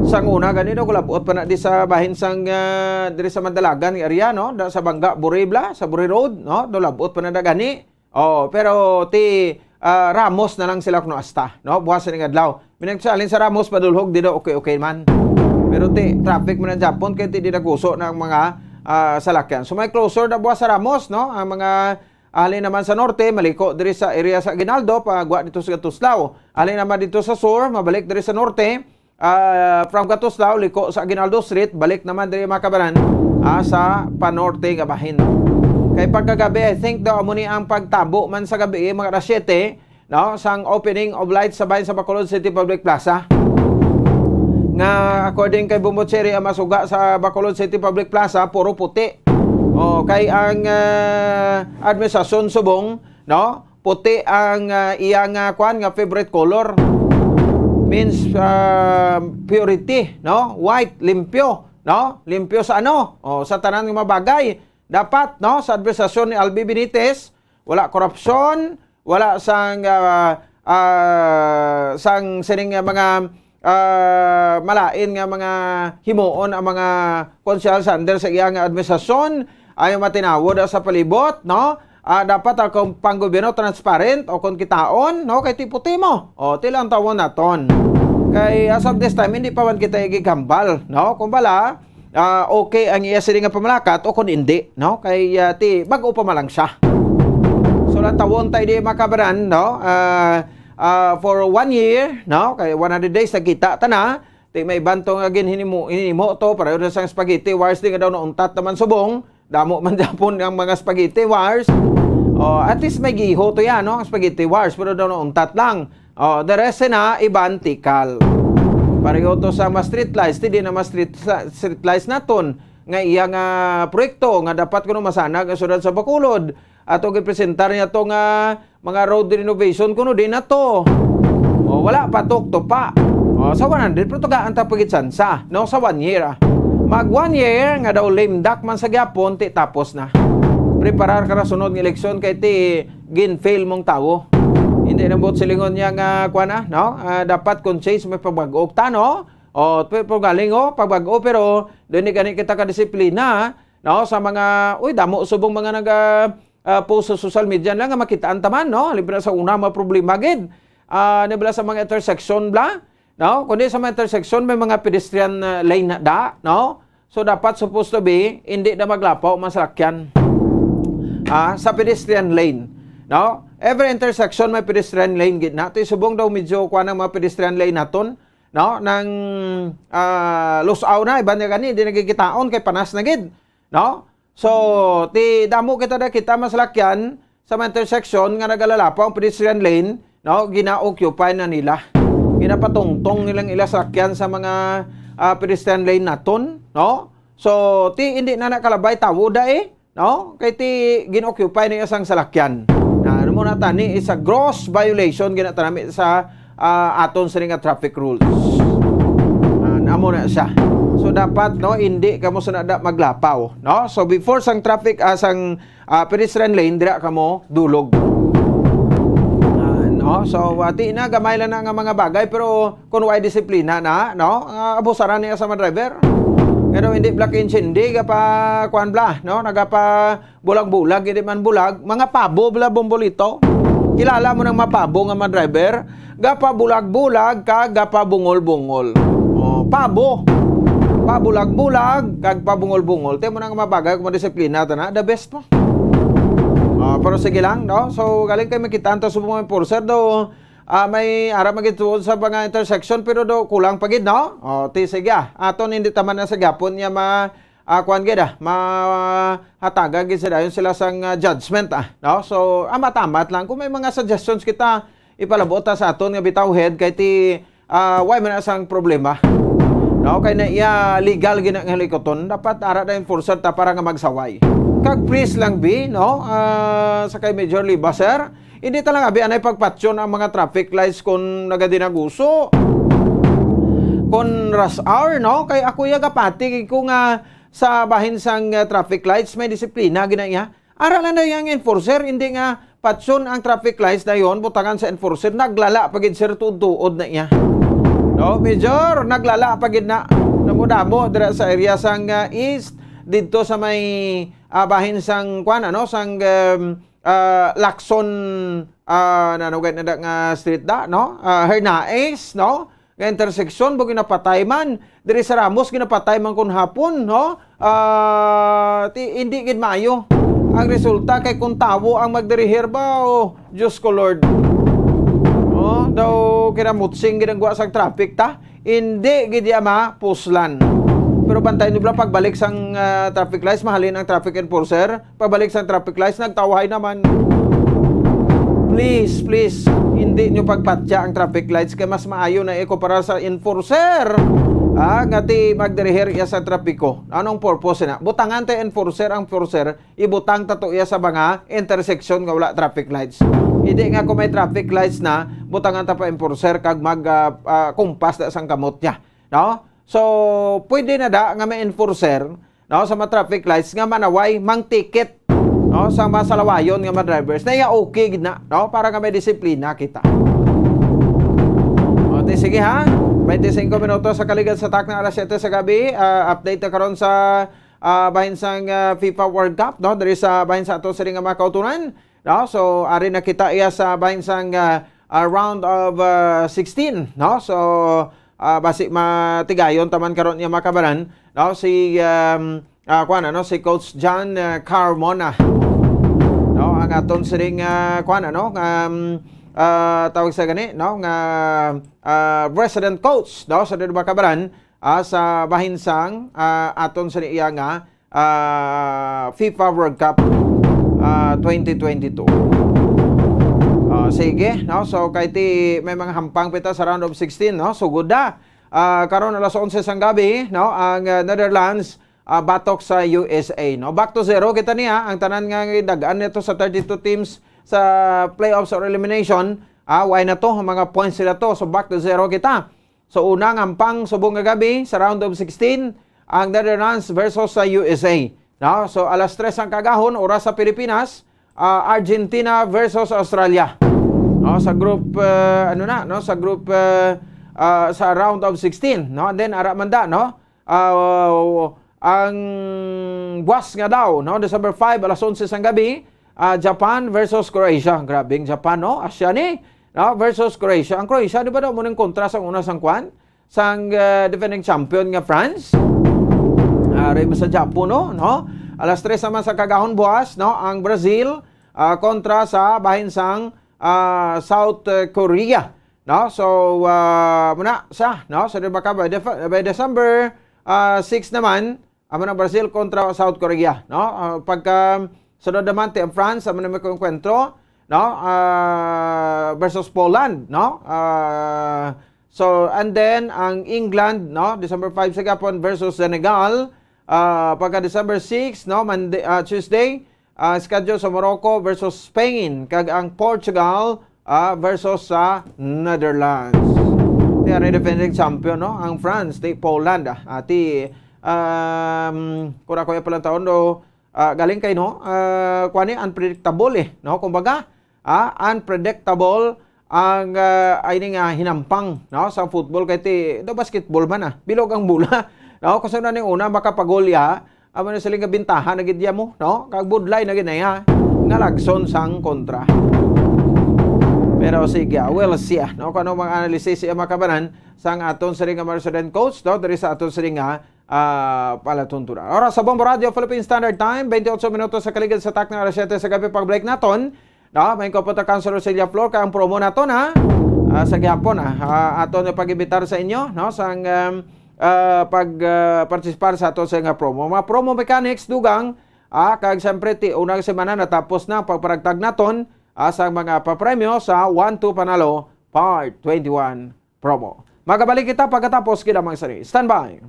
Sang una gani, no, kulabot pa na di sa bahin sang, ah, diri sa Mandalagan nga area, no, da sa Bangga, Buri bala, sa Buri Road, no, do labot pa na da gani. Oh, pero ti, ah, Ramos na lang sila kuno hasta, no, buwas sa ning adlaw. Minagsalin sa Ramos, padulhog di daw okay-okay man. Pero ti traffic man ang Japon, kay ti di naguso na ang mga, ah, salakyan. So may closure na buwas sa Ramos, no, ang mga Halin naman sa norte, maliko diri sa area sa Aguinaldo, pagwa dito sa Gatuslao. Halin naman dito sa sur, mabalik diri sa norte, ah, from Gatuslao, liko sa Aguinaldo Street, balik naman diri, mga kabanan, ah, sa panorte nga bahin. Kay pagkagabi, I think daw amo ni ang pagtabo man sa gabi, mga alas siyete, no, sang opening of lights sa bahin sa Bacolod City Public Plaza. Nga, according kay Bombo Cherry, ang masuga sa Bacolod City Public Plaza, puro puti. Oh, kay ang, ah, administrasyon subong, no, puti ang, ah, iya nga, kwan, nga favorite color. Means, ah, purity, no? White, limpyo, no? Limpyo sa ano? Oh, sa tanan nga mga bagay. Dapat, no, sa administrasyon ni Albi Benitez, wala korupsyon, wala sang, ah, ah, sang sining nga mga, ah, malain nga mga himuon ang mga konsehal sa under sa iya nga administrasyon. Ayaw matinawod sa palibot, no? Ah, dapat ang panggobyerno transparent o kon kitaon, no? Kay tipo-timo. O, ti lang tawon naton. Kay as of this time, hindi pa man kita igigambal, no? Kumbala, ah, okay ang iya sini nga pamalakat o kon hindi, no? Kay, ah, ti, bag-o pa man lang siya. So, lantawon tayo di, mga kabanan, no? Ah, ah, for one year, no? Kay one hundred days nagkita ta na, Ti may iban to nga ginhinimo, hinimo to, pareho na sang spaghetti wires, di nga daw nauntat naman subong. Damo man gyapon ang mga spaghetti wires. Oh, at least may giho to yan, no? Ang spaghetti wires, pero daw nauntat lang. Oh, the rest na, iban tikal. Pareho to sa mga street lights, ti di na mga street, sa, street lights naton. Nga iya nga proyekto, nga dapat kuno masanag ang syudad sa Bacolod. Ato gipresentar niya to nga mga road renovation kuno di na to. O, wala pa tukto pa. O, sa one hundred, pero tagaan ta pagitsansa, no, sa one year, ah. Mag one year nga daw lame duck man sa gyapon, ti tapos na. Preparar ka na sunod nga eleksyon kay ti gin-fail mong tawo. Hindi na buot silingon niya nga, kuwan na, no? Ah, dapat kung change may pabag-o ta, no? O, pero galing, o, pabag-o, pero doon ni gani kita kadisiplina, no? Sa mga, uy, damo subong mga naga, ah, post sa social media lang nga makitaan taman, no? Libre sa una, mga problema gid. Ah, ano bala sa mga intersection bla? No? Kundi sa mga intersection, may mga pedestrian, ah, lane na da, no? So, dapat supposed to be, hindi na maglapaw ang mga salakyan. Ah, sa pedestrian lane, no? Every intersection may pedestrian lane gid na. Ti subong daw medyo kuwan ang mga pedestrian lane naton, no? Nang, ah, lusaw na, iban niya gani, di nagkikitaon kay panas na gid, no? So, ti damo kita nakita masalakyan sa mga intersection nga nagalalapaw ang pedestrian lane, no? Gina-occupy na nila. Ginapatungtong nilang ila salakyan sa mga, ah, pedestrian lane naton, no? So, ti hindi na nakalabay tawo da eh, no? Kay ti gin-occupy na isang salakyan. Na ano mo na tani is a gross violation gina tanami sa, ah, aton sini nga traffic rules. Ah, namo na siya. So dapat, no, hindi kamo sa nada maglapaw, no? So before sang traffic, ah, sang, ah, pedestrian lane, dira kamo dulog. Ah, no? So ati na gamay lang na nga mga bagay, pero kung way disiplina na, no? Ah, abusaran niya sa mga driver. Pero hindi black and hindi ka pa kuan bla, no? Nagapa bulag-bulag, hindi man bulag, mga pabo bla, Bombolito. Kilala mo ng mga pabo nga mga driver? Gapa bulag-bulag kag gapa bungol-bungol. Oh, pabo. Pabulag-bulag kag pabungol-bungol. Ti mo nang mabagay kung madisiplina ta na, the best mo. Oh, pero sige lang, no? So, galing kay makita ang subong enforcer do, ah, may ara magituon sa mga intersection, pero do kulang pa gid, no? Oh, ti sige, ah. Aton hindi taman na sa gapon niya ma ah, kuwan gid, ah, mahatagan gid sa dayon sila sang, ah, judgment, ah, no? So, amat-amat lang kung may mga suggestions kita, ipalabot ta sa aton nga bitaw head kay ti, ah, why man na sang problema, no? Kay na iya legal gid nga likuton, dapat ara na enforcer ta para nga magsaway. Kag please lang bi, no? Ah, sa kay Major Liba, sir, hindi talaga bi anay pagpatyon ang mga traffic lights kon nagadinaguso, kon rush hour, no? Kay ako iya gapati ko nga sa bahin sang, uh, traffic lights, may disiplina gina iya. Ara lang na yang enforcer, hindi nga patyon ang traffic lights dayon, butangan sa enforcer, naglala pa gid, sir, tuod-tuod na iya. No, Major, naglala pa gid na. Damo-damo dira sa area sang, uh, east, didto sa may, uh, bahin sang, kuan, ano, sang, um, uh, Lacson, uh, nanugay na da nga street da, no? Uh, Hernaez, no? Nga intersection, bugi napatay man. Diri sa Ramos, ginapatay man kun hapon, no? Ah, ti, hindi gid maayo. Ang resulta kay kung tawo ang magdirihir ba, oh, Diyos ko, Lord. Oh, daw kinamutsing ginagawa sa traffic ta. Hindi gid ya mapuslan. Pero bantay nyo lang pagbalik sang, ah, traffic lights, mahalin ang traffic enforcer. Pabalik sa traffic lights, nagtawhay naman. Please, please, hindi nyo pagpatya ang traffic lights kay mas maayo na ikumpara sa enforcer. Ah, nga ti magdirihir iya sa trapiko. Anong purpose na? Butangan ta enforcer ang enforcer, ibutang ta to iya sa mga intersection nga wala traffic lights. Hindi nga kung may traffic lights na, butangan ta pa enforcer kag mag, ah, ah, kumpas na sang kamot niya. No? So, pwede na da nga may enforcer, no, sa mga traffic lights nga manaway, mang ticket, no, sa mga salawayon nga mga drivers. Na iya okay gid na, no, para nga may disiplina kita. O, ti, sige ha. Twenty-five minutos sa kaligad sa takna alas siyete sa gabi. Ah, update na karon sa, ah, bahin sang, ah, FIFA World Cup, no, diri sa bahin sa ato sini nga mga kautunan. No? So, ari na kita iya sa bahin sang, ah, ah, round of, ah, sixteen, no? So, ah, basi matigayon taman karon niya makabaran, no? Si, um, ah, kuwan, ano, si Coach John, ah, Carmona, no? Ang aton sining, ah, kuwan, ano, um, ah, tawag sa gani, no, nga, ah, resident coach, no, sa Dodoma Kabaran, ah, sa bahin sang, ah, aton sa iya nga, ah, FIFA World Cup, ah, twenty twenty-two. Ah, sige, no? So, kay ti may mga hampang pita sa round of sixteen, no? So, good na. Ah, karon alas onse sang gabi, no? Ang, ah, Netherlands, ah, batok sa U S A, no? Back to zero kita niya. Ang tanan nga gidagan nito sa thirty-two teams sa playoffs or elimination, ah, why na to? Ang mga points sila to. So, back to zero kita. So, unang hampang subong nga gabi sa round of sixteen, ang Netherlands versus sa U S A. No? So, alas tres ang kagahon, oras sa Pilipinas, ah, Argentina versus Australia. No, sa group, ah, ano na, no, sa group, ah, ah, sa round of sixteen, no? And then, ara man da, no? Ah, ang buwas nga daw, no, December five, alas onse sang gabi, ah, Japan versus Croatia. Grabe ang Japan, no? Asya ni, no? Versus Croatia. Ang Croatia, di ba daw mo nang kontra sa una sang kwan? Sang, ah, defending champion nga France? Ari man sa Japan, no? No? Alas tres naman sa kagahon buwas, no? Ang Brazil, ah, kontra sa bahin sang, ah, South, eh, Korea. No? So, ah, muna sa, no? So, di ba ka, by, Def- by December, ah, six naman, amo na Brazil kontra South Korea, no? Ah, pagka sunod naman ti ang France, amo na may enkwentro, no? Ah, versus Poland, no? Ah, so, and then ang England, no? December five sa gapon versus Senegal. Ah, pagka December six, no? Monday, ah, Tuesday, ah, schedule sa Morocco versus Spain, kag ang Portugal, ah, versus sa Netherlands. Ti ang defending champion, no? Ang France, ti Poland, ah, ti, um, kung ako yung palang taon, no, ah, galing kay, no? Ah, kuwan ni, unpredictable eh, no? Kumbaga, ah, unpredictable ang, ah, ay ni nga hinampang, no? Sa football, kay ti, do basketball man, ah. Bilog ang bola, no? Kung sa una ning una, makapagol ya, amo na sila nga bintaha na gid ya mo, no? Kag budlay na gid na ya, nga lagson sang kontra. Pero sige, ah, we'll see, ah, no? Kung ano mga analysis siya makabanan sang aton sila nga mga resident coach, no? Diri sa aton sila nga, ah, palatuntunan. Oras sa Bombo Radio, Philippine Standard Time, twenty-eight minutos sa kaligid sa takna alas siyete sa gabi, pagbalik naton. No, may ko po ta Councilor Celia Flor, kay ang promo nato na, ah, sa gihapon, ah, ah, ato na pag-imbitar sa inyo, no, sang, um, ah, pag, ah, partisipar sa ato sa nga promo. Mga promo mechanics, dugang, ah, kag siyempre, ti, unang semana natapos na ang pagparagtag naton, ah, sa mga papremyo sa One Two Panalo Part twenty-one promo. Magabalik kita pagkatapos kinamang sari. Standby.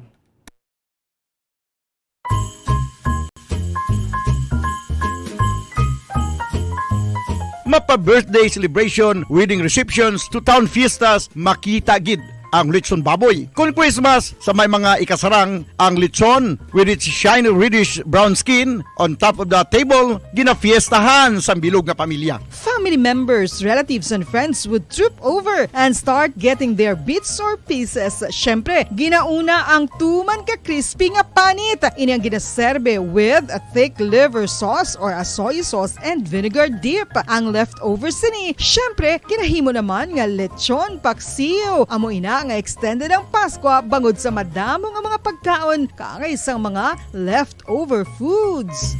Mapa birthday celebration, wedding receptions, to town fiestas, makita gid ang lechon baboy. Kung Christmas, sa may mga ikasarang ang lechon with its shiny reddish brown skin on top of the table, ginafiestahan sa bilog nga pamilya. Family members, relatives, and friends would troop over and start getting their bits or pieces. Siyempre, ginauna ang tuman ka crispy nga panit. Ini ang ginaserbe with a thick liver sauce or a soy sauce and vinegar dip. Ang leftovers sini, siyempre, ginahimo naman nga lechon paksiw. Amo ina nga extended ang Paskwa bangod sa madamo nga mga pagkaon kaangay sang mga leftover foods.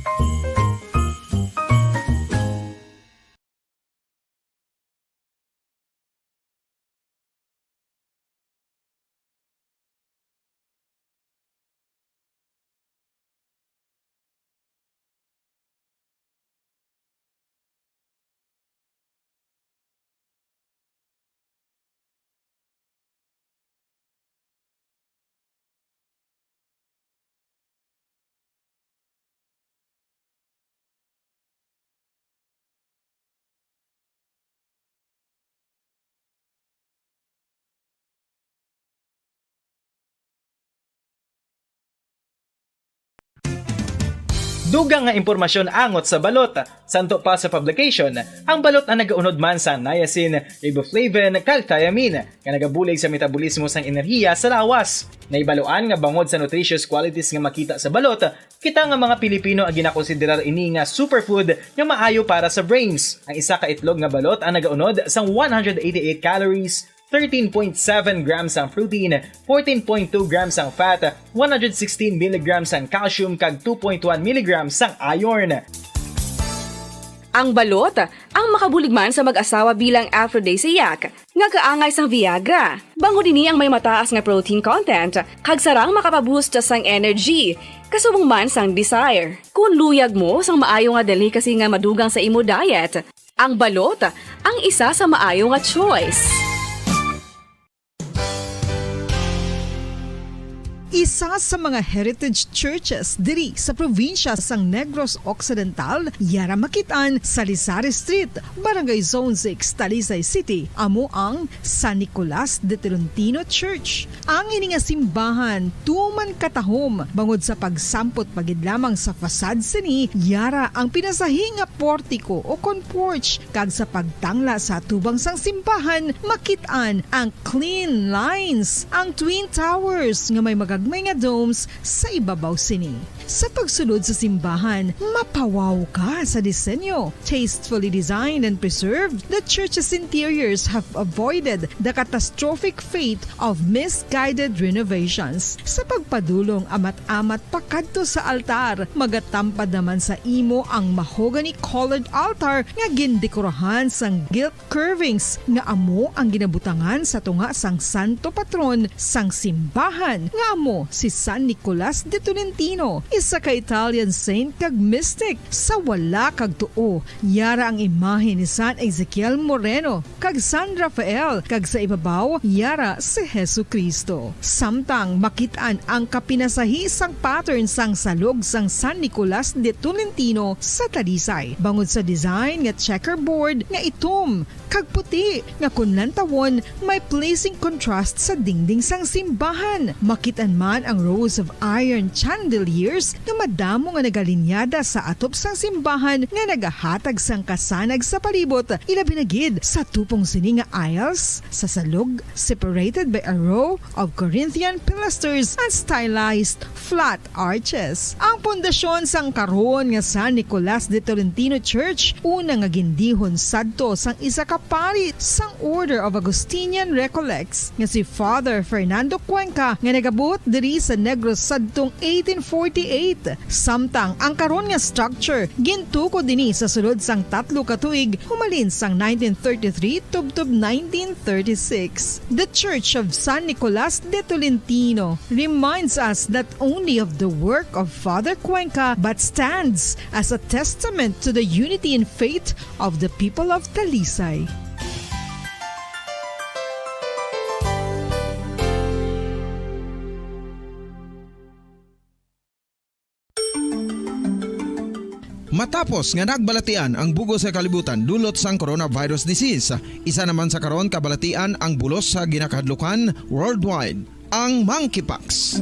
Dugang nga impormasyon angot sa balot. Santo pa sa publication, ang balot ang nagaunod man sa niacin, riboflavin, kag thiamine, nga nagabulig sa metabolismo sang enerhiya sa lawas. Nahibaluan nga bangod sa nutritious qualities nga makita sa balot, kita nga mga Pilipino ang ginakonsiderar ini nga superfood nga maayo para sa brains. Ang isa ka itlog nga balot ang nagaunod sang one hundred eighty-eight calories, thirteen point seven grams ang protein, fourteen point two grams ang fat, one hundred sixteen milligrams ang calcium, kag two point one milligrams ang iron. Ang balot, ang makabulig man sa mag-asawa bilang aphrodisiac, nga kaangay sang Viagra. Bangod ini ang may mataas nga protein content, kag sarang makapaboost sang energy, kasubong man sang desire. Kung luyag mo sang maayo nga delicacy nga madugang sa imo diet, ang balot ang isa sa maayo nga choice. Isa sa mga heritage churches diri sa probinsya sang Negros Occidental, yara makit-an sa Lisari Street, Barangay Zone six, Talisay City, amo ang San Nicolas de Tolentino Church. Ang ini nga simbahan tuman katahom bangod sa pagsampot pa gid lamang sa facade sini, yara ang pinasahi nga portiko o kon porch, kag sa pagtangla sa atubang sang simbahan, makit-an ang clean lines, ang twin towers nga may magagmay nga domes sa ibabaw sini. Sa pagsulod sa simbahan, mapawaw ka sa disenyo. Tastefully designed and preserved, the church's interiors have avoided the catastrophic fate of misguided renovations. Sa pagpadulong amat-amat pakadto sa altar, magatampad naman sa imo ang mahogany-colored altar nga gindekorahan sang gilt curvings nga amo ang ginabutangan sa tunga sang santo patron sang simbahan, nga amo si San Nicolas de Tolentino, isa ka Italian saint kag mystic. Sa wala kag tuo, yara ang imahe ni San Ezekiel Moreno kag San Rafael, kag sa ibabaw, yara si Jesu-Cristo. Samtang makit-an ang kapinasahi sang pattern sang salog sang San Nicolas de Tolentino sa Talisay, bangod sa design nga checkerboard nga itom kag puti, nga kun lantawon, may pleasing contrast sa dingding sang simbahan. Makit-an man ang rows of iron chandeliers nga madamo nga nagalinyada sa atop sang simbahan nga nagahatag sang kasanag sa palibot, ilabi na gid sa tupong sini nga aisles sa salog, separated by a row of Corinthian pilasters and stylized flat arches. Ang pundasyon sang karon nga San Nicolas de Tolentino Church, una nga gindihon sadto sang isa ka pari sang Order of Augustinian Recollects, nga si Father Fernando Cuenca, nga nagabuot diri sa Negros sadtong eighteen forty-eight. Samtang ang karon nga structure gintukod ini sa sulod sang tatlo ka tuig, humalin sang nineteen thirty-three tubtob nineteen thirty-six. The Church of San Nicolas de Tolentino reminds us not only of the work of Father Cuenca, but stands as a testament to the unity in faith of the people of Talisay. Matapos nga nagbalatian ang bug-os nga kalibutan dulot sang coronavirus disease, isa naman sa karon kabalatian ang bulos sa ginakahadlukan worldwide, ang monkeypox.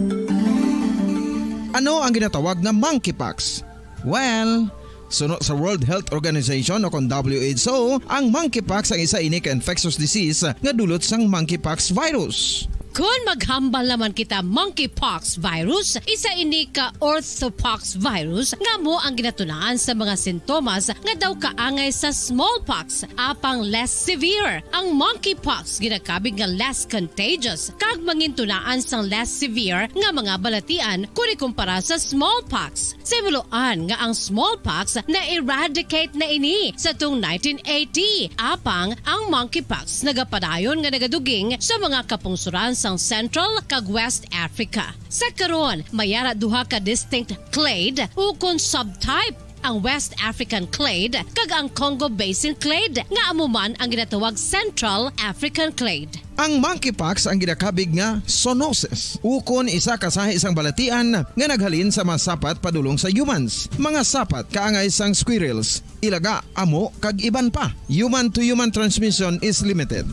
Ano ang ginatawag nga monkeypox? Well, suno sa World Health Organization o kon W H O, ang monkeypox ang isa ini ka infectious disease nga dulot sang monkeypox virus. Kon maghambal naman kita, monkeypox virus, isa ini ka orthopox virus nga amo ang ginatunaan sa mga sintomas nga daw kaangay sa smallpox, apang less severe. Ang monkeypox ginakabig nga less contagious kag mangintunaan sang less severe nga mga balatian kon ikumpara sa smallpox. Sa himuloan nga ang smallpox na-eradicate na ini sa tong nineteen eighty, apang ang monkeypox nagapadayon nga nagaduging sa mga kapungsoran sang Central kag West Africa. Sa karon, may ara duha ka distinct clade ukon subtype, ang West African clade kag ang Congo Basin clade, nga amo man ang ginatawag Central African clade. Ang monkeypox ang ginakabig nga zoonosis, ukon isa ka sahi sang balatian nga naghalin sa mga sapat padulong sa humans, mga sapat kaangay sang squirrels, ilaga, amo, kag iban pa. Human-to-human transmission is limited.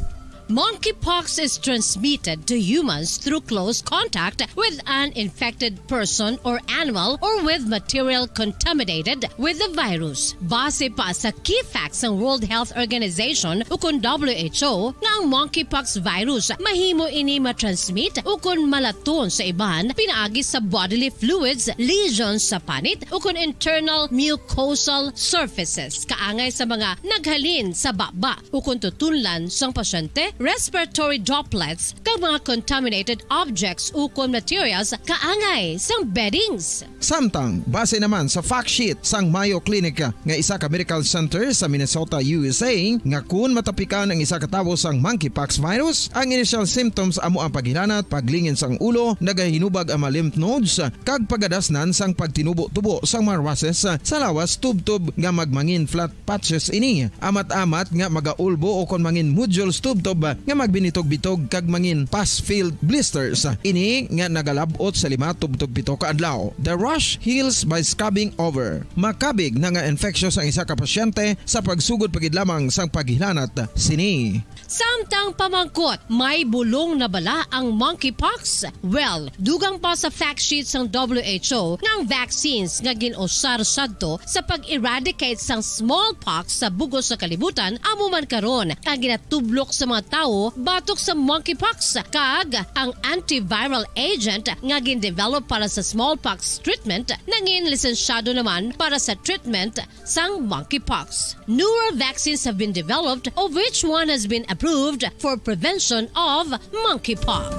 Monkeypox is transmitted to humans through close contact with an infected person or animal or with material contaminated with the virus. Base pa sa key facts sang World Health Organization ukon W H O nga ang monkeypox virus mahimo ini ma-transmit ukon malaton sa iban pinaagi sa bodily fluids, lesions sa panit ukon internal mucosal surfaces kaangay sa mga naghalin sa baba ukon tutunlan sang pasyente respiratory droplets, kag mga contaminated objects ukon materials kaangay sang beddings. Samtang, base naman sa fact sheet sang Mayo Clinic nga isa ka medical center sa Minnesota, U S A, nga kun matapikan ang isa ka tawo sang monkeypox virus, ang initial symptoms amo ang paghilanat, paglingin sang ulo, nagahinubag ang mga lymph nodes, kag pagadasnan sang pagtinubo-tubo sang mga rushes sa lawas tubtob nga magmangin flat patches ini. Amat-amat nga magaulbo o kon mangin nodules tubtob nga magbinitog-bitog kag mangin pus-filled blisters. Ini nga nagalab-ot sa lima tubtob pito ka adlaw. The rash heals by scabbing over. Makabig na nga infectious ang isa ka pasyente sa pagsugod pa gid lamang sang paghilanat sini. Samtang pamangkot, may bulong na bala ang monkeypox? Well, dugang pa sa fact sheet sang W H O nga ang vaccines nga gin-usar sadto sa pag-eradicate sang smallpox sa bug-os nga kalibutan amo man karon ang ginatublok sa mga tawo batok sa monkeypox, kag ang antiviral agent nga gin-develop para sa smallpox treatment nangin lisensyado naman para sa treatment sang monkeypox. Newer vaccines have been developed, of which one has been approved for prevention of monkeypox.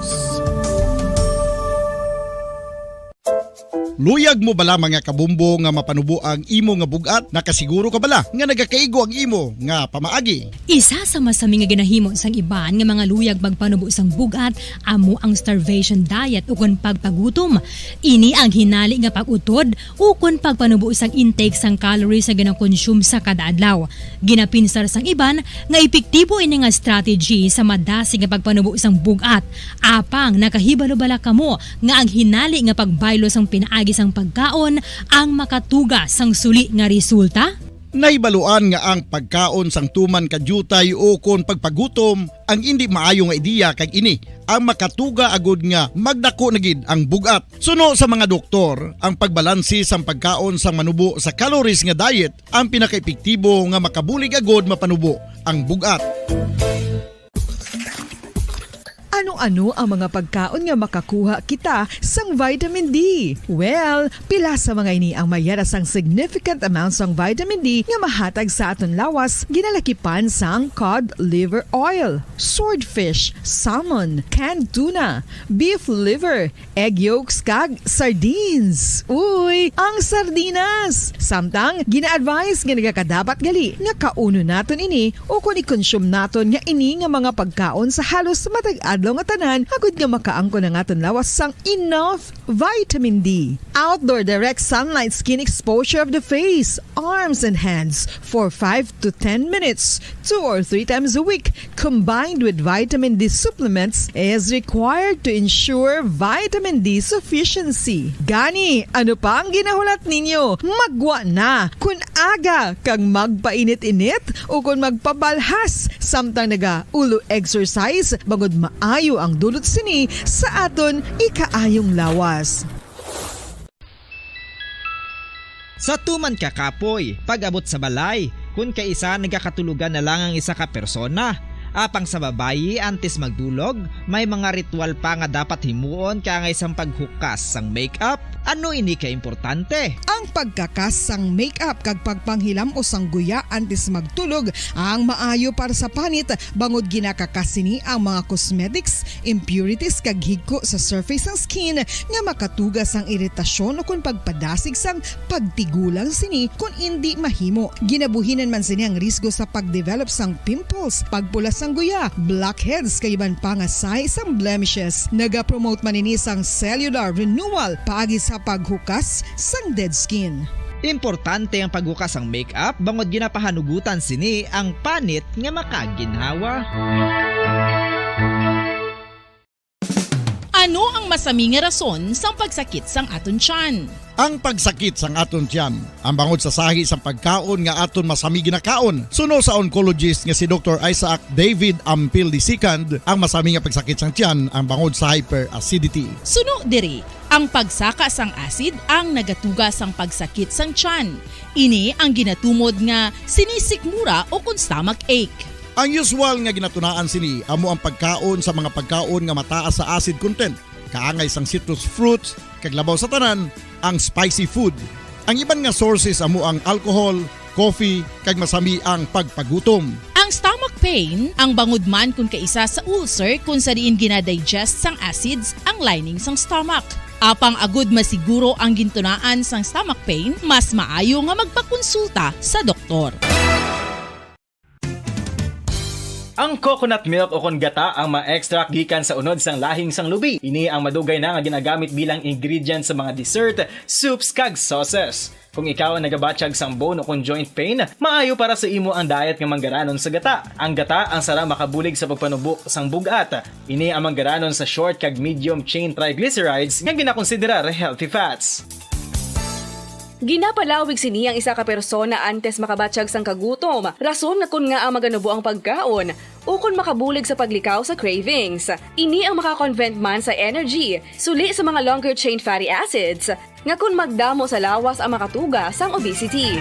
Luyag mo bala, mga kabumbo, nga mapanubo ang imo nga bug-at? Nakasiguro ka bala nga nagakaigo ang imo nga pamaagi? Isa sa masami nga ginahimo sang iban nga mga luyag magpanubo sang bug-at amo ang starvation diet ukon pagpagutom. Ini ang hinali nga pag-utod ukon pagpanubo sang intake sang calories nga ginakonsume sa kada adlaw. Ginapinsar sang iban nga epektibo ini nga strategy sa madasig nga pagpanubo sang bug-at. Apang nakahibalo bala kamo nga ang hinali nga pagbaylo sang pinaagi sang pagkaon ang makatuga sang suli nga resulta? Nahibaluan nga ang pagkaon sang tuman ka diutay ukon pagpagutom ang indi maayo nga ideya, kag ini ang makatuga agud nga magdako na gid ang bug-at. Suno sa mga doktor, ang pagbalanse sang pagkaon sang manubo sa calories nga diet ang pinakaepektibo nga makabulig agud mapanubo ang bug-at. Ano-ano ang mga pagkaon nga makakuha kita sang vitamin D? Well, pila sa mga ini ang mayara sang significant amount sang vitamin D nga mahatag sa aton lawas, ginalakipan sang cod liver oil, swordfish, salmon, canned tuna, beef liver, egg yolks, kag sardines. Uy, ang sardinas! Samtang, gina-advise nga nagakadapat gali nga kaunon naton ini ukon i-consume naton nga ini nga mga pagkaon sa halos matag adlaw nga tanan, agud nga makaangkon ang aton lawas sang enough vitamin D. Outdoor direct sunlight skin exposure of the face, arms, and hands for five to ten minutes, two or three times a week, combined with vitamin D supplements, is required to ensure vitamin D sufficiency. Gani, ano pa ang ginahulat ninyo? Maggwa na! Kon aga kag magpainit-init ukon magpabalhas samtang naga-ulo exercise, bangod maayo ang dulot sini sa aton ikaayong lawas. Sa tuman ka kapoy, pag-abot sa balay, kun kaisa nagakatulogan na lang ang isa ka persona. Apang sa babayi, antes magdulog, may mga ritual pa nga dapat himuon kaangay sang paghukas sang makeup. Ano ini ka importante? Ang pagkakas sang makeup kag pagpanghilam-os sang guya antes magtulog ang maayo para sa panit, bangod ginakakas sini ang mga cosmetics, impurities, kag higko sa surface sang skin nga makatuga sang iritasyon ukon pagpadasig sang pagtigulang sini kon indi mahimo. Ginabuhinan man sini ang risgo sa pagdevelop sang pimples, pagpula sang guya, blackheads, kag iban pa nga sign sang blemishes. Nagapromote man ini sang cellular renewal paagi sa paghukas sang dead skin. Importante ang paghukas sang makeup bangod ginapahanugutan sini ang panit nga makaginhawa. Ano ang masami nga rason sang pagsakit sang aton tiyan? Ang pagsakit sang aton tiyan, ang bangod sa sahi sang pagkaon nga aton masami ginakaon. Suno sa oncologist nga si Doktor Isaac David Ampil the second, ang masami nga pagsakit sang tiyan ang bangod sa hyperacidity. Suno diri, ang pagsaka sang acid ang nagatuga sang pagsakit sang tiyan. Ini ang ginatumod nga sinisikmura o kon stomach ache. Ang usual nga ginatunaan sini amo ang pagkaon sa mga pagkaon nga mataas sa acid content, kaangay sang citrus fruits, kag labaw sa tanan, ang spicy food. Ang iban nga sources amo ang alcohol, coffee, kag masami ang pagpagutom. Ang stomach pain, ang bangod man kon kaisa sa ulcer kon sa diin ginadigest sang acids ang lining sang stomach. Apang agud masiguro ang gintunaan sang stomach pain, mas maayo nga magpakonsulta sa doktor. Ang coconut milk o kon gata ang ma-extract gikan sa unod sang lahing sang lubi. Ini ang madugay na nga ginagamit bilang ingredient sa mga dessert, soups, kag sauces. Kung ikaw ang nagabatyag sang bone o kon joint pain, maayo para sa imo ang diet nga manggaranon sa gata. Ang gata ang sara makabulig sa pagpanubo sang bug-at. Ini ang manggaranon sa short kag medium chain triglycerides nga ginakonsiderar healthy fats. Ginapalawig sini ang isa ka persona antes makabatyag sang kagutom, rason nga kon ngaa maganubo ang pagkaon, ukon makabulig sa paglikaw sa cravings. Ini ang makakonvert man sa energy, suli sa mga longer chain fatty acids, nga kon magdamo sa lawas ang makatuga sang obesity.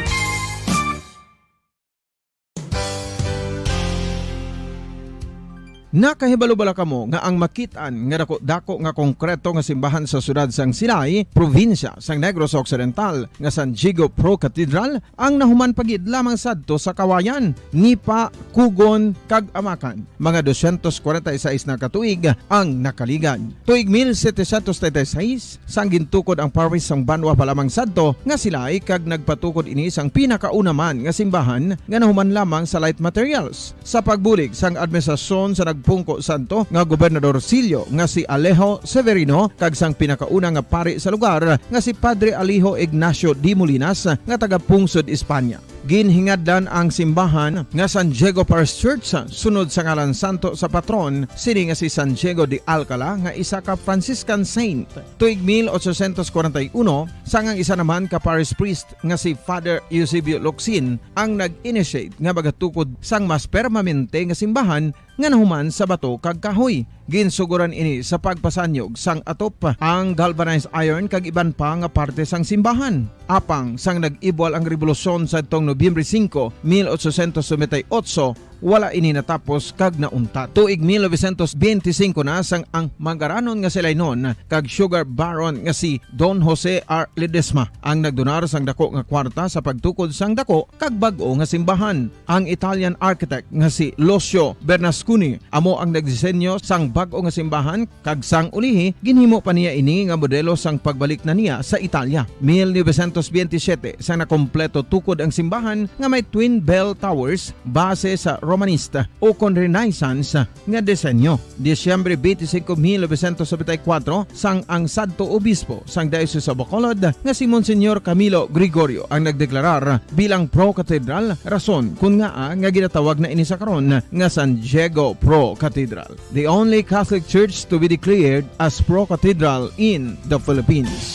Nakahibalo bala kamo nga ang makit-an nga dako-dako nga konkreto nga simbahan sa siyudad sang Silay, probinsya sang Negros Occidental, nga San Diego Pro Cathedral ang nahuman pa gid lamang sadto sa kawayan, nipa, kugon, kag amakan? Mga dosyentos kwarenta y seis na ka tuig ang nakaligad. Tuig mil setecientos treinta y seis, sang gintukod ang parish sang banwa pa lamang sadto nga Silay, kag nagpatukod ini sang pinakauna man nga simbahan nga nahuman lamang sa light materials. Sa pagbulig sang administrasyon sa nagpungko sadto nga Gobernador Silio nga si Alejo Severino kag sang pinakauna nga pari sa lugar nga si Padre Alejo Ignacio de Molinas nga taga-pungsod Espanya. Ginhingadlan ang simbahan nga San Diego Parish Church sunod sa ngalan santo sa patron sini nga si San Diego de Alcala nga isa ka Franciscan saint. Tuig mil ochocientos kwarenta y uno, sang ang isa naman ka parish priest nga si Father Eusebio Locsin ang nag-initiate nga magatukod sang mas permanente nga simbahan nga nahuman sa bato kag kahoy. Ginsuguran ini sa pagpasanyog sang atop, ang galvanized iron kag iban pa nga parte sang simbahan. Apang sang nag-ibwal ang rebolusyon sadtong Nobyembre singko, mil ochocientos noventa y ocho, wala ini natapos kag nauntat. Tuig mil novecientos benti singko na sang ang manggaranon nga Silaynon kag sugar baron nga si Don Jose R. Ledesma ang nagdonar sang dako nga kwarta sa pagtukod sang dako kag bag-o nga simbahan. Ang Italian architect nga si Lucio Bernasconi amo ang nagdisenyo sang bag-o nga simbahan, kag sang ulihi ginhimo pa niya ini nga modelo sang pagbalik na niya sa Italia. Mil novecientos benti siyete, sang nakompleto tukod ang simbahan nga may twin bell towers base sa Romanista o kon Renaissance nga disenyo. Disyembre twenty-five, mil novecientos noventa y cuatro, sang ang sadto obispo sang Diocese of Bacolod nga si Monsignor Camilo Gregorio ang nagdeklarar bilang pro-cathedral, rason kon ngaa nga ginatawag na ini sa karon nga San Diego Pro Cathedral, the only Catholic Church to be declared as pro-cathedral in the Philippines.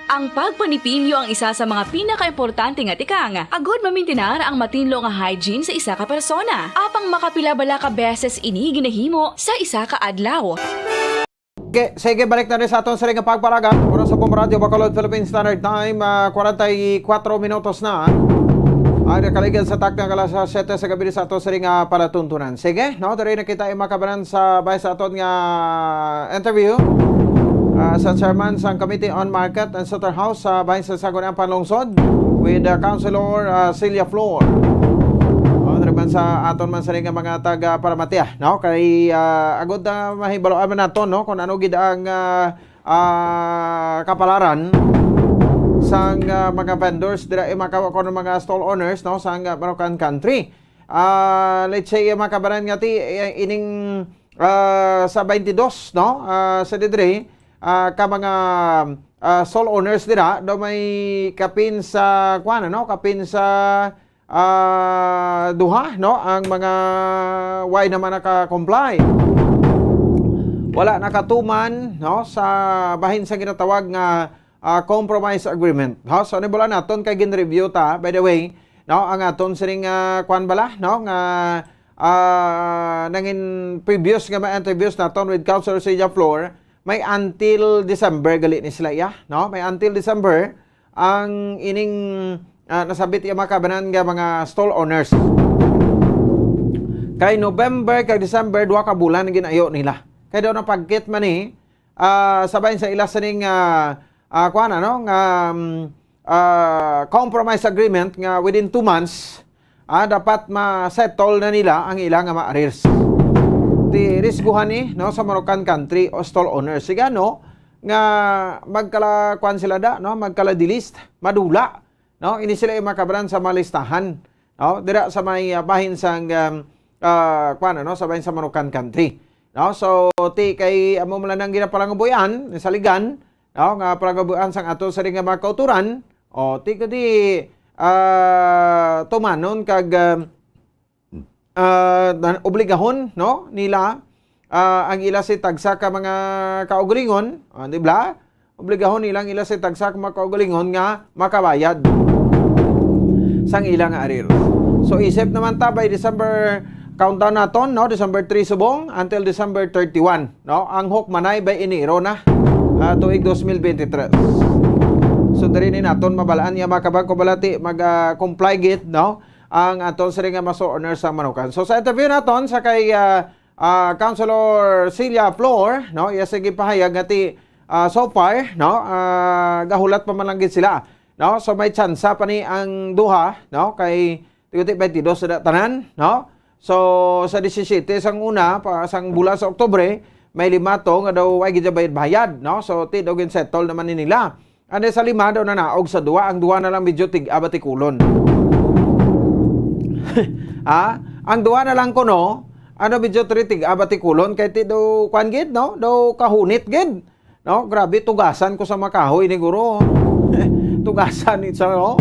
Ang pagpanipilyo ang isa sa mga pinakaimportante nga tikang agud mamintinar ang matinlo nga hygiene sa isa ka persona. Apang makapila bala ka beses ini ginahimo sa isa ka adlaw? Okay, sige, balik na rin sa aton sa ring pagparaga. Oras sa Bombo Radio Bacolod, Philippine Standard Time, ah, kwarenta y kuatro minutos na ang nakaligad sa takna nga alas siyete sa gabi sa aton sa ring, ah, palatuntunan. Sige, no, diri na kita yung makabanan sa bahin sa aton nga interview, ah, sa chairman sang Committee on Market and Slaughterhouse sa bahin sa Sangguniang Panlungsod with, ah, Councilor, ah, Celia Flor. O, diri man sa aton man sa ring mga taga Paramatia, no? Kay, ah, agud na mahibaloan man naton, no, kung ano gid ang, ah, ah, kapalaran sang, ah, mga vendors dira, eh, mga kawa-, kuno mga stall owners, no, sang, ah, Marocan country. Ah, let's say, eh, mga kabanan nga ti, eh, ining, ah, sa twenty-two, no, ah, sa didre, ah, ka mga, ah, stall owners dira, do may kapin sa, kuwan, ano, kapin sa ah, duha, no, ang mga way naman naka-comply. Wala nakatuman, no, sa bahin sa ginatawag nga, ah, compromise agreement. No? So, nibula naton kay gin-review ta, by the way, no, ang aton sining, ah, kwan bala, no, nga, ah, nangin previous nga mga interviews naton with Councilor Celia Flor, may until December gali ni sila, iya, no? May until December ang ining, ah, nasabit iya mga kabanan nga mga stall owners. Kay November kag December, duha ka bulan ang ginayo nila. Kay daw napagkit man ni, ah, sabay sa ila sining, ah, ah, kuwan, ano, nga, um, ah, compromise agreement nga within two months, ah, dapat ma-settle na nila ang ila nga mga arrears. Ti risguhan ni, no, sa Manukan Country o stall owners. Siga, no, nga magkala, kuwan sila da, no, magkala delist, madula, no, ini sila yung makabaran sa mga listahan, no, dira sa may, ah, bahin sang, um, ah, kuwan, ano, sa bahin sa Manukan Country. No, so, ti kay amo man lang ginapalangabuyan, nasaligan, no, nga palangabuyan sang ato sa ring nga mga kauturan, o, ti kadi, ah, tumanon kag, ah, ah, dan-, obligahon, no, nila, ah, ang ila si tagsa ka mga kaugalingon, ah, di ba? Obligahon nila ang ila si tagsa ka mga kaugalingon nga makabayad sang ila nga arrears. So, isip naman ta by December, countdown naton, no, December three subong until December thirty-one, no, ang hukmanay by Enero na, ah, tuig twenty twenty-three. So, diri ni naton mabalaan nga mga kabangko balati mag, ah, comply gid, no, ang aton sila nga maso owner sa Manukan. So, sa interview naton sa kay, ah, ah, Councilor Celia Flor, no, iya sige pahayag nga ti, ah, so far, no, ah, gahulat pa man lang gid sila, no. So, may tsansa pa ni ang duha, no, kay twenty twenty-two sa da-, tanan, no. So, sa disisiyete sang una pa sang bulan sa Oktubre, may lima to nga daw ay gid bayad-bayad, no. So, ti daw gin-settle naman ni nila. Ano sa lima daw nanaog sa duwa, ang duwa na lang medyo tig-a batikulon. Ha? Ang duwa na lang kuno, ano, medyo tri tig-a batikulon kay ti daw kwan gid, no? Daw kahunit gid. No? Grabe, tugasan ko sa makahoy ni guro. Tugasan ni sa, no?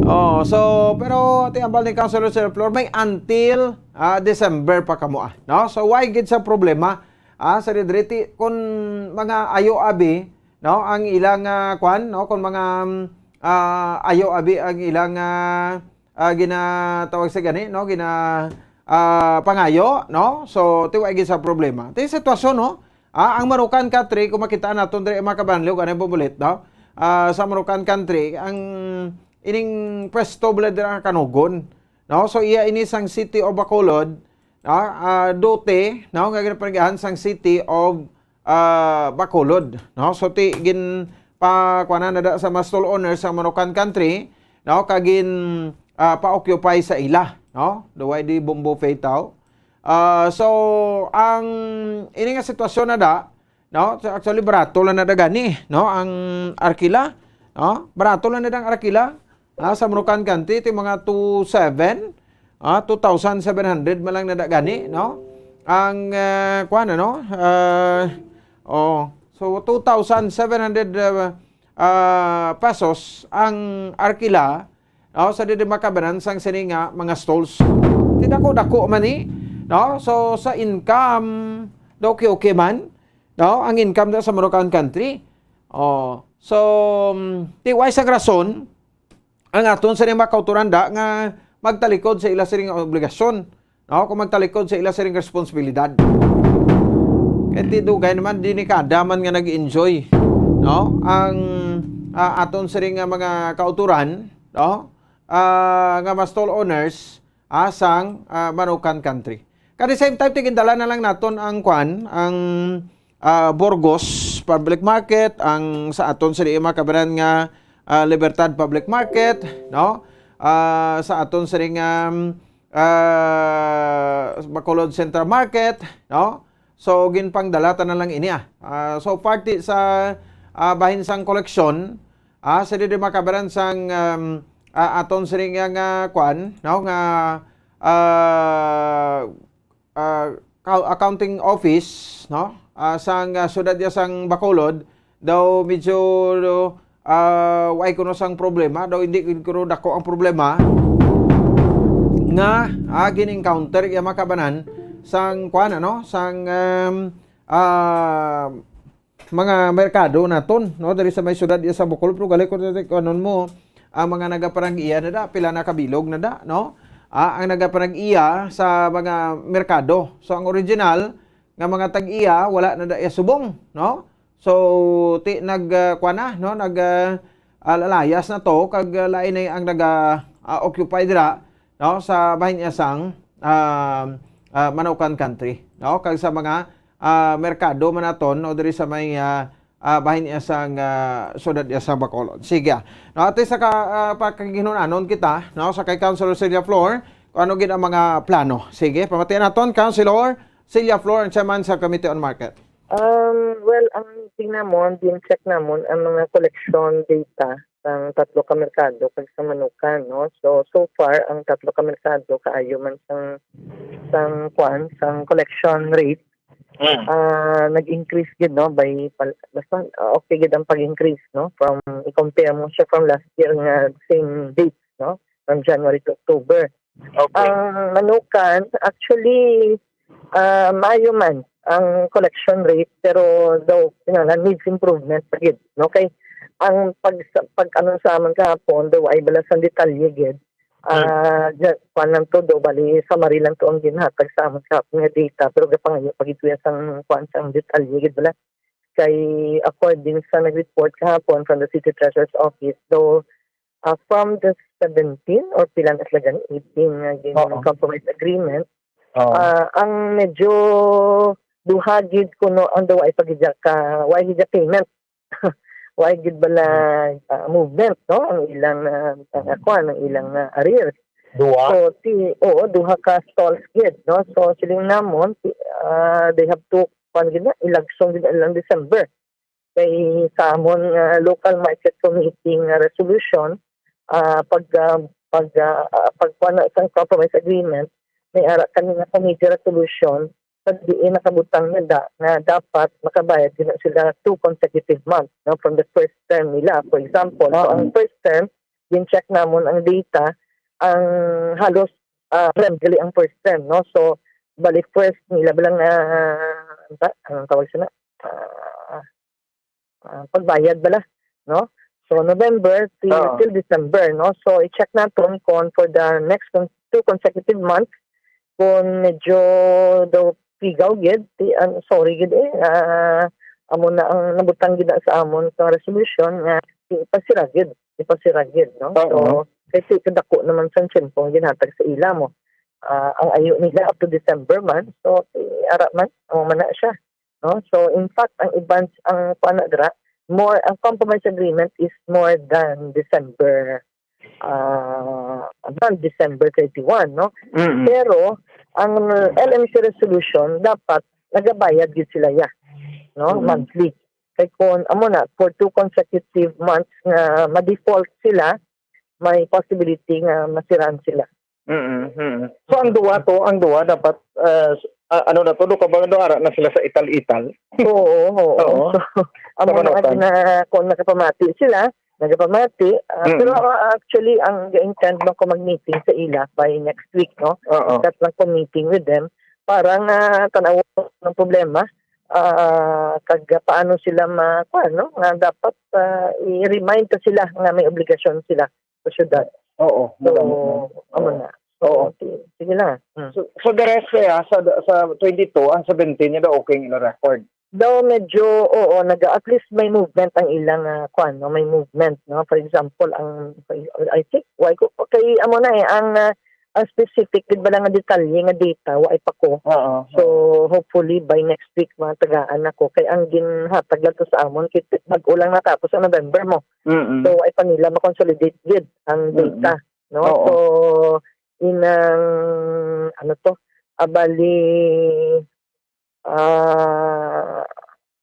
Oh, so, pero ti ambal ni Councilor Sir Flor, may until, ah, December pa kamo, ah, no? So, why gid sa problema? Ah, sa didriti, kung mga ayo abi, no, ang ilang, ah, kwan, no, kung mga, um, ah, ayo abi ang ilang, ah, ah, ginatawag sa gani, no, gina, ah, pangayo, no? So, ti wa gid sa problema. Ti sitwasyon, no? Ah, ang Manukan Country, kung makita naton diri, mga kabanlog, anay bumulit, no? Ah, sa Manukan Country, ang ining pwesto bala dira kanugon, no? So, iya ini sang City of Bacolod, ah, ah, dote, no, nga ginapangidahan sang City of, ah, Bacolod, no? So, ti gin pa kuana na da sa mga stall owners sa Manukan Country, no, kag gin, ah, pa-occupy sa ila, no? Daw way di bombo fetaw. Ah, so, ang ini nga sitwasyon na da, no? So, actually, barato lang na da gani, no? Ang arkila, no? Barato lang na da ang arkila. Ah, sa Manukan Country, ti mga two seven, ah, two thousand seven hundred man lang na da gani, no? Ang, ah, kuwan, ano? Ah, oh, so, two thousand seven hundred, ah, ah, pesos ang arkila, no? Sa didi makabanan sang sini nga mga stalls. Ti dako-dako man ni, no? So, sa income, daw okay-okay man, no? Ang income na sa Manukan Country. Oh, so, um, ti way sang rason, ang aton sa mga kauturan da nga magtalikod sa ila siring nga obligasyon, no? Kung magtalikod sa ila siring responsibilidad. Kay ti dugay naman, delikada man nga nag-enjoy, no? Ang, ah, aton siring nga mga kauturan, no? Ah, nga mga stall owners, ah, sang, ah, Manukan Country. At the same time, ti gindala na lang naton ang kwan, ang, ah, Burgos Public Market, ang sa aton sa di makabanan nga, ah, Libertad Public Market, no? Ah, sa aton sa di nga, ah, Bacolod Central Market, no? So, ginpangdala ta na lang ini, ah. Ah, so, parte sa, ah, bahin sang koleksyon, ah, sa di makabanan sang, um, ah, aton sa di nga, nga kwan, no? Nga, ah, ah, ka-, accounting office, no? Ah, sang, ah, siyudad ya sang Bacolod, daw medyo, ah, way kuno sang problema, daw hindi kuno dako ang problema nga, ah, gin-encounter ya makabanan sang kuan, ano, sang, um, ah, mga merkado naton, no, diri sa may siyudad ya sa Bacolod, pero gali ko diri, kuanon mo, ang mga nagapanag-iya na da, pila na kabilog na da, no? Ah, ang nagapanag-iya sa mga merkado. So, ang original nga mga tag-iya, wala na da iya subong, no? So, ti nag, ah, kuan na, no? Nag, ah, ah, lalayas na to, kag, ah, lain na ang naga, ah, occupy dira, no? Sa bahin iya sang, ah, ah, Manukan Country, no? Kag sa mga, ah, merkado man naton, no? Diri sa may, ah, ah, bahin iya sang, ah, syudad iya sa Bacolod. Sige, ah. No, ati sa ka, ah, pagkaginhunanon kita, no, sa kay Councilor Celia Flor, kung ano gid ang mga plano. Sige, pamatian naton, Councilor Celia Flor, ang chairman sa Committee on Market. Um, well, ang meeting namon, din-check namon ang mga collection data sang tatlo ka merkado kag sa Manukan, no? So, so far, ang tatlo ka merkado kaayo man sang, sang, kwan, sang collection rate. Mm. Ah, nag-increase gid, no, by pal-, basta, ah, okay gid ang pag-increase, no, from, i-compare mo siya from last year nga same date, no, from January to October. Okay. Ang Manukan, actually, ah, maayo man ang collection rate, pero daw, kinahanglan needs improvement pa gid, no? Kay ang pag, pag ano sa amon kahapon, daw ay bala sang detalye gid. Hmm. Ah, ja-, kuwan lang to, daw bali, summary lang to ang ginhatag sa amon kahapon nga data, pero gapangayo pa gid kuya sang kuwan sang detalye gid bala. Kay according sa nag-report kahapon from the City Treasurer's Office, daw, ah, from the seventeen or pila na sila gani, eighteen nga gin-, Oo. compromise agreement, Oo. ah, ang medyo duha gid kuno ang daw ay pagidya ka, way gid payment. Way gid bala, ah, movement, no? Ang ilang, ah, ang, ah, kuwan, ang ilang, ah, arrears. Duha? So, ti-, oo, duha ka stalls gid, no? So, siling namon, ti-, ah, they have to, kuwan gid na, ilagson gid na ilang December. Kay sa amon nga local market committee nga resolution, ah, pag, ah, pag, ah, ah, pagkuha na sa compromise agreement, may ara kami nga committee resolution, sa diin nakabutang na da-, nga dapat makabayad gid na sila two consecutive months, no, from the first term nila. For example, so Oo. ang first term, gin-check namon ang data, ang halos, ah, term gali ang first term, no? So, bali first nila bala nga, ah, ano ta-, anong tawag sila? Ah, ah, pagbayad bala, no? So, November till, Oo. till December, no? So, i-check naton kung for the next con-, two consecutive months, kung medyo daw pigaw gid, ti-, an-, sorry gid eh, ah, amo na ang nabutang gid na sa amon sa resolution nga ipasira gid, ipasira gid, no? Oo. So, kasi kadako naman sa tiyempo ang ginhatag sa ila mo. Ah, ang ayo nila up to December man, so, ti-, ara man, amo man na siya. No? So, in fact, ang iban, ang kuwan na dira, more, ang compromise agreement is more than December, ah, than December thirty-one, no? Mm-mm. Pero, ang L M C resolution, dapat nagabayad gid sila, ya, no? Mm-mm. Monthly. Kay kung, amo na, for two consecutive months nga ma-default sila, may possibility nga masiran sila. Mm, mm. So, ang duwa to, ang duwa dapat, ah, s-, ah, ano na to, do ka ba, do ara na sila sa ital-ital? Oo, oo. Oo. So, amo Sa na Manukan. Nga, kung nakapamati sila, nagapamati, ah, Mm. pero, ah, actually, ang ga-intend man ko mag-meeting sa ila by next week, no? Oo. That lang ko meeting with them para nga tan-awon ang problema, ah, kag paano sila ma-, kuwan, no? Nga dapat, ah, i-remind ta sila nga may obligasyon sila sa syudad. Oo, So, madamo, no? amo Oo. na. So, Oo. si-, sige lang. Hmm. So, so the rest kaya sa, sa twenty-two, ang seventeen niya daw okay ang ila record? Daw medyo, oo, naga-, at least may movement ang ilang, ah, kwan, no? May movement, no? For example, ang, I think, why ko, kay, amo na eh, ang, ah, ang specific, gid ba lang nga detalye nga data, wa ay pa ko. Oo, So, oo. hopefully, by next week, mga tagaan ako. Kay ang ginhatag lang to sa amon, kit-, bag-o lang natapos sa November mo. Mm-mm. So, ay pa nila ma-consolidate gid ang Mm-mm. data, no? Oo. So, inang, ano to, abali, ah,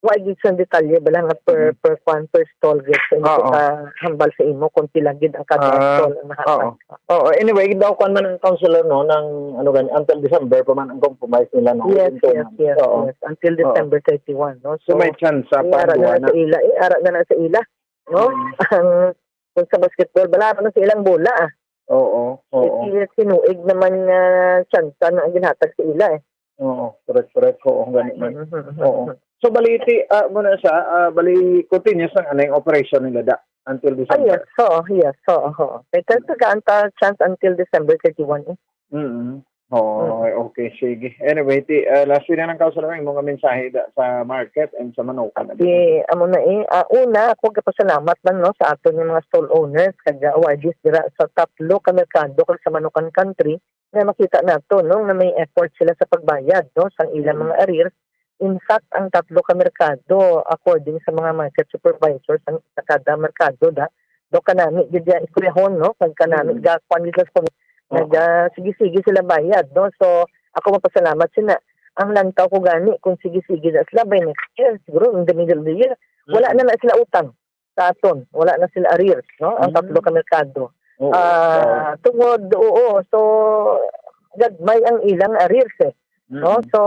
wa gid sang detalye bala nga per, Mm. per kwan, per stall gid. So, hindi ko Oo. ka hambal sa imo kung pila gid ang kada Ah, stall ang mahatag. oo. Oo, anyway, daw kwan man ang councilor, no, nang, ano gani, until December pa man ang compromise nila, no? Yes, Ito yes, man. yes, Oo. yes. Until Oo. December thirty-one, no? So, So, may chance sa eh, ara na pagbuwan lang na. sa ila, eh, ara na lang sa ila, no? Mm. Ang, kung sa basketball, bala, ara na sa ilang bola, ah. Oo, oo. Eh, si-, sinuig naman nga tsansa na ang ginhatag sa ila, eh. Oo, correct, correct. Oo, gani man. Mhm, mhm, Oo. mhm. So, bali, ti-, ah, muna siya, ah, bali, continuous ang anay operation nila da, until Ah, December. yes. Oo, yes. Oo, oo. Kay, kay tagaan ta chance until December thirty-one, eh. Mm. Oo, Mm. okay, sige. Anyway, ti-, ah, last week na lang, Councilor, ang mga mensahe da, sa market and sa Manukan. Di, amo na, eh. Ah, una, ako gapasalamat lang, no, sa aton nga mga stall owners, kag awardees dira sa tatlo ka merkado, kag sa Manukan Country, nga makita nato, no, nga may effort sila sa pagbayad, no, sang ilang Mm. mga arrears. In fact, ang tatlo ka merkado, according sa mga market supervisors, ang sa kada merkado da, do kanami gid ya istoryahan, no? Kag kanami Mm. ga kuan gid sa, Oo. Naga sige-sige sila bayad, no? So, ako mapasalamat sila. Ang lantaw ko gani, kung sige-sige na sila by next year, siguro in the middle of the year, wala Mm. na na sila utang sa aton. Wala na sila arrears, no? Ang Mm. tatlo ka merkado. Oo. Ah, Oo. tungod, oo. So, gagmay ang ilang arrears, eh. No? Mm. So,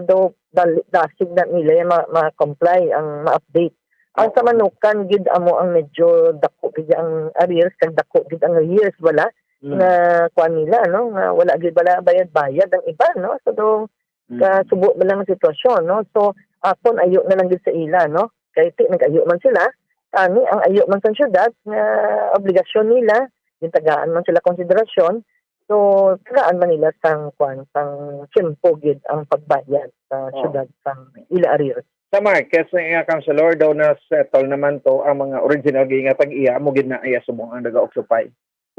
do, dali, dasig na nila yung ma-, ma-comply, ang ma-update. Ang Oo. sa Manukan gid amo ang medyo dako gid ang arrears, kag dako gid ang arrears, wala, Mm. nga kuan nila, no? Nga wala gid, wala bayad-bayad ang iba, no? So, do, Mm. kasubo man lang ang sitwasyon, no? So, akon ayo na lang gid sa ila, no? Kay ti, nag-ayo man sila, tani, ang ayo man sa syudad, nga obligasyon nila, gintagaan man sila konsiderasyon, so, tagaan man nila sang, kuan, sang tiyempo gid ang pagbayad sa Oh. syudad sang ila arrears. Sa Marquez na iya, Councilor, daw na-settle naman to ang mga original gid nga tag-iya, amo gid na iya subong ang naga-occupy.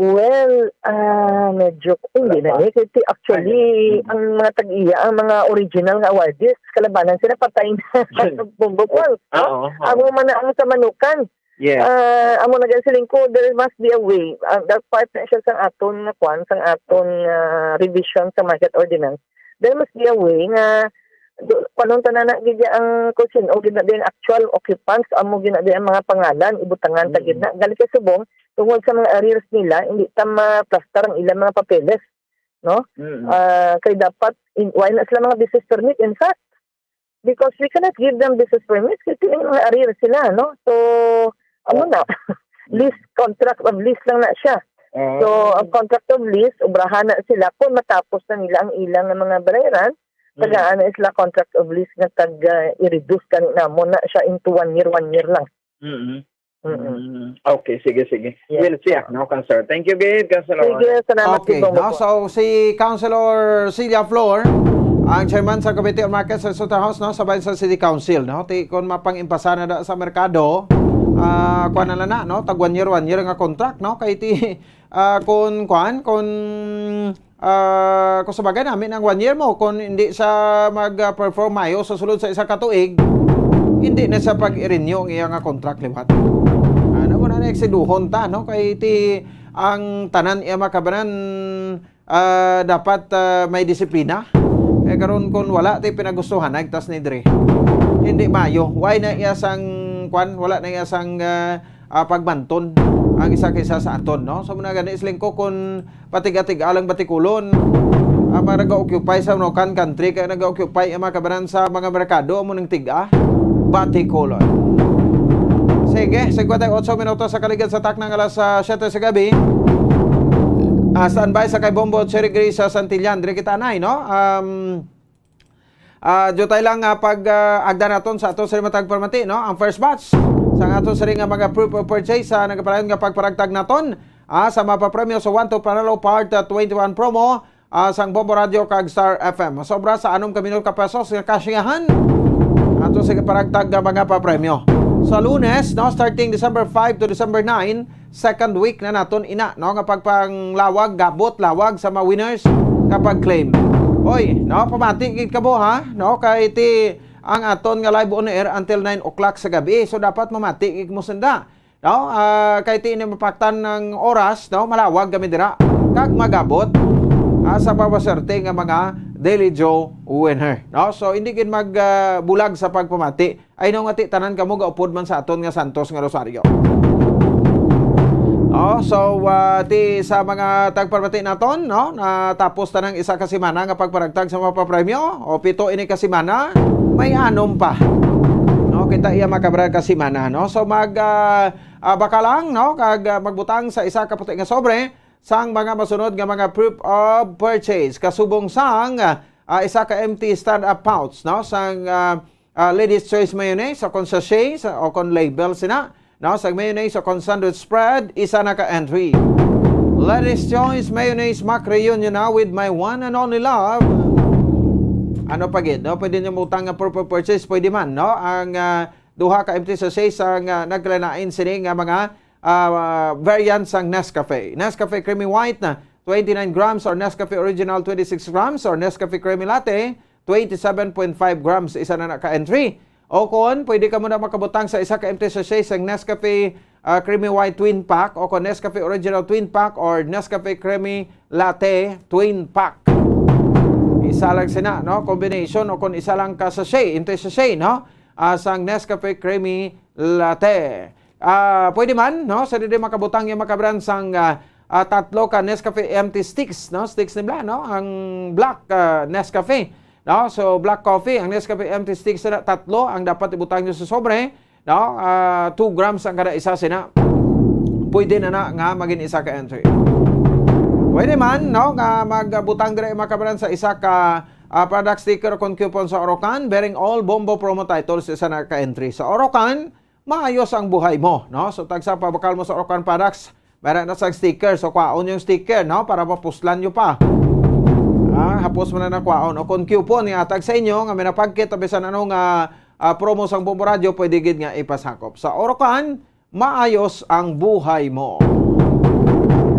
Well, ah, medyo, hindi Wala na pa. eh. Kasi actually, Ay, mm. ang mga tag-iya, ang mga original nga awardees, kalabanan sila patay na sa Bumbo Oh, Falls, no? oo, oo. Amo man na ang sa Manukan. Yes. Ah, amo na gani siling ko, there must be a way. Ah, that part na siya sang aton nga kwan, sang aton, ah, revision sa market ordinance. There must be a way nga, do, panon ta na na gid ang kung sino gid na din actual occupants, amo gid na din ang mga pangalan, ibutangan ta gid Mm. na. Gali kay subong, tungod sa mga arrears nila, hindi ta maplastar ang ilang mga papeles, no? Mm. Ah, kay dapat, in, why na sila mga business permit, in fact? Because we cannot give them business permit, kasi may mga arrears sila, no? So, amo na. Mm. Lease, contract of lease lang na siya. Ah. So, ang contract of lease, obrahan na sila kung matapos na nila ang ilang nga mga balayran, Mm. tagaan na sila contract of lease nga tag, ah, i-reduce gani namon na siya into one year, one year lang. Mm-mm. Mm-mm. Mm. Okay, sige, sige. Yes, We'll check, sir. no, Councilor? Thank you, gid, Councilor. Sige, salamat, Okay, Gid Bongo no? po. So, si Councilor Celia Flor, ang chairman sa Committee on Markets and Slaughterhouse, no, sa Bayan sa City Council, no? Ti, kung mapang-impasa na da sa merkado, ah, kuwan na lang na, no? Tag one year, one year nga contract, no? Kay ti, ah, kung, kuwan, kung, ah, kung sa bagay namin ang one year mo, kung hindi siya mag-, ah, perform mayo sa sulod sa isa ka tuig, hindi na siya pag-i-renew ang iya nga contract liwat. Ano mo na, na-eksiduhon ta, no? Kay ti, ang tanan iya makabanan, ah, dapat, ah, may disiplina. Eh, karon kung wala, ti pinagustuhan, nagtas ni diri. Hindi mayo. Why na iya sang, kwan, wala na iya sang, ah, ah, pagbanton ang isa kaysa sa aton, no? So, muna gani, siling ko, kung patiga-tiga lang batikulon, ang mga nag-occupy sa Manukan Country, kaya nag-occupy ang mga kabanan sa mga merkado, amo ning tiga, batikulon. Sige, singkwenta y ocho minutos sa kaligad sa takna nga alas, ah, siyete sa gabi. Ah, standby sa kay Bombo Cherry Gray sa Santillan. Diri kita, Nay, no? Um, ah, diyo tayo lang, ah, pag, ah, agda naton sa ato sa matag permanente, no? Ang first batch sa ato sa ring nga mga proof of purchase sa nagaparayon nga pagparagtag naton, ah, sa mapapremyo sa One to Panalo Part, ah, twenty-one promo, ah, sang Bombo Radio kag Star F M. Sobra sa anom ka milyon ka pesos nga kasiyahan ato sa paragtag nga mga papremyo. Sa Lunes, no, starting December five to December nine, second week na naton ina, no, nga pagpanglawag, gabot, lawag sa mga winners nga pag-claim. Oy, no, pamati gid kamo, ha, no, kay ti ang aton nga live on air until nine o'clock sa gabi. So, dapat mamati gid mo sanda, no? Ah, kay ti ini mapaktan ng oras, no? Malawag kami dira. Kag magabot, ah, sa pawaserte nga mga Daily Joe winner, no? So, hindi gid mag, ah, bulag sa pagpamati. Ay, no, nga ti tanan kamo gaupod man sa aton nga Santos nga Rosario. Oh, so, ah, ti sa mga tagpamati naton, no? Natapos ta ng isa ka semana nga pagparagtag sa mga papremyo. O, pito ini ka semana, may anom pa. No, kita iya makabra ka semana, no? So, mag, ah, ah, baka lang, no? Kag, ah, magbutang sa isa ka puti nga sobre sang mga masunod nga mga proof of purchase. Kasubong sang, ah, isa ka empty stand-up pouch, no? Sang, ah, ah, Ladies Choice Mayonnaise o kon sachet sa, o kon label sina, no? Sang mayonnaise o kon sandwich spread, isa na ka entry. Ladies Choice Mayonnaise Mac Reunion na with my one and only love. Ano pa gid, no? Pwede niyo mutang nga proof of purchase, pwede man, no? Ang, ah, duha ka empty sachet sang, ah, nagkalain-lain sini nga mga, ah, variant sang Nescafe. Nescafe Creamy White na twenty-nine grams or Nescafe Original twenty-six grams or Nescafe Creamy Latte twenty-seven point five grams isa na na ka entry. O kon pwede kamo na makabutang sa isa ka empty sachet sang Nescafe, ah, Creamy White Twin Pack, o kon Nescafe Original Twin Pack or Nescafe Creamy Latte Twin Pack. Isa lang sina, no? Combination, o kon isa lang ka sachet, empty sachet, no? Ah, sang Nescafe Creamy Latte. Ah, pwede man, no? Sa didi makabutang yung makabrand sang, ah, ah, tatlo ka Nescafe empty sticks, no? Sticks nila, no? Ang black, ah, Nescafe, no? So, black coffee, ang Nescafe empty sticks na tatlo ang dapat ibutang nyo sa sobre, no? Ah, two grams ang kada isa sina. Pwede na na nga maging isa ka entry. Pwede man, no? Nga magbutang dira yung makabrand sa isa ka, ah, product sticker o kon coupon sa Orocan, bearing all Bombo promo titles, isa na ka entry. Sa Orocan, maayos ang buhay mo, no? So, tagsa pabakal mo sa Orocan products, meron na sang sticker. So, kwaon yung sticker, no? Para mapuslan nyo pa. Ah, hapos mo na na kwaon. O kung coupon ni atag sa inyo, nga may napagkit, o bisan ano nga, ah, promo sang Bombo Radio, pwede gid nga ipasakop. Sa Orocan, maayos ang buhay mo.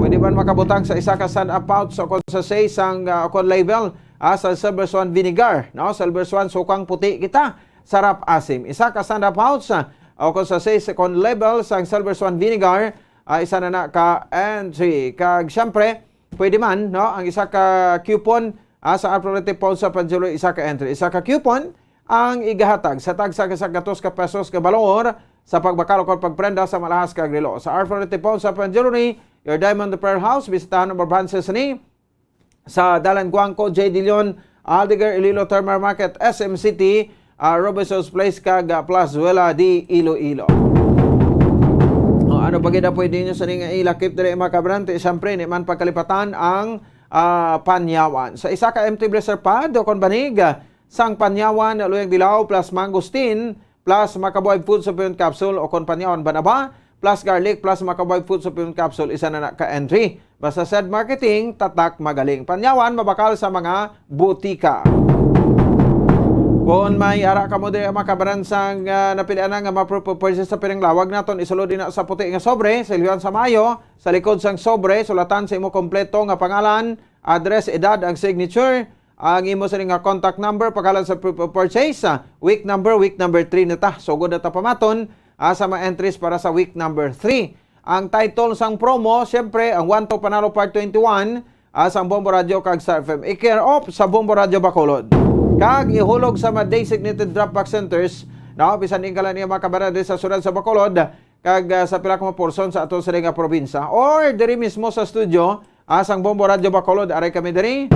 Pwede man makabutang sa isa ka stand-up pouch o kung sa say sang, ah, o kung label, ah, sa Silver Swan Vinegar, no? Silver Swan, sukang puti kita. Sarap asim. Isa ka stand-up pouch, ah, o kung sa say sa kung label sang Silver Swan Vinegar, ah, isa na na ka entry. Kag siyempre, pwede man, no? Ang isa ka coupon, ah, sa Alpharete Pawn sa Panjuro, isa ka entry. Isa ka coupon ang igahatag sa tagsa ka gatos ka pesos ka balor sa pagbakal o pagprenda sa malahas kag relo. Sa Alpharete Pawn sa Panjuro ni Your Diamond Pearl House, bisitahan ang branches ni sa Dalan Guangco, J. Dillon, Aldegar, Iloilo Terminal Market, S M City, ah, Robinson's Place, kag, ah, Plazuela de Iloilo. O, ano pa gid ang pwede nyo sa ning ilakip diri, mga kabrante? Siyempre, ni man pagkalipatan ang, ah, panyawan. Sa isa ka empty blister pad o kon banig, ah, sang panyawan, luyang dilaw plus mangosteen, plus Makabuhay Food Supplement Capsule o kon panyawan banaba, plus garlic, plus Makabuhay Food Supplement Capsule, isa na na ka entry. Basta Said Marketing, tatak magaling. Panyawan, mabakal sa mga butika. Kon may ara kamo diri, mga kabaran, sang, ah, napilian na nga mapro-, purchase sa pinanglawag naton, isulod ina sa puti nga sobre, silyohan sa maayo, sa likod sang sobre, sulatan sa imo kompleto nga pangalan, address, edad, ang signature, ang imo sini nga contact number, pangalan sa proof of purchase, ah, week number, week number three na ta. Sugod na ta pamaton, ah, sa mga entries para sa week number three. Ang title sang promo, siyempre, ang One to Panalo Part twenty-one, ah, sang Bombo Radio kag Star F M. I-care of sa Bombo Radio Bacolod. Kag ihulog sa mga designated drop box centers, no, bisan din kala niya mga kabarada sa siyudad sa Bacolod, kag, ah, sa pila ka mga porson sa aton sini nga probinsya. Or diri mismo sa studio, ah, sang Bombo Radio Bacolod, aray kami diri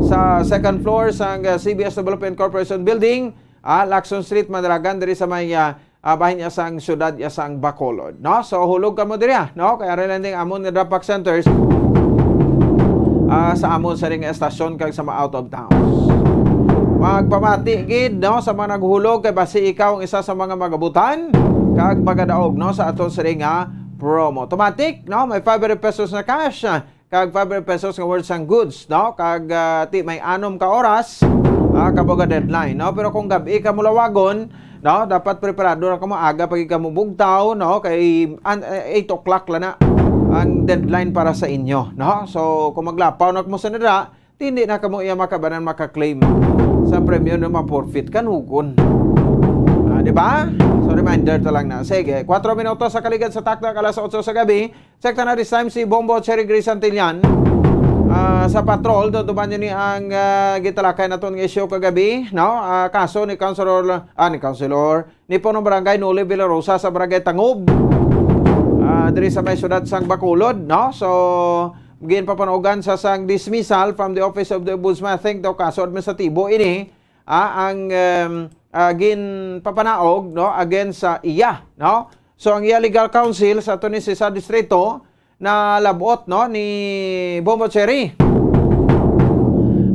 sa second floor sang, ah, C B S Development Corporation Building, ah, Lacson Street, Madalagan, diri sa may, ah, ah, bahin niya sang siyudad niya sang Bacolod, no? So, hulog kamo diri, ah, no? Kaya rin lang ding amon nga drop box centers, ah, sa amon sa ring estasyon kag sa mga out of towns. Magpamati gid, no, sa mga naghulog kay basi ikaw ang isa sa mga magabutan kag magadaog, no, sa aton sini nga promo. Automatic, no, may five hundred pesos na cash, ah, kag five hundred pesos nga worth sang goods, no? Kag, ah, ti may anom ka oras, ah, kabo ka deadline, no? Pero kung gabi ka mulawagon, no, dapat preparado na kamo, aga pa gid kamo bugtaw, no? Kay an-, eh, eight o'clock lang na ang deadline para sa inyo, no? So, kung maglapaw na kamo sa nira, hindi na kamo iya makabanan maka-claim sa premyo na ma-forfeit kanugon. Ah, di ba? So, reminder ta lang na. Sige, kwatro minutos sa kaligad sa takna, alas otso sa gabi. Check ta na this time si Bombo Cherry Grace Santillan. Ah, sa patrol, tutuban niyo ni ang, ah, gitalakay naton nga issue kagabi, no? Ah, kaso ni Councilor, ah, ni Councilor, ni Punong Barangay Noli Villarosa sa Barangay Tangob. Ah, diri sa may siyudad sang Bacolod, no? So, ginpapanugan sa sang dismissal from the Office of the Ombudsman. I think daw kaso administratibo ini, ah, ang, em, ah, ginpapanaog, no, against sa iya, no? So, ang iya legal counsel sa ato ni sa distrito na labot, no, ni Bombo Cherry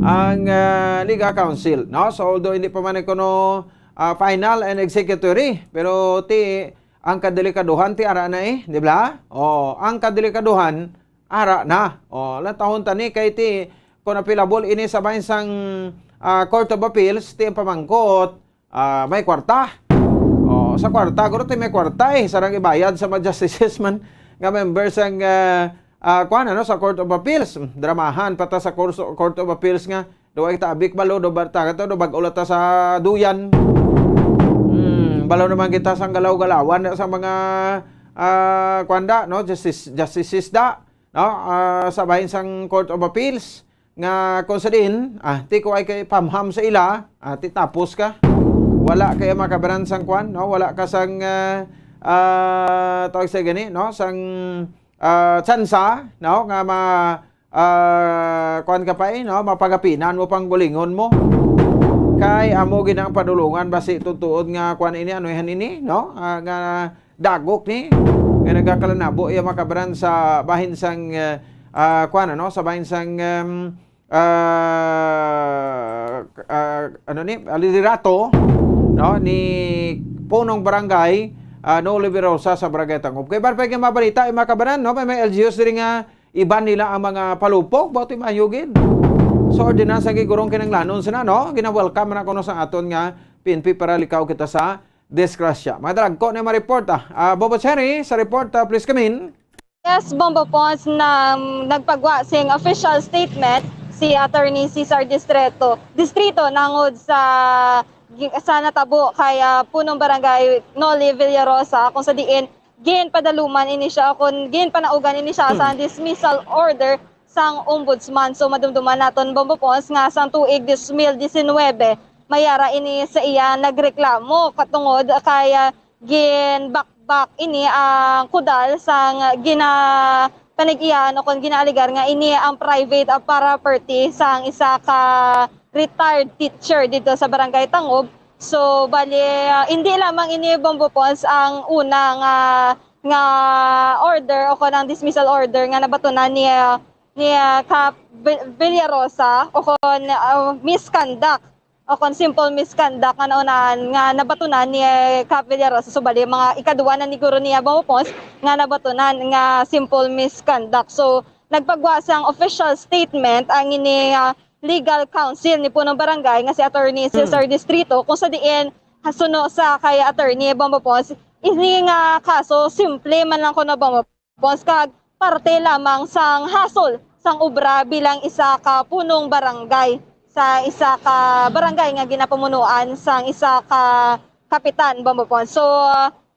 ang, ah, legal counsel, no? So, although hindi pa man kuno, ah, final and executory, pero ti ang kadelikaduhan ti ara na, eh, di ba? Oh, ang kadelikaduhan ara na. Oh, latahon ta ni kay ti kung appealable ini sa bahin sang, ah, Court of Appeals, ti ang pamangkot, ah, may kwarta. Oh, sa kwarta, guro ti may kwarta, eh, sarang ibayad sa mga justices man nga member sang, ah, ah, kuwan, ano, sa Court of Appeals. Dramahan pa ta sa Court, Court of Appeals nga Do ay tabi kabalo, do ba, ta-, to, do bag-o lang ta sa duyan. Hmm, balo naman kita sang galaw-galawan sa mga, ah, kuwan da, no? Justice, justices da, no? Ah, sa bahin sang Court of Appeals, nga kung sa diin, ah, ti ko ay kay pamham sa ila, ah, ti tapos ka. Wala kay makabaran sang kuwan, no? Wala ka sang, ah, ah, tawag sa gani, no? Sang, ah, tsansa, no? Nga ma-, ah, kuwan ka pa, eh, no? Mapagapinan mo pang gulingon mo. Kay amo gid ang padulungan, basi tutuod nga kuwan ini, ano yan ini, no? Ah, nga dagok ni, nga nagakalanabo iya makabaran sa bahin sang, ah, ah, kuwan, ano? Sa bahin sang, um, ah, ah, ano ni, liderato, no? Ni Punong Barangay, ah, Noli Villarosa sa Barangay Tangob. Kay ban pa nga mabalita, ay makabaran, no? May, may L G Us diri nga iban nila ang mga palupok, ba't imahayugin? So, ordinansa gigurong kinanglanon sila, no? Gina-welcome na kuno sa aton nga P N P para likaw kita sa disgrasya. Mga drag ko na ma-report, ah. Ah, Bobo Cherry, sa report, ah, please come in. Yes, Bombo Pons, na nagpagwa sing official statement si Attorney Cesar Distreto, Distrito nangod sa gi-, sa natabo kay, ah, Punong Barangay Noli Villarosa, kung sa diin ginpadaluman ini siya, kung ginpanaugan ini siya sa dismissal order sang ombudsman. So, madumduman naton, Bombo Pons, nga sang tuig dos mil disinwebe, may ara ini sa iya nagreklamo katungod kay, ah, ginbakbak ini ang kudal sang gina-, panig-iyahan o kon ginaaligar nga ini ang private, ah, property sang isa ka retired teacher dito sa Barangay Tangob. So, bali, ah, hindi lamang ini, Bombo Pons, ang una nga, nga order o kon ang dismissal order nga nabatunan ni, ah, ni, ah, Kap Vi-, Villarosa o kon, ah, misconduct o kon simple misconduct nga naunahan nga nabatunan ni, eh, Kap Villarosa. So, bali, mga ikaduwa na ni guro niya, Bombo Pons, nga nabatunan nga simple misconduct. So, nagpagwa sang official statement ang ini, ah, legal counsel ni Punong Barangay nga si Attorney Cesar Distrito, kung sa diin, ha, suno sa kay Attorney Bombo Pons, ini nga kaso simple man lang kuno, Bombo Pons, kag parte lamang sang hasol sang obra bilang isa ka punong barangay sa isa ka barangay nga ginapamunuan sang isa ka kapitan, Bombo Pons. So,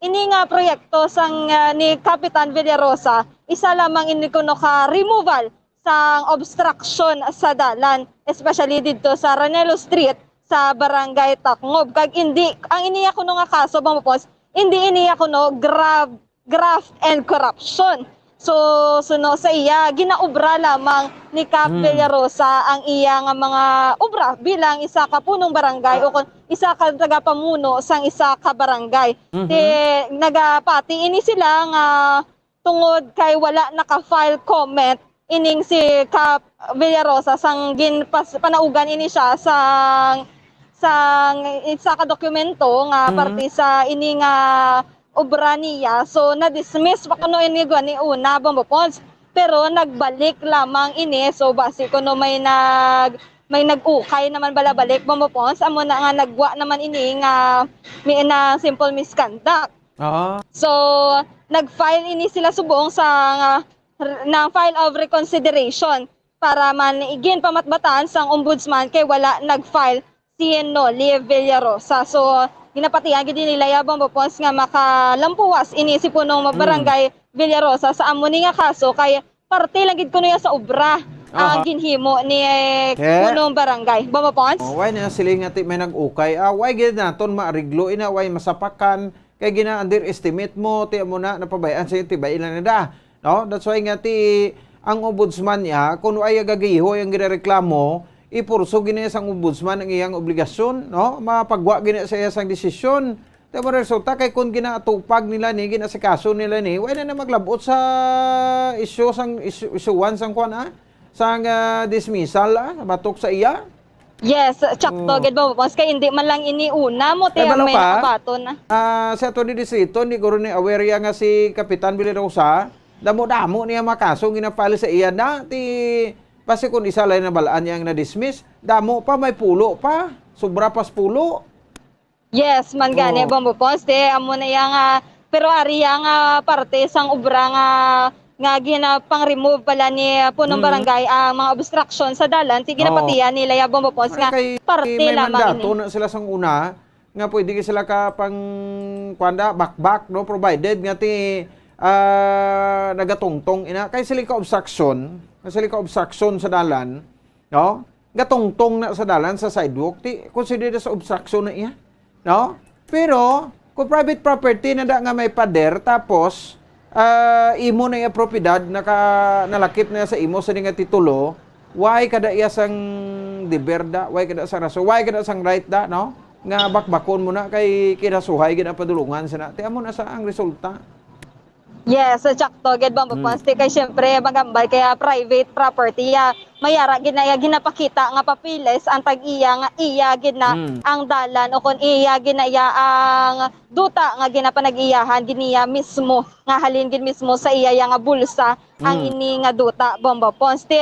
ini nga proyekto sang, ah, ni Kapitan Villarosa, isa lamang ini kuno ka removal sang obstruction sa dalan, especially didto sa Ranelo Street sa Barangay Tacngob. Kag indi, ang iniya kuno nga kaso, Bombo Pons, indi iniya kuno grab graft and corruption. So, suno sa iya, ginaobra lamang ni Kap Villarosa ang iya nga mga obra bilang isa ka punong barangay o kon isa ka tagapamuno sang isa ka barangay. Ti, nagapati ini sila nga tungod kay wala naka-file comment ining si Kap Villarosa sang ginpas-, panaugan ini siya sang, sang isa ka dokumento nga parte sa ini nga obra niya. So, na-dismiss pa kuno ini gani una, Bombo Pons. Pero nagbalik lamang ini. So, basi kuno may nag-, may nag-ukay naman bala balik, Bombo Pons. Amo na nga nagwa naman ini nga mi-, na simple misconduct. Aha. So, nag-file ini sila subong sa, nga, r-, ng file of reconsideration para man igin pamatbatan sang ombudsman kay wala nag-file si Noli Villarosa. So, ginapatihan gid nila ya, Bombo Pons, nga makalampuwas ini si punong barangay Villarosa sa amo ni nga kaso kay parte lang gid kuno ya sa obra ang ginhimo ni, eh, punong barangay. Bombo Pons? Oh, why na sila nga ti may nag-ukay? Ah, why gid naton maariglo ina, why masapakan? Kay gina-underestimate mo, ti amo na, napabayaan sa iyo, ti bay lang na da. No? That's why nga ti, ang ombudsman niya, kung ay agagiho ang ginareklamo, ipurso gini sang ombudsman ang iyang obligasyon, no? Mapagwa gini sa iya sang desisyon. Ti mo resulta kay kung ginatupag nila ni, ginasikaso nila ni, wala na maglabot sa isyu sang, isyu, isyuan sang kwan, ah? Sang, ah, dismissal, ah, batok sa iya. Yes, tsakto gid, Bombo Pons, kay hindi man lang ini una mo ti ang may nakabaton. Ah, si Attorney Distrito, hindi guro ni aware ya nga si Kapitan Villarosa, damo-damo niya mga kaso ginapali sa iya na, ti, basi kung isa lang nabalaan niya ang na-dismiss, damo pa, may pulo pa, sobra pas pulo. Yes, man gani, Bombo Pons, ti amo na iya nga, pero ari iya nga parte sang obra nga nga ginapang-remove pala ni, ah, punong Mm. barangay ang mga obstruction sa dalan, ti Oo. ginapatihan nila ya Bombo Pons nga Kay parte may lamang mandato ini. na sila sang una, nga pwede sila ka pang, kuwan da, bakbak, no? Provided nga ti, ah, nagatungtong ina. Kay sila ka obstruction, nga sila ka obstruction sa dalan, no? Gatungtong na sa dalan, sa sidewalk, ti consider sa obstruction na iya, no? Pero kung private property na da nga may pader, tapos, ah, imo na iya propiedad, naka-, nalakip na sa imo sa nga titulo, why kada iya sang deber da, why kada sang rason, why kada sang right da, no? Nga bakbakon mo na kay kinasuhay gid ang padulungan sa na. Ti amo na sa ang resulta. Yes, sakto gid, Bombo Mm. Pons. Ti kay siyempre, magambal kaya private property ya. Mayara gid na ya ginapakita nga papiles ang tag-iya nga iya gid na Mm. ang dalan o kon iya gid na ya ang duta nga ginapanag-iyahan gid niya mismo, nga halin gid mismo sa iya ya nga bulsa ang Mm. ini nga duta, Bombo Pons. Ti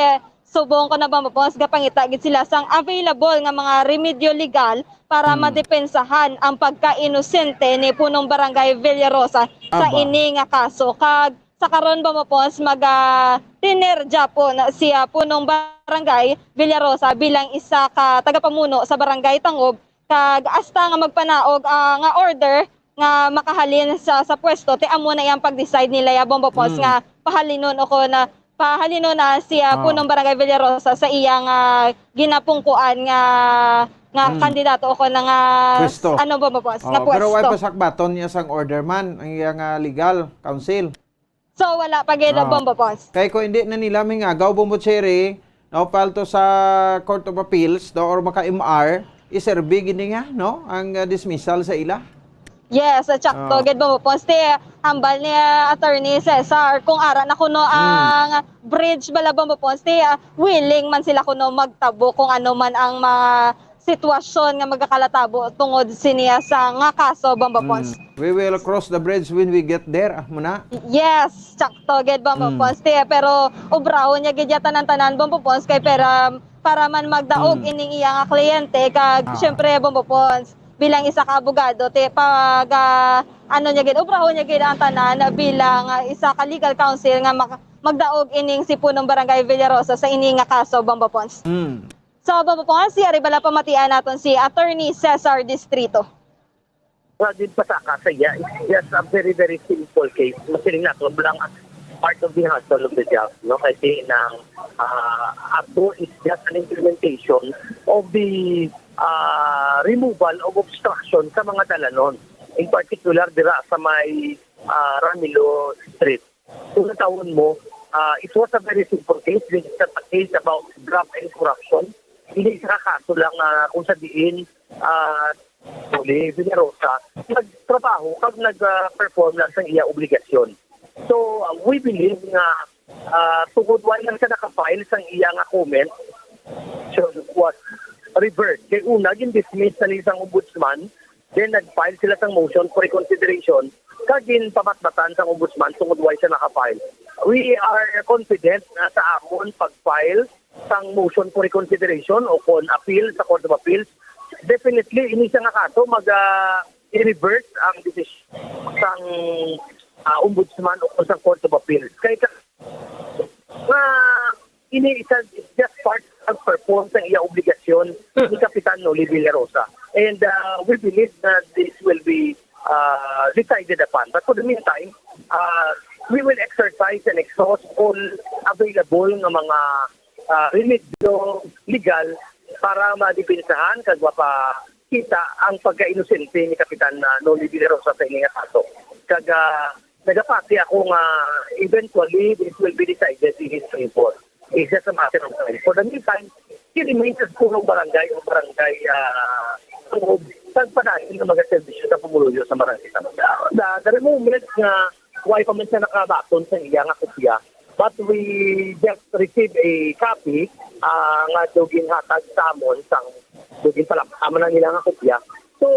subong ko na, Bombo Pons, gapangita gid sila sang available nga mga remedyo legal para Mm. madepensahan ang pagkainosente ni Punong Barangay Villarosa sa Aba. ini nga kaso. Kag sa karon, Bombo Pons, mag, ah, tener gyapon si, ah, Punong Barangay Villarosa bilang isa ka tagapamuno sa Barangay Tangob, kag hasta nga magpanaog, ah, nga order nga makahalin sa, sa pwesto, ti amo na iyang pag-decide nila ya, Bombo Pons, Mm. nga pahalinon o kon, ah, pahalinon na si, ah, Oh. Punong Barangay Villarosa sa iyang, ah, ginapungkuan nga, nga Mm. kandidato o kon nga, Pwesto. ano, Bombo Pons, nga Oh, pero why pwesto. pa sakbaton niya sang order man ang iyang, ah, legal counsel? So, wala pa gid, Ah. Bombo Pons. Kay kung hindi na nila mingagaw, Bombo Cherry, no, palto sa Court of Appeals, no, or maka-M R, iserbi gid niya, no, ang, ah, dismissal sa ila. Yes, at sakto Ah. gid, Bombo Pons. Ti, hambal ni, ah, Attorney Cesar, kung ara na kuno Hmm. ang bridge bala, Bombo Pons, ti, ah, willing man sila kuno magtabo kung ano man ang mga sitwasyon nga magakalatabo tungod siniya sa nga kaso, Bombo Pons. Mm. We will cross the bridge when we get there, ah, muna. Yes, sakto gid, Bombo Mm. Pons. Ti, pero obrahon niya gid ya tanan-tanan, Bombo Pons, kay pera, para man magdaog Mm. ining iya nga kliyente, kag Ah. syempre, Bombo Pons, bilang isa ka abogado, ti, pag, ah, ano niya gid, obrahon niya gid ang tanan bilang, ah, isa ka legal counsel nga mak-, magdaog ining si Punong Barangay Villarosa sa ini nga kaso, Bombo Pons. Mm. So, Bombo Pons, yari bala pamatian naton si Attorney Cesar Distrito. Sa din pasaka sa iya, it's just a very, very simple case. Masiling nato lang as part of the hustle of the job, no? Kasi nang, ah, ato is just an implementation of the, ah, removal of obstruction sa mga dalanon. In particular, dira sa may, ah, Ramilo Street. Kung natawon mo, ah, it was a very simple case. This is a case about graft and corruption. Hindi isa ka kaso lang, ah, kung sa diin, ah, Tony Villarosa, nagtrabaho kag nag-, ah, perform lang sa iya obligasyon. So, ah, we believe nga, ah, tungod wala lang siya naka-file sang iya nga comment, so, was reversed. Kay una, gin-dismiss na ni sang ombudsman, then nag-file sila sang motion for reconsideration, kag ginpabatbatan sang ombudsman tungod wala siya naka-file. We are confident na sa amon pag-file sang motion for reconsideration o kon appeal sa Court of Appeals, definitely, ini siya nga kaso mag, ah, i-reverse ang desisyon sang, ah, ombudsman o kon sang Court of Appeals. Kay ka-, nga ini isa, it's just part of perform sang iya obligasyon ni Kapitan Noli Villarosa. And, ah, we believe that this will be, ah, decided upon. But for the meantime, ah, we will exercise and exhaust all available nga mga, ah, remedyo legal para madepensahan kag mapakita ang pagkainosente ni Kapitan, ah, Noli Villarosa sa ini nga kaso. Kag, ah, nagapati ako nga eventually this will be decided in his favor. It's just a matter of time. For the meantime, he remains as punong barangay o barangay, ah, Tangob, kag padayon nga magaserbisyo sa pumuluyo sa barangay Tangob. The, the moment nga why pa man siya nakabaton sa iya nga kopya, but we just received a copy, ah, nga daw ginhatag sa amon sang daw ginpalapta man ang ila nga kopya. So,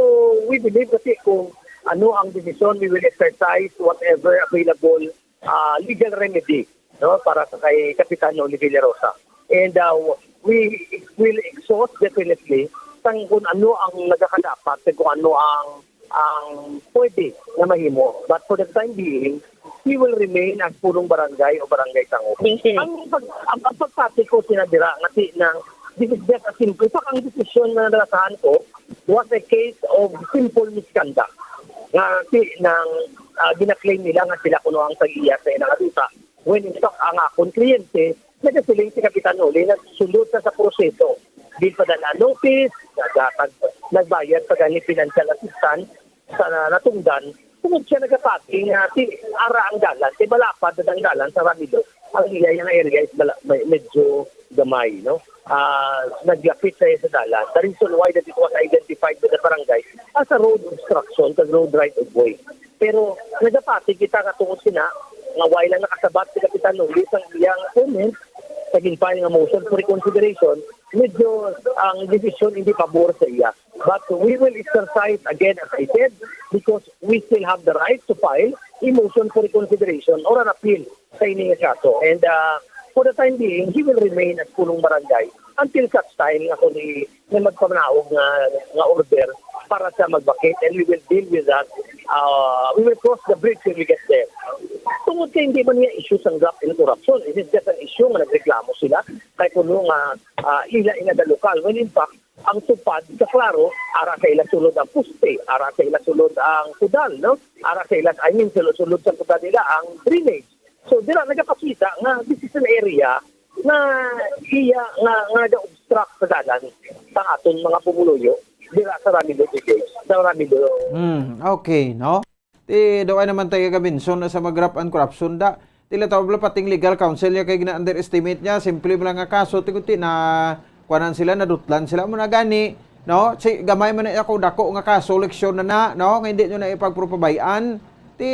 we believe kasi kung ano ang desisyon, we will exercise whatever available, ah, legal remedy, no, para sa kay Kapitan Noli Villarosa. And, ah, we will exhaust definitely sang kung ano ang nagakadapat, kag kung ano ang, ang pwede nga mahimo. But for the time being, he will remain as punong barangay o barangay tangub. Ang pag-, ang, ang pagpati ko sina dira nga ti nang, this is just a simple, sa ang desisyon na nalasahan ko was a case of simple misconduct. Nga ti nang, ah, ginaklaim nila nga sila kuno ang tag-iya sa ilang duta. When in fact, ang akon kliyente, nagasiling si Kapitan Noli, nagsulod sa, sa proseso. Di padala notice, nagtag-, nagbayad pa gani financial assistance sa na-, natungdan, tungod siya nagapati nga ti-, ara ang dalan, kay malapad na ang dalan sa Ramilo. Ang iya nga area is mala-, may-, medyo gamay, no? Ah, naglapit sa, sa dalan. The reason why that it was identified by the barangay as a road obstruction, as road right of way. Pero nagapati kita nga tungod sina, nga wala lang nakasabat si Kapitan Noli sa iyang comment, sa ginfile nga motion for reconsideration, medyo ang desisyon hindi pabor sa iya. But we will exercise again, as I said, because we still have the right to file a motion for reconsideration or an appeal sa ini nga kaso. And, ah, for the time being, he will remain as punong barangay until such time nga kung i-, may magpamanaog nga, nga order para sa mag-vacate, and we will deal with that. Ah, we will cross the bridge when we get there. Tungod kay hindi man niya issue sang graft and corruption, it is just an issue nga nagreklamo sila kay kuno nga, ah, ila ina the local. When in fact, ang tupad sa klaro, ara sa ila sulod ang poste, ara sa ila sulod ang kudal, no? Ara sa ila, I mean, sulod, sulod sa kudal nila ang drainage. So, dira nagapakita nga this is an area nga iya, nga, nga nag-obstruct sa dalan sa aton mga pumuluyo dira sa Ramilo Village, sa Ramilo. Hmm, okay, no? Ti, daw ay naman tayo gabinson na sa mag-graft and corruption da. Tila tawag lang pating legal counsel niya kay gina-underestimate niya. Simple mo lang nga kaso, ti, ti na kuanan sila, nadutlan sila mo na gani, no? Si gamay man na ako dako nga kaso, leksyon na na, no? Nga hindi nyo na ipagprupabayaan. Ti,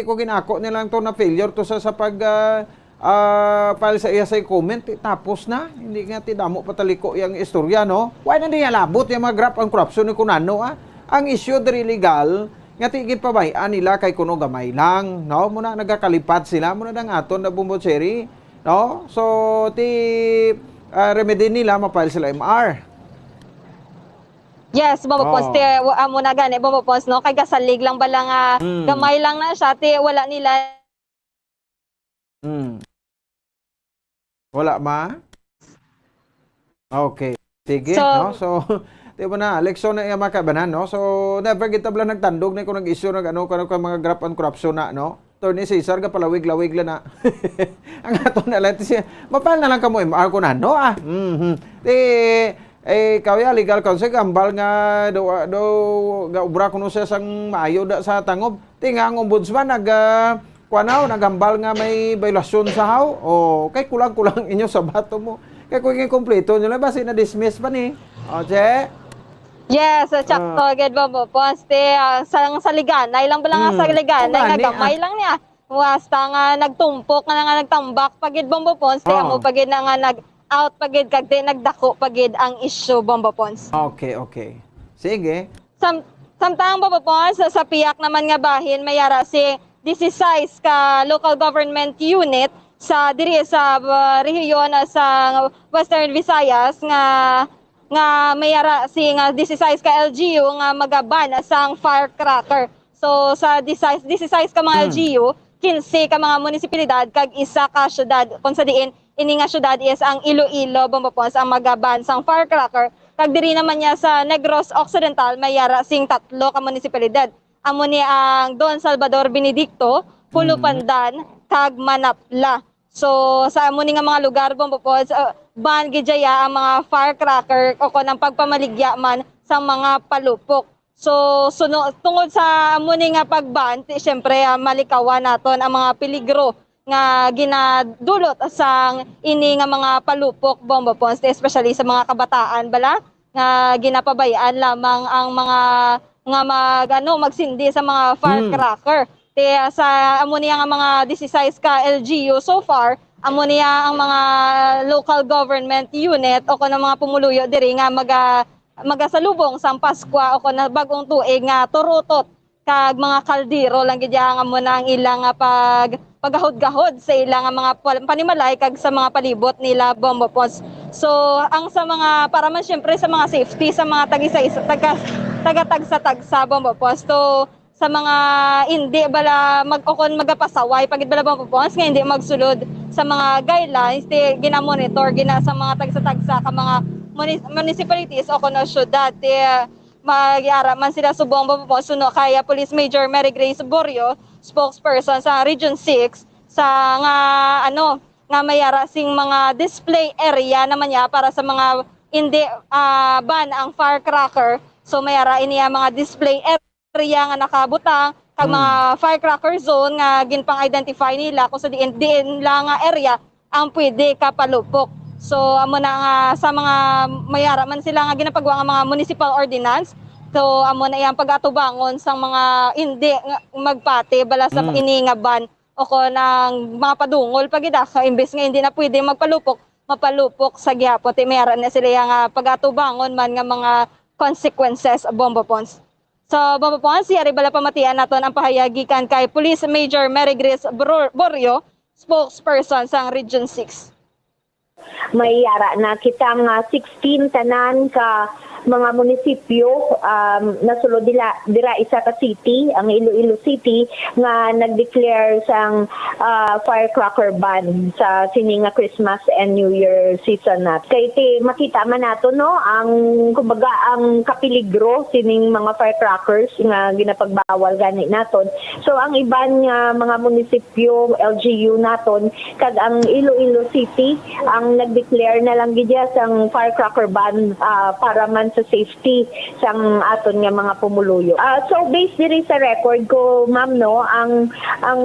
kung ginako niya lang to na failure to sa, sa pag, ah, ah, file sa iya sa comment, ti, tapos na. Hindi nga ti damo pataliko yang istorya, no? Why na niya labot yung mga graft and corruption ni Kunano, ah? Ang issue diri legal, nga ti ginpabay-an nila kay kuno gamay lang, no? Muna nagakalipat sila, muna dang aton na Bombo Cherry, no? So, ti, ah, remedy nila, ma-file sila M R. Yes, Bombo Pons, ti, wa-, amo na gani, Bombo Pons, no? Kay gasalig lang bala nga, mm, gamay lang na siya, ti, wala nila. Mm. Wala, ma? Okay. Sige, so, no? So, di ba na, leksyon na iya, mga kaibanan, no? So, never kita bala nagtandog na kung nag-issue, nag-ano, kung ano, kung mga graft and corruption na, no? Attorney Cesar, gapalawig-lawig lang na. Ang ato na lang, siya, mapal na lang kamo, M R ko na, no? Ah, mhm. Di, eh, ikaw ya, legal counsel, gambal nga, do, do, gaubra kuno siya sang maayo da sa tangob. Ti nga ang ombudsman, nag, ah, kuwan na, naghambal nga may biolasyon sa haw. O, kay kulang-kulang inyo sa bato mo. Kay kung yung kompleto nyo lang, basi na-dismiss pa ni. O, che? Yes, uh, sakto, ah, gid, Bombo Pons. Ti, ah, sa, sa liganay lang bala nga, mm, sa liganay, nga gamay lang niya. Basta nga nagtumpok, nga, nga nagtambak pa gid, Bombo Pons. Ti, amo pa gid na nga nag-out pa gid, kag ti, nagdako pa gid ang issue, Bombo Pons. Okay, okay. Sige. Sam-, samtang, Bombo Pons, sa, sa pihak naman nga bahin, may ara si disisais ka local government unit sa diri sa, uh, rehiyon, uh, sa Western Visayas nga, nga may ara si nga disisais ka L G U nga magaban sang firecracker. So, sa disisais, disisais ka mga, hmm, L G U, kinse ka mga munisipalidad kag isa ka syudad, kung sa diin ini nga syudad is ang Iloilo, Bombo Pons, ang magaban sang firecracker. Kag diri naman niya sa Negros Occidental, may ara sing tatlo ka munisipalidad. Amo ni ang Don Salvador Benedicto, Pulo, mm, Pandan, kag Manapla. So, sa amo ni nga mga lugar, Bombo Pons, uh, ban gid dya ang mga firecracker o kon ang pagpamaligya man sa mga palupok. So, suno-, tungod sa amo ni nga pag-ban, ti-, siyempre, ah, malikawan naton ang mga peligro nga ginadulot sang ini nga mga palupok, Bombo Pons, especially sa mga kabataan bala, nga ginapabay-an lamang ang mga, nga mag-, ano, magsindi sa mga, hmm, firecracker. Ti, ah, sa amo niya nga mga disisais ka L G U so far, amo niya ang mga local government unit o kon ang mga pumuluyo diri nga maga-, magasalubong sang Paskwa o kon ang bag-ong tuig nga turutot kag mga kaldero lang gid ang amo na ang ilang, ah, pag-, paggahod-gahod sa ilang, ah, mga pal-, panimalay kag sa mga palibot nila, Bombo Pons. So, ang sa mga, para man siyempre sa mga safety sa mga tag-isa-isa, taga-, taga-tagsa-tagsa, Bombo Pons. So, sa mga hindi bala mag-, o kon magapasaway pa gid bala, Bombo Pons, nga hindi magsulod sa mga guidelines, ti ginamonitor gina sa mga tagsa-tagsa ka mga munis-, municipalities o kuno syudad. Ti magyara man sila subong, Bombo Pons, suno kay, ah, Police Major Mary Grace Borio, spokesperson sa Region six, sa nga, ano, nga mayara sing mga display area naman niya para sa mga hindi, ah, ban ang firecracker. So mayara ini ang mga display area nga nakabutang kag mga firecracker zone nga ginpang-identify nila kung sa diin, diin lang nga area ang pwede kapalupok. So amo na nga sa mga mayara man sila nga ginapagwa nga mga municipal ordinance, so amo na iyang pag-atubangon sang mga hindi nga magpati bala sa Mm. ini nga ban o kon ang mga padungol pa gid, ah, imbes nga hindi na pwede magpalupok, mapalupok sa gihapon. Ti mayara na sila iya nga pagatubangon man nga mga consequences, Bombo Pons. So, Bombo Pons, yari bala pamatian naton ang pahayag gikan kay Police Major Mary Grace Bro-, Borio, spokesperson sang Region six. May yara na kita nga sixteen tanan ka mga munisipyo, um, nasulod dila, dira isa ka city, ang Iloilo City, nga nag-declare sang, ah, firecracker ban sa sini nga Christmas and New Year season na. Kay ti, makita man nato, no, ang, kumbaga, ang kapeligro sining mga firecrackers nga ginapagbawal gani naton. So, ang iban nga mga munisipyo, L G U naton, kag ang Iloilo City ang nag-declare na lang gid iya sang firecracker ban, ah, para man sa safety sang aton nga mga pumuluyo. Ah, so based diri sa record ko, ma'am, no, ang, ang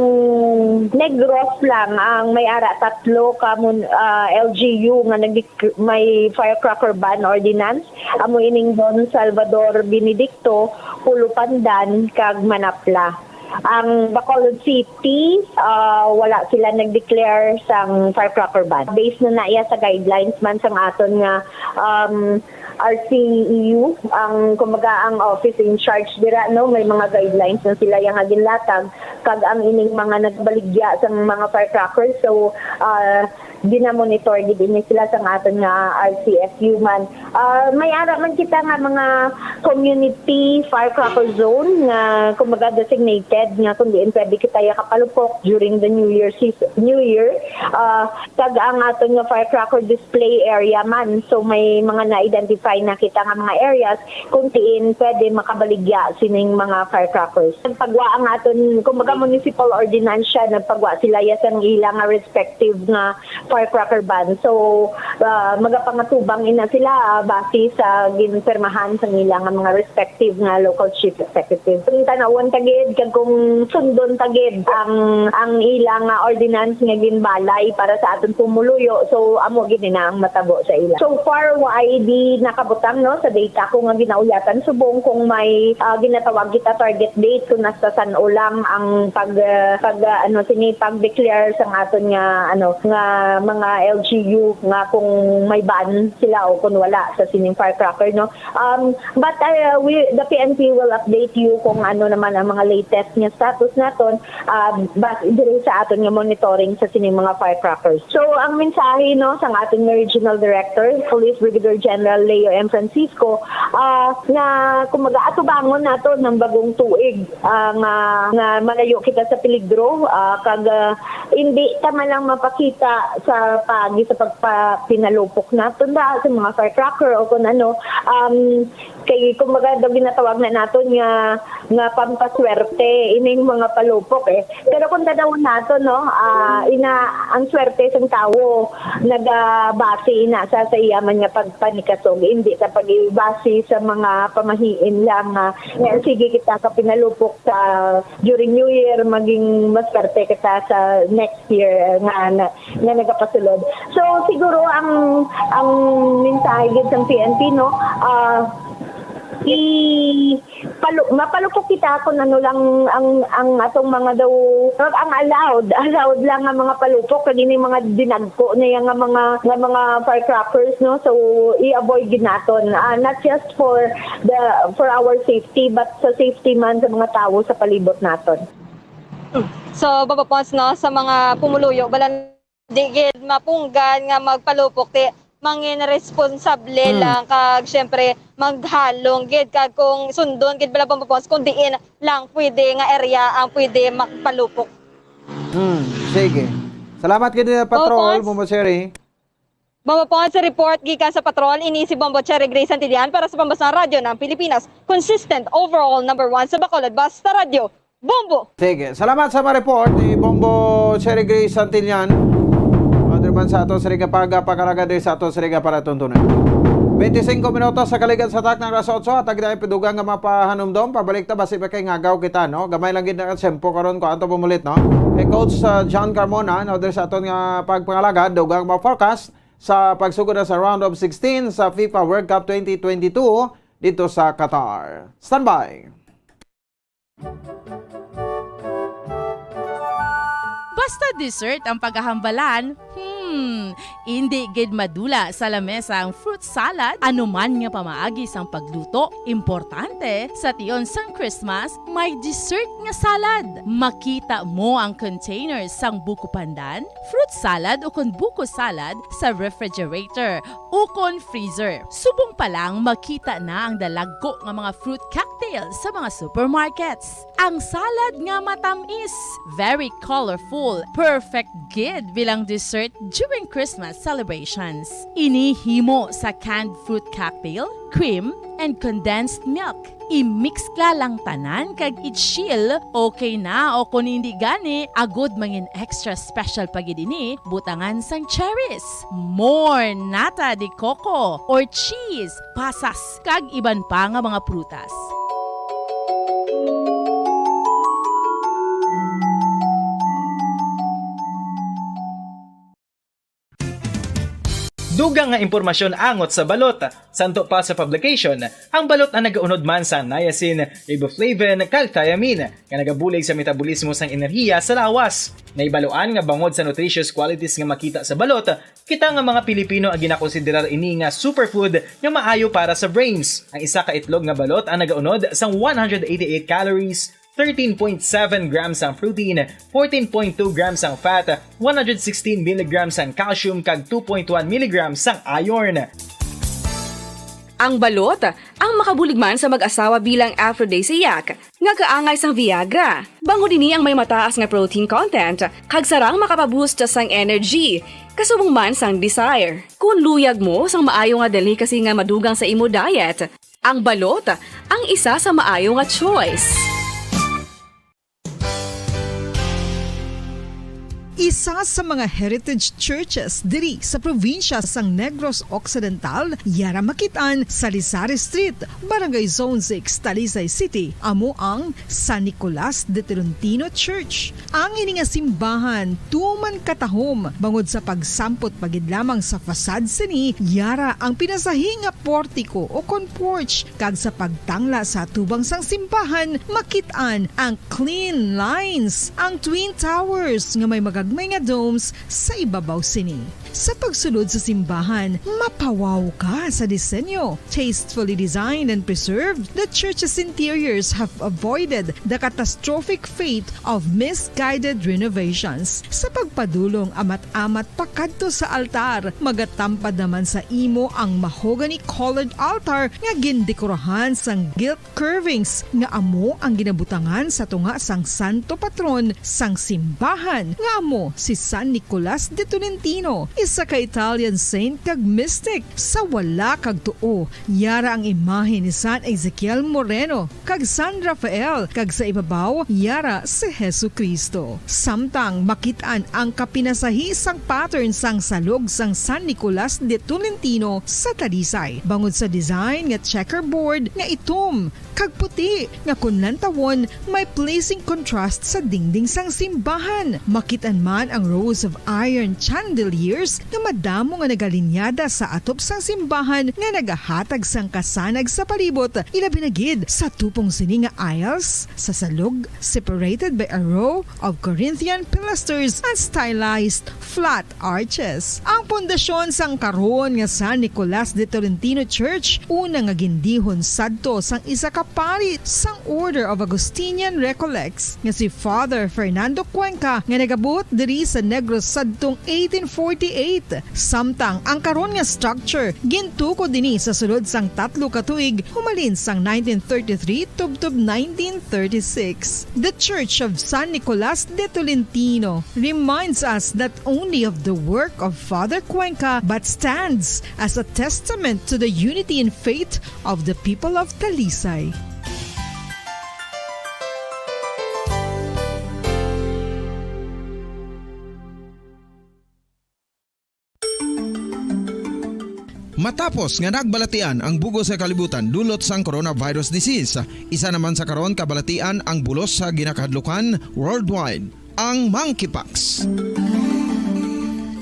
Negros lang ang may ara tatlo ka mun-, ah, L G U nga nag-, may firecracker ban ordinance. Amo ining Don Salvador Benedicto, Pulo Pandan, kag Manapla. Ang Bacolod City, ah, wala sila nag-declare sang firecracker ban. Based na na iya sa guidelines man sang aton nga, um, R C E U, ang, kumbaga, ang office in charge dira, no, may mga guidelines na sila yang ginlatag, kag ang ining mga nagbaligya sang mga firecrackers. So, ah, ginamonitor gid ini sila sang aton nga R C F U man. Ah, may ara man kita nga mga community firecracker zone nga, kumbaga, designated nga kung diin pwede kita yakapalupok during the New Year season, New Year. Ah, kag ang aton nga firecracker display area man. So, may mga na-identify na kita nga mga areas kung diin pwede makabaligya sining mga firecrackers. Nagpagwa ang aton, kumbaga, municipal ordinance siya, nagpagwa sila ya sang ila nga respective nga firecracker ban. So, ah, magapangatubang ina sila, ah, base sa ginpirmahan sang ila nga mga respective nga local chief executive. Kung tanawon ta gid, kag kung sundon ta gid ang, ang ila nga ordinance nga ginbalay para sa aton pumuluyo, so amo gid na ang matabo sa ila. So far, wa ay di nakabutang, no, sa data ko nga ginauyatan subong kung may, ah, ginatawag kita target date, kung hasta san-o lang ang pag, ah, pag, ah, ano, sini, pag-declare sang aton nga, ano, nga mga L G U nga kung may ban sila o kung wala sa sining firecracker, no. Um, but, uh, we, the P N P will update you kung ano naman ang mga latest nga status naton, ah, base diri sa aton nga monitoring sa sining mga firecrackers. So, ang mensahe, no, sang aton nga Regional Director, Police Brigadier General Leo M. Francisco, ah, nga, kumbaga, atubangon naton ang bagong tuig, ah, nga, nga malayo kita sa peligro, ah, kag, ah, hindi ta man lang mapakita sa paagi sa pagpapinalupok naton da sa mga firecracker o kung ano, um, kay, kumbaga, daw ginatawag na naton nga, nga pampaswerte ining mga palupok, eh. Pero kung tanawon naton, no, ah, ina, ang swerte sang tawo nagabase ina sa, sa iya man nga pagpanikasog, hindi sa pag-ibase sa mga pamahiin lang nga, nga sige kita ka pinalupok sa during New Year, maging maswerte kita sa next year, eh, nga, na, nga nagapasulod. So, siguro ang, ang mensahe gid sang P N P, no, ah, i-, palu-, mapalupok kita kung ano lang ang, ang atong mga daw, ang allowed, allowed lang nga mga palupok, kag ini mga dinagko na yan nga mga, nga mga firecrackers, no? So, i-avoid gid naton. Ah, not just for the, for our safety, but sa safety man sa mga tawo sa palibot naton. So, Bombo Pons, no, sa mga pumuluyo, bala di gid mapunggan nga magpalupok, ti mangin responsable Hmm. lang, kag, syempre, maghalong gid, kag kung sundon gid bala, Bombo Pons, kung diin lang pwede nga area ang pwede magpalupok. Hmm, sige. Salamat gid, Patrol, Pons. Bombo Cherry. Bombo Pons, report gikan sa Patrol, ini si Bombo Cherry Gray Santillan para sa Pambansang Radyo ng Pilipinas. Consistent, overall, number one sa Bacolod, basta Radyo Bombo. Sige, salamat sa mga report ni Bombo Cherry Gray Santillan. Madre man sa ato sa Riga Paga, pagkalaga diri sa ato sa Riga para tuntunan. Twenty-cinco minutos sa kaligan sa tak ng alas otso, at ang ginayon pidugang nga mapahanumdom, pabalik ta, basi pa kay ngagaw kita, no? Gamay lang gid na tiyempo karon ko anto pumulit, no? Kay Coach, uh, John Carmona, no, diri sa aton nga pagpangalagad, dugang mga forecast sa pagsugod na sa round of sixteen sa FIFA World Cup twenty twenty-two dito sa Qatar. Standby! Basta dessert ang paghahambalan, hmm, indi gid madula sa lamesa ang fruit salad. Anuman nga pamaagi sang pagluto, importante sa tion sang Christmas may dessert nga salad. Makita mo ang containers sang buko pandan, fruit salad ukon buko salad sa refrigerator ukon freezer. Subong pa lang, makita na ang dalagko nga mga fruit cocktail sa mga supermarkets. Ang salad nga matamis, very colorful, perfect gid bilang dessert during Christmas celebrations. Ini himo sa canned fruit cocktail, cream, and condensed milk. I-mix la lang tanan kag i-chill, okay na, o kon indi gani, agod mangin extra special pa gid ini, butangan sang cherries, more nata de coco, or cheese, pasas, kag iban pa nga mga prutas. Dugang nga impormasyon angot sa balot. Santo pa sa publication, ang balot ang nagaunod man sa niacin, riboflavin, kag thiamine, nga nagabulig sa metabolismo sang enerhiya sa lawas. Nahibaluan nga bangod sa nutritious qualities nga makita sa balot, kita nga mga Pilipino ang ginakonsiderar ini nga superfood nga maayo para sa brains. Ang isa ka itlog nga balot ang nagaunod sang one hundred eighty-eight calories, thirteen point seven grams ang protein, fourteen point two grams ang fat, one hundred sixteen milligrams ang calcium, kag two point one milligrams ang iron. Ang balot, ang makabulig man sa mag-asawa bilang aphrodisiac, nga kaangay sang Viagra. Bangod ini ang may mataas nga protein content, kag sarang makapaboost sang energy, kasubong man sang desire. Kung luyag mo sang maayo nga delicacy nga madugang sa imo diet, ang balot ang isa sa maayo nga choice. Isa sa mga heritage churches diri sa probinsya sang Negros Occidental, yara makit-an sa Rizal Street, Barangay Zone six, Talisay City, amo ang San Nicolas de Tolentino Church. Ang ini nga simbahan tuman katahom bangod sa pagsampot pa gid lamang sa facade sini, yara ang pinasahi nga portiko o kon porch, kag sa pagtangla sa atubang sang simbahan makit-an ang clean lines, ang twin towers nga may magagmay nga domes sa ibabaw sini. Sa pagsulod sa simbahan, mapawaw ka sa disenyo. Tastefully designed and preserved, the church's interiors have avoided the catastrophic fate of misguided renovations. Sa pagpadulong amat-amat pakadto sa altar, magatampad naman sa imo ang mahogany-colored altar nga gindekorahan sang gilt curvings nga amo ang ginabutangan sa tunga sang santo patron sang simbahan, nga amo si San Nicolas de Tolentino, isa ka Italian saint kag mystic. Sa wala kag tuo, yara ang imahe ni San Ezekiel Moreno kag San Rafael, kag sa ibabaw, yara si Jesu-Cristo. Samtang makit-an ang kapinasahi sang pattern sang salog sang San Nicolas de Tolentino sa Talisay, bangod sa design nga checkerboard nga itom kag puti, nga kon lantawon, may pleasing contrast sa dingding sang simbahan. Makit-an man ang rows of iron chandeliers nga madamo nga nagalinyada sa atop sang simbahan nga nagahatag sang kasanag sa palibot, ilabi na gid sa tupong sini nga aisles sa salog, separated by a row of Corinthian pilasters and stylized flat arches. Ang pundasyon sang karon nga San Nicolas de Tolentino Church, una nga gindihon sadto sang isa ka pari sang Order of Augustinian Recollects nga si Father Fernando Cuenca, nga nagabuot diri sa Negros sadtong eighteen forty-eight. eight, samtang ang karon nga structure gintukod ini sa sulod sang tatlo ka tuig, humalin sang nineteen thirty-three tubtob nineteen thirty-six. The Church of San Nicolas de Tolentino reminds us not only of the work of Father Cuenca but stands as a testament to the unity in faith of the people of Talisay. Matapos nga nagbalatian ang bug-os nga kalibutan dulot sang coronavirus disease, isa naman sa karon kabalatian ang bulos sa ginakahadlukan worldwide, ang monkeypox.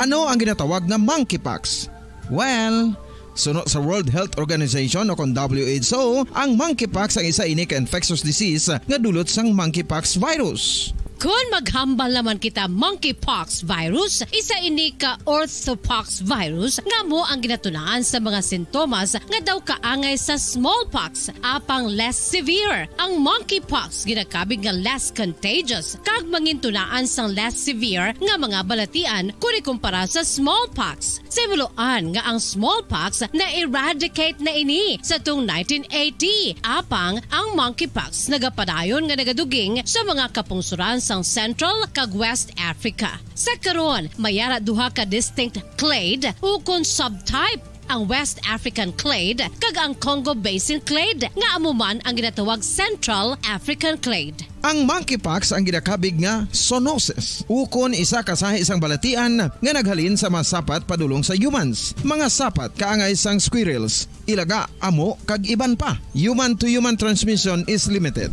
Ano ang ginatawag nga monkeypox? Well, suno sa World Health Organization o kon W H O, ang monkeypox ang isa ini ka infectious disease nga dulot sang monkeypox virus. Kon maghambal naman kita monkeypox virus, isa ini ka orthopox virus nga amo ang ginatunaan sa mga sintomas nga daw kaangay sa smallpox, apang less severe. Ang monkeypox ginakabig nga less contagious kag mangintunaan sang less severe nga mga balatian kon ikumpara sa smallpox. Sa himuloan nga ang smallpox na-eradicate na ini sa tuong nineteen eighty, apang ang monkeypox nagapadayon nga nagaduging sa mga kapungsoran sang Central kag West Africa. Sa karon, may ara duha ka distinct clade ukon subtype, ang West African clade kag ang Congo Basin clade, nga amo man ang ginatawag Central African clade. Ang monkeypox ang ginakabig nga zoonosis, ukon isa ka sahi sang balatian nga naghalin sa mga sapat padulong sa humans, mga sapat kaangay sang squirrels, ilaga, amo, kag iban pa. Human-to-human transmission is limited.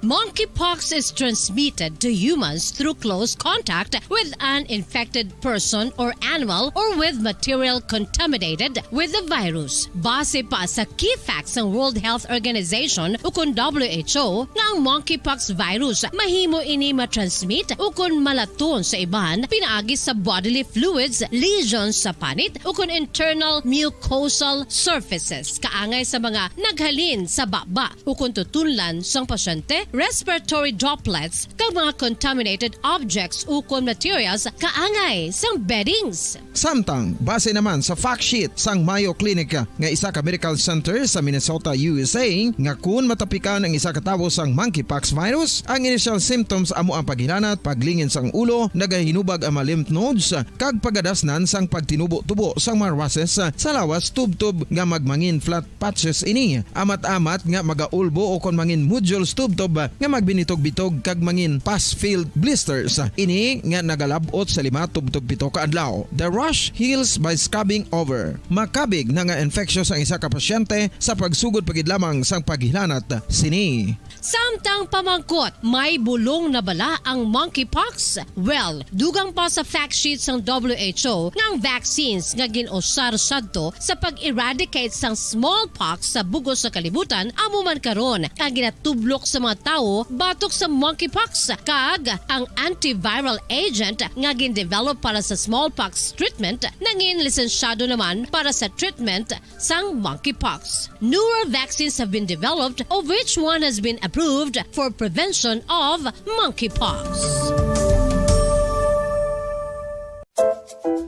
Monkeypox is transmitted to humans through close contact with an infected person or animal or with material contaminated with the virus. Base pa sa key facts sang World Health Organization ukon W H O nga ang monkeypox virus mahimo ini matransmit ukon malaton sa iban pinaagi sa bodily fluids, lesions sa panit ukon internal mucosal surfaces kaangay sa mga naghalin sa baba ukon tutunlan sang pasyente, respiratory droplets, kag mga contaminated objects ukon materials kaangay sang beddings. Samtang, base naman sa fact sheet sang Mayo Clinic nga isa ka medical center sa Minnesota, U S A, nga kun matapikan ang isa ka tawo sang monkeypox virus, ang initial symptoms amo ang paghilanat, paglingin sang ulo, nagahinubag ang mga lymph nodes, kag pagadasnan sang pagtinubo-tubo sang mga rushes sa lawas tubtob nga magmangin flat patches ini, amat-amat nga magaulbo o kon mangin nodules tubtob nga magbinitog-bitog kag mangin pus-filled blisters. Ini nga nagalab-ot sa lima tubtob pito ka adlaw. The rash heals by scabbing over. Makabig na nga infectious ang isa ka pasyente sa pagsugod pa gid lamang sang paghilanat sini. Samtang pamangkot, may bulong na bala ang monkeypox? Well, dugang pa sa fact sheet sang W H O nga ang vaccines nga gin-usar sadto sa pag-eradicate sang smallpox sa bug-os nga kalibutan amo man karon ang ginatublok sa mga tawo batok sa monkeypox, kag ang antiviral agent nga gin-develop para sa smallpox treatment nangin lisensyado naman para sa treatment sang monkeypox. Newer vaccines have been developed, of which one has been approved for prevention of monkeypox.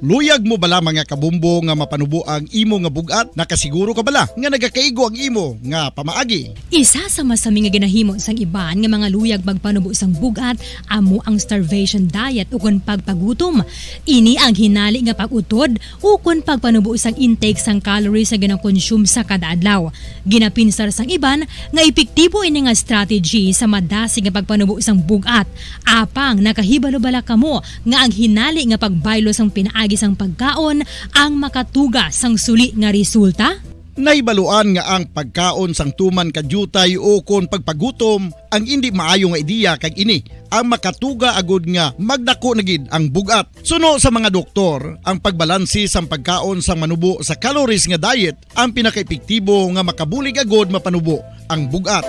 Luyag mo bala, mga kabombo, nga mapanubo ang imo nga bug-at? Nakasiguro ka bala nga nagakaigo ang imo nga pamaagi? Isa sa masami nga ginahimo sang iban nga mga luyag magpanubo sang bug-at amo ang starvation diet ukon pagpagutom. Ini ang hinali nga pag-utod ukon pagpanubo sang intake sang calories nga ginakonsume sa kada adlaw. Ginapinsar sang iban nga epektibo ini nga strategy sa madasig nga pagpanubo sang bug-at. Apang nakahibalo bala kamo nga ang hinali nga pagbaylo sang pinaagi sang pagkaon ang makatuga sang suli nga resulta? Nahibaluan nga ang pagkaon sang tuman ka diutay ukon pagpagutom ang indi maayo nga ideya, kag ini ang makatuga agud nga magdako na gid ang bug-at. Suno sa mga doktor, ang pagbalanse sang pagkaon sang manubo sa calories nga diet ang pinakaepektibo nga makabulig agud mapanubo ang bug-at.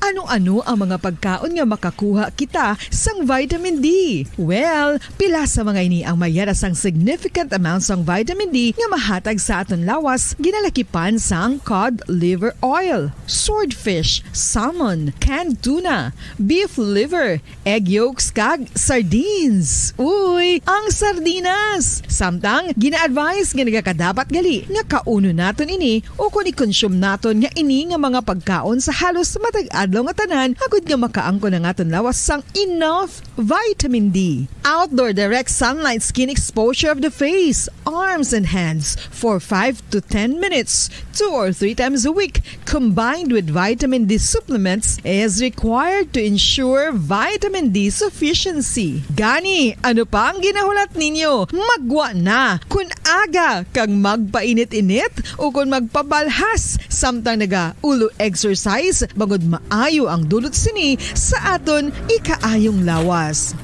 Ano Ano ang mga pagkaon nga makakuha kita sang vitamin D? Well, pila sa mga ini ang mayara sang significant amount sang vitamin D nga mahatag sa aton lawas, ginalakipan sang cod liver oil, swordfish, salmon, canned tuna, beef liver, egg yolks, kag sardines. Uy, ang sardinas! Samtang, gina-advise nga nagakadapat gali nga kaunon naton ini ukon i-consume naton nga ini nga mga pagkaon sa halos matag adlaw nga tanan, agud nga makaangkon ang aton lawas sang enough vitamin D. Outdoor direct sunlight skin exposure of the face, arms, and hands for five to ten minutes, two or three times a week, combined with vitamin D supplements, is required to ensure vitamin D sufficiency. Gani, ano pa ang ginahulat ninyo? Maggwa na! Kun aga kag magpainit-init ukon magpabalhas samtang naga-ulo exercise, bangod maayo ang dulot sini sa aton ikaayong lawas.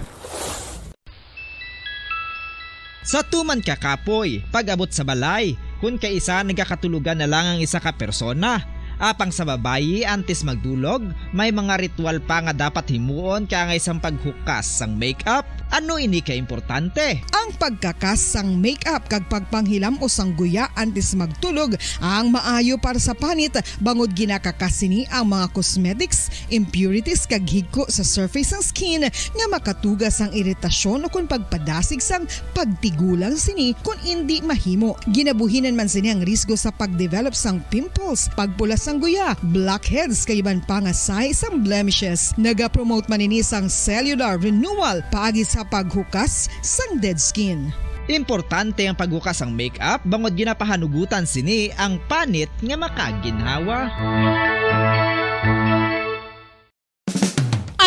Sa tuman ka kapoy, pag-abot sa balay, kun kaisa nagakatulogan na lang ang isa ka persona. Apang sa babayi, antes magdulog, may mga ritual pa nga dapat himuon kaangay sang paghukas sang makeup. Ano ini ka importante? Ang pagkakas sang makeup kag pagpanghilam-os sang guya antes magtulog ang maayo para sa panit, bangod ginakakas sini ang mga cosmetics, impurities, kag higko sa surface sang skin nga makatuga sang iritasyon ukon pagpadasig sang pagtigulang sini kon indi mahimo. Ginabuhinan man sini ang risgo sa pag-develop sang pimples, pagpula sang guya, blackheads, kag iban pa nga sign sang blemishes. Nagapromote man ini sang cellular renewal paagi sa paghukas sang dead skin. Importante ang paghukas sang makeup bangod ginapahanugutan sini ang panit nga makaginhawa.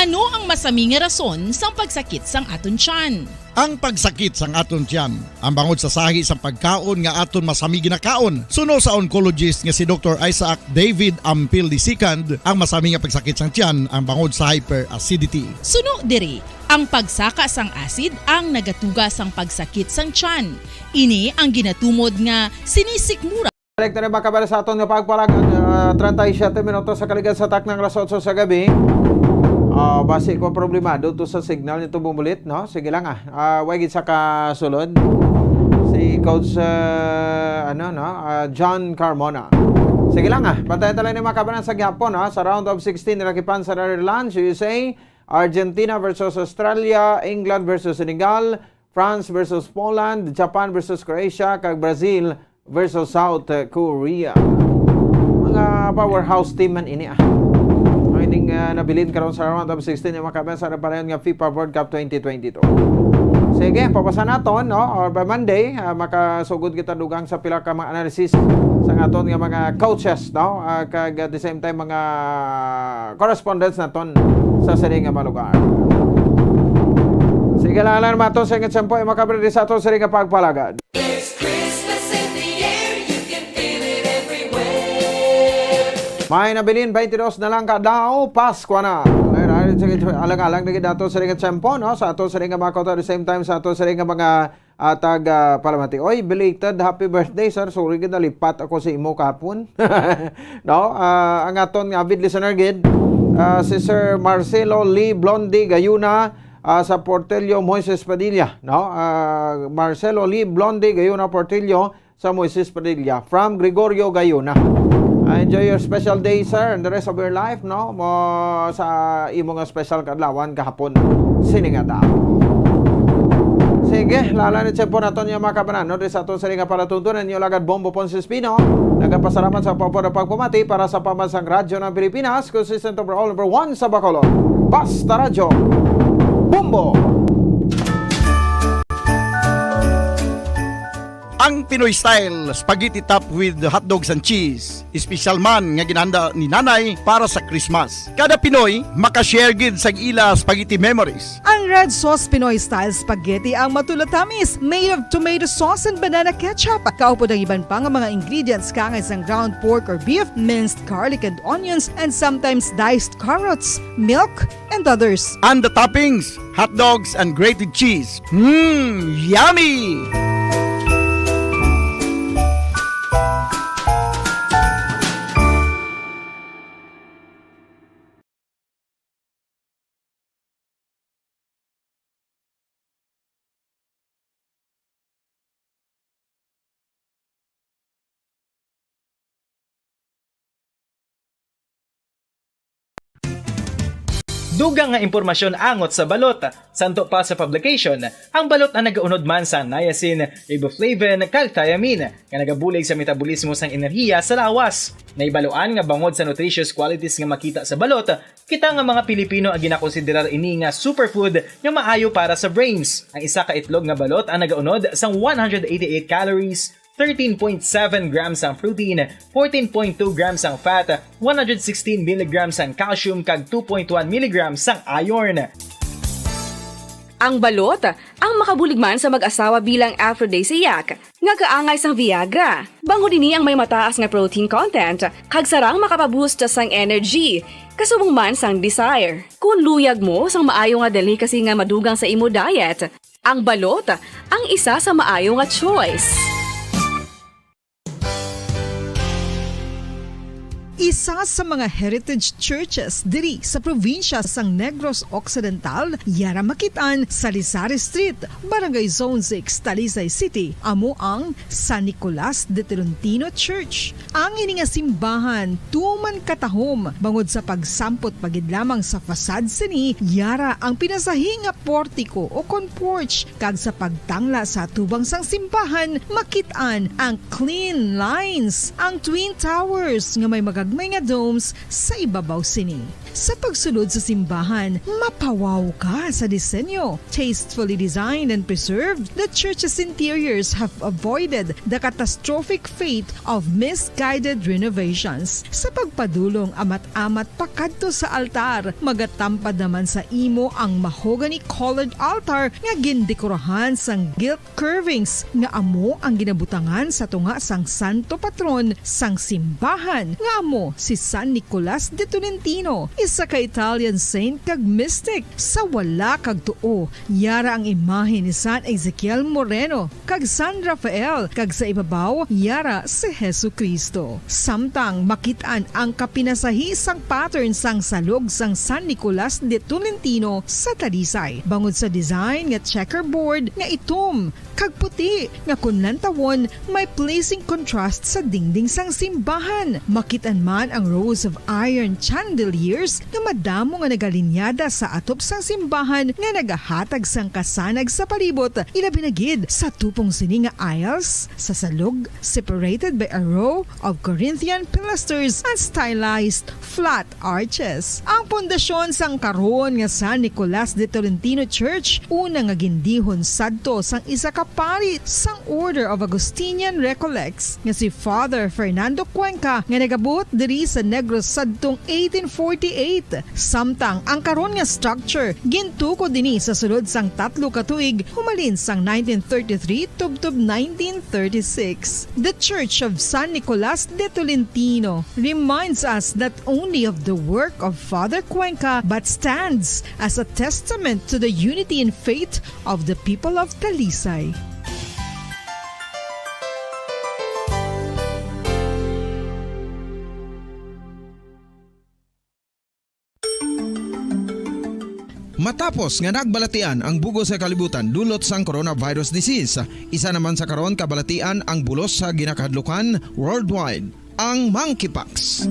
Ano ang masami nga rason sang pagsakit sang aton tiyan? Ang pagsakit sang aton tiyan, ang bangod sa sahi sang pagkaon nga aton masami ginakaon. Suno sa oncologist nga si Doktor Isaac David Ampil the second, ang masami nga pagsakit sang tiyan ang bangod sa hyperacidity. Suno diri, ang pagsaka sang acid ang nagatuga sang pagsakit sang tiyan. Ini ang ginatumod nga sinisikmura. Balik na rin, mga kababayan, sa aton nga pagpalagad, ah, treinta y siete minutos sa kaligad sa taknang alas otso sa gabi. Ah, basi ko problemado to sa signal nito bumulit, no? Sige lang, ah. Ah, way gid sa kasulod. Si Coach, ah, ano, no? Ah, John Carmona. Sige lang, ah. Bantayan ta lang ni, mga kababayan, sa gihapon, ah. Sa round of sixteen, nalakipan sa Netherlands, U S A, Argentina versus Australia, England versus Senegal, France versus Poland, Japan versus Croatia, kag Brazil versus South Korea. Mga powerhouse team man ini, ah. Ang ining, ah, nabilin karon sa round of sixteen, yung mga kababayan, sa napalayon nga FIFA World Cup twenty twenty-two. Sige, pabasa naton, no? Or by Monday, ah, makasugod kita dugang sa pila ka mga analysis sa aton nga mga coaches, no? Ah, kag at the same time, mga correspondents naton sa sini nga mga lugar. Sige lang, lang mato sa ingat sampo, mga kababayan, sa ato sini nga pagpalagad. There's Christmas in the air, you can feel it everywhere. May nabilin, twenty-dos na lang ka daw, Pasko na. Ay, ay, sige, alang-alang na gid ato sini nga tiyempo, no? Sa ato sini nga mga kauto, at the same time, sa ato sini nga mga, ah, tag, ah, palamati. Oy, belated happy birthday, sir. Sorry, gid nalipat ako sa imo kahapon. No? Ah, ang aton nga avid listener gid, ah, si Sir Marcelo Lee Blondie Gayuna, ah, sa Portillo, Moises Padilla, no? Ah, Marcelo Lee Blondie Gayuna Portillo, sa Moises Padilla, from Gregorio Gayuna. Ah, enjoy your special day, sir, and the rest of your life, no? Mo sa imo nga special kadlawan kahapon. Sini nga ta. Sige, lalang ni tiyempo naton nga mga kababayan, no? Di sa aton sini nga palatuntunan, inyo lagad Bombo Ponce Espino. Nagapasalamat sa pagpapamati para sa Pamansang Radyo ng Pilipinas, consistent overall number one sa Bacolod. Basta Radyo, Bombo! Ang Pinoy style spaghetti topped with hotdogs and cheese. Espesyal man nga ginhanda ni Nanay para sa Christmas. Kada Pinoy makashare gid sang ila spaghetti memories. Ang red sauce Pinoy style spaghetti ang matulatamis, made of tomato sauce and banana ketchup. Kaupod ang iban pa nga mga ingredients kaangay sang ground pork or beef, minced garlic and onions, and sometimes diced carrots, milk, and others. And the toppings, hot dogs and grated cheese. Mmm, yummy! Dugang nga impormasyon angot sa balot. Santo pa sa publication, ang balot ang nagaunod man sa niacin, riboflavin, kag thiamine, nga nagabulig sa metabolismo sang enerhiya sa lawas. Nahibaluan nga bangod sa nutritious qualities nga makita sa balot, kita nga mga Pilipino ang ginakonsiderar ini nga superfood nga maayo para sa brains. Ang isa ka itlog nga balot ang nagaunod sang one hundred eighty-eight calories, thirteen point seven grams ang protein, fourteen point two grams ang fat, one hundred sixteen milligrams ang calcium, kag two point one milligrams ang iron. Ang balot, ang makabulig man sa mag-asawa bilang aphrodisiac, nga kaangay sang Viagra. Bangod ini ang may mataas nga protein content, kag sarang makapaboost sang energy, kasubong man sang desire. Kung luyag mo sang maayo nga delicacy nga madugang sa imo diet, ang balot, ang isa sa maayo nga choice. Isa sa mga heritage churches diri sa probinsya sang Negros Occidental, yara makit-an sa Lisari Street, Barangay Zone six, Talisay City, amo ang San Nicolas de Tolentino Church. Ang ini nga simbahan tuman katahom bangod sa pagsampot pa gid lamang sa facade sini, yara ang pinasahi nga portiko o kon porch, kag sa pagtangla sa atubang sang simbahan, makit-an ang clean lines, ang twin towers nga may magagmay nga domes sa ibabaw sini. Sa pagsulod sa simbahan, mapawaw ka sa disenyo. Tastefully designed and preserved, the church's interiors have avoided the catastrophic fate of misguided renovations. Sa pagpadulong amat-amat pakadto sa altar, magatampad naman sa imo ang mahogany-colored altar nga gindekorahan sang gilt curvings nga amo ang ginabutangan sa tunga sang santo patron sang simbahan, nga amo si San Nicolas de Tolentino, isa ka Italian saint kag mystic. Sa wala kag tuo, yara ang imahe ni San Ezekiel Moreno kag San Rafael, kag sa ibabaw, yara si Jesu-Cristo. Samtang makit-an ang kapinasahi sang pattern sang salog sang San Nicolas de Tolentino sa Talisay, bangod sa design nga checkerboard nga itom kag puti, nga kon lantawon, may pleasing contrast sa dingding sang simbahan. Makit-an man ang rows of iron chandeliers nga madamo nga nagalinyada sa atop sang simbahan nga nagahatag sang kasanag sa palibot, ilabi na gid sa tupong sini nga aisles sa salog, separated by a row of Corinthian pilasters and stylized flat arches. Ang pundasyon sang karon nga San Nicolas de Tolentino Church, una nga gindihon sadto sang isa ka pari sang Order of Augustinian Recollects nga si Father Fernando Cuenca, nga nagabuot diri sa Negros sadtong eighteen forty-eight. Samtang ang karon nga structure gintukod ini sa sulod sang tatlo ka tuig, humalin sang nineteen thirty-three tubtob nineteen thirty-six. The Church of San Nicolas de Tolentino reminds us not only of the work of Father Cuenca, but stands as a testament to the unity in faith of the people of Talisay. Matapos nga nagbalatian ang bug-os nga kalibutan dulot sang coronavirus disease, isa naman sa karon kabalatian ang bulos sa ginakahadlukan worldwide, ang monkeypox.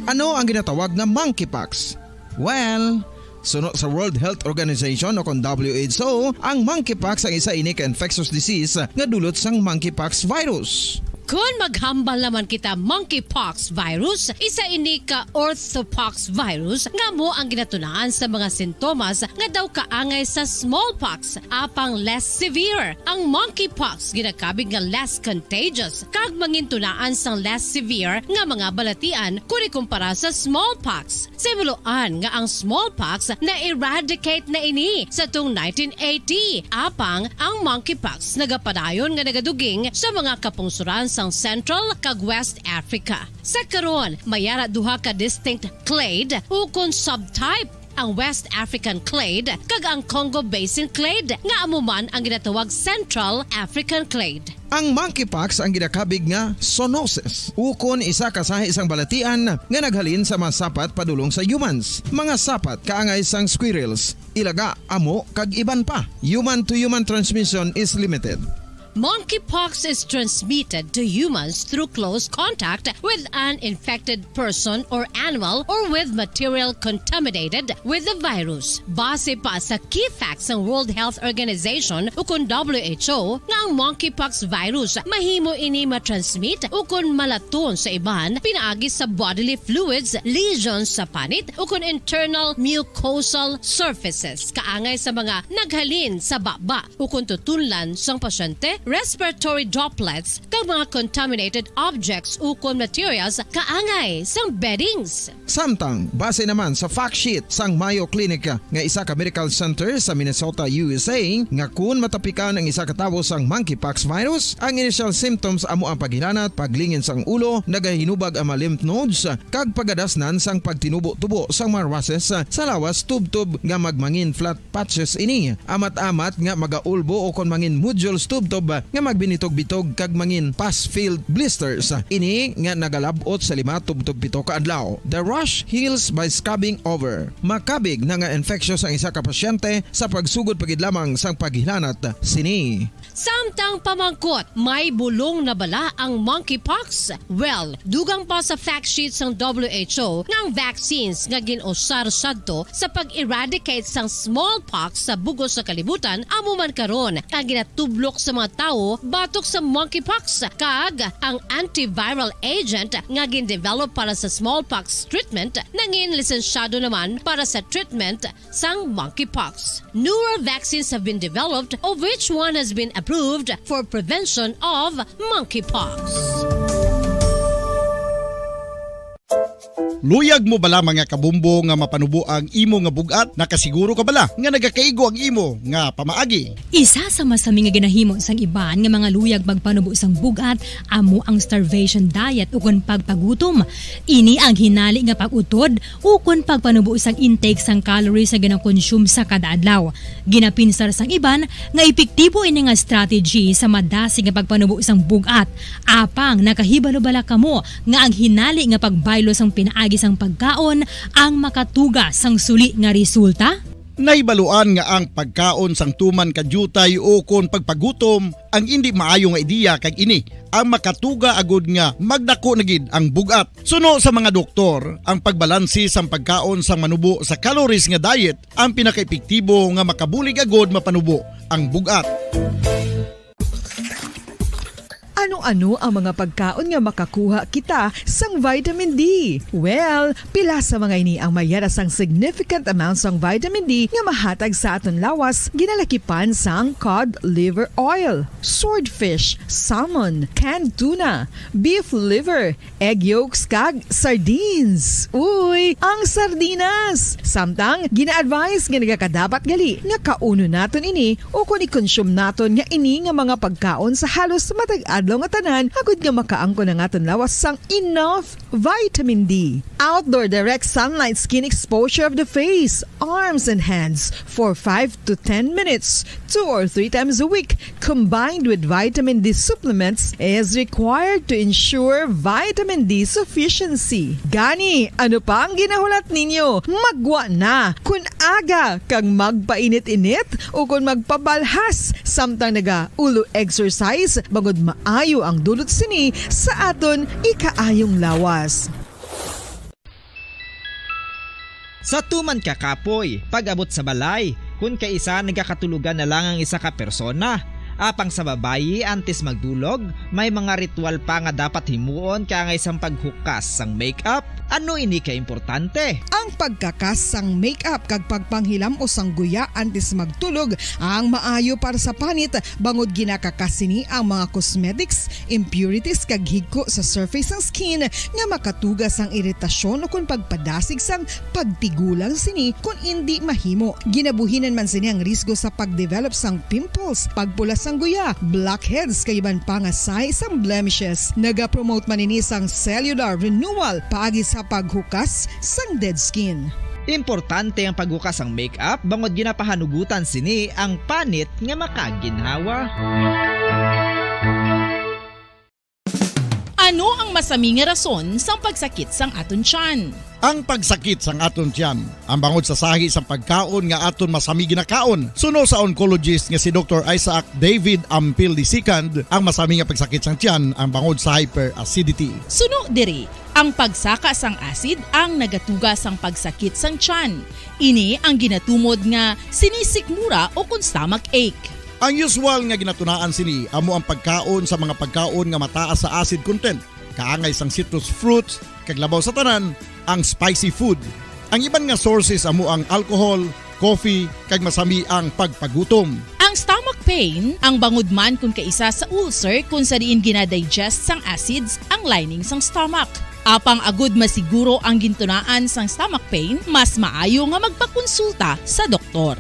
Ano ang ginatawag nga monkeypox? Well, suno sa World Health Organization o kon W H O, ang monkeypox ang isa ini ka infectious disease nga dulot sang monkeypox virus. Kon maghambal naman kita, monkeypox virus, isa ini ka orthopox virus nga amo ang ginatunaan sa mga sintomas nga daw kaangay sa smallpox, apang less severe. Ang monkeypox ginakabig nga less contagious kag mangintunaan sang less severe nga mga balatian kon ikumpara sa smallpox. Sa himuloan nga ang smallpox na-eradicate na ini sa tong nineteen eighty, apang ang monkeypox nagapadayon nga nagaduging sa mga kapungsoran sang Central kag West Africa. Sa karon, may ara duha ka distinct clade ukon subtype, ang West African clade kag ang Congo Basin clade, nga amo man ang ginatawag Central African clade. Ang monkeypox ang ginakabig nga zoonosis, ukon isa ka sahi sang balatian nga naghalin sa mga sapat padulong sa humans, mga sapat kaangay sang squirrels, ilaga, amo, kag iban pa. Human-to-human transmission is limited. Monkeypox is transmitted to humans through close contact with an infected person or animal or with material contaminated with the virus. Base pa sa key facts sang World Health Organization ukon W H O nga ang monkeypox virus mahimo ini matransmit ukon malaton sa iban pinaagi sa bodily fluids, lesions sa panit ukon internal mucosal surfaces kaangay sa mga naghalin sa baba ukon tutunlan sang pasyente, respiratory droplets, kag mga contaminated objects ukon materials kaangay sang beddings. Samtang, base naman sa fact sheet sang Mayo Clinic nga isa ka medical center sa Minnesota, U S A, nga kun matapikan ang isa ka tawo sang monkeypox virus, ang initial symptoms amo ang paghilanat, paglingin sang ulo, nagahinubag ang mga lymph nodes, kag pagadasnan sang pagtinubo-tubo sang mga rushes sa lawas tubtob nga magmangin flat patches ini. Amat-amat nga magaulbo o kon mangin nodules tubtob nga magbinitog-bitog kag mangin pus-filled blisters. Ini nga nagalab-ot sa lima tubtob pito ka adlaw. The rash heals by scabbing over. Makabig na nga infectious ang isa ka pasyente sa pagsugod pa gid lamang sang paghilanat sini. Samtang pamangkot, may bulong na bala ang monkeypox? Well, dugang pa sa fact sheet sang W H O nga ang vaccines nga gin-usar sadto sa pag-eradicate sang smallpox sa bug-os nga kalibutan amo man karon ang ginatublok sa mga tawo batok sa monkeypox, kag ang antiviral agent nga gin-develop para sa smallpox treatment nangin lisensyado naman para sa treatment sang monkeypox. Newer vaccines have been developed, of which one has been approved for prevention of monkeypox. Luyag mo bala, mga kabumbo, nga mapanubo ang imo nga bug-at? Nakasiguro ka bala nga nagakaigo ang imo nga pamaagi? Isa sa masami nga ginahimo sang iban nga mga luyag magpanubo sang bug-at amo ang starvation diet ukon pagpagutom. Ini ang hinali nga pag-utod ukon pagpanubo sang intake sang calories nga ginakonsume sa kada adlaw. Ginapinsar sang iban nga epektibo ini nga strategy sa madasig nga pagpanubo sang bug-at. Apang nakahibalo bala kamo nga ang hinali nga pagbaylo sang pinaagi sang pagkaon ang makatuga sang suli nga resulta? Nahibaluan nga ang pagkaon sang tuman ka diutay ukon pagpagutom ang indi maayo nga ideya, kag ini ang makatuga agud nga magdako na gid ang bug-at. Suno sa mga doktor, ang pagbalanse sang pagkaon sang manubo sa calories nga diet ang pinakaepektibo nga makabulig agud mapanubo ang bug-at. Ano-ano ang mga pagkaon nga makakuha kita sang vitamin D? Well, pila sa mga ini ang mayara sang significant amount sang vitamin D nga mahatag sa aton lawas, ginalakipan sang cod liver oil, swordfish, salmon, canned tuna, beef liver, egg yolks, kag sardines. Uy, ang sardinas! Samtang, gina-advise nga nagakadapat gali nga kaunon naton ini ukon i-consume naton nga ini nga mga pagkaon sa halos matag adlaw nga tanan, agud nga makaangkon ang aton lawas sang enough vitamin D. Outdoor direct sunlight skin exposure of the face, arms, and hands for five to ten minutes, two or three times a week, combined with vitamin D supplements, is required to ensure vitamin D sufficiency. Gani, ano pa ang ginahulat ninyo? Maggwa na! Kun aga kag magpainit-init ukon magpabalhas samtang naga-ulo exercise, bangod maayo ang dulot sini sa aton ikaayong lawas. Sa tuman ka kapoy, pag-abot sa balay, kun kaisa nagakatulogan na lang ang isa ka persona. Apang sa babayi, antes magdulog, may mga ritual pa nga dapat himuon kaangay sang paghukas sang makeup. Ano ini ka importante? Ang pagkakas sang makeup kag pagpanghilam-os sang guya antes magtulog ang maayo para sa panit, bangod ginakakas sini ang mga cosmetics, impurities, kag higko sa surface sang skin nga makatuga sang iritasyon ukon pagpadasig sang pagtigulang sini kon indi mahimo. Ginabuhinan man sini ang risgo sa pagdevelop sang pimples, pagpula sang guya, blackheads, kag iban pa nga sahi sang blemishes. Nagapromote man ini sang cellular renewal paagi sa paghukas sang dead skin. Importante ang paghukas sang makeup bangod ginapahanugutan sini ang panit nga makaginhawa. Ano ang masami nga rason sang pagsakit sang aton tiyan? Ang pagsakit sang aton tiyan, ang bangod sa sahi sang pagkaon nga aton masami ginakaon. Suno sa oncologist nga si Doktor Isaac David Ampil the second, ang masami nga pagsakit sang tiyan ang bangod sa hyperacidity. Suno diri, ang pagsaka sang acid ang nagatuga sang pagsakit sang tiyan. Ini ang ginatumod nga sinisikmura o kon stomach ache. Ang usual nga ginatunaan sini amo ang pagkaon sa mga pagkaon nga mataas sa acid content, kaangay sang citrus fruits, kag labaw sa tanan, ang spicy food. Ang iban nga sources amo ang alcohol, coffee, kag masami ang pagpagutom. Ang stomach pain, ang bangod man kon kaisa sa ulcer kon sa diin ginadigest sang acids ang lining sang stomach. Apang agud masiguro ang gintunaan sang stomach pain, mas maayo nga magpakonsulta sa doktor.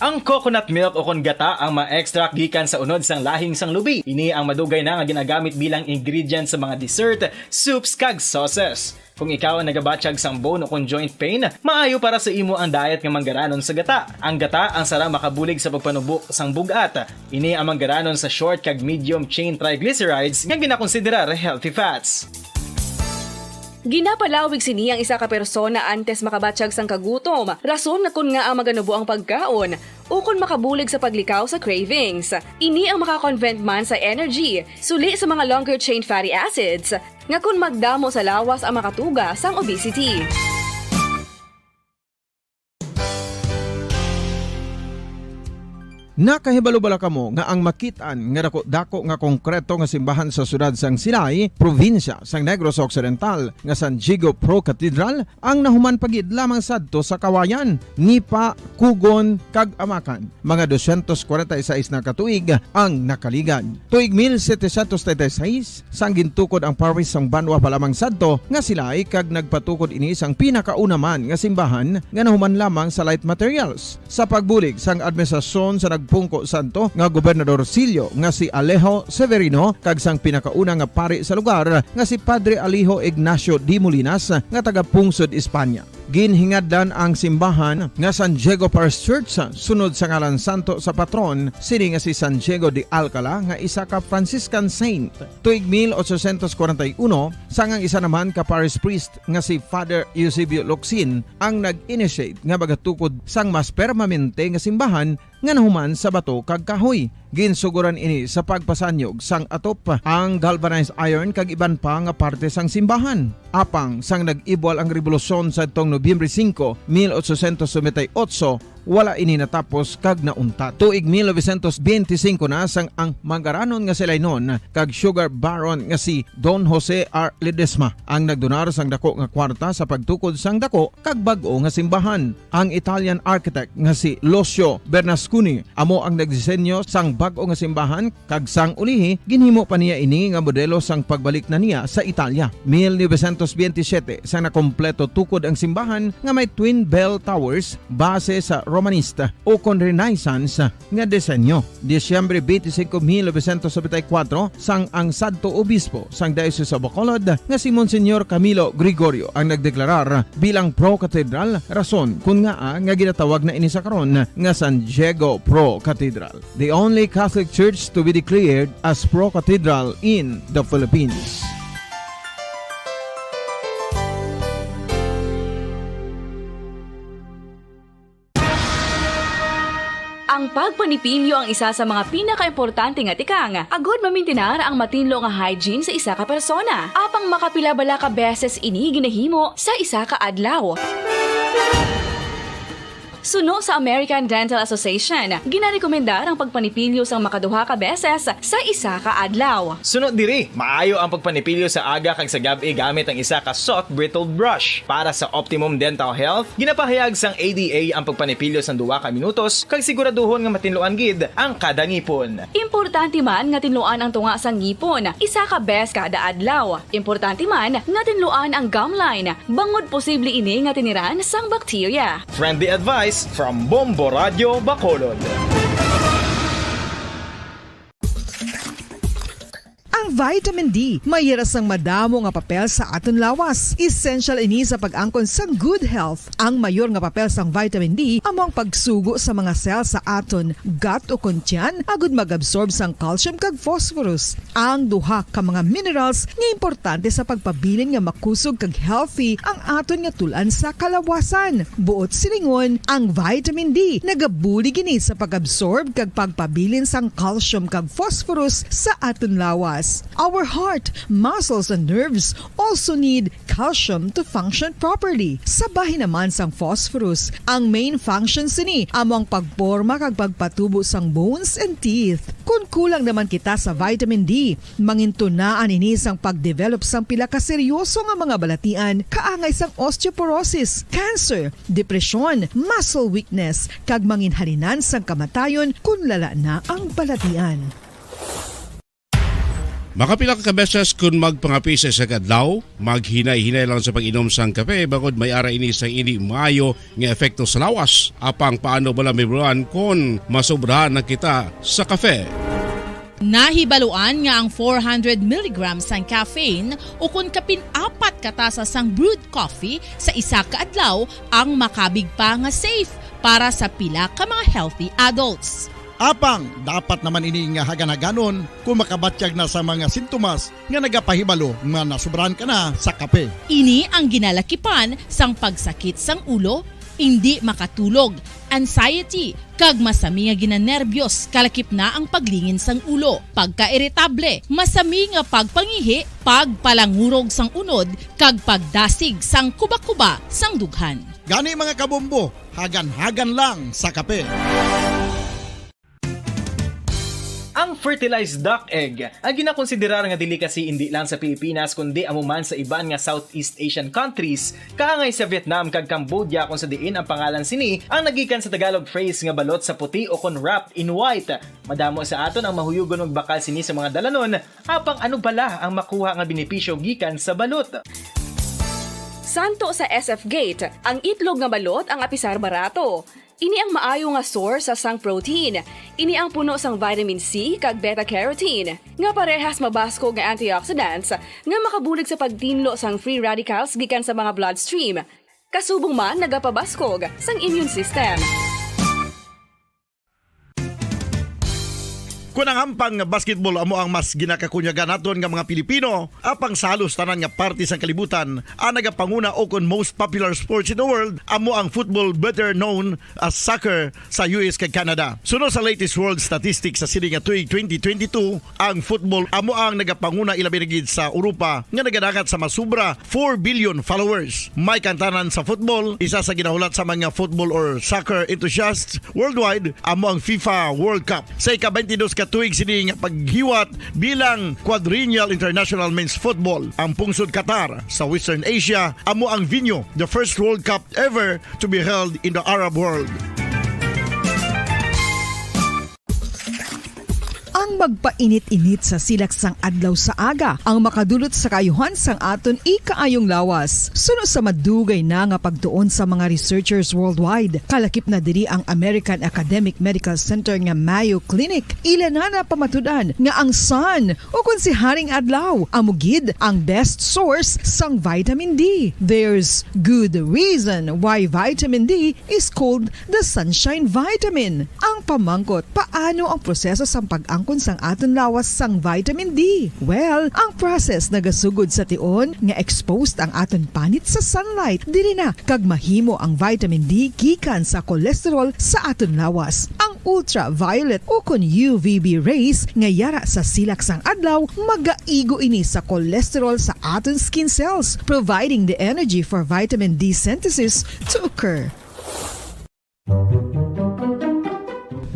Ang coconut milk o kon gata ang ma-extract gikan sa unod sang lahing sang lubi. Ini ang madugay na nga ginagamit bilang ingredient sa mga dessert, soups, kag sauces. Kung ikaw ang nagabatyag sang bone o kon joint pain, maayo para sa imo ang diet nga manggaranon sa gata. Ang gata ang sarang makabulig sa pagpanubo sang bug-at. Ini ang manggaranon sa short kag medium chain triglycerides nga ginakonsiderar healthy fats. Ginapalawig sini ang isa ka persona antes makabatyag sang kagutom, rason na kon ngaa maganubo ang pagkaon, ukon makabulig sa paglikaw sa cravings. Ini ang makakonvert man sa energy, suli sa mga longer chain fatty acids, nga kon magdamo sa lawas ang makatuga sang obesity. Nakahibalo bala kamo nga ang makit-an nga dako-dako nga konkreto nga simbahan sa siyudad sang Silay, probinsya sang Negros Occidental, nga San Diego Pro Cathedral ang nahuman pa gid lamang sadto sa Kawayan, Nipa, Cogon, kag Amacan? Mga dosyentos kwarenta y seis na ka tuig ang nakaligad. Tuig mil setecientos treinta y seis, sang gintukod ang parish sang banwa pa lamang sadto nga Silay, kag nagpatukod ini sang pinakauna man nga simbahan nga nahuman lamang sa light materials. Sa pagbulig sang administrasyon sa nagpungko sadto nga gobernadorcillo nga si Alejo Severino kag sang pinakauna nga pari sa lugar nga si Padre Alejo Ignacio de Molinas nga taga-pungsod España. Ginhingadlan ang simbahan nga San Diego Parish Church sunod sa ngalan santo sa patron sini nga si San Diego de Alcala nga isa ka Franciscan saint. Tuig mil ochocientos kwarenta y uno, sang ang isa naman ka parish priest nga si Father Eusebio Locsin ang nag-initiate nga magatukod sang mas permanente nga simbahan nga nahuman sa bato kag kahoy. Ginsugoran ini sa pagpasanyog sang atop, ang galvanized iron kag iban pa nga parte sang simbahan. Apang sang nag-ibwal ang rebolusyon sadtong Nobyembre singko, mil ochocientos noventa y ocho, wala ini natapos kag nauntat. Tuig mil novecientos benti singko na sang ang manggaranon nga Silaynon kag sugar baron nga si Don Jose R. Ledesma ang nagdonar sang dako nga kwarta sa pagtukod sang dako kag bag-o nga simbahan. Ang Italian architect nga si Lucio Bernasconi amo ang nagdisenyo sang bag-o nga simbahan, kag sang ulihi ginhimo pa niya ini nga modelo sang pagbalik na niya sa Italia. Mil novecientos benti siyete sang nakompleto tukod ang simbahan nga may twin bell towers base sa Romanista o kon Renaissance nga disenyo. Disyembre twenty-five, mil novecientos noventa y cuatro, sang ang sadto obispo sang Diocese of Bacolod nga si Monsignor Camilo Gregorio ang nagdeklarar bilang pro-cathedral, rason kun ngaa nga ginatawag na ini sa karon nga San Diego Pro Cathedral, the only Catholic Church to be declared as pro-cathedral in the Philippines. Ang pagpanipilyo ang isa sa mga pinakaimportante nga tikang agud mamintinar ang matinlo nga hygiene sa isa ka persona. Apang makapila bala ka beses ini ginahimo sa isa ka adlaw? Suno sa American Dental Association, ginarekomendar ang pagpanipilyo sang makaduha ka beses sa isa ka adlaw. Suno diri, maayo ang pagpanipilyo sa aga kag sa gab-i gamit ang isa ka soft bristled brush. Para sa optimum dental health, ginapahayag sang A D A ang pagpanipilyo sang duha ka minutos kag siguraduhon nga matinluan gid ang kada ngipon. Importante man nga tinluan ang tunga sang ngipon isa ka bes kada adlaw. Importante man nga tinluan ang gum line, bangod posible ini nga tiniran sang bakterya. Friendly advice from Bombo Radyo Bacolod. Ang vitamin D may yara sang madamo nga papel sa aton lawas. Essential ini sa pag-angkon sang good health. Ang mayor nga papel sang vitamin D amo ang pagsugo sa mga cell sa aton gut o kon tiyan agud mag-absorb sang calcium kag phosphorus, ang duha ka mga minerals nga importante sa pagpabilin nga makusog kag healthy ang aton nga tul-an sa kalawasan. Buot silingon, ang vitamin D nagabulig ini sa pag-absorb kag pagpabilin sang calcium kag phosphorus sa aton lawas. Our heart, muscles, and nerves also need calcium to function properly. Sa bahin naman sang phosphorus, ang main function sini amo ang pagporma kag pagpatubo sang bones and teeth. Kon kulang naman kita sa vitamin D, mangintunaan ini sang pagdevelop sang pila ka seryoso nga mga balatian, kaangay sang osteoporosis, cancer, depresyon, muscle weakness, kag manginhalinan sang kamatayon kon lala na ang balatian. Makapila ka beses kon magpangape sa isa ka adlaw, maghinay-hinay lang sa pag-inom sang kape, bangod may ara ini sang indi maayo nga epekto sa lawas. Apang paano bala mahibaluan kon masobrahan na kita sa kape? Nahibaluan nga ang four hundred milligrams sang caffeine, ukon kapin apat ka tasa sang brewed coffee sa isa ka adlaw, ang makabig pa nga safe para sa pila ka mga healthy adults. Apang dapat naman ini nga hagan-haganon kung makabatyag na sa mga sintomas nga nagapahibalo nga nasobrahan ka na sa kape. Ini ang ginalakipan sang pagsakit sang ulo, indi makatulog, anxiety, kag masami nga ginanerbiyos, kalakip na ang paglingin sang ulo, pagkairitable, masami nga pagpangihi, pagpalangurog sang unod, kag pagdasig sang kuba-kuba sang dughan. Gani, mga kabombo, hagan-hagan lang sa kape. Ang fertilized duck egg, ang ginakonsiderar nga delicacy indi lang sa Pilipinas kundi amo man sa iban nga Southeast Asian countries, kaangay sa Vietnam kag Cambodia, kung sa diin ang pangalan sini ang nagikan sa Tagalog phrase nga balot sa puti o kon wrapped in white. Madamo sa aton ang mahuyugon magbakal sini sa mga dalanon, apang ano bala ang makuha nga benepisyo gikan sa balot? Santo sa S F Gate, ang itlog nga balot ang apisar barato. Ini ang maayo nga source sang protein. Ini ang puno sang vitamin C kag beta-carotene, nga parehas mabaskog nga antioxidants nga makabulig sa pagtinlo sang free radicals gikan sa mga bloodstream. Kasubong man nagapabaskog sang immune system. Kon ang hampang nga basketball amo ang mas ginakakunyagan naton nga mga Pilipino, apang sa halos tanan nga parte sang kalibutan, ang nagapanguna ukon most popular sports in the world amo ang football, better known as soccer, sa U S kag Canada. Suno sa latest world statistics sa sini nga tuig twenty twenty-two, ang football amo ang nagapanguna, ilabi na gid sa Europa nga nagadangat sa masubra four billion followers. May kantanan sa football, isa sa ginahulat sa mga football or soccer enthusiasts worldwide, amo ang FIFA World Cup. Sa ika-twenty-dos ka tuig sini nga paghiwat bilang Quadrennial International Men's Football, ang pungsod Qatar sa Western Asia amo ang venue, the first World Cup ever to be held in the Arab world. Ang magpainit-init sa silak sang adlaw sa aga ang makadulot sa kaayuhan sang aton ikaayong lawas. Suno sa madugay na nga pagtuon sa mga researchers worldwide, kalakip na diri ang American Academic Medical Center nga Mayo Clinic, ila na napamatud-an nga ang sun, ukon si Haring Adlaw, amo gid ang best source sang vitamin D. There's good reason why vitamin D is called the sunshine vitamin. Ang pamangkot, paano ang proseso sang pag-angkon sang aton lawas sang vitamin D? Well, ang process nagasugod sa tion nga exposed ang aton panit sa sunlight. Diri na kag mahimo ang vitamin D gikan sa cholesterol sa aton lawas. Ang ultraviolet ukon U V B rays nga yara sa silak sang adlaw magaigo ini sa cholesterol sa aton skin cells, providing the energy for vitamin D synthesis to occur.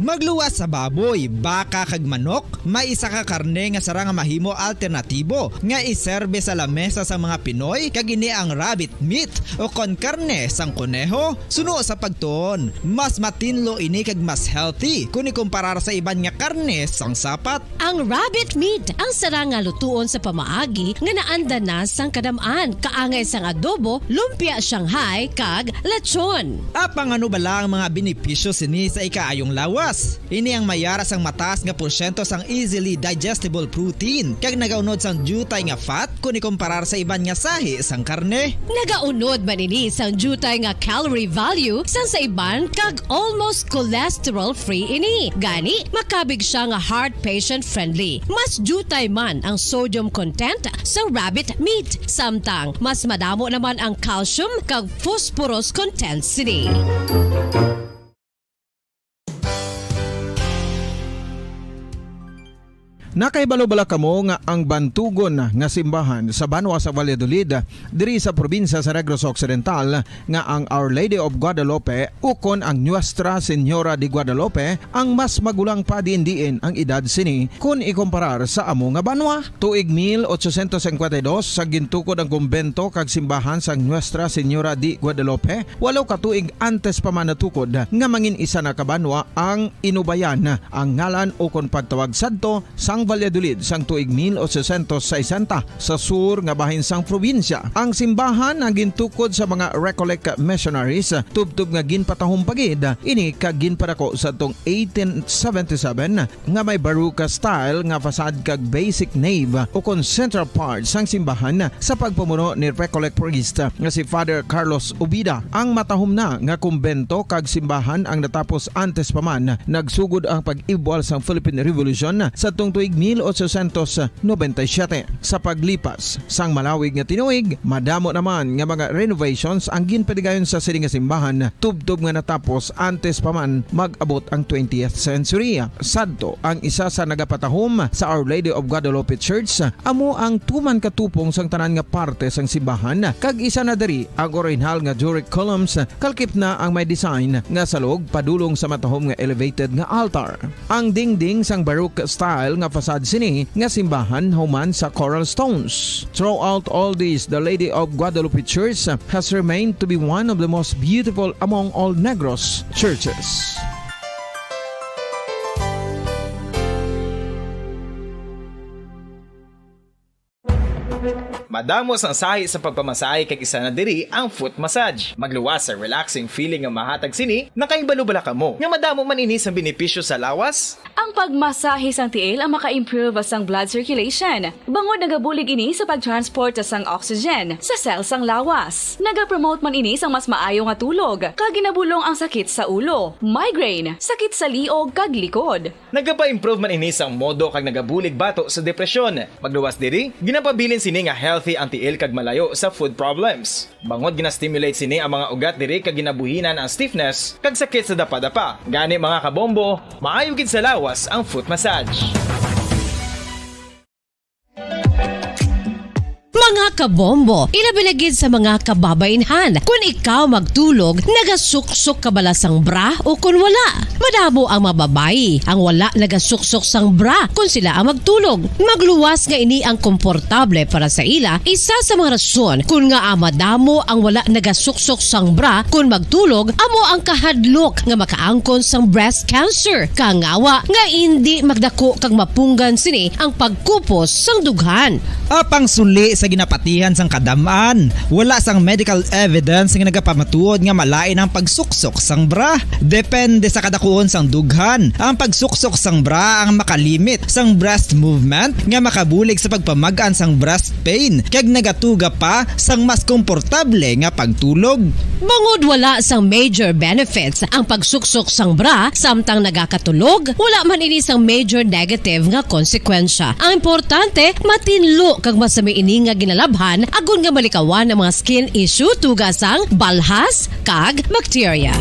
Magluwas sa baboy, baka, kag manok, may isa ka karne nga sarang nga mahimo alternatibo nga iserbe sa lamesa sang mga Pinoy, kag ini ang rabbit meat, ukon karne sang koneho. Suno sa pagtuon, mas matinlo ini kag mas healthy kon ikumparar sa iban nga karne sang sapat. Ang rabbit meat ang sarang nga lutuon sa pamaagi nga naanda na sang kadam-an, kaangay sang adobo, lumpia Shanghai, kag lechon. Apang ano bala ang mga benepisyo sini sa ikaayong lawas? Ini ang may yara sang mataas nga porsyento sang easily digestible protein kag nagaunod sang diutay nga fat kon ikomparar sa iban nga sahi sang karne. Nagaunod man ini sang diutay nga calorie value sang sa iban kag almost cholesterol-free ini. Gani, makabig siya nga heart patient-friendly. Mas diutay man ang sodium content sa rabbit meat, samtang mas madamo naman ang calcium kag phosphorus content sini. Nakahibalo bala kamo nga ang bantugon nga simbahan sa banwa sa Valladolid, diri sa probinsya sa Negros Occidental, nga ang Our Lady of Guadalupe ukon ang Nuestra Señora de Guadalupe ang mas magulang pa diin-diin ang edad sini kon ikomparar sa amo nga banwa? Tuig mil ochocientos cincuenta y dos sa gintukod ang kumbento kag simbahan sang Nuestra Señora de Guadalupe, walo ka tuig antes pa man natukod nga mangin isa na ka banwa ang Inubayan, ang ngalan ukon pagtawag sadto sang Valladolid sang tuig mil ochocientos sesenta sa sur nga bahin sang probinsya. Ang simbahan ang gintukod sa mga Recollect missionaries, tubtob nga ginpatahom pa gid ini kag ginpadako sadtong eighteen seventy-seven nga may Baroque style nga facade kag basic nave ukon central part sang simbahan sa pagpamuno ni Recollect priest nga si Father Carlos Ubida. Ang matahom na nga kumbento kag simbahan ang natapos antes pa man nagsugod ang pag-ibwal sang Philippine Revolution sadtong tuig mil ochocientos noventa y siete. Sa paglipas sang malawig nga tinuig, madamo naman nga mga renovations ang ginpadigayon sa sini nga simbahan, tubtob nga natapos antes pa man mag-abot ang twentieth century. Sadto, ang isa sa nagapatahom sa Our Lady of Guadalupe Church, amo ang tuman katupong sang tanan nga parte sang simbahan, kag isa na diri ang orihinal nga Doric columns, kalkip na ang may design nga salog padulong sa matahom nga elevated nga altar. Ang dingding sang Baroque style nga facade sini nga simbahan human sa coral stones. Throughout all this, the Lady of Guadalupe Church has remained to be one of the most beautiful among all Negros churches. Madamo sang sahi sa pagpamasahe kag isa na diri ang foot massage. Magluwas sa relaxing feeling nga mahatag sini, nakahibalo bala kamo nga madamo man ini sang benepisyo sa lawas? Ang pagmasahe sang tiil ang maka-improve sang blood circulation, bangod nagabulig ini sa pag-transport sang oxygen sa cell sang lawas. Nagapromote man ini sang mas maayo nga tulog, kag ginabulong ang sakit sa ulo, migraine, sakit sa liog, kag likod. Nagapa-improve man ini sang modo kag nagabulig bato sa depresyon. Magluwas diri, ginapabilin sini nga healthy ang tiil kag malayo sa foot problems. Bangod gina-stimulate sini ang mga ugat diri kag ginabuhinan ang stiffness kag sakit sa dapadapa. Gani, mga kabombo, maayo gid sa lawas ang foot massage. Mga kabombo, ilabi na gid sa mga kababainhan, kun ikaw magtulog, nagasuksok ka bala sang bra o kun wala? Madamo ang mga babayi ang wala nagasuksok sang bra kun sila ang magtulog. Magluwas nga ini ang komportable para sa ila, isa sa mga rason kun ngaa madamo ang wala nagasuksok sang bra kun magtulog amo ang kahadlok nga makaangkon sang breast cancer, kangawa nga indi magdako kag mapunggan sini ang pagkupos sang dughan. Apang suli sa ginapatihan sang kadam-an, wala sang medical evidence nga nagapamatuod nga malain ang pagsuksok sang bra. Depende sa kadakuon sang dughan. Ang pagsuksok sang bra ang makalimit sang breast movement nga makabulig sa pagpamag-an sang breast pain kag nagatuga pa sang mas komportable nga pagtulog. Bangod wala sang major benefits ang pagsuksok sang bra samtang nagakatulog, wala man ini sang major negative nga konsekwensya. Ang importante, matinlo kag masami ini nga ginalabhan agod nga malikawan ang mga skin issue, tuga sang balhas kag bakterya.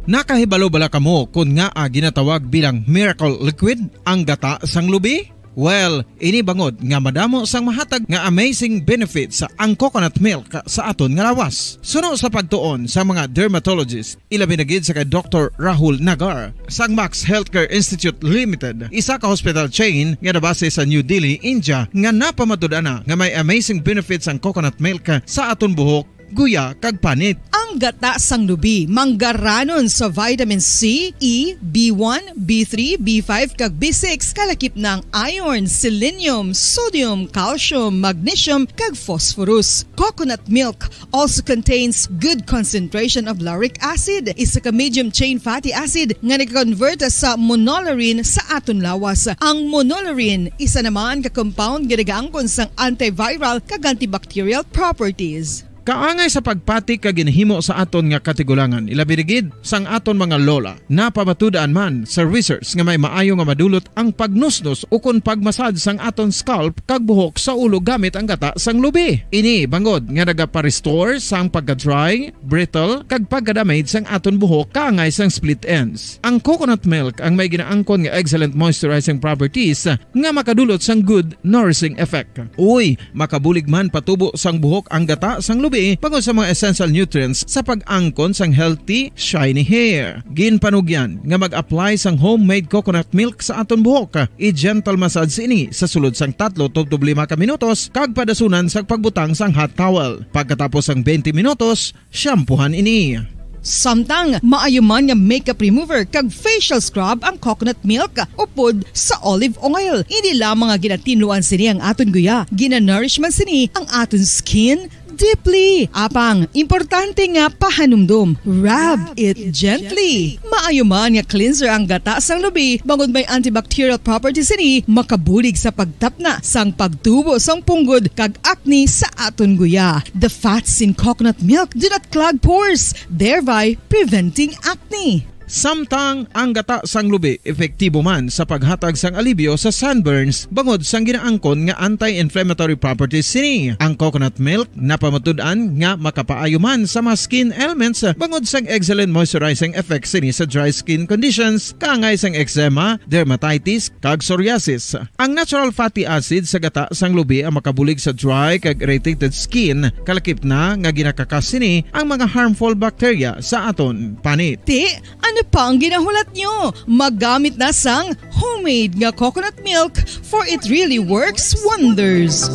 Nakahibalo bala kamo kon ngaa ginatawag bilang miracle liquid ang gata sang lubi? Well, ini bangod nga madamo sang mahatag nga amazing benefits ang coconut milk sa aton nga lawas. Suno sa pagtuon sa mga dermatologist, ilabi na gid sa kay Doktor Rahul Nagar sang Max Healthcare Institute Limited, isa ka hospital chain nga nabase sa New Delhi, India, nga napamatud-an na nga may amazing benefits ang coconut milk sa aton buhok, guya, kag panit. Ang Gata sang lubi, manggaranon sa vitamin C, E, B one, B three, B five, kag B six, kalakip na ang iron, selenium, sodium, calcium, magnesium, kag phosphorus. Coconut milk also contains good concentration of lauric acid, isa ka medium chain fatty acid nga nag-convert sa monolaurin sa aton lawas. Ang monolaurin isa naman ka compound nga nagaangkon sang antiviral kag antibacterial properties. Kaangay sa pagpati ka ginhimo sa aton nga katigulangan, ilabi na gid sang aton mga lola. Napamatud-an man sa research nga may maayo nga madulot ang pagnusnos ukon pagmasad sang aton scalp kag buhok sa ulo gamit ang gata sang lubi. Ini bangod nga nagaparestore sang pagka-dry, brittle, kag pagka-damage sang aton buhok kaangay sang split ends. Ang coconut milk ang may ginaangkon nga excellent moisturizing properties nga makadulot sang good nourishing effect. Uy, makabulig man patubo sang buhok ang gata sang lubi bangod sa mga essential nutrients sa pag-angkon sang healthy, shiny hair. Ginpanugyan nga mag-apply sang homemade coconut milk sa aton buhok. I-gentle massage ini sa sulod sang tatlo tubtob lima ka minutos kag padasunan sa pagbutang sang hot towel. Pagkatapos sang twenty minutos, shampoohan ini. Samtang maayo man nga makeup remover kag facial scrub ang coconut milk upod sa olive oil. Hindi lamang nga ginatinluan sini ang aton guya, ginanourish man sini ang aton skin deeply. Apang, importante nga pahanumdom, rub it gently. Maayo man nga cleanser ang gata sang lubi, bangod may antibacterial properties sini, makabulig sa pagtapna sang pagtubo sang punggod kag acne sa aton guya. The fats in coconut milk do not clog pores, thereby preventing acne. Samtang ang gata sang lubi epektibo man sa paghatag sang alibyo sa sunburns bangod sang ginaangkon nga anti-inflammatory properties sini. Ang coconut milk napamatud-an nga makapaayo man sa mga skin ailments bangod sang excellent moisturizing effects sini sa dry skin conditions, kaangay sang eczema, dermatitis, kag psoriasis. Ang natural fatty acid sa gata sang lubi ang makabulig sa dry kag irritated skin, kalakip na nga ginakakas sini ang mga harmful bacteria sa aton panit. Ti, ano pa ang ginahulat nyo? Maggamit na sang homemade nga coconut milk, for it really works wonders.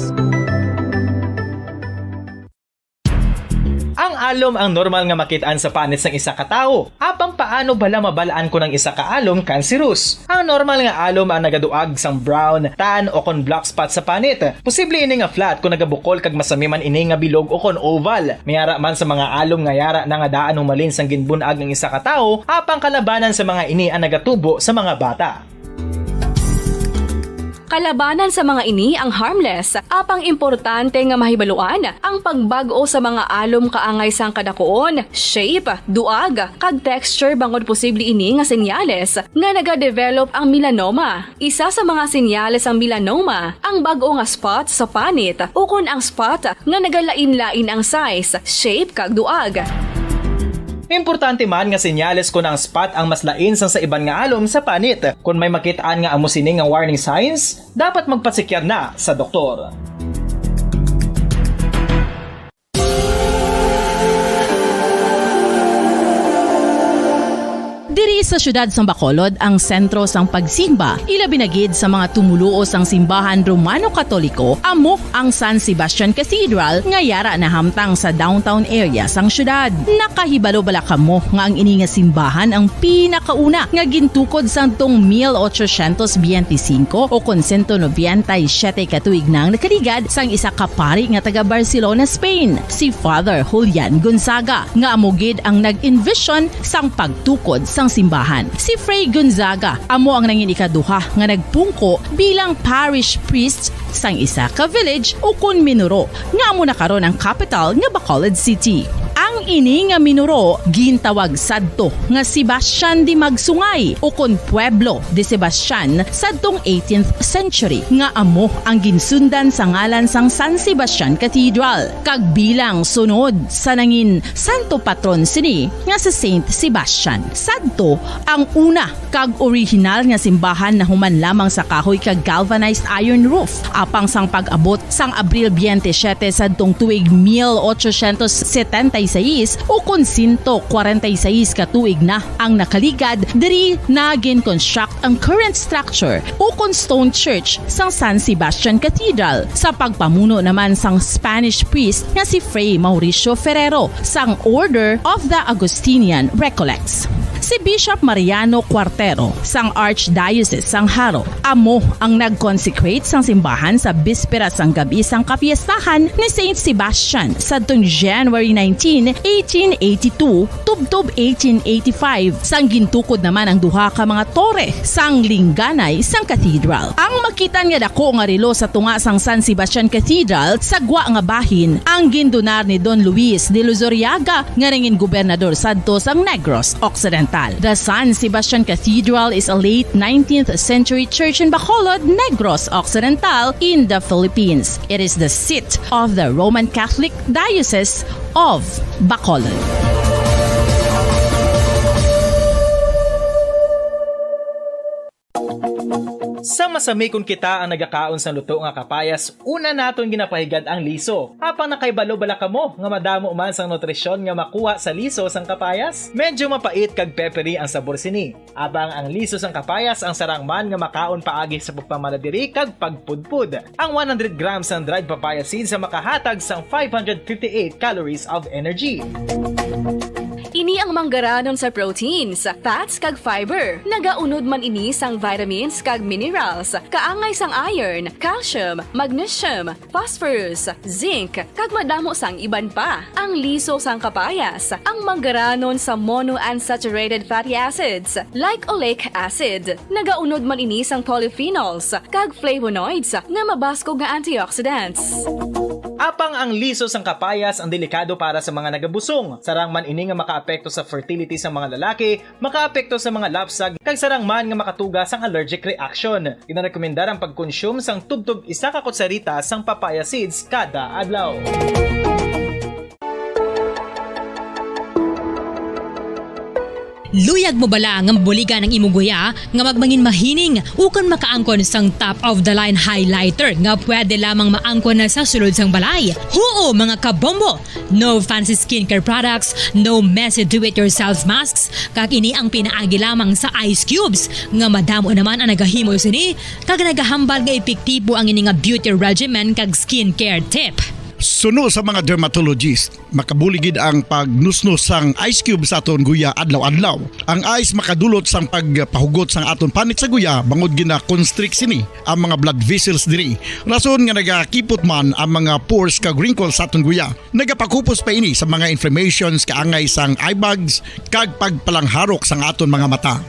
Ang alom ang normal nga makit-an sa panit sang isa ka tawo. Apang paano bala mabal-an kon ang isa ka alom kanserus? Ang normal nga alom ang nagaduag sang brown, tan, o kon black spot sa panit. Posible ini nga flat kon nagabukol kag masami man ini nga bilog o kon oval. May ara man sa mga alom nga yara na nga daan humalin sang ginbun-ag ang isa ka tawo, apang kalabanan sa mga ini ang nagatubo sa mga bata. Kalabanan sa mga ini ang harmless, apang importante nga mahibaluan ang pagbag-o sa mga alom kaangay sang kadakuon, shape, duag, kag texture, bangod posible ini nga senyales nga nagadevelop ang melanoma. Isa sa mga senyales sang melanoma ang bag-o nga spot sa panit ukon ang spot nga nagalain-lain ang size, shape, kag duag. Importante man nga senyales kon ang spot ang mas lain sang sa iban nga alom sa panit. Kon may makit-an nga amo sini nga warning signs, dapat magpasikyar na sa doktor. Diri sa siyudad sang Bacolod ang sentro sang pagsimba, ilabi na gid sa mga tumoluo sang simbahan Romano Katoliko, amo ang San Sebastian Cathedral nga yara nahamtang sa downtown area sang siyudad. Nakahibalo bala kamo nga ang ini nga simbahan ang pinakauna nga gintukod sadtong mil ochocientos biyente y singko o kon sento nobenta y siyete ka tuig na ang nakaligad sang isa ka pari nga taga Barcelona, Spain, si Father Julian Gonzaga, nga amo gid ang nag-envision sang pagtukod sang simbahan. Si Fray Gonzaga amo ang nangin ikaduha nga nagpungko bilang parish priest sang isa ka village ukon minuro nga amo na karon ang kapital nga Bacolod City. Ang ini nga minuro gintawag sadto nga Sebastian de Magsungay ukon Pueblo de Sebastian sadtong eighteenth century, nga amo ang ginsundan sa ngalan sang San Sebastian Cathedral, kag bilang sunod sa nangin santo patron sini nga si Saint Sebastian. Sadto ang una kag orihinal nga simbahan nahuman lamang sa kahoy kag galvanized iron roof, apang sang pag-abot sang Abril twenty-seven sadtong tuig mil ochocientos setenta y seis, is ukon sento kwarenta y seis ka tuig na ang nakaligad diri na gin-construct ang current structure ukon stone church sang San Sebastian Cathedral sa pagpamuno naman sang Spanish priest nga si Fray Mauricio Ferrero sang Order of the Augustinian Recollects. Si Bishop Mariano Cuartero sang Archdiocese sang Jaro amo ang nag-consecrate sang simbahan sa bispera sang gab-i sang kapiestahan ni Saint Sebastian sadtong January nineteen, eighteen eighty-two, tubtob eighteen eighty-five, sang gintukod naman ang duha ka mga tore sang lingganay sang cathedral. Ang makitan nga dako nga relo sa tunga sang San Sebastian Cathedral sa gwa nga bahin ang gindunar ni Don Luis de Luzuriaga nga nangin gobernador sadto sang Negros Occidental. The San Sebastian Cathedral is a late nineteenth century church in Bacolod, Negros Occidental, in the Philippines. It is the seat of the Roman Catholic Diocese of Bacolod. Sa masami kon kita ang nagakaon sang luto nga kapayas, una naton ginapahigad ang liso. Apang nakahibalo bala kamo nga madamo man sang nutrisyon nga makuha sa liso sang kapayas? Medyo mapait kag peppery ang sabor sini. Apang ang liso sang kapayas ang sarang man nga makaon paagi sa pagpamana diri kag pagpudpod. Ang one hundred grams sang dried papaya seeds ang makahatag sang five hundred fifty-eight calories of energy. Ini ang manggaranon sa proteins, fats, kag fiber. Nagaunod man ini sang vitamins kag minerals, kaangay sang iron, calcium, magnesium, phosphorus, zinc, kag madamo sang iban pa. Ang liso sang kapayas, ang manggaranon sa monounsaturated fatty acids, like oleic acid. Nagaunod man ini sang polyphenols kag flavonoids nga mabaskog nga antioxidants. Apang ang liso sang kapayas ang delikado para sa mga nagabusong. Sarang man ini nga makaapekto sa fertility sang mga lalaki, makaapekto sa mga lapsag, kag sarang man nga makatuga sang allergic reaction. Ginarekomendar ang pagkonsume sang tubtob isa ka kutsarita sang papaya seeds kada adlaw. Luyag mo bala nga mabuligan ang imo guya nga magmangin mahining ukon makaangkon sang top of the line highlighter nga pwede lamang maangkon na sa sulod sang balay? Huo, mga kabombo! No fancy skincare products, no messy do-it-yourself masks, kag ini ang pinaagi lamang sa ice cubes nga madamo naman ang nagahimo sini kag nagahambal nga epektibo ang ini nga beauty regimen kag skincare tip. Suno sa mga dermatologist, makabulig gid ang pagnusnos sang ice cube sa aton guya adlaw-adlaw. Ang ice makadulot sang pagpahugot sang aton panit sa guya bangod gina-constrict sini ang mga blood vessels diri. Rason nga nagakipot man ang mga pores kag wrinkles sa aton guya. Nagapakupos pa ini sa mga inflammations kaangay sang eye bags kag pagpalangharok sang aton mga mata.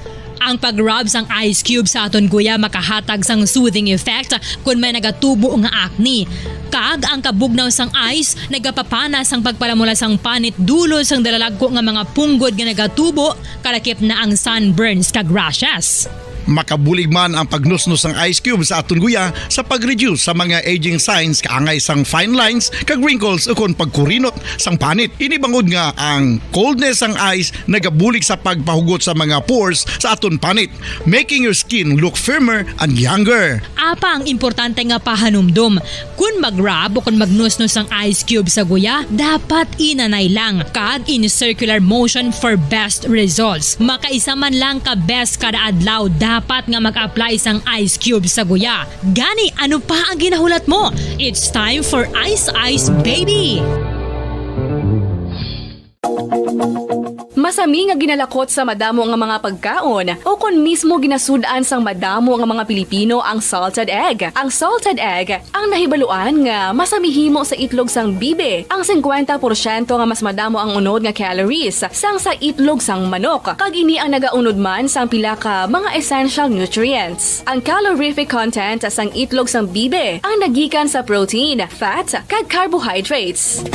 Ang pag-rub sang ice cube sa aton guya makahatag sang soothing effect kon may nagatubo nga acne. Kag ang kabugnaw sang ice nagapapana sang pagpalamula sang panit dulot sang dalalagko nga mga punggod nga nagatubo, kalakip na ang sunburns kag rashes. Makabulig man ang pagnusnos sang ice cube sa aton guya sa pag-reduce sa mga aging signs kaangay sang fine lines kag wrinkles ukon pagkurinot sang panit. Ini bangod nga ang coldness sang ice nagabulig sa pagpahugot sa mga pores sa aton panit, making your skin look firmer and younger. Apang importante nga pahanumdom, kon mag-rub o kon magnusnos ang ice cube sa guya, dapat inanay lang kag in circular motion for best results. Makaisa man lang ka beses kada adlaw dapat nga mag-apply sang ice cube sa guya. Gani, ano pa ang ginahulat mo? It's time for Ice Ice Baby! Masami nga ginalakot sa madamo nga mga pagkaon, o kon mismo ginasud-an sang madamo nga mga Pilipino ang salted egg. Ang salted egg ang nahibaluan nga masami himo sa itlog sang bibi. Ang singkwenta porsyento nga mas madamo ang unod nga calories sang sa itlog sang manok, kag ini ang nagaunod man sang pila ka mga essential nutrients. Ang calorific content sang itlog sang bibi ang nagikan sa protein, fat, kag carbohydrates.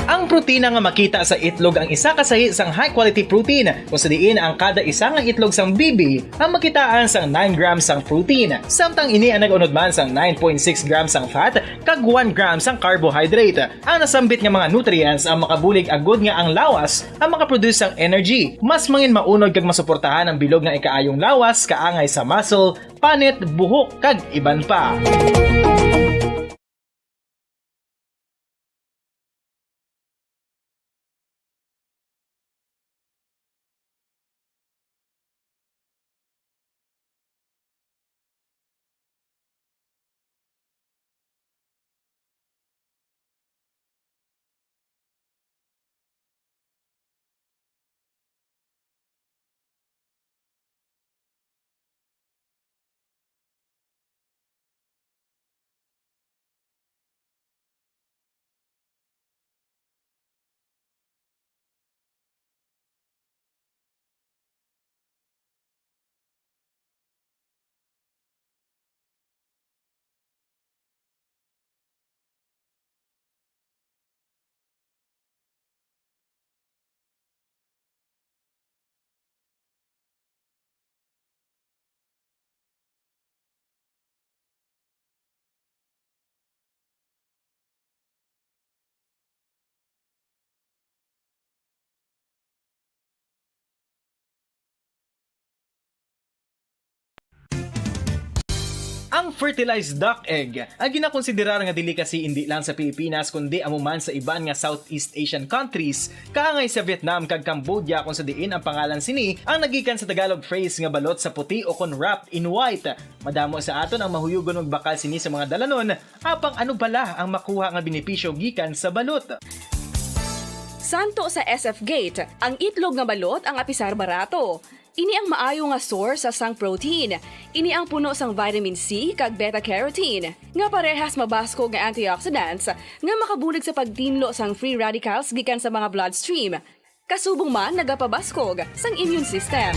Ang protina nga makita sa itlog ang isa ka sahi sang high-quality protein, kung sa diin ang kada isa nga itlog sang bibi ang makitaan sang nine grams sang protein, samtang ini ang nag-unod man sang nine point six grams sang fat kag one gram sang carbohydrate. Ang nasambit nga mga nutrients ang makabulig agud nga ang lawas ang makaproduce sang energy. Mas mangin maunod kag masuportahan ang bilog nga ikaayong lawas kaangay sa muscle, panit, buhok, kag iban pa. Ang fertilized duck egg, ang ginakonsiderar nga delicacy indi lang sa Pilipinas kundi amo man sa iban nga Southeast Asian countries, kaangay sa Vietnam kag Cambodia, kung sa diin ang pangalan sini ang nagikan sa Tagalog phrase nga balot sa puti o kon wrapped in white. Madamo sa aton ang mahuyugon magbakal sini sa mga dalanon, apang ano bala ang makuha nga benepisyo gikan sa balot? Santo sa S F Gate, ang itlog nga balot ang apisar barato. Ini ang maayo nga source sa sang protein. Ini ang puno sang vitamin C kag beta-carotene, nga parehas mabaskog nga antioxidants nga makabulig sa pagtinlo sang free radicals gikan sa mga bloodstream. Kasubong man nagapabaskog sang immune system.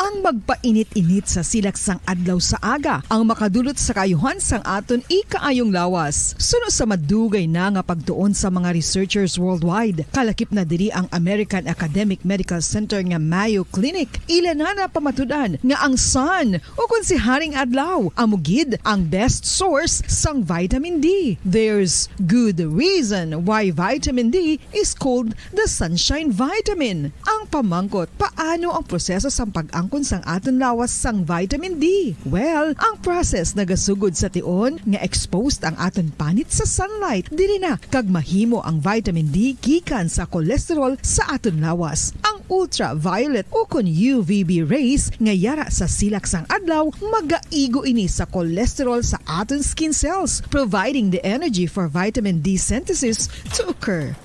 Ang magpainit-init sa silak sang adlaw sa aga ang makadulot sa kaayuhan sang aton ikaayong lawas. Suno sa madugay na nga pagtuon sa mga researchers worldwide, kalakip na diri ang American Academic Medical Center nga Mayo Clinic, ila na napamatud-an nga ang sun, o kon si Haring Adlaw, amo gid ang best source sang vitamin D. There's good reason why vitamin D is called the sunshine vitamin. Ang pamangkot, paano ang proseso sang pag-angkon sang aton lawas sang vitamin D? Well, ang process nagasugod sa tion nga exposed ang aton panit sa sunlight. Diri na kag mahimo ang vitamin D gikan sa cholesterol sa aton lawas. Ang ultraviolet o kon U V B rays nga yara sa silak sang adlaw magaigo ini sa cholesterol sa aton skin cells, providing the energy for vitamin D synthesis to occur.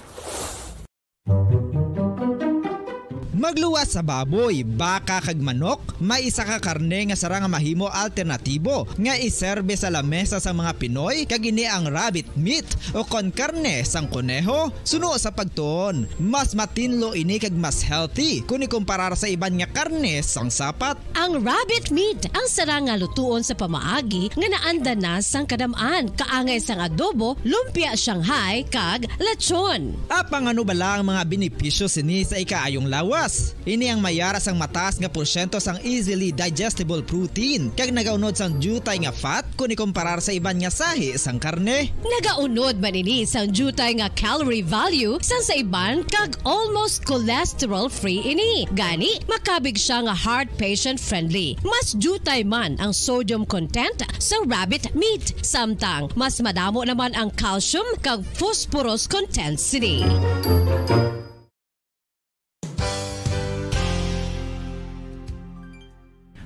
Magluwas sa baboy, baka kag manok, may isa ka karne nga sarang nga mahimo alternatibo nga iserbe sa lamesa sang mga Pinoy, kag ini ang rabbit meat o kon karne sang koneho. Suno sa pagtuon, mas matinlo ini kag mas healthy kon ikumparar sa iban nga karne sang sapat. Ang rabbit meat ang sarang nga lutuon sa pamaagi nga naanda na sang kadam-an, kaangay sang adobo, lumpia Shanghai, kag lechon. Apang ano bala ang mga benepisyo sini sa ikaayong lawas? Ini ang may yara sang mataas nga porsyento sang easily digestible protein kag nagaunod sang diutay nga fat kon ikumparar sa iban nga sahi sang karne. Nagaunod man ini sang diutay nga calorie value sang sa iban kag almost cholesterol-free ini. Gani, makabig sia nga heart patient-friendly. Mas diutay man ang sodium content sa rabbit meat, samtang mas madamo naman ang calcium kag phosphorus content sini.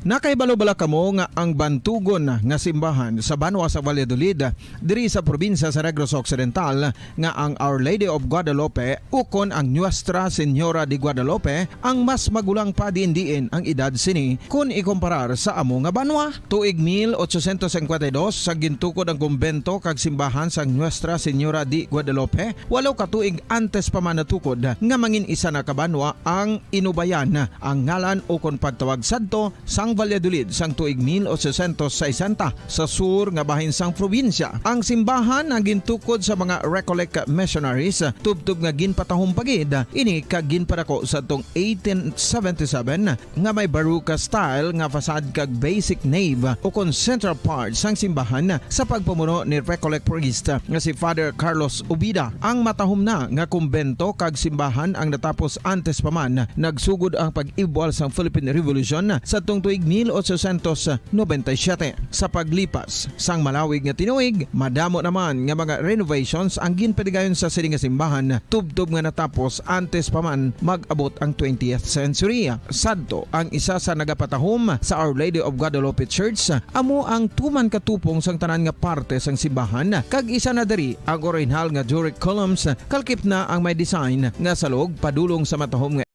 Nakahibalo bala kamo nga ang bantugon nga simbahan sa banwa sa Valladolid, diri sa probinsya sa Negros Occidental, nga ang Our Lady of Guadalupe ukon ang Nuestra Señora de Guadalupe ang mas magulang pa diin-diin ang edad sini kon ikumparar sa amo nga banwa? Tuig mil ochocientos cincuenta y dos sa gintukod ang kumbento kag simbahan sang Nuestra Señora de Guadalupe, walo ka tuig antes pa man natukod nga mangin isa na ka banwa ang Inubayan, ang ngalan ukon pagtawag sadto sang Valladolid sang tuig mil ochocientos sesenta sa sur nga bahin sang probinsya. Ang simbahan ang gintukod sa mga Recollect missionaries, tubtob nga ginpatahom pa gid ini kag ginpadako sadtong eighteen seventy-seven nga may Baroque style nga facade kag basic nave ukon central part sang simbahan sa pagpamuno ni Recollect priest nga si Father Carlos Ubida. Ang matahom na nga kumbento kag simbahan ang natapos antes pa man nagsugod ang pag-ibwal sang Philippine Revolution sadtong tuig mil ochocientos noventa y siete. Sa paglipas sang malawig nga tinuig, madamo naman nga mga renovations ang ginpatigayon sa sini nga simbahan, tubtob nga natapos antes pa man mag-abot ang twentieth century. Sadto, ang isa sa nagapatahom sa Our Lady of Guadalupe Church amo ang tuman ka tupong sang tanan nga parte sang simbahan, kag isa na diri ang orihinal nga Doric columns, kalakip na ang may design nga salog padulong sa matahom nga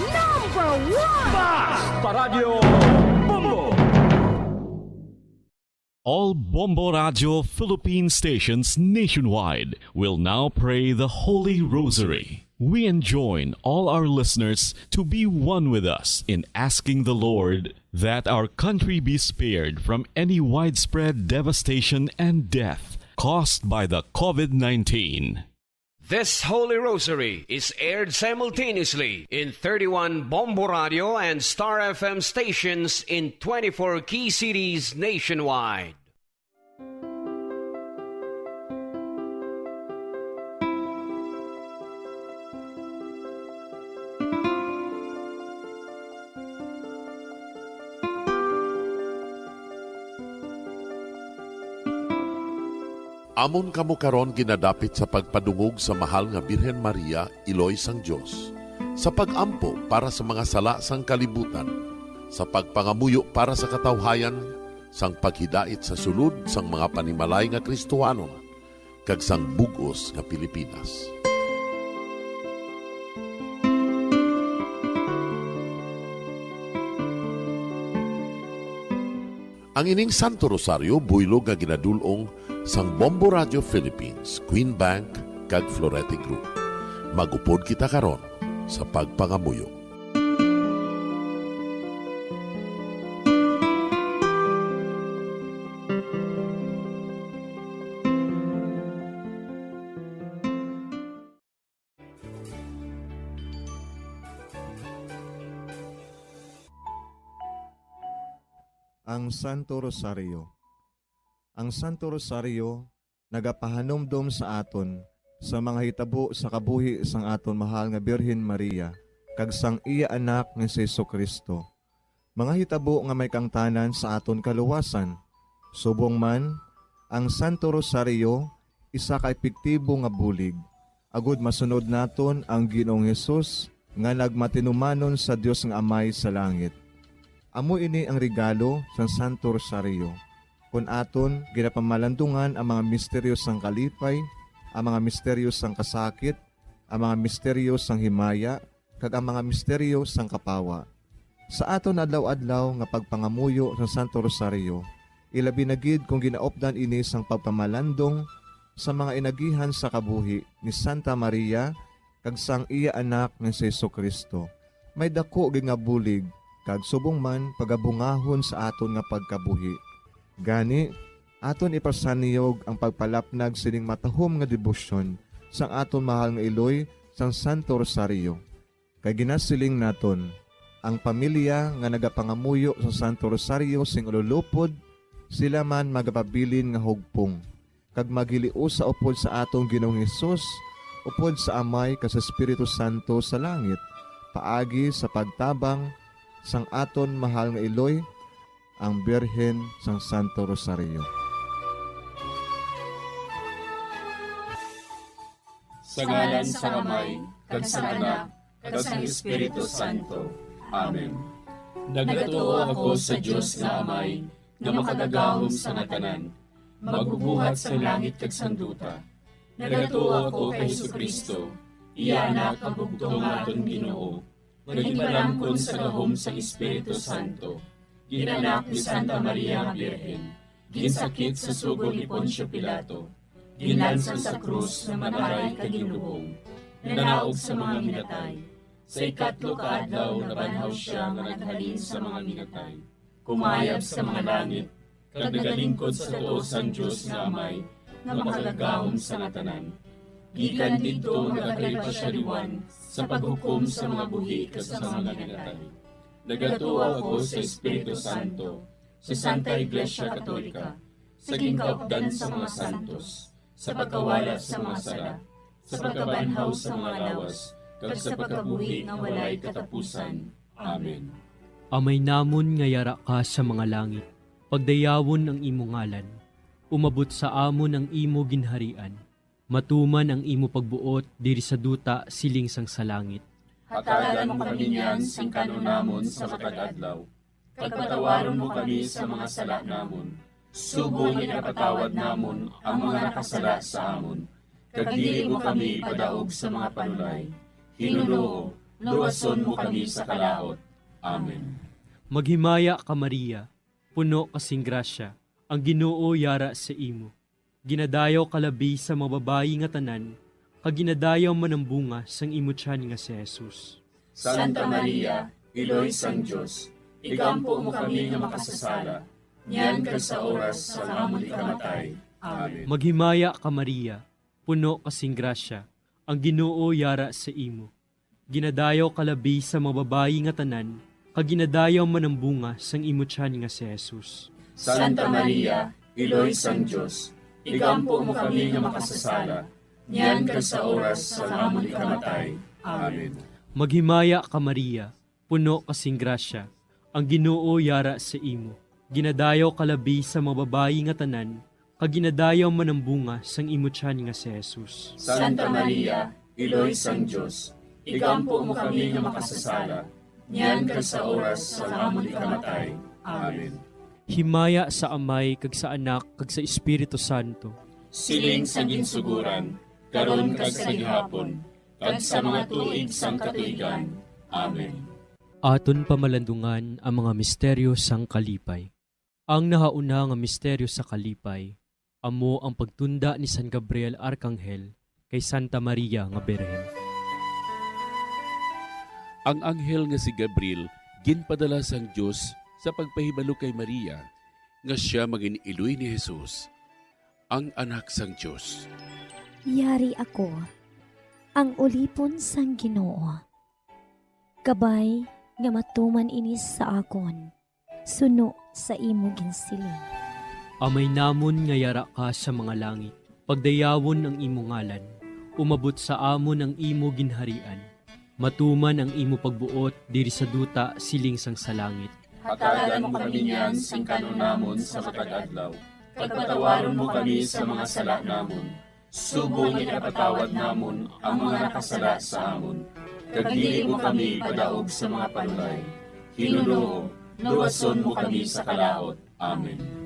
Number one! Basta Radyo Bombo! All Bombo Radio Philippine stations nationwide will now pray the Holy Rosary. We enjoin all our listeners to be one with us in asking the Lord that our country be spared from any widespread devastation and death caused by the COVID nineteen. This Holy Rosary is aired simultaneously in thirty-one Bombo Radio and Star F M stations in twenty-four key cities nationwide. Amon kamo karon ginadapit sa pagpadungog sa Mahal nga Birhen Maria, Iloy sang Dios, sa pag-ampo para sa mga sala sang kalibutan, sa pagpangamuyo para sa katawhayan, sang paghidait sa sulod sang mga panimalay nga Kristohanon, kag sang bug-os nga Pilipinas. Ang ining Santo Rosario buylog nga ginadul-ong sang Bombo Radio Philippines, Queen Bank, kag Florete Group. Mag-upod kita karon sa pagpangamuyo. Ang Santo Rosario. Ang Santo Rosario nagapahanumdom sa aton sa mga hitabo sa kabuhi sang aton mahal nga Birhen Maria kag sang iya Anak nga si Jesu-Cristo, mga hitabo nga may kaangtanan sa aton kaluwasan. Subong man, ang Santo Rosario isa ka epektibo nga bulig agod masunod naton ang Ginoong Hesus nga nagmatinumanon sa Dios nga Amay sa langit. Amo ini ang regalo sang Santo Rosario. Kon aton ginapamalandungan ang mga misteryo sang kalipay, ang mga misteryo sang kasakit, ang mga misteryo sang himaya, kag ang mga misteryo sang kapawa. Sa aton adlaw-adlaw nga pagpangamuyo sa Santo Rosario, ilabi na gid kon ginaupdan ini sang pagpamalandong sa mga inagihan sa kabuhi ni Santa Maria kag sang iya Anak nga si Jesu-Cristo, may daku gid nga bulig kag subong man pagabungahon sa aton nga pagkabuhi. Gani, aton ipasaniyog ang pagpalapnag sining matahom nga debosyon sang aton mahal nga iloy sang Santo Rosario. Kay ginasiling naton, ang pamilya nga nagapangamuyo sa Santo Rosario sing ululupod, sila man magapabilin nga hugpong, kag maghiliusa upod sa aton Ginoong Hesus, upod sa Amay kag sa Espiritu Santo sa langit, paagi sa pagtabang sang aton mahal nga iloy, ang Birhen sang Santo Rosario. Sa ngalan sang Amay, kag sang Anak, kag sang Espiritu Santo. Amen. Nagatuo ako sa Dios nga Amay, nga makagagahom sa nga tanan, magbubuhat sang langit kag sang duta. Nagatuo ako kay Jesu-Cristo, iya Anak nga bugtong nga aton Ginoo, nga ginpalamkon sa gahom sang Espiritu Santo, ginanak ni Santa Maria nga Birhen, ginsakit sa sugo ni Poncio Pilato, ginlansang sa krus nga mataray kag ginlubong, nanaog sa mga minatay. Sa ikatlo ka adlaw nabanhaw sia nga naghalin sa mga minatay. Kumayab sa mga langit, kag nagalingkod sa tuo sang Dios nga Amay, nga makagagahom sa nga tanan. Gikan didto nagakalipa sia liwan sa paghukom sa mga buhi kag sa mga minatay. Nagatuo ako sa Espiritu Santo, sa Santa Iglesia Katolika, sa ginkaupdan sa mga santos, sa pagkawala sa mga sala, sa pagkabanhaw sa mga lawas, kag sa pagkabuhi nga walay katapusan. Amen. Amay namon nga yara ka sa mga langit, pagdayawon ang imo ngalan. Umabot sa amon ang imo ginharian. Matuman ang imo pagbuot diri sa duta siling sang sa langit. Hatagan mo kami niyan sing kan-on namon sa matag adlaw, kag patawaron mo kami sa mga sala namon, subong nga ginapatawad namon ang mga nakasala sa amon, kag dili mo kami ipadaog sa mga panulay. Hinunoo, luwason mo kami sa kalaut. Amen. Maghimaya ka, Maria, puno ka sing grasya, ang Ginoo yara sa imo. Ginadayaw ka labi sa mga babayi nga tanan, kag ginadayaw man ang bunga sang imo tiyan nga si Jesus. Santa Maria, Iloy sang Dios, igampo mo kami nga makasasala, niyan kag sa oras sang amon ikamatay. Amen. Maghimaya ka, Maria, puno ka sing grasya, ang Ginoo yara sa imo. Ginadayaw ka labi sa mga babayi nga tanan, kag ginadayaw man ang bunga sang imo tiyan nga si Jesus. Santa Maria, Iloy sang Dios, igampo mo kami nga makasasala, niyan kag sa oras sang amon ikamatay. Amen. Maghimaya ka, Maria, puno ka sing grasya, ang Ginoo yara sa imo. Ginadayaw ka labi sa mga babayi nga tanan, kag ginadayaw man ang bunga sang imo tiyan nga si Jesus. Santa Maria, Iloy sang Dios, igampo mo kami nga makasasala, niyan kag sa oras sang amon ikamatay. Amen. Himaya sa Amay, kag sa Anak, kag sa Espiritu Santo. Siling sa ginsuguran, karon kag sa gihapon, kag sa mga tuig sang katuigan. Amen. Aton pamalandungan ang mga misteryo sang kalipay. Ang nahauna nga misteryo sa kalipay amo ang pagtunda ni San Gabriel Arkanghel kay Santa Maria nga Birhen. Ang anghel nga si Gabriel ginpadala sang Dios sa pagpahibalo kay Maria nga sia magin-iloy ni Jesus, ang Anak sang Dios. Yari ako, ang ulipon sang Ginoo. Kabay nga matuman ini sa akon, suno sa imo ginsiling. Amay namon nga yara ka sa mga langit, pagdayawon ang imo ngalan, umabot sa amon ang imo ginharian, matuman ang imo pagbuot diri sa duta siling sang sa langit. Hatagan mo kami niyan sing kan-on namon sa matag adlaw, kag patawaron mo kami sa mga sala namon, subong nga ginapatawad namon ang mga nakasala sa amon, kag dili mo kami padaog sa mga panulay. Ginoo, luwason mo kami sa kalaut. Amen.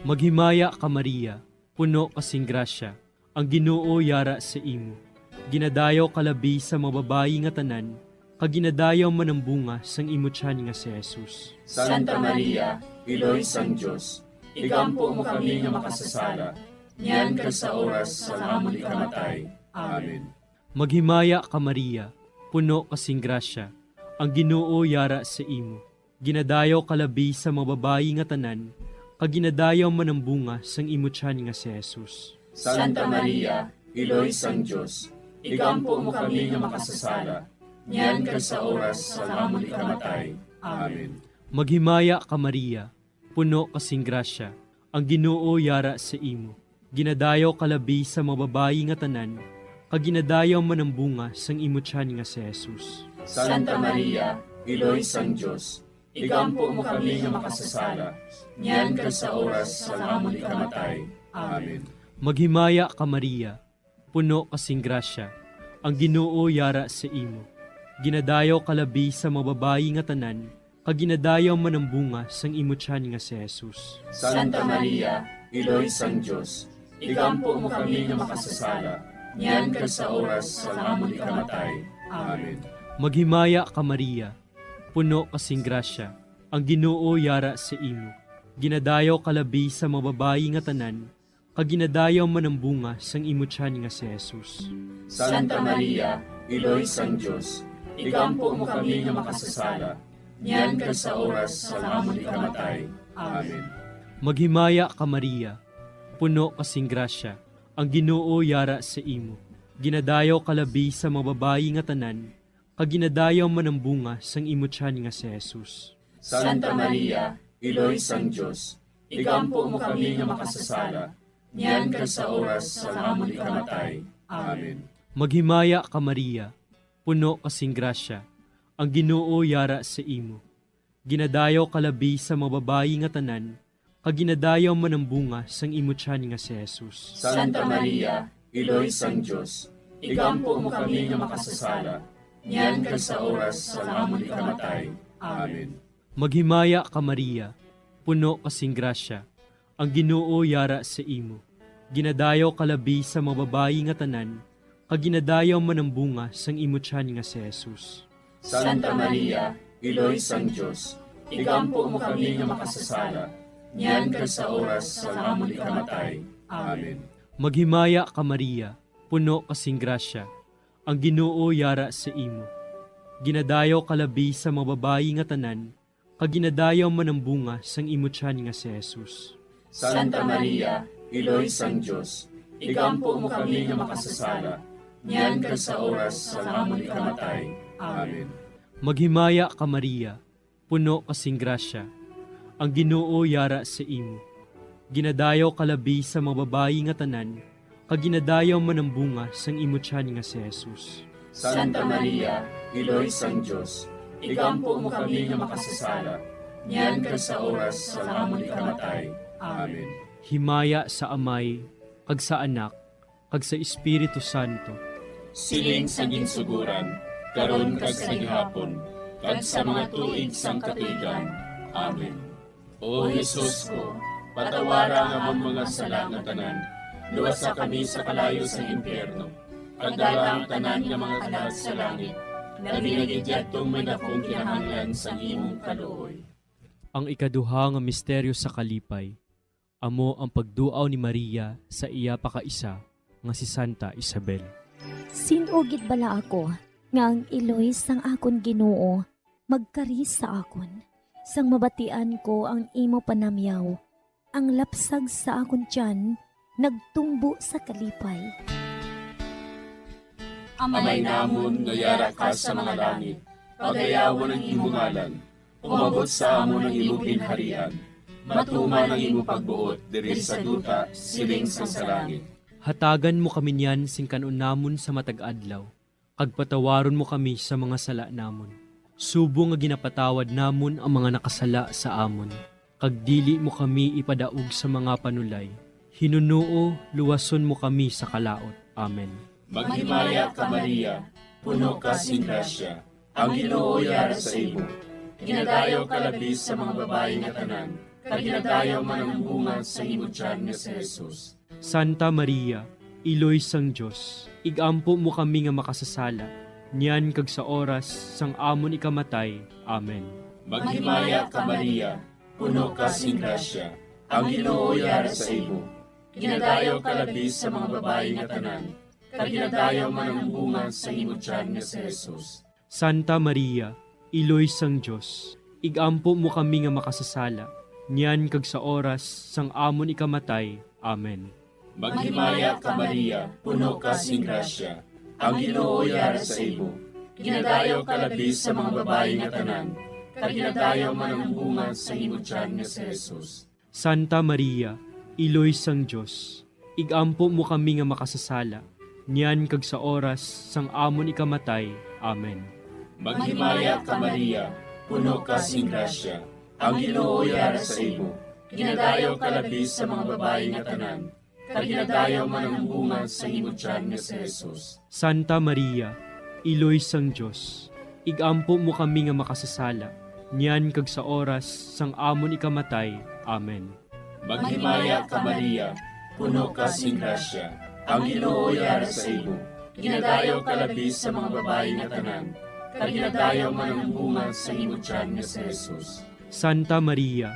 Maghimaya ka, Maria, puno ka sing grasya, ang Ginoo yara sa imo. Ginadayaw ka labi sa mga babayi nga tanan, kag ginadayaw man ang bunga sang imo tiyan nga si Jesus. Santa Maria, Iloy sang Dios, igampo mo kami nga makasasala, niyan kag sa oras sang amon ikamatay. Amen. Maghimaya ka, Maria, puno ka sing grasya, ang Ginoo yara sa imo. Ginadayaw ka labi sa mga babayi nga tanan, kag ginadayaw man ang bunga sang imo tiyan nga si Jesus. Santa Maria, Iloy sang Dios, igampo mo kami nga makasasala, niyan kag sa oras sang amon ikamatay. Amen. Maghimaya ka, Maria, puno ka sing grasya, ang Ginoo yara sa imo. Ginadayaw ka labi sa mga babayi nga tanan, kag ginadayaw man ang bunga sang imo tiyan nga si Jesus. Santa Maria, Iloy sang Dios, igampo mo kami nga makasasala, niyan kag sa oras sang amon ikamatay. Amen. Maghimaya ka, Maria, puno ka sing grasya, ang Ginoo yara sa imo. Ginadayaw ka labi sa mga babayi nga tanan, kag ginadayaw man ang bunga sang imo tiyan nga si Jesus. Santa Maria, Iloy sang Dios, igampo mo kami nga makasasala, niyan kag sa oras sang amon ikamatay. Amen. Maghimaya ka, Maria, puno ka sing grasya, ang Ginoo yara sa imo. Ginadayaw ka labi sa mga babayi nga tanan, kag ginadayaw man ang bunga sang imo tiyan nga si Jesus. Santa Maria, Iloy sang Dios, igampo mo kami nga makasasala, niyan kag sa oras sang amon ikamatay. Amen. Maghimaya ka, Maria, puno ka sing grasya, ang Ginoo yara sa imo. Ginadayaw ka labi sa mga babayi nga tanan, kag ginadayaw man ang bunga sang imo tiyan nga si Jesus. Santa Maria, Iloy sang Dios, igampo mo kami nga makasasala, niyan kag sa oras sang amon ikamatay. Amen. Maghimaya ka, Maria, puno ka sing grasya, ang Ginoo yara sa imo. Ginadayaw ka labi sa mga babayi nga tanan, kag ginadayaw man ang bunga sang imo tiyan nga si Jesus. Santa Maria, Iloy sang Dios, igampo mo kami nga makasasala, niyan kag sa oras sang amon ikamatay. Amen. Maghimaya ka, Maria, puno ka sing grasya, ang Ginoo yara sa imo. Ginadayaw ka labi sa mga babayi nga tanan, kag ginadayaw man ang bunga sang imo tiyan nga si Jesus. Santa Maria, Iloy sang Dios, igampo mo kami nga makasasala, niyan kag sa oras sang amon ikamatay. Amen. Maghimaya ka, Maria, puno ka sing grasya, ang Ginoo yara sa imo. Ginadayaw ka labi sa mga babayi nga tanan, kag ginadayaw man ang bunga sang imo tiyan nga si Jesus. Santa Maria, Iloy sang Dios, igampo mo kami nga makasasala, niyan kag sa oras sang amon ikamatay. Amen. Maghimaya ka, Maria, puno ka sing grasya, ang Ginoo yara sa imo. Ginadayaw ka labi sa mga babayi nga tanan, kag ginadayaw man ang bunga sang imo tiyan nga si Jesus. Santa Maria, Iloy sang Dios, igampo mo kami nga makasasala, niyan kag sa oras sang amon ikamatay. Amen. Himaya sa Amay, kag sa Anak, kag sa Espiritu Santo. Siling sa ginsuguran, karon kag sa gihapon, kag sa mga tuig sang katuigan. Amen. O Jesus ko, patawara ang amon mga sala nga tanan, luwasa kami sa kalayo sa impyerno, kag dala ang tanan nga mga kalag sa langit, labi na gid yadtong may dakong kinahanglan sang imong kaluoy. Ang ikaduha nga misteryo sa kalipay, amo ang pagduaw ni Maria sa iya pakaisa nga si Santa Isabel. Sin-o gid bala ako nga ang iloy sang akon Ginoo magkari sa akon, sang mabatian ko ang imo panamyaw, ang lapsag sa akon tiyan nagtumbo sa kalipay. Amay namon nga yara ka sa mga langit, pagayawon ang imo ngalan, umabot sa amon ang imo ginharian, matuman ang imo pagbuot diri sa duta, siling sang sa langit. Hatagan mo kami niyan sing kan-on namon sa matag adlaw, kag patawaron mo kami sa mga sala namon, subong nga ginapatawad namon ang mga nakasala sa amon, kag dili mo kami ipadaog sa mga panulay. Hinunoo, luwason mo kami sa kalaut. Amen. Maghimaya ka, Maria, puno ka sing grasya, ang Ginoo yara sa imo. Ginadayaw ka labi sa mga babayi nga tanan, kag ginadayaw man ang bunga sa imo tiyan nga si Jesus. Santa Maria, Iloy sang Dios, ig-ampo mo kami nga makasasala, niyan kag sa oras sang amon ikamatay. Amen. Maghimaya ka, Maria, puno ka sing grasya, ang Ginoo yara sa imo. Ginadayaw ka labi sa mga babayi nga tanan, kag ginadayaw man ang bunga sa imo tiyan nga si Jesus. Santa Maria, Iloy sang Dios, ig-ampo mo kami nga makasasala, niyan kag sa oras sang amon ikamatay. Amen. Maghimaya ka, Maria, puno ka sing grasya, ang Ginoo yara sa imo. Ginadayaw ka labi sa mga babayi nga tanan, kag ginadayaw man ang bunga sa imo tiyan nga si Jesus. Santa Maria, Iloy sang Dios, ig-ampo mo kami nga makasasala, niyan kag sa oras sang amon ikamatay. Amen. Maghimaya ka, Maria, puno ka sing grasya, ang Ginoo yara sa imo. Ginadayaw ka labi sa mga babayi nga tanan, kag ginadayaw man ang bunga sa imo tiyan nga si Jesus. Santa Maria, Iloy sang Dios, ig-ampo mo kami nga makasasala, niyan kag sa oras sang amon ikamatay. Amen. Maghimaya ka, Maria, puno ka sing grasya, ang Ginoo yara sa imo. Ginadayaw ka labi sa mga babayi nga tanan, kag ginadayaw man ang bunga sa imo tiyan nga si Jesus. Santa Maria,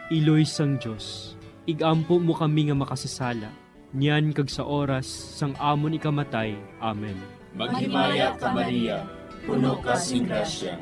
Iloy sang Dios, ig-ampo mo kami nga makasasala, niyan kag sa oras sang amon ikamatay. Amen. Maghimaya ka, Maria, puno ka sing grasya,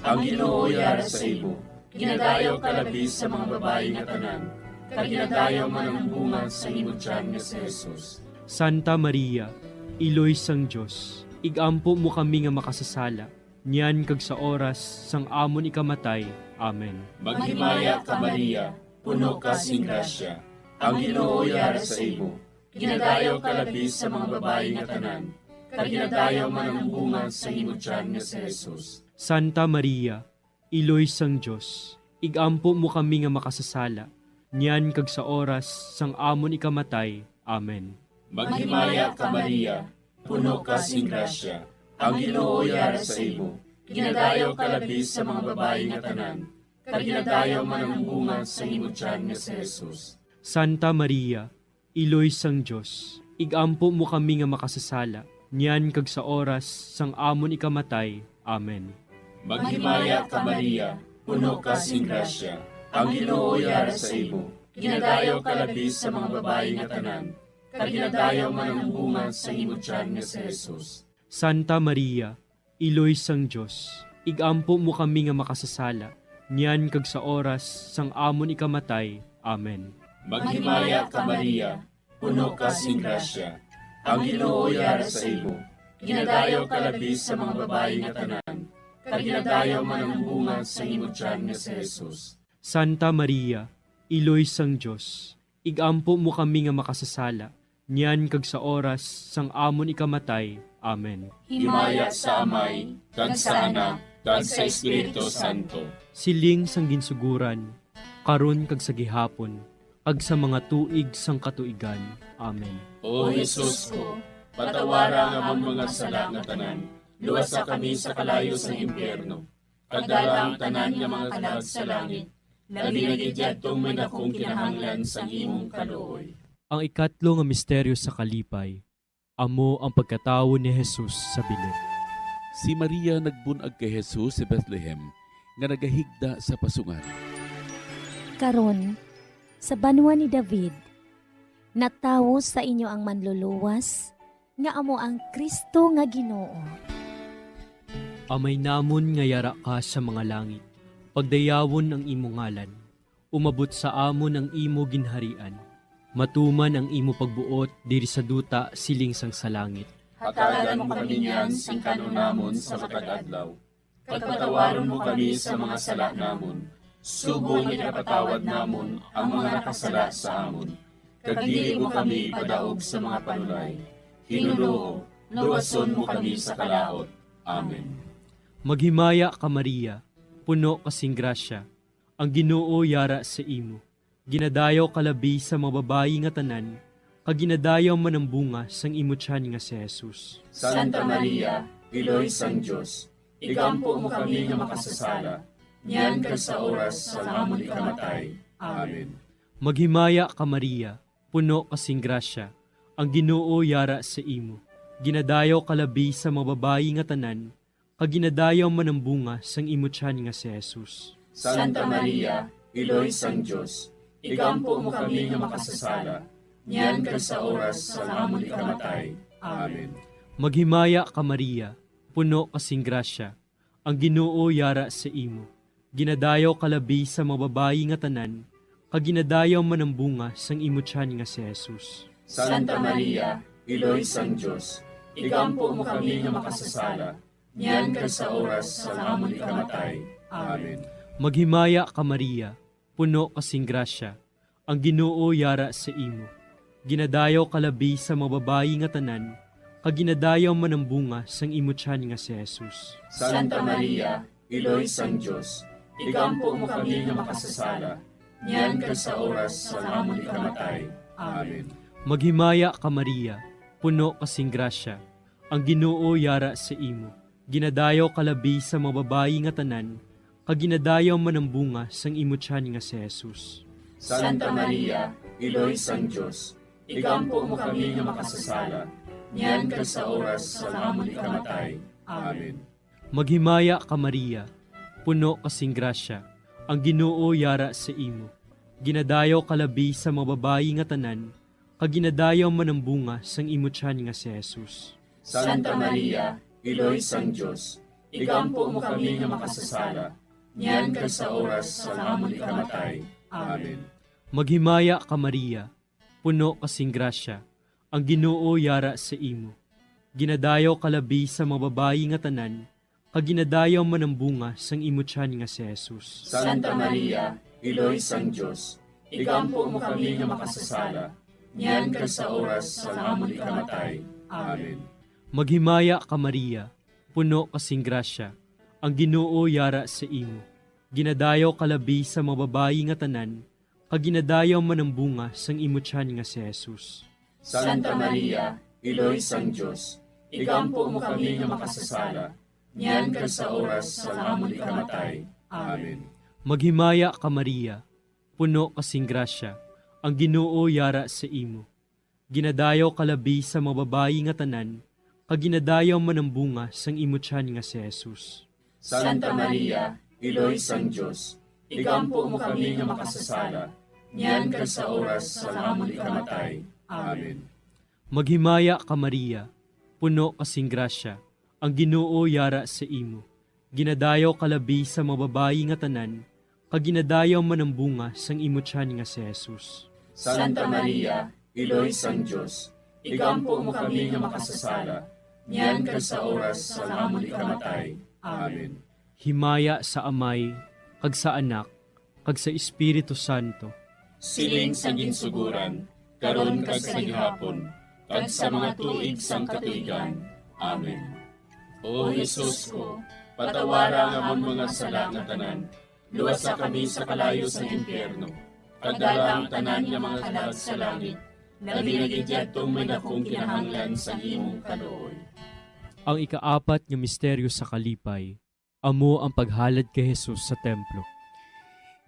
ang Ginoo yara sa imo. Ginadayaw ka labi sa mga babayi nga tanan, kag ginadayaw man ang bunga sa imo tiyan nga si Jesus. Santa Maria, Iloy sang Dios, ig-ampo mo kami nga makasasala, niyan kag sa oras sang amon ikamatay. Amen. Maghimaya ka, Maria, puno ka sing grasya, ang Ginoo yara sa imo. Ginadayaw ka labi sa mga babayi nga tanan, kag ginadayaw man ang bunga sa imo tiyan nga si Jesus. Santa Maria, Iloy sang Dios, ig-ampo mo kami nga makasasala, niyan kag sa oras sang amon ikamatay. Amen. Maghimaya ka, Maria, puno ka sing grasya, ang Ginoo yara sa imo. Ginadayaw ka labi sa mga babayi nga tanan, kag ginadayaw man ang bunga sa imo tiyan nga si Jesus. Santa Maria, Iloy sang Dios, ig-ampo mo kami nga makasasala, niyan kag sa oras sang amon ikamatay. Amen. Maghimaya ka, Maria, puno ka sing grasya, ang Ginoo yara sa imo. Ginadayaw ka labi sa mga babayi nga tanan, kag ginadayaw man ang bunga sa imo tiyan nga si Jesus. Santa Maria, Iloy sang Dios, ig-ampo mo kami nga makasasala, niyan kag sa oras sang amon ikamatay. Amen. Maghimaya ka, Maria, puno ka sing grasya, ang Ginoo yara sa imo. Ginadayaw ka labi sa mga babayi nga tanan, kag ginadayaw man ang bunga sa imo tiyan nga si Jesus. Santa Maria, Iloy sang Dios, ig-ampo mo kami nga makasasala, niyan kag sa oras sang amon ikamatay. Amen. Himaya sa Amay, kag sa Anak, kag sa Espiritu Santo. Siling sang ginsuguran, karon kag sa gihapon, Kag sa mga tuig sang katuigan. Amen. O Jesus ko, patawara ang amon mga sala nga tanan, luwasa kami sa kalayo sang impyerno, kag dala ang tanan nga mga kalag sa langit, labi na gid yadtong may dakong kinahanglan sang imong kaluoy. Ang ikatlo nga misteryo sa kalipay, amo ang pagkatawo ni Jesus sa bilin. Si Maria nagbun-ag kay Jesus sa Bethlehem, nga nagahigda sa pasungan. Karon, sa banwa ni David, natawo sa inyo ang Manluluwas, nga amo ang Cristo nga Ginoo. Amay namon nga yara ka sa mga langit, pagdayawon ang imo ngalan. Umabot sa amon ang imo ginharian. Matuman ang imo pagbuot diri sa duta siling sang sa langit. Hatagan mo kami niyan sing kan-on namon sa matag adlaw. Kag patawaron mo kami sa mga sala namon, subong nga ginapatawad namon ang mga nakasala sa amon. Kag dili mo kami ipadaog sa mga panulay. Ginoo, luwason mo kami sa kalaut. Amen. Maghimaya ka, Maria, puno ka sing grasya, ang Ginoo yara sa imo. Ginadayaw ka labi sa mga babayi nga tanan, kag ginadayaw man ang bunga sang imo tiyan nga si Jesus. Santa Maria, Iloy sang Dios, igampo mo kami nga makasasala, niyan kag sa oras sang amon ikamatay. Amen. Maghimaya ka, Maria, puno ka sing grasya, ang Ginoo yara sa imo. Ginadayaw ka labi sa mga babayi nga tanan, kag ginadayaw man ang bunga sang imo tiyan nga si Jesus. Santa Maria, Iloy sang Dios, igampo mo kami nga makasasala, niyan kag sa oras sang amon ikamatay. Amen. Maghimaya ka, Maria, puno ka sing grasya, ang Ginoo yara sa imo. Ginadayaw ka labi sa mga babayi nga tanan, kag ginadayaw man ang bunga sang imo tiyan nga si Jesus. Santa Maria, Iloy sang Dios, igampo mo kami nga makasasala, niyan kag sa oras sang amon ikamatay. Amen. Maghimaya ka, Maria, puno ka sing grasya, ang Ginoo yara sa imo. Ginadayaw ka labi sa mga babayi nga tanan, kag ginadayaw man ang bunga sang imo tiyan nga si Jesus. Santa Maria, Iloy sang Dios, igampo mo kami nga makasasala, niyan kag sa oras sang amon ikamatay. Amen. Maghimaya ka, Maria, puno ka sing grasya, ang Ginoo yara sa imo. Ginadayaw ka labi sa mga babayi nga tanan, kag ginadayaw man ang bunga sang imo tiyan nga si Jesus. Santa Maria, Iloy sang Dios, igampo mo kami nga makasasala, niyan kag sa oras sang amon ikamatay. Amen. Maghimaya ka, Maria, puno ka sing grasya, ang Ginoo yara sa imo. Ginadayaw ka labi sa mga babayi nga tanan, kag ginadayaw man ang bunga sang imo tiyan nga si Jesus. Santa Maria, Iloy sang Dios, igampo mo kami nga makasasala, niyan kag sa oras sang amon ikamatay. Amen. Maghimaya ka, Maria, puno ka sing grasya, ang Ginoo yara sa imo. Ginadayaw ka labi sa mga babayi nga tanan, kag ginadayaw man ang bunga sang imo tiyan nga si Jesus. Santa Maria, Iloy sang Dios, igampo mo kami nga makasasala, niyan kag sa oras sang amon ikamatay. Amen. Maghimaya ka, Maria, puno ka sing grasya, ang Ginoo yara sa imo. Ginadayaw ka labi sa mga babayi nga tanan, kag ginadayaw man ang bunga sang imo tiyan nga si Jesus. Santa Maria, Iloy sang Dios, igampo mo kami nga makasasala, niyan kag sa oras sang amon ikamatay. Amen. Maghimaya ka, Maria, puno ka sing grasya, ang Ginoo yara sa imo. Ginadayaw ka labi sa mga babayi nga tanan, kag ginadayaw man ang bunga sang imo tiyan nga si Jesus. Santa Maria, Iloy sang Dios, igampo mo kami nga makasasala, niyan kag sa oras sang amon ikamatay. Amen. Maghimaya ka, Maria, puno ka sing grasya, ang Ginoo yara sa imo. Ginadayaw ka labi sa mga babayi nga tanan, kag ginadayaw man ang bunga sang imo tiyan nga si Jesus. Santa Maria, Iloy sang Dios, igampo mo kami nga makasasala, niyan kag sa oras sang amon ikamatay. Amen. Himaya sa Amay, kag sa Anak, kag sa Espiritu Santo. Siling sa ginsuguran, karon kag sa gihapon, kag sa mga tuig sang katuigan. Amen. O Jesus ko, patawara ang amon mga sala nga tanan, luwasa kami sa kalayo sang impyerno, kag dala ang tanan nga mga kalag sa langit, labi na gid yadtong may dakong kinahanglan sang imong kaluoy. Ang ikaapat nga misteryo sa kalipay, amo ang paghalad kay Jesus sa templo.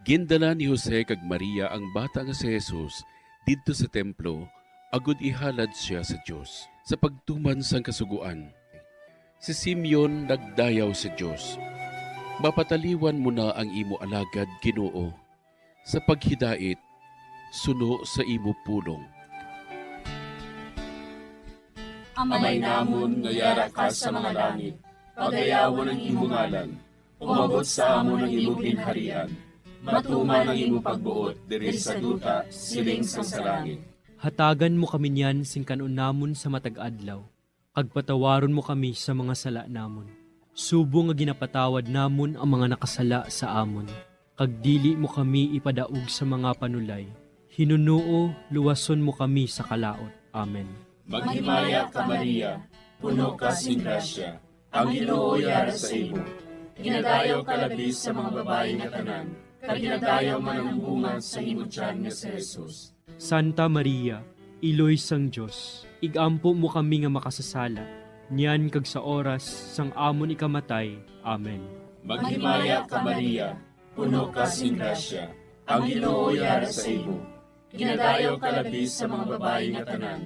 Gindala ni Jose kag Maria ang bata nga si Jesus didto sa templo, agod ihalad sia sa Dios sa pagtuman sang Kasugoan. Si Simeon nagdayaw sa Dios, "Mapataliwan mo na ang imo alagad, Ginoo, sa paghidait suno sa imo pulong." Amay namon nga yara ka sa mga langit, pagayawon ang imo ngalan. Umabot sa amon ang imo ginharian. Matuman ang imo pagbuot diri sa duta, siling sang sa langit. Hatagan mo kami niyan sing kan-on namon sa matag adlaw, kag patawaron mo kami sa mga sala namon, subong nga ginapatawad namon ang mga nakasala sa amon, kag dili mo kami ipadaog sa mga panulay. Hinunoo, luwason mo kami sa kalaut. Amen. Maghimaya ka, Maria, puno ka sing grasya, ang Ginoo yara sa imo. Ginadayaw ka labi sa mga babayi nga tanan, kag ginadayaw man ang bunga sa imo tiyan nga si Jesus. Santa Maria, Iloy sang Dios, igampo mo kami nga makasasala, niyan kag sa oras sang amon ikamatay. Amen. Maghimaya ka, Maria, puno ka sing grasya, ang Ginoo yara sa imo. Ginadayaw ka labi sa mga babayi nga tanan,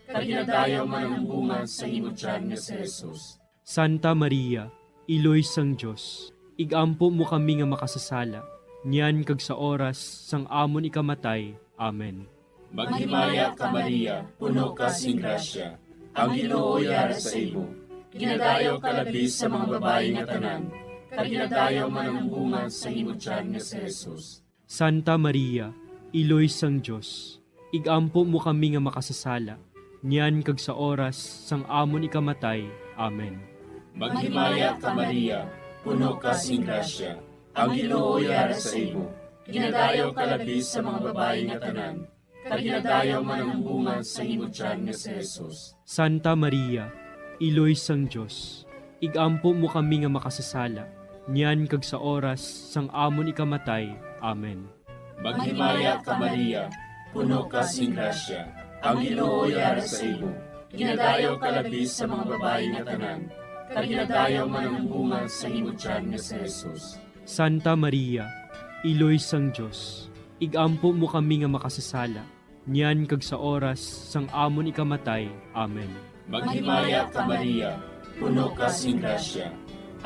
kag ginadayaw man ang bunga sa imo tiyan nga si Jesus. Santa Maria, Iloy sang Dios, igampo mo kami nga makasasala, niyan kag sa oras sang amon ikamatay. Amen. Maghimaya ka, Maria, puno ka sing grasya, ang Ginoo yara sa imo. Ginadayaw ka labi sa mga babayi nga tanan, kag ginadayaw man ang bunga sa imo tiyan nga si Jesus. Santa Maria, Iloy sang Dios, igampo mo kami nga makasasala, niyan kag sa oras sang amon ikamatay. Amen. Maghimaya ka, Maria, puno ka sing grasya, ang Ginoo yara sa imo. Ginadayaw ka labi sa mga babayi nga tanan, kag ginadayaw man ang bunga sa imo tiyan nga si Jesus. Santa Maria, Iloy sang Dios, igampo mo kami nga makasasala, niyan kag sa oras sang amon ikamatay. Amen. Maghimaya ka, Maria, puno ka sing grasya, ang Ginoo yara sa imo. Ginadayaw ka labi sa mga babayi nga tanan, kag ginadayaw man ang bunga sa imo tiyan nga si Jesus. Santa Maria, Iloy sang Dios, igampo mo kami nga makasasala, niyan kag sa oras sang amon ikamatay. Amen. Maghimaya ka, Maria, puno ka sing grasya,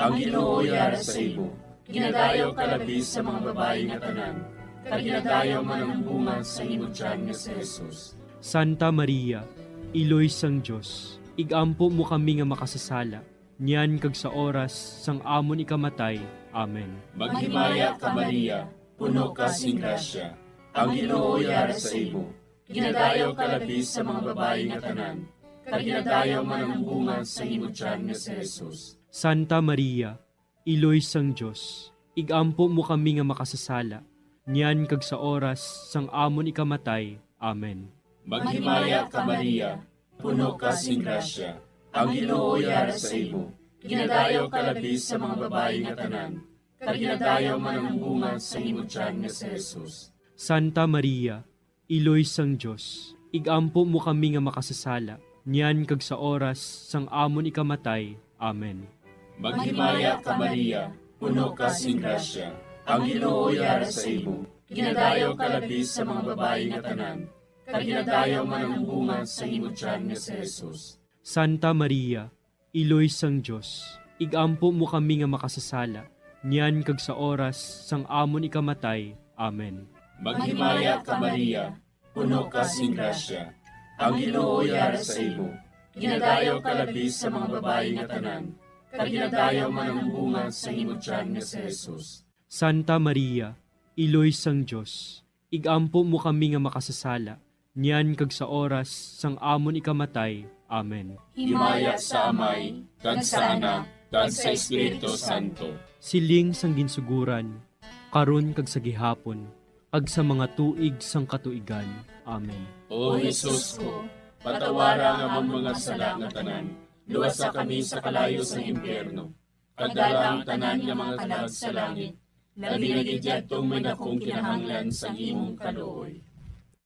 ang Ginoo yara sa imo. Ginadayaw ka labi sa mga babayi nga tanan, kag ginadayaw man ang bunga sa imo tiyan nga si Jesus. Santa Maria, Iloy sang Dios, igampo mo kami nga makasasala, niyan kag sa oras sang amon ikamatay. Amen. Maghimaya ka, Maria, puno ka sing grasya, ang Ginoo yara sa imo. Ginadayaw ka labi sa mga babayi nga tanan, kag ginadayaw man ang bunga sa imo tiyan nga si Jesus. Santa Maria, Iloy sang Dios, igampo mo kami nga makasasala, niyan kag sa oras sang amon ikamatay. Amen. Maghimaya ka, Maria, puno ka sing grasya, ang Ginoo yara sa imo. Ginadayaw ka labi sa mga babayi nga tanan, kag ginadayaw man ang bunga sa imo tiyan nga si Jesus. Santa Maria, Iloy sang Dios, igampo mo kami nga makasasala, niyan kag sa oras sang amon ikamatay. Amen. Maghimaya ka, Maria, puno ka sing grasya, ang Ginoo yara sa imo. Ginadayaw ka labi sa mga babayi nga tanan, kag ginadayaw man ang bunga sa imo tiyan nga si Jesus. Santa Maria, Iloy sang Dios, igampo mo kami nga makasasala, niyan kag sa oras sang amon ikamatay. Amen. Maghimaya ka, Maria, puno ka sing grasya, ang Ginoo yara sa imo. Ginadayaw ka labi sa mga babayi nga tanan, kag ginadayaw man ang bunga sa imo tiyan nga si Jesus. Santa Maria, Iloy sang Dios, igampo mo kami nga makasasala, niyan kag sa oras sang amon ikamatay. Amen. Himaya sa Amay, kag sa Anak, kag sa Espiritu Santo. Siling sang ginsuguran, karon kag sa gihapon, kag sa mga tuig sang katuigan. Amen. O Jesus ko, patawara ang amon mga sala nga tanan, luwasa kami sa kalayo sang impyerno, kag dala ang tanan nga mga kalag sa langit, labi na gid yadtong may dakong kinahanglan sang imong kaluoy.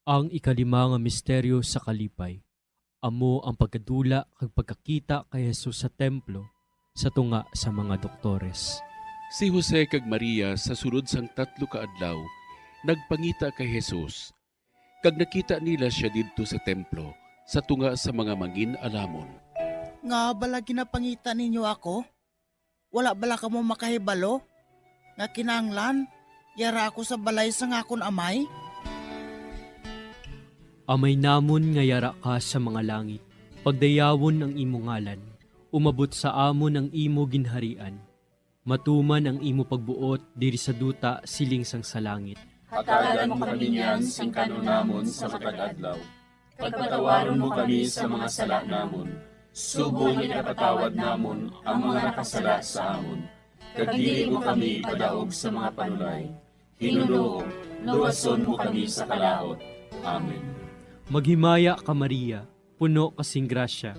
Ang ikalima nga misteryo sa kalipay, amo ang pagkadula kag pagkakita kay Jesus sa templo sa tunga sa mga doktores. Si Jose kag Maria sa sulod sang tatlo ka adlaw nagpangita kay Jesus, kag nakita nila sia didto sa templo sa tunga sa mga mangin-alamon. Nga bala ginapangita ninyo ako? Wala bala kamo makahibalo nga kinahanglan yara ako sa balay sang akon Amay? Amay namon nga yara ka sa mga langit, pagdayawon ang imo ngalan, umabot sa amon ang imo ginharian, matuman ang imo pagbuot diri sa duta siling sang sa langit. Hatagan mo kami niyan sing kan-on namon sa matag adlaw. Pagpatawaron mo kami sa mga sala namon, subong nga ginapatawad namon ang mga nakasala sa amon. Kag dili mo kami ipadaog sa mga panulay. Hinunoo, luwason mo kami sa kalaut. Amen. Maghimaya ka, Maria, puno ka sing grasya,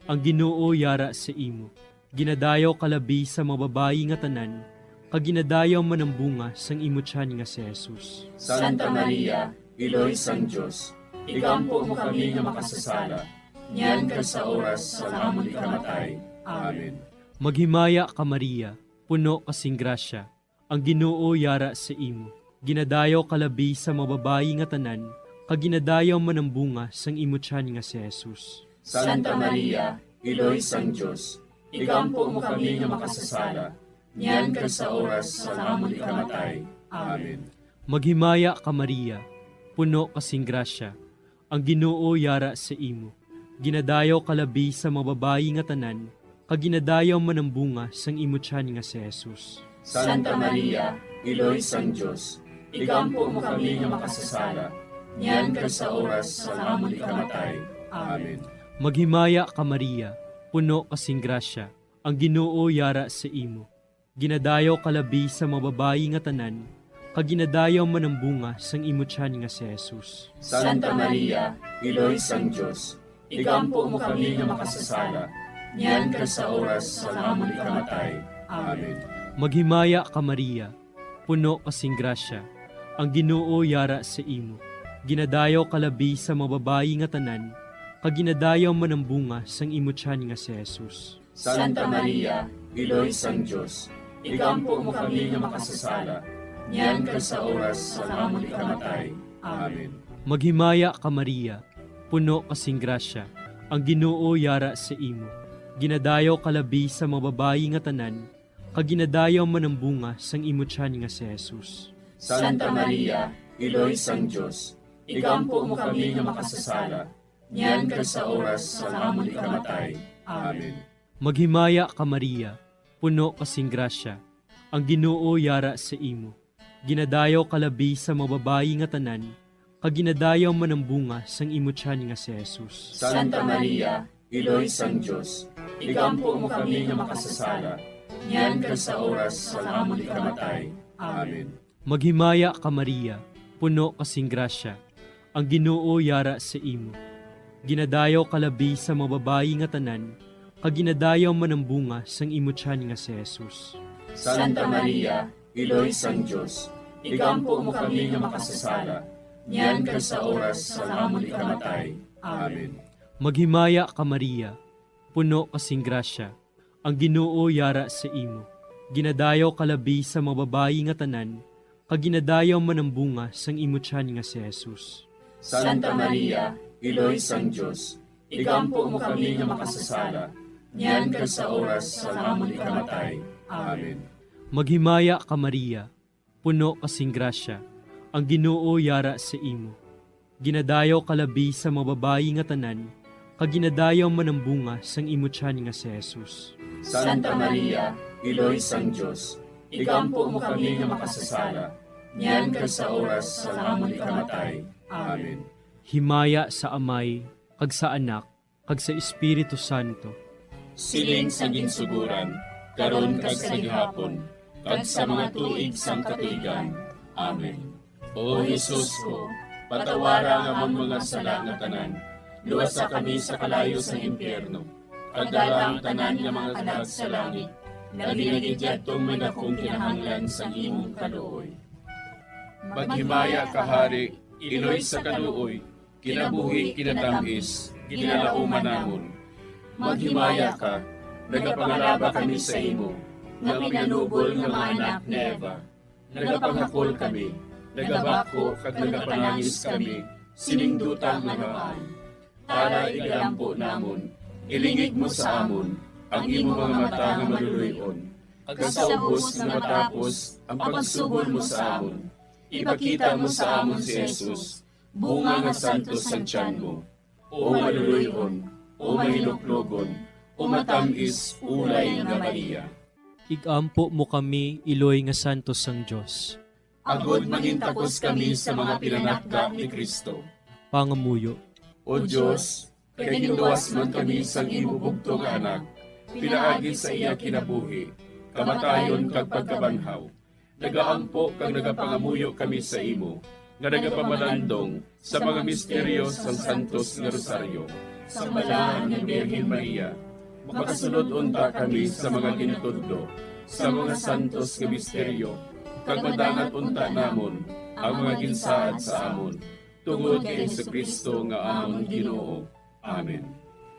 ang Ginoo yara sa imo. Ginadayaw ka labi sa mga babayi nga tanan, kag ginadayaw man ang bunga sang imo tiyan nga si Jesus. Santa Maria, Iloy sang Dios, igampo mo kami nga makasasala, niyan kag sa oras sang amon ikamatay. Amen. Maghimaya ka, Maria, puno ka sing grasya, ang Ginoo yara sa imo. Ginadayaw ka labi sa mga babayi nga tanan, kag ginadayaw man ang bunga sang imo tiyan nga si Jesus. Santa Maria, Iloy sang Dios, igampo mo kami nga makasasala, niyan kag sa oras sang amon ikamatay. Amen. Maghimaya ka, Maria, puno ka sing grasya, ang Ginoo yara sa imo. Ginadayaw ka labi sa mga babayi nga tanan, kag ginadayaw man ang bunga sang imo tiyan nga si Jesus. Santa Maria, Iloy sang Dios, igampo mo kami nga makasasala, niyan kag sa oras sang amon ikamatay. Amen. Maghimaya ka, Maria, puno ka sing grasya, ang Ginoo yara sa imo. Ginadayaw ka labi sa mga babayi nga tanan, kag ginadayaw man ang bunga sang imo tiyan nga si Jesus. Santa Maria, Iloy sang Dios, igampo mo kami nga makasasala, niyan kag sa oras sang amon ikamatay. Amen. Maghimaya ka, Maria, puno ka sing grasya, ang Ginoo yara sa imo. Ginadayaw ka labi sa mga babayi nga tanan, kag ginadayaw man ang bunga sang imo tiyan nga si Jesus. Santa Maria, Iloy sang Dios, igampo mo kami nga makasasala, niyan kag sa oras sang amon ikamatay. Amen. Maghimaya ka, Maria, puno ka sing grasya, ang Ginoo yara sa imo. Ginadayaw ka labi sa mga babayi nga tanan, kag ginadayaw man ang bunga sang imo tiyan nga si Jesus. Santa Maria, Iloy sang Dios, igampo mo kami nga makasasala, niyan kag sa oras sang amon ikamatay. Amen. Maghimaya ka, Maria, puno ka sing grasya, ang Ginoo yara sa imo. Ginadayaw ka labi sa mga babayi nga tanan, kag ginadayaw man ang bunga sang imo tiyan nga si Jesus. Santa Maria, Iloy sang Dios, igampo mo kami nga makasasala, niyan kag sa oras sang amon ikamatay. Amen. Maghimaya ka, Maria, puno ka sing grasya, ang Ginoo yara sa imo. Ginadayaw ka labi sa mga babayi nga tanan, kag ginadayaw man ang bunga sang imo tiyan nga si Jesus. Santa Maria, Iloy sang Dios, igampo mo kami nga makasasala, niyan kag sa oras sang amon ikamatay. Amen. Maghimaya ka, Maria, puno ka sing grasya, ang Ginoo yara sa imo. Ginadayaw ka labi sa mga babayi nga tanan, kag ginadayaw man ang bunga sang imo tiyan nga si Jesus. Santa Maria, Iloy sang Dios, igampo mo kami nga makasasala, niyan kag sa oras sang amon ikamatay. Amen. Maghimaya ka, Maria, puno ka sing grasya, ang Ginoo yara sa imo. Ginadayaw ka labi sa mga babayi nga tanan, kag ginadayaw man ang bunga sang imo tiyan nga si Jesus. Santa Maria, Iloy sang Dios, igampo mo kami nga makasasala, niyan kag sa oras sang amon ikamatay. Amen. Himaya sa Amay, kag sa Anak, kag sa Espiritu Santo. Siling sa ginsugoran, karon kag sa gihapon, kag sa mga tuig sang katuigan. Amen. O Jesus ko, patawara ang amon mga sala nga tanan, luwasa kami sa kalayo sang impyerno, kag dala ang tanan nga mga kalag sa langit, labi na gid yadtong may dakong kinahanglan sang imong kaluoy. Maghimaya ka, Hari, iloy sa kaluoy, kinabuhi, kinatam-is, ginalauman namon. Maghimaya ka, nagapangalaba kami sa imo, nga pinanubol nga mga anak ni Eva. Nagapanghakol kami, nagabako kag nagapanangis kami sining duta nga luhaan. Tara, igalampo namon, ilingig mo sa amon ang imo mga mata nga maluloy-on, kag sa ubos nga matapos ang pagsugod mo sa amon, ipakita mo sa amon si Jesus, bunga nga santos sang tiyan mo. O maluloy-on, o mahinuklogon, o matam-is ulay nga Maria. Igampo mo kami, iloy nga santos sang Dios. Agod mangintakos kami sa mga pinanakda ni Cristo. Pangamuyo. O Dios, kay ginluwas man kami sang imo bugtong nga Anak, pinaagi sa iya kinabuhi, kamatayon kag pagkabanhaw, nagaampo kag nagapangamuyo kami sa imo, nga nagapamalandong sa mga misteryo sang Santos nga Rosaryo. Sa Balahan nga Birhen Maria, makasulod unta kami sa mga ginatudlo sa mga santos nga misteryo, kag madangat unta namon ang mga ginsaad sa amon, tungod kay Jesu-Cristo nga amon Ginoo. Amen.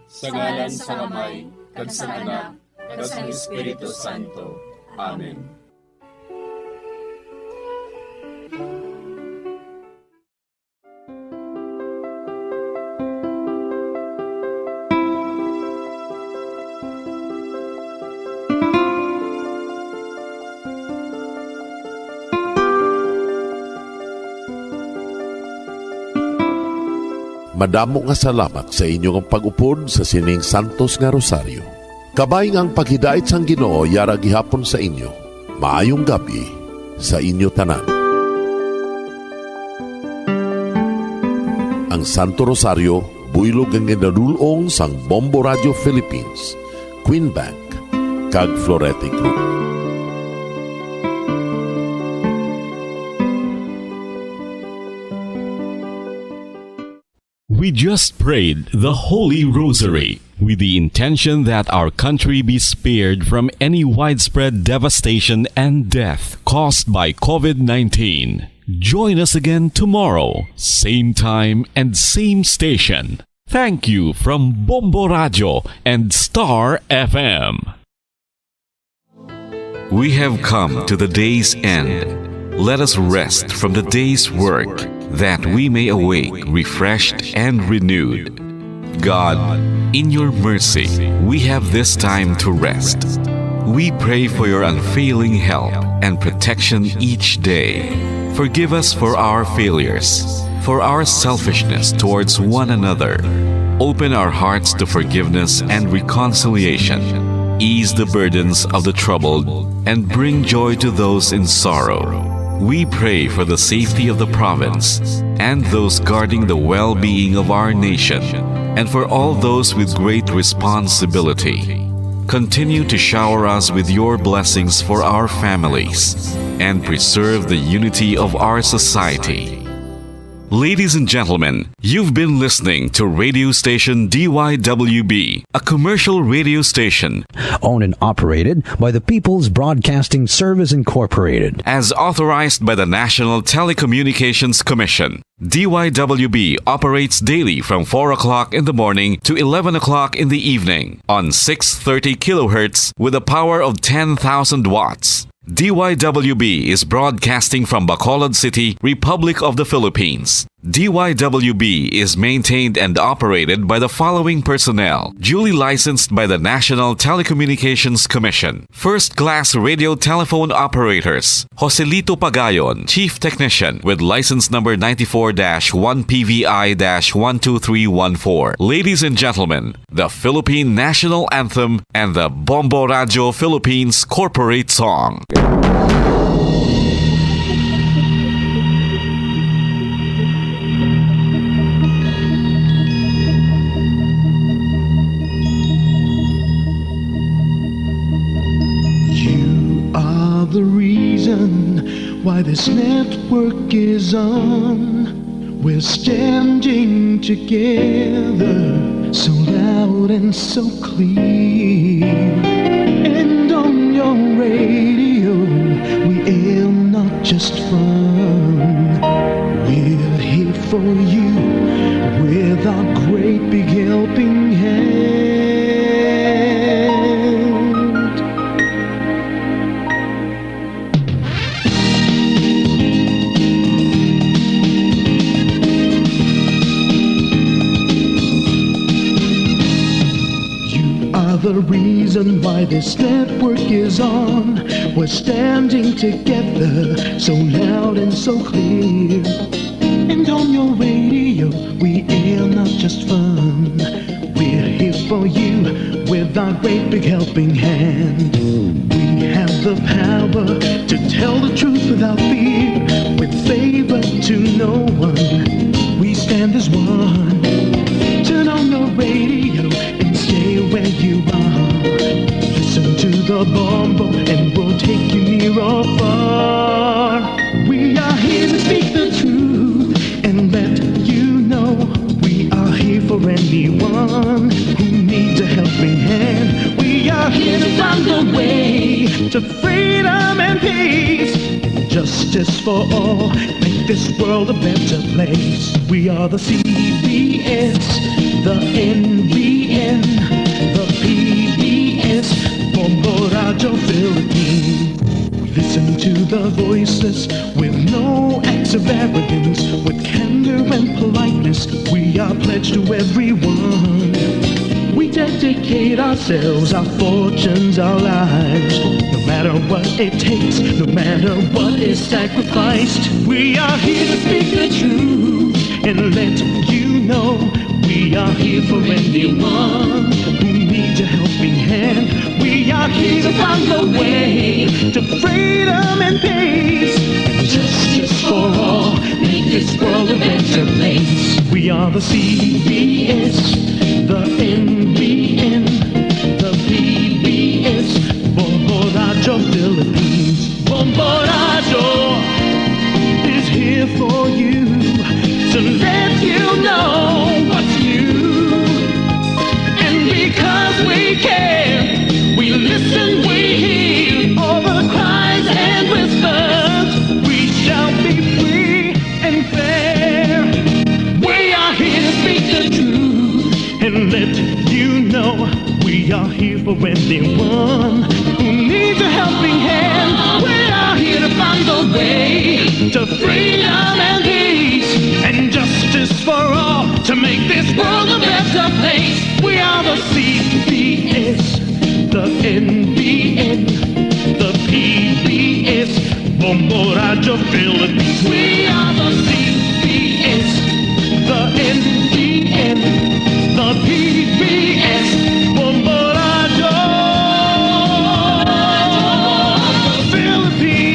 Sa ngalan sang Amay, kag sang Anak, kag sang Espiritu Santo. Amen. Madamo nga salamat sa inyo nga pag-upod sa sining santos nga rosaryo. Kabay nga ang paghidait sang Ginoo yara gihapon sa inyo. Maayong gab-i sa inyo tanan. Ang Santo Rosario, buylog nga ginadul-ong sang Bombo Radio Philippines, Queen Bank, kag Florete Group. We just prayed the Holy Rosary with the intention that our country be spared from any widespread devastation and death caused by covid nineteen. Join us again tomorrow, same time and same station. Thank you from Bombo Radio and Star F M. We have come to the day's end. Let us rest from the day's work, that we may awake refreshed and renewed. God, in your mercy, we have this time to rest. We pray for your unfailing help and protection each day. Forgive us for our failures, for our selfishness towards one another. Open our hearts to forgiveness and reconciliation. Ease the burdens of the troubled and bring joy to those in sorrow. We pray for the safety of the province and those guarding the well-being of our nation, and for all those with great responsibility. Continue to shower us with your blessings for our families and preserve the unity of our society. Ladies and gentlemen, you've been listening to radio station D Y W B, a commercial radio station owned and operated by the People's Broadcasting Service Incorporated, as authorized by the National Telecommunications Commission. D Y W B operates daily from four o'clock in the morning to eleven o'clock in the evening on six thirty kilohertz with a power of ten thousand watts. D Y W B is broadcasting from Bacolod City, Republic of the Philippines. D Y W B is maintained and operated by the following personnel, duly licensed by the National Telecommunications Commission. First class radio telephone operators, Joselito Pagayon, Chief Technician, with license number ninety-four dash one P V I dash one two three one four. Ladies and gentlemen, the Philippine National Anthem and the Bombo Radio Philippines Corporate Song. You are the reason why this network is on. We're standing together, so loud and so clear. And on your Just fun. We're here for you with our great big helping hand. You are the reason why this network is on. We're standing together, so loud and so clear. And on your radio, we air not just fun. We're here for you with our great big helping hand. We have the power to tell the truth without fear, with favor to no one. We stand as one. Turn on your radio and stay where you are. Listen to the Bombo and we'll take you near or far. We are here to speak the truth and let you know we are here for anyone who needs a helping hand. We are here to find a way to freedom and peace, justice for all, make this world a better place. We are the C B S, the N B N, the P B S, Bombo Radyo Philippines. Listen to the voices with no acts of arrogance, with candor and politeness. We are pledged to everyone. We dedicate ourselves, our fortunes, our lives. No matter what it takes, no matter what is sacrificed, we are here to speak the truth and let you know we are here for anyone who needs a helping hand. We are here to find the way to freedom and peace and justice for all. Make this world a better place. We are the C B S, the N B N, the P B S, Bombo Radyo Philippines. Bombo Radyo is here for you to let you know what's new. And because we care, we listen, we hear all the cries and whispers. We shall be free and fair. We are here to speak the truth and let you know we are here for anyone who needs a helping hand. We are here to find the way to freedom and peace and justice for all, to make this world a better place. We are the C B S, the N B N, the P B S, Bombo Radyo Philippines. We are the C B S, the N B N, the P B S, Bombo Radyo Philippines.